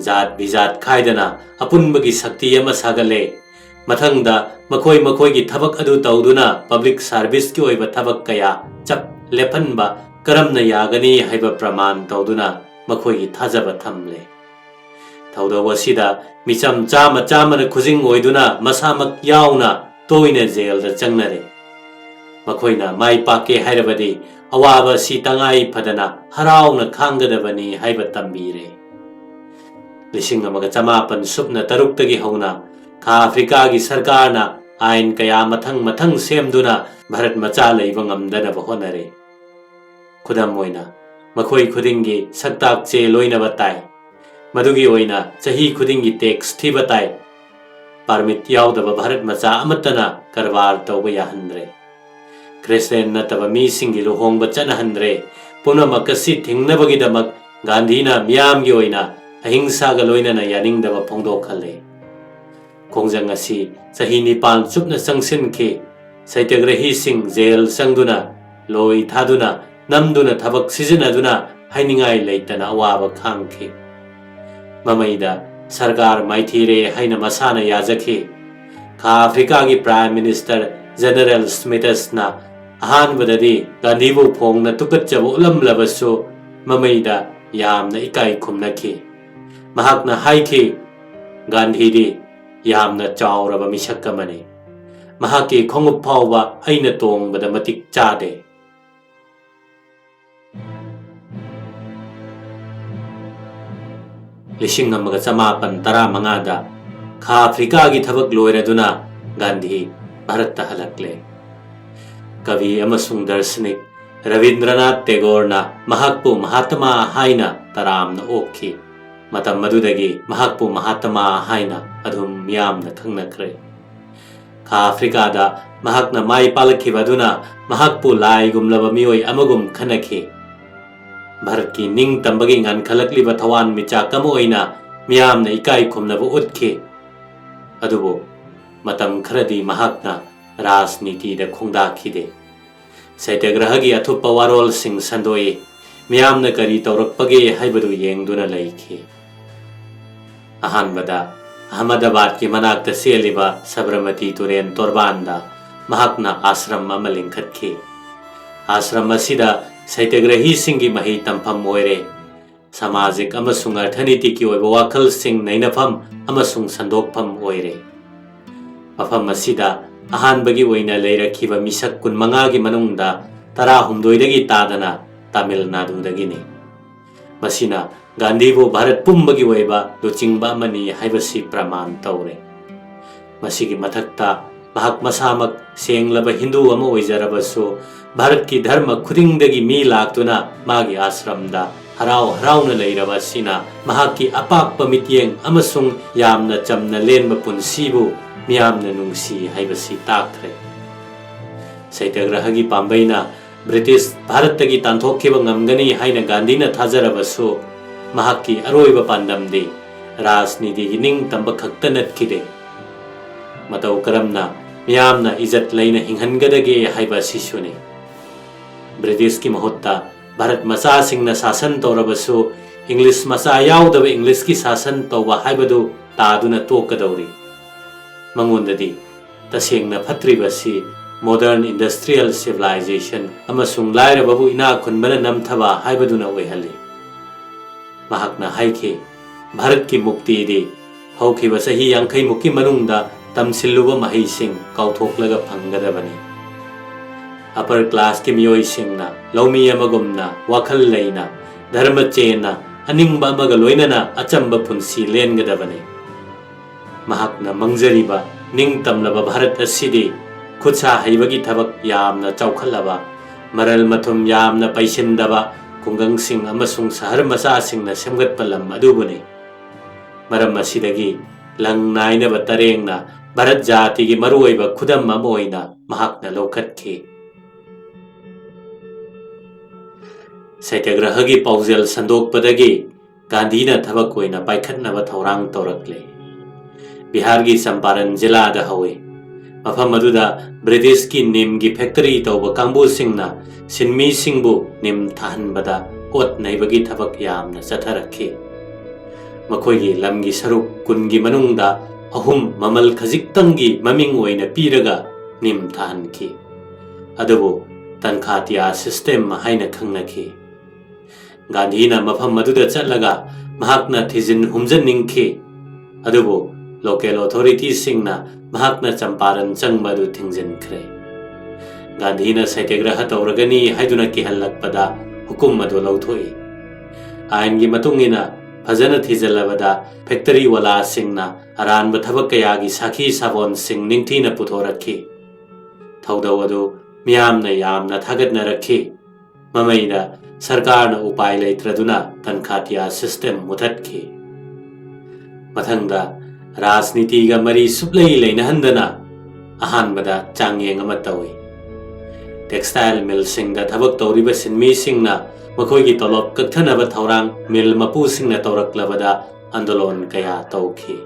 ꯖꯥꯠ ꯕꯤꯖꯥꯠ ꯈꯥꯏꯗꯅ ꯑꯄꯨꯟꯕꯒꯤ ꯁꯛꯇꯤ ꯑꯃ ꯁꯥꯒꯠꯂꯦ꯫ ꯃꯊꯪꯗ ꯃꯈꯣꯏ ꯃꯈꯣꯏꯒꯤ ꯊꯕꯛ ꯑꯗꯨ ꯇꯧꯗꯨꯅ ꯄꯕ꯭ꯂꯤꯛ ꯁꯥꯔꯚꯤꯁꯀꯤ ꯑꯣꯏꯕ ꯊꯕꯛ ꯀꯌꯥ ꯆꯞ ꯂꯦꯞꯍꯟꯕ ꯀꯔꯝꯅ ꯌꯥꯒꯅꯤ ꯍꯥꯏꯕ ꯄ꯭ꯔꯃꯥꯟ ꯇꯧꯗꯨꯅ ꯃꯈꯣꯏꯒꯤ ꯊꯥꯖꯕ ꯊꯝꯂꯦ꯫ ꯊꯧꯗꯧ ꯑꯁꯤꯗ ꯃꯤꯆꯝ ꯆꯥꯝꯃ ꯆꯥꯝꯃꯅ ꯈꯨꯖꯤꯡ ꯑꯣꯏꯗꯨꯅ ꯃꯁꯥꯃꯛ ꯌꯥꯎꯅ ꯇꯣꯏꯅ ꯖꯦꯜꯗ ꯆꯪꯅꯔꯦ꯫ ꯃꯈꯣꯏꯅ ꯃꯥꯏ ꯄꯥꯛꯀꯦ ꯍꯥꯏꯔꯕꯗꯤ ꯑꯋꯥꯕ ꯑꯁꯤ ꯇꯉꯥꯏ ꯐꯗꯅ ꯍꯔꯥꯎꯅ ꯈꯥꯡꯒꯗꯕꯅꯤ ꯍꯥꯏꯕ ꯇꯝꯕꯤꯔꯦ꯫ ꯂꯤꯁꯤꯡ ꯑꯃꯒ ꯆꯃꯥꯄꯟ ꯁꯨꯞꯅ ꯇꯔꯨꯛꯇꯒꯤ ꯍꯧꯅ ꯈꯥ ꯑꯐ꯭ꯔꯤꯀꯥꯒꯤ ꯁꯔꯀꯥꯔꯅ ꯑꯥꯏꯟ ꯀꯌꯥ ꯃꯊꯪ ꯃꯊꯪ ꯁꯦꯝꯗꯨꯅ ꯚꯥꯔꯠ ꯃꯆꯥ ꯂꯩꯕ ꯉꯝꯗꯅꯕ ꯍꯣꯠꯅꯔꯦ꯫ ꯈꯨꯗꯝ ꯑꯣꯏꯅ, ꯃꯈꯣꯏ ꯈꯨꯗꯤꯡꯒꯤ ꯁꯛꯇꯥꯛ ꯆꯦ ꯂꯣꯏꯅꯕ ꯇꯥꯏ꯫ ꯃꯗꯨꯒꯤ ꯑꯣꯏꯅ ꯆꯍꯤ ꯈꯨꯗꯤꯡꯒꯤ ꯇꯦꯛꯁ ꯊꯤꯕ ꯇꯥꯏ꯫ ꯄꯥꯔꯃꯤꯠ ꯌꯥꯎꯗꯕ ꯚꯥꯔꯠ ꯃꯆꯥ ꯑꯃꯠꯇꯅ ꯀꯔꯕꯥꯔ ꯇꯧꯕ ꯌꯥꯍꯟꯗ꯭ꯔꯦ꯫ ꯈ꯭ꯔꯤꯁꯇꯤꯌꯥꯟ ꯅꯠꯇꯕ ꯃꯤꯁꯤꯡꯒꯤ ꯂꯨꯍꯣꯡꯕ ꯆꯠꯅꯍꯟꯗ꯭ꯔꯦ꯫ ꯄꯨꯝꯅꯃꯛ ꯑꯁꯤ ꯊꯤꯡꯅꯕꯒꯤꯗꯃꯛ ꯒꯥꯟꯙꯤꯅ ꯃꯤꯌꯥꯝꯒꯤ ꯑꯣꯏꯅ ꯑꯍꯤꯡꯁꯥꯒ ꯂꯣꯏꯅꯅ ꯌꯥꯅꯤꯡꯗꯕ ꯐꯣꯡꯗꯣꯛꯍꯜꯂꯦ꯫ ꯈꯣꯡꯖꯪ ꯑꯁꯤ ꯆꯍꯤ ꯅꯤꯄꯥꯟ ꯆꯨꯞꯅ ꯆꯪꯁꯤꯟꯈꯤ꯫ ꯁꯩꯇ꯭ꯌꯒ꯭ꯔꯍꯤꯁꯤꯡ ꯖꯦꯜ ꯆꯪꯗꯨꯅ, ꯂꯣꯏ ꯊꯥꯗꯨꯅ, ꯅꯝꯗꯨꯅ, ꯊꯕꯛ ꯁꯤꯖꯤꯟꯅꯗꯨꯅ ꯍꯥꯏꯅꯤꯡꯉꯥꯏ ꯂꯩꯇꯅ ꯑꯋꯥꯕ ꯈꯥꯡꯈꯤ꯫ ꯃꯃꯩꯗ ꯁꯔꯀꯥꯔ ꯃꯥꯏꯊꯤꯔꯦ ꯍꯥꯏꯅ ꯃꯁꯥꯅ ꯌꯥꯖꯈꯤ꯫ ꯈꯥ ꯑꯐ꯭ꯔꯤꯀꯥꯒꯤ ꯄ꯭ꯔꯥꯏꯝ ꯃꯤꯅꯤꯁꯇꯔ ꯖꯦꯅꯔꯦꯜ ꯁ꯭ꯃꯤꯇꯁꯅ ꯑꯍꯥꯟꯕꯗꯗꯤ ꯒꯥꯟꯙꯤꯕꯨ ꯐꯣꯡꯅ ꯇꯨꯀꯠꯆꯕ ꯎꯠꯂꯝꯂꯕꯁꯨ, ꯃꯃꯩꯗ ꯌꯥꯝꯅ ꯏꯀꯥꯏ ꯈꯨꯝꯅꯈꯤ꯫ ꯃꯍꯥꯛꯅ ꯍꯥꯏꯈꯤ, "ꯒꯥꯟꯙꯤꯗꯤ ꯌꯥꯝꯅ ꯆꯥꯎꯔꯕ ꯃꯤꯁꯛ ꯑꯃꯅꯤ꯫ ꯃꯍꯥꯛꯀꯤ ꯈꯣꯡꯎꯞ ꯐꯥꯎꯕ ꯑꯩꯅ ꯇꯣꯡꯕꯗ ꯃꯇꯤꯛ ꯆꯥꯗꯦ"꯫ ꯂꯤꯁꯤꯡ ꯑꯃꯒ ꯆꯃꯥꯄꯟ ꯇꯔꯥꯃꯉꯥꯗ ꯈꯥ ꯑꯐ꯭ꯔꯤꯀꯥꯒꯤ ꯊꯕꯛ ꯂꯣꯏꯔꯗꯨꯅ ꯒꯥꯟꯙꯤ ꯚꯥꯔꯠꯇ ꯍꯜꯂꯛꯂꯦ꯫ ꯀꯕꯤ ꯑꯃꯁꯨꯡ ꯗꯔꯁꯅꯤꯛ ꯔꯕꯤꯟꯗ꯭ꯔꯅꯥꯊ ꯇꯦꯒꯣꯔꯅ ꯃꯍꯥꯛꯄꯨ ꯃꯍꯥꯇꯃꯥ ꯍꯥꯏꯅ ꯇꯔꯥꯝꯅ ꯑꯣꯛꯈꯤ꯫ ꯃꯇꯝ ꯑꯗꯨꯗꯒꯤ ꯃꯍꯥꯛꯄꯨ ꯃꯍꯥꯇꯃꯥ ꯍꯥꯏꯅ ꯑꯗꯨꯝ ꯃꯤꯌꯥꯝꯅ ꯈꯪꯅꯈ꯭ꯔꯦ꯫ ꯈꯥ ꯑꯐ꯭ꯔꯤꯀꯥꯗ ꯃꯍꯥꯛꯅ ꯃꯥꯏ ꯄꯥꯛꯂꯛꯈꯤꯕ ꯑꯗꯨꯅ ꯃꯍꯥꯛꯄꯨ ꯂꯥꯏꯒꯨꯝꯂꯕ ꯃꯤꯑꯣꯏ ꯑꯃꯒꯨꯝ ꯈꯟꯅꯈꯤ꯫ ꯚꯥꯔꯠꯀꯤ ꯅꯤꯡꯇꯝꯕꯒꯤ ꯉꯟꯈꯠꯂꯛꯂꯤꯕ ꯊꯋꯥꯟꯃꯤꯆꯥꯛ ꯑꯃ ꯑꯣꯏꯅ ꯃꯤꯌꯥꯝꯅ ꯏꯀꯥꯏ ꯈꯨꯝꯅꯕ ꯎꯠꯈꯤ꯫ ꯑꯗꯨꯕꯨ ꯃꯇꯝ ꯈꯔꯗꯤ ꯃꯍꯥꯛꯅ ꯔꯥꯖꯅꯤꯇꯤꯗ ꯈꯣꯡꯗꯥꯈꯤꯗꯦ꯫ ꯁꯇ꯭ꯌꯒ꯭ꯔꯍꯒꯤ ꯑꯊꯨꯞꯄ ꯋꯥꯔꯣꯜꯁꯤꯡ ꯁꯟꯗꯣꯛꯏ꯫ ꯃꯤꯌꯥꯝꯅ ꯀꯔꯤ ꯇꯧꯔꯛꯄꯒꯦ ꯍꯥꯏꯕꯗꯨ ꯌꯦꯡꯗꯨꯅ ꯂꯩꯈꯤ꯫ ꯑꯍꯥꯟꯕꯗ ꯑꯍꯃꯗꯥꯕꯥꯗꯀꯤ ꯃꯅꯥꯛꯇ ꯆꯦꯜꯂꯤꯕ ꯁꯕꯔꯃꯇꯤ ꯇꯨꯔꯦꯟ ꯇꯣꯔꯕꯥꯟꯗ ꯃꯍꯥꯛꯅ ꯑꯥꯁ꯭ꯔꯝ ꯑꯃ ꯂꯤꯡꯈꯠꯈꯤ꯫ ꯑꯥꯁ꯭ꯔꯝ ꯑꯁꯤꯗ ꯁꯩꯇꯒ꯭ꯔꯍꯤꯁꯤꯡꯒꯤ ꯃꯍꯩ ꯇꯝꯐꯝ ꯑꯣꯏꯔꯦ꯫ ꯁꯃꯥꯖꯤꯛ ꯑꯃꯁꯨꯡ ꯑꯔꯊꯅꯤꯇꯤꯛꯀꯤ ꯑꯣꯏꯕ ꯋꯥꯈꯜꯁꯤꯡ ꯅꯩꯅꯐꯝ ꯑꯃꯁꯨꯡ ꯁꯟꯗꯣꯛꯐꯝ ꯑꯣꯏꯔꯦ꯫ ꯃꯐꯝ ꯑꯁꯤꯗ ꯑꯍꯥꯟꯕꯒꯤ ꯑꯣꯏꯅ ꯂꯩꯔꯛꯈꯤꯕ ꯃꯤꯁꯛ ꯀꯨꯟꯃꯉꯥꯒꯤ ꯃꯅꯨꯡꯗ ꯇꯔꯥꯍꯨꯝꯗꯣꯏꯗꯒꯤ ꯇꯥꯗꯅ ꯇꯥꯃꯤꯜ ꯅꯥꯗꯨꯗꯒꯤꯅꯤ꯫ ꯃꯁꯤꯅ ꯒꯥꯟꯙꯤꯕꯨ ꯚꯥꯔꯠ ꯄꯨꯝꯕꯒꯤ ꯑꯣꯏꯕ ꯂꯨꯆꯤꯡꯕ ꯑꯃꯅꯤ ꯍꯥꯏꯕꯁꯤ ꯄ꯭ꯔꯃꯥꯟ ꯇꯧꯔꯦ꯫ ꯃꯁꯤꯒꯤ ꯃꯊꯛꯇ ꯃꯍꯥꯛ ꯃꯁꯥꯃꯛ ꯁꯦꯡꯂꯕ ꯍꯤꯟꯗꯨ ꯑꯃ ꯑꯣꯏꯖꯔꯕꯁꯨ, ꯚꯥꯔꯠꯀꯤ ꯙꯔꯃ ꯈꯨꯗꯤꯡꯗꯒꯤ ꯃꯤ ꯂꯥꯛꯇꯨꯅ ꯃꯥꯒꯤ ꯑꯥꯁ꯭ꯔꯝꯗ ꯍꯔꯥꯎ ꯍꯔꯥꯎꯅ ꯂꯩꯔꯕ ꯑꯁꯤꯅ ꯃꯍꯥꯛꯀꯤ ꯑꯄꯥꯛꯄ ꯃꯤꯠꯌꯦꯡ ꯑꯃꯁꯨꯡ ꯌꯥꯝꯅ ꯆꯝꯅ ꯂꯦꯟꯕ ꯄꯨꯟꯁꯤꯕꯨ ꯃꯤꯌꯥꯝꯅ ꯅꯨꯡꯁꯤ ꯍꯥꯏꯕꯁꯤ ꯇꯥꯛꯈ꯭ꯔꯦ꯫ ꯁꯩꯇꯒ꯭ꯔꯍꯒꯤ ꯄꯥꯝꯕꯩꯅ ꯕ꯭ꯔꯤꯇꯤꯁ ꯚꯥꯔꯠꯇꯒꯤ ꯇꯥꯟꯊꯣꯛꯈꯤꯕ ꯉꯝꯒꯅꯤ ꯍꯥꯏꯅ ꯒꯥꯟꯙꯤꯅ ꯊꯥꯖꯔꯕꯁꯨ, ꯃꯍꯥꯛꯀꯤ ꯑꯔꯣꯏꯕ ꯄꯥꯟꯗꯝꯗꯤ ꯔꯥꯖꯅꯤꯇꯤꯒꯤ ꯅꯤꯡꯇꯝꯕ ꯈꯛꯇ ꯅꯠꯈꯤꯗꯦ꯫ ꯃꯇꯧ ꯀꯔꯝꯅ ꯃꯤꯌꯥꯝꯅ ꯏꯖꯠ ꯂꯩꯅ ꯍꯤꯡꯍꯟꯒꯗꯒꯦ ꯍꯥꯏꯕ ꯑꯁꯤꯁꯨꯅꯤ꯫ ꯕ꯭ꯔꯤꯇꯤꯁꯀꯤ ꯃꯍꯨꯠꯇ ꯚꯥꯔꯠ ꯃꯆꯥꯁꯤꯡꯅ ꯁꯥꯁꯟ ꯇꯧꯔꯕꯁꯨ, ꯏꯪꯂꯤꯁ ꯃꯆꯥ ꯌꯥꯎꯗꯕ ꯏꯪꯂꯤꯁꯀꯤ ꯁꯥꯁꯟ ꯇꯧꯕ ꯍꯥꯏꯕꯗꯨ ꯇꯥꯗꯨꯅ ꯇꯣꯛꯀꯗꯧꯔꯤ꯫ ꯃꯉꯣꯟꯗꯗꯤ ꯇꯁꯦꯡꯅ ꯐꯠꯇ꯭ꯔꯤꯕꯁꯤ modern industrial civilization ꯑꯃꯁꯨꯡ ꯂꯥꯏꯔꯕꯕꯨ ꯏꯅꯥꯛ ꯈꯨꯟꯕꯅ ꯅꯝꯊꯕ ꯍꯥꯏꯕꯗꯨꯅ ꯑꯣꯏꯍꯜꯂꯤ꯫ ꯃꯍꯥꯛꯅ ꯍꯥꯏꯈꯤ, "ꯚꯥꯔꯠꯀꯤ ꯃꯨꯛꯇꯤꯗꯤ ꯍꯧꯈꯤꯕ ꯆꯍꯤ ꯌꯥꯡꯈꯩꯃꯨꯛꯀꯤ ꯃꯅꯨꯡꯗ ꯇꯝꯁꯤꯜꯂꯨꯕ ꯃꯍꯩꯁꯤꯡ ꯀꯥꯎꯊꯣꯛꯂꯒ ꯐꯪꯒꯗꯕꯅꯤ꯫ ꯑꯄꯔ ꯀ꯭ꯂꯥꯁꯀꯤ ꯃꯤꯑꯣꯏꯁꯤꯡꯅ ꯂꯧꯃꯤ ꯑꯃꯒꯨꯝꯅ ꯋꯥꯈꯜ ꯂꯩꯅ, ꯙꯔꯃ ꯆꯦꯟꯅ, ꯑꯅꯤꯡꯕ ꯑꯃꯒ ꯂꯣꯏꯅꯅ ꯑꯆꯝꯕ ꯄꯨꯟꯁꯤ ꯂꯦꯟꯒꯗꯕꯅꯤ"꯫ ꯃꯍꯥꯛꯅ ꯃꯪꯖꯔꯤꯕ ꯅꯤꯡꯇꯝꯂꯕ ꯚꯥꯔꯠ ꯑꯁꯤꯗꯤ ꯈꯨꯠꯁꯥ ꯍꯩꯕꯒꯤ ꯊꯕꯛ ꯌꯥꯝꯅ ꯆꯥꯎꯈꯠꯂꯕ, ꯃꯔꯜ ꯃꯊꯨꯝ ꯌꯥꯝꯅ ꯄꯩꯁꯤꯟꯗꯕ ꯈꯨꯡꯒꯪꯁꯤꯡ ꯑꯃꯁꯨꯡ ꯁꯍꯔ ꯃꯆꯥꯁꯤꯡꯅ ꯁꯦꯝꯒꯠꯄ ꯂꯝ ꯑꯗꯨꯕꯨꯅꯤ꯫ ꯃꯔꯝ ꯑꯁꯤꯗꯒꯤ ꯂꯪ ꯅꯥꯏꯅꯕ ꯇꯔꯦꯡꯅ ꯚꯥꯔꯠ ꯖꯥꯇꯤꯒꯤ ꯃꯔꯨꯑꯣꯏꯕ ꯈꯨꯗꯝ ꯑꯃ ꯑꯣꯏꯅ ꯃꯍꯥꯛꯅ ꯂꯧꯈꯠꯈꯤ꯫ ꯁꯇ꯭ꯌꯒ꯭ꯔꯍꯒꯤ ꯄꯥꯎꯖꯦꯜ ꯁꯟꯗꯣꯛꯄꯗꯒꯤ ꯒꯥꯟꯙꯤꯅ ꯊꯕꯛ ꯑꯣꯏꯅ ꯄꯥꯏꯈꯠꯅꯕ ꯊꯧꯔꯥꯡ ꯇꯧꯔꯛꯂꯦ꯫ ꯕꯤꯍꯥꯔꯒꯤ ꯆꯝꯄꯥꯔꯟ ꯖꯤꯂꯥꯗ ꯍꯧꯏ꯫ ꯃꯐꯝ ꯑꯗꯨꯗ ꯕ꯭ꯔꯤꯇꯤꯁꯀꯤ ꯅꯤꯝꯒꯤ ꯐꯦꯛꯇꯔꯤ ꯇꯧꯕ ꯀꯥꯡꯕꯨꯁꯤꯡꯅ ꯁꯤꯟꯃꯤꯁꯤꯡꯕꯨ ꯅꯤꯝ ꯊꯥꯍꯟꯕꯗ ꯑꯣꯠ ꯅꯩꯕꯒꯤ ꯊꯕꯛ ꯌꯥꯝꯅ ꯆꯠꯊꯔꯛꯈꯤ꯫ ꯃꯈꯣꯏꯒꯤ ꯂꯝꯒꯤ ꯁꯔꯨꯛ ꯀꯨꯟꯒꯤ ꯃꯅꯨꯡꯗ ꯑꯍꯨꯝ ꯃꯃꯜ ꯈꯖꯤꯛꯇꯪꯒꯤ ꯃꯃꯤꯡ ꯑꯣꯏꯅ ꯄꯤꯔꯒ ꯅꯤꯝ ꯊꯥꯍꯟꯈꯤ꯫ ꯑꯗꯨꯕꯨ ꯇꯟꯈꯥꯇꯤꯌꯥ system ꯍꯥꯏꯅ ꯈꯪꯅꯈꯤ꯫ ꯒꯥꯟꯙꯤꯅ ꯃꯐꯝ ꯑꯗꯨꯗ ꯆꯠꯂꯒ ꯃꯍꯥꯛꯅ ꯊꯤꯖꯤꯟ ꯍꯨꯝꯖꯤꯟꯅꯤꯡꯈꯤ, ꯑꯗꯨꯕꯨ local authorityꯁꯤꯡꯅ ꯃꯍꯥꯛꯅ ꯆꯝꯄꯥꯔꯟ ꯆꯪꯕ ꯑꯗꯨ ꯊꯤꯡꯖꯤꯟꯈ꯭ꯔꯦ꯫ ꯒꯥꯟꯙꯤꯅ ꯁꯩꯇ꯭ꯌꯒ꯭ꯔꯍ ꯇꯧꯔꯒꯅꯤ ꯍꯥꯏꯗꯨꯅ ꯀꯤꯍꯜꯂꯛꯄꯗ ꯍꯨꯀꯨꯝ ꯑꯗꯨ ꯂꯧꯊꯣꯛꯏ꯫ ꯑꯥꯏꯟꯒꯤ ꯃꯇꯨꯡ ꯏꯟꯅ ꯐꯖꯅ ꯊꯤꯖꯤꯜꯂꯕꯗ factory ꯋꯥꯂꯥꯁꯤꯡꯅ ꯑꯔꯥꯟꯕ ꯊꯕꯛ ꯀꯌꯥꯒꯤ ꯁꯥꯈꯤ ꯁꯥꯕꯣꯟꯁꯤꯡ ꯅꯤꯡꯊꯤꯅ ꯄꯨꯊꯣꯔꯛꯈꯤ꯫ ꯊꯧꯗꯧ ꯑꯗꯨ ꯃꯤꯌꯥꯝꯅ ꯌꯥꯝꯅ ꯊꯥꯒꯠꯅꯔꯛꯈꯤ꯫ ꯃꯃꯩꯗ ꯁꯔꯀꯥꯔꯅ ꯎꯄꯥꯏ ꯂꯩꯇ꯭ꯔꯗꯨꯅ ꯇꯟꯈꯥꯇꯤꯌꯥ system ꯃꯨꯊꯠꯈꯤ꯫ ꯃꯊꯪꯗ ꯔꯥꯖꯅꯤꯇꯤꯒ ꯃꯔꯤ ꯁꯨꯞꯂꯩ ꯂꯩꯅꯍꯟꯗꯅ ꯑꯍꯥꯟꯕꯗ ꯆꯥꯡꯌꯦꯡ ꯑꯃ ꯇꯧꯏ꯫ Textile millꯁꯤꯡꯗ ꯊꯕꯛ ꯇꯧꯔꯤꯕ ꯁꯤꯟꯃꯤꯁꯤꯡꯅ ꯃꯈꯣꯏꯒꯤ ꯇꯣꯂꯣꯞ ꯀꯛꯊꯅꯕ ꯊꯧꯔꯥꯡ mill ꯃꯄꯨꯁꯤꯡꯅ ꯇꯧꯔꯛꯂꯕꯗ ꯑꯟꯗꯣꯂꯣꯟ ꯀꯌꯥ ꯇꯧꯈꯤ꯫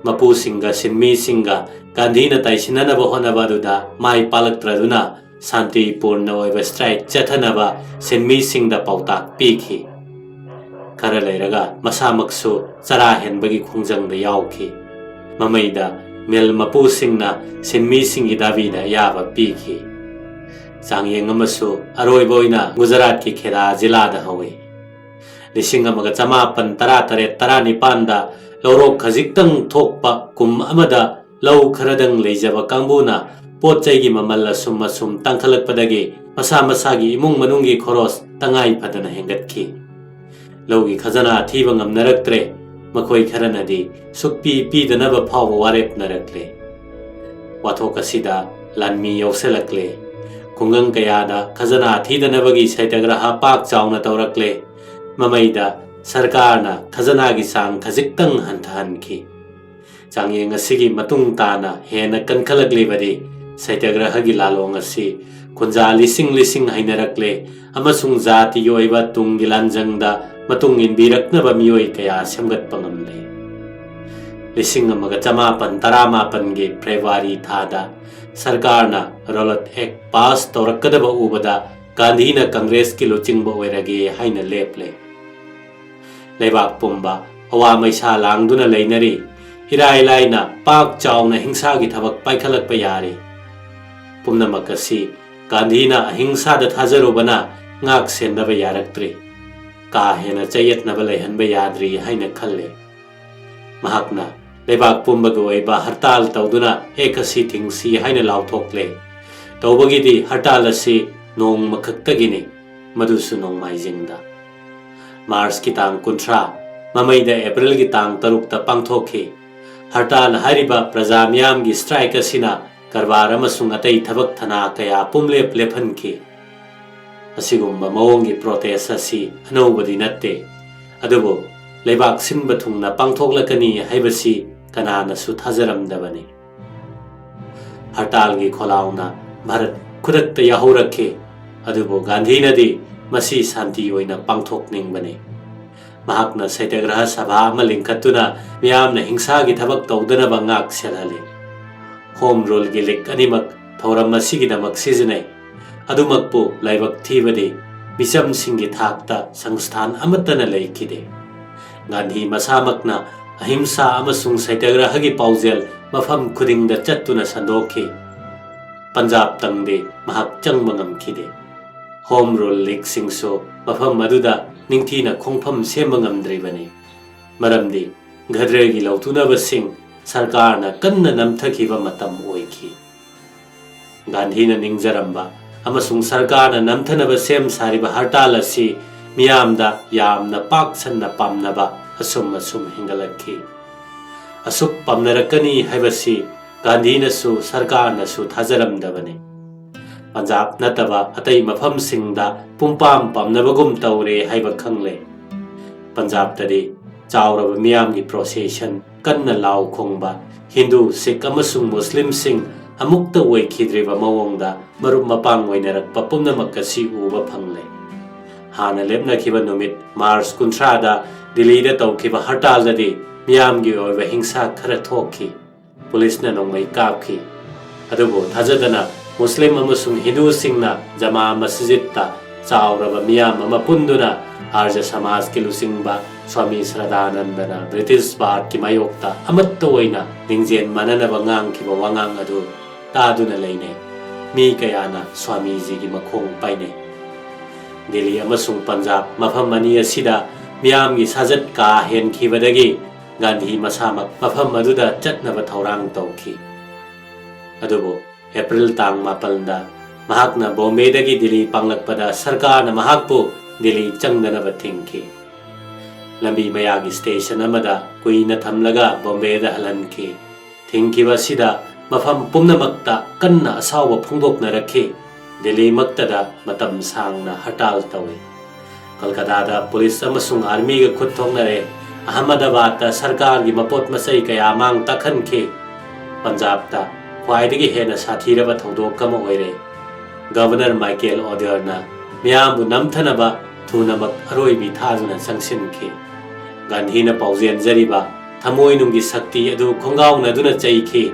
ꯃꯄꯨꯁꯤꯡꯒ ꯁꯤꯟꯃꯤꯁꯤꯡꯒ ꯒꯥꯟꯙꯤꯅ ꯇꯥꯏꯁꯤꯟꯅꯅꯕ ꯍꯣꯠꯅꯕ ꯑꯗꯨꯗ ꯃꯥꯏ ꯄꯥꯛꯂꯛꯇ꯭ꯔꯗꯨꯅ ꯁꯥꯟꯇꯤꯄꯨꯔꯅ ꯑꯣꯏꯕ strike ꯆꯠꯊꯅꯕ ꯁꯤꯟꯃꯤꯁꯤꯡꯗ ꯄꯥꯎꯇꯥꯛ ꯄꯤꯈꯤ꯫ ꯈꯔ ꯂꯩꯔꯒ ꯃꯁꯥꯃꯛꯁꯨ ꯆꯔꯥ ꯍꯦꯟꯕꯒꯤ ꯈꯣꯡꯖꯪꯗ ꯌꯥꯎꯈꯤ꯫ ꯃꯃꯩꯗ mill ꯃꯄꯨꯁꯤꯡꯅ ꯁꯤꯟꯃꯤꯁꯤꯡꯒꯤ ꯗꯥꯕꯤꯗ ꯑꯌꯥꯕ ꯄꯤꯈꯤ꯫ ꯆꯥꯡꯌꯦꯡ ꯑꯃꯁꯨ ꯑꯔꯣꯏꯕ ꯑꯣꯏꯅ ꯒꯨꯖꯔꯥꯠꯀꯤ ꯈꯦꯗꯥ ꯖꯤꯂꯥꯗ ꯍꯧꯏ꯫ ꯂꯤꯁꯤꯡ ꯑꯃꯒ ꯆꯃꯥꯄꯟ ꯇꯔꯥ ꯇꯔꯦꯠ ꯇꯔꯥ ꯅꯤꯄꯥꯟꯗ ꯂꯧꯔꯣꯛ ꯈꯖꯤꯛꯇꯪ ꯊꯣꯛꯄ ꯀꯨꯝ ꯑꯃꯗ ꯂꯧ ꯈꯔꯗꯪ ꯂꯩꯖꯕ ꯀꯥꯡꯕꯨꯅ ꯄꯣꯠ ꯆꯩꯒꯤ ꯃꯃꯜ ꯑꯁꯨꯝ ꯑꯁꯨꯝ ꯇꯥꯡꯈꯠꯂꯛꯄꯗꯒꯤ ꯃꯁꯥ ꯃꯁꯥꯒꯤ ꯏꯃꯨꯡ ꯃꯅꯨꯡꯒꯤ ꯈꯣꯔꯣꯁ ꯇꯉꯥꯏ ꯐꯗꯅ ꯍꯦꯟꯒꯠꯈꯤ꯫ ꯂꯧꯒꯤ ꯈꯖꯅꯥ ꯊꯤꯕ ꯉꯝꯅꯔꯛꯇ꯭ꯔꯦ꯫ ꯃꯈꯣꯏ ꯈꯔꯅꯗꯤ ꯁꯨꯛꯄꯤ ꯄꯤꯗꯅꯕ ꯐꯥꯎꯕ ꯋꯥꯔꯦꯞꯅꯔꯛꯂꯦ꯫ ꯋꯥꯊꯣꯛ ꯑꯁꯤꯗ ꯂꯥꯟꯃꯤ ꯌꯥꯎꯁꯤꯜꯂꯛꯂꯦ꯫ ꯈꯨꯡꯒꯪ ꯀꯌꯥꯗ ꯈꯖꯅꯥ ꯊꯤꯗꯅꯕꯒꯤ ꯁꯩꯇꯒ꯭ꯔꯍ ꯄꯥꯛ ꯆꯥꯎꯅ ꯇꯧꯔꯛꯂꯦ꯫ ꯃꯃꯩꯗ ꯁꯔꯀꯥꯔꯅ ꯈꯖꯅꯥꯒꯤ ꯆꯥꯡ ꯈꯖꯤꯛꯇꯪ ꯍꯟꯊꯍꯟꯈꯤ꯫ ꯆꯥꯡꯌꯦꯡ ꯑꯁꯤꯒꯤ ꯃꯇꯨꯡ ꯇꯥꯅ ꯍꯦꯟꯅ ꯀꯟꯈꯠꯂꯛꯂꯤꯕꯗꯤ ꯁꯩꯇꯒ꯭ꯔꯍꯒꯤ ꯂꯥꯂꯣꯡ ꯑꯁꯤ ꯈꯨꯟꯖꯥ ꯂꯤꯁꯤꯡ ꯂꯤꯁꯤꯡ ꯍꯩꯅꯔꯛꯂꯦ ꯑꯃꯁꯨꯡ ꯖꯥꯇꯤꯒꯤ ꯑꯣꯏꯕ ꯇꯨꯡꯒꯤ ꯂꯥꯟꯖꯪꯗ ꯃꯇꯨꯡ ꯏꯟꯕꯤꯔꯛꯅꯕ ꯃꯤꯑꯣꯏ ꯀꯌꯥ ꯁꯦꯝꯒꯠꯄ ꯉꯝꯂꯦ꯫ ꯂꯤꯁꯤꯡ ꯑꯃꯒ ꯆꯃꯥꯄꯟ ꯇꯔꯥꯃꯥꯄꯟꯒꯤ ꯐꯦꯕ꯭ꯔꯨꯋꯥꯔꯤ ꯊꯥꯗ ꯁꯔꯀꯥꯔꯅ ꯔꯣꯂꯠ ꯑꯦꯛ ꯄꯥꯁ ꯇꯧꯔꯛꯀꯗꯕ ꯎꯕꯗ ꯒꯥꯟꯙꯤꯅ ꯀꯪꯒ꯭ꯔꯦꯁꯀꯤ ꯂꯨꯆꯤꯡꯕ ꯑꯣꯏꯔꯒꯦ ꯍꯥꯏꯅ ꯂꯦꯞꯂꯦ꯫ ꯂꯩꯕꯥꯛ ꯄꯨꯝꯕ ꯍꯋꯥ ꯃꯩꯁꯥ ꯂꯥꯡꯗꯨꯅ ꯂꯩꯅꯔꯤ꯫ ꯏꯔꯥꯏ ꯂꯥꯏꯅ ꯄꯥꯛ ꯆꯥꯎꯅ ꯍꯤꯡꯁꯥꯒꯤ ꯊꯕꯛ ꯄꯥꯏꯈꯠꯂꯛꯄ ꯌꯥꯔꯤ꯫ ꯄꯨꯝꯅꯃꯛ ꯑꯁꯤ ꯒꯥꯟꯙꯤꯅ ꯑꯍꯤꯡꯁꯥꯗ ꯊꯥꯖꯔꯨꯕꯅ ꯉꯥꯛ ꯁꯦꯟꯅꯕ ꯌꯥꯔꯛꯇ꯭ꯔꯤ, ꯀꯥ ꯍꯦꯟꯅ ꯆꯌꯦꯠꯅꯕ ꯂꯩꯍꯟꯕ ꯌꯥꯗ꯭ꯔꯤ ꯍꯥꯏꯅ ꯈꯜꯂꯦ꯫ ꯃꯍꯥꯛꯅ ꯂꯩꯕꯥꯛ ꯄꯨꯝꯕꯒꯤ ꯑꯣꯏꯕ ꯍꯔꯇꯥꯜ ꯇꯧꯗꯨꯅ ꯑꯦꯛ ꯑꯁꯤ ꯊꯤꯡꯁꯤ ꯍꯥꯏꯅ ꯂꯥꯎꯊꯣꯛꯂꯦ꯫ ꯇꯧꯕꯒꯤꯗꯤ ꯍꯔꯇꯥꯜ ꯑꯁꯤ ꯅꯣꯡꯃꯈꯛꯇꯒꯤꯅꯤ, ꯃꯗꯨꯁꯨ ꯅꯣꯡꯃꯥꯏꯖꯤꯡꯗ꯫ ꯃꯥꯔꯆꯀꯤ ꯇꯥꯡ ꯀꯨꯟꯊ꯭ꯔꯥ, ꯃꯃꯩꯗ ꯑꯦꯄ꯭ꯔꯤꯜꯒꯤ ꯇꯥꯡ ꯇꯔꯨꯛꯇ ꯄꯥꯡꯊꯣꯛꯈꯤ꯫ ꯍꯔꯇꯥꯜ ꯍꯥꯏꯔꯤꯕ ꯄ꯭ꯔꯖꯥ ꯃꯤꯌꯥꯝꯒꯤ ꯁ꯭ꯇ꯭ꯔꯥꯏꯛ ꯑꯁꯤꯅ ꯀꯔꯕꯥꯔ ꯑꯃꯁꯨꯡ ꯑꯇꯩ ꯊꯕꯛ ꯊꯅꯥ ꯀꯌꯥ ꯄꯨꯝꯂꯦꯞ ꯂꯦꯞꯍꯟꯈꯤ꯫ ꯑꯁꯤꯒꯨꯝꯕ ꯃꯑꯣꯡꯒꯤ ꯄ꯭ꯔꯣꯇꯦꯁ ꯑꯁꯤ ꯑꯅꯧꯕꯗꯤ ꯅꯠꯇꯦ, ꯑꯗꯨꯕꯨ ꯂꯩꯕꯥꯛ ꯁꯤꯟꯕ ꯊꯨꯡꯅ ꯄꯥꯡꯊꯣꯛꯂꯛꯀꯅꯤ ꯍꯥꯏꯕꯁꯤ ꯀꯅꯥꯅꯁꯨ ꯊꯥꯖꯔꯝꯗꯕꯅꯤ꯫ ꯍꯔꯇꯥꯜꯒꯤ ꯈꯣꯜꯂꯥꯎꯅ ꯚꯥꯔꯠ ꯈꯨꯗꯛꯇ ꯌꯥꯍꯧꯔꯛꯈꯤ, ꯑꯗꯨꯕꯨ ꯒꯥꯟꯙꯤꯅꯗꯤ ꯃꯁꯤ ꯁꯥꯟꯇꯤ ꯑꯣꯏꯅ ꯄꯥꯡꯊꯣꯛꯅꯤꯡꯕꯅꯤ꯫ ꯃꯍꯥꯛꯅ ꯁꯇ꯭ꯌꯒ꯭ꯔꯍ ꯁꯚꯥ ꯑꯃ ꯂꯤꯡꯈꯠꯇꯨꯅ ꯃꯤꯌꯥꯝꯅ ꯍꯤꯡꯁꯥꯒꯤ ꯊꯕꯛ ꯇꯧꯗꯅꯕ ꯉꯥꯛ ꯁꯦꯜꯍꯜꯂꯤ꯫ ꯍꯣꯝ ꯔꯨꯜꯒꯤ ꯂꯤꯛ ꯑꯅꯤꯃꯛ ꯊꯧꯔꯝ ꯑꯁꯤꯒꯤꯗꯃꯛ ꯁꯤꯖꯤꯟꯅꯩ꯫ ꯑꯗꯨꯃꯛꯄꯨ ꯂꯥꯏꯕꯛ ꯊꯤꯕꯗꯤ ꯃꯤꯆꯝꯁꯤꯡꯒꯤ ꯊꯥꯛꯇ ꯁꯪꯁꯊꯥꯟ ꯑꯃꯠꯇꯅ ꯂꯩꯈꯤꯗꯦ꯫ ꯒꯥꯟꯙꯤ ꯃꯁꯥꯃꯛꯅ ꯑꯍꯤꯡꯁꯥ ꯑꯃꯁꯨꯡ ꯁꯇ꯭ꯌꯒ꯭ꯔꯍꯒꯤ ꯄꯥꯎꯖꯦꯜ ꯃꯐꯝ ꯈꯨꯗꯤꯡꯗ ꯆꯠꯇꯨꯅ ꯁꯟꯗꯣꯛꯈꯤ꯫ ꯄꯟꯖꯥꯕꯇꯪꯗꯤ ꯃꯍꯥꯛ ꯆꯪꯕ ꯉꯝꯈꯤꯗꯦ꯫ ꯍꯣꯝ ꯔꯨꯜ ꯂꯤꯛꯁꯤꯡꯁꯨ ꯃꯐꯝ ꯑꯗꯨꯗ ꯅꯤꯡꯊꯤꯅ ꯈꯣꯡꯐꯝ ꯁꯦꯝꯕ ꯉꯝꯗ꯭ꯔꯤꯕꯅꯤ, ꯃꯔꯝꯗꯤ ꯘꯗ꯭ꯔꯦꯒꯤ ꯂꯧꯊꯨꯅꯕꯁꯤꯡ ꯁꯔꯀꯥꯔꯅ ꯀꯟꯅ ꯅꯝꯊꯈꯤꯕ ꯃꯇꯝ ꯑꯣꯏꯈꯤ꯫ ꯒꯥꯟꯙꯤꯅ ꯅꯤꯡꯖꯔꯝꯕ ꯑꯃꯁꯨꯡ ꯁꯔꯀꯥꯔꯅ ꯅꯝꯊꯅꯕ ꯁꯦꯝ ꯁꯥꯔꯤꯕ ꯍꯔꯇꯥꯜ ꯑꯁꯤ ꯃꯤꯌꯥꯝꯗ ꯌꯥꯝꯅ ꯄꯥꯛ ꯁꯟꯅ ꯄꯥꯝꯅꯕ ꯑꯁꯨꯝ ꯑꯁꯨꯝ ꯍꯦꯟꯒꯠꯂꯛꯈꯤ꯫ ꯑꯁꯨꯛ ꯄꯥꯝꯅꯔꯛꯀꯅꯤ ꯍꯥꯏꯕꯁꯤ ꯒꯥꯟꯙꯤꯅꯁꯨ ꯁꯔꯀꯥꯔꯅꯁꯨ ꯊꯥꯖꯔꯝꯗꯕꯅꯤ꯫ ꯄꯟꯖꯥꯕ ꯅꯠꯇꯕ ꯑꯇꯩ ꯃꯐꯝꯁꯤꯡꯗ ꯄꯨꯡꯄꯥꯝ ꯄꯥꯝꯅꯕꯒꯨꯝ ꯇꯧꯔꯦ ꯍꯥꯏꯕ ꯈꯪꯂꯦ꯫ ꯄꯟꯖꯥꯕꯇꯗꯤ ꯆꯥꯎꯔꯕ ꯃꯤꯌꯥꯝꯒꯤ ꯄ꯭ꯔꯣꯁꯦꯁꯟ, ꯀꯟꯅ ꯂꯥꯎ ꯈꯣꯡꯕ, ꯍꯤꯟꯗꯨ, ꯁꯤꯈ ꯑꯃꯁꯨꯡ ꯃꯨꯁꯂꯤꯝꯁꯤꯡ ꯑꯃꯨꯛꯇ ꯑꯣꯏꯈꯤꯗ꯭ꯔꯤꯕ ꯃꯑꯣꯡꯗ ꯃꯔꯨꯞ ꯃꯄꯥꯡ ꯑꯣꯏꯅꯔꯛꯄ ꯄꯨꯝꯅꯃꯛ ꯑꯁꯤ ꯎꯕ ꯐꯪꯂꯦ꯫ ꯍꯥꯟꯅ ꯂꯦꯞꯅꯈꯤꯕ ꯅꯨꯃꯤꯠ ꯃꯥꯔꯆ ꯀꯨꯟꯊ꯭ꯔꯥꯗ ꯗꯤꯜꯂꯤꯗ ꯇꯧꯈꯤꯕ ꯍꯔꯇꯥꯜꯗꯗꯤ ꯃꯤꯌꯥꯝꯒꯤ ꯑꯣꯏꯕ ꯍꯤꯡꯁꯥ ꯈꯔ ꯊꯣꯛꯈꯤ꯫ ꯄꯨꯂꯤꯁꯅ ꯅꯣꯡꯃꯩ ꯀꯥꯞꯈꯤ꯫ ꯑꯗꯨꯕꯨ ꯊꯥꯖꯗꯅ ꯃꯨꯁꯂꯤꯝ ꯑꯃꯁꯨꯡ ꯍꯤꯟꯗꯨꯁꯤꯡꯅ ꯖꯃꯥ ꯃꯁꯖꯤꯗꯇ ꯆꯥꯎꯔꯕ ꯃꯤꯌꯥꯝ ꯑꯃ ꯄꯨꯟꯗꯨꯅ ꯑꯥꯔꯖ ꯁꯃꯥꯖꯀꯤ ꯂꯨꯆꯤꯡꯕ ꯁ꯭ꯋꯥꯃꯤ ꯁ꯭ꯔꯗꯥꯅꯟꯗꯅ ꯕ꯭ꯔꯤꯇꯤꯁ ꯚꯥꯔꯠꯀꯤ ꯃꯥꯌꯣꯛꯇ ꯑꯃꯠꯇ ꯑꯣꯏꯅ ꯂꯤꯡꯖꯦꯜ ꯃꯥꯟꯅꯅꯕ ꯉꯥꯡꯈꯤꯕ ꯋꯥꯉꯥꯡ ꯑꯗꯨ ꯇꯥꯗꯨꯅ ꯂꯩꯅꯩ꯫ ꯃꯤ ꯀꯌꯥꯅ ꯁ꯭ꯋꯥꯃꯤꯖꯤꯒꯤ ꯃꯈꯣꯡ ꯄꯥꯏꯅꯩ꯫ ꯗꯤꯜꯂꯤ ꯑꯃꯁꯨꯡ ꯄꯟꯖꯥꯕ ꯃꯐꯝ ꯑꯅꯤ ꯑꯁꯤꯗ ꯃꯤꯌꯥꯝꯒꯤ ꯁꯥꯖꯠ ꯀꯥ ꯍꯦꯟꯈꯤꯕꯗꯒꯤ ꯒꯥꯟꯙꯤ ꯃꯁꯥꯃꯛ ꯃꯐꯝ ꯑꯗꯨꯗ ꯆꯠꯅꯕ ꯊꯧꯔꯥꯡ ꯇꯧꯈꯤ꯫ ꯑꯗꯨꯕꯨ ꯑꯦꯄ꯭ꯔꯤꯜ ꯇꯥꯡ ꯃꯥꯄꯟꯗ ꯃꯍꯥꯛꯅ ꯕꯣꯝꯕꯦꯗꯒꯤ ꯗꯤꯜꯂꯤ ꯄꯥꯡꯂꯛꯄꯗ ꯁꯔꯀꯥꯔꯅ ꯃꯍꯥꯛꯄꯨ ꯗꯤꯜꯂꯤ ꯆꯪꯗꯅꯕ ꯊꯤꯡꯈꯤ꯫ ꯂꯝꯕꯤ ꯃꯌꯥꯒꯤ ꯁ꯭ꯇꯦꯁꯟ ꯑꯃꯗ ꯀꯨꯏꯅ ꯊꯝꯂꯒ ꯕꯣꯝꯕꯦꯗ ꯍꯜꯍꯟꯈꯤ꯫ ꯊꯤꯡꯈꯤꯕ ꯑꯁꯤꯗ ꯃꯐꯝ ꯄꯨꯝꯅꯃꯛꯇ ꯀꯟꯅ ꯑꯁꯥꯎꯕ ꯐꯣꯡꯗꯣꯛꯅꯔꯛꯈꯤ꯫ ꯗꯤꯜꯂꯤꯃꯛꯇꯗ ꯃꯇꯝ ꯁꯥꯡꯅ ꯍꯔꯇꯥꯜ ꯇꯧꯏ꯫ ꯀꯜꯀꯇꯥꯗ ꯄꯨꯂꯤꯁ ꯑꯃꯁꯨꯡ ꯑꯥꯔꯃꯤꯒ ꯈꯨꯠ ꯊꯣꯛꯅꯔꯦ꯫ ꯑꯍꯃꯗꯥꯕꯥꯗꯇ ꯁꯔꯀꯥꯔꯒꯤ ꯃꯄꯣꯠ ꯃꯆꯩ ꯀꯌꯥ ꯃꯥꯡ ꯇꯥꯛꯍꯟꯈꯤ꯫ ꯄꯟꯖꯥꯕꯇ ꯈ꯭ꯋꯥꯏꯗꯒꯤ ꯍꯦꯟꯅ ꯁꯥꯊꯤꯔꯕ ꯊꯧꯗꯣꯛ ꯑꯃ ꯑꯣꯏꯔꯦ꯫ ꯒꯕꯔꯅꯔ ꯃꯥꯏꯀꯦꯜ ꯑꯣꯗꯔꯅ ꯃꯤꯌꯥꯝꯕꯨ ꯅꯝꯊꯅꯕ ꯊꯨꯅꯃꯛ ꯑꯔꯣꯏꯕꯤ ꯊꯥꯗꯨꯅ ꯆꯪꯁꯤꯟꯈꯤ꯫ ꯒꯥꯟꯙꯤꯅ ꯄꯥꯎꯖꯦꯟꯖꯔꯤꯕ ꯊꯃꯣꯏꯅꯨꯡꯒꯤ ꯁꯛꯇꯤ ꯑꯗꯨ ꯈꯣꯡꯒꯥꯎꯅꯗꯨꯅ ꯆꯩꯈꯤ꯫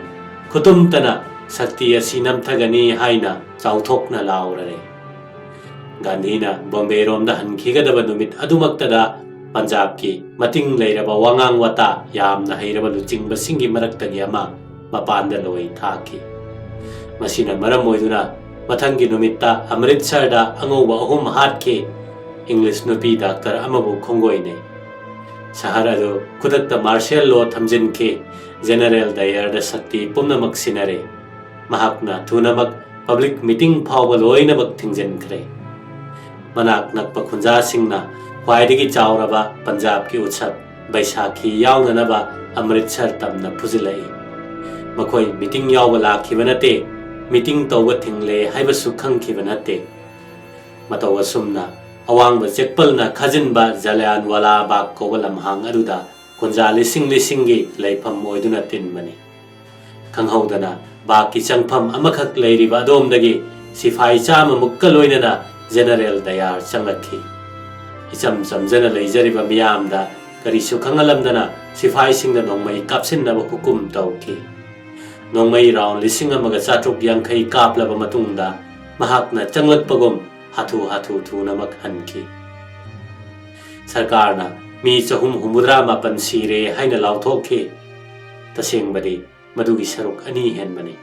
ꯈꯨꯇꯨꯝꯇꯅ ꯁꯛꯇꯤ ꯑꯁꯤ ꯅꯝꯊꯒꯅꯤ ꯍꯥꯏꯅ ꯆꯥꯎꯊꯣꯛꯅ ꯂꯥꯎꯔꯔꯦ꯫ ꯒꯥꯟꯙꯤꯅ ꯕꯣꯝꯕꯦꯔꯣꯝꯗ ꯍꯟꯈꯤꯒꯗꯕ ꯅꯨꯃꯤꯠ ꯑꯗꯨꯃꯛꯇꯗ ꯄꯟꯖꯥꯕꯀꯤ ꯃꯇꯤꯡ ꯂꯩꯔꯕ ꯋꯥꯉꯥꯡ ꯋꯥꯇꯥ ꯌꯥꯝꯅ ꯍꯩꯔꯕ ꯂꯨꯆꯤꯡꯕꯁꯤꯡꯒꯤ ꯃꯔꯛꯇꯒꯤ ꯑꯃ ꯃꯄꯥꯟꯗ ꯂꯣꯏ ꯊꯥꯈꯤ꯫ ꯃꯁꯤꯅ ꯃꯔꯝ ꯑꯣꯏꯗꯨꯅ ꯃꯊꯪꯒꯤ ꯅꯨꯃꯤꯠꯇ ꯑꯃꯔꯤꯠꯁꯔꯗ ꯑꯉꯧꯕ ꯑꯍꯨꯝ ꯍꯥꯠꯈꯤ꯫ ꯏꯪꯂꯤꯁ ꯅꯨꯄꯤ ꯗꯥꯛꯇꯔ ꯑꯃꯕꯨ ꯈꯣꯡꯒꯣꯏꯅꯩ꯫ ꯁꯍꯔ ꯑꯗꯨ ꯈꯨꯗꯛꯇ ꯃꯥꯔꯁꯤꯌꯦꯜ ꯂꯣ ꯊꯝꯖꯤꯟꯈꯤ꯫ ꯖꯦꯅꯔꯦꯜ ꯗꯌꯔꯗ ꯁꯛꯇꯤ ꯄꯨꯝꯅꯃꯛ ꯁꯤꯟꯅꯔꯦ꯫ ꯃꯍꯥꯛꯅ ꯊꯨꯅꯃꯛ ꯄꯕ꯭ꯂꯤꯛ ꯃꯤꯇꯤꯡ ꯐꯥꯎꯕ ꯂꯣꯏꯅꯃꯛ ꯊꯤꯡꯖꯤꯟꯈ꯭ꯔꯦ꯫ ꯃꯅꯥꯛ ꯅꯛꯄ ꯈꯨꯟꯖꯥꯁꯤꯡꯅ ꯈ꯭ꯋꯥꯏꯗꯒꯤ ꯆꯥꯎꯔꯕ ꯄꯟꯖꯥꯕꯀꯤ ꯎꯠꯁꯕ ꯕꯩꯁꯥꯈꯤ ꯌꯥꯎꯅꯅꯕ ꯑꯃꯔꯤꯠꯁꯔ ꯇꯝꯅ ꯐꯨꯖꯤꯜꯂꯛꯏ꯫ ꯃꯈꯣꯏ ꯃꯤꯇꯤꯡ ꯌꯥꯎꯕ ꯂꯥꯛꯈꯤꯕ ꯅꯠꯇꯦ, ꯃꯤꯇꯤꯡ ꯇꯧꯕ ꯊꯤꯡꯂꯦ ꯍꯥꯏꯕꯁꯨ ꯈꯪꯈꯤꯕ ꯅꯠꯇꯦ꯫ ꯃꯇꯧ ꯑꯁꯨꯝꯅ ꯑꯋꯥꯡꯕ ꯆꯦꯛꯄꯜꯅ ꯈꯥꯖꯤꯟꯕ ꯖꯂꯤꯌꯥꯟꯋꯥꯂꯥ ꯕꯥꯒ ꯀꯧꯕ ꯂꯝꯍꯥꯡ ꯑꯗꯨꯗ ꯈꯨꯟꯖꯥ ꯂꯤꯁꯤꯡ ꯂꯤꯁꯤꯡꯒꯤ ꯂꯩꯐꯝ ꯑꯣꯏꯗꯨꯅ ꯇꯤꯟꯕꯅꯤ꯫ ꯈꯪꯍꯧꯗꯅ ꯕꯥꯒꯀꯤ ꯆꯪꯐꯝ ꯑꯃꯈꯛ ꯂꯩꯔꯤꯕ ꯑꯗꯣꯝꯗꯒꯤ ꯁꯤꯐꯥꯏ ꯆꯥꯝꯃꯃꯨꯛꯀ ꯂꯣꯏꯅꯅ ꯖꯦꯅꯔꯦꯜ ꯗꯌꯥꯔ ꯆꯪꯂꯛꯈꯤ꯫ ꯏꯆꯝ ꯆꯝꯖꯅ ꯂꯩꯖꯔꯤꯕ ꯃꯤꯌꯥꯝꯗ ꯀꯔꯤꯁꯨ ꯈꯪꯍꯜꯂꯝꯗꯅ ꯁꯤꯐꯥꯏꯁꯤꯡꯅ ꯅꯣꯡꯃꯩ ꯀꯥꯞꯁꯤꯟꯅꯕ ꯍꯨꯀꯨꯝ ꯇꯧꯈꯤ꯫ ꯅꯣꯡꯃꯩ ꯔꯥꯎꯟ ꯂꯤꯁꯤꯡ ꯑꯃꯒ ꯆꯥꯇ꯭ꯔꯨꯛ ꯌꯥꯡꯈꯩ ꯀꯥꯞꯂꯕ ꯃꯇꯨꯡꯗ ꯃꯍꯥꯛꯅ ꯆꯪꯂꯛꯄꯒꯨꯝ ꯍꯥꯊꯨ ꯍꯥꯊꯨ ꯊꯨꯅꯃꯛ ꯍꯟꯈꯤ꯫ ꯁꯔꯀꯥꯔꯅ ꯃꯤ ꯆꯍꯨꯝ ꯍꯨꯝꯐꯨꯇꯔꯥ ꯃꯥꯄꯟ ꯁꯤꯔꯦ ꯍꯥꯏꯅ ꯂꯥꯎꯊꯣꯛꯈꯤ꯫ ꯇꯁꯦꯡꯕꯗꯤ ꯃꯗꯨꯒꯤ ꯁꯔꯨꯛ ꯑꯅꯤ ꯍꯦꯟꯕꯅꯤ꯫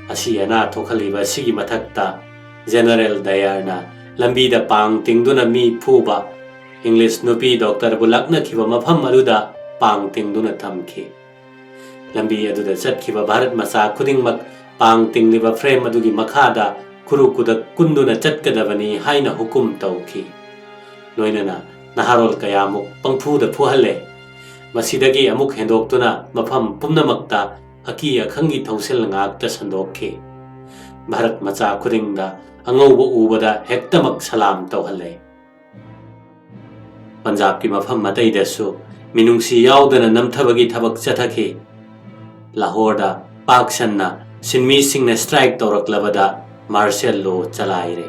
ꯑꯁꯤ ꯑꯅꯥ ꯊꯣꯛꯍꯜꯂꯤꯕ ꯑꯁꯤꯒꯤ ꯃꯊꯛꯇ ꯖꯦꯅꯔꯦꯜ ꯗꯌꯔꯅ ꯂꯝꯕꯤꯗ ꯄꯥꯡ ꯇꯤꯡꯗꯨꯅ ꯃꯤ ꯐꯨꯕ, ꯏꯪꯂꯤꯁ ꯅꯨꯄꯤ ꯗꯣꯛꯇꯔꯕꯨ ꯂꯛꯅꯈꯤꯕ ꯃꯐꯝ ꯑꯗꯨꯗ ꯄꯥꯡ ꯇꯤꯡꯗꯨꯅ ꯊꯝꯈꯤ꯫ ꯂꯝꯕꯤ ꯑꯗꯨꯗ ꯆꯠꯈꯤꯕ ꯚꯥꯔꯠ ꯃꯆꯥ ꯈꯨꯗꯤꯡꯃꯛ ꯄꯥꯡ ꯇꯤꯡꯂꯤꯕ ꯐ꯭ꯔꯦꯝ ꯑꯗꯨꯒꯤ ꯃꯈꯥꯗ ꯈꯨꯔꯨ ꯈꯨꯗꯛ ꯀꯨꯟꯗꯨꯅ ꯆꯠꯀꯗꯕꯅꯤ ꯍꯥꯏꯅ ꯍꯨꯀꯨꯝ ꯇꯧꯈꯤ꯫ ꯂꯣꯏꯅꯅ ꯅꯍꯥꯔꯣꯜ ꯀꯌꯥꯃꯨꯛ ꯄꯪꯐꯨꯗ ꯐꯨꯍꯜꯂꯦ꯫ ꯃꯁꯤꯗꯒꯤ ꯑꯃꯨꯛ ꯍꯦꯟꯗꯣꯛꯇꯨꯅ ꯃꯐꯝ ꯄꯨꯝꯅꯃꯛꯇ ꯑꯀꯤ ꯑꯈꯪꯒꯤ ꯊꯧꯁꯤꯜ ꯉꯥꯛꯇ ꯁꯟꯗꯣꯛꯈꯤ꯫ ꯚꯥꯔꯠ ꯃꯆꯥ ꯈꯨꯗꯤꯡꯗ ꯑꯉꯧꯕ ꯎꯕꯗ ꯍꯦꯛꯇꯃꯛ ꯁꯂꯥꯝ ꯇꯧꯍꯜꯂꯦ꯫ ꯄꯟꯖꯥꯕꯀꯤ ꯃꯐꯝ ꯑꯇꯩꯗꯁꯨ ꯃꯤꯅꯨꯡꯁꯤ ꯌꯥꯎꯗꯅ ꯅꯝꯊꯕꯒꯤ ꯊꯕꯛ ꯆꯠꯊꯈꯤ꯫ ꯂꯥꯍꯣꯔꯗ ꯄꯥꯛ ꯁꯟꯅ ꯁꯤꯟꯃꯤꯁꯤꯡꯅ ꯁ꯭ꯇ꯭ꯔꯥꯏꯛ ꯇꯧꯔꯛꯂꯕꯗ ꯃꯥꯔꯁꯦꯜ ꯂꯣ ꯆꯂꯥꯏꯔꯦ꯫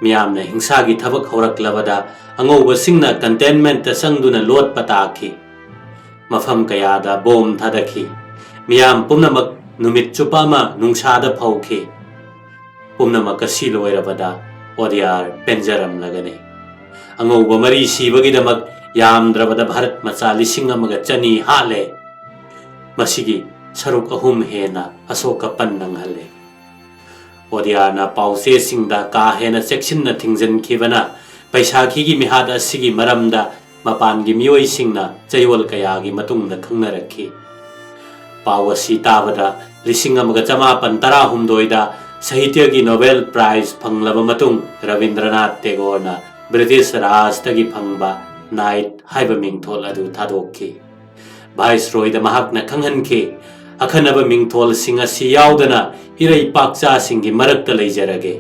ꯃꯤꯌꯥꯝꯅ ꯍꯤꯡꯁꯥꯒꯤ ꯊꯕꯛ ꯍꯧꯔꯛꯂꯕꯗ ꯑꯉꯧꯕꯁꯤꯡꯅ ꯀꯟꯇꯦꯟꯃꯦꯟꯠꯇ ꯆꯪꯗꯨꯅ ꯂꯣꯠꯄ ꯇꯥꯈꯤ꯫ ꯃꯐꯝ ꯀꯌꯥꯗ ꯕꯣꯝ ꯊꯥꯗꯈꯤ꯫ ꯃꯤꯌꯥꯝ ꯄꯨꯝꯅꯃꯛ ꯅꯨꯃꯤꯠ ꯆꯨꯞꯄ ꯑꯃ ꯅꯨꯡꯁꯥꯗ ꯐꯧꯈꯤ꯫ ꯄꯨꯝꯅꯃꯛ ꯑꯁꯤ ꯂꯣꯏꯔꯕꯗ ꯑꯣꯗꯤꯌꯥꯔ ꯄꯦꯟꯖꯔꯝꯂꯒꯅꯤ꯫ ꯑꯉꯧꯕ ꯃꯔꯤ ꯁꯤꯕꯒꯤꯗꯃꯛ ꯌꯥꯝꯗ꯭ꯔꯕꯗ ꯚꯥꯔꯠ ꯃꯆꯥ ꯂꯤꯁꯤꯡ ꯑꯃꯒ ꯆꯅꯤ ꯍꯥꯠꯂꯦ꯫ ꯃꯁꯤꯒꯤ ꯁꯔꯨꯛ ꯑꯍꯨꯝ ꯍꯦꯟꯅ ꯑꯁꯣꯛ ꯑꯄꯟ ꯅꯪꯍꯜꯂꯦ꯫ ꯑꯣꯗꯤꯌꯥꯔꯅ ꯄꯥꯎꯆꯦꯁꯤꯡꯗ ꯀꯥ ꯍꯦꯟꯅ ꯆꯦꯛꯁꯤꯟꯅ ꯊꯤꯡꯖꯤꯟꯈꯤꯕꯅ ꯕꯩꯁꯥꯈꯤꯒꯤ ꯃꯤꯍꯥꯠ ꯑꯁꯤꯒꯤ ꯃꯔꯝꯗ ꯃꯄꯥꯟꯒꯤ ꯃꯤꯑꯣꯏꯁꯤꯡꯅ ꯆꯌꯣꯜ ꯀꯌꯥꯒꯤ ꯃꯇꯨꯡꯗ ꯈꯪꯅꯔꯛꯈꯤ꯫ ꯄꯥꯎ ꯑꯁꯤ ꯇꯥꯕꯗ ꯂꯤꯁꯤꯡ ꯑꯃꯒ ꯆꯃꯥꯄꯟ ꯇꯔꯥꯍꯨꯝꯗꯣꯏꯗ ꯁꯥꯍꯤꯇ꯭ꯌꯒꯤ ꯅꯣꯕꯦꯜ ꯄ꯭ꯔꯥꯏꯖ ꯐꯪꯂꯕ ꯃꯇꯨꯡ ꯔꯕꯤꯟꯗ꯭ꯔꯅꯥꯊ ꯇꯦꯒꯣꯔꯅ ꯕ꯭ꯔꯤꯇꯤꯁ ꯔꯥꯖꯇꯒꯤ ꯐꯪꯕ ꯅꯥꯏꯠ ꯍꯥꯏꯕ ꯃꯤꯡꯊꯣꯜ ꯑꯗꯨ ꯊꯥꯗꯣꯛꯈꯤ꯫ ꯚꯥꯏꯁꯔꯣꯏꯗ ꯃꯍꯥꯛꯅ ꯈꯪꯍꯟꯈꯤ, "ꯑꯈꯟꯅꯕ ꯃꯤꯡꯊꯣꯜꯁꯤꯡ ꯑꯁꯤ ꯌꯥꯎꯗꯅ ꯏꯔꯩꯄꯥꯛꯆꯥꯁꯤꯡꯒꯤ ꯃꯔꯛꯇ ꯂꯩꯖꯔꯒꯦ꯫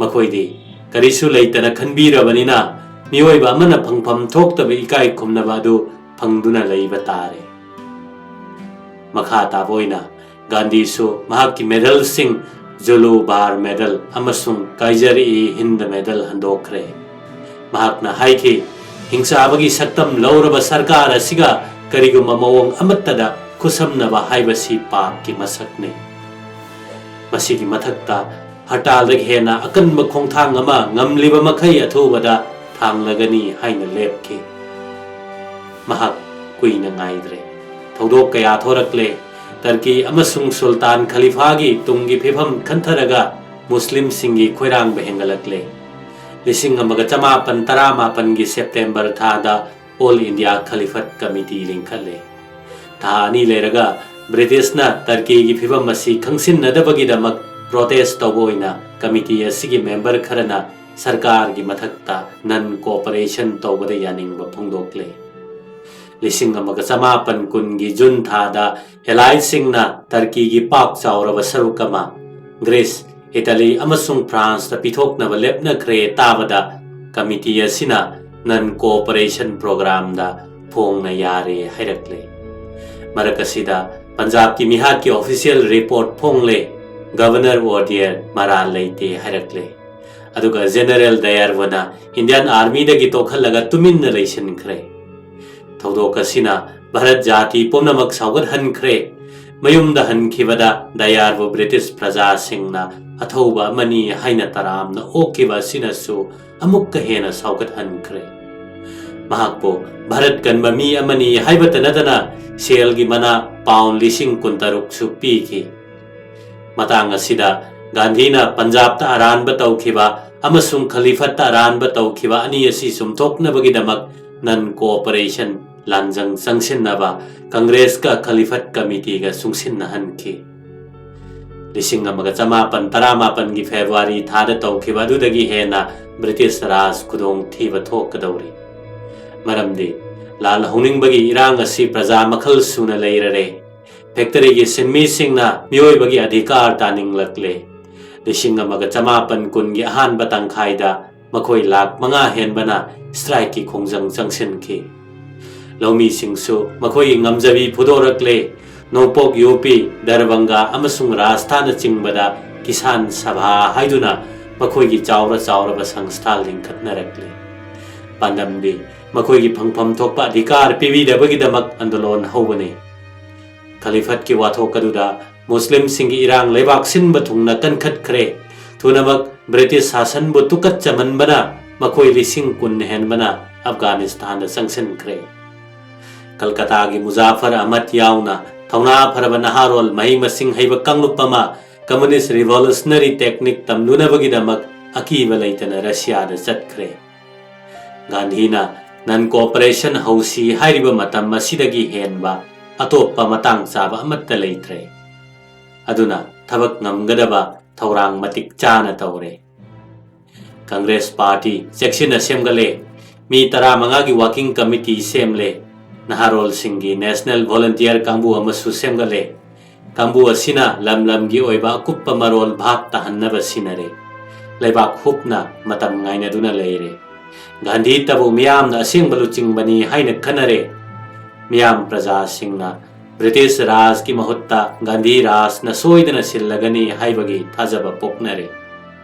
ꯃꯈꯣꯏꯗꯤ ꯀꯔꯤꯁꯨ ꯂꯩꯇꯅ ꯈꯟꯕꯤꯔꯕꯅꯤꯅ ꯃꯤꯑꯣꯏꯕ ꯑꯃꯅ ꯐꯪꯐꯝ ꯊꯣꯛꯇꯕ ꯏꯀꯥꯏ ꯈꯨꯝꯅꯕ ꯑꯗꯨ ꯐꯪꯗꯨꯅ ꯂꯩꯕ ꯇꯥꯔꯦ꯫" ꯃꯈꯥ ꯇꯥꯕ ꯑꯣꯏꯅ ꯒꯥꯟꯙꯤꯁꯨ ꯃꯍꯥꯛꯀꯤ ꯃꯦꯗꯜꯁꯤꯡ, ꯖꯨꯂꯨ ꯕꯥꯔ ꯃꯦꯗꯜ ꯑꯃꯁꯨꯡ ꯀꯥꯏꯖꯔ ꯏ ꯍꯤꯟꯗ ꯃꯦꯗꯜ ꯍꯟꯗꯣꯛꯈ꯭ꯔꯦ꯫ ꯃꯍꯥꯛꯅ ꯍꯥꯏꯈꯤ, "ꯍꯤꯡꯆꯥꯕꯒꯤ ꯁꯛꯇꯝ ꯂꯧꯔꯕ ꯁꯔꯀꯥꯔ ꯑꯁꯤꯒ ꯀꯔꯤꯒꯨꯝꯕ ꯃꯑꯣꯡ ꯑꯃꯠꯇꯗ ꯈꯨꯠꯁꯝꯅꯕ ꯍꯥꯏꯕꯁꯤ ꯄꯥꯞꯀꯤ ꯃꯁꯛꯅꯤ꯫" ꯃꯁꯤꯒꯤ ꯃꯊꯛꯇ ꯍꯔꯇꯥꯜꯗꯒꯤ ꯍꯦꯟꯅ ꯑꯀꯟꯕ ꯈꯣꯡꯊꯥꯡ ꯑꯃ ꯉꯝꯂꯤꯕ ꯃꯈꯩ ꯑꯊꯨꯕꯗ ꯊꯥꯡꯂꯒꯅꯤ ꯍꯥꯏꯅ ꯂꯦꯞꯈꯤ꯫ ꯃꯍꯥꯛ ꯀꯨꯏꯅ ꯉꯥꯏꯗ꯭ꯔꯦ꯫ ꯊꯧꯗꯣꯛ ꯀꯌꯥ ꯊꯣꯔꯛꯂꯦ꯫ ꯇꯔꯀꯤ ꯑꯃꯁꯨꯡ ꯁꯨꯜꯇꯥꯟ ꯈꯂꯤꯐꯥꯒꯤ ꯇꯨꯡꯒꯤ ꯐꯤꯕꯝ ꯈꯟꯊꯔꯒ ꯃꯨꯁꯂꯤꯝꯁꯤꯡꯒꯤ ꯈꯣꯏꯔꯥꯡꯕ ꯍꯦꯟꯒꯠꯂꯛꯂꯦ꯫ ꯂꯤꯁꯤꯡ ꯑꯃꯒ ꯆꯃꯥꯄꯟ ꯇꯔꯥꯃꯥꯄꯟꯒꯤ ꯁꯦꯞꯇꯦꯝꯕꯔ ꯊꯥꯗ ꯑꯣꯜ ꯏꯟꯗꯤꯌꯥ ꯈꯂꯤꯐꯠ ꯀꯃꯤꯇꯤ ꯂꯤꯡꯈꯠꯂꯦ꯫ ꯊꯥ ꯑꯅꯤ ꯂꯩꯔꯒ ꯕ꯭ꯔꯤꯇꯤꯁꯅ ꯇꯔꯀꯤꯒꯤ ꯐꯤꯕꯝ ꯑꯁꯤ ꯈꯪꯁꯤꯟꯅꯗꯕꯒꯤꯗꯃꯛ ꯄ꯭ꯔꯣꯇꯦꯁ ꯇꯧꯕ ꯑꯣꯏꯅ ꯀꯃꯤꯇꯤ ꯑꯁꯤꯒꯤ ꯃꯦꯝꯕꯔ ꯈꯔꯅ ꯁꯔꯀꯥꯔꯒꯤ ꯃꯊꯛꯇ ꯅꯟ ꯀꯣꯑꯣꯄꯔꯦꯁꯟ ꯇꯧꯕꯗ ꯌꯥꯅꯤꯡꯕ ꯐꯣꯡꯗꯣꯛꯂꯦ꯫ ꯂꯤꯁꯤꯡ ꯑꯃꯒ ꯆꯃꯥꯄꯟ ꯀꯨꯟꯒꯤ ꯖꯨꯟ ꯊꯥꯗ ꯑꯦꯂꯥꯏꯁꯤꯡꯅ ꯇꯔꯀꯤꯒꯤ ꯄꯥꯛ ꯆꯥꯎꯔꯕ ꯁꯔꯨꯛ ꯑꯃ ꯒ꯭ꯔꯤꯁ, ꯏꯇꯥꯂꯤ ꯑꯃꯁꯨꯡ ꯐ꯭ꯔꯥꯟꯁꯇ ꯄꯤꯊꯣꯛꯅꯕ ꯂꯦꯞꯅꯈ꯭ꯔꯦ ꯇꯥꯕꯗ ꯀꯃꯤꯇꯤ ꯑꯁꯤꯅ ꯅꯟ ꯀꯣꯑꯣꯄꯔꯦꯁꯟ ꯄ꯭ꯔꯣꯒ꯭ꯔꯥꯝꯗ ꯐꯣꯡꯅ ꯌꯥꯔꯦ ꯍꯥꯏꯔꯛꯂꯦ꯫ ꯃꯔꯛ ꯑꯁꯤꯗ ꯄꯟꯖꯥꯕꯀꯤ ꯃꯤꯍꯥꯠꯀꯤ ꯑꯣꯐꯤꯁꯤꯌꯦꯜ ꯔꯤꯄꯣꯔꯠ ꯐꯣꯡꯂꯦ꯫ ꯒꯚꯔꯅꯔ ꯑꯣꯔꯗꯤꯌꯔ ꯃꯔꯥꯜ ꯂꯩꯇꯦ ꯍꯥꯏꯔꯛꯂꯦ꯫ ꯑꯗꯨꯒ ꯖꯦꯅꯔꯦꯜ ꯗꯌꯥꯔꯕꯅ ꯏꯟꯗꯤꯌꯥꯟ ꯑꯥꯔꯃꯤꯗꯒꯤ ꯇꯣꯛꯍꯜꯂꯒ ꯇꯨꯃꯤꯟꯅ ꯂꯩꯁꯤꯟꯈ꯭ꯔꯦ꯫ ꯊꯧꯗꯣꯛ ꯑꯁꯤꯅ ꯚꯥꯔꯠ ꯖꯥꯇꯤ ꯄꯨꯝꯅꯃꯛ ꯁꯥꯎꯒꯠꯍꯟꯈ꯭ꯔꯦ꯫ ꯃꯌꯨꯝꯗ ꯍꯟꯈꯤꯕꯗ ꯗꯌꯥꯔꯕꯨ ꯕ꯭ꯔꯤꯇꯤꯁ ꯄ꯭ꯔꯖꯥꯁꯤꯡꯅ ꯑꯊꯧꯕ ꯑꯃꯅꯤ ꯍꯥꯏꯅ ꯇꯔꯥꯝꯅ ꯑꯣꯛꯈꯤꯕ ꯑꯁꯤꯅꯁꯨ ꯑꯃꯨꯛꯀ ꯍꯦꯟꯅ ꯁꯥꯎꯒꯠꯍꯟꯈ꯭ꯔꯦ꯫ ꯃꯍꯥꯛꯄꯨ ꯚꯥꯔꯠ ꯀꯟꯕ ꯃꯤ ꯑꯃꯅꯤ ꯍꯥꯏꯕꯇ ꯅꯠꯇꯅ ꯁꯦꯜꯒꯤ ꯃꯅꯥ ꯄꯥꯎꯟ ꯂꯤꯁꯤꯡ ꯀꯨꯟꯇꯔꯨꯛꯁꯨ ꯄꯤꯈꯤ꯫ ꯃꯇꯥꯡ ꯑꯁꯤꯗ ꯒꯥꯟꯙꯤꯅ ꯄꯟꯖꯥꯕꯇ ꯑꯔꯥꯟꯕ ꯇꯧꯈꯤꯕ ꯑꯃꯁꯨꯡ ꯈꯂꯤꯐꯠꯇ ꯑꯔꯥꯟꯕ ꯇꯧꯈꯤꯕ ꯑꯅꯤ ꯑꯁꯤ ꯆꯨꯝꯊꯣꯛꯅꯕꯒꯤꯗꯃꯛ ꯅꯟ ꯀꯣꯑꯣꯄꯔꯦꯁꯟ ꯂꯥꯟꯖꯪ ꯆꯪꯁꯤꯟꯅꯕ ꯀꯪꯒ꯭ꯔꯦꯁꯀ ꯈꯂꯤꯐꯠ ꯀꯃꯤꯇꯤꯒ ꯆꯨꯡꯁꯤꯟꯅꯍꯟꯈꯤ꯫ ꯂꯤꯁꯤꯡ ꯑꯃꯒ ꯆꯃꯥꯄꯟ ꯇꯔꯥꯃꯥꯄꯟꯒꯤ ꯐꯦꯕ꯭ꯔꯨꯋꯥꯔꯤ ꯊꯥꯗ ꯇꯧꯈꯤꯕ ꯑꯗꯨꯗꯒꯤ ꯍꯦꯟꯅ ꯕ꯭ꯔꯤꯇꯤꯁ ꯔꯥꯖ ꯈꯨꯗꯣꯡꯊꯤꯕ ꯊꯣꯛꯀꯗꯧꯔꯤ꯫ ꯃꯔꯝꯗꯤ ꯂꯥꯜ ꯍꯧꯅꯤꯡꯕꯒꯤ ꯏꯔꯥꯡ ꯑꯁꯤ ꯄ꯭ꯔꯖꯥ ꯃꯈꯜ ꯁꯨꯅ ꯂꯩꯔꯔꯦ꯫ ꯐꯦꯛꯇꯔꯤꯒꯤ ꯁꯤꯟꯃꯤꯁꯤꯡꯅ ꯃꯤꯑꯣꯏꯕꯒꯤ ꯑꯙꯤꯀꯥꯔ ꯇꯥꯅꯤꯡꯂꯛꯂꯦ꯫ ꯂꯤꯁꯤꯡ ꯑꯃꯒ ꯆꯃꯥꯄꯟ ꯀꯨꯟꯒꯤ ꯑꯍꯥꯟꯕ ꯇꯪꯈꯥꯏꯗ ꯃꯈꯣꯏ ꯂꯥꯈ ꯃꯉꯥ ꯍꯦꯟꯕꯅ ꯁ꯭ꯇ꯭ꯔꯥꯏꯛꯀꯤ ꯈꯣꯡꯖꯪ ꯆꯪꯁꯤꯟꯈꯤ꯫ ꯂꯧꯃꯤꯁꯤꯡꯁꯨ ꯃꯈꯣꯏꯒꯤ ꯉꯝꯖꯕꯤ ꯐꯨꯗꯣꯔꯛꯂꯦ꯫ ꯅꯣꯡꯄꯣꯛ ꯌꯨ ꯄꯤ, ꯗꯔꯕꯪꯒꯥ ꯑꯃꯁꯨꯡ ꯔꯥꯖꯁꯊꯥꯟꯅꯆꯤꯡꯕꯗ ꯀꯤꯁꯥꯟ ꯁꯚꯥ ꯍꯥꯏꯗꯨꯅ ꯃꯈꯣꯏꯒꯤ ꯆꯥꯎꯔ ꯆꯥꯎꯔꯕ ꯁꯪꯁꯊꯥ ꯂꯤꯡꯈꯠꯅꯔꯛꯂꯦ꯫ ꯄꯥꯟꯗꯝꯗꯤ ꯃꯈꯣꯏꯒꯤ ꯐꯪꯐꯝ ꯊꯣꯛꯄ ꯑꯙꯤꯀꯥꯔ ꯄꯤꯕꯤꯗꯕꯒꯤꯗꯃꯛ ꯑꯟꯗꯣꯂꯣꯟ ꯍꯧꯕꯅꯤ꯫ ꯈꯂꯤꯐꯠꯀꯤ ꯋꯥꯊꯣꯛ ꯑꯗꯨꯗ ꯃꯨꯁꯂꯤꯝꯁꯤꯡꯒꯤ ꯏꯔꯥꯡ ꯂꯩꯕꯥꯛ ꯁꯤꯟꯕ ꯊꯨꯡꯅ ꯀꯟꯈꯠꯈ꯭ꯔꯦ꯫ ꯊꯨꯅꯃꯛ ꯕ꯭ꯔꯤꯇꯤꯁ ꯁꯥꯁꯟꯕꯨ ꯇꯨꯀꯠꯆꯃꯟꯕꯅ ꯃꯈꯣꯏ ꯂꯤꯁꯤꯡ ꯀꯨꯟ ꯍꯦꯟꯕꯅ ꯑꯐꯒꯥꯅꯤꯁꯇꯥꯟꯗ ꯆꯪꯁꯤꯟꯈ꯭ꯔꯦ꯫ ꯀꯜꯀꯇꯥꯒꯤ ꯃꯨꯖꯥꯐꯔ ꯑꯍꯃꯗ ꯌꯥꯎꯅ ꯊꯧꯅꯥ ꯐꯔꯕ ꯅꯍꯥꯔꯣꯜ ꯃꯍꯩ ꯃꯁꯤꯡ ꯍꯩꯕ ꯀꯥꯡꯂꯨꯞ ꯑꯃ Communist Revolutionary Technique ꯇꯝꯂꯨꯅꯕꯒꯤꯗꯃꯛ ꯑꯀꯤꯕ ꯂꯩꯇꯅ ꯔꯁꯤꯌꯥꯗ ꯆꯠꯈ꯭ꯔꯦ꯫ ꯒꯥꯟꯙꯤꯅ Non-cooperation ꯍꯧꯁꯤ ꯍꯥꯏꯔꯤꯕ ꯃꯇꯝ ꯑꯁꯤꯗꯒꯤ ꯍꯦꯟꯕ ꯑꯇꯣꯞꯄ ꯃꯇꯥꯡ ꯆꯥꯕ ꯑꯃꯠꯇ ꯂꯩꯇ꯭ꯔꯦ꯫ ꯑꯗꯨꯅ ꯊꯕꯛ ꯉꯝꯒꯗꯕ ꯊꯧꯔꯥꯡ ꯃꯇꯤꯛ ꯆꯥꯅ ꯇꯧꯔꯦ꯫ ꯀꯪꯒ꯭ꯔꯦꯁ ꯄꯥꯔꯇꯤ ꯆꯦꯛꯁꯤꯟꯅ ꯁꯦꯝꯒꯠꯂꯦ꯫ ꯃꯤ ꯇꯔꯥꯃꯉꯥꯒꯤ working committee ꯁꯦꯝꯂꯦ꯫ ꯅꯍꯥꯔꯣꯜꯁꯤꯡꯒꯤ National Volunteer ꯀꯥꯡꯕꯨ ꯑꯃꯁꯨ ꯁꯦꯝꯒꯠꯂꯦ꯫ ꯀꯥꯡꯕꯨ ꯑꯁꯤꯅ ꯂꯝ ꯂꯝꯒꯤ ꯑꯣꯏꯕ ꯑꯀꯨꯞꯄ ꯃꯔꯣꯜ ꯚꯥꯞ ꯇꯥꯍꯟꯅꯕ ꯁꯤꯟꯅꯔꯦ꯫ ꯂꯩꯕꯥꯛ ꯍꯨꯞꯅ ꯃꯇꯝ ꯉꯥꯏꯅꯗꯨꯅ ꯂꯩꯔꯦ꯫ ꯒꯥꯟꯙꯤꯇꯕꯨ ꯃꯤꯌꯥꯝꯅ ꯑꯁꯦꯡꯕ ꯂꯨꯆꯤꯡꯕꯅꯤ ꯍꯥꯏꯅ ꯈꯟꯅꯔꯦ꯫ ꯃꯤꯌꯥꯝ ꯄ꯭ꯔꯖꯥꯁꯤꯡꯅ ꯕ꯭ꯔꯤꯇꯤꯁ ꯔꯥꯖꯀꯤ ꯃꯍꯨꯠꯇ ꯒꯥꯟꯙꯤ ꯔꯥꯖꯅ ꯁꯣꯏꯗꯅ ꯁꯤꯜꯂꯒꯅꯤ ꯍꯥꯏꯕꯒꯤ ꯊꯥꯖꯕ ꯄꯣꯛꯅꯔꯦ꯫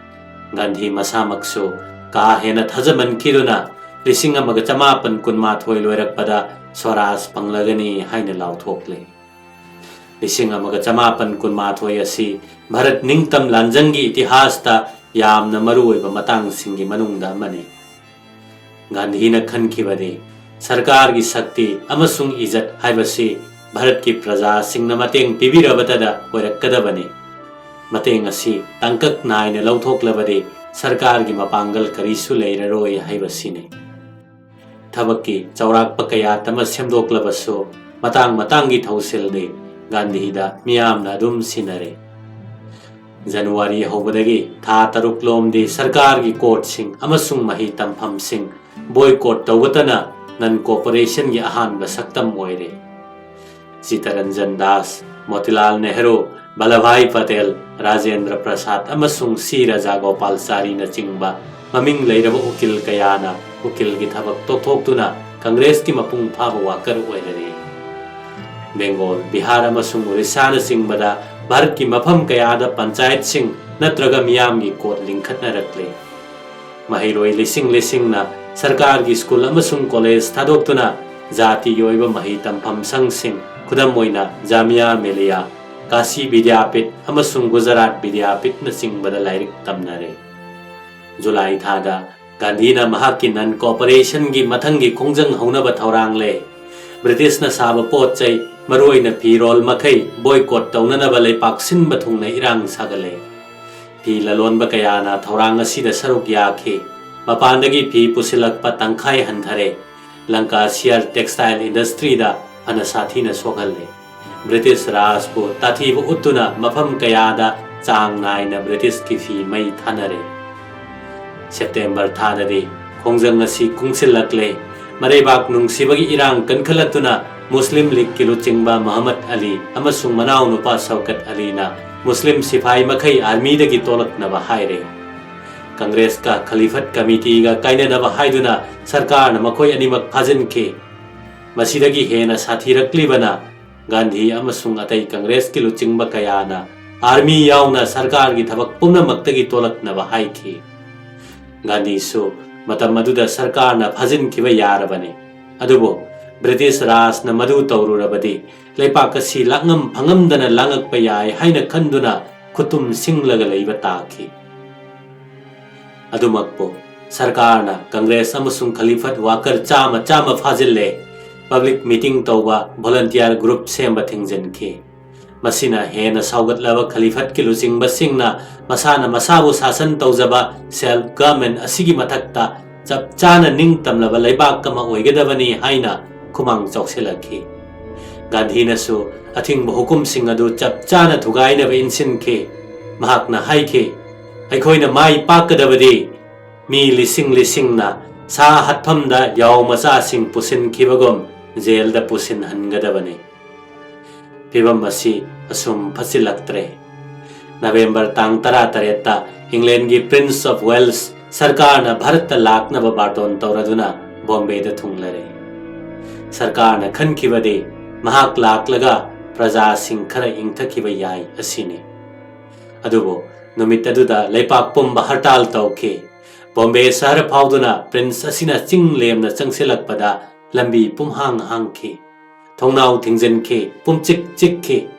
ꯒꯥꯟꯙꯤ ꯃꯁꯥꯃꯛꯁꯨ ꯀꯥ ꯍꯦꯟꯅ ꯊꯥꯖꯃꯟꯈꯤꯗꯨꯅ ꯂꯤꯁꯤꯡ ꯑꯃꯒ ꯆꯃꯥꯄꯟ ꯀꯨꯟꯃꯥꯊꯣꯏ ꯂꯣꯏꯔꯛꯄꯗ ꯁ꯭ꯋꯔꯥꯖ ꯐꯪꯂꯒꯅꯤ ꯍꯥꯏꯅ ꯂꯥꯎꯊꯣꯛꯂꯦ꯫ ꯂꯤꯁꯤꯡ ꯑꯃꯒ ꯆꯃꯥꯄꯟ ꯀꯨꯟꯃꯥꯊꯣꯏ ꯑꯁꯤ ꯚꯥꯔꯠ ꯅꯤꯡꯇꯝ ꯂꯥꯟꯖꯪꯒꯤ ꯏꯇꯤꯍꯥꯁꯇ ꯌꯥꯝꯅ ꯃꯔꯨꯑꯣꯏꯕ ꯃꯇꯥꯡꯁꯤꯡꯒꯤ ꯃꯅꯨꯡꯗ ꯑꯃꯅꯤ꯫ ꯒꯥꯟꯙꯤꯅ ꯈꯟꯈꯤꯕꯗꯤ ꯁꯔꯀꯥꯔꯒꯤ ꯁꯛꯇꯤ ꯑꯃꯁꯨꯡ ꯏꯖꯠ ꯍꯥꯏꯕꯁꯤ ꯚꯥꯔꯠꯀꯤ ꯄ꯭ꯔꯖꯥꯁꯤꯡꯅ ꯃꯇꯦꯡ ꯄꯤꯕꯤꯔꯕꯇꯗ ꯑꯣꯏꯔꯛꯀꯗꯕꯅꯤ꯫ ꯃꯇꯦꯡ ꯑꯁꯤ ꯇꯥꯡꯀꯛ ꯅꯥꯏꯅ ꯂꯧꯊꯣꯛꯂꯕꯗꯤ ꯁꯔꯀꯥꯔꯒꯤ ꯃꯄꯥꯡꯒꯜ ꯀꯔꯤꯁꯨ ꯂꯩꯔꯔꯣꯏ ꯍꯥꯏꯕꯁꯤꯅꯤ꯫ ꯊꯕꯛꯀꯤ ꯆꯥꯎꯔꯥꯛꯄ ꯀꯌꯥꯠ ꯑꯃ ꯁꯦꯝꯗꯣꯛꯂꯕꯁꯨ, ꯃꯇꯥꯡ ꯃꯇꯥꯡꯒꯤ ꯊꯧꯁꯤꯜꯗꯤ ꯒꯥꯟꯙꯤꯗ ꯃꯤꯌꯥꯝꯅ ꯑꯗꯨꯝ ꯁꯤꯟꯅꯔꯦ꯫ ꯖꯅꯋꯥꯔꯤ ꯍꯧꯕꯗꯒꯤ ꯊꯥ ꯇꯔꯨꯛ ꯂꯣꯝꯗꯤ ꯁꯔꯀꯥꯔꯒꯤ ꯀꯣꯔꯠꯁꯤꯡ ꯑꯃꯁꯨꯡ ꯃꯍꯩ ꯇꯝꯐꯝꯁꯤꯡ boycott ꯇꯧꯕꯇꯅ Non-cooperation ꯒꯤ ꯑꯍꯥꯟꯕ ꯁꯛꯇꯝ ꯑꯣꯏꯔꯦ꯫ ꯆꯤꯇꯔꯟꯖꯟ ꯗꯥꯁ, ꯃꯣꯇꯤꯂꯥꯜ ꯅꯦꯍꯔꯨ, ꯚꯜꯂꯚꯚꯥꯏ ꯄꯇꯦꯜ, ꯔꯥꯖꯦꯟꯗ꯭ꯔ ꯄ꯭ꯔꯁꯥꯗ ꯑꯃꯁꯨꯡ ꯁꯤ ꯔꯥꯖꯥꯒꯣꯄꯥꯜꯆꯥꯔꯤꯅꯆꯤꯡꯕ ꯃꯃꯤꯡ ꯂꯩꯔꯕ ꯎꯀꯤꯜ ꯀꯌꯥꯅ ꯎꯀꯤꯜꯒꯤ ꯊꯕꯛ ꯇꯣꯛꯊꯣꯛꯇꯨꯅ ꯀꯪꯒ꯭ꯔꯦꯁꯀꯤ ꯃꯄꯨꯡ ꯐꯥꯕ worker ꯑꯣꯏꯔꯔꯦ꯫ ꯕꯦꯡꯒꯣꯜ, ꯕꯤꯍꯥꯔ ꯑꯃꯁꯨꯡ ꯑꯣꯔꯤꯁꯥꯅꯆꯤꯡꯕꯗ ꯚꯥꯔꯠꯀꯤ ꯃꯐꯝ ꯀꯌꯥꯗ ꯄꯟꯆꯥꯌꯠꯁꯤꯡ ꯅꯠꯇ꯭ꯔꯒ ꯃꯤꯌꯥꯝꯒꯤ ꯀꯣꯔꯠ ꯂꯤꯡꯈꯠꯅꯔꯛꯂꯦ꯫ ꯃꯍꯩꯔꯣꯏ ꯂꯤꯁꯤꯡ ꯂꯤꯁꯤꯡꯅ ꯁꯔꯀꯥꯔꯒꯤ ꯁ꯭ꯀꯨꯜ ꯑꯃꯁꯨꯡ ꯀꯣꯂꯦꯖ ꯊꯥꯗꯣꯛꯇꯨꯅ ꯖꯥꯇꯤꯒꯤ ꯑꯣꯏꯕ ꯃꯍꯩ ꯇꯝꯐꯝ ꯁꯪꯁꯤꯡ, ꯈꯨꯗꯝ ꯑꯣꯏꯅ ꯖꯥꯃꯤꯌꯥ ꯃꯤꯂꯤꯌꯥ, ꯀꯥꯁꯤ ꯕꯤꯗ꯭ꯌꯥꯄꯤꯊ ꯑꯃꯁꯨꯡ ꯒꯨꯖꯔꯥꯠ ꯕꯤꯗ꯭ꯌꯥꯄꯤꯊꯅꯆꯤꯡꯕꯗ ꯂꯥꯏꯔꯤꯛ ꯇꯝꯅꯔꯦ꯫ ꯖꯨꯂꯥꯏ ꯊꯥꯗ ꯒꯥꯟꯙꯤꯅ ꯃꯍꯥꯛꯀꯤ Non-cooperation ꯒꯤ ꯃꯊꯪꯒꯤ ꯈꯣꯡꯖꯪ ꯍꯧꯅꯕ ꯊꯧꯔꯥꯡꯂꯦ꯫ ꯕ꯭ꯔꯤꯇꯤꯁꯅ ꯁꯥꯕ ꯄꯣꯠ ꯆꯩ ꯃꯔꯨꯑꯣꯏꯅ ꯐꯤꯔꯣꯜ ꯃꯈꯩ boycott ꯇꯧꯅꯅꯕ ꯂꯩꯄꯥꯛ ꯁꯤꯟꯕ ꯊꯨꯡꯅ ꯏꯔꯥꯡ ꯁꯥꯒꯠꯂꯦ꯫ ꯐꯤ ꯂꯂꯣꯟꯕ ꯀꯌꯥꯅ ꯊꯧꯔꯥꯡ ꯑꯁꯤꯗ ꯁꯔꯨꯛ ꯌꯥꯈꯤ꯫ ꯃꯄꯥꯟꯗꯒꯤ ꯐꯤ ꯄꯨꯁꯤꯜꯂꯛꯄ ꯇꯪꯈꯥꯏ ꯍꯟꯊꯔꯦ꯫ ꯂꯪꯀꯥ ꯁꯤꯌꯔ textile industryꯗ ꯐꯅ ꯁꯥꯊꯤꯅ ꯁꯣꯛꯍꯜꯂꯦ꯫ ꯕ꯭ꯔꯤꯇꯤꯁ ꯔꯥꯖꯄꯨ ꯇꯥꯊꯤꯕ ꯎꯠꯇꯨꯅ ꯃꯐꯝ ꯀꯌꯥꯗ ꯆꯥꯡ ꯅꯥꯏꯅ ꯕ꯭ꯔꯤꯇꯤꯁꯀꯤ ꯐꯤ ꯃꯩ ꯊꯥꯅꯔꯦ꯫ ꯁꯦꯞꯇꯦꯝꯕꯔ ꯊꯥꯗꯗꯤ ꯈꯣꯡꯖꯪ ꯑꯁꯤ ꯀꯨꯡꯁꯤꯜꯂꯛꯂꯦ꯫ ꯃꯔꯩꯕꯥꯛ ꯅꯨꯡꯁꯤꯕꯒꯤ ꯏꯔꯥꯡ ꯀꯟꯈꯠꯂꯛꯇꯨꯅ ꯃꯨꯁꯂꯤꯝ ꯂꯤꯒꯀꯤ ꯂꯨꯆꯤꯡꯕ ꯃꯨꯍꯝꯃꯗ ꯑꯂꯤ ꯑꯃꯁꯨꯡ ꯃꯅꯥꯎꯅꯨꯄꯥ ꯁꯧꯀꯠ ꯑꯂꯤꯅ ꯃꯨꯁꯂꯤꯝ ꯁꯤꯐꯥꯏ ꯃꯈꯩ ꯑꯥꯔꯃꯤꯗꯒꯤ ꯇꯣꯂꯛꯅꯕ ꯍꯥꯏꯔꯦ꯫ ꯀꯪꯒ꯭ꯔꯦꯁꯀ ꯈꯂꯤꯐꯠ ꯀꯃꯤꯇꯤꯒ ꯀꯥꯏꯅꯅꯕ ꯍꯥꯏꯗꯨꯅ ꯁꯔꯀꯥꯔꯅ ꯃꯈꯣꯏ ꯑꯅꯤꯃꯛ ꯐꯥꯖꯤꯟꯈꯤ꯫ ꯃꯁꯤꯗꯒꯤ ꯍꯦꯟꯅ ꯁꯥꯊꯤꯔꯛꯂꯤꯕꯅ ꯒꯥꯟꯙꯤ ꯑꯃꯁꯨꯡ ꯑꯇꯩ ꯀꯪꯒ꯭ꯔꯦꯁꯀꯤ ꯂꯨꯆꯤꯡꯕ ꯀꯌꯥꯅ ꯑꯥꯔꯃꯤ ꯌꯥꯎꯅ ꯁꯔꯀꯥꯔꯒꯤ ꯊꯕꯛ ꯄꯨꯝꯅꯃꯛꯇꯒꯤ ꯇꯣꯂꯛꯅꯕ ꯍꯥꯏꯈꯤ꯫ ꯒꯥꯟꯙꯤꯁꯨ ꯃꯇꯝ ꯑꯗꯨꯗ ꯁꯔꯀꯥꯔꯅ ꯐꯥꯖꯤꯟꯈꯤꯕ ꯌꯥꯔꯕꯅꯤ꯫ ꯑꯗꯨꯕꯨ ꯕ꯭ꯔꯤꯇꯤꯁ ꯔꯥꯖꯅ ꯃꯗꯨ ꯇꯧꯔꯨꯔꯕꯗꯤ ꯂꯩꯄꯥꯛ ꯑꯁꯤ ꯂꯥꯛꯉꯝ ꯐꯪꯉꯝꯗꯅ ꯂꯥꯡꯉꯛꯄ ꯌꯥꯏ ꯍꯥꯏꯅ ꯈꯟꯗꯨꯅ ꯈꯨꯠꯇꯨꯝ ꯁꯤꯡꯂꯒ ꯂꯩꯕ ꯇꯥꯈꯤ꯫ ꯑꯗꯨꯃꯛꯄꯨ ꯁꯔꯀꯥꯔꯅ ꯀꯪꯒ꯭ꯔꯦꯁ ꯑꯃꯁꯨꯡ ꯈꯂꯤꯐꯠ ꯋꯥꯀꯔ ꯆꯥꯝꯃ ꯆꯥꯝꯃ ꯐꯥꯖꯤꯜꯂꯦ꯫ ꯄꯕ꯭ꯂꯤꯛ ꯃꯤꯇꯤꯡ ꯇꯧꯕ, ꯚꯣꯂꯟꯇꯤꯌꯔ ꯒ꯭ꯔꯨꯞ ꯁꯦꯝꯕ ꯊꯤꯡꯖꯤꯟꯈꯤ꯫ ꯃꯁꯤꯅ ꯍꯦꯟꯅ ꯁꯥꯎꯒꯠꯂꯕ ꯈꯂꯤꯐꯠꯀꯤ ꯂꯨꯆꯤꯡꯕꯁꯤꯡꯅ ꯃꯁꯥꯅ ꯃꯁꯥꯕꯨ ꯁꯥꯁꯟ ꯇꯧꯖꯕ ꯁꯦꯜꯐ ꯒꯚꯔꯟꯃꯦꯟ ꯑꯁꯤꯒꯤ ꯃꯊꯛꯇ ꯆꯞ ꯆꯥꯅ ꯅꯤꯡꯇꯝꯂꯕ ꯂꯩꯕꯥꯛ ꯑꯃ ꯑꯣꯏꯒꯗꯕꯅꯤ ꯍꯥꯏꯅ ꯈꯨꯃꯥꯡ ꯆꯥꯎꯁꯤꯜꯂꯛꯈꯤ꯫ ꯒꯥꯟꯙꯤꯅꯁꯨ ꯑꯊꯤꯡꯕ ꯍꯨꯀꯨꯝꯁꯤꯡ ꯑꯗꯨ ꯆꯞ ꯆꯥꯅ ꯊꯨꯒꯥꯏꯅꯕ ꯏꯟꯁꯤꯟꯈꯤ꯫ ꯃꯍꯥꯛꯅ ꯍꯥꯏꯈꯤ, "ꯑꯩꯈꯣꯏꯅ ꯃꯥꯏ ꯄꯥꯛꯀꯗꯕꯗꯤ ꯃꯤ ꯂꯤꯁꯤꯡ ꯂꯤꯁꯤꯡꯅ ꯁꯥ ꯍꯥꯠꯐꯝꯗ ꯌꯥꯎ ꯃꯆꯥꯁꯤꯡ ꯄꯨꯁꯤꯟꯈꯤꯕꯒꯨꯝ ꯖꯦꯜꯗ ꯄꯨꯁꯤꯟꯍꯟꯒꯗꯕꯅꯤ"꯫ ꯐꯤꯚꯝ ꯑꯁꯤ ꯑꯁꯨꯝ ꯐꯠꯆꯤꯜꯂꯛꯇ꯭ꯔꯦ꯫ ꯅꯕꯦꯝꯕꯔ ꯇꯥꯡ ꯇꯔꯥꯇꯔꯦꯠꯇ ꯏꯪꯂꯦꯟꯒꯤ Prince of Wales ꯁꯔꯀꯥꯔꯅ ꯚꯥꯔꯠꯇ ꯂꯥꯛꯅꯕ ꯕꯥꯔꯇꯣꯟ ꯇꯧꯔꯗꯨꯅ ꯕꯣꯝꯕꯦꯗ ꯊꯨꯡꯂꯔꯦ꯫ ꯁꯔꯀꯥꯔꯅ ꯈꯟꯈꯤꯕꯗꯤ ꯃꯍꯥꯛ ꯂꯥꯛꯂꯒ ꯄ꯭ꯔꯖꯥꯁꯤꯡ ꯈꯔ ꯏꯪꯊꯈꯤꯕ ꯌꯥꯏ ꯑꯁꯤꯅꯤ꯫ ꯑꯗꯨꯕꯨ ꯅꯨꯃꯤꯠ ꯑꯗꯨꯗ ꯂꯩꯄꯥꯛ ꯄꯨꯝꯕ ꯍꯔꯇꯥꯜ ꯇꯧꯈꯤ꯫ ꯕꯣꯝꯕꯦ ꯁꯍꯔ ꯐꯥꯎꯗꯨꯅ ꯄ꯭ꯔꯤꯟꯁ ꯑꯁꯤꯅ ꯆꯤꯡ ꯂꯦꯝꯅ ꯆꯪꯁꯤꯜꯂꯛꯄꯗ ꯂꯝꯕꯤ ꯄꯨꯝꯍꯥꯡ ꯍꯥꯡꯈꯤ꯫ ꯊꯣꯡꯅꯥꯎ ꯊꯤꯡꯖꯤꯟꯈꯤ, ꯄꯨꯝꯆꯤꯛ ꯆꯤꯛꯈꯤ꯫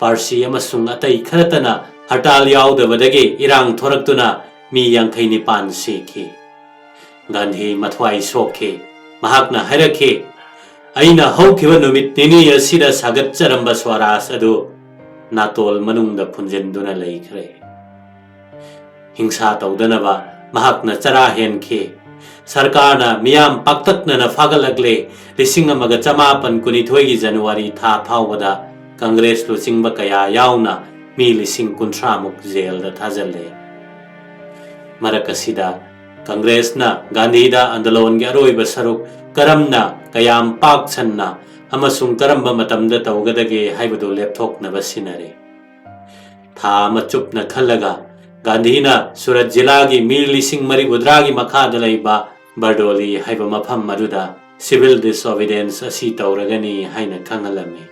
ꯄꯥꯔꯁꯤ ꯑꯃꯁꯨꯡ ꯑꯇꯩ ꯈꯔꯇꯅ ꯍꯔꯇꯥꯜ ꯌꯥꯎꯗꯕꯗꯒꯤ ꯏꯔꯥꯡ ꯊꯣꯔꯛꯇꯨꯅ ꯃꯤ ꯌꯥꯡꯈꯩ ꯅꯤꯄꯥꯟ ꯁꯤꯈꯤ꯫ ꯒꯥꯟꯙꯤ ꯃꯊ꯭ꯋꯥꯏ ꯁꯣꯛꯈꯤ꯫ ꯃꯍꯥꯛꯅ ꯍꯥꯏꯔꯛꯈꯤ, ꯑꯩꯅ ꯍꯧꯈꯤꯕ ꯅꯨꯃꯤꯠ ꯅꯤꯅꯤ ꯑꯁꯤꯗ ꯁꯥꯒꯠꯆꯔꯝꯕ ꯁ꯭ꯋꯔꯥꯖ ꯑꯗꯨ ꯅꯥꯇꯣꯜ ꯃꯅꯨꯡꯗ ꯐꯨꯟꯖꯤꯟꯗꯨꯅ ꯂꯩꯈ꯭ꯔꯦ꯫ ꯍꯤꯡꯁꯥ ꯇꯧꯗꯅꯕ ꯃꯍꯥꯛꯅ ꯆꯔꯥ ꯍꯦꯟꯈꯤ꯫ ꯁꯔꯀꯥꯔꯅ ꯃꯤꯌꯥꯝ ꯄꯥꯛꯇꯛꯅꯅ ꯐꯥꯒꯠꯂꯛꯂꯦ꯫ ꯂꯤꯁꯤꯡ ꯑꯃꯒ ꯆꯃꯥꯄꯟ ꯀꯨꯟꯅꯤꯊꯣꯏꯒꯤ ꯖꯅꯋꯥꯔꯤ ꯊꯥ ꯐꯥꯎꯕꯗ ꯀꯪꯒ꯭ꯔꯦꯁ ꯂꯨꯆꯤꯡꯕ ꯀꯌꯥ ꯌꯥꯎꯅ ꯃꯤ ꯂꯤꯁꯤꯡ ꯀꯨꯟꯊ꯭ꯔꯥꯃꯨꯛ ꯖꯦꯜꯗ ꯊꯥꯖꯤꯜꯂꯦ꯫ ꯃꯔꯛ ꯑꯁꯤꯗ ꯀꯪꯒ꯭ꯔꯦꯁꯅ ꯒꯥꯟꯙꯤꯗ ꯑꯟꯗꯂꯣꯟꯒꯤ ꯑꯔꯣꯏꯕ ꯁꯔꯨꯛ ꯀꯔꯝꯅ ꯀꯌꯥꯝ ꯄꯥꯛ ꯁꯟꯅ ꯑꯃꯁꯨꯡ ꯀꯔꯝꯕ ꯃꯇꯝꯗ ꯇꯧꯒꯗꯒꯦ ꯍꯥꯏꯕꯗꯨ ꯂꯦꯞꯊꯣꯛꯅꯕ ꯁꯤꯟꯅꯔꯦ꯫ ꯊꯥ ꯑꯃ ꯆꯨꯞꯅ ꯈꯜꯂꯒ ꯒꯥꯟꯙꯤꯅ ꯁꯨꯔꯠ ꯖꯤꯂꯥꯒꯤ ꯃꯤ ꯂꯤꯁꯤꯡ ꯃꯔꯤꯐꯨꯇꯔꯥꯒꯤ ꯃꯈꯥꯗ ꯂꯩꯕ ꯕꯔꯗꯣꯂꯤ ꯍꯥꯏꯕ ꯃꯐꯝ ꯑꯗꯨꯗ civil disobedience ꯑꯁꯤ ꯇꯧꯔꯒꯅꯤ ꯍꯥꯏꯅ ꯈꯪꯍꯜꯂꯝꯃꯤ꯫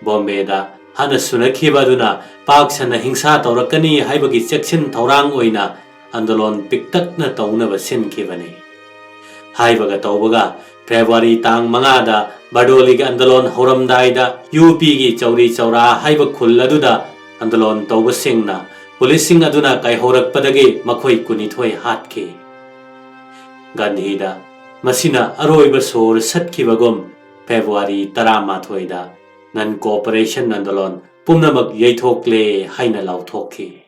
ꯕꯣꯝꯕꯦꯗ ꯍꯥꯟꯅ ꯁꯨꯅꯈꯤꯕ ꯑꯗꯨꯅ ꯄꯥꯛ ꯁꯟꯅ ꯍꯤꯡꯁꯥ ꯇꯧꯔꯛꯀꯅꯤ ꯍꯥꯏꯕꯒꯤ ꯆꯦꯛꯁꯤꯟ ꯊꯧꯔꯥꯡ ꯑꯣꯏꯅ ꯑꯟꯗꯣꯂꯣꯟ ꯄꯤꯛꯇꯛꯅ ꯇꯧꯅꯕ ꯁꯤꯟꯈꯤꯕꯅꯤ꯫ ꯍꯥꯏꯕꯒ ꯇꯧꯕꯒ ꯐꯦꯕ꯭ꯔꯨꯋꯥꯔꯤ ꯇꯥꯡ ꯃꯉꯥꯗ ꯕꯔꯗꯣꯂꯤꯒꯤ ꯑꯟꯗꯣꯂꯣꯟ ꯍꯧꯔꯝꯗꯥꯏꯗ ꯌꯨ ꯄꯤꯒꯤ ꯆꯧꯔꯤ ꯆꯧꯔꯥ ꯍꯥꯏꯕ ꯈꯨꯜ ꯑꯗꯨꯗ ꯑꯟꯗꯣꯂꯣꯟ ꯇꯧꯕꯁꯤꯡꯅ ꯄꯨꯂꯤꯁꯁꯤꯡ ꯑꯗꯨꯅ ꯀꯥꯏꯍꯧꯔꯛꯄꯗꯒꯤ ꯃꯈꯣꯏ ꯀꯨꯟꯅꯤꯊꯣꯏ ꯍꯥꯠꯈꯤ꯫ ꯒꯥꯟꯙꯤꯗ ꯃꯁꯤꯅ ꯑꯔꯣꯏꯕ ꯁꯣꯔ ꯁꯠꯈꯤꯕꯒꯨꯝ ꯐꯦꯕ꯭ꯔꯨꯋꯥꯔꯤ ꯇꯔꯥꯃꯥꯊꯣꯏꯗ non cooperation ꯑꯟꯗꯣꯂꯣꯟ ꯄꯨꯝꯅꯃꯛ ꯌꯩꯊꯣꯛꯂꯦ ꯍꯥꯏꯅ ꯂꯥꯎꯊꯣꯛꯈꯤ꯫